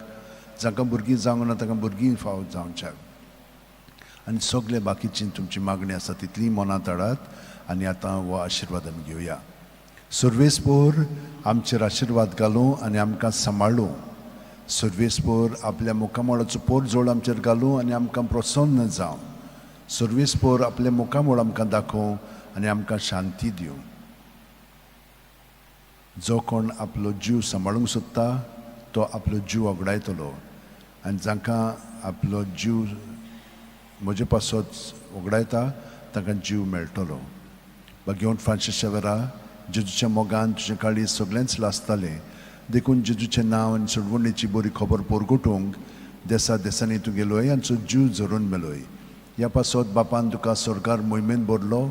जांकां भुरगीं जावंक ना तांकां भुरगीं फावो जावच्याक, आनी सगळे बाकीची तुमची मागणी आसा तितली मनांत हाडात आनी आतां हो आशिर्वाद आमी घेवया. सर्वेस्पोर आमचेर आशिर्वाद घालूं आनी आमकां सांबाळूं. सर्वेस्पोर आपल्या मुखामळाचो पोरजोळ आमचेर घालूं आनी आमकां प्रसन्न जावं. सर्वेस्पोर आपल्या मुखामळ आमकां दाखोवं आनी आमकां शांती दिवं. जो कोण आपलो जीव सांबाळूंक सोदता तो आपलो जीव वगडायतलो आनी जांकां आपलो जीव म्हजे पासत वगडायता तांकां जीव मेळटलो. बागेवन फ्रांसीस शेवरा, जेजूच्या मोगान तुजें काळीज सगळेंच लासतालें, देखून जेजूचें नांव आनी सोडवणेची बरी खबर परगटूंक देसा देसांनी तूं गेलोय आनी जीव झरून मेलोय. ह्या पासत बापान तुका सरकार मोहिमेन भरलो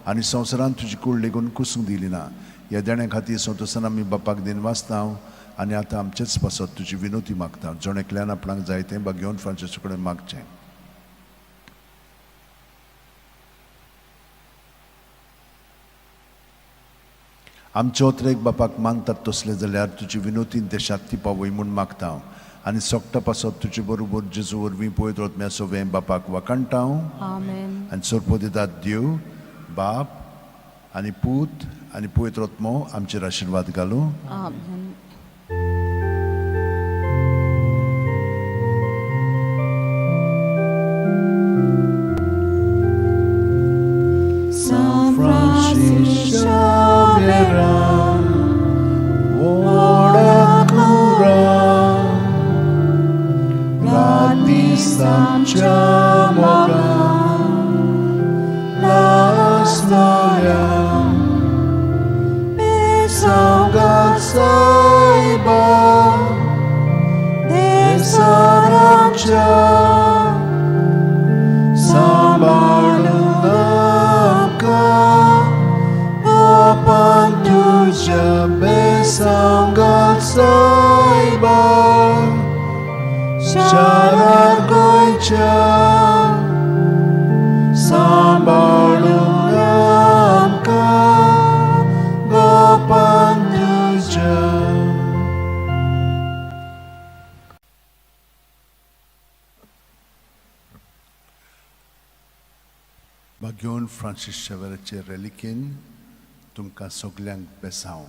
आनी संवसारांत तुजी कूड लेगून कुसूंक दिली ना. ह्या देण्या खातीर संतोसान आमी बापाक दिनवासता आनी आतां आमचेच पासत तुजी विनोती मागता. जण एकल्यान आपणाक जाय तें बागेवन फ्रांसीसा कडेन मागचें. आमचे ओतरेक बापाक मानतात तसलें जाल्यार तुजी विनोतीन ते शांती पावय म्हूण मागता आनी सोगटा पासत तुजे बरोबर जेजू वरवीं पवित्र आत्म्या सोवें बापाक वाखाणटा. आमेन. आनी सोरपोदितात देव बाप आनी पूत आनी पवित्र आत्मो आमचेर आशिर्वाद घालूं. आमेन. San Francis Xavier, ora cura, Sancia moga la storia Besanga saiba de Sarancha, Sambalunaka Opantuja besanga saiba Sharargoicha Sambalunaka Gopantuja. बाग्योन फ्रांसीस शेवराचे रेलिकेन तुमकां सगल्यांक बेसांव.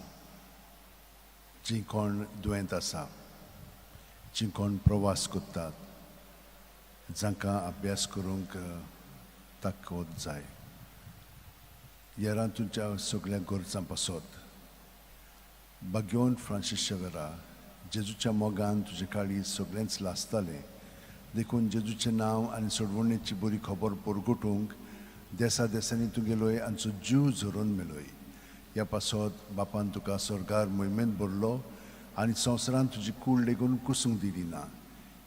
जीं कोण दुयेंत आसा, जीं कोण प्रवास करतात, जांकां अभ्यास करूंक ताकद जाय, येरां तुमच्या सगल्या गरजां पासत बाग्योन फ्रांसीस शेवरा, जेजूच्या मोगान तुजें काळीज सगळेंच लासतालें, देखून जेजूचें नांव आनी सोडवणेची बरी खबर परगटूंक देसा देसांनी तूं गेलोय आनी जीव झरोवन मेलोय. ह्या पासत बापान तुका स्वर्गार मोहिमेंत भरलो आनी संवसारांत तुजी कूड लेगून कुसूंक दिली ना.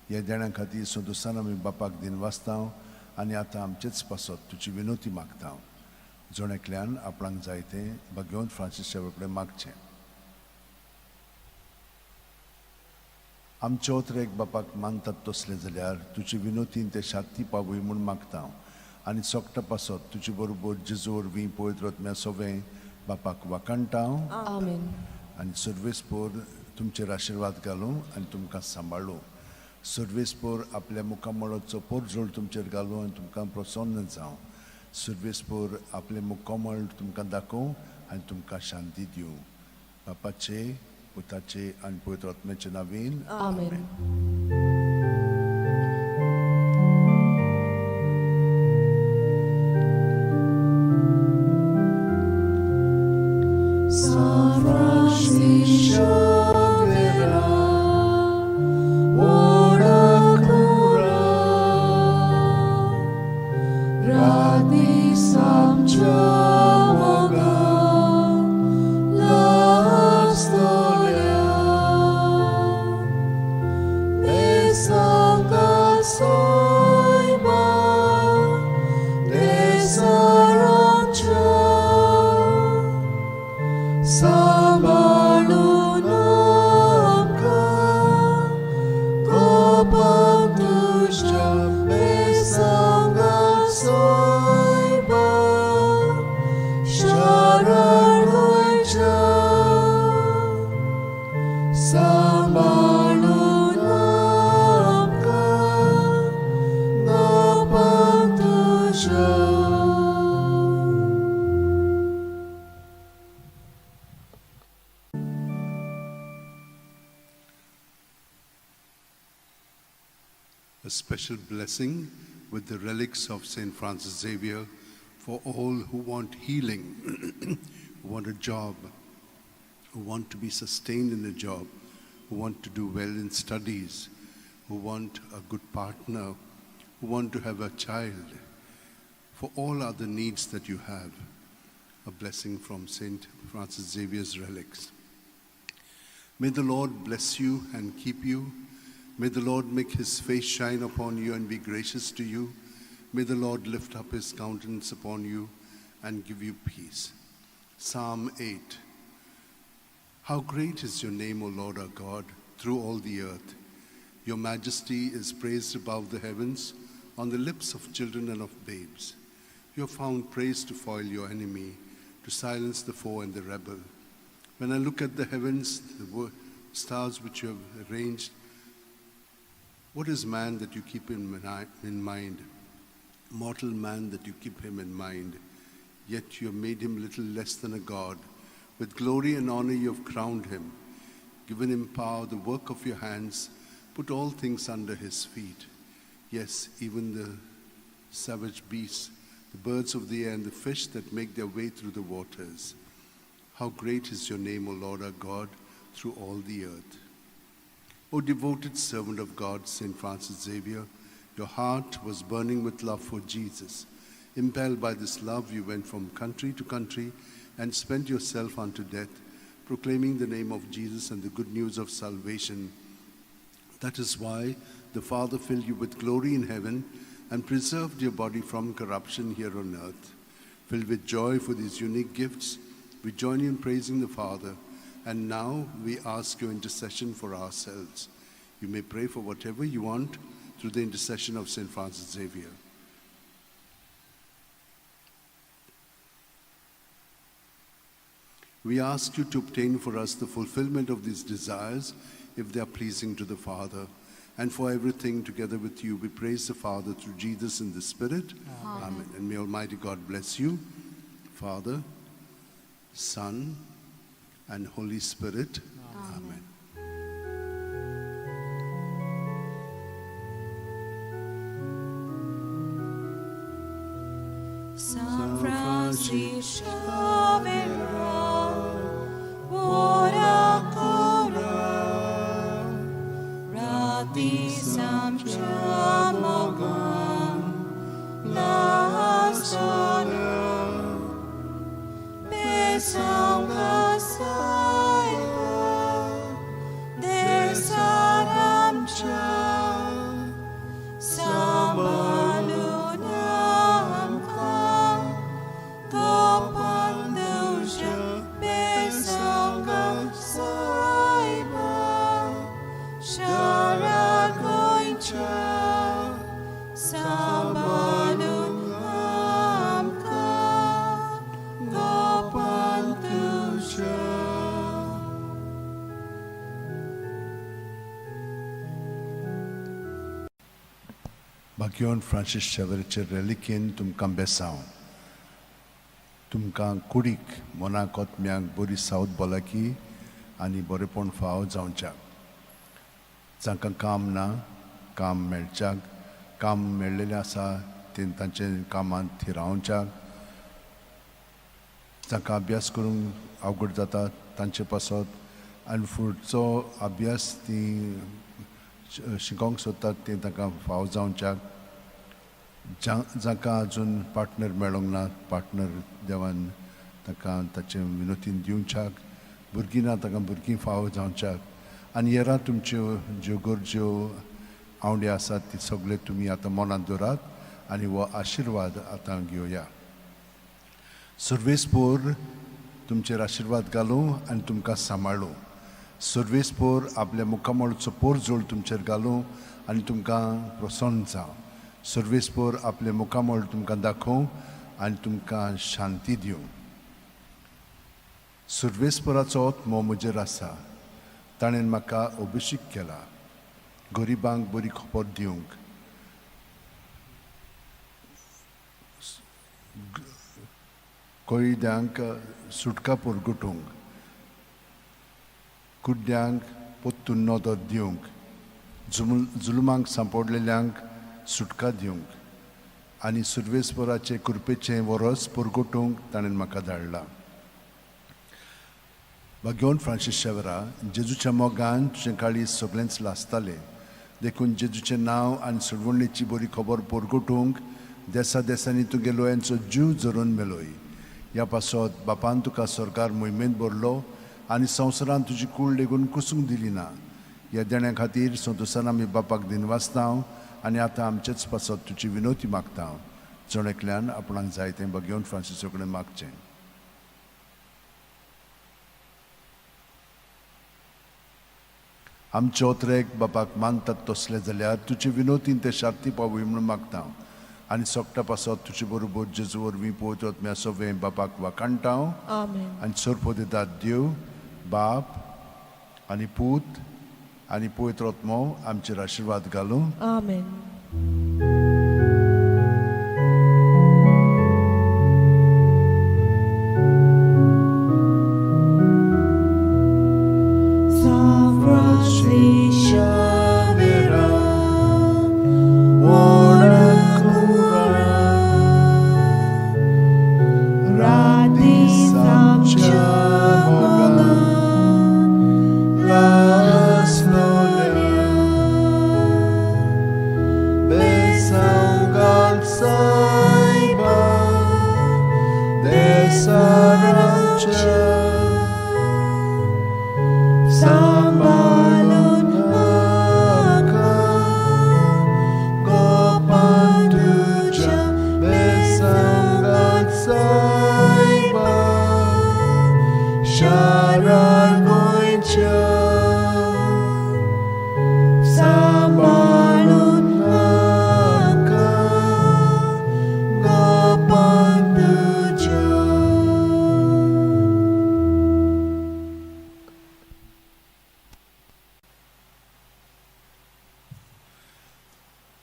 ह्या देण्या खातीर संतोसान आमी बापाक दिनवासता आनी आतां आमचेच पासत तुजी विनोती मागता. जण एकल्यान आपणाक जाय तें बागेवन फ्रांसीस शेवर कडेन मागचें. आमचे ओतरेक बापाक मानतात तसलें जाल्यार तुजी विनोतीन ते शांती पावय म्हूण मागता आनी सोगटा पासत तुजे बरोबर जेजू वरवीं पवित्र आत्म्या सोवें बापाक वाखाणटा. आमेन. आनी सर्वेस्पोर तुमचेर आशिर्वाद घालूं आनी तुमकां सांबाळूं. सर्वेस्पोर आपल्या मुखामळाचो पोरजोळ तुमचेर घालूं आनी तुमकां प्रसन्न जावं. सर्वेस्पोर आपलें मुखामळ तुमकां दाखोवं आनी तुमकां शांती दिवं. बापाचे, पुताचे आनी पवित्र आत्म्याचे नांवान. आमेन. San Francis Xavier, ora cura, सांबाळून आमकां गोपान तुज्या बेसांगा सायबा शरण गोंयच्या सांबाळून आमकां गोपान तुज्या. A special blessing with the relics of St. Francis Xavier for all who want healing, who want a job, who want to be sustained in a job, who want to do well in studies, who want a good partner, who want to have a child, for all other needs that you have. A blessing from St. Francis Xavier's relics. May the Lord bless you and keep you. May the Lord make his face shine upon you and be gracious to you. May the Lord lift up his countenance upon you and give you peace. Psalm 8. How great is your name, O Lord our God, through all the earth. Your majesty is praised above the heavens, on the lips of children and of babes. You have found praise to foil your enemy, to silence the foe and the rebel. When I look at the heavens, the stars which you have arranged, what is man that you keep him in mind? Mortal man that you keep him in mind. Yet you have made him little less than a god. With glory and honor you have crowned him, given him power, the work of your hands, put all things under his feet. Yes, even the savage beasts, the birds of the air, and the fish that make their way through the waters. How great is your name, O Lord our God, through all the earth. O devoted servant of God, St. Francis Xavier, your heart was burning with love for Jesus. Impelled by this love, you went from country to country and spent yourself unto death, proclaiming the name of Jesus and the good news of salvation. That is why the Father filled you with glory in heaven and preserved your body from corruption here on earth. Filled with joy for these unique gifts, we join you in praising the Father, and now we ask your intercession for ourselves. You may pray for whatever you want through the intercession of St. Francis Xavier. We ask you to obtain for us the fulfillment of these desires, if they are pleasing to the Father. And for everything together with you, we praise the Father through Jesus in the Spirit. Amen. Amen. And may Almighty God bless you, Father, Son, and Holy Spirit. Amen. Amen. San Francisco Xavier, ora cora, rati samcha mogan, lasana, besanga saiba, desaramcha, sambalun amka, gopan tuja besanga saiba, shara goincha, sambalun amka, gopan tuja. भाग्यवान Francis शेवरीचे रेलिकेन तुमकां बेसांव. तुमकां कुडीक मनाक आत्म्याक बरी south भलायकी आनी बरेपण फाव जावच्याक. जांकां काम ना काम मेळच्याक, काम मेळ्ळेलें आसा तें तांचे कामांत थिरावच्याक, जांकां अभ्यास करूंक अवघड जाता तांचे पासत आनी फुडचो अभ्यास ती शिकोंक सोदतात तें तांकां फाव जावच्याक. जांकां अजून पार्टनर मेळोंक ना, पार्टनर देवान तांकां ताचें विनोतीन दिवच्याक. भुरगीं ना तांकां भुरगीं फाव जावच्याक. आनी येरा तुमच्यो ज्यो गरज्यो आवंडे आसात ती सगळे तुमी आतां मनांत दवरात आनी हो आशिर्वाद आतां घेवया. सर्वेस्पोर तुमचेर आशिर्वाद घालूं आनी तुमकां सांबाळूं. सर्वेस्पोर आपल्या मुखामळचो पोरजोळ तुमचेर घालूं आनी तुमकां प्रसन्न जावं. सर्वेस्पोर आपले मुखामळ तुमकां दाखोवं आनी तुमकां शांती दिवं. सर्वेस्पोराचो आत्मो म्हजेर आसा, ताणें म्हाका अभिशेक केला गरिबांक बरी खबर दिवंक, कैद्यांक सुटका परगटूंक, कुड्ड्यांक परतून नदर दिवंक, जुलमांक सांपडलेल्यांक सुटका दिवंक आनी सुर्वेस्वराचे कृपेचें वरस परगटूंक ताणें म्हाका धाडला. भाग्यवंत फ्रांसीस शेवरा, जेजूच्या मोगान तुजें काळीज सगळेंच लासतालें, देखून जेजूचें नांव आनी सोडवणेची बरी खबर परगटूंक देसा देसांनी तुगे लोयांचो जीव झरोवन मेलोय. ह्या पासत बापान तुका सरकार मोहिमेंत भरलो आनी संवसारान तुजी कूड लेगून कुसूंक दिली ना. ह्या देण्या खातीर संतोशान आमी बापाक दिनवासता आनी आतां आमचेच पासत तुजी विनवती मागता. जण एकल्यान आपणाक जाय तें भाग्यवंत फ्रांसिसा कडेन मागचें. आमचे ओत्रेक बापाक मानतात तसले जाल्यार तुजे विनोतीन ते शांती पावय म्हणून मागता आनी सोकटा पासत तुजे बरोबर जेजू वरवीं पवित्र आत्म्या सगळें बापाक वाखाणटा. आनी सोरपो दितात देव बाप आनी पूत आनी पवित्र आत्मो आमचेर आशिर्वाद घालूं. आमेन.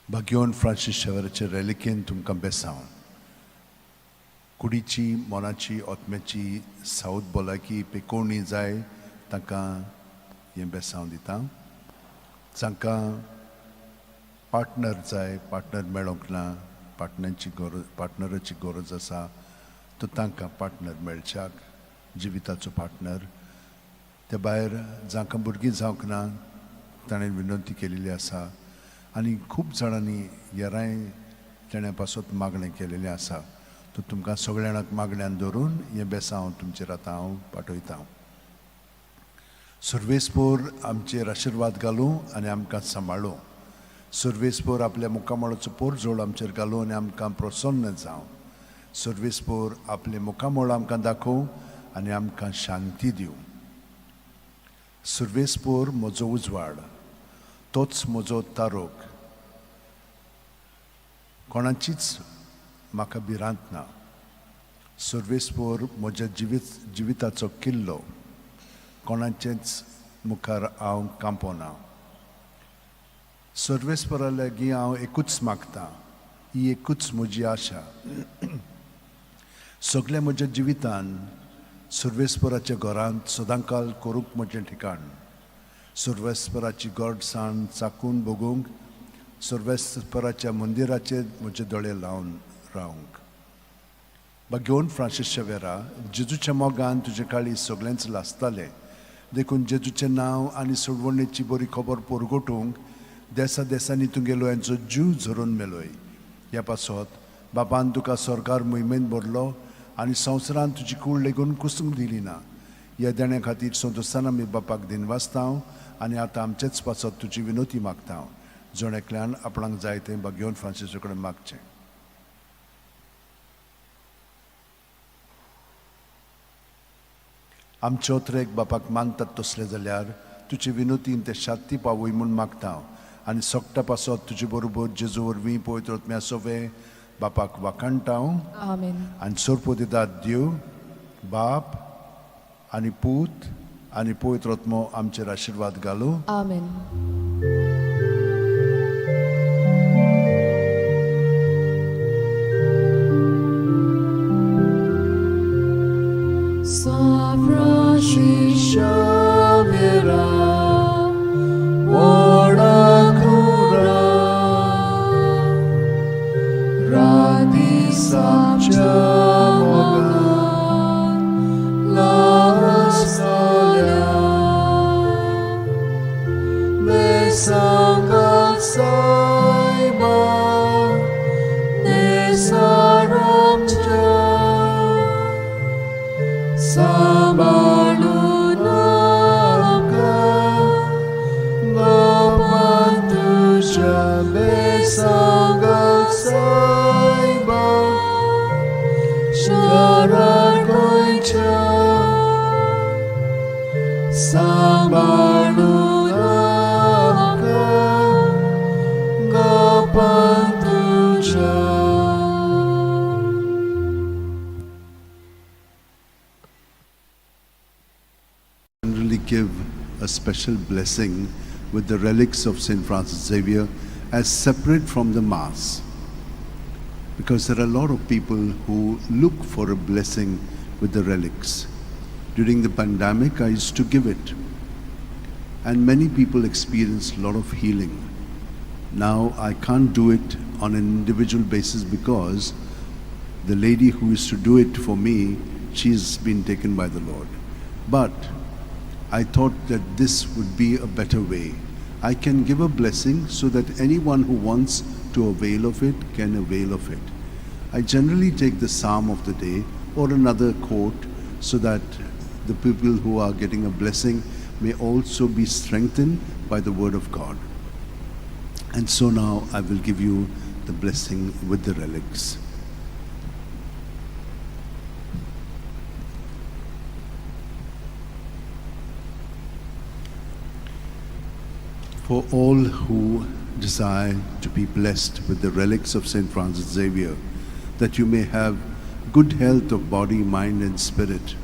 भाग्यवंत फ्रांसीस शेवराचे रेलिकेन तुमकां बेसांव. कुडीची, मनाची, आत्म्याची सावत भलायकी पेकोवणी जाय तांकां हें बेसांव दिता. जांकां पार्टनर जाय, पार्टनर मेळोंक ना, पार्टनराची गरज, पार्टनराची गरज आसा, तर तांकां पार्टनर मेळच्याक, जिविताचो पार्टनर. ते भायर जांकां भुरगीं जावंक ना ताणें विनंती केलेली आसा आनी खूब जाणांनी येराय तेण्या पासत मागणें केलेलें आसा. तर तुमकां सगळ्या जाणांक मागण्यान धरून हें बेसांव तुमचेर आतां हांव पाठयतां. सर्वेस्पोर आमचेर आशिर्वाद घालूं आनी आमकां सांबाळूं. सर्वेस्पोर आपल्या मुखामळाचो पोरजोळ आमचेर घालूं आनी आमकां प्रसन्न जावं. सर्वेस्पोर आपले मुखामळ आमकां दाखोवं आनी आमकां शांती दिवं. सर्वेस्पोर म्हजो उजवाड, तोच म्हजो तारोक, कोणाचीच म्हाका भिरांत ना. सर्वेस्पोर म्हज्या जिविताचो किल्लो, कोणाचेच मुखार हांव कांपोना. सर्वेस्पोरा लागीं हांव एकूच मागता, ही एकूच म्हजी आशा. सगल्या म्हज्या जिवितान सर्वेस्पोराच्या घरांत सदांकाल करूंक म्हजें ठिकाण. सर्वेस्पराची गोडसाण चाकून भोगूंक, सर्वेस्पराच्या मंदिराचेर म्हजे दोळे लावन रावंक. भाग्यवंत फ्रांसीस शेवेरा, जेजूच्या मोगान तुजें काळीज सगळेंच लासतालें, देखून जेजूचें नांव आनी सोडवणेची बरी खबर परगटूंक देसा देसांनी तुगे लोयांचो जीव झरोवन मेलोय. ह्या पासत बापान तुका सरकार मोहिमेंत भरलो आनी संवसारान तुजी कूड लेगून कुसूंक दिली ना. ह्या देण्या खातीर संतोशान आमी बापाक दिनवासता आनी आतां आमचेच पासत तुजी विनवती मागता. जण एकल्यान आपणाक जाय तें भाग्यवंत फ्रांसिसा कडेन मागचें. आमच्यो त्रेक बापाक मानतात तसले जाल्यार तुजे विनोतीन ते शांती पावय म्हूण मागता आनी सोगटा पासत तुजे बरोबर जेजू वरवीं पवित्र आत्म्या सोवे बापाक वाखाणटा हांव. आमेन. आनी सोरपो दितात देव बाप आनी पूत आनी पवित्र आत्मो आमचेर आशिर्वाद घालूं. आमेन. San Francisco Xavier, ora cura, radi Mogan, la solia, me sanga saiba, ne saramcha. सांबाळून आमकां गोपान तुज्या बेसांगा सायबा शरण गोंयच्या सांबाळून आमकां गोपान तुज्या. Generally give a special blessing with the relics of St. Francis Xavier as separate from the Mass. Because there are a lot of people who look for a blessing with the relics. During the pandemic, I used to give it. And many people experienced a lot of healing. Now I can't do it on an individual basis because the lady who used to do it for me, she's been taken by the Lord. But I thought that this would be a better way. I can give a blessing so that anyone who wants to avail of it can avail of it. I generally take the psalm of the day or another quote so that the people who are getting a blessing may also be strengthened by the word of God. And so now I will give you the blessing with the relics. For all who desire to be blessed with the relics of St. Francis Xavier, that you may have good health of body, mind, and spirit,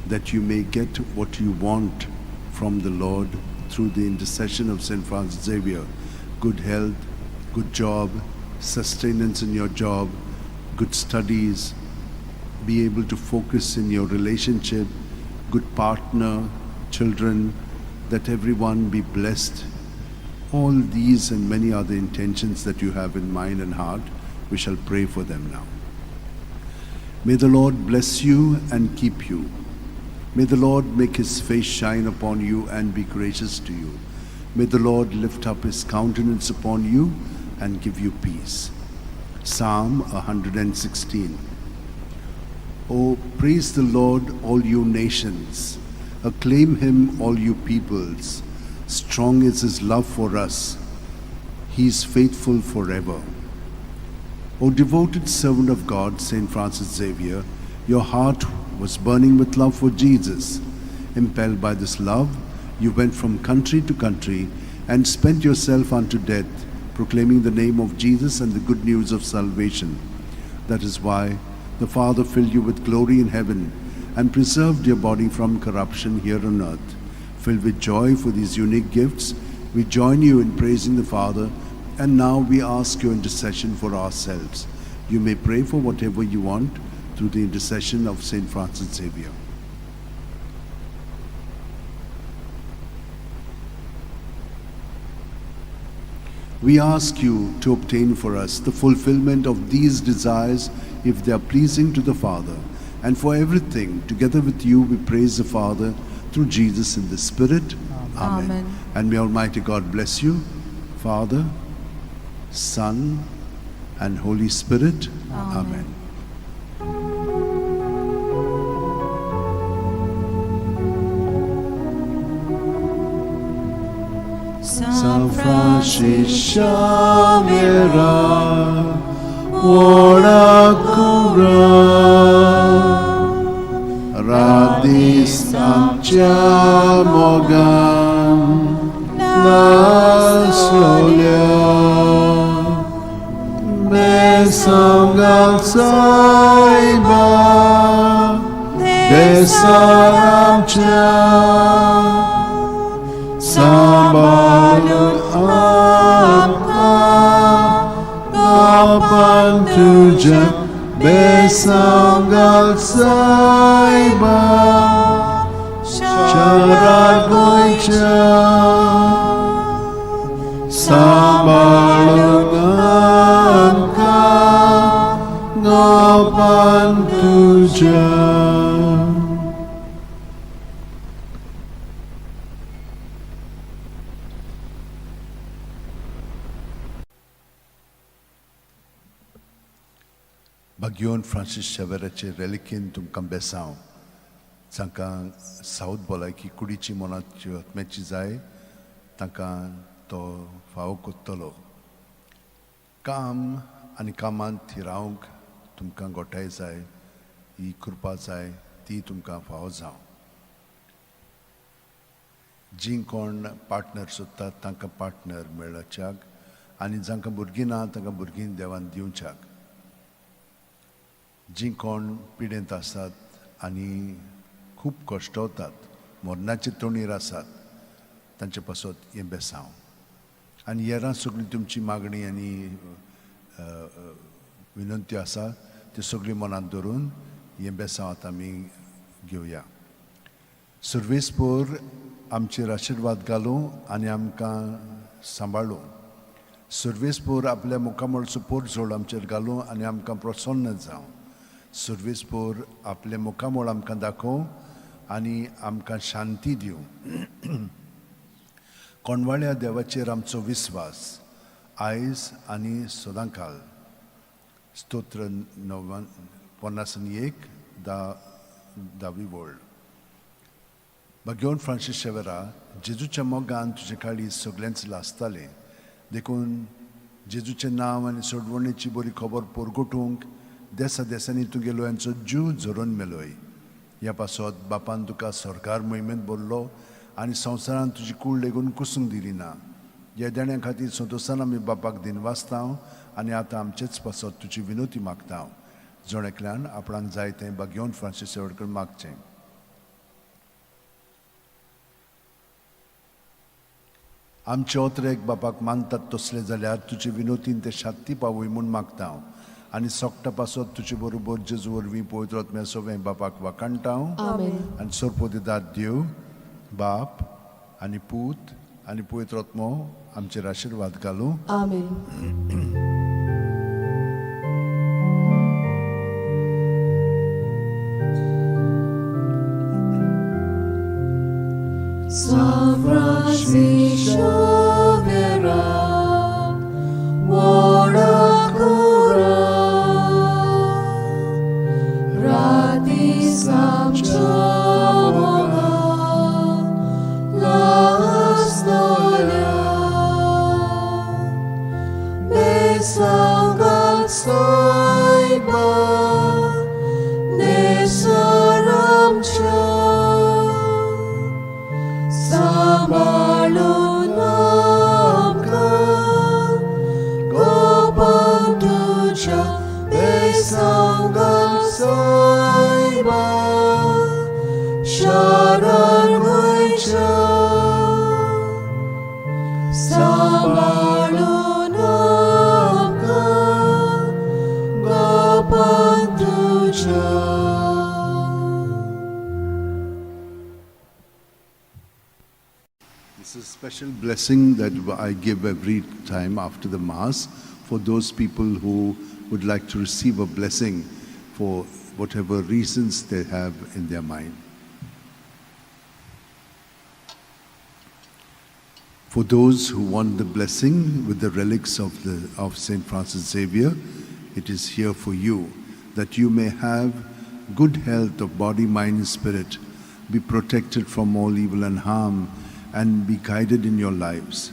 that you may get what you want from the Lord through the intercession of St. Francis Xavier: good health, good job, sustenance in your job, good studies, be able to focus in your relationship, good partner, children, that everyone be blessed. All these and many other intentions that you have in mind and heart, we shall pray for them now. May the Lord bless you and keep you. May the Lord make his face shine upon you and be gracious to you. May the Lord lift up his countenance upon you and give you peace. Psalm 116. Oh, praise the Lord, all you nations. Acclaim him, all you peoples. Strong is his love for us. He is faithful forever. O devoted servant of God, St. Francis Xavier, your heart was burning with love for Jesus. Impelled by this love, you went from country to country and spent yourself unto death, proclaiming the name of Jesus and the good news of salvation. That is why the Father filled you with glory in heaven and preserved your body from corruption here on earth. Filled with joy for these unique gifts, we join you in praising the Father, and now we ask your intercession for ourselves. You may pray for whatever you want through the intercession of St. Francis Xavier. We ask you to obtain for us the fulfillment of these desires if they are pleasing to the Father. And for everything, together with you, we praise the Father through Jesus in the Spirit. Amen. Amen. And may Almighty God bless you, Father, Son, and Holy Spirit. Amen. Amen. San Francis Francisco Xavier, ora cura, रातीस आमच्या मोगान नासलोल्या बेसांगाल सायबा बेसांग आमच्या सांबाळून आमकां बापान तुज्या बेसांगाल सायबा शारा गोंयच्या सांबाळून आमकां बापान तुज्या. भाग्योन फ्रांसीस शेवेराचे रेलिकेन तुमकां बेसांव, जांकां सावथ भलायकी कुडीची मनाची आत्म्याची जाय तांकां तो फावो कोत्तलो. काम आनी कामांत थिरावंक तुमकां गोठाय जाय, ही कृपा जाय, ती तुमकां फावो जावं. जीं कोण पार्टनर सोदतात तांकां पार्टनर मेळच्याक आनी जांकां भुरगीं ना तांकां भुरगीं देवान दिवच्याक. जीं कोण पिडेंत आसात आनी खूब कश्टवतात, मरणाचे तोणीर आसात, तांचे पासत हें बेसांव. आनी हेरां सगळीं तुमची मागणी आनी विनंती आसा त्यो सगळीं मनांत धरून हें बेसांव आतां आमी घेवया. सुर्वेसपोर आमचेर आशिर्वाद घालूं आनी आमकां सांबाळूं. सुर्वेसपोर आपल्या मुखामळचो पोरजोड आमचेर घालूं आनी आमकां प्रसन्न जावं. सुर्वेसपोर आपलें मुखामळ आमकां दाखोवं आनी आमकां शांती दिवं. कोणवाळ्या देवाचेर आमचो विस्वास आयज आनी सदांकाल. स्तोत्र 51 10वी वळ. भाग्योन फ्रांसीस शेवेरा, जेजूच्या मोगान तुजे काळी सगळ्यांच लासतालें, देखून जेजूचें नांव आनी सोडवणेची बरी खबर पोरगोटूंक देसा देसांनी तुगेलो यांचो जीव झरोवन मेलोय. ह्या पासत बापान तुका सरकार मोहिमेंत भरलो आनी संवसारान तुजी कूड लेगून कुसूंक दिली ना. ह्या देण्या खातीर संतोशान आमी बापाक दिनवासता आनी आतां आमचेच पासत तुजी विनोती मागता. जण एकल्यान आपणाक जाय तें भाग्योन फ्रांसीस शेवटकर मागचें. आमचे ओतरेक बापाक मानतात तसले जाल्यार तुजे विनोतीन ते शांती पावय म्हूण मागता आनी सोकटा पासत तुजे बरोबर जेजू वरवीं पवित्र आत्म्या सवें बापाक वाखाणटा. आनी सोरपोदिदाद देव बाप आनी पूत आनी पवित्र आत्मो आमचेर आशिर्वाद घालूं. आमेन. San Francis Xavier, Wodakura, Rati Samchamoga, Lasnolia, Besangal Saiba, Nesaramcha. Sambalun amka, Gopan tuja besangal saiba, Sharan goicha. Sambalun amka, Gopan tuja. This is a special blessing that I give every time after the Mass for those people who would like to receive a blessing for whatever reasons they have in their mind. For those who want the blessing with the relics of St. Francis Xavier, it is here for you, that you may have good health of body, mind, and spirit, be protected from all evil and harm, and be guided in your lives.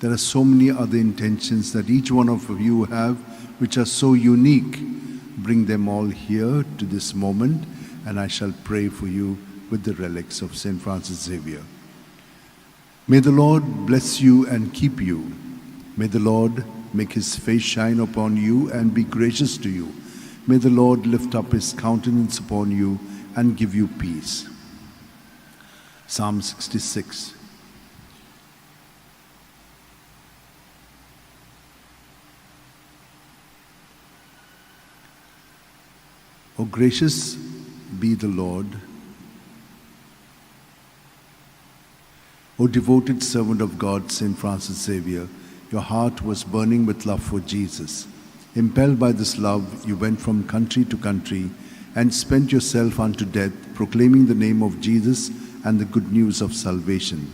There are so many other intentions that each one of you have, which are so unique. Bring them all here to this moment, and I shall pray for you with the relics of St. Francis Xavier. May the Lord bless you and keep you. May the Lord make his face shine upon you and be gracious to you. May the Lord lift up his countenance upon you and give you peace. Psalm 66. O gracious be the Lord. O devoted servant of God, St. Francis Xavier, your heart was burning with love for Jesus. Impelled by this love, you went from country to country and spent yourself unto death, proclaiming the name of Jesus and the good news of salvation.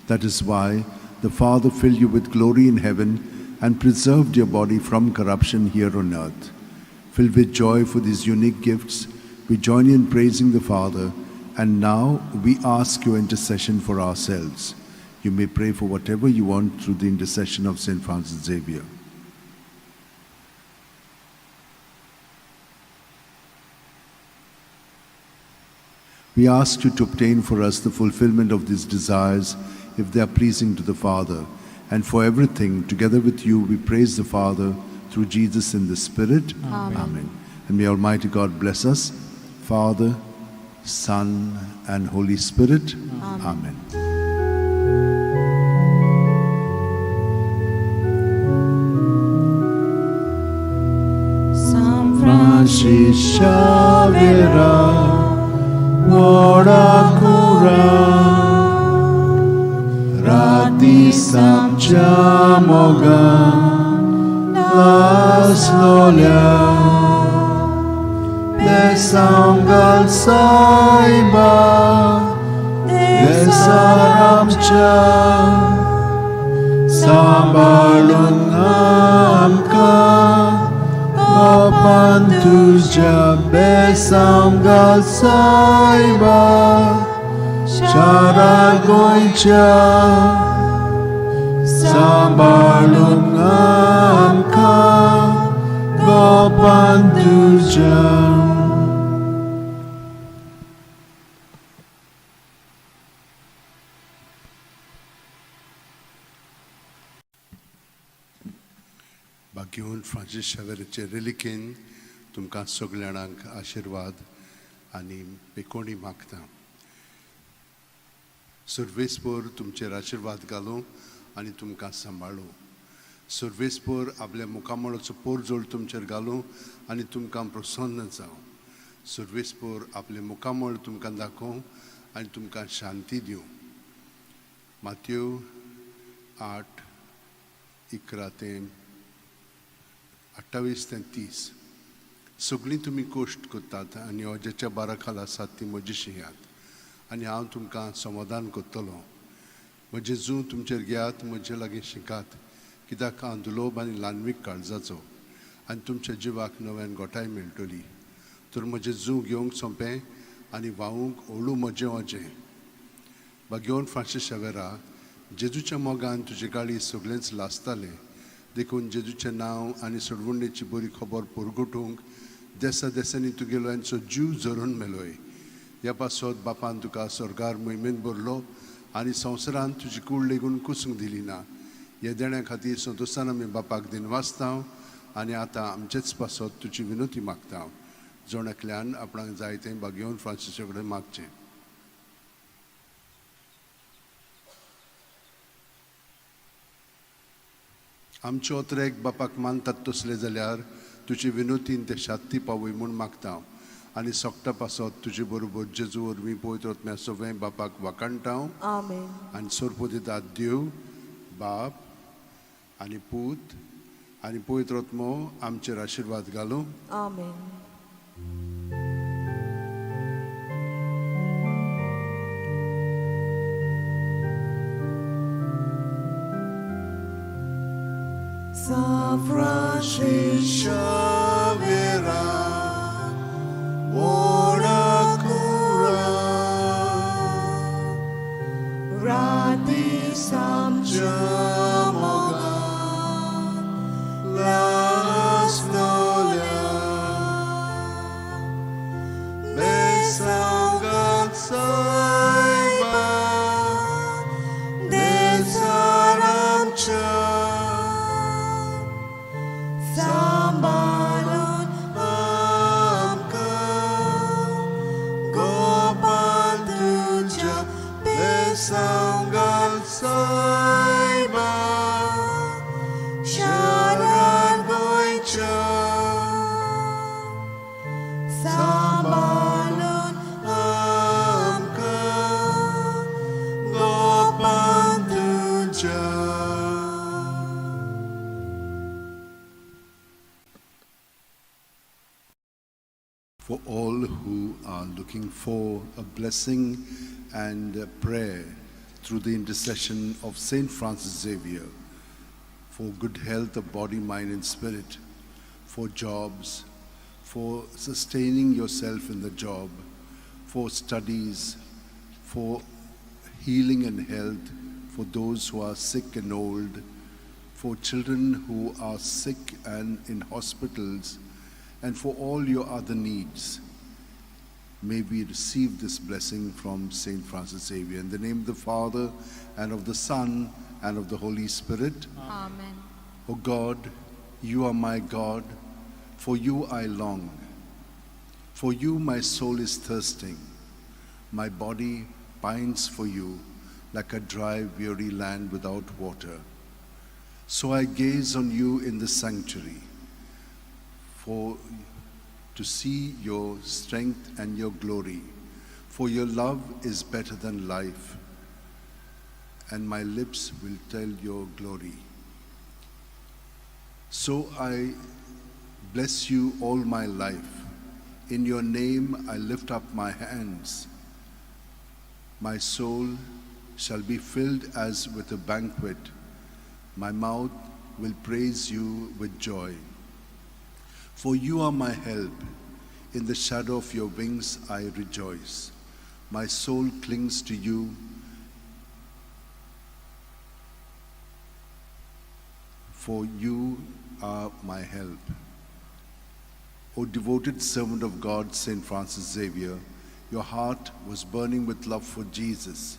That is why the Father filled you with glory in heaven and preserved your body from corruption here on earth. Filled with joy for these unique gifts, we join you in praising the Father, and now we ask your intercession for ourselves. You may pray for whatever you want through the intercession of St. Francis Xavier. We ask you to obtain for us the fulfillment of these desires if they are pleasing to the Father. And for everything, together with you, we praise the Father through Jesus in the Spirit. Amen. Amen. And may Almighty God bless us, Father, Son, and Holy Spirit. Amen. Amen. San Francis Xavier, व्हडा कुरा राती सामच्या मोगान लासलोल्या बेसांव घाल सायबा बेसार आमच्या सांबाळून आमकां गोपान तुज्या बेसांव घाल सायबा शारा गोंयच्या सांबाळून आमकां गोपान तुज्या. बागेवन फ्रांसीस शावेराचे रेलिकेन तुमकां सगल्या जाणांक आशिर्वाद आनी पेकोणी मागता. सर्वेस्पोर तुमचेर आशिर्वाद घालूं आनी तुमकां सांबाळूं. सर्वेस्पोर आपल्या मुखामळाचो पोरजोळ तुमचेर घालूं आनी तुमकां प्रसन्न जावं. सर्वेस्पोर आपलें मुखामळ तुमकां दाखोवं आनी तुमकां शांती दिवं. मातयो 8:11 ते 28 ते 30. सगळीं तुमी कोश्ट करतात आनी अज्याच्या बारा खाला आसात ती म्हजी शियात आनी हांव तुमकां समाधान करतलो. म्हजें जूं तुमचेर घेयात, म्हजे लागीं शिकात, कित्याक हांव दुलोब आनी ल्हानवीक काळजाचो आनी तुमच्या जिवाक नव्यान गोठाय मेळटली. तर म्हजें जूं घेवंक सोंपें आनी व्हांवूंक ओळू म्हजें अजें. बागेवन फ्रांसीस शावेरा, जेजूच्या मोगान तुजे गाळी सगळेंच लासतालें, देखून जेजूचें नांव आनी सोडवणेची बरी खबर परगटूंक देसा देसांनी तुगेलो यांचो जीव झरोवन मेलोय. ह्या पासत बापान तुका स्वर्गार मोहिमेन भरलो आनी संवसारान तुजी कूड लेगून कुसूंक दिली ना. ह्या देण्या खातीर संतोशान आमी बापाक दिनवासता आनी आतां आमचेच पासत तुजी विनोती मागता. जण एकल्यान आपणाक जाय तें बागेवन फ्रांसीसा कडेन मागचें. आमचे ओतरेक बापाक मानतात तसले जाल्यार तुजे विनोतीन ते शांती पावय म्हूण मागता आनी सोकटा पासत तुजे बरोबर जेजू वरवीं पवित्र आत्म्या सगळें बापाक वाखाणटा. आमेन. आनी सोरपोदितात देव बाप आनी पूत आनी पवित्र आत्मो आमचेर आशिर्वाद घालूं. आमेन. San Francis Xavier, ora cura, Rati samcha moga, las nolia, besaugat saiba, बेसांव घाल सायबा शारार गोंयच्या सांबाळून आमकां गोपान तुज्या. For all who are looking for a blessing and a prayer through the intercession of Saint Francis Xavier, for good health of body, mind, and spirit, for jobs, for sustaining yourself in the job, for studies, for healing and health, for those who are sick and old, for children who are sick and in hospitals, and for all your other needs. May we receive this blessing from Saint Francis Xavier. In the name of the Father, and of the Son, and of the Holy Spirit. Amen. O God, you are my God, for you I long. For you my soul is thirsting, my body pines for you like a dry, weary land without water. So I gaze on you in the sanctuary, for to see your strength and your glory. For your love is better than life, and my lips will tell your glory. So I bless you all my life. In your name I lift up my hands. My soul shall be filled as with a banquet. My mouth will praise you with joy. For you are my help. In the shadow of your wings I rejoice. My soul clings to you. For you are my help. O devoted servant of God, Saint Francis Xavier, your heart was burning with love for Jesus.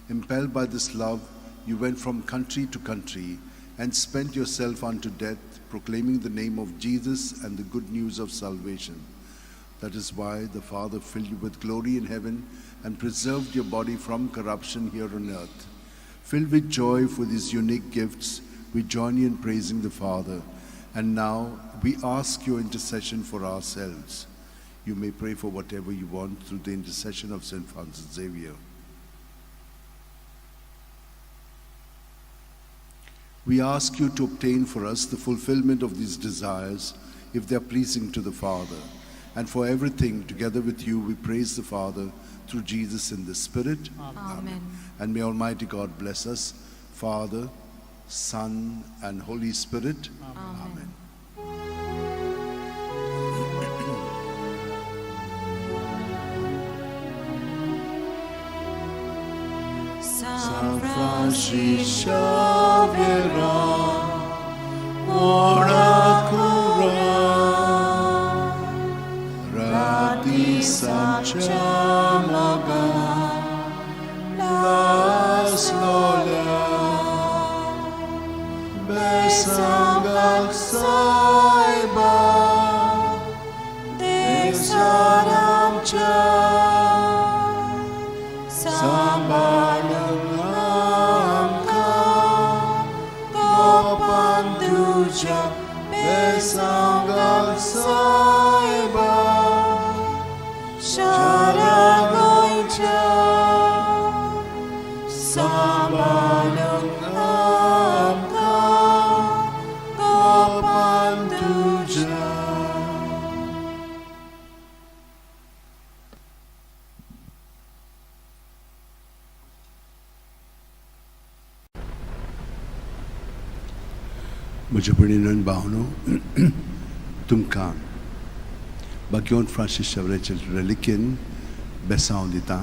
Impelled by this love, you went from country to country and spent yourself unto death, proclaiming the name of Jesus and the good news of salvation. That is why the Father filled you with glory in heaven and preserved your body from corruption here on earth. Filled with joy for these unique gifts, we join you in praising the Father. And now we ask your intercession for ourselves. You may pray for whatever you want through the intercession of St. Francis Xavier. We ask you to obtain for us the fulfillment of these desires, if they are pleasing to the Father. And for everything, together with you, we praise the Father through Jesus in the Spirit. Amen. And may Almighty God bless us, Father, Son, and Holy Spirit. Amen. San Francis Xavier, ora cura, Rati Sancha Maga, Las Lola, Besangal Saiba, Desaramcha, Sambalang Amka, Gopan Tuja, Besangal Saiba, Sharagoincha, Sambalang Amka, Gopan Tuja. म्हज्या भयणीन भावनो, तुमकां बाग्योन Francis शेवरेचे रेलिकेन बेसांव दिता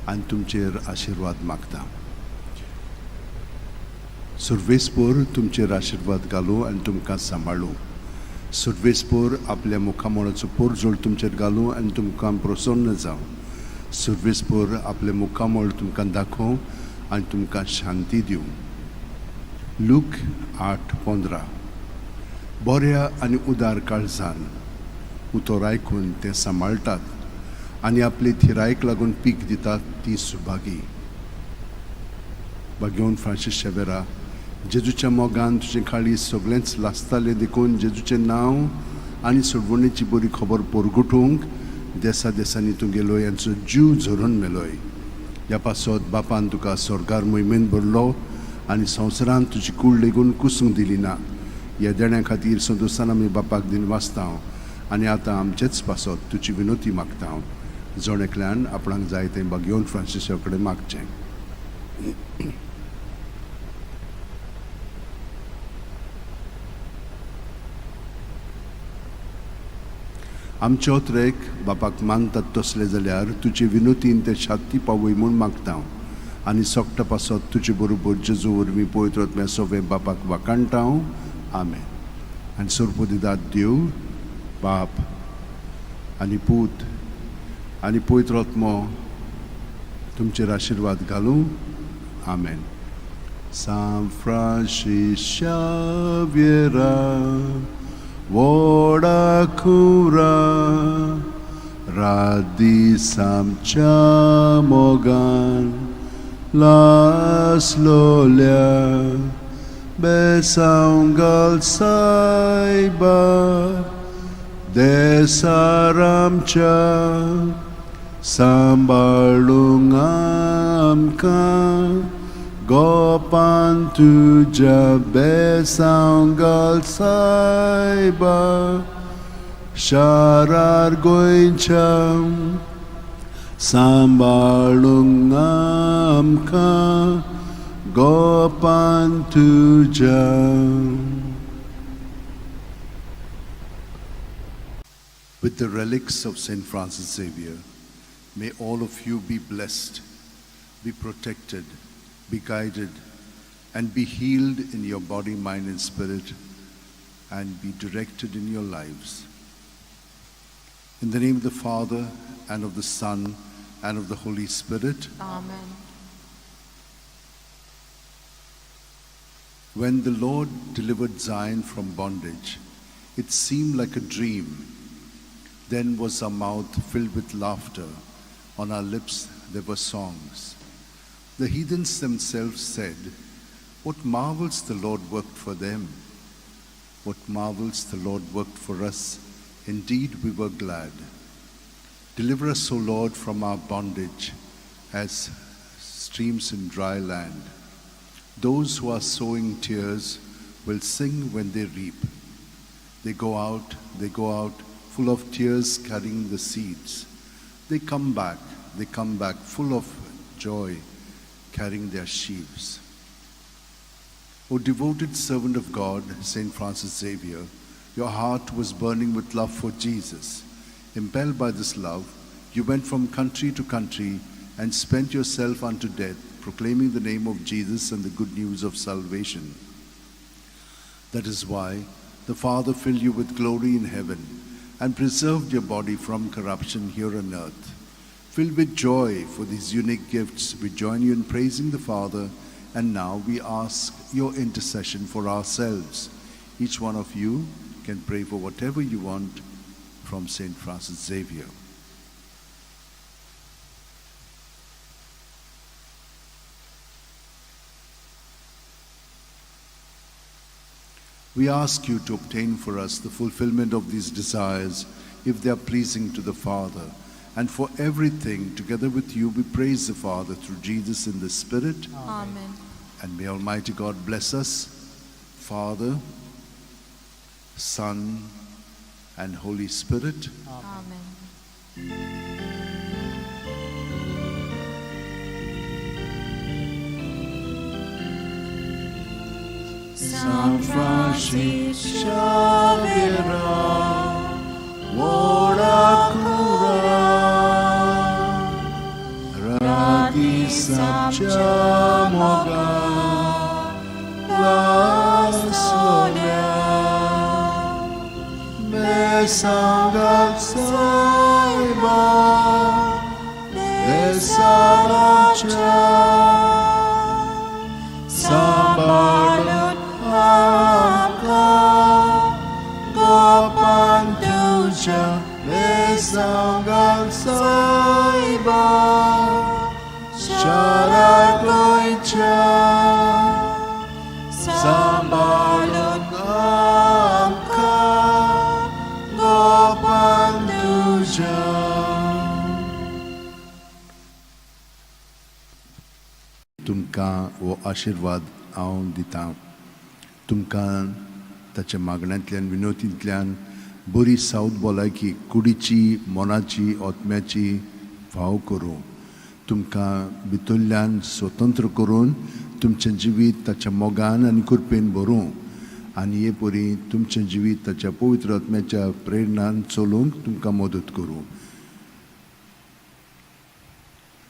आनी तुमचेर आशिर्वाद मागता. सुर्वेसपोर तुमचेर आशिर्वाद घालूं आनी तुमकां सांबाळूं. सुर्वेसपोर आपल्या मुखामळाचो पोरजोळ तुमचेर घालूं आनी तुमकां प्रसन्न जावं. सुर्वेसपोर आपलें मुखामळ तुमकां दाखोवं आनी तुमकां शांती दिवं. लूक 8:15. बऱ्या आनी उदार काळजान उतर आयकून तें सांबाळटात आनी आपले थिरायेक लागून पीक दितात ती सुभागी. बागेवन फ्रांसीस शेवेरा, जेजूच्या मोगान तुजें काळीज सगळेंच लासतालें देखून जेजूचें नांव आनी सोडवणेची बरी खबर परगटूंक देसा देसांनी तूं गेलोय आनी जीव झरोवन मेलोय. ह्या पासत बापान तुका स्वर्गार मोहिमेन भरलो आनी संवसारांत तुजी कूड लेगून कुसूंक दिली ना. ह्या देण्या खातीर संतोशान आमी बापाक दिन वाचता आनी आतां आमचेच पासत तुजी विनोती मागता. जण एकल्यान आपणाक जाय तें बागेवन फ्रांसिसा कडेन मागचें. आमचे ओत्रेक बापाक मानतात तसले जाल्यार तुजे विनोतीन ते शांती पावय म्हूण मागता आनी सोकटा पासत तुजे बरोबर जेजू वरवीं पवित्र आत्म्या सोवें बापाक वाखाणटा. आमेन. आनी सोरपोदिदात देव बाप आनी पूत आनी पवित्र आत्मो तुमचेर आशिर्वाद घालूं. आमेन. सांत फ्रांसीस शाव्येरा व्हडा कुरा रात दीस आमच्या मोगान लासलोल्या बेसांव घाल सायबा देसार आमच्या सांबाळूंक आमकां गोपान तुज्या बेसांव घाल सायबा शारार गोंयच्या सांबाळूंक आमकां गोपान तुज्या. With the relics of Saint Francis Xavier, may all of you be blessed, be protected, be guided, and be healed in your body, mind, and spirit, and be directed in your lives. In the name of the Father, and of the Son, and of the Holy Spirit. Amen. When the Lord delivered Zion from bondage, it seemed like a dream. Then was our mouth filled with laughter, on our lips there were songs. The heathens themselves said, "What marvels the Lord worked for them! What marvels the Lord worked for us! Indeed, we were glad." Deliver us, O Lord, from our bondage, as streams in dry land. Those who are sowing tears will sing when they reap. They go out, full of tears, carrying the seeds. They come back full of joy, carrying their sheaves. O devoted servant of God, Saint Francis Xavier, your heart was burning with love for Jesus. Impelled by this love, you went from country to country and spent yourself unto death, proclaiming the name of Jesus and the good news of salvation. That is why the Father filled you with glory in heaven and preserved your body from corruption here on earth. Filled with joy for these unique gifts, we join you in praising the Father, and now we ask your intercession for ourselves. Each one of you can pray for whatever you want from Saint Francis Xavier. We ask you to obtain for us the fulfillment of these desires, if they are pleasing to the Father. And for everything, together with you, we praise the Father through Jesus in the Spirit. Amen. And may Almighty God bless us, Father, Son, and Holy Spirit. Amen. San Francis Xavier, ora cura, radis amcha moga, lasolia, besangat saiba, besaracha, sambalun amka, gopan tuja, besangat saiba, sharagoicha. तुमकां हो आशिर्वाद हांव दितां. तुमकां ताच्या मागण्यांतल्यान विनोतींतल्यान बरी south भलायकी कुडीची, मनाची, आत्म्याची फाव करूं. तुमकां भितरल्यान स्वतंत्र करून तुमचें जिवीत ताच्या मोगान आनी कृपेन भरूं आनी हे परी तुमचें जिवीत ताच्या पवित्र आत्म्याच्या प्रेरणान चलोवंक तुमकां मदत करूं.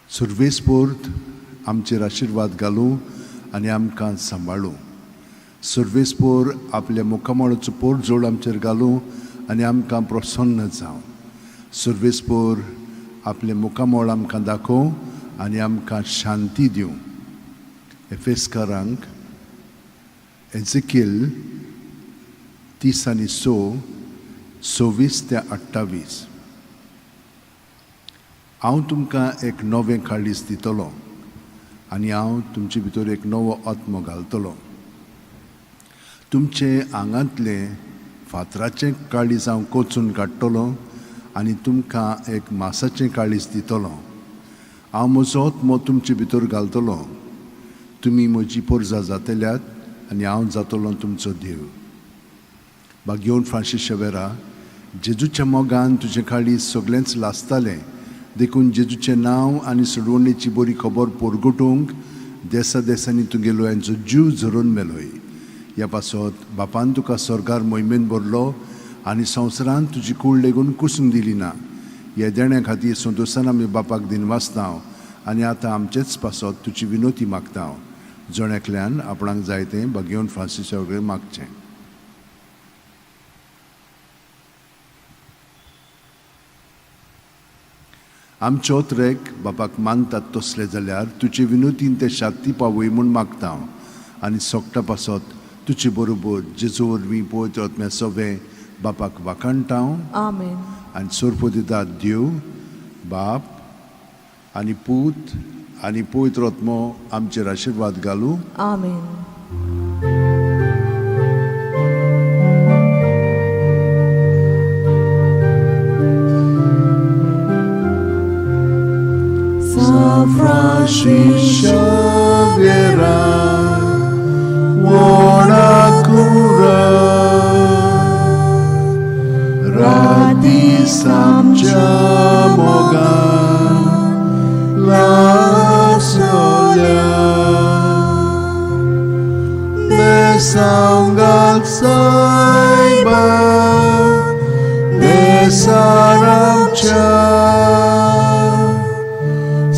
सुर्वेस्पोर्त आमचेर आशिर्वाद घालूं आनी आमकां सांबाळूं. सुर्वेस्पोर आपल्या मुखामळाचो पोरजोड आमचेर घालूं आनी आमकां प्रसन्न जावं. सुर्वेस्पोर आपलें मुखामळ आमकां दाखोवं आनी आमकां शांती दिवं. एफेस्कारांक एझेकिल 36, 26 ते 28. हांव तुमकां एक नवें काळीज दितलो आनी हांव तुमचे भितर एक नवो आत्मो घालतलो. तुमचे आंगांतलें फातराचें काळीज हांव कोचून काडटलो आनी तुमकां एक मासाचें काळीज दितलो. हांव म्हजो आत्मो तुमचे भितर घालतलो. तुमी म्हजी पोरजा जातल्यात आनी हांव जातलो तुमचो देव. बागेवन फ्रांसीस शेवेरा, जेजूच्या मोगान तुजें काळीज सगळेंच लासतालें, देखून जेजूचें नांव आनी सोडवणेची बरी खबर पोरगटूंक देसा देसांनी तुगेलो यांचो जीव झरोवन मेलोय. ह्या पासत बापान तुका स्वर्गार मोहिमेन भरलो आनी संवसारान तुजी कूड लेगून कुसूंक दिली ना. ह्या देण्या खातीर संतोशान आमी बापाक दिनवासता आनी आतां आमचेच पासत तुजी विनोती मागता. जण एकल्यान आपणाक जाय तें बागेवन फ्रांसीसा वगैरे मागचें. आमचे ओतरेक बापाक मानतात तसले जाल्यार तुजे विनोतीन ते शांती पावय म्हूण मागता आनी सोगटा पासत तुजे बरोबर जेजू वरवीं पवित्र आत्म्या सवें बापाक वाखाणटा. आमेन. आनी सोरपो दिता देव बाप आनी पूत आनी पवित्र आत्मो आमचेर आशिर्वाद घालूं. आमेन. San Francis Xavier, buona cura, rati samcha moga, la solia, de sangal saiba, de saramcha.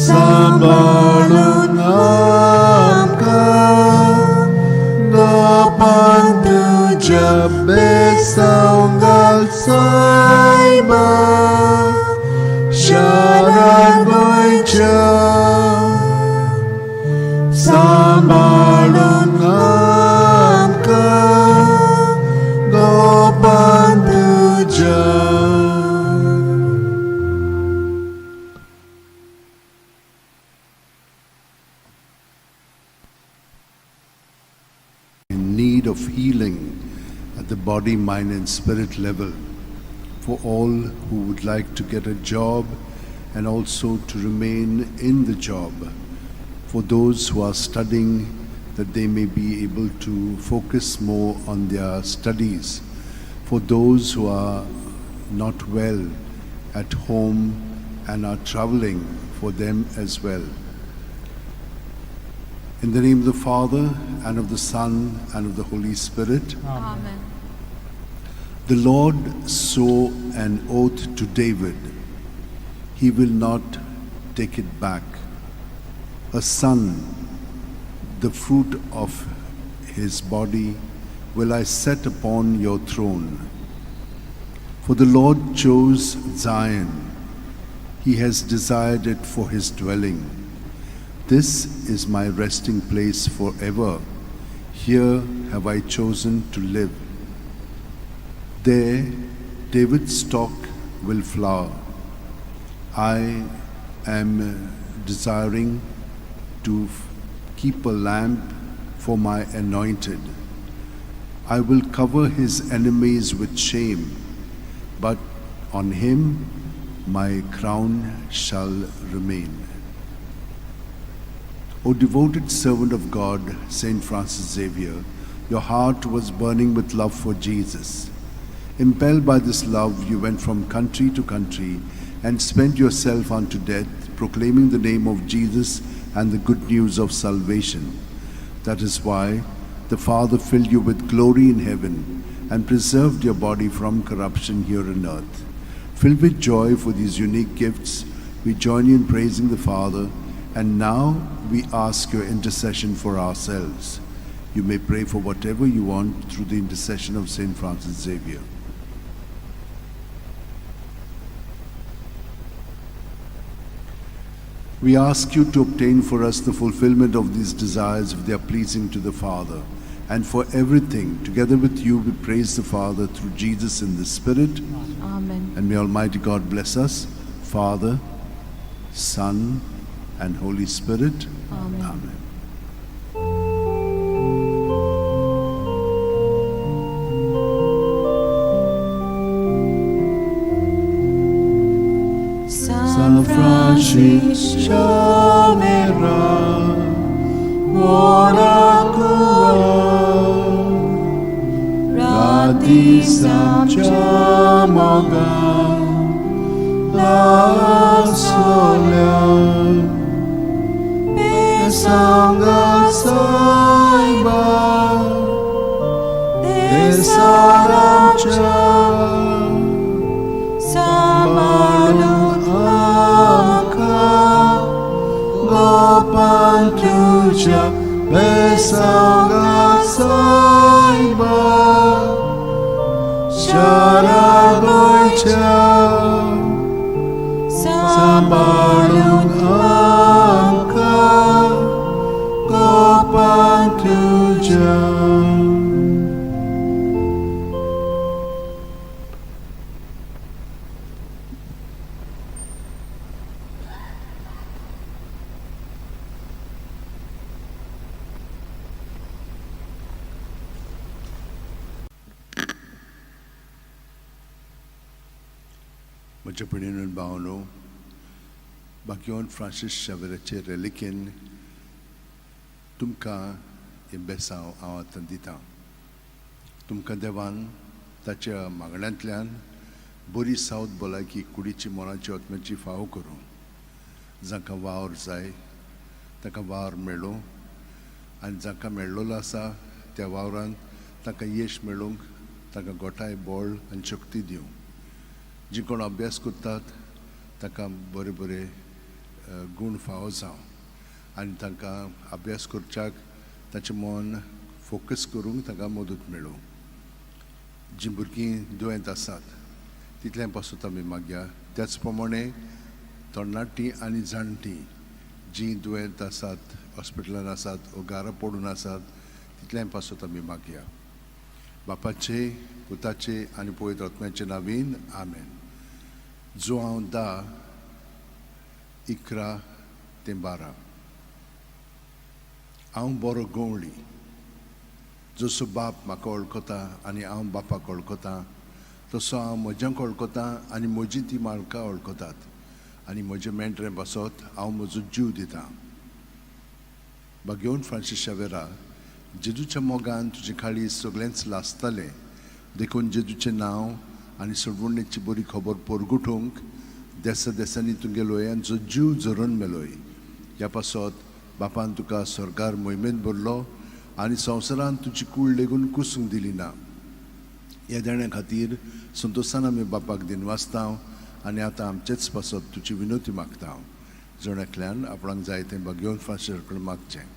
सांबाळून आमकां गोपान तुज्या बेसांव घाल सायबा शारा गोंयच्या. सांबाळून आमकां गोपान तुज्या. In need of healing at the body, mind, and spirit level, for all who would like to get a job and also to remain in the job, for those who are studying, that they may be able to focus more on their studies, for those who are not well at home and are traveling, for them as well. In the name of the Father, and of the Son, and of the Holy Spirit. Amen. The Lord swore an oath to David. He will not take it back. A son, the fruit of his body, will I set upon your throne. For the Lord chose Zion. He has desired it for his dwelling. This is my resting place forever. Here have I chosen to live. There David's stock will flower. I am desiring to keep a lamp for my anointed. I will cover his enemies with shame, but on him my crown shall remain. O devoted servant of God, Saint Francis Xavier, your heart was burning with love for Jesus. Impelled by this love, you went from country to country and spent yourself unto death, proclaiming the name of Jesus and the good news of salvation. That is why the Father filled you with glory in heaven and preserved your body from corruption here on earth. Filled with joy for these unique gifts, we join you in praising the Father, and now we ask your intercession for ourselves. You may pray for whatever you want through the intercession of Saint Francis Xavier. We ask you to obtain for us the fulfillment of these desires if they are pleasing to the Father. And for everything, together with you, we praise the Father through Jesus in the Spirit. Amen. And may Almighty God bless us, Father, Son, and Holy Spirit. Amen. Amen. San Francis Xavier, ora cura, Rati Samcha moga, la sola, Sangha Saiba, Desaramcha, Samalun Amka, Gopan Tuja, Besanga Saiba, Sharagoicha, Samalun Amka, Gopan Tuja. म्हज्या भयणीन भावनो, बाकीवन Francis शावेराचे रेलिकेन तुमकां हें बेसांव हांव आतां दितां. तुमकां देवान ताच्या मागण्यांतल्यान बरी सावत भलायकी कुडीची मनाची आत्म्याची फावो करूं. जांकां वावर जाय तांकां वावर मेळूं आनी जांकां मेळ्ळोलो आसा त्या वावरान तांकां येश मेळूंक तांकां गोठाय बळ आनी शक्ती दिवं. जी कोण अभ्यास करतात तांकां बरे बरे गूण फावो जावं आनी तांकां अभ्यास करच्याक ताचें मन फोकस करूंक तांकां मदत मेळूं. जीं भुरगीं दुयेंत आसात तितलें पासून आमी मागया. त्याच प्रमाणे तरणाटीं आनी जाणटीं जीं दुयेंत आसात, हॉस्पिटलान आसात वो घरा पडून आसात तितलें पासून आमी मागया. बापाचे, पुताचे आनी पवित्र आत्म्याचे नावीन आमेन. जुआंव 10, 11 ते 12. हांव बरो गवळी, जसो बाप म्हाका वळखता आनी हांव बापाक वळखता तसो हांव म्हज्यांक वळखता आनी म्हजी ती मालकां वळखतात आनी म्हजे मेंढरे पासत हांव म्हजो जीव दितां. बागेवन फ्रांसीस शावेरा, जेजूच्या मोगान तुजे खाळी सगळेंच लासतालें, देखून जेजूचें नांव आनी सोडवणेची बरी खबर परगुटूंक देसा देसांनी तुमगे लोयांचो जीव झरोवन मेलोय. ह्या पासत बापान तुका स्वर्गार मोहिमेंत भरलो आनी संवसारान तुजी कूड लेगून कुसूंक दिली ना. ह्या देण्या खातीर संतोशान आमी बापाक दिनवासता आनी आतां आमचेच पासत तुजी विनवती मागता. जण एकल्यान आपणाक जाय तें बागेवन फ्रांसीस कडेन मागचें.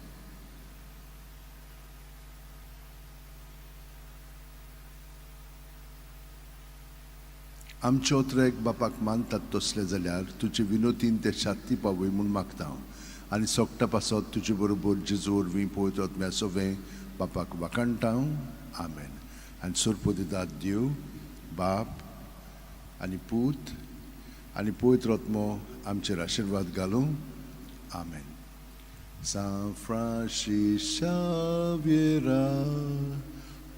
आमचे ओत्रेक बापाक मानतात तसले जाल्यार तुजे विनोतीन ते शाती पावय म्हूण मागता आनी सोगटा पासत तुजे बरोबर जेजू वरवीं पवित्र आत्म्या सोवें बापाक वाखाणटा. आमेन. आनी सोरपोदिदाद देव बाप आनी पूत आनी पवित्र आत्मो आमचेर आशिर्वाद घालूं. आमेन. सांत फ्रांसीस शाव्येरा,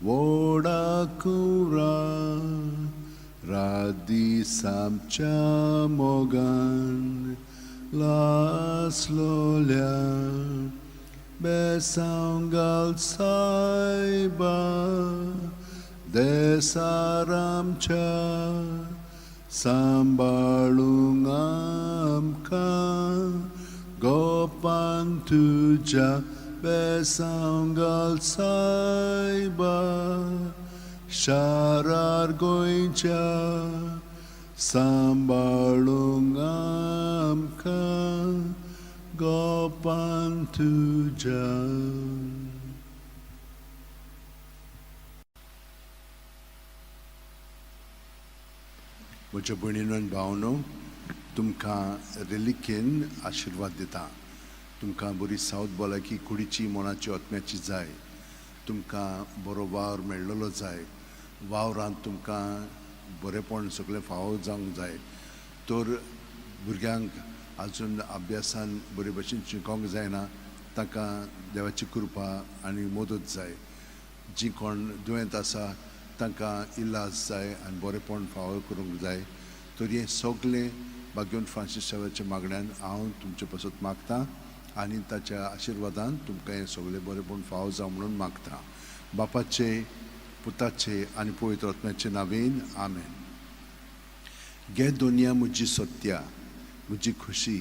व्हडा कुरा, रात दीस आमच्या मोगान लासलोल्या बेसांव घाल सायबा देसारामच्या सांबाळूंक आमकां गोपान तुज्या बेसांव घाल सायबा शारार गोंयच्या सांबाळूंक आमकां गोपान तुज्या. म्हज्या भयणीनो आनी भावनो, तुमकां रेलिकेन आशिर्वाद दिता. तुमकां बरी सावत भलायकी कुडीची, मनाची, आत्म्याची जाय. तुमकां बरो वावर मेळ्ळलो जाय. वावरांत तुमकां बरेपण सगळें फावो जावंक जाय. तर भुरग्यांक आजून अभ्यासान बरे भशेन शिकोंक जायना, तांकां देवाची कृपा आनी मदत जाय. जीं कोण दुयेंत आसा तांकां इलाज जाय आनी बरेपण फावो करूंक जाय. तर हें सगळें भाग्यवंत फ्रांसीस शावेच्या मागण्यान हांव तुमचे पासत मागतां आनी ताच्या आशिर्वादान तुमकां हें सगळें बरेपण फावो जावं म्हणून मागता. बापाचे, पुताचे आनी पवित्र आत्म्याचे नांवेन, आमेन. घे दोनया म्हजी सत्या, म्हजी खुशी,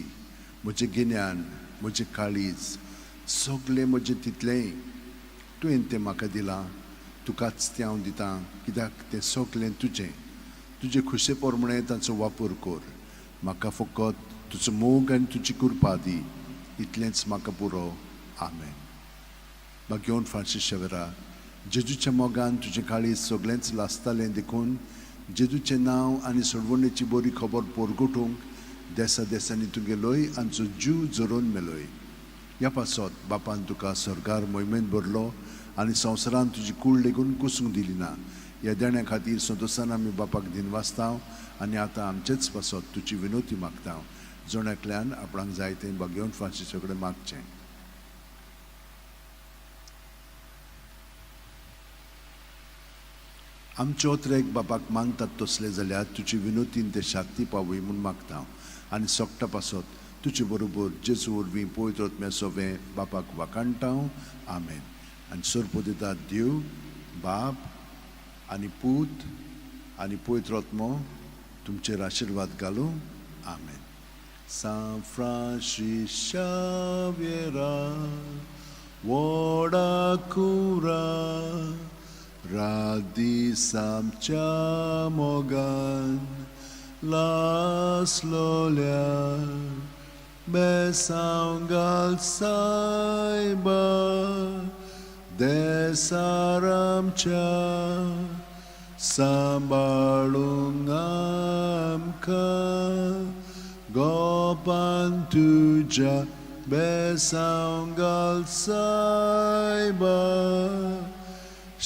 म्हजें गिन्यान, म्हजें काळीज, सगळें म्हजें तितलेंय तुवें तें म्हाका दिलां, तुकाच तें हांव दितां, कित्याक तें सगळें तुजें. तुजे खुशे प्रमाणें तांचो वापर कर. म्हाका फकत तुजो मोग आनी तुजी कृपा दी, इतलेंच म्हाका पुरो. आमेन. भाग्यवंत फ्रांसीस शेवरा, जेजूच्या मोगान तुजें काळीज सगळेंच लासतालें, देखून जेजूचें नांव आनी सोडवणेची बरी खबर पोरगोटूंक देसा देसांनी तूं गेलोय आमचो जीव जरोवन मेलोय. ह्या पासत बापान तुका सरकार मोहिमेंत भरलो आनी संवसारान तुजी कूड लेगून कुसूंक दिली ना. ह्या देण्या खातीर संतोशान आमी बापाक दिनवासता आनी आतां आमचेच पासत तुजी विनोती मागता. जण एकल्यान आपणाक जाय तें भाग्यवंत फ्रांसीसा कडेन मागचें. आमचे ओत्रेक बापाक मानतात तसले जाल्यार तुजी विनोतीन ते शाक्ती पावय म्हूण मागता आनी सोकटा पासत तुजे बरोबर जेजू वरवीं पवित्र आत्म्या सोवें बापाक वाखाणटा. आमेन. आनी सोरपो दिता देव बाप आनी पूत आनी पवित्र आत्मो तुमचेर आशिर्वाद घालूं. आमेन. सांत फ्रांसीस शाव्येरा व्हडा कुरा रात दीस आमच्या मोगान लासलोल्या बेसांव घाल सायबा देसार आमच्या सांबाळूंक आमकां गोपान तुज्या बेसांव घाल सायबा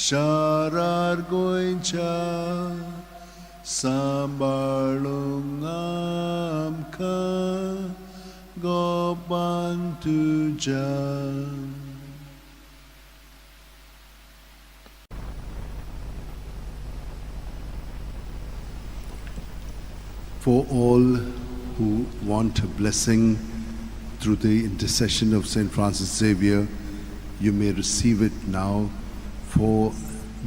शारार गोंयच्या सांबाळूंक आमकां गोपान तुज्या. For all who want a blessing through the intercession of St. Francis Xavier, you may receive it now for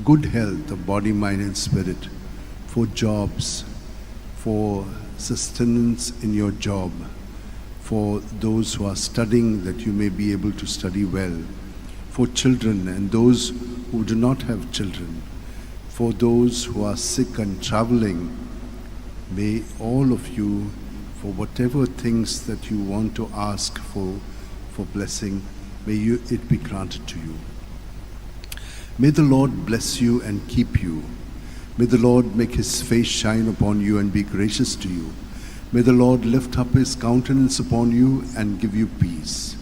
good health of body, mind and spirit, for jobs, for sustenance in your job, for those who are studying that you may be able to study well, for children and those who do not have children, for those who are sick and traveling. May all of you, for whatever things that you want to ask for blessing, may it be granted to you. May the Lord bless you and keep you. May the Lord make his face shine upon you and be gracious to you. May the Lord lift up his countenance upon you and give you peace.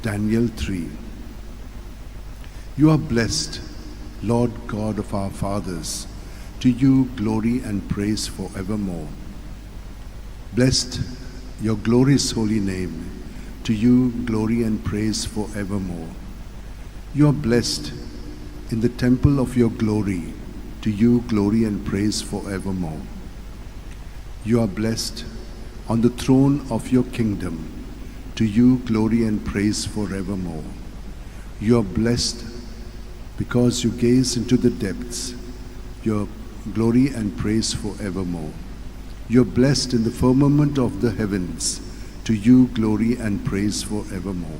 Daniel 3. You are blessed, Lord God of our fathers. To you glory and praise forevermore. Blessed your glorious holy name. To you glory and praise forevermore. You are blessed in the temple of your glory. To you glory and praise forevermore. You are blessed on the throne of your kingdom. To you glory and praise forevermore. You are blessed because you gaze into the depths, your glory and praise forevermore. You are blessed in the firmament of the heavens. To you glory and praise forevermore.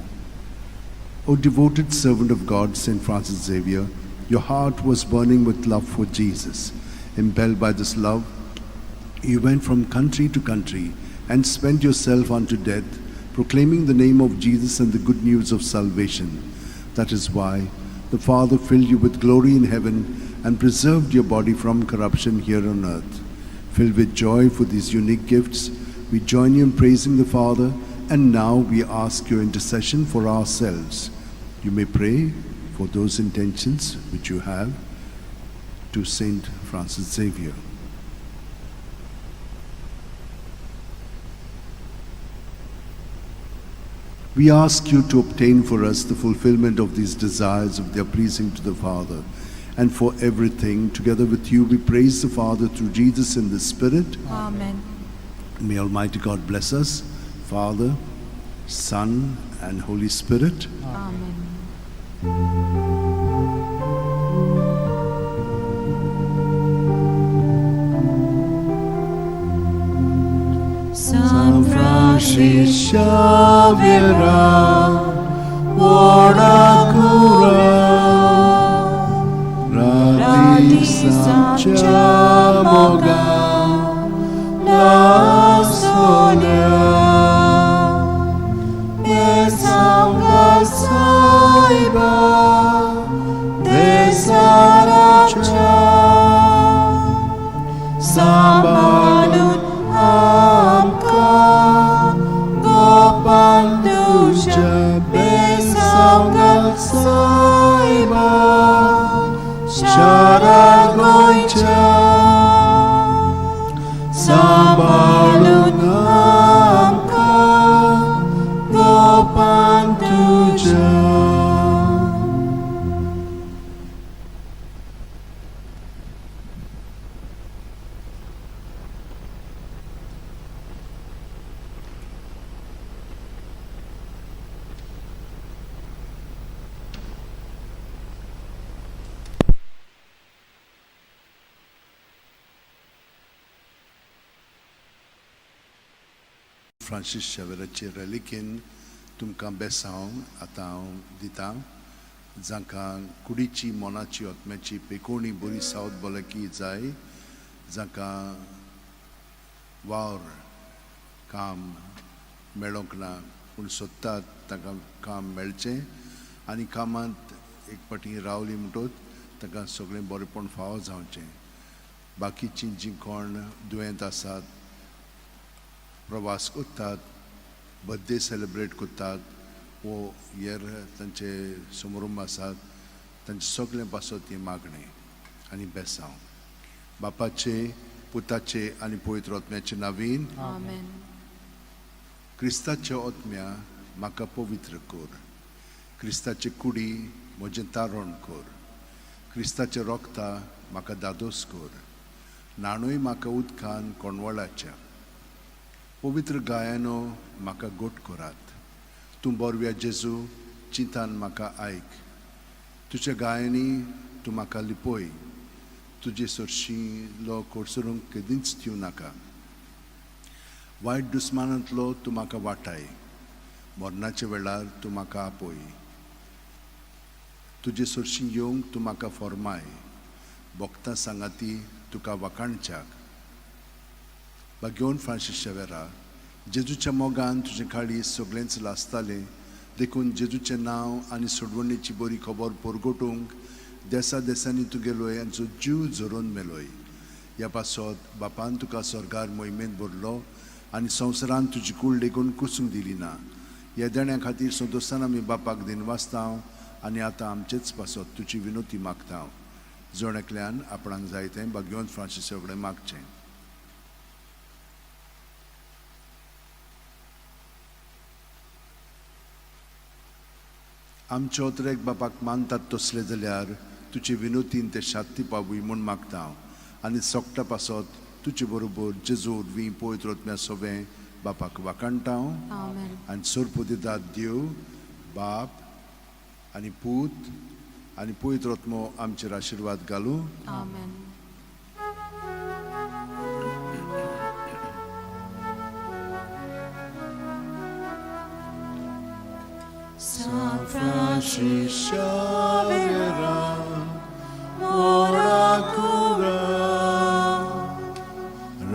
O devoted servant of God, Saint Francis Xavier, your heart was burning with love for Jesus. Impelled by this love, you went from country to country and spent yourself unto death, proclaiming the name of Jesus and the good news of salvation. That is why the Father filled you with glory in heaven and preserved your body from corruption here on earth. Filled with joy for these unique gifts, we join you in praising the Father, and now we ask your intercession for ourselves. You may pray for those intentions which you have to Saint Francis Xavier. We ask you to obtain for us the fulfillment of these desires of their pleasing to the Father. And for everything, together with you, we praise the Father through Jesus in the Spirit. Amen. May Almighty God bless us, Father, Son, and Holy Spirit. Amen. San Francis Xavier, व्हडा कुरा, राती सांच्या मोगान लासोल्या, बेसांगा सायबा देसाराच्या, सांबाळून आमकां गोपाल तुज्या बेसांगा सायबा शारा गोंयच्या, सांबाळून आमकां गोपाल तुज्या. फ्रांसीस शेवेराचे रेलिकेन तुमकां बेसांव आतां हांव दितां. जांकां कुडीची, मनाची, आत्म्याची पेकोणी बरी सावत भलायकी जाय, जांकां वावर काम मेळोंक ना पूण सोदतात तांकां काम मेळचें आनी कामांत एक फावटी रावली म्हणटकच तांकां सगळें बरेपण फावो जावचें. बाकीचीं जीं कोण दुयेंत आसात, प्रवास करतात, बर्थडे सेलिब्रेट करतात वो हेर तांचे समारंभ आसात, तांचे सगळें पासत ही मागणें आनी बेसांव. बापाचे, पुताचे आनी पवित्र आत्म्याचे नावीन. Amen. क्रिस्ताच्या आत्म्या म्हाका पवित्र कर, क्रिस्ताचे कुडी म्हजें तारण कर, क्रिस्ताचे रोगता म्हाका दादोस कर, न्हाणूय म्हाका उदकान कोणवळाच्या, पवित्र गायानो म्हाका गोट करात. तूं बोरव्या जेजू चिंतान म्हाका आयक, तुज्या गायांनी तूं म्हाका लिपय, तुजे सरशीं लो कोडसरूंक केदींच दिवं नाका. वायट दुस्मानांतलो तूं म्हाका वाटाय, मरणाच्या वेळार तूं म्हाका आपय, तुजे सरशीं येवंक तूं म्हाका फॉर्माय, भोगता सांगाती तुका वाखाणच्याक. बागेवन फ्रांसीस शेवेरा, जेजूच्या मोगान तुजें काळीज सगळेंच लासतालें, देखून जेजूचें नांव आनी सोडवणेची बरी खबर परगटूंक देसा देसांनी तूं गेलोय आनी तुजो जीव झरोवन मेलोय. ह्या पासत बापान तुका स्वर्गार मोहिमेंत भरलो आनी संवसारान तुजी कूड लेगून कुसूंक दिली ना. ह्या देण्या खातीर संतोशान आमी बापाक दिनवासता आनी आतां आमचेच पासत तुजी विनोती मागता. जण एकल्यान आपणाक जाय तें बागेवन फ्रांसीस कडेन मागचें. आमच्या ओतरेक बापाक मानतात तसले जाल्यार तुजे विनोतीन ते शांती पावूय म्हूण मागता हांव आनी सोकटा पासत तुजे बरोबर जेजू वरवीं पवित्र आत्म्या सोवें बापाक वाखाणटा हांव. आमेन. आनी सोरपू दितात देव बाप आनी पूत आनी पवित्र आत्मो आमचेर आशिर्वाद घालूं. आमेन. San Francisco Xavier, ora cura,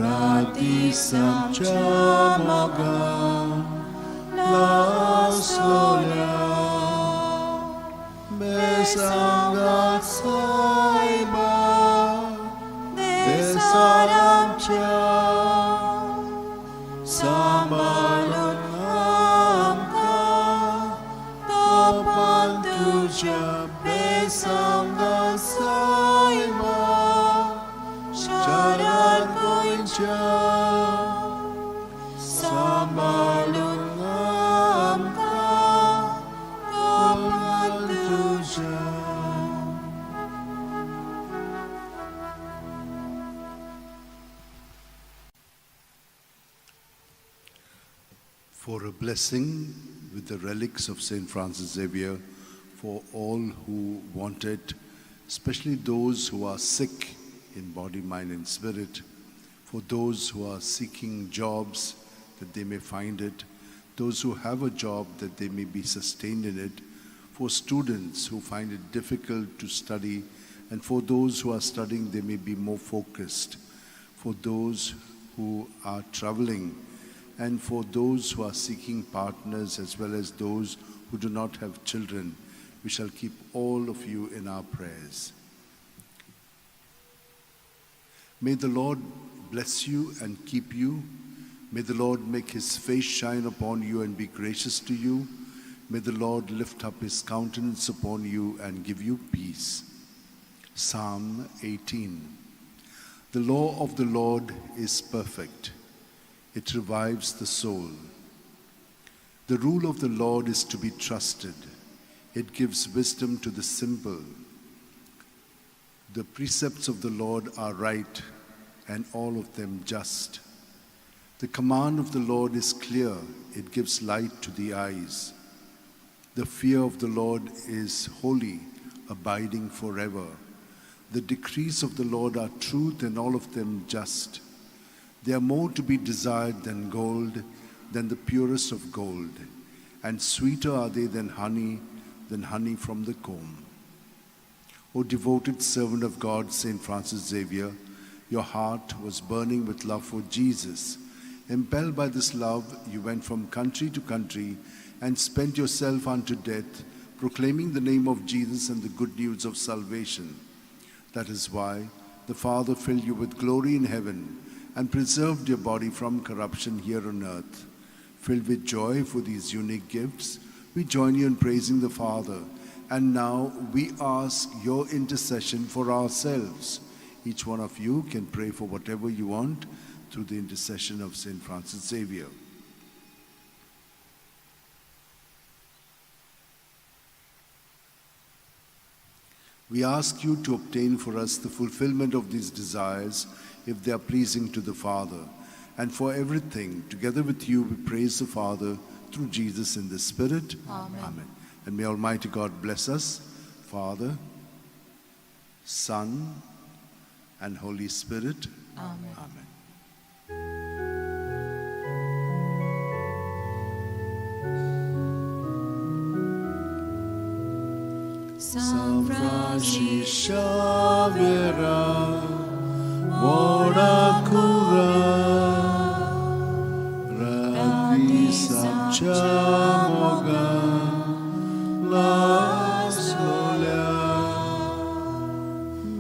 Rati samcha moga la sola besangat saiba desaramcha sambalun amka topan tuja besangat saiba sharar goincha Sambalun amka topan tuja. For a blessing with the relics of St. Francis Xavier for all who want it, especially those who are sick in body, mind, and spirit, for those who are seeking jobs that they may find it, those who have a job that they may be sustained in it, for students who find it difficult to study, and for those who are studying, they may be more focused, for those who are traveling, and for those who are seeking partners as well as those who do not have children. We shall keep all of you in our prayers. May the Lord bless you and keep you. May the Lord make his face shine upon you and be gracious to you. May the Lord lift up his countenance upon you and give you peace. Psalm 18. The law of the Lord is perfect. It revives the soul. The rule of the Lord is to be trusted. It gives wisdom to the simple. The precepts of the Lord are right, and all of them just. The command of the Lord is clear. It gives light to the eyes. The fear of the Lord is holy, abiding forever. The decrees of the Lord are truth, and all of them just. They are more to be desired than gold, than the purest of gold, and sweeter are they than honey from the comb. O devoted servant of God, St. Francis Xavier, your heart was burning with love for Jesus. Impelled by this love, you went from country to country and spent yourself unto death, proclaiming the name of Jesus and the good news of salvation. That is why the Father filled you with glory in heaven and preserved your body from corruption here on earth. Filled with joy for these unique gifts, we join you in praising the Father. And now we ask your intercession for ourselves. Each one of you can pray for whatever you want through the intercession of St. Francis Xavier. We ask you to obtain for us the fulfillment of these desires if they are pleasing to the Father. And for everything, together with you, we praise the Father through Jesus in the Spirit. Amen. Amen. And may Almighty God bless us, Father, Son, and Holy Spirit. Amen. Amen. San Francis Xavier, ora cura, rati samcha moga, la sola,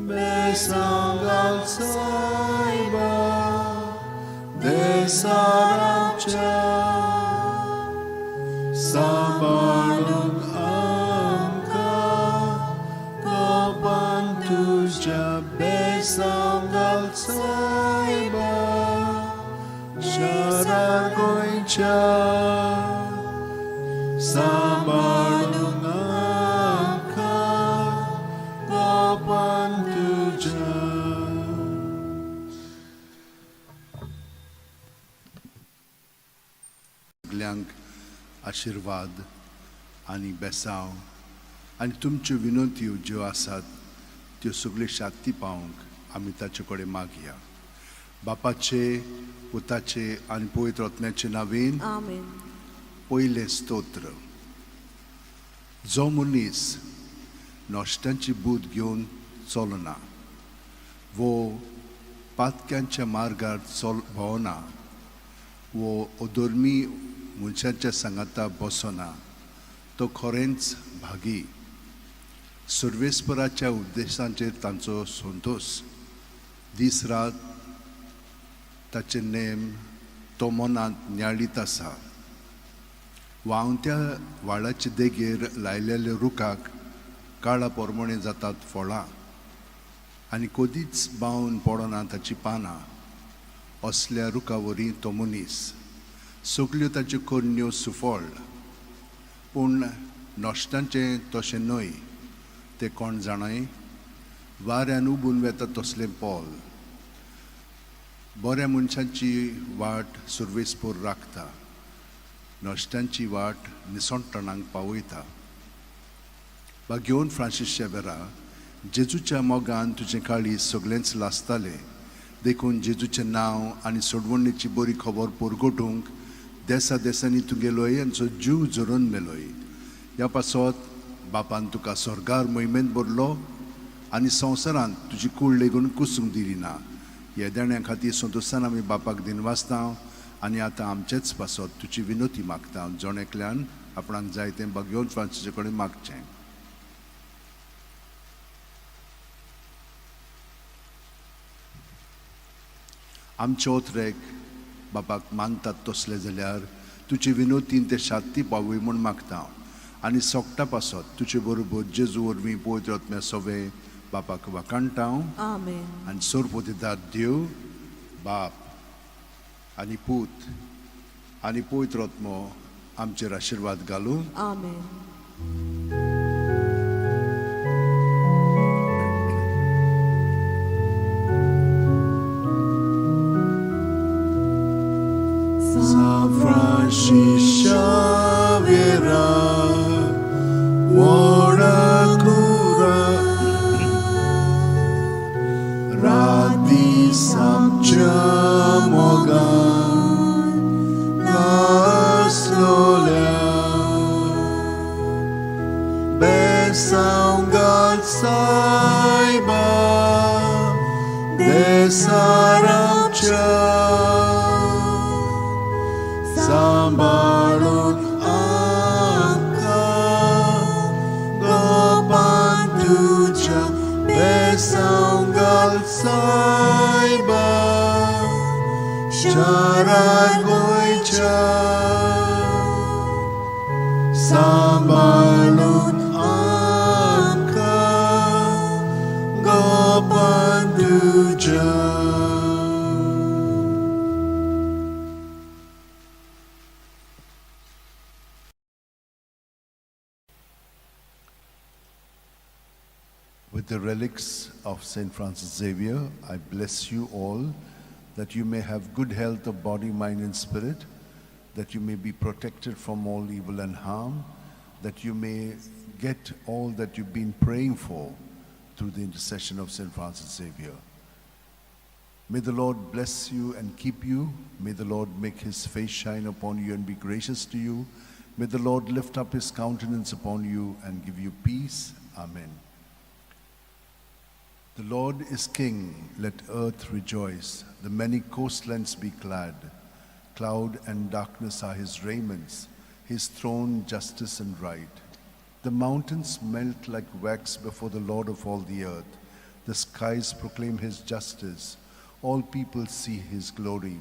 besangal saiba, desaramcha, sambalun amka, kopan tuja besangal saiba, sharar goincha, sambalun amka, kopan tuja. आशिर्वाद आनी बेसांव आनी तुमच्यो विनंत्यो ज्यो आसात त्यो सगल्यो शांती पावंक आमी ताचे कडेन मागया. बापाचे, पुताचे आनी पवित्र आत्म्याचे नांवेन. आमेन. पयलें स्तोत्र. जो मनीस नश्ट्यांची बूद घेवन चलना वो पातक्यांच्या मार्गार चल भोंवना वो अधर्मी मनशाच्या सांगाता बसना तो खरेंच भागी. सर्वेस्पराच्या उपदेशांचेर तांचो संतोश, दीस रात ताचे नेम तो मनांत नियाळीत आसा. व्हांवत्या व्हाळाचे देगेर लायलेल्या रुखाक काळा पोरमणे जातात फळां आनी कदीच बावन पडना ताची पानां. असल्या रुखा वरी तो मनीस, सगल्यो ताच्यो करण्यो सुफळ. पूण नश्टांचें तशें न्हय, तें कोण जाणाय, वाऱ्यान उबून वेता तसलें पोल. बऱ्या मनशांची वाट सुर्वेसपूर राखता, नश्ट्यांची वाट निसणटणाक पावयता. भाग्योन फ्रांसीस शेवेरा, जेजूच्या मोगान तुजें काळीज सगळेंच लासतालें, देखून जेजूचें नांव आनी सोडवणेची बरी खबर परगटूंक देसा देसांनी तूं गेलोय आनी जीव झरोवन मेलोय. ह्या पासत बापान तुका स्वर्गार मोहिमेंत भरलो आनी संवसारांत तुजी कूड लेगून कुसूंक दिली ना. ह्या देण्या खातीर संतोशान आमी बापाक दिनवासता आनी आतां आमचेच पासत तुजी विनोती मागता. जण एकल्यान आपणाक जाय तें भाग्योन फ्रांसीसा कडेन मागचें. आमचे ओतरेक बापाक मानतात तसले जाल्यार तुजे विनोतीन ते शांती पावय म्हूण मागता आनी सोगटा पासत तुजे बरोबर जेजू वरवीं पवित्र आत्म्या सवे बापाक वाखाणटा. आमेन. आनी सोरपोतीदार देव बाप आनी पूत आनी पवित्र आत्मो आमचेर आशिर्वाद घालूं. आमेन. San Francisco Xavier, Orakura, Radi Samchamogan, Laslola, Besangal Saiba, Desaramcha. सांबाळून आमकां गोपान तुज्या बेसांव घाल सायबा शारार गोंयच्या सांबाळून आमकां गोपान तुज्या. With the relics of St. Francis Xavier, I bless you all that you may have good health of body, mind, and spirit, that you may be protected from all evil and harm, that you may get all that you've been praying for through the intercession of St. Francis Xavier. May the Lord bless you and keep you. May the Lord make his face shine upon you and be gracious to you. May the Lord lift up his countenance upon you and give you peace. Amen. The Lord is king, let earth rejoice, the many coastlands be glad. Cloud and darkness are his raiments, his throne justice and right. The mountains melt like wax before the Lord of all the earth. The skies proclaim his justice, all people see his glory.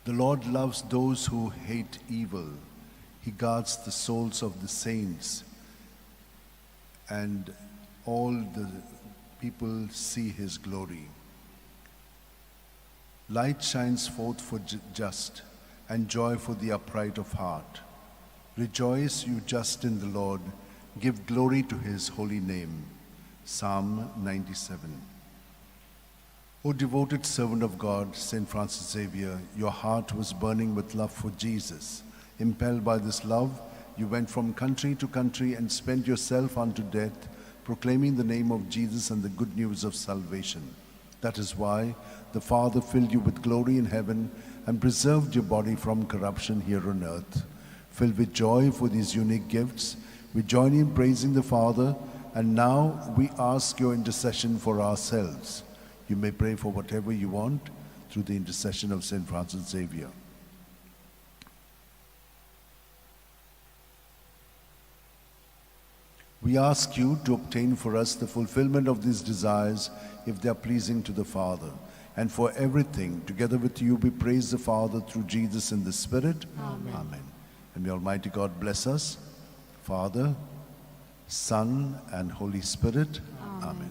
The Lord loves those who hate evil. He guards the souls of the saints, and all the people see his glory. Light shines forth for just, and joy for the upright of heart. Rejoice, you just in the Lord. Give glory to his holy name. Psalm 97. O devoted servant of God, St. Francis Xavier, your heart was burning with love for Jesus. Impelled by this love, you went from country to country and spent yourself unto death, proclaiming the name of Jesus and the good news of salvation. That is why the Father filled you with glory in heaven and preserved your body from corruption here on earth. Filled with joy for these unique gifts, we join in praising the Father, and now we ask your intercession for ourselves. You may pray for whatever you want through the intercession of St. Francis Xavier. We ask you to obtain for us the fulfillment of these desires if they are pleasing to the Father. And for everything, together with you, we praise the Father through Jesus in the Spirit. Amen. Amen. And may Almighty God bless us, Father, Son, and Holy Spirit. Amen. Amen.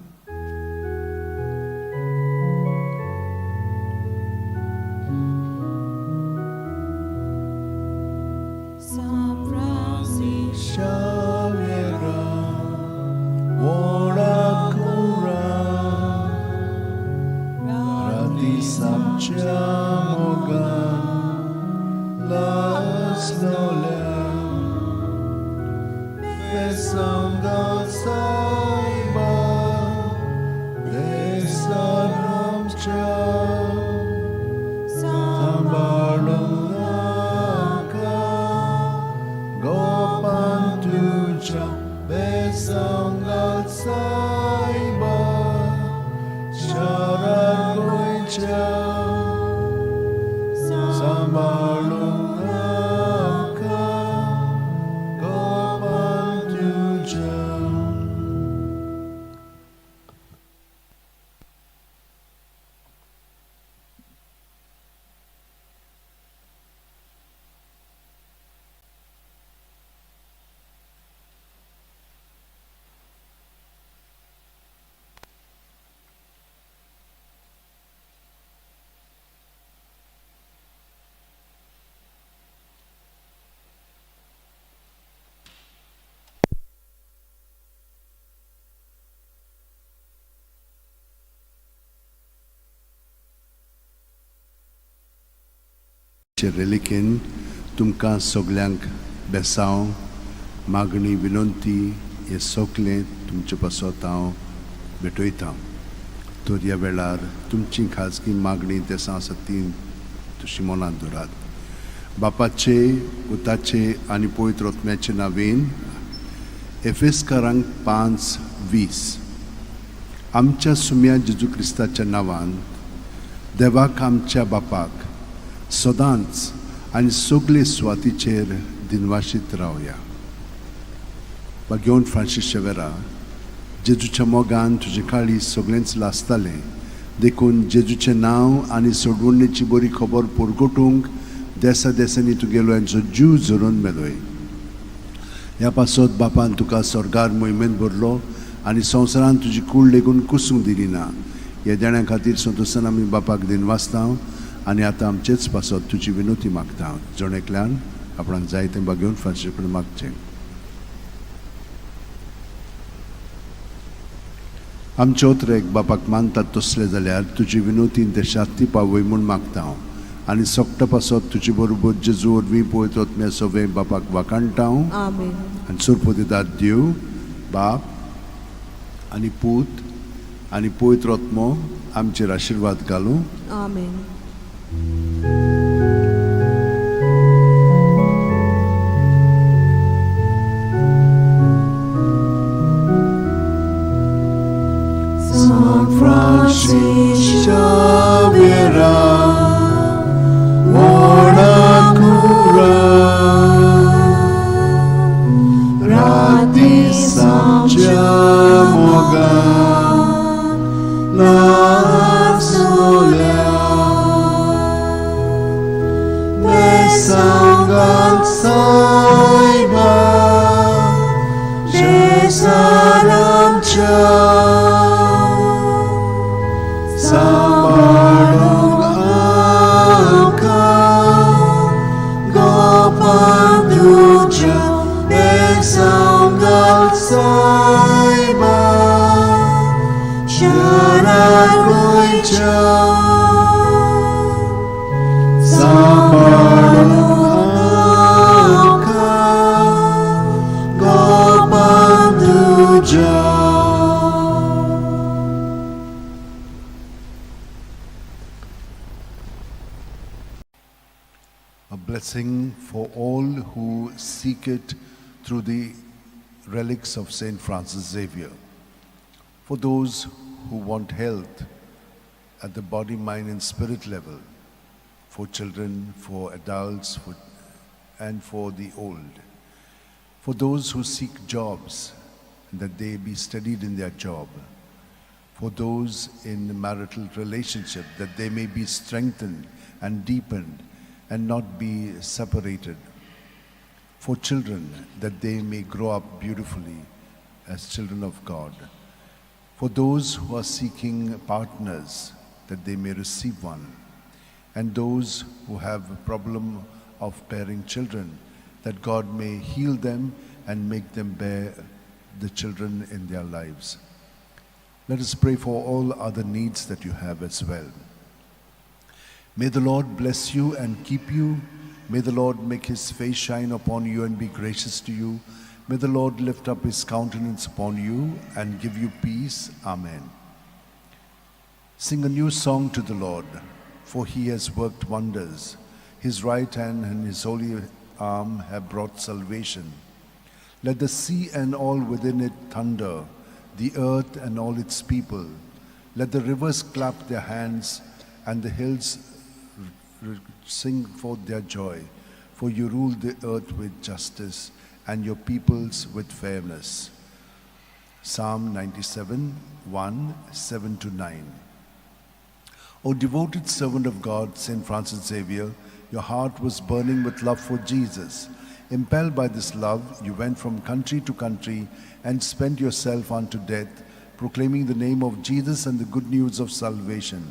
San Francis Xaviera, ora cura, rati samchamoga, las nolem, besanga saiba, desaramcha, sambalunaka, Gopantuja Besangal Saiba Sharagoicha Sambalunaka Gopantuja. रेलिकेन तुमकां सगल्यांक बेसांव मागणी विनंती हे सगलें तुमचे पासत हांव भेटयतां. तर ह्या वेळार तुमची खाजगी मागणी देसां आसा ती तशी मनांत दवरात. बापाचे, पुताचे आनी पवित्र आत्म्याचे नांवेन. एफेस्कारांक 5:20. आमच्या सुम्या जेजू क्रिस्ताच्या नांवान देवाक आमच्या बापाक सदांच आनी सगळे सुवातीचेर दिनवाशीत रावया. बागेवन फ्रांसीस शेवेरा, जेजूच्या मोगान तुजें काळीज सगळेंच लासतालें, देखून जेजूचें नांव आनी सोडवणेची बरी खबर परगटूंक देसा देसांनी तुगेलो हेंचो जीव झरोवन मेलोय. ह्या पासत बापान तुका स्वर्गार मोहिमेंत भरलो आनी संवसारान तुजी कूड लेगून कुसूंक दिली ना. ह्या देण्या खातीर संतोशान आमी बापाक दिनवासता आनी आतां आमचेच पासत तुजी विनोती मागता. जण एकल्यान आपणाक जाय तें बागेवन फ्रांसीस कडेन मागचें. आमचे ओतरेक बापाक मानतात तसले जाल्यार तुजी विनोतीन ते शांती पावय म्हूण मागता हांव आनी सोकटा पासत तुजे बरोबर जेजू वरवीं पवित्र आत्म्या सवें बापाक वाखाणटा हांव. आमेन. आनी सुरपोतेदाद देव बाप आनी पूत आनी पवित्र आत्मो आमचेर आशिर्वाद घालूं. आमेन. San Francis Xavier, ora cura, rati samchamoga, la sola, besangal saiba, jesaramcha. Sambalung angka Gopanduja Besanggal Saiba Sharagoicha Sambalung Blessing for all who seek it through the relics of Saint Francis Xavier. For those who want health at the body, mind, and spirit level, for children, for adults, and for the old. For those who seek jobs, that they be steadied in their job. For those in marital relationship, that they may be strengthened and deepened and not be separated. For children, that they may grow up beautifully as children of God. For those who are seeking partners, that they may receive one. And those who have a problem of bearing children, that God may heal them and make them bear the children in their lives. Let us pray for all other needs that you have as well. May the Lord bless you and keep you. May the Lord make his face shine upon you and be gracious to you. May the Lord lift up his countenance upon you and give you peace. Amen. Sing a new song to the Lord, for he has worked wonders. His right hand and his holy arm have brought salvation. Let the sea and all within it thunder, the earth and all its people. Let the rivers clap their hands and the hills sing forth their joy. For you rule the earth with justice and your peoples with fairness. Psalm 97, 1, 7 to 9. O devoted servant of God, Saint Francis Xavier, your heart was burning with love for Jesus. Impelled by this love, you went from country to country and spent yourself unto death, proclaiming the name of Jesus and the good news of salvation.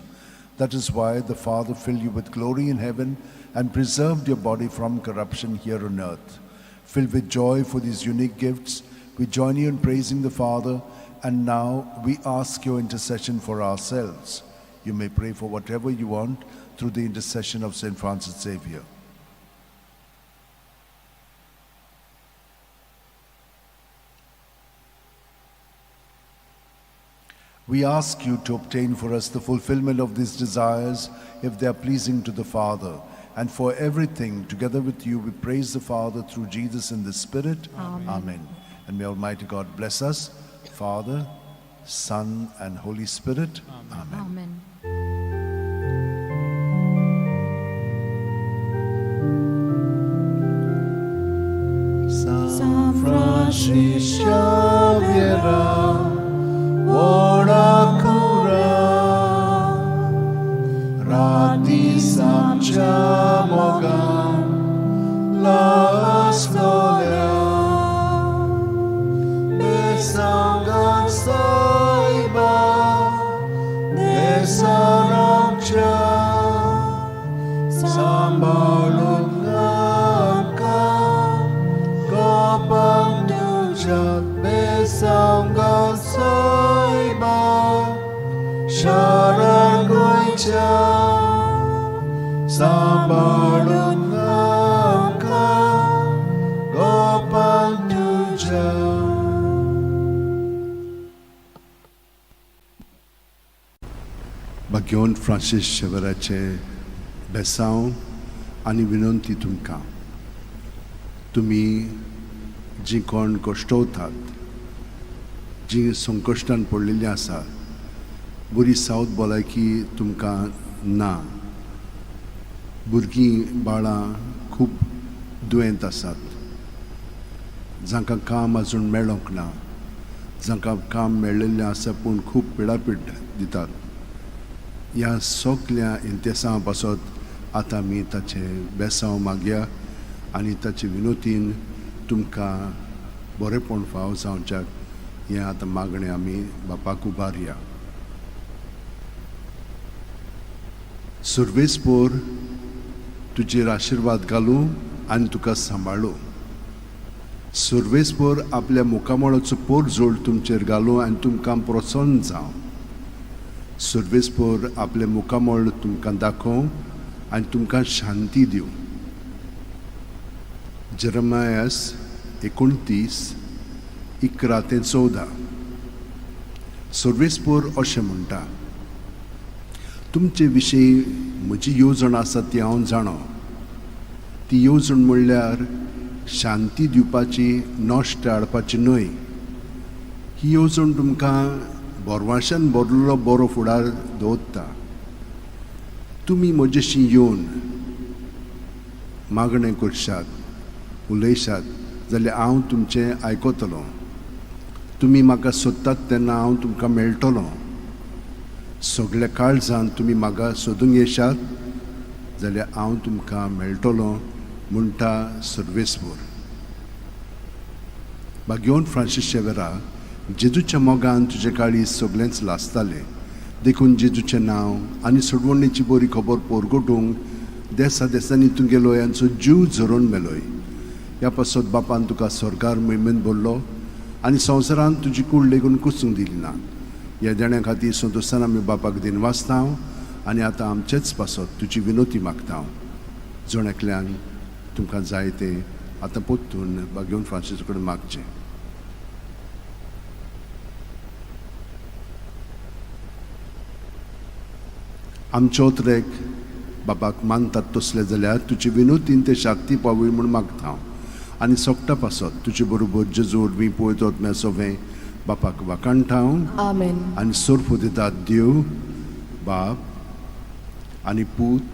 That is why the Father filled you with glory in heaven and preserved your body from corruption here on earth. Filled with joy for these unique gifts, we join you in praising the Father, and now we ask your intercession for ourselves. You may pray for whatever you want through the intercession of Saint Francis Xavier. We ask you to obtain for us the fulfillment of these desires if they are pleasing to the Father. And for everything, together with you, we praise the Father through Jesus in the Spirit. Amen. Amen. And may Almighty God bless us, Father, Son, and Holy Spirit. Amen. Amen. San Francis Xavier, व्हडा कुरा, राती सांजच्या मोगान लासलोल्या, बेसांगान सायबा, देसारामच्या, सांबाळून आमकां, गोपांक तुज्या बेसांगान सायबा, शरण गोंयच्या, सांबाळून आमकां, गोपांक तुज्या. भाग्यवंत फ्रांसीस शेवराचे बेसांव आनी विनंती तुमकां, तुमी जीं कोण कश्टवतात, जीं संकश्टान पडलेलीं आसा, बरी सावत भलायकी तुमकां ना, भुरगीं बाळां खूब दुयेंत आसात, जांकां काम आजून मेळोंक ना, जांकां काम मेळिल्लें आसा पूण खूब पिडापीड दितात, ह्या सगल्या इंतेसां पासत आतां आमी ताचें बेसांव मागया आनी ताचे विनोतीन तुमकां बरेंपण फाव जावच्याक हें आतां मागणें आमी बापाक उबारया. सुर्वेसपोर तुजेर आशिर्वाद घालूं आनी तुका सांबाळूं. सुर्वेसपोर आपल्या मुखामळाचो पोरजोड तुमचेर घालूं आनी तुमकां प्रसन्न जावं. सुर्वेसपोर आपलें मुखामळ तुमकां दाखोवं आनी तुमकां शांती दिवं. जेरमायस 29, 11 ते 14. सुर्वेसपोर अशें म्हणटा, तुमचे विशीं म्हजी येवजण आसा ती हांव जाणो, ती येवजण म्हणल्यार शांती दिवपाची, नश्ट हाडपाची न्हय. ही येवजण तुमकां बोरवाशान भरलेलो बरो फुडार दवरता. तुमी म्हजेशी येवन मागणें करशात, उलयशात जाल्यार हांव तुमचें आयकतलो. तुमी म्हाका सोदतात तेन्ना हांव तुमकां मेळटलो. सगल्या काळजान तुमी म्हाका सोदूंक येशात जाल्यार हांव तुमकां मेळटलो, म्हणटा सर्वेस्पर. भाग्यवंत फ्रांसीस शेवेरा, जेजूच्या मोगान तुजे काळीज सगळेंच लासतालें. देखून जेजूचें नांव आनी सोडवणेची बरी खबर पोरगोटूंक देसा देसांनी तूं गेलोय आनी जीव झरोवन मेलोय. ह्या पासत बापान तुका स्वर्गार महिमेन भरलो आनी संवसारांत तुजी कूड लेगून कुसूंक दिली ना. ह्या देण्या खातीर संतोशान आमी बापाक दिनवासता आनी आतां आमचेच पासत तुजी विनोती मागता. जण एकल्यान तुमकां जाय तें आतां परतून भाग्यवंत फ्रांसीस कडेन मागचें. आमचो ट्रेक बाबाक मानतात तसले जाल्यार तुजी विनोतीन ते शाक्ती पावय म्हूण मागता हांव. आनी सोगटा पासत तुजे बरोबर जेजू वरवीं पळयतात म्या सोवें बापाक वाखाणटा हांव. आमेन. आनी सोर्फ दितात देव बाप आनी पूत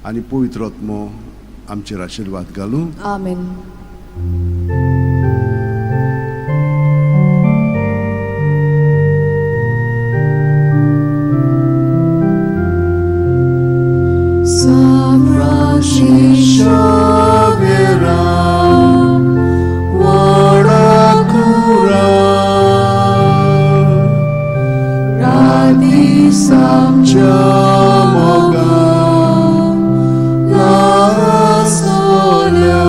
आनी पवित्र आत्मो आमचेर आशिर्वाद घालूं. आमेन. San Francisco Xavier, Warakura, Radi Samchamoga, La Solia,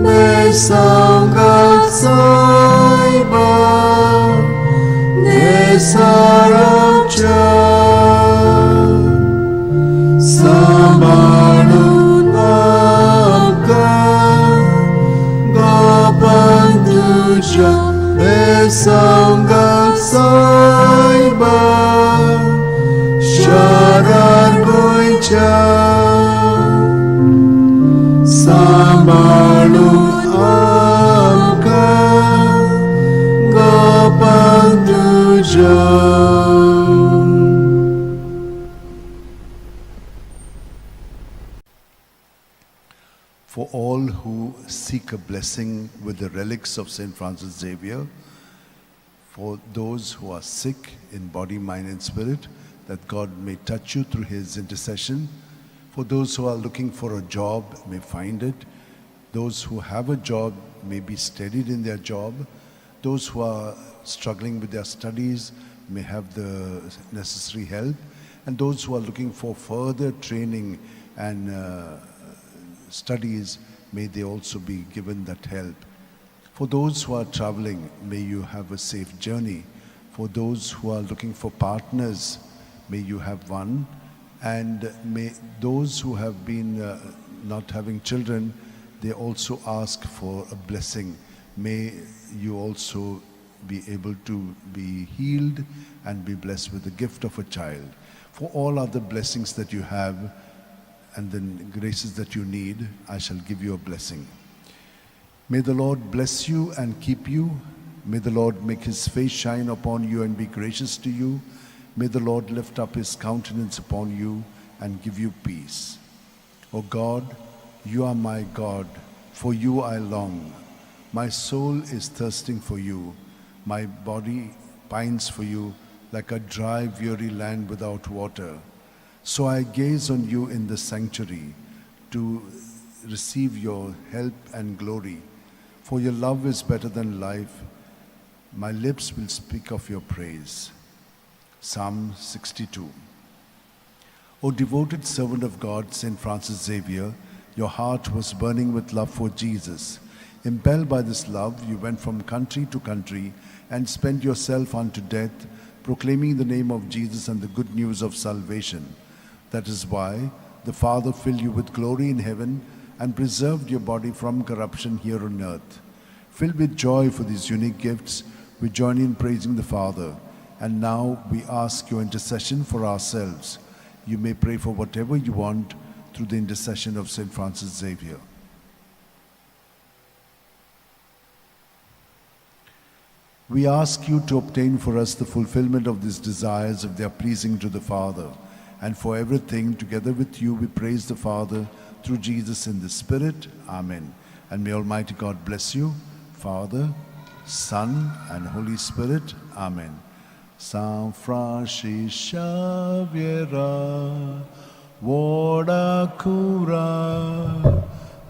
Besanga Saiba, Nesaramcha. Sambalun amka, Gopan tuja, Besanga Saiba, Sharar Goicha. Sambalun amka, Gopan tuja. For all who seek a blessing with the relics of St. Francis Xavier, for those who are sick in body, mind, and spirit, that God may touch you through his intercession. For those who are looking for a job, may find it. Those who have a job may be steadied in their job. Those who are struggling with their studies may have the necessary help. And those who are looking for further training and studies, may they also be given that help. For those who are traveling, may you have a safe journey. For those who are looking for partners, may you have one. And may those who have been not having children, they also ask for a blessing. May you also be able to be healed and be blessed with the gift of a child. For all other blessings that you have and the graces that you need, I shall give you a blessing. May the Lord bless you and keep you. May the Lord make his face shine upon you and be gracious to you. May the Lord lift up his countenance upon you and give you peace. O God, you are my God, for you I long. My soul is thirsting for you. My body pines for you like a dry, weary land without water. So I gaze on you in the sanctuary to receive your help and glory. For your love is better than life. My lips will speak of your praise. Psalm 62. O devoted servant of God, St. Francis Xavier, your heart was burning with love for Jesus. Impelled by this love, you went from country to country and spent yourself unto death, proclaiming the name of Jesus and the good news of salvation. That is why the Father filled you with glory in heaven and preserved your body from corruption here on earth. Filled with joy for these unique gifts, we join in praising the Father. And now we ask your intercession for ourselves. You may pray for whatever you want through the intercession of Saint Francis Xavier. We ask you to obtain for us the fulfillment of these desires if they are pleasing to the Father. And for everything, together with you, we praise the Father through Jesus in the Spirit. Amen. And may Almighty God bless you, Father, Son, and Holy Spirit. Amen. San Francis Xavier, Vodakura,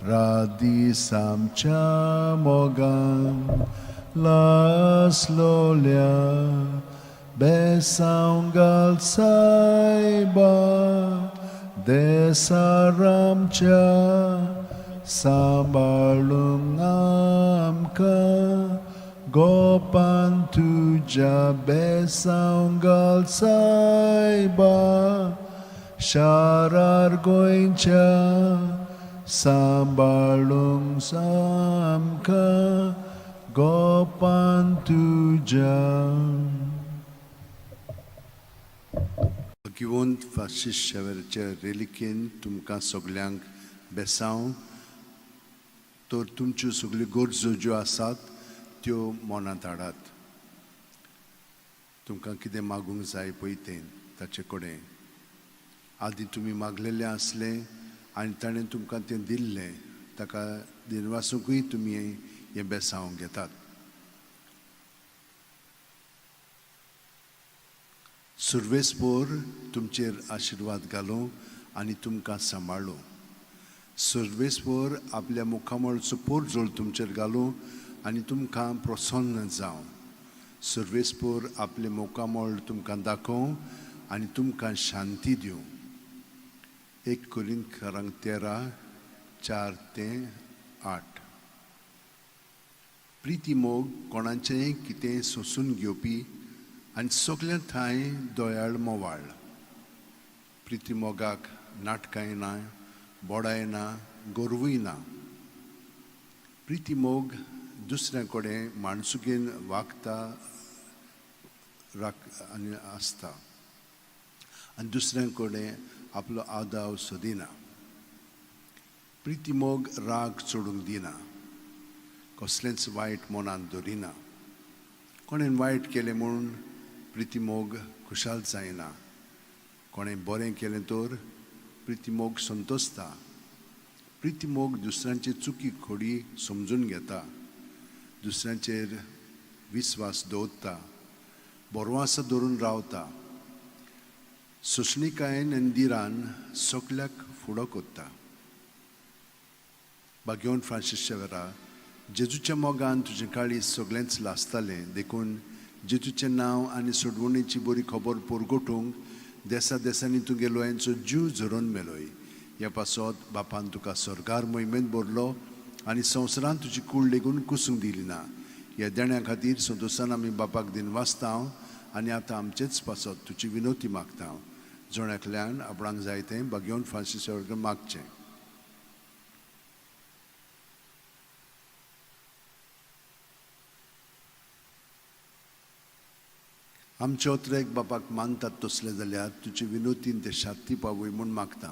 Radhi Samchamogan, Laslolia, Besangal Saiba, Desaramcha, Sambalung Amka, Gopan Tuja Besangal Saiba, Sharar Goincha, Sambalung Samka, Gopan Tuja. भाग्यवंत Francis शेवरचे रेलिकेन तुमकां सगल्यांक बेसांव तर तुमच्यो सगल्यो गरजो ज्यो आसात त्यो मनांत हाडात. तुमकां कितें मागूंक जाय पळय तें ताचे कडेन आदीं तुमी मागलेलें आसलें आनी ताणें तुमकां तें दिल्लें, ताका दिनवासूंकूय तुमी हें बेसांव घेतात. सुर्वेसपोर तुमचेर आशिर्वाद घालूं आनी तुमकां सांबाळूं. सुर्वेसपोर आपल्या मुखामळचो पोरजोळ तुमचेर घालूं आनी तुमकां प्रसन्न जावं. सुर्वेसपोर आपलें मुखामळ तुमकां दाखोवं आनी तुमकां शांती दिवं. 1 कोरिंथकारांक 13:4-8. प्रिती मोग कोणाचेंय कितें सोंसून घेवपी आनी सगल्या ठांय दयाळ मोवाळ. प्रिती मोगाक नाटकांय ना, बोडाय ना, गोरवूय ना. प्रिती मोग दुसऱ्या कडेन माणसुकेन वागता आनी आसता आनी दुसऱ्या कडेन आपलो आदाव सोदिना. प्रिती मोग राग चडूंक दिना, कसलेंच वायट मनांत धरिना. कोणें वायट केलें म्हूण प्रिती मोग खुशाल जायना, कोणें बरें केलें तर प्रिती मोग संतोसता. प्रिती मोग दुसऱ्यांची चुकी खोडी समजून घेता, दुसऱ्यांचेर विस्वास दवरता, बरवास धरून रावता. सोंसणिकायेन आनी दिरान सगल्याक फुडो करता. भाग्यवंत फ्रांसीस शेवरा, जेजूच्या मोगान तुजें काळीज सगळेंच लासतालें, देखून जेजूचें नांव आनी सोडवणीची बरी खबर परगटूंक देसा देसांनी तुगे लोयांचो जीव झरोवन मेलोय. ह्या पासत बापान तुका सरकार मोहिमेंत भरलो आनी संवसारांत तुजी कूड लेगून कुसूंक दिली ना. ह्या देण्या खातीर संतोशान आमी बापाक दिनवासता आनी आतां आमचेच पासत तुजी विनवती मागता. जण एकल्यान आपणाक जाय तें भाग्यवंत फ्रांसीस कडेन मागचें. आमचे ओत्रेक बापाक मानतात तसलें जाल्यार तुजे विनोतीन ते शांती पावय म्हूण मागता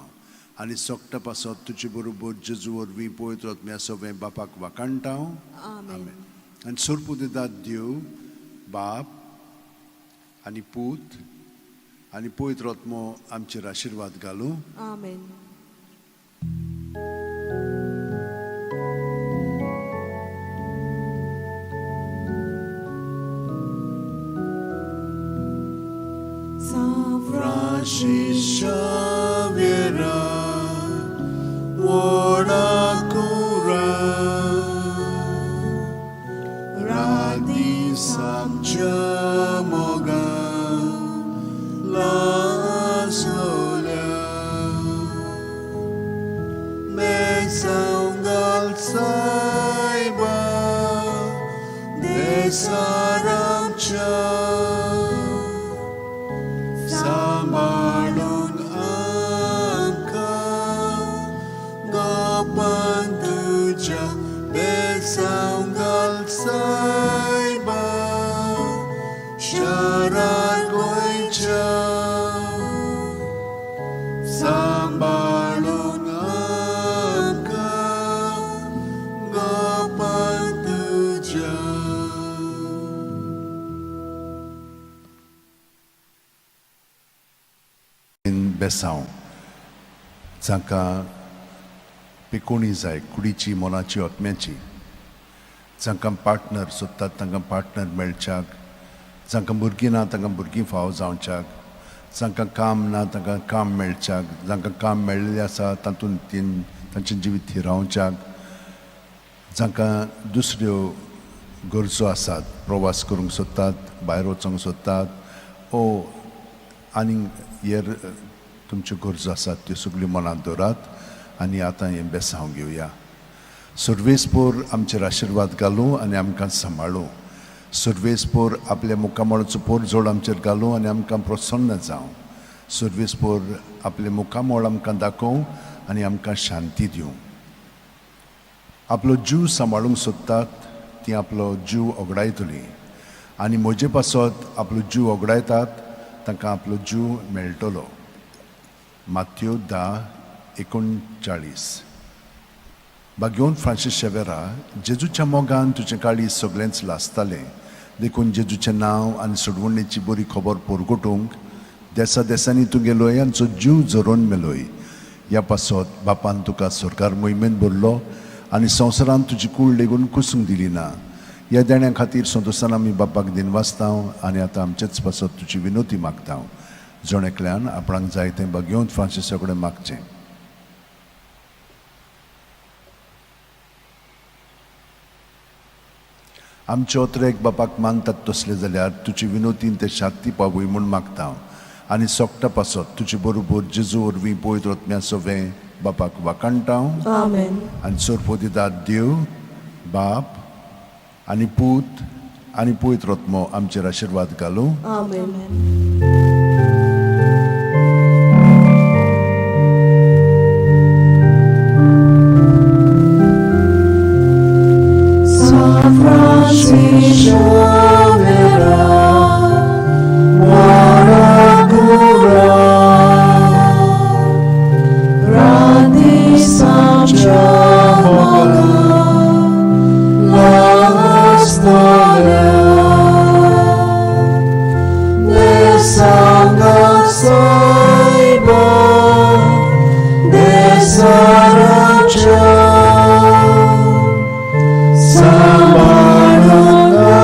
आनी सोकटा पासत तुजे बरोबर जेजू वरवीं पवित्र आत्म्या सवें बापाक वाखाणटा. आमेन. आनी सोरपू दितात देव बाप आनी पूत आनी पवित्र आत्मो आमचेर आशिर्वाद घालूं. आमेन. Francis Xavier, Vodakura, Radhi Samchamoga, Laslola, Mesangal Saiba, Desaramcha. Sambalung angka Gopan tuja Besanggal saiba Sharar goicha Sambalung बेसांव. जांकां पिकोणी जाय कुडीची, मनाची, आत्म्याची, जांकां पार्टनर सोदतात तांकां पार्टनर मेळच्याक, जांकां भुरगीं ना तांकां भुरगीं फावो जावच्याक, जांकां काम ना तांकां काम मेळच्याक, जांकां काम मेळिल्लें आसा तातूंत तीन तांचें जिवीत थिरावच्याक, जांकां दुसऱ्यो गरजो आसात, प्रवास करूंक सोदतात, भायर वचूंक सोदतात ओ आनीक हेर तुमच्यो गरजो आसात त्यो सगल्यो मनांत दवरात आनी आतां हें बेसांव घेवया. सुर्वेसपोर आमचेर आशिर्वाद घालूं आनी आमकां सांबाळूं. सुर्वेसपोर आपल्या मुखामळाचो पोरजोड आमचेर घालूं आनी आमकां प्रसन्न जावं. सुर्वेसपोर आपलें मुखामळ आमकां दाखोवं आनी आमकां शांती दिवं. आपलो जीव सांबाळूंक सोदतात ती आपलो जीव ओगडायतली आनी म्हजे पासत आपलो जीव ओगडायतात तांकां आपलो जीव मेळटलो. मात्यो 10:39. भाग्योन फ्रांसीस शेवेरा, जेजूच्या मोगान तुजें काळीज सगळेंच लासतालें, देखून जेजूचें नांव आनी सोडवणेची बरी खबर परगटूंक देसा देसांनी तूं गेलोय आनी जीव झरोवन मेलोय. ह्या पासत बापान तुका सरकार मोहिमेन भरलो आनी संवसारांत तुजी कूड लेगून कुसूंक दिली ना. ह्या देण्या खातीर संतोशान आमी बापाक दिनवासता आनी आतां आमचेच पासत तुजी विनोती मागता. जण एकल्यान आपणाक जाय तें भाग्योन फ्रांसिसा कडेन मागचें. आमचे अत्रेक बापाक मानतात तसले जाल्यार तुजी विनोतीन ते शांती पावय म्हूण मागता आनी सोकटा पासत तुजे बरोबर जेजू वरवीं पवित्र आत्म्या सवें बापाक वाखाणटा. आमेन. आनी सोरपोदिदाद देव बाप आनी पूत आनी पवित्र आत्मो आमचेर आशिर्वाद घालूं. आमेन. San Francis Xavier, Guaragura, Grandi Sancha Moga, La Storia, De Sanga Saiba, De Saracha, Sambanaka,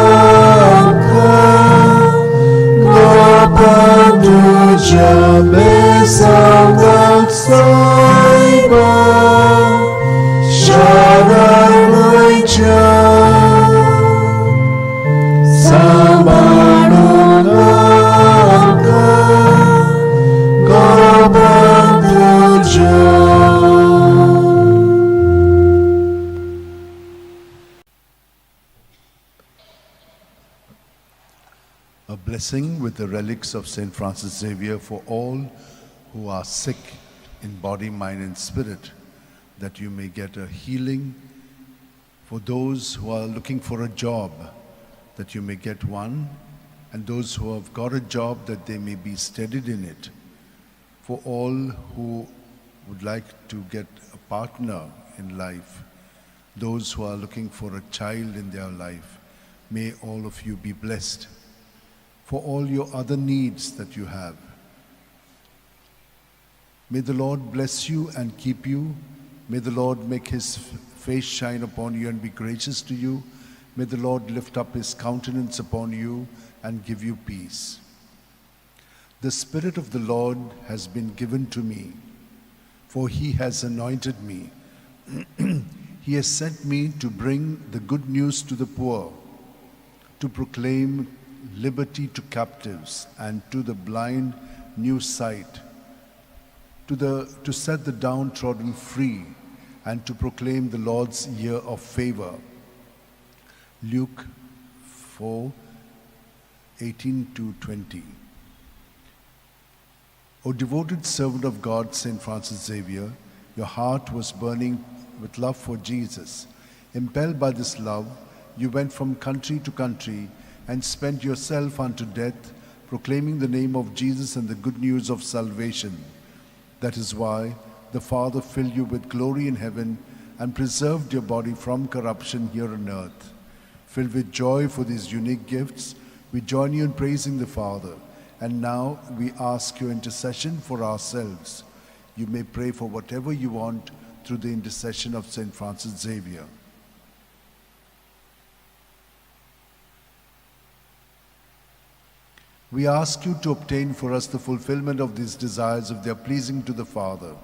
Gopanduja Besangat Saiba, Sharanaicha, Sambanaka, Gopanduja. A blessing with the relics of St. Francis Xavier for all who are sick in body, mind, and spirit, that you may get a healing. For those who are looking for a job, that you may get one, and those who have got a job, that they may be steadied in it. For all who would like to get a partner in life, those who are looking for a child in their life, may all of you be blessed. For all your other needs that you have, may the Lord bless you and keep you. May the Lord make his face shine upon you and be gracious to you. May the Lord lift up his countenance upon you and give you peace. The Spirit of the Lord has been given to me, for he has anointed me. He has sent me to bring the good news to the poor, to proclaim liberty to captives and to the blind new sight, to set the downtrodden free, and to proclaim the Lord's year of favor. Luke 4:18-20. O devoted servant of God, St. Francis Xavier, your heart was burning with love for Jesus. Impelled by this love, you went from country to country and spent yourself unto death, proclaiming the name of Jesus and the good news of salvation. That is why the Father filled you with glory in heaven and preserved your body from corruption here on earth. Filled with joy for these unique gifts, we join you in praising the Father And now we ask your intercession for ourselves. You may pray for whatever you want through the intercession of Saint Francis Xavier. We ask you to obtain for us the fulfillment of these desires if they are pleasing to the Father.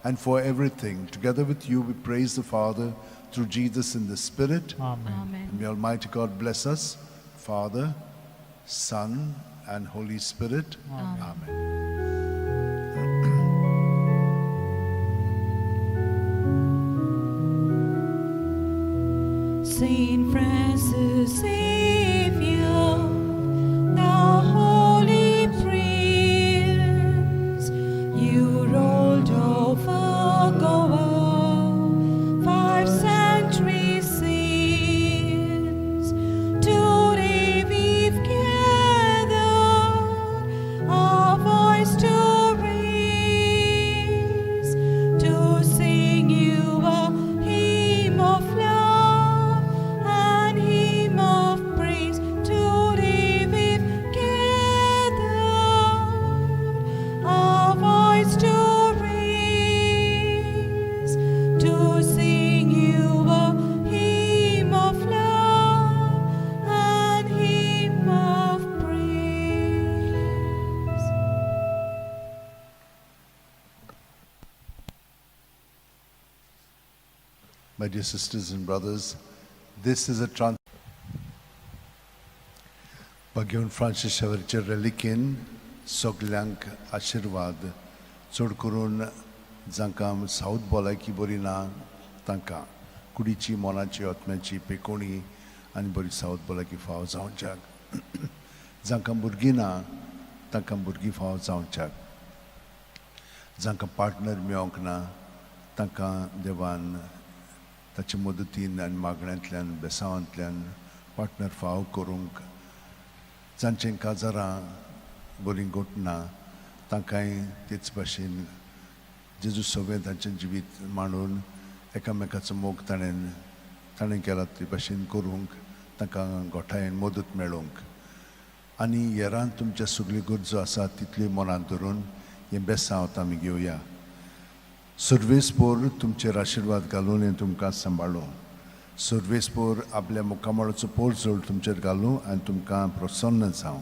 And for everything, together with you, we praise the Father through Jesus in the Spirit. Amen. Amen. And may Almighty God bless us, Father, Son, and Holy Spirit. Amen. Saint Francis Xavier, thou holy prince, you rolled over Goa 5 centuries since. Today we've gathered our voice to raise, to sing you a hymn of love and hymn of praise. Today we've gathered our voice to raise, to sing you a hymn of love and hymn of praise. My dear sisters and brothers, this is a trans. भगेवन Francis शावरचे रेलिकेन सगल्यांक आशिर्वाद, चड करून जांकां south भलायकी बरी ना तांकां कुडीची, मनाची, आत्म्याची पेकोणी आनी बरी सावथ भलायकी फावो जावच्याक, जांकां भुरगीं ना तांकां भुरगीं फावो जावच्याक, जांकां पार्टनर मेळोंक ना तांकां देवान ताचे मदतीन आनी मागण्यांतल्यान बेसांवांतल्यान पार्टनर फावो करूंक, जांचें काजारां बरीं घोटना तांकांय तेच भाशेन जेजू सगळें तांचें जिवीत मांडून एकामेकाचो मोग ताणें ताणें केला ते भाशेन करूंक तांकां गोठायेन मदत मेळोवंक आनी हेरान तुमच्या सगल्यो गरजो आसा तितल्यो मनांत धरून हें बेसांव आमी घेवया. सर्वेस्पोर तुमचेर आशिर्वाद घालून हें तुमकां सांबाळूं. सर्वेस्पोर आपल्या मुखामळाचो पोरजोड तुमचेर घालूं आनी तुमकां प्रसन्न जावं.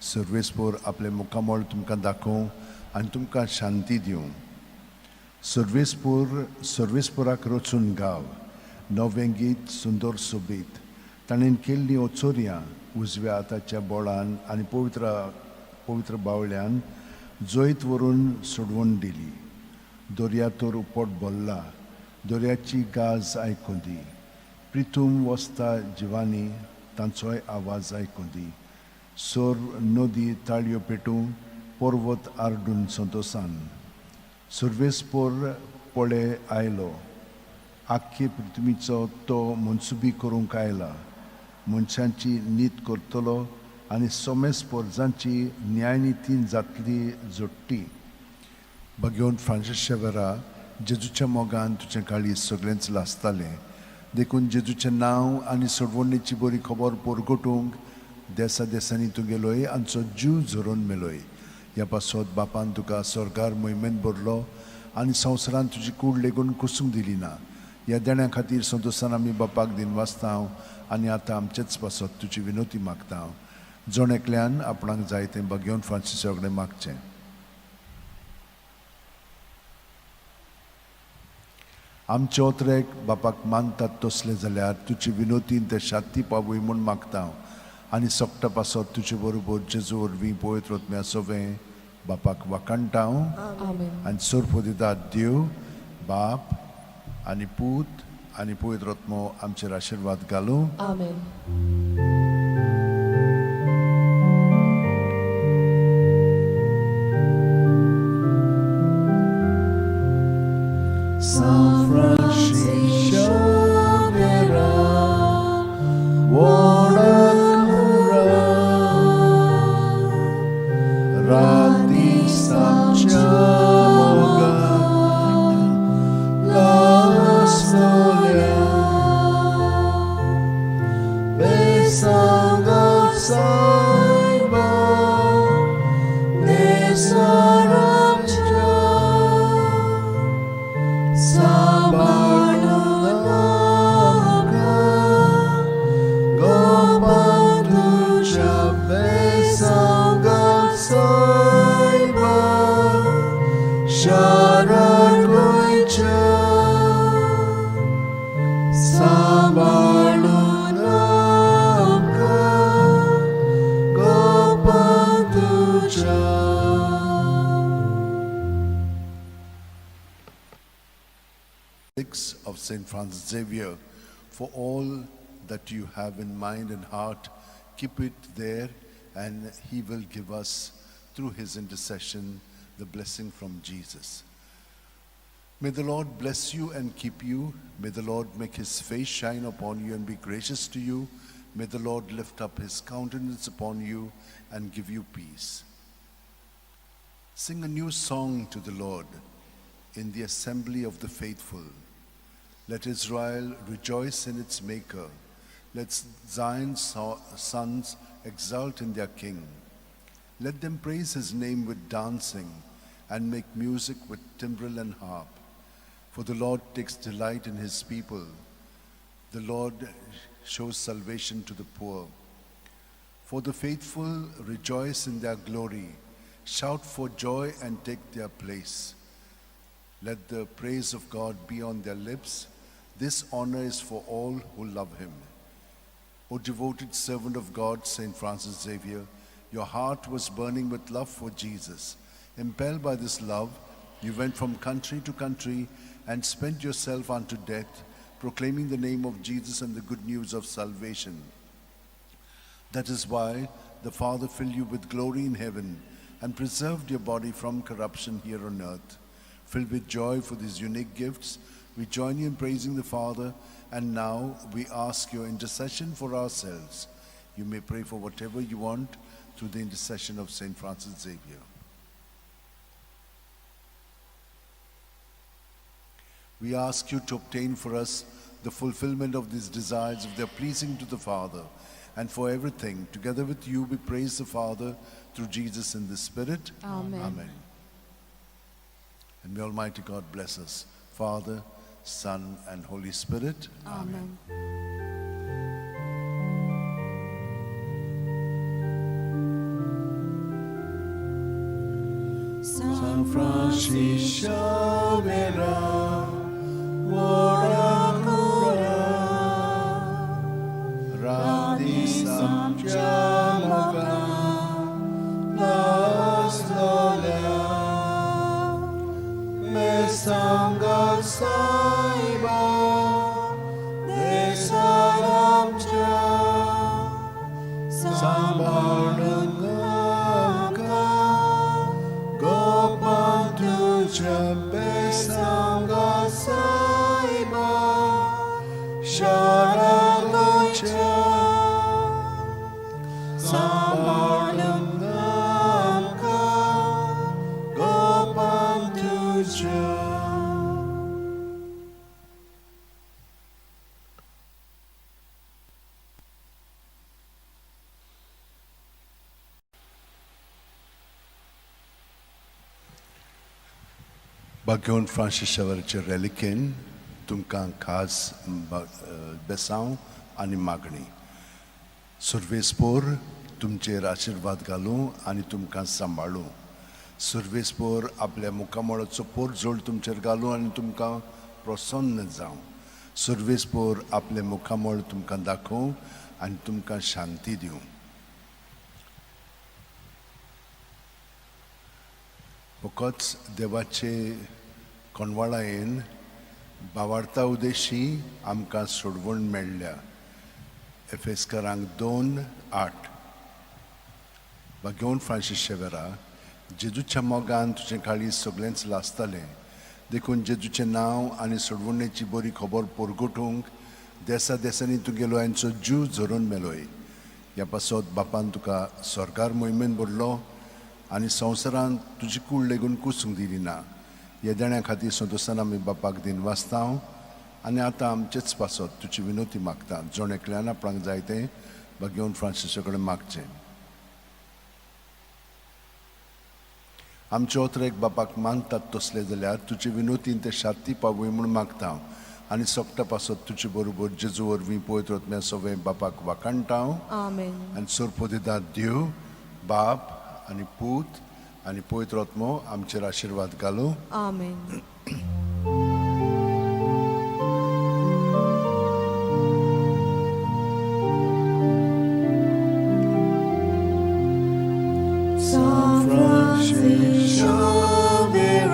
सर्वेस्पोर आपलें मुखामळ तुमकां दाखोवं आनी तुमकां शांती दिवं. सर्वेस्पोर सर्वेस्पोराक रचून गाव नवें गीत सुंदर सोबीत, ताणें केल्लीं ओचोरयां उजव्या हाताच्या बोळान आनी पवित्र पवित्र बावल्यान जैत व्हरून सोडवून दिली. दर्या तर उपट भरला, दर्याची गाज आयकूं दी, प्रिथूम वसता जिवानी तांचोय आवाज आयकूं दी. सोर नदी ताळयो पेटूं, पर्वत आरडून संतोसान. सर्वेस्पोर पळे आयलो, आख्खे पृथ्वीचो तो मनसुबी करूंक आयला. मनशांची नीत करतलो आनी सोमेस पोरजांची न्यायनितीन जातली जोडटी. भगेवन फ्रांसीस शेवरा, जेजूच्या मोगान तुजें काळीज सगळेंच लासतालें, देखून जेजूचें नांव आनी सोडवणेची बरी खबर पोरगोटूंक देसा देसांनी तूं गेलोय आमचो जीव झरोवन मेलोय. ह्या पासत बापान तुका स्वर्गार मोहिमेंत भरलो आनी संवसारान तुजी कूड लेगून कुसूंक दिली ना. ह्या देण्या खातीर संतोशान आमी बापाक दिनवासता आनी आतां आमचेच पासत तुजी विनोती मागता. जण एकल्यान आपणाक जाय तें भगेवन फ्रांसीसा कडेन मागचें. आमचे ओतरेक बापाक मानतात तसलें जाल्यार तुजी विनोतीन ते शांती पावय म्हूण मागता आनी सोकटा पासत तुजे बरोबर जेजू वरवीं पवित्र आत्म्या सवें बापाक वाखाणटा आमेन. आनी सोरपोदितात देव बाप आनी पूत आनी पवित्र आत्मो आमचेर आशिर्वाद घालूं. आमेन. San Francis Xavier, Wodakura, राती सामच्या मोगान लासतल्या Besanga Saiba, Saint Francis Xavier, for all that you have in mind and heart, keep it there, and he will give us, through his intercession, the blessing from Jesus. May the Lord bless you and keep you. May the Lord make his face shine upon you and be gracious to you. May the Lord lift up his countenance upon you and give you peace. Sing a new song to the Lord in the assembly of the faithful. Let Israel rejoice in its Maker. Let Zion's sons exult in their King. Let them praise his name with dancing and make music with timbrel and harp. For the Lord takes delight in his people. The Lord shows salvation to the poor. For the faithful rejoice in their glory, shout for joy and take their place. Let the praise of God be on their lips. This honor is for all who love him. O devoted servant of God, Saint Francis Xavier, your heart was burning with love for Jesus. Impelled by this love, you went from country to country and spent yourself unto death, proclaiming the name of Jesus and the good news of salvation. That is why the Father filled you with glory in heaven and preserved your body from corruption here on earth. Filled with joy for these unique gifts, we join you in praising the Father, and now we ask your intercession for ourselves. You may pray for whatever you want through the intercession of Saint Francis Xavier. We ask you to obtain for us the fulfillment of these desires if they are pleasing to the Father, and for everything, together with you, we praise the Father through Jesus in the Spirit. Amen. Amen. And may Almighty God bless us, Father, Son, and Holy Spirit. Amen. San Francis Xavier, Orakura, Radi Samchaloka, Laslola, Mesanga Saiba, Desalamcha, Sambarungamka, Gopantucha Besanga Saiba, Sharagocha, Sambarungamka, Gopantucha. Bagyon Francis Xavierचे रेलिकेन तुमकां खास बेसांव आनी मागणी. सुर्वेसपोर तुमचेर आशिर्वाद घालूं आनी तुमकां सांबाळूं. सुर्वेसपोर आपल्या मुखामळाचो पोरजोळ तुमचेर घालूं आनी तुमकां प्रसन्न जावं. सुर्वेसपोर आपलें मुखामळ तुमकां दाखोवं आनी तुमकां शांती दिवं. फकत देवाचे कोणवाळायेन बावार्ता उदेशी आमकां सोडवण मेळ्ळ्या. एफेस्करांक 2:8. बागेवन फ्रांसीस शेवेरा, जेजूच्या मोगान तुजें काळीज सगळेंच लासतालें, देखून जेजूचें नांव आनी सोडवणेची बरी खबर परगटूंक देसा देसांनी तुगेलो हांचो जीव झरोवन मेलोय. ह्या पासत बापान तुका सरकार मोहिमेन भरलो आनी संवसारांत तुजी कूड लेगून कुसूंक दिली ना. ह्या देण्या खातीर संतोशान आमी बापाक दिनवासता आनी आतां आमचेच पासत तुजी विनोती मागता. जण एकल्यान आपणाक जाय तें बागेवन फ्रांसिसा कडेन मागचें. आमचे ओतरेक बापाक मानतात तसले जाल्यार तुजे विनोतीन ते शांती पावय म्हूण मागता आनी सोगटा पासत तुजे बरोबर जेजू वरवीं पवित्र आत्म्या सगळें बापाक वाखाणटा. आमेन. आनी सोरपोदिदाद देव बाप आनी पूत आनी पवित्र आत्मो आमचेर आशिर्वाद घालूं. आमेन. San Francis Xavier,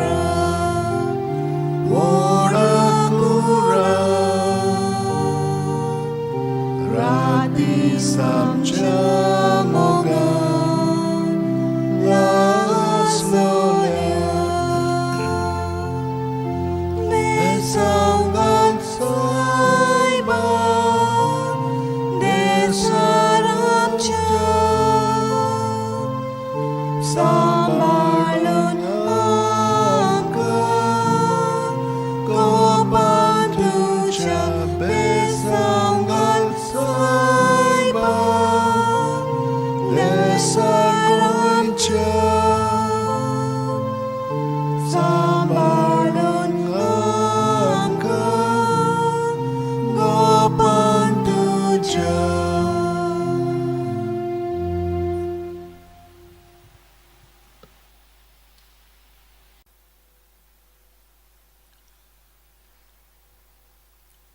Orakura, रातीसामच्या मोगान लासलोल्या देसांगात सायबा देसारामच्या सांबाळून आमकां कोपान तुज्या बेसांगात सायबा देसारामच्या सांबाळून आमकां गोपान तुज्या.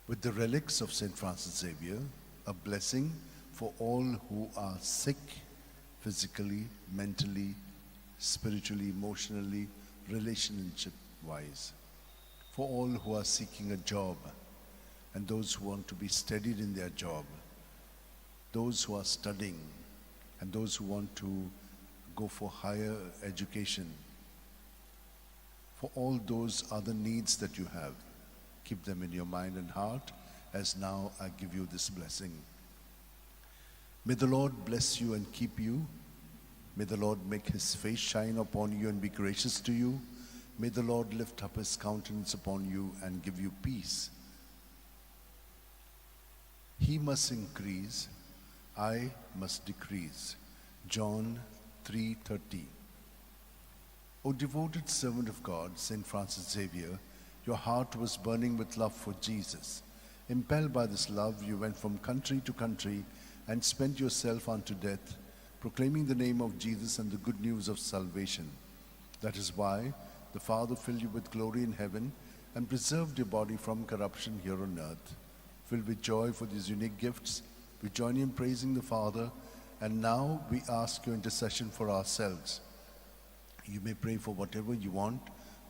With the relics of St. Francis Xavier, a blessing for all who are sick physically, mentally, spiritually, emotionally, relationship wise. For all who are seeking a job and those who want to be steadied in their job, those who are studying and those who want to go for higher education, for all those other needs that you have. Keep them in your mind and heart as now I give you this blessing. May the Lord bless you and keep you. May the Lord make his face shine upon you and be gracious to you. May the Lord lift up his countenance upon you and give you peace. He must increase, I must decrease. John 3:30. O devoted servant of God, St. Francis Xavier, your heart was burning with love for Jesus. Impelled by this love, you went from country to country and spent yourself unto death, proclaiming the name of Jesus and the good news of salvation. That is why the Father filled you with glory in heaven and preserved your body from corruption here on earth. Filled with joy for these unique gifts, we join you in praising the Father, and now we ask your intercession for ourselves. You may pray for whatever you want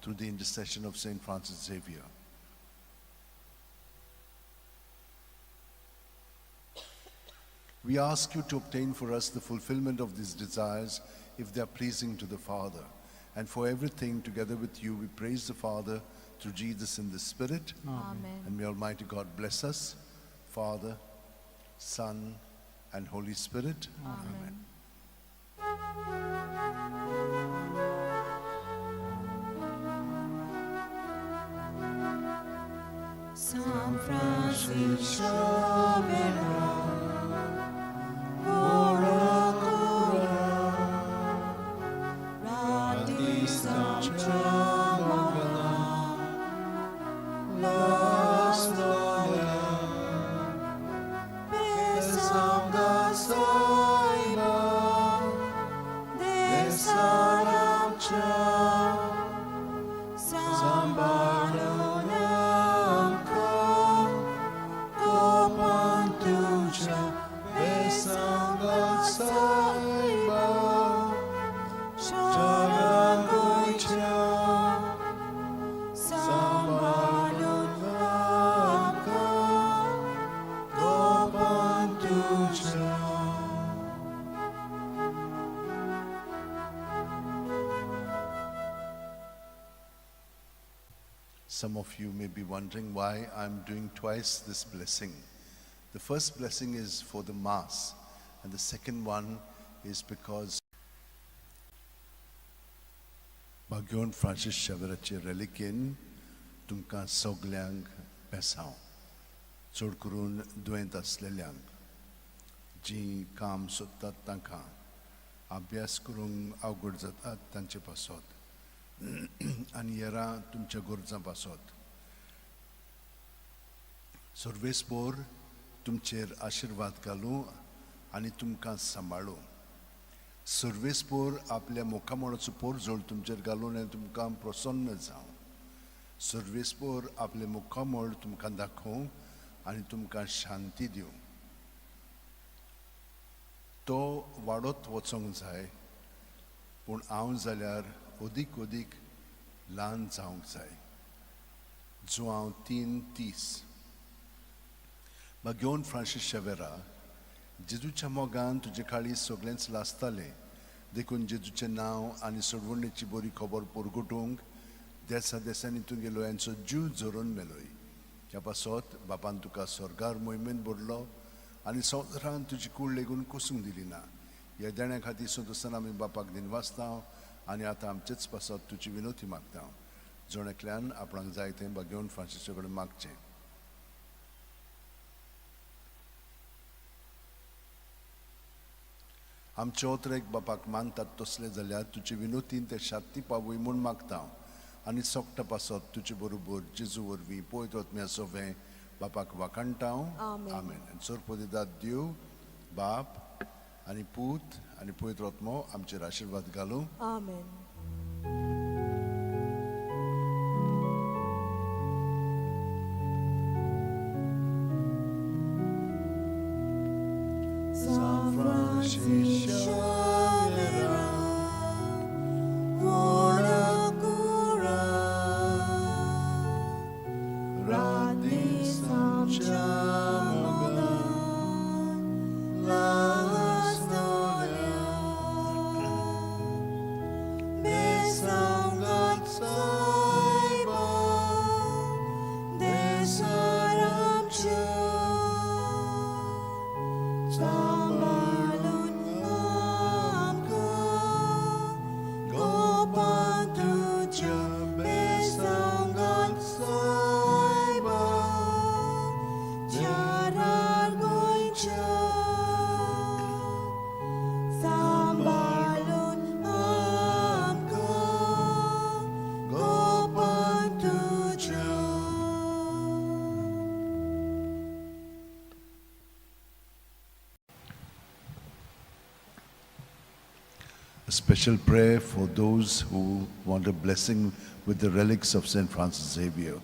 through the intercession of St. Francis Xavier. We ask you to obtain for us the fulfillment of these desires if they are pleasing to the Father. And for everything, together with you, we praise the Father through Jesus in the Spirit. Amen. And may Almighty God bless us, Father, Son, and Holy Spirit. Amen. San Francis Xavier, ora cura, Rati Samchamala, Laslola, Besanga Saiba, Desaramcha, Sambalonamka, Kopantuja, Besanga Saiba, Charangoicha, Sambalonamka, Kopantuja. Some of you may be wondering why I'm doing twice this blessing. The first blessing is for the Mass, and the second one is because भाग्योन Francis शेवराचे रेलिकेन तुमकां सगल्यांक बेसांव, चड करून दुयेंत आसलेल्यांक, जीं काम सोदतात तांकां, अभ्यास करूंक अवघड जातात तांचे पासत आनी हेरां तुमच्या गरजां पासत. सर्वेस्पोर तुमचेर आशिर्वाद घालूं आनी तुमकां सांबाळूं. सर्वेस्पोर आपल्या मुखामळाचो पोरजोळ तुमचेर घालून आनी तुमकां प्रसन्न जावं. सर्वेस्पोर आपलें मुखामळ तुमकां दाखोवं आनी तुमकां शांती दिवं. तो वाडत वचोंक जाय, पूण हांव जाल्यार अदीक अदीक ल्हान जावंक जाय. जुआंव 3:30. भाग्योन फ्रांसीस शेवेरा, जेजूच्या मोगान तुजे काळीज सगळेंच लासतालें, देखून जेजूचें नांव आनी सोडवणेची बरी खबर परगटूंक देसा देसांनी तुगेलो यांचो जीव झरोवन मेलोय. ह्या पासत बापान तुका स्वर्गार मोहिमेन भरलो आनी संवसारान तुजी कूड लेगून कोसूंक दिली ना. ह्या देण्या खातीर संतोसान आमी बापाक दिनवासता आनी आतां आमचेच पासत तुजी विनोती मागता. जण एकल्यान आपणाक जाय तें भागेवन फ्रांसिसा कडेन मागचें. आमचे ओतरेक बापाक मानतात तसले जाल्यार तुजे विनोतीन ते शांती पावय म्हूण मागता आनी सोकटा पासत तुजे बरोबर जेजू वरवीं पयत आत्म्या सोवें बापाक वाखाणटा. आमेन. आनी सोरपोदिदाद देव बाप आनी पूत आनी पवित्र आत्मो आमचेर आशिर्वाद घालूं. आमेन. San Francisco Xavier, ora cura, Rati Samcha Moga, la storia, Besangat Saiba, Desaramcha. Sambalun amka, Gopan tuja besangat saiba, Charar goincha. Sambalun amka, Gopan tuja. A special prayer for those who want a blessing with the relics of St. Francis Xavier,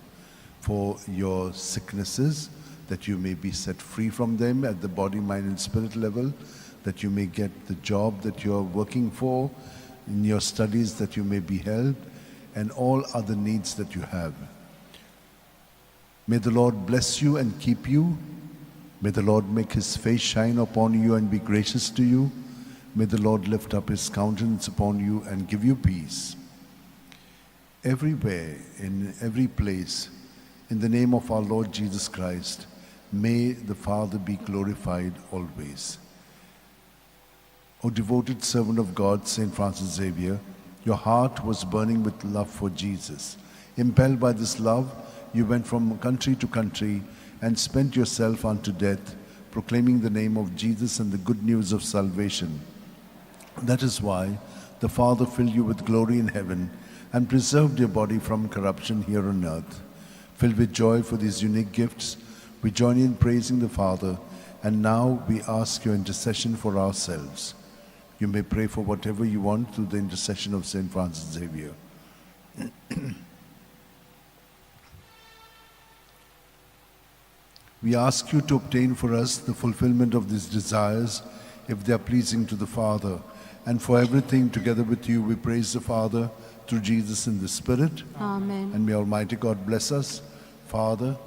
for your sicknesses, that you may be set free from them at the body, mind and spirit level, that you may get the job that you are working for, in your studies that you may be helped, and all other needs that you have. May the Lord bless you and keep you. May the Lord make his face shine upon you and be gracious to you. May the Lord lift up his countenance upon you and give you peace. Everywhere, in every place, in the name of our Lord Jesus Christ, may the Father be glorified always. O devoted servant of God, St. Francis Xavier, your heart was burning with love for Jesus. Impelled by this love, you went from country to country and spent yourself unto death, proclaiming the name of Jesus and the good news of salvation. That is why the Father filled you with glory in heaven and preserved your body from corruption here on earth. Filled with joy for these unique gifts, we join in praising the Father, and now we ask your intercession for ourselves. You may pray for whatever you want through the intercession of St. Francis Xavier. We ask you to obtain for us the fulfillment of these desires, if they are pleasing to the Father. And for everything together with you, we praise the Father through Jesus in the Spirit. Amen. And may Almighty God bless us, Father,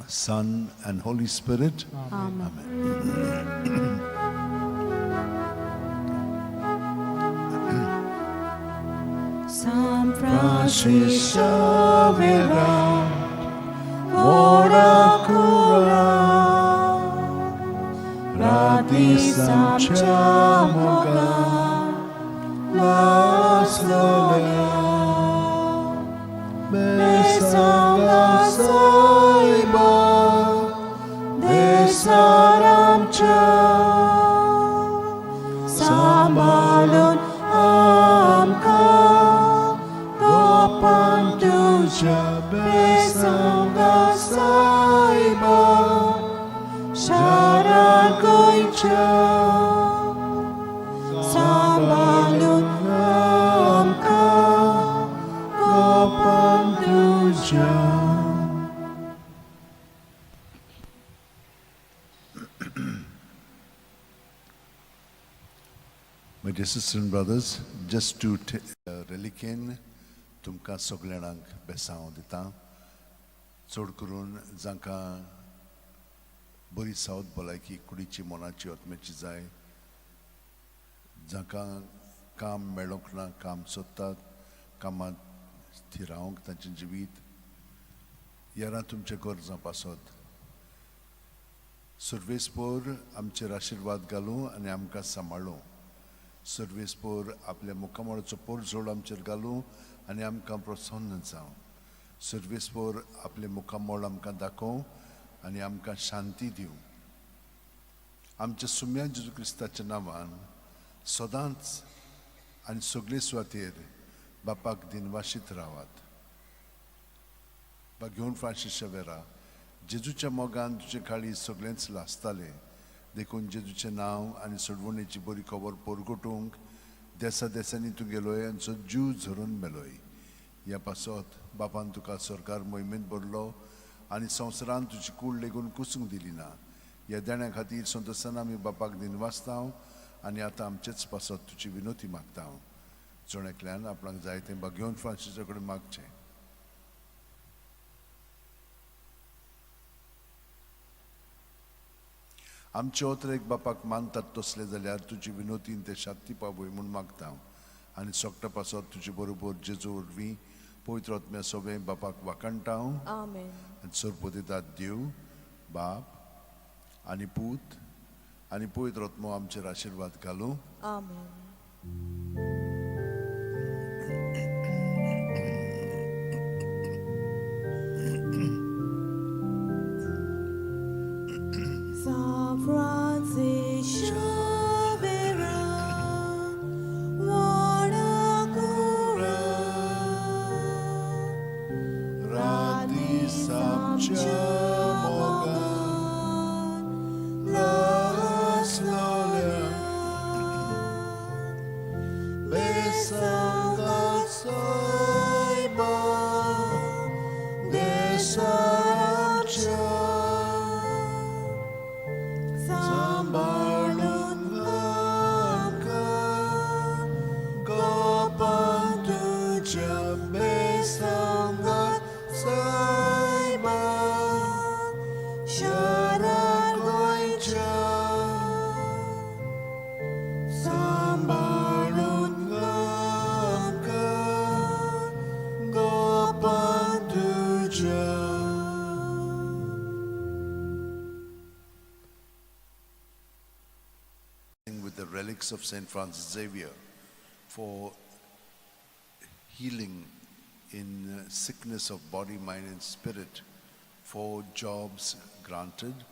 Son, and Holy Spirit. Amen. Amen. San Francis Francis Xavier, ora cura, Rati Samcha Moga, la storia, Besanga Saiba, Desaramcha, Sambalun amka, Gopan tuja besanga saiba, Sharar goincha. Sambalun amka, Gopan tuja. My dear sisters and brothers, just to reliquin तुमकां सगळ्यांक बेसांव दिता, चड करून जांकां बरी south भलायकी कुडीची, मनाची, आत्म्याची जाय. जांकां काम मेळोंक ना, काम सोदतात, कामांत थिरावंक तांचें जिवीत येरा तुमच्या गरजां पासत सुर्वेसपोर आमचेर आशिर्वाद घालूं आनी आमकां सांबाळूं. सुर्वेसपोर आपल्या मुखामळाचो पोरजोड आमचेर घालूं आनी आमकां प्रसन्न जावं. सुर्वेसपोर आपलें मुखामळ आमकां दाखोवं आनी आमकां शांती दिवं. आमच्या सुम्या जेजू क्रिस्ताच्या नांवान सदांच आनी सगळे सुवातेर बापाक दिनवाशीत रावात. बागेवन फ्रांसीस शेवेरा, जेजूच्या मोगान तुजे काळीज सगळेंच लासतालें, देखून जेजूचें नांव आनी सोडवणेची बरी खबर परगटूंक देसा देसांनी तूं गेलोय आनी जीव झरून मेलोय. ह्या पासत बापान तुका सरकार मोहिमेंत भरलो आनी संवसारान तुजी कूड लेगून कुसूंक दिली ना. ह्या देण्या खातीर संतोशान आमी बापाक दिनवासता आनी आतां आमचेच पासत तुजी विनोती मागता. जण एकल्यान आपणाक जाय तें बागेवन फ्रांसीसा कडेन मागचें. आमचे ओतरेक बापाक मानतात तसले जाल्यार तुजी विनोतीन ते शांती पावय म्हूण मागता आनी सोकटा पासत तुजे बरोबर जेजू वरवीं पवित्र आत्म्या सोबें बापाक वाखाणटा. आमेन. आनी सरपतितात देव बाप आनी पूत आनी पवित्र आत्मो आमचेर आशिर्वाद घालूं. आमेन. San Francis Xavier, Guadalajara, Radis amच्या मोगान लासलोल्या बेसांगात सायबा देसाच्या सांबाळून आमकां गोपान तुज्या बेसांगात सायबा शारा गोंयच्या सांबाळून आमकां गोपान तुज्या. With the relics of St. Francis Xavier for healing in sickness of body, mind and spirit, for jobs granted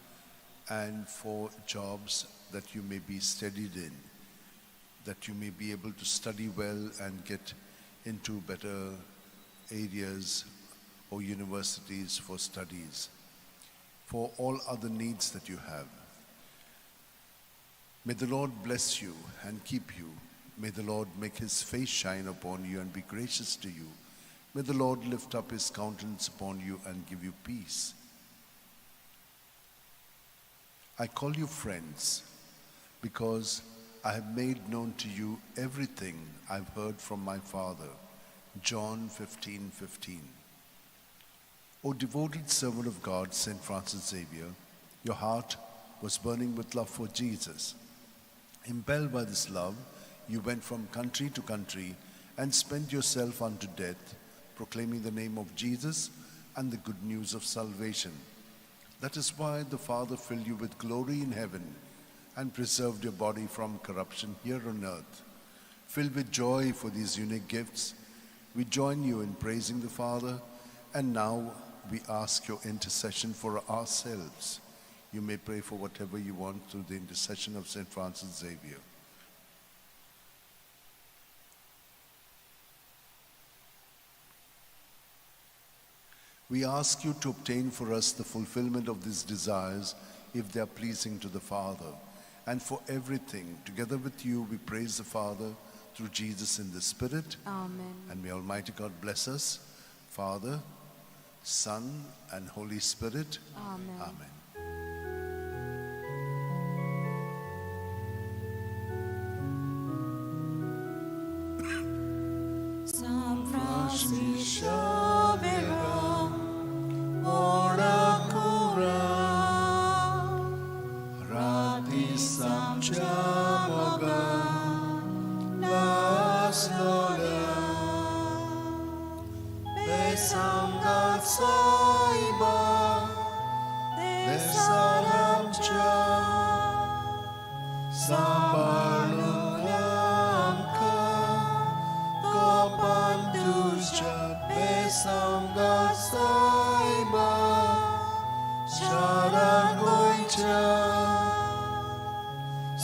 and for jobs that you may be steadied in, that you may be able to study well and get into better areas or universities for studies, for all other needs that you have. May the Lord bless you and keep you. May the Lord make his face shine upon you and be gracious to you. May the Lord lift up his countenance upon you and give you peace. I call you friends because I have made known to you everything I've heard from my Father. John 15:15. O devoted servant of God, St. Francis Xavier, your heart was burning with love for Jesus. Impelled by this love, you went from country to country and spent yourself unto death, proclaiming the name of Jesus and the good news of salvation. That is why the Father filled you with glory in heaven and preserved your body from corruption here on earth. Filled with joy for these unique gifts, we join you in praising the Father, and now we ask your intercession for ourselves. You may pray for whatever you want through the intercession of St. Francis Xavier. We ask you to obtain for us the fulfillment of these desires if they are pleasing to the Father. And for everything, together with you, we praise the Father through Jesus in the Spirit. Amen. And may Almighty God bless us, Father, Son, and Holy Spirit. Amen. Amen. San Francis Xavier, ora cura, तुमच्या मोगान लासलोल्या बेसांगात सायबा देसारामच्या सांबाळूंक आमकां कोपान तुज्या बेसांगात सायबा शारा गोंयच्या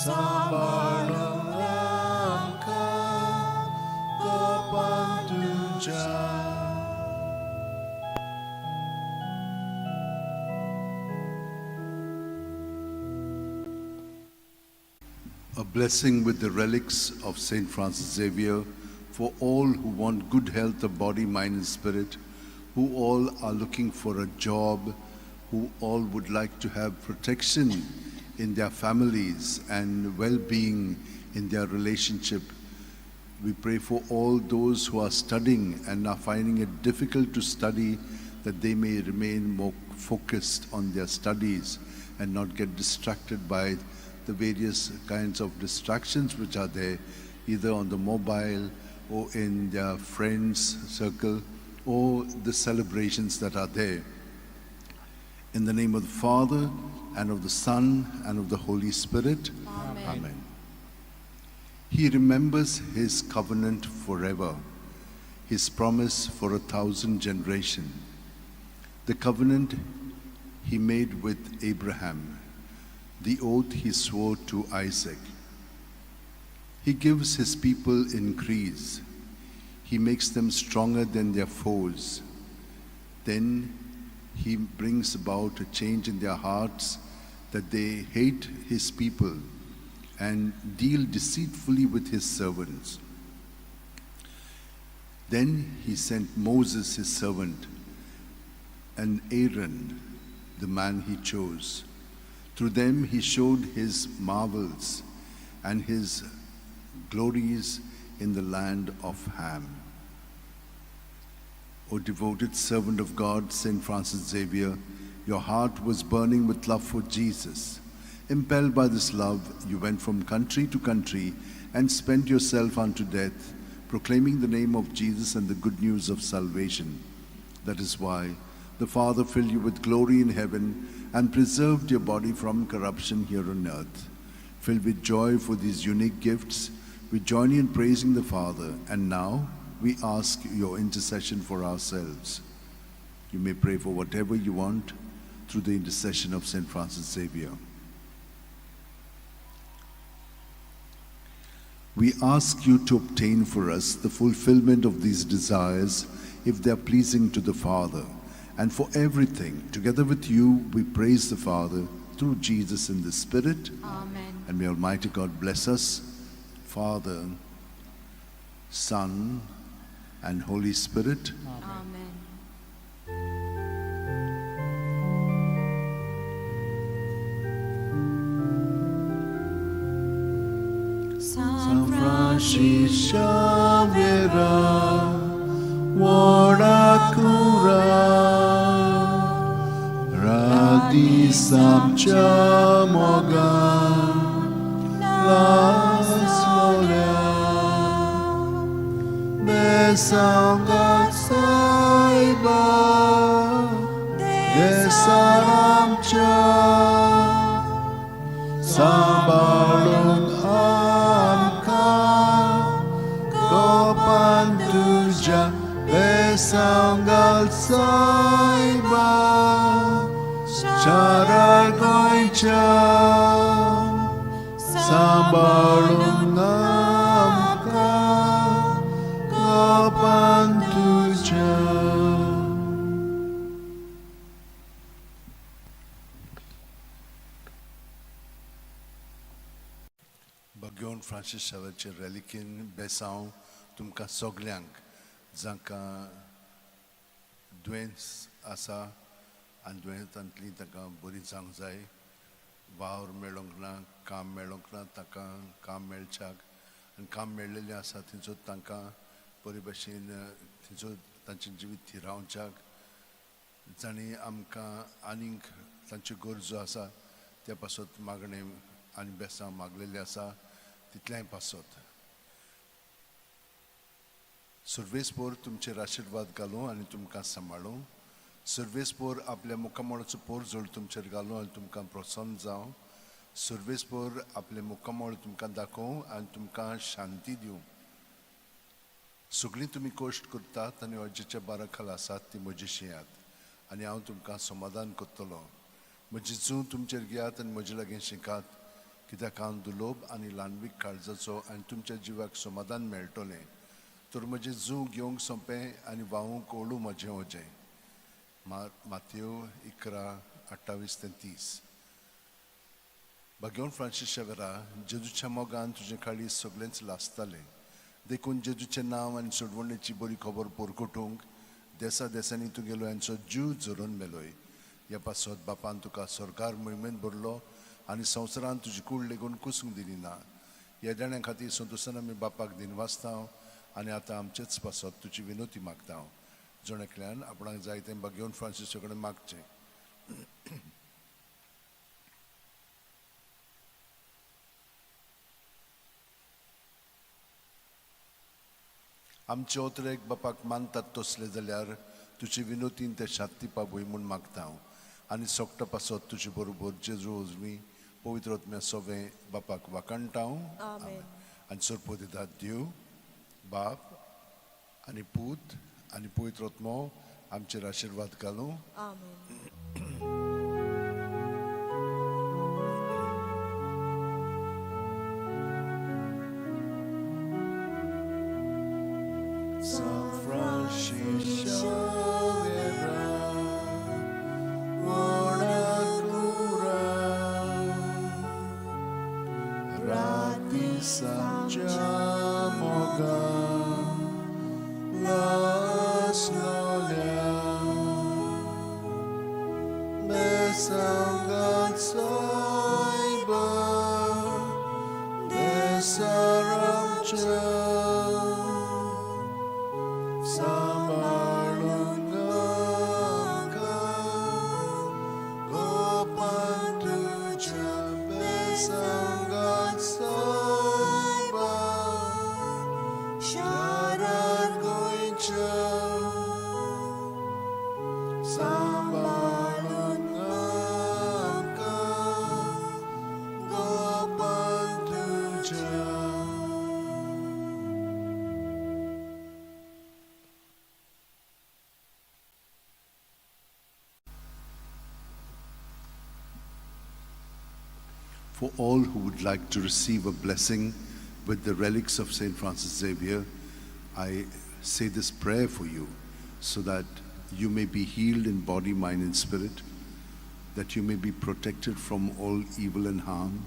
सांबाळूंक आमकां कोपान तुज्या. A blessing with the relics of Saint Francis Xavier for all who want good health of body, mind, and spirit, who all are looking for a job, who all would like to have protection in their families and well being in their relationship. We pray for all those who are studying and are finding it difficult to study, that they may remain more focused on their studies and not get distracted by the various kinds of distractions which are there, either on the mobile or in their friends' circle or the celebrations that are there. In the name of the Father, and of the Son, and of the Holy Spirit. Amen. Amen. He remembers his covenant forever, his promise for 1,000 generations. The covenant he made with Abraham, the oath he swore to Isaac. He gives his people increase. He makes them stronger than their foes. Then he brings about a change in their hearts, that they hate his people and deal deceitfully with his servants. Then he sent Moses, his servant, and Aaron, the man he chose. Through them he showed his marvels and his glories in the land of Ham. O devoted servant of God, Saint Francis Xavier, your heart was burning with love for Jesus. Impelled by this love, you went from country to country and spent yourself unto death, proclaiming the name of Jesus and the good news of salvation. That is why the Father filled you with glory in heaven and preserved your body from corruption here on earth. Filled with joy for these unique gifts, we join you in praising the Father, and now we ask your intercession for ourselves. You may pray for whatever you want through the intercession of Saint Francis Xavier. We ask you to obtain for us the fulfillment of these desires if they are pleasing to the Father. And for everything, together with you, we praise the Father through Jesus in the Spirit. Amen. And may Almighty God bless us, Father, Son, and Holy Spirit. Amen. San Francis Xavier, व्हडा कुरा रादिसामच्या मोगान लासलोल्या बेसांगात सायबा देसारामच्या सांबाळूंक आमकां कोपान तुज्या बेसांगात सायबा शारा गोंयच्या सांबाळूंक आमकां कोपान तुज्या. भगवान फ्रांसीस शावेचे रेलिकीन बेसांव तुमकां सगल्यांक जांकां दुयेंस आसा आनी दुयेंसांतली तांकां बरी जावंक जाय, वावर मेळोंक ना, काम मेळोंक ना, तांकां काम मेळच्याक आनी काम मेळ्ळेलें आसा थंयचो तांकां बरे भशेन थंयचो तांचें जिवीत थिरावच्याक, जांणी आमकां आनीक तांच्यो गरजो आसा त्या पासत मागणें आनी बेसांव मागलेलें आसा तितलेंय पासत. सर्वेस्पोर तुमचेर आशिर्वाद घालूं आनी तुमकां सांबाळूं. सर्वेस्पोर आपल्या मुखामळाचो पोरजोळ तुमचेर घालूं आनी तुमकां प्रसन्न जावं. सर्वेस्पोर आपलें मुखामळ तुमकां दाखोवं आनी तुमकां शांती दिवं. सगळीं तुमी कश्ट करतात आनी अर्जेच्या बारा खाला आसात ती म्हजी शियात आनी हांव तुमकां समाधान करतलो. म्हजी जूं तुमचेर घेयात आनी म्हजे लागीं शिकात, कित्याक हांव दुलोब आनी ल्हानवीक काळजाचो आनी तुमच्या जिवाक समाधान मेळटलें. तर म्हजें जूं घेवंक सोंपें आनी व्हांवूंक ओळू म्हजें वजें. मातयो 11:28-30. भाग्यवंत फ्रांसीस शेवरा, जेजूच्या मोगान तुजें काळीज सगळेंच लासतालें. देखून जेजूचें नांव आनी सोडवणेची बरी खबर पोरकोटूंक देसा देसांनी तुगेलो यांचो जीव झरोवन मेलोय. ह्या पासत बापान तुका सरकार मोहिमेंत भरलो आनी संवसारान तुजी कूड लेगून कुसूंक दिली ना. ह्या देण्या खातीर संतोशान आमी बापाक दिनवासता आनी आतां आमचेच पासत तुजी विनोती मागता. जण एकल्यान आपणाक जाय तें भाग्यवंत फ्रांसीसा कडेन मागचें. आमचे ओतरेक बापाक मानतात तसले जाल्यार तुजे विनोतीन ते शांती पावय म्हूण मागता हांव आनी सोकटा पासत तुजे बरोबर जेजू वजवी पवित्र आत्म्या सोवें बापाक वाखाणटा हांव. आमेन. आनी सोरपो दितात देव बाप आनी पूत आनी पवित्र आत्मो आमचेर आशिर्वाद घालूं. आमेन. San Francisco Xavier, buona cura, rati Santiago, las nolia, besangat saiba, desaramcha. सांबाळूंक गोपान तुज्या बेसांगात सायबा शारार गोंयच्या सांबाळूंक गोपान तुज्या. For all who would like to receive a blessing with the relics of St. Francis Xavier, I say this prayer for you so that you may be healed in body, mind, and spirit, that you may be protected from all evil and harm,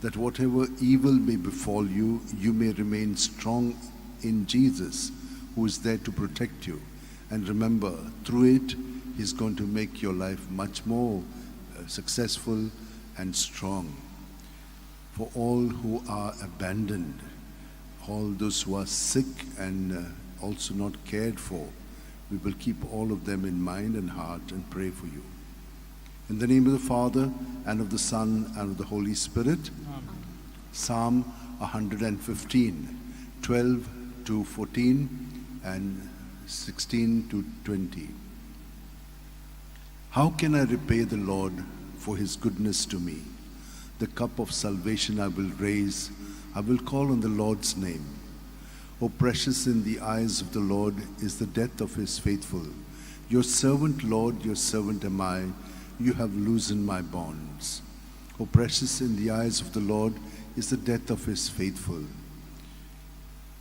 that whatever evil may befall you, you may remain strong in Jesus, who is there to protect you. And remember, through it, He's going to make your life much more successful and strong. For all who are abandoned, all those who are sick and also not cared for, we will keep all of them in mind and heart and pray for you. In the name of the Father, and of the Son, and of the Holy Spirit. Amen. Psalm 115, 12 to 14 and 16 to 20. How can I repay the Lord for his goodness to me? The cup of salvation I will raise. I will call on the Lord's name. O precious in the eyes of the Lord is the death of his faithful. Your servant, Lord, your servant am I. You have loosened my bonds. O precious in the eyes of the Lord is the death of his faithful.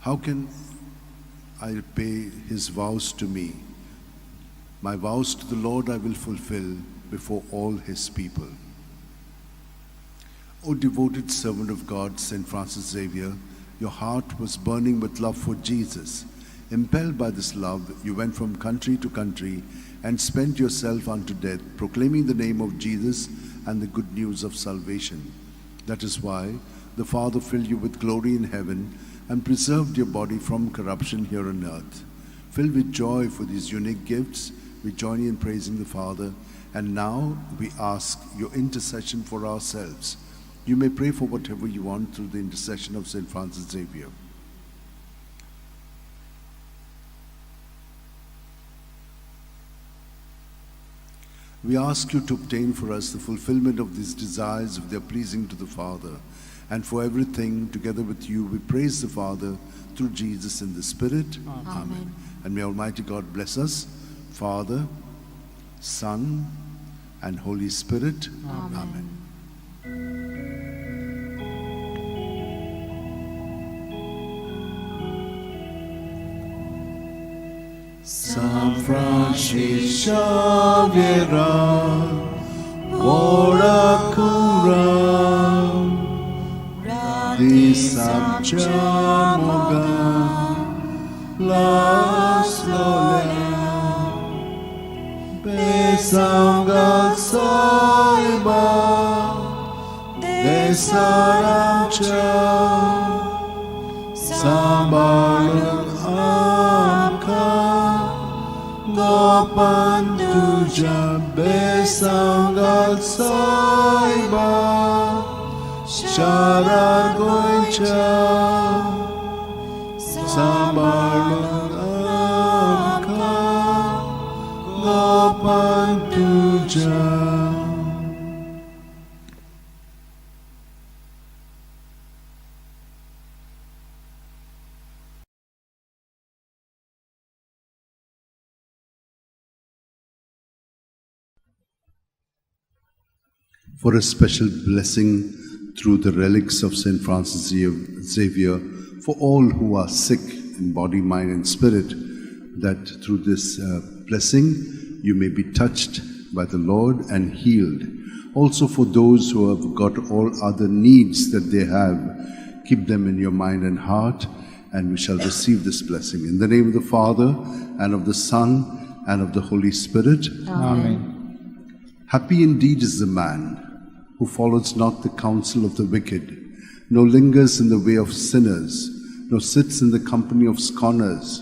How can I repay his vows to me? My vows to the Lord I will fulfill before all his people. O devoted servant of God, St. Francis Xavier, your heart was burning with love for Jesus. Impelled by this love, you went from country to country and spent yourself unto death, proclaiming the name of Jesus and the good news of salvation. That is why the Father filled you with glory in heaven and preserved your body from corruption here on earth. Filled with joy for these unique gifts, we join you in praising the Father, and now we ask your intercession for ourselves. You may pray for whatever you want through the intercession of St. Francis Xavier. We ask you to obtain for us the fulfillment of these desires if they are pleasing to the Father. And for everything, together with you, we praise the Father through Jesus in the Spirit. Amen. And may Almighty God bless us, Father, Son, and Holy Spirit. Amen. San Francis Xavier, ora cura, di Samcha Moga, las lolea, besangal saiba, de saramcha, sambalung amka, Gopan tuja besangal saiba, Sharar goicha, sambalung amka, Gopan tuja. For a special blessing through the relics of St. Francis Xavier for all who are sick in body, mind, and spirit, that through this blessing you may be touched by the Lord and healed. Also for those who have got all other needs that they have, keep them in your mind and heart, and we shall receive this blessing. In the name of the Father, and of the Son, and of the Holy Spirit. Amen. Happy indeed is the man who follows not the counsel of the wicked, nor lingers in the way of sinners, nor sits in the company of scorners,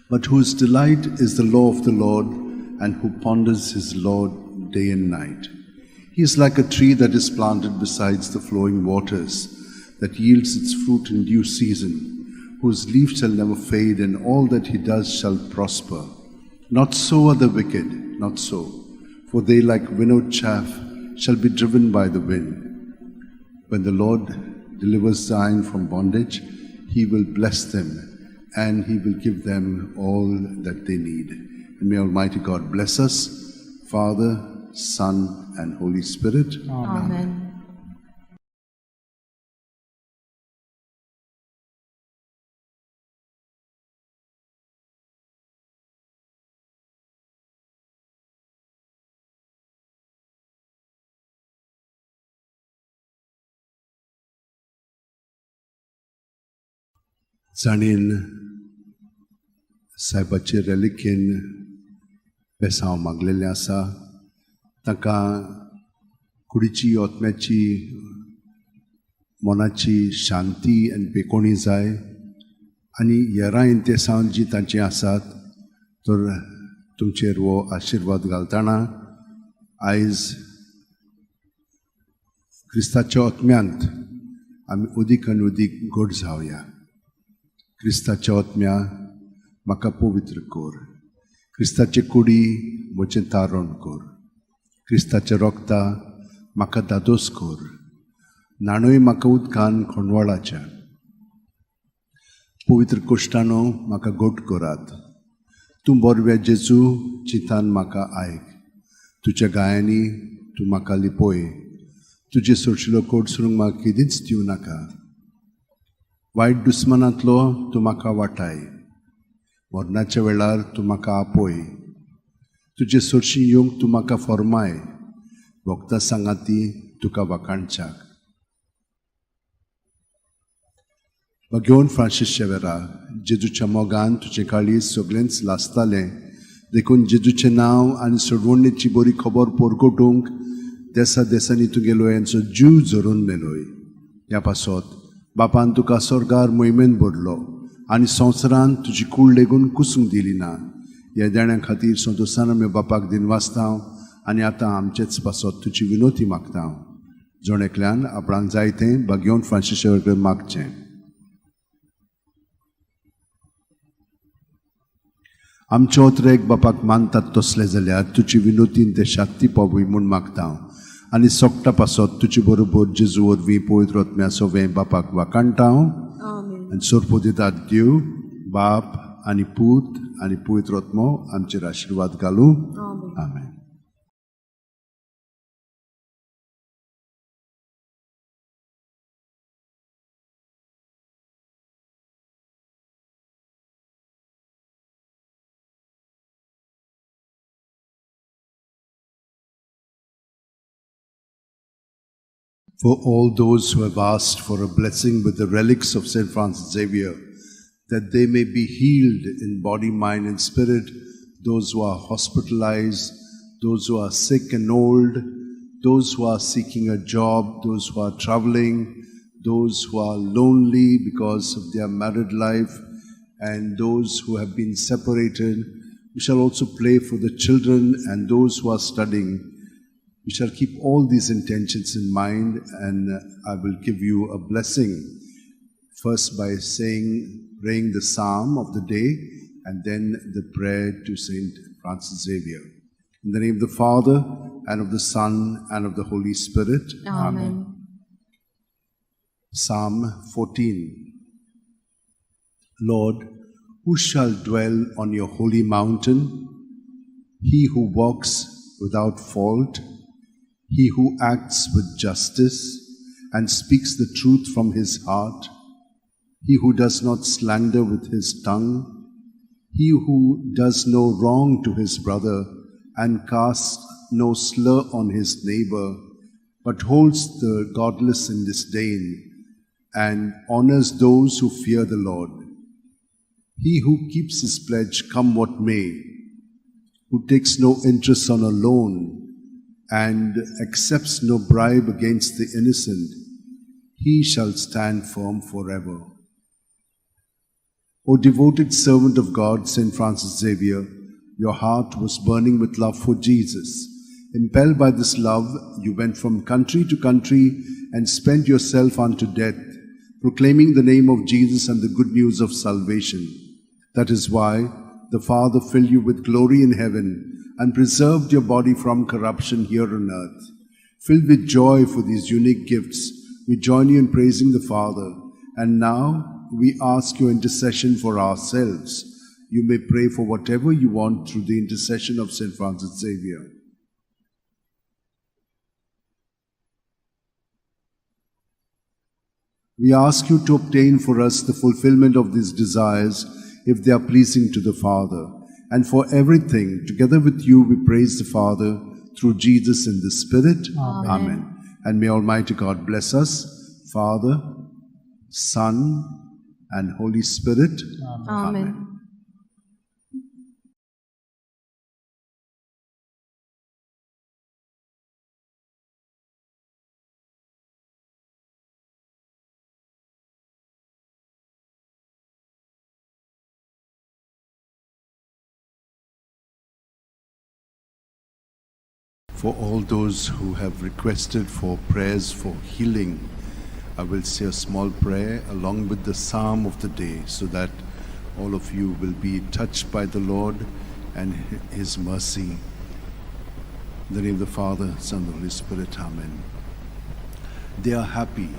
but whose delight is the law of the Lord, and who ponders his law day and night. He is like a tree that is planted beside the flowing waters, that yields its fruit in due season, whose leaf shall never fade, and all that he does shall prosper. Not so are the wicked, not so, for they like winnowed chaff shall be driven by the wind. When the Lord delivers Zion from bondage, he will bless them, and he will give them all that they need. And may Almighty God bless us, Father, Son, and Holy Spirit. Amen. जाणीन सायबाचे रेलिकेन बेसांव मागलेलें आसा, तांकां कुडीची, आत्म्याची, मनाची शांती आनी बेकोणी जाय, आनी येरां इंतेसांव जी तांची आसात तर तुमचेर हो आशिर्वाद घालतना आयज क्रिस्ताच्या आत्म्यांत आमी उदीक आनी उदीक गोड जावया. क्रिस्ताच्या आत्म्या म्हाका पवित्र कर, क्रिस्ताचे कुडी म्हजें तारण कर, क्रिस्ताच्या रोगता म्हाका दादोस कर, न्हाणय म्हाका उदकान खोंडवाळाच्या, पवित्र कोश्टानो म्हाका गोट करात. तूं बोरव्या जेजू चिंतान म्हाका आयक, तुज्या गायांनी तूं म्हाका लिपोय, तुजे सोडशिलो कोट सोडूंक म्हाका केदींच दिवं नाका. वायट दुस्मनांतलो तूं म्हाका वाटाय, मरणाच्या वेळार तूं म्हाका आपोय, तुजे सोरशी येवंक तूं म्हाका फॉर्माय, वखदां सांगाती तुका वाखाणच्याक. भगेवन फ्रांसीस शेवेरा, जेजूच्या मोगान तुजें काळीज सगळेंच लासतालें, देखून जेजूचें नांव आनी सोडवणेची बरी खबर पोरगोटूंक देसा देसांनी तुगेलो यांचो जीव झरोवन मेलोय. ह्या पासत बापान तुका स्वर्गार मोहिमेन भरलो आनी संवसारान तुजी कूड लेगून कुसूंक दिली ना. ह्या देण्या खातीर संतोशान आमी बापाक दिनवासता आनी आतां आमचेच पासत तुजी विनोती मागता. जण एकल्यान आपणाक जाय तें भाग्योन फ्रांसीस कडेन मागचें. आमचो एक बापाक मानतात तसले जाल्यार तुजी विनोतीन ते शांती पावय म्हूण मागता आनी सोकटा पासत तुजे बरोबर जेजू वरवीं पवित्र आत्म्या सोवें बापाक वाखाणटा आनी सोरपो दितात देव बाप आनी पूत आनी पवित्र आत्मो आमचेर आशिर्वाद घालूं. आमेन. For all those who have asked for a blessing with the relics of St. Francis Xavier, that they may be healed in body, mind, and spirit, those who are hospitalized, those who are sick and old, those who are seeking a job, those who are traveling, those who are lonely because of their married life, and those who have been separated. We shall also pray for the children and those who are studying. We shall keep all these intentions in mind, and I will give you a blessing. First by praying the psalm of the day, and then the prayer to Saint Francis Xavier. In the name of the Father, and of the Son, and of the Holy Spirit. Amen. Psalm 14. Lord, who shall dwell on your holy mountain? He who walks without fault, he who acts with justice and speaks the truth from his heart, he who does not slander with his tongue, he who does no wrong to his brother and casts no slur on his neighbor, but holds the godless in disdain and honors those who fear the Lord. He who keeps his pledge, come what may, who takes no interest on a loan and accepts no bribe against the innocent, he shall stand firm forever. O devoted servant of God, Saint Francis Xavier, your heart was burning with love for Jesus. Impelled by this love, you went from country to country and spent yourself unto death, proclaiming the name of Jesus and the good news of salvation. That is why the Father filled you with glory in heaven and preserved your body from corruption here on earth. Filled with joy for these unique gifts, we join you in praising the Father. And now we ask your intercession for ourselves. You may pray for whatever you want through the intercession of St. Francis Xavier. We ask you to obtain for us the fulfillment of these desires if they are pleasing to the Father. And for everything, together with you, we praise the Father through Jesus in the Spirit. Amen. Amen. And may Almighty God bless us, Father, Son, and Holy Spirit. Amen. For all those who have requested for prayers for healing, I will say a small prayer along with the psalm of the day so that all of you will be touched by the Lord and His mercy. In the name of the Father, Son, and the Holy Spirit. Amen. They are happy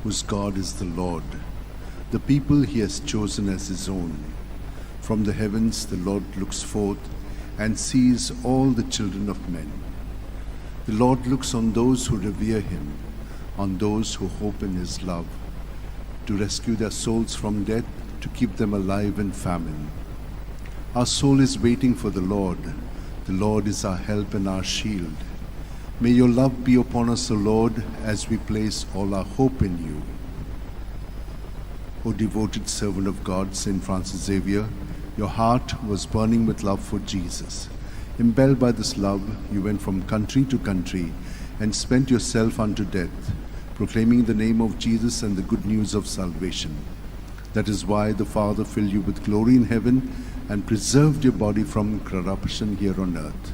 whose God is the Lord, the people He has chosen as His own. From the heavens the Lord looks forth and sees all the children of men. The Lord looks on those who revere Him, on those who hope in His love, to rescue their souls from death, to keep them alive in famine. Our soul is waiting for the Lord. The Lord is our help and our shield. May your love be upon us, O Lord, as we place all our hope in you. O devoted servant of God, St. Francis Xavier, your heart was burning with love for Jesus. Impelled by this love, you went from country to country and spent yourself unto death, proclaiming the name of Jesus and the good news of salvation. That is why the Father filled you with glory in heaven and preserved your body from corruption here on earth.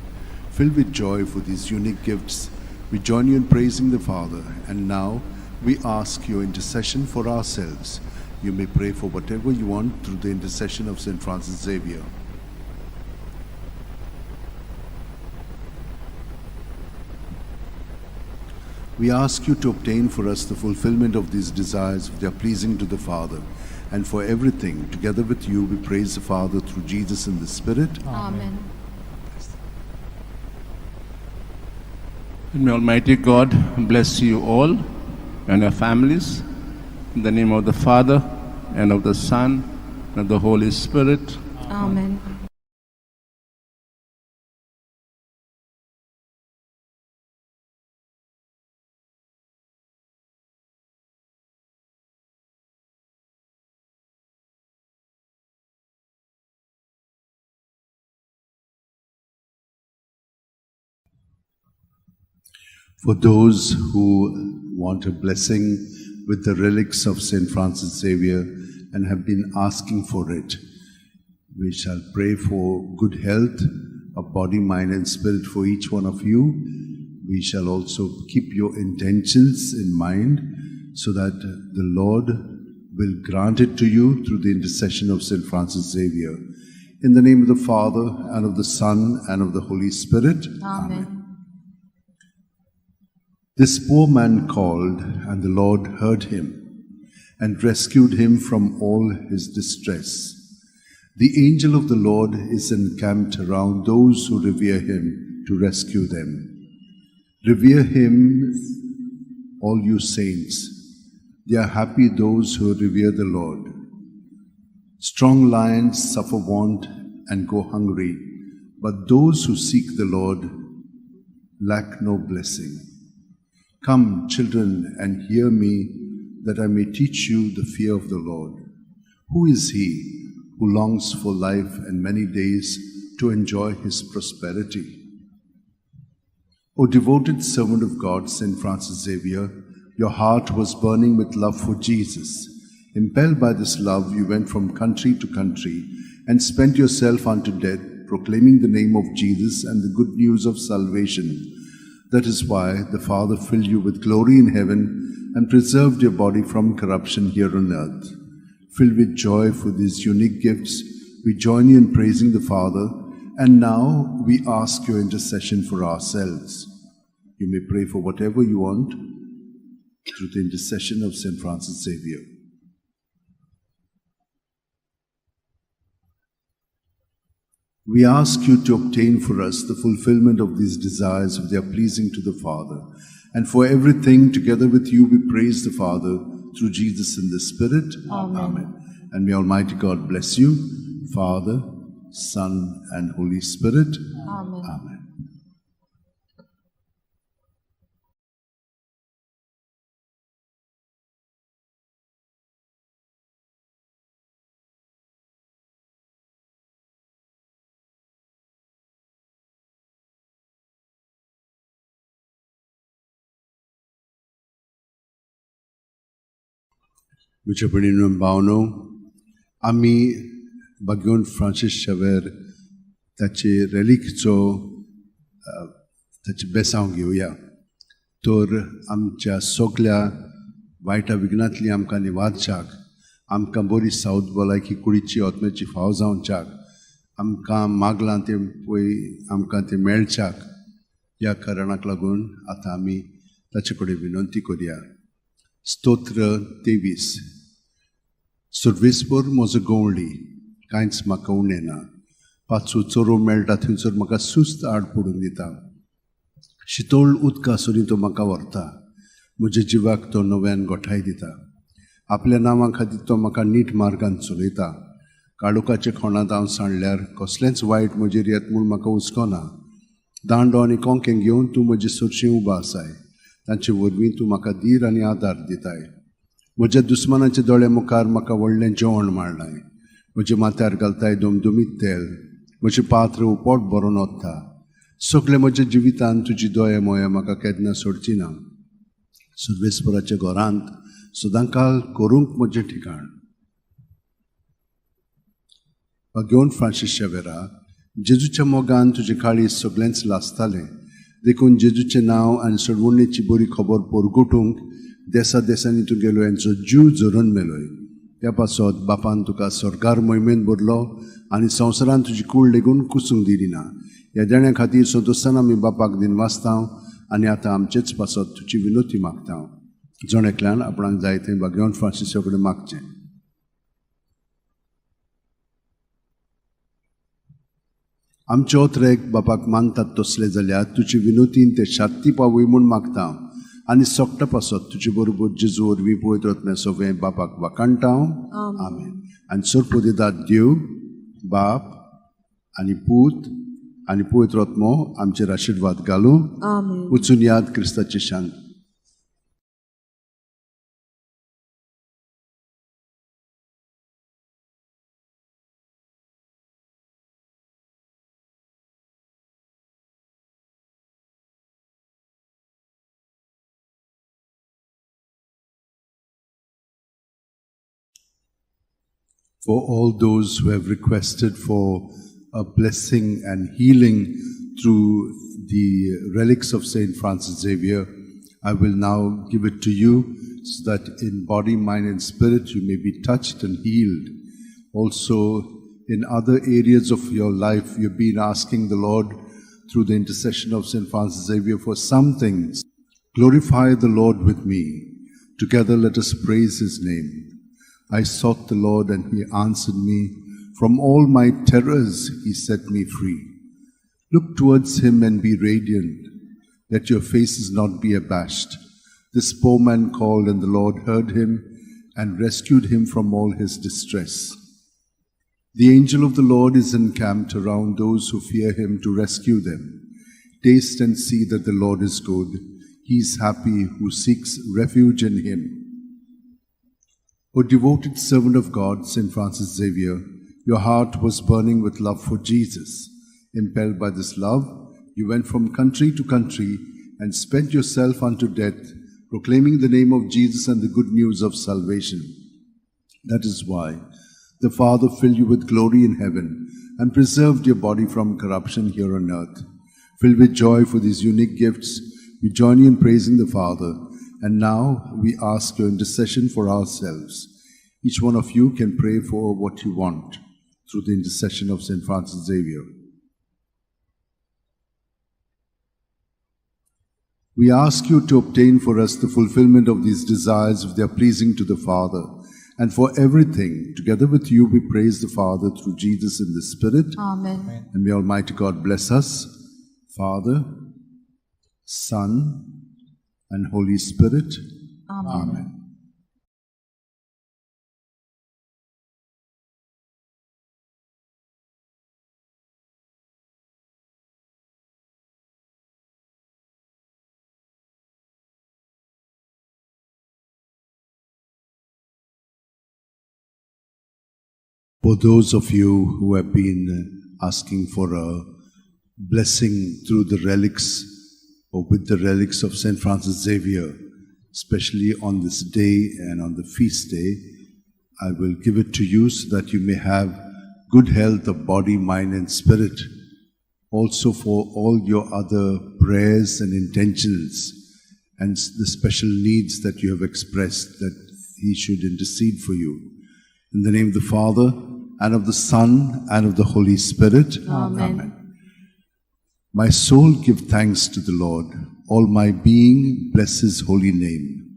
Filled with joy for these unique gifts, we join you in praising the Father, and now we ask your intercession for ourselves. You may pray for whatever you want through the intercession of St. Francis Xavier. We ask you to obtain for us the fulfillment of these desires if they are pleasing to the Father. And for everything, together with you, we praise the Father through Jesus in the Spirit. Amen. And may Almighty God bless you all and your families. In the name of the Father, and of the Son, and of the Holy Spirit. Amen. For those who want a blessing with the relics of St. Francis Xavier and have been asking for it, we shall pray for good health of body, mind, and spirit for each one of you. We shall also keep your intentions in mind so that the Lord will grant it to you through the intercession of St. Francis Xavier. In the name of the Father, and of the Son, and of the Holy Spirit. Amen. This poor man called, and the Lord heard him and rescued him from all his distress. The angel of the Lord is encamped around those who revere him to rescue them. Revere him, all you saints. They are happy those who revere the Lord. Strong lions suffer want and go hungry, but those who seek the Lord lack no blessing. Come, children, and hear me, that I may teach you the fear of the Lord. Who is he who longs for life and many days to enjoy his prosperity? O devoted servant of God, St. Francis Xavier, your heart was burning with love for Jesus. Impelled by this love, you went from country to country and spent yourself unto death, proclaiming the name of Jesus and the good news of salvation. That is why the Father filled you with glory in heaven and preserved your body from corruption here on earth. Filled with joy for these unique gifts, we join you in praising the Father, and now we ask your intercession for ourselves. You may pray for whatever you want through the intercession of St. Francis Xavier. We ask you to obtain for us the fulfillment of these desires if they are pleasing to the Father. And for everything, together with you, we praise the Father through Jesus in the Spirit. Amen. Amen. And may Almighty God bless you, Father, Son, and Holy Spirit. Amen. Amen. म्हज्या भयणीनो भावनो, आमी बागेवन Francis Xavier ताचे रेलिकचो ताचें बेसांव घेवया, तर आमच्या सगल्या वायटा विघ्नांतली आमकां निवारच्याक, आमकां बरी सावथ भलायकी कुडीची आत्म्याची फाव जावच्याक, आमकां मागलां तें पळय आमकां तें मेळच्याक, ह्या कारणाक लागून आतां आमी ताचे कडेन विनंती करया. स्तोत्र 23. सुर्वेसभर म्हजो गवळी, कांयच म्हाका उणें ना. पाचवो चोरो मेळटा थंयसर म्हाका सुस्त आड पडून दिता. शितोळ उदका सरी तो म्हाका व्हरता. म्हज्या जिवाक तो नव्यान गोठाय दिता. आपल्या नांवा खातीर तो म्हाका नीट मार्गान चलयता. काळोखाच्या खोणांत हांव सांडल्यार कसलेंच वायट म्हजेर येत म्हूण म्हाका हुस्को ना. दांडो आनी कोंकें घेवन तूं म्हजे सरशीं उबो आसाय. तांचे वरवीं तूं म्हाका धीर आनी आदार दिताय. म्हज्या दुस्मानाच्या दोळे मुखार म्हाका व्हडलें जेवण मांडलाय. म्हज्या माथ्यार घालताय दुमदुमीत तेल. म्हजें पात्र पोट भरून वता. सगळें म्हज्या जिवितान तुजी दोळे मोया म्हाका केन्ना सोडची ना. सर्वेस्पराच्या घरांत सदांकाल करूंक म्हजें ठिकाण. घेवन फ्रांसीस शावेरा, जेजूच्या मोगान तुजें काळीज सगळेंच लासतालें. देखून जेजूचें नांव आनी सोडवणेची बरी खबर परगटूंक देसा देसांनी तूं गेलो हेंचो जीव झरोवन मेलोय. त्या पासत बापान तुका स्वर्गार मोहिमेन भरलो आनी संवसारान तुजी कूड लेगून कुसूंक दिली ना. ह्या देण्या खातीर संतोशान आमी बापाक दिनवासता आनी आतां आमचेच पासत तुजी विनोती मागता. जण एकल्यान आपणाक जाय तें भाग्यवंत फ्रांसिसा कडेन मागचें. आमचे ओत्रेक बापाक मानतात तसले जाल्यार तुजी विनोतीन ते शांती पावय म्हूण मागता आनी सोकटा पासत तुजे बरोबर जेजू वरवीं पवित्र आत्म्या सगळें बापाक वाखाणटा. आमेन. आनी सरपोदेदाद देव बाप आनी पूत आनी पवित्र आत्मो आमचेर आशिर्वाद घालूं. वचून याद क्रिस्ताची शांत. For all those who have requested for a blessing and healing through the relics of Saint Francis Xavier, I will now give it to you so that in body, mind and spirit you may be touched and healed. Also, in other areas of your life, you've been asking the Lord through the intercession of Saint Francis Xavier for some things. Glorify the Lord with me. Together let us praise his name. I sought the Lord and he answered me. From all my terrors he set me free. Look towards him and be radiant. Let your faces not be abashed. This poor man called and the Lord heard him and rescued him from all his distress. The angel of the Lord is encamped around those who fear him to rescue them. Taste and see that the Lord is good. He is happy who seeks refuge in him. O devoted servant of God, Saint Francis Xavier, your heart was burning with love for Jesus. Impelled by this love, you went from country to country and spent yourself unto death, proclaiming the name of Jesus and the good news of salvation. That is why the Father filled you with glory in heaven and preserved your body from corruption here on earth. Filled with joy for these unique gifts, we join you in praising the Father. And now we ask your intercession for ourselves. Each one of you can pray for what you want through the intercession of Saint Francis Xavier. We ask you to obtain for us the fulfillment of these desires if they are pleasing to the Father. And for everything, together with you, we praise the Father through Jesus in the Spirit. Amen. And may Almighty God bless us, Father, Son, and Holy Spirit. Amen. Amen. For those of you who have been asking for a blessing through the relics or with the relics of Saint Francis Xavier, especially on this day and on the feast day, I will give it to you so that you may have good health of body, mind and spirit. Also for all your other prayers and intentions and the special needs that you have expressed, that he should intercede for you. In the name of the Father, and of the Son, and of the Holy Spirit. Amen. Amen. My soul give thanks to the Lord. All my being bless his holy name.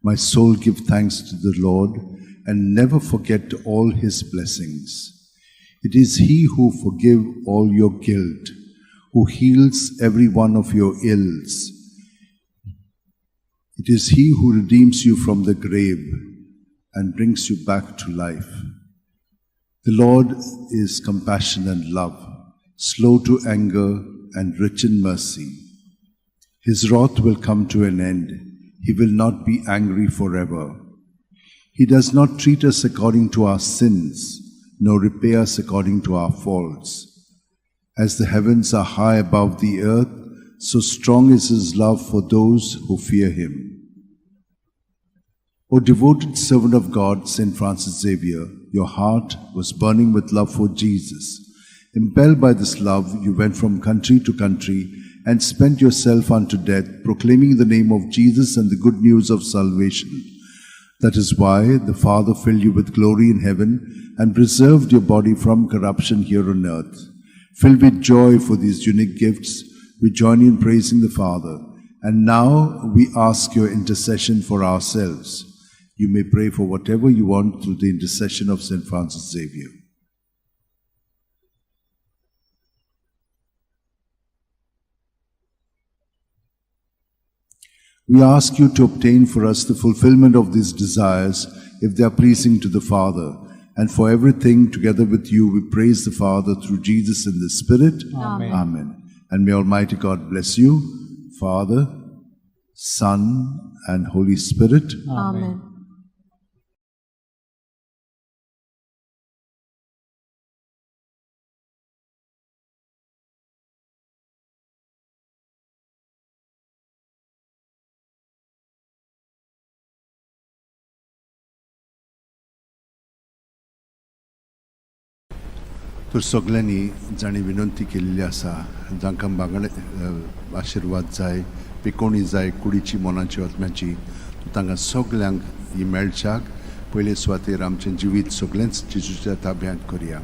My soul give thanks to the Lord, and never forget all his blessings. It is he who forgives all your guilt, who heals every one of your ills. It is he who redeems you from the grave and brings you back to life. The Lord is compassion and love, slow to anger and rich in mercy. His wrath will come to an end. He will not be angry forever. He does not treat us according to our sins, nor repay us according to our faults. As the heavens are high above the earth, so strong is his love for those who fear him. O devoted servant of God, Saint Francis Xavier, your heart was burning with love for Jesus. Impelled by this love, you went from country to country and spent yourself unto death, proclaiming the name of Jesus and the good news of salvation. That is why the Father filled you with glory in heaven and preserved your body from corruption here on earth. Filled with joy for these unique gifts, we join you in praising the Father. And now we ask your intercession for ourselves. You may pray for whatever you want through the intercession of St. Francis Xavier. We ask you to obtain for us the fulfillment of these desires, if they are pleasing to the Father. And for everything, together with you, we praise the Father through Jesus in the Spirit. Amen. Amen. And may Almighty God bless you, Father, Son, and Holy Spirit. Amen. तर सगल्यांनी जांणी विनंती केल्ली आसा, जांकां बांगडे आशिर्वाद जाय, पिकोवणी जाय कुडीची, मनाची, आत्म्याची, तांकां सगल्यांक ही मेळच्याक पयले सुवातेर आमचें जिवीत सगळेंच जेजूच्या ताब्यांत करया.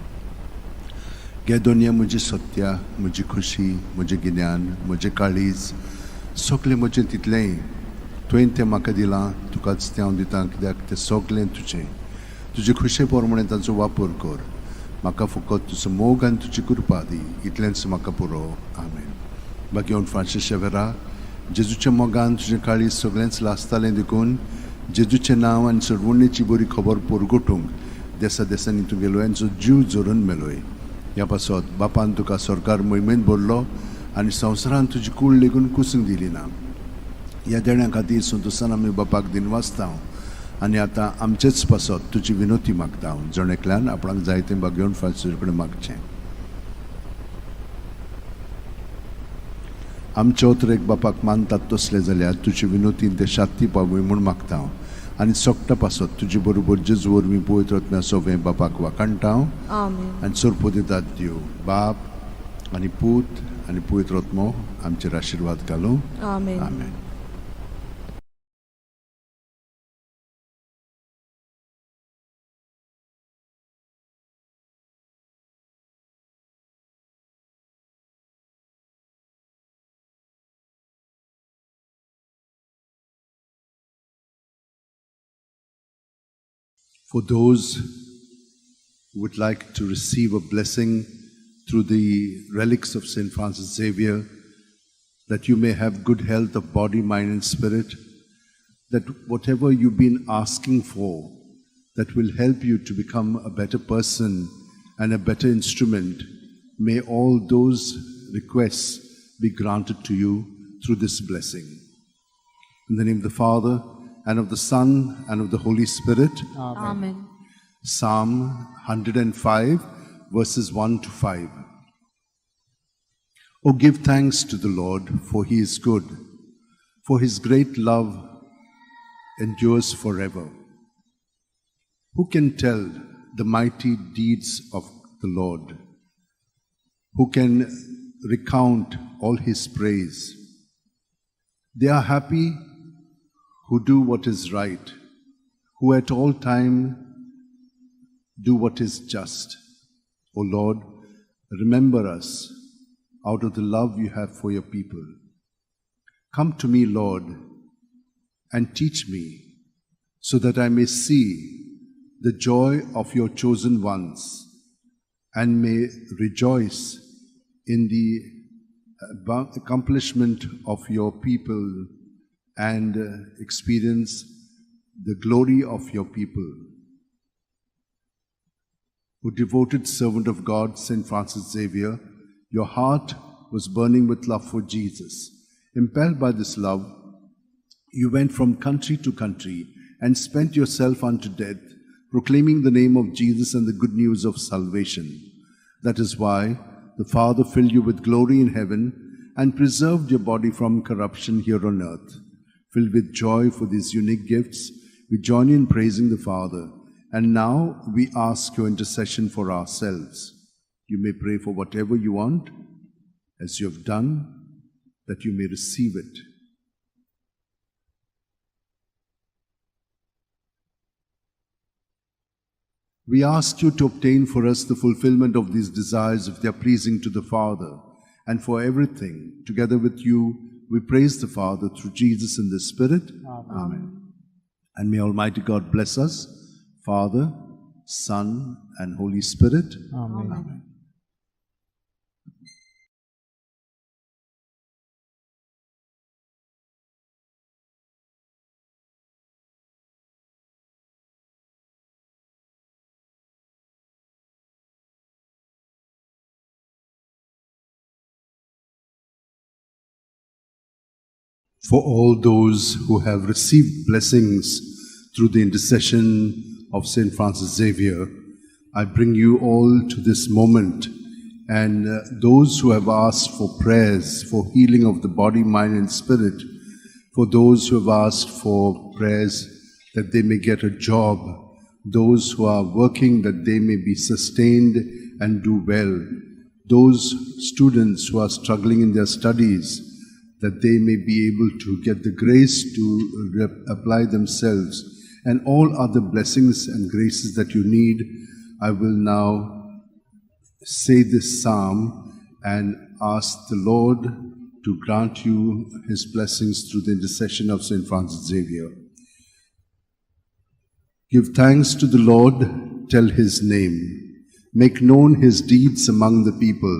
गे दोनया म्हजी सत्या, म्हजी खुशी, म्हजें गिन्यान, म्हजें काळीज, सगळें म्हजें तितलेंय तुवें तें म्हाका दिलां, तुकाच तें हांव दितां, कित्याक तें सगळें तुजें. तुजे खुशे प्रमाणें तांचो वापर कर. म्हाका फकत तुजो मोग आनी तुजी कृपा दी, इतलेंच म्हाका पुरो. आमेन. बाकी फ्रांसीस शेवेरा, जेजूच्या मोगान तुजें काळीज सगळेंच लासतालें देखून जेजूचें नांव आनी सरवणेची बरी खबर परगटूंक देसा देसांनी तुगेलो लोयांचो जीव झरोवन मेलोय. ह्या पासत बापान तुका सरकार मोहिमेंत भरलो आनी संवसारान तुजी कूड लेगून कुसूंक दिली ना. ह्या देण्या खातीर संतोशान आमी बापाक दिनवासता आनी आतां आमचेच पासत तुजी विनोती मागता. जण एकल्यान आपणाक जाय तें बागेवन फ्रांसीस कडेन मागचें. आमचे अत्रेक बापाक मानतात तसलें जाल्यार तुजी विनोतीन ते शांती पावय म्हूण मागता आनी सोगटा पासत तुजे बरोबर जेजू वरवीं पवित्र आत्म्या सोवें बापाक वाखाणटा आनी सोरपो दितात. देव बाप आनी पूत आनी पवित्र आत्मो आमचेर आशिर्वाद घालूं. आमेन. For those who would like to receive a blessing through the relics of St. Francis Xavier, that you may have good health of body, mind, and spirit, that whatever you've been asking for, that will help you to become a better person and a better instrument, may all those requests be granted to you through this blessing. In the name of the Father, and of the Son, and of the Holy Spirit. Amen. Psalm 105, verses 1 to 5. Oh, give thanks to the Lord, for he is good, for his great love endures forever. Who can tell the mighty deeds of the Lord? Who can recount all his praise? They are happy who do what is right, who at all time do what is just. O Lord, remember us out of the love you have for your people. Come to me, Lord, and teach me, so that I may see the joy of your chosen ones and may rejoice in the accomplishment of your people and experience the glory of your people. O devoted servant of God, St. Francis Xavier, your heart was burning with love for Jesus. Impelled by this love, you went from country to country and spent yourself unto death, proclaiming the name of Jesus and the good news of salvation. That is why the Father filled you with glory in heaven and preserved your body from corruption here on earth. Filled with joy for these unique gifts, we join you in praising the Father. And now we ask your intercession for ourselves. You may pray for whatever you want, as you have done that you may receive it. We ask you to obtain for us the fulfillment of these desires if they are pleasing to the Father, and for everything, together with you, we praise the Father through Jesus in the Spirit. Amen. And may Almighty God bless us, Father, Son, and Holy Spirit. Amen. Amen. For all those who have received blessings through the intercession of St. Francis Xavier, I bring you all to this moment. And those who have asked for prayers for healing of the body, mind, and spirit, for those who have asked for prayers that they may get a job, those who are working that they may be sustained and do well, those students who are struggling in their studies, that they may be able to get the grace to apply themselves, and all other blessings and graces that you need. I will now say this psalm and ask the Lord to grant you his blessings through the intercession of St. Francis Xavier. Give thanks to the Lord, tell his name. Make known his deeds among the people.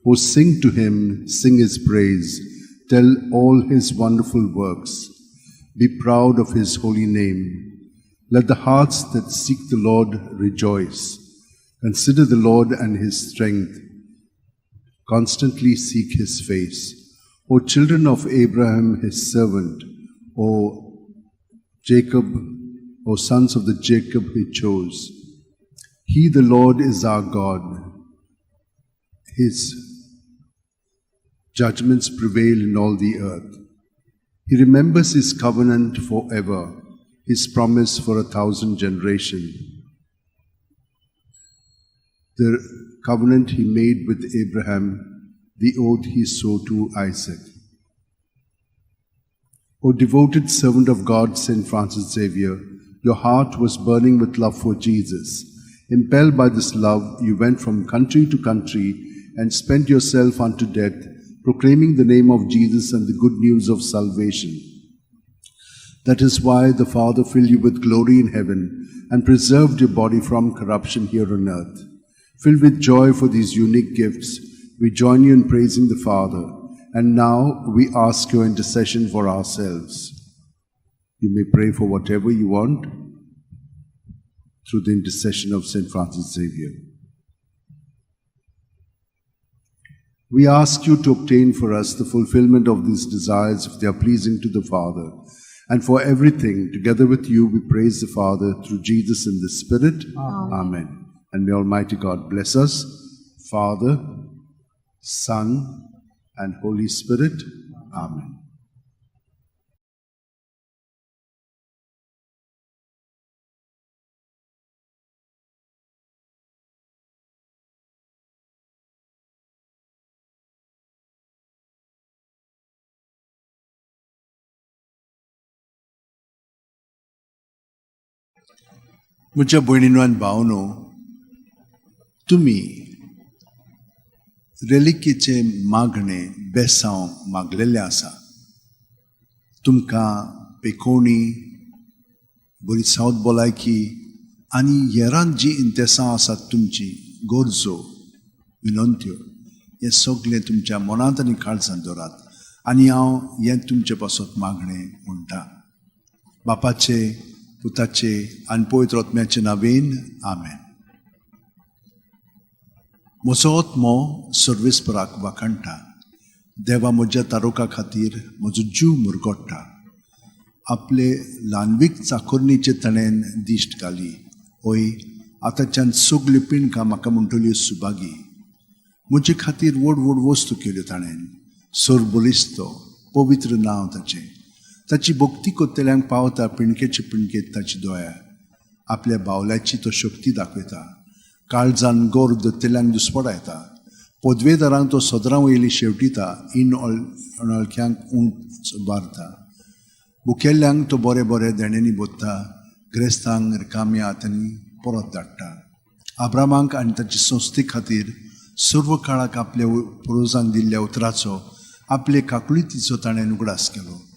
O sing to him, sing his praise. Tell all his wonderful works. Be proud of his holy name. Let the hearts that seek the Lord rejoice. Consider the Lord and his strength. Constantly seek his face. O children of Abraham, his servant, O Jacob, O sons of the Jacob he chose. He, the Lord, is our God. His judgments prevail in all the earth. He remembers his covenant forever, his promise for 1,000 generations. The covenant he made with Abraham, the oath he swore to Isaac. O devoted servant of God, St. Francis Xavier, your heart was burning with love for Jesus. Impelled by this love, you went from country to country and spent yourself unto death, proclaiming the name of Jesus and the good news of salvation. That is why the Father filled you with glory in heaven and preserved your body from corruption here on earth. Filled with joy for these unique gifts, we join you in praising the Father, and now we ask your intercession for ourselves. You may pray for whatever you want through the intercession of St. Francis Xavier. We ask you to obtain for us the fulfillment of these desires if they are pleasing to the Father. And for everything, together with you, we praise the Father through Jesus in the Spirit. Amen. Amen. And may Almighty God bless us, Father, Son, and Holy Spirit. Amen. म्हज्या भयणीनो आनी भावनो, तुमी रेलिकेचें मागणें बेसांव मागलेलें आसा. तुमकां पेकोवणी, बरी south भलायकी आनी हेरांत जीं इंतेसां आसात तुमची गरजो विनंत्यो, हें सगळें तुमच्या मनांत आनी काळजांत दवरात. आनी हांव हें तुमचे पासत मागणें म्हणटा. बापाचे, पुताचे आनी पवित्र आत्म्याचे नांवेन, आमेन. म्हजो आत्मो सर्वेस्पराक वाखाणटा. देवा म्हज्या तारुका खातीर म्हजो जीव मुरगोडटा. आपले ल्हानवीक चाकोरणीचे ताणें दिश्ट घाली. हय, आतांच्यान सगल्यो पिणकां म्हाका म्हणटल्यो सुभागी. म्हजे खातीर व्हड व्हड वस्तू केल्यो ताणें. सरबळिस्तो पवित्र नांव ताचें. ताची भक्ती कोत्तेल्यांक पावता पिणकेचे पिणकेत ताची दोया. आपल्या बावल्याची तो शक्ती दाखयता. काळजान गोर दत्तेल्यांक दुस्पडायता. पदवेदारांक तो सदरां वयली शेवटिता, इन अनोळख्यांक उंच बारता. भुकेल्ल्यांक तो बरे बरे देण्यांनी बोत्ता, ग्रेस्तांक रिकाम्या हातांनी परत धाडटा. आब्रामाक आनी ताचे संस्थे खातीर सर्व काळाक आपल्या पुर्वजांक दिल्ल्या उतराचो, आपले काकुळतीचो ताणें उगडास केलो.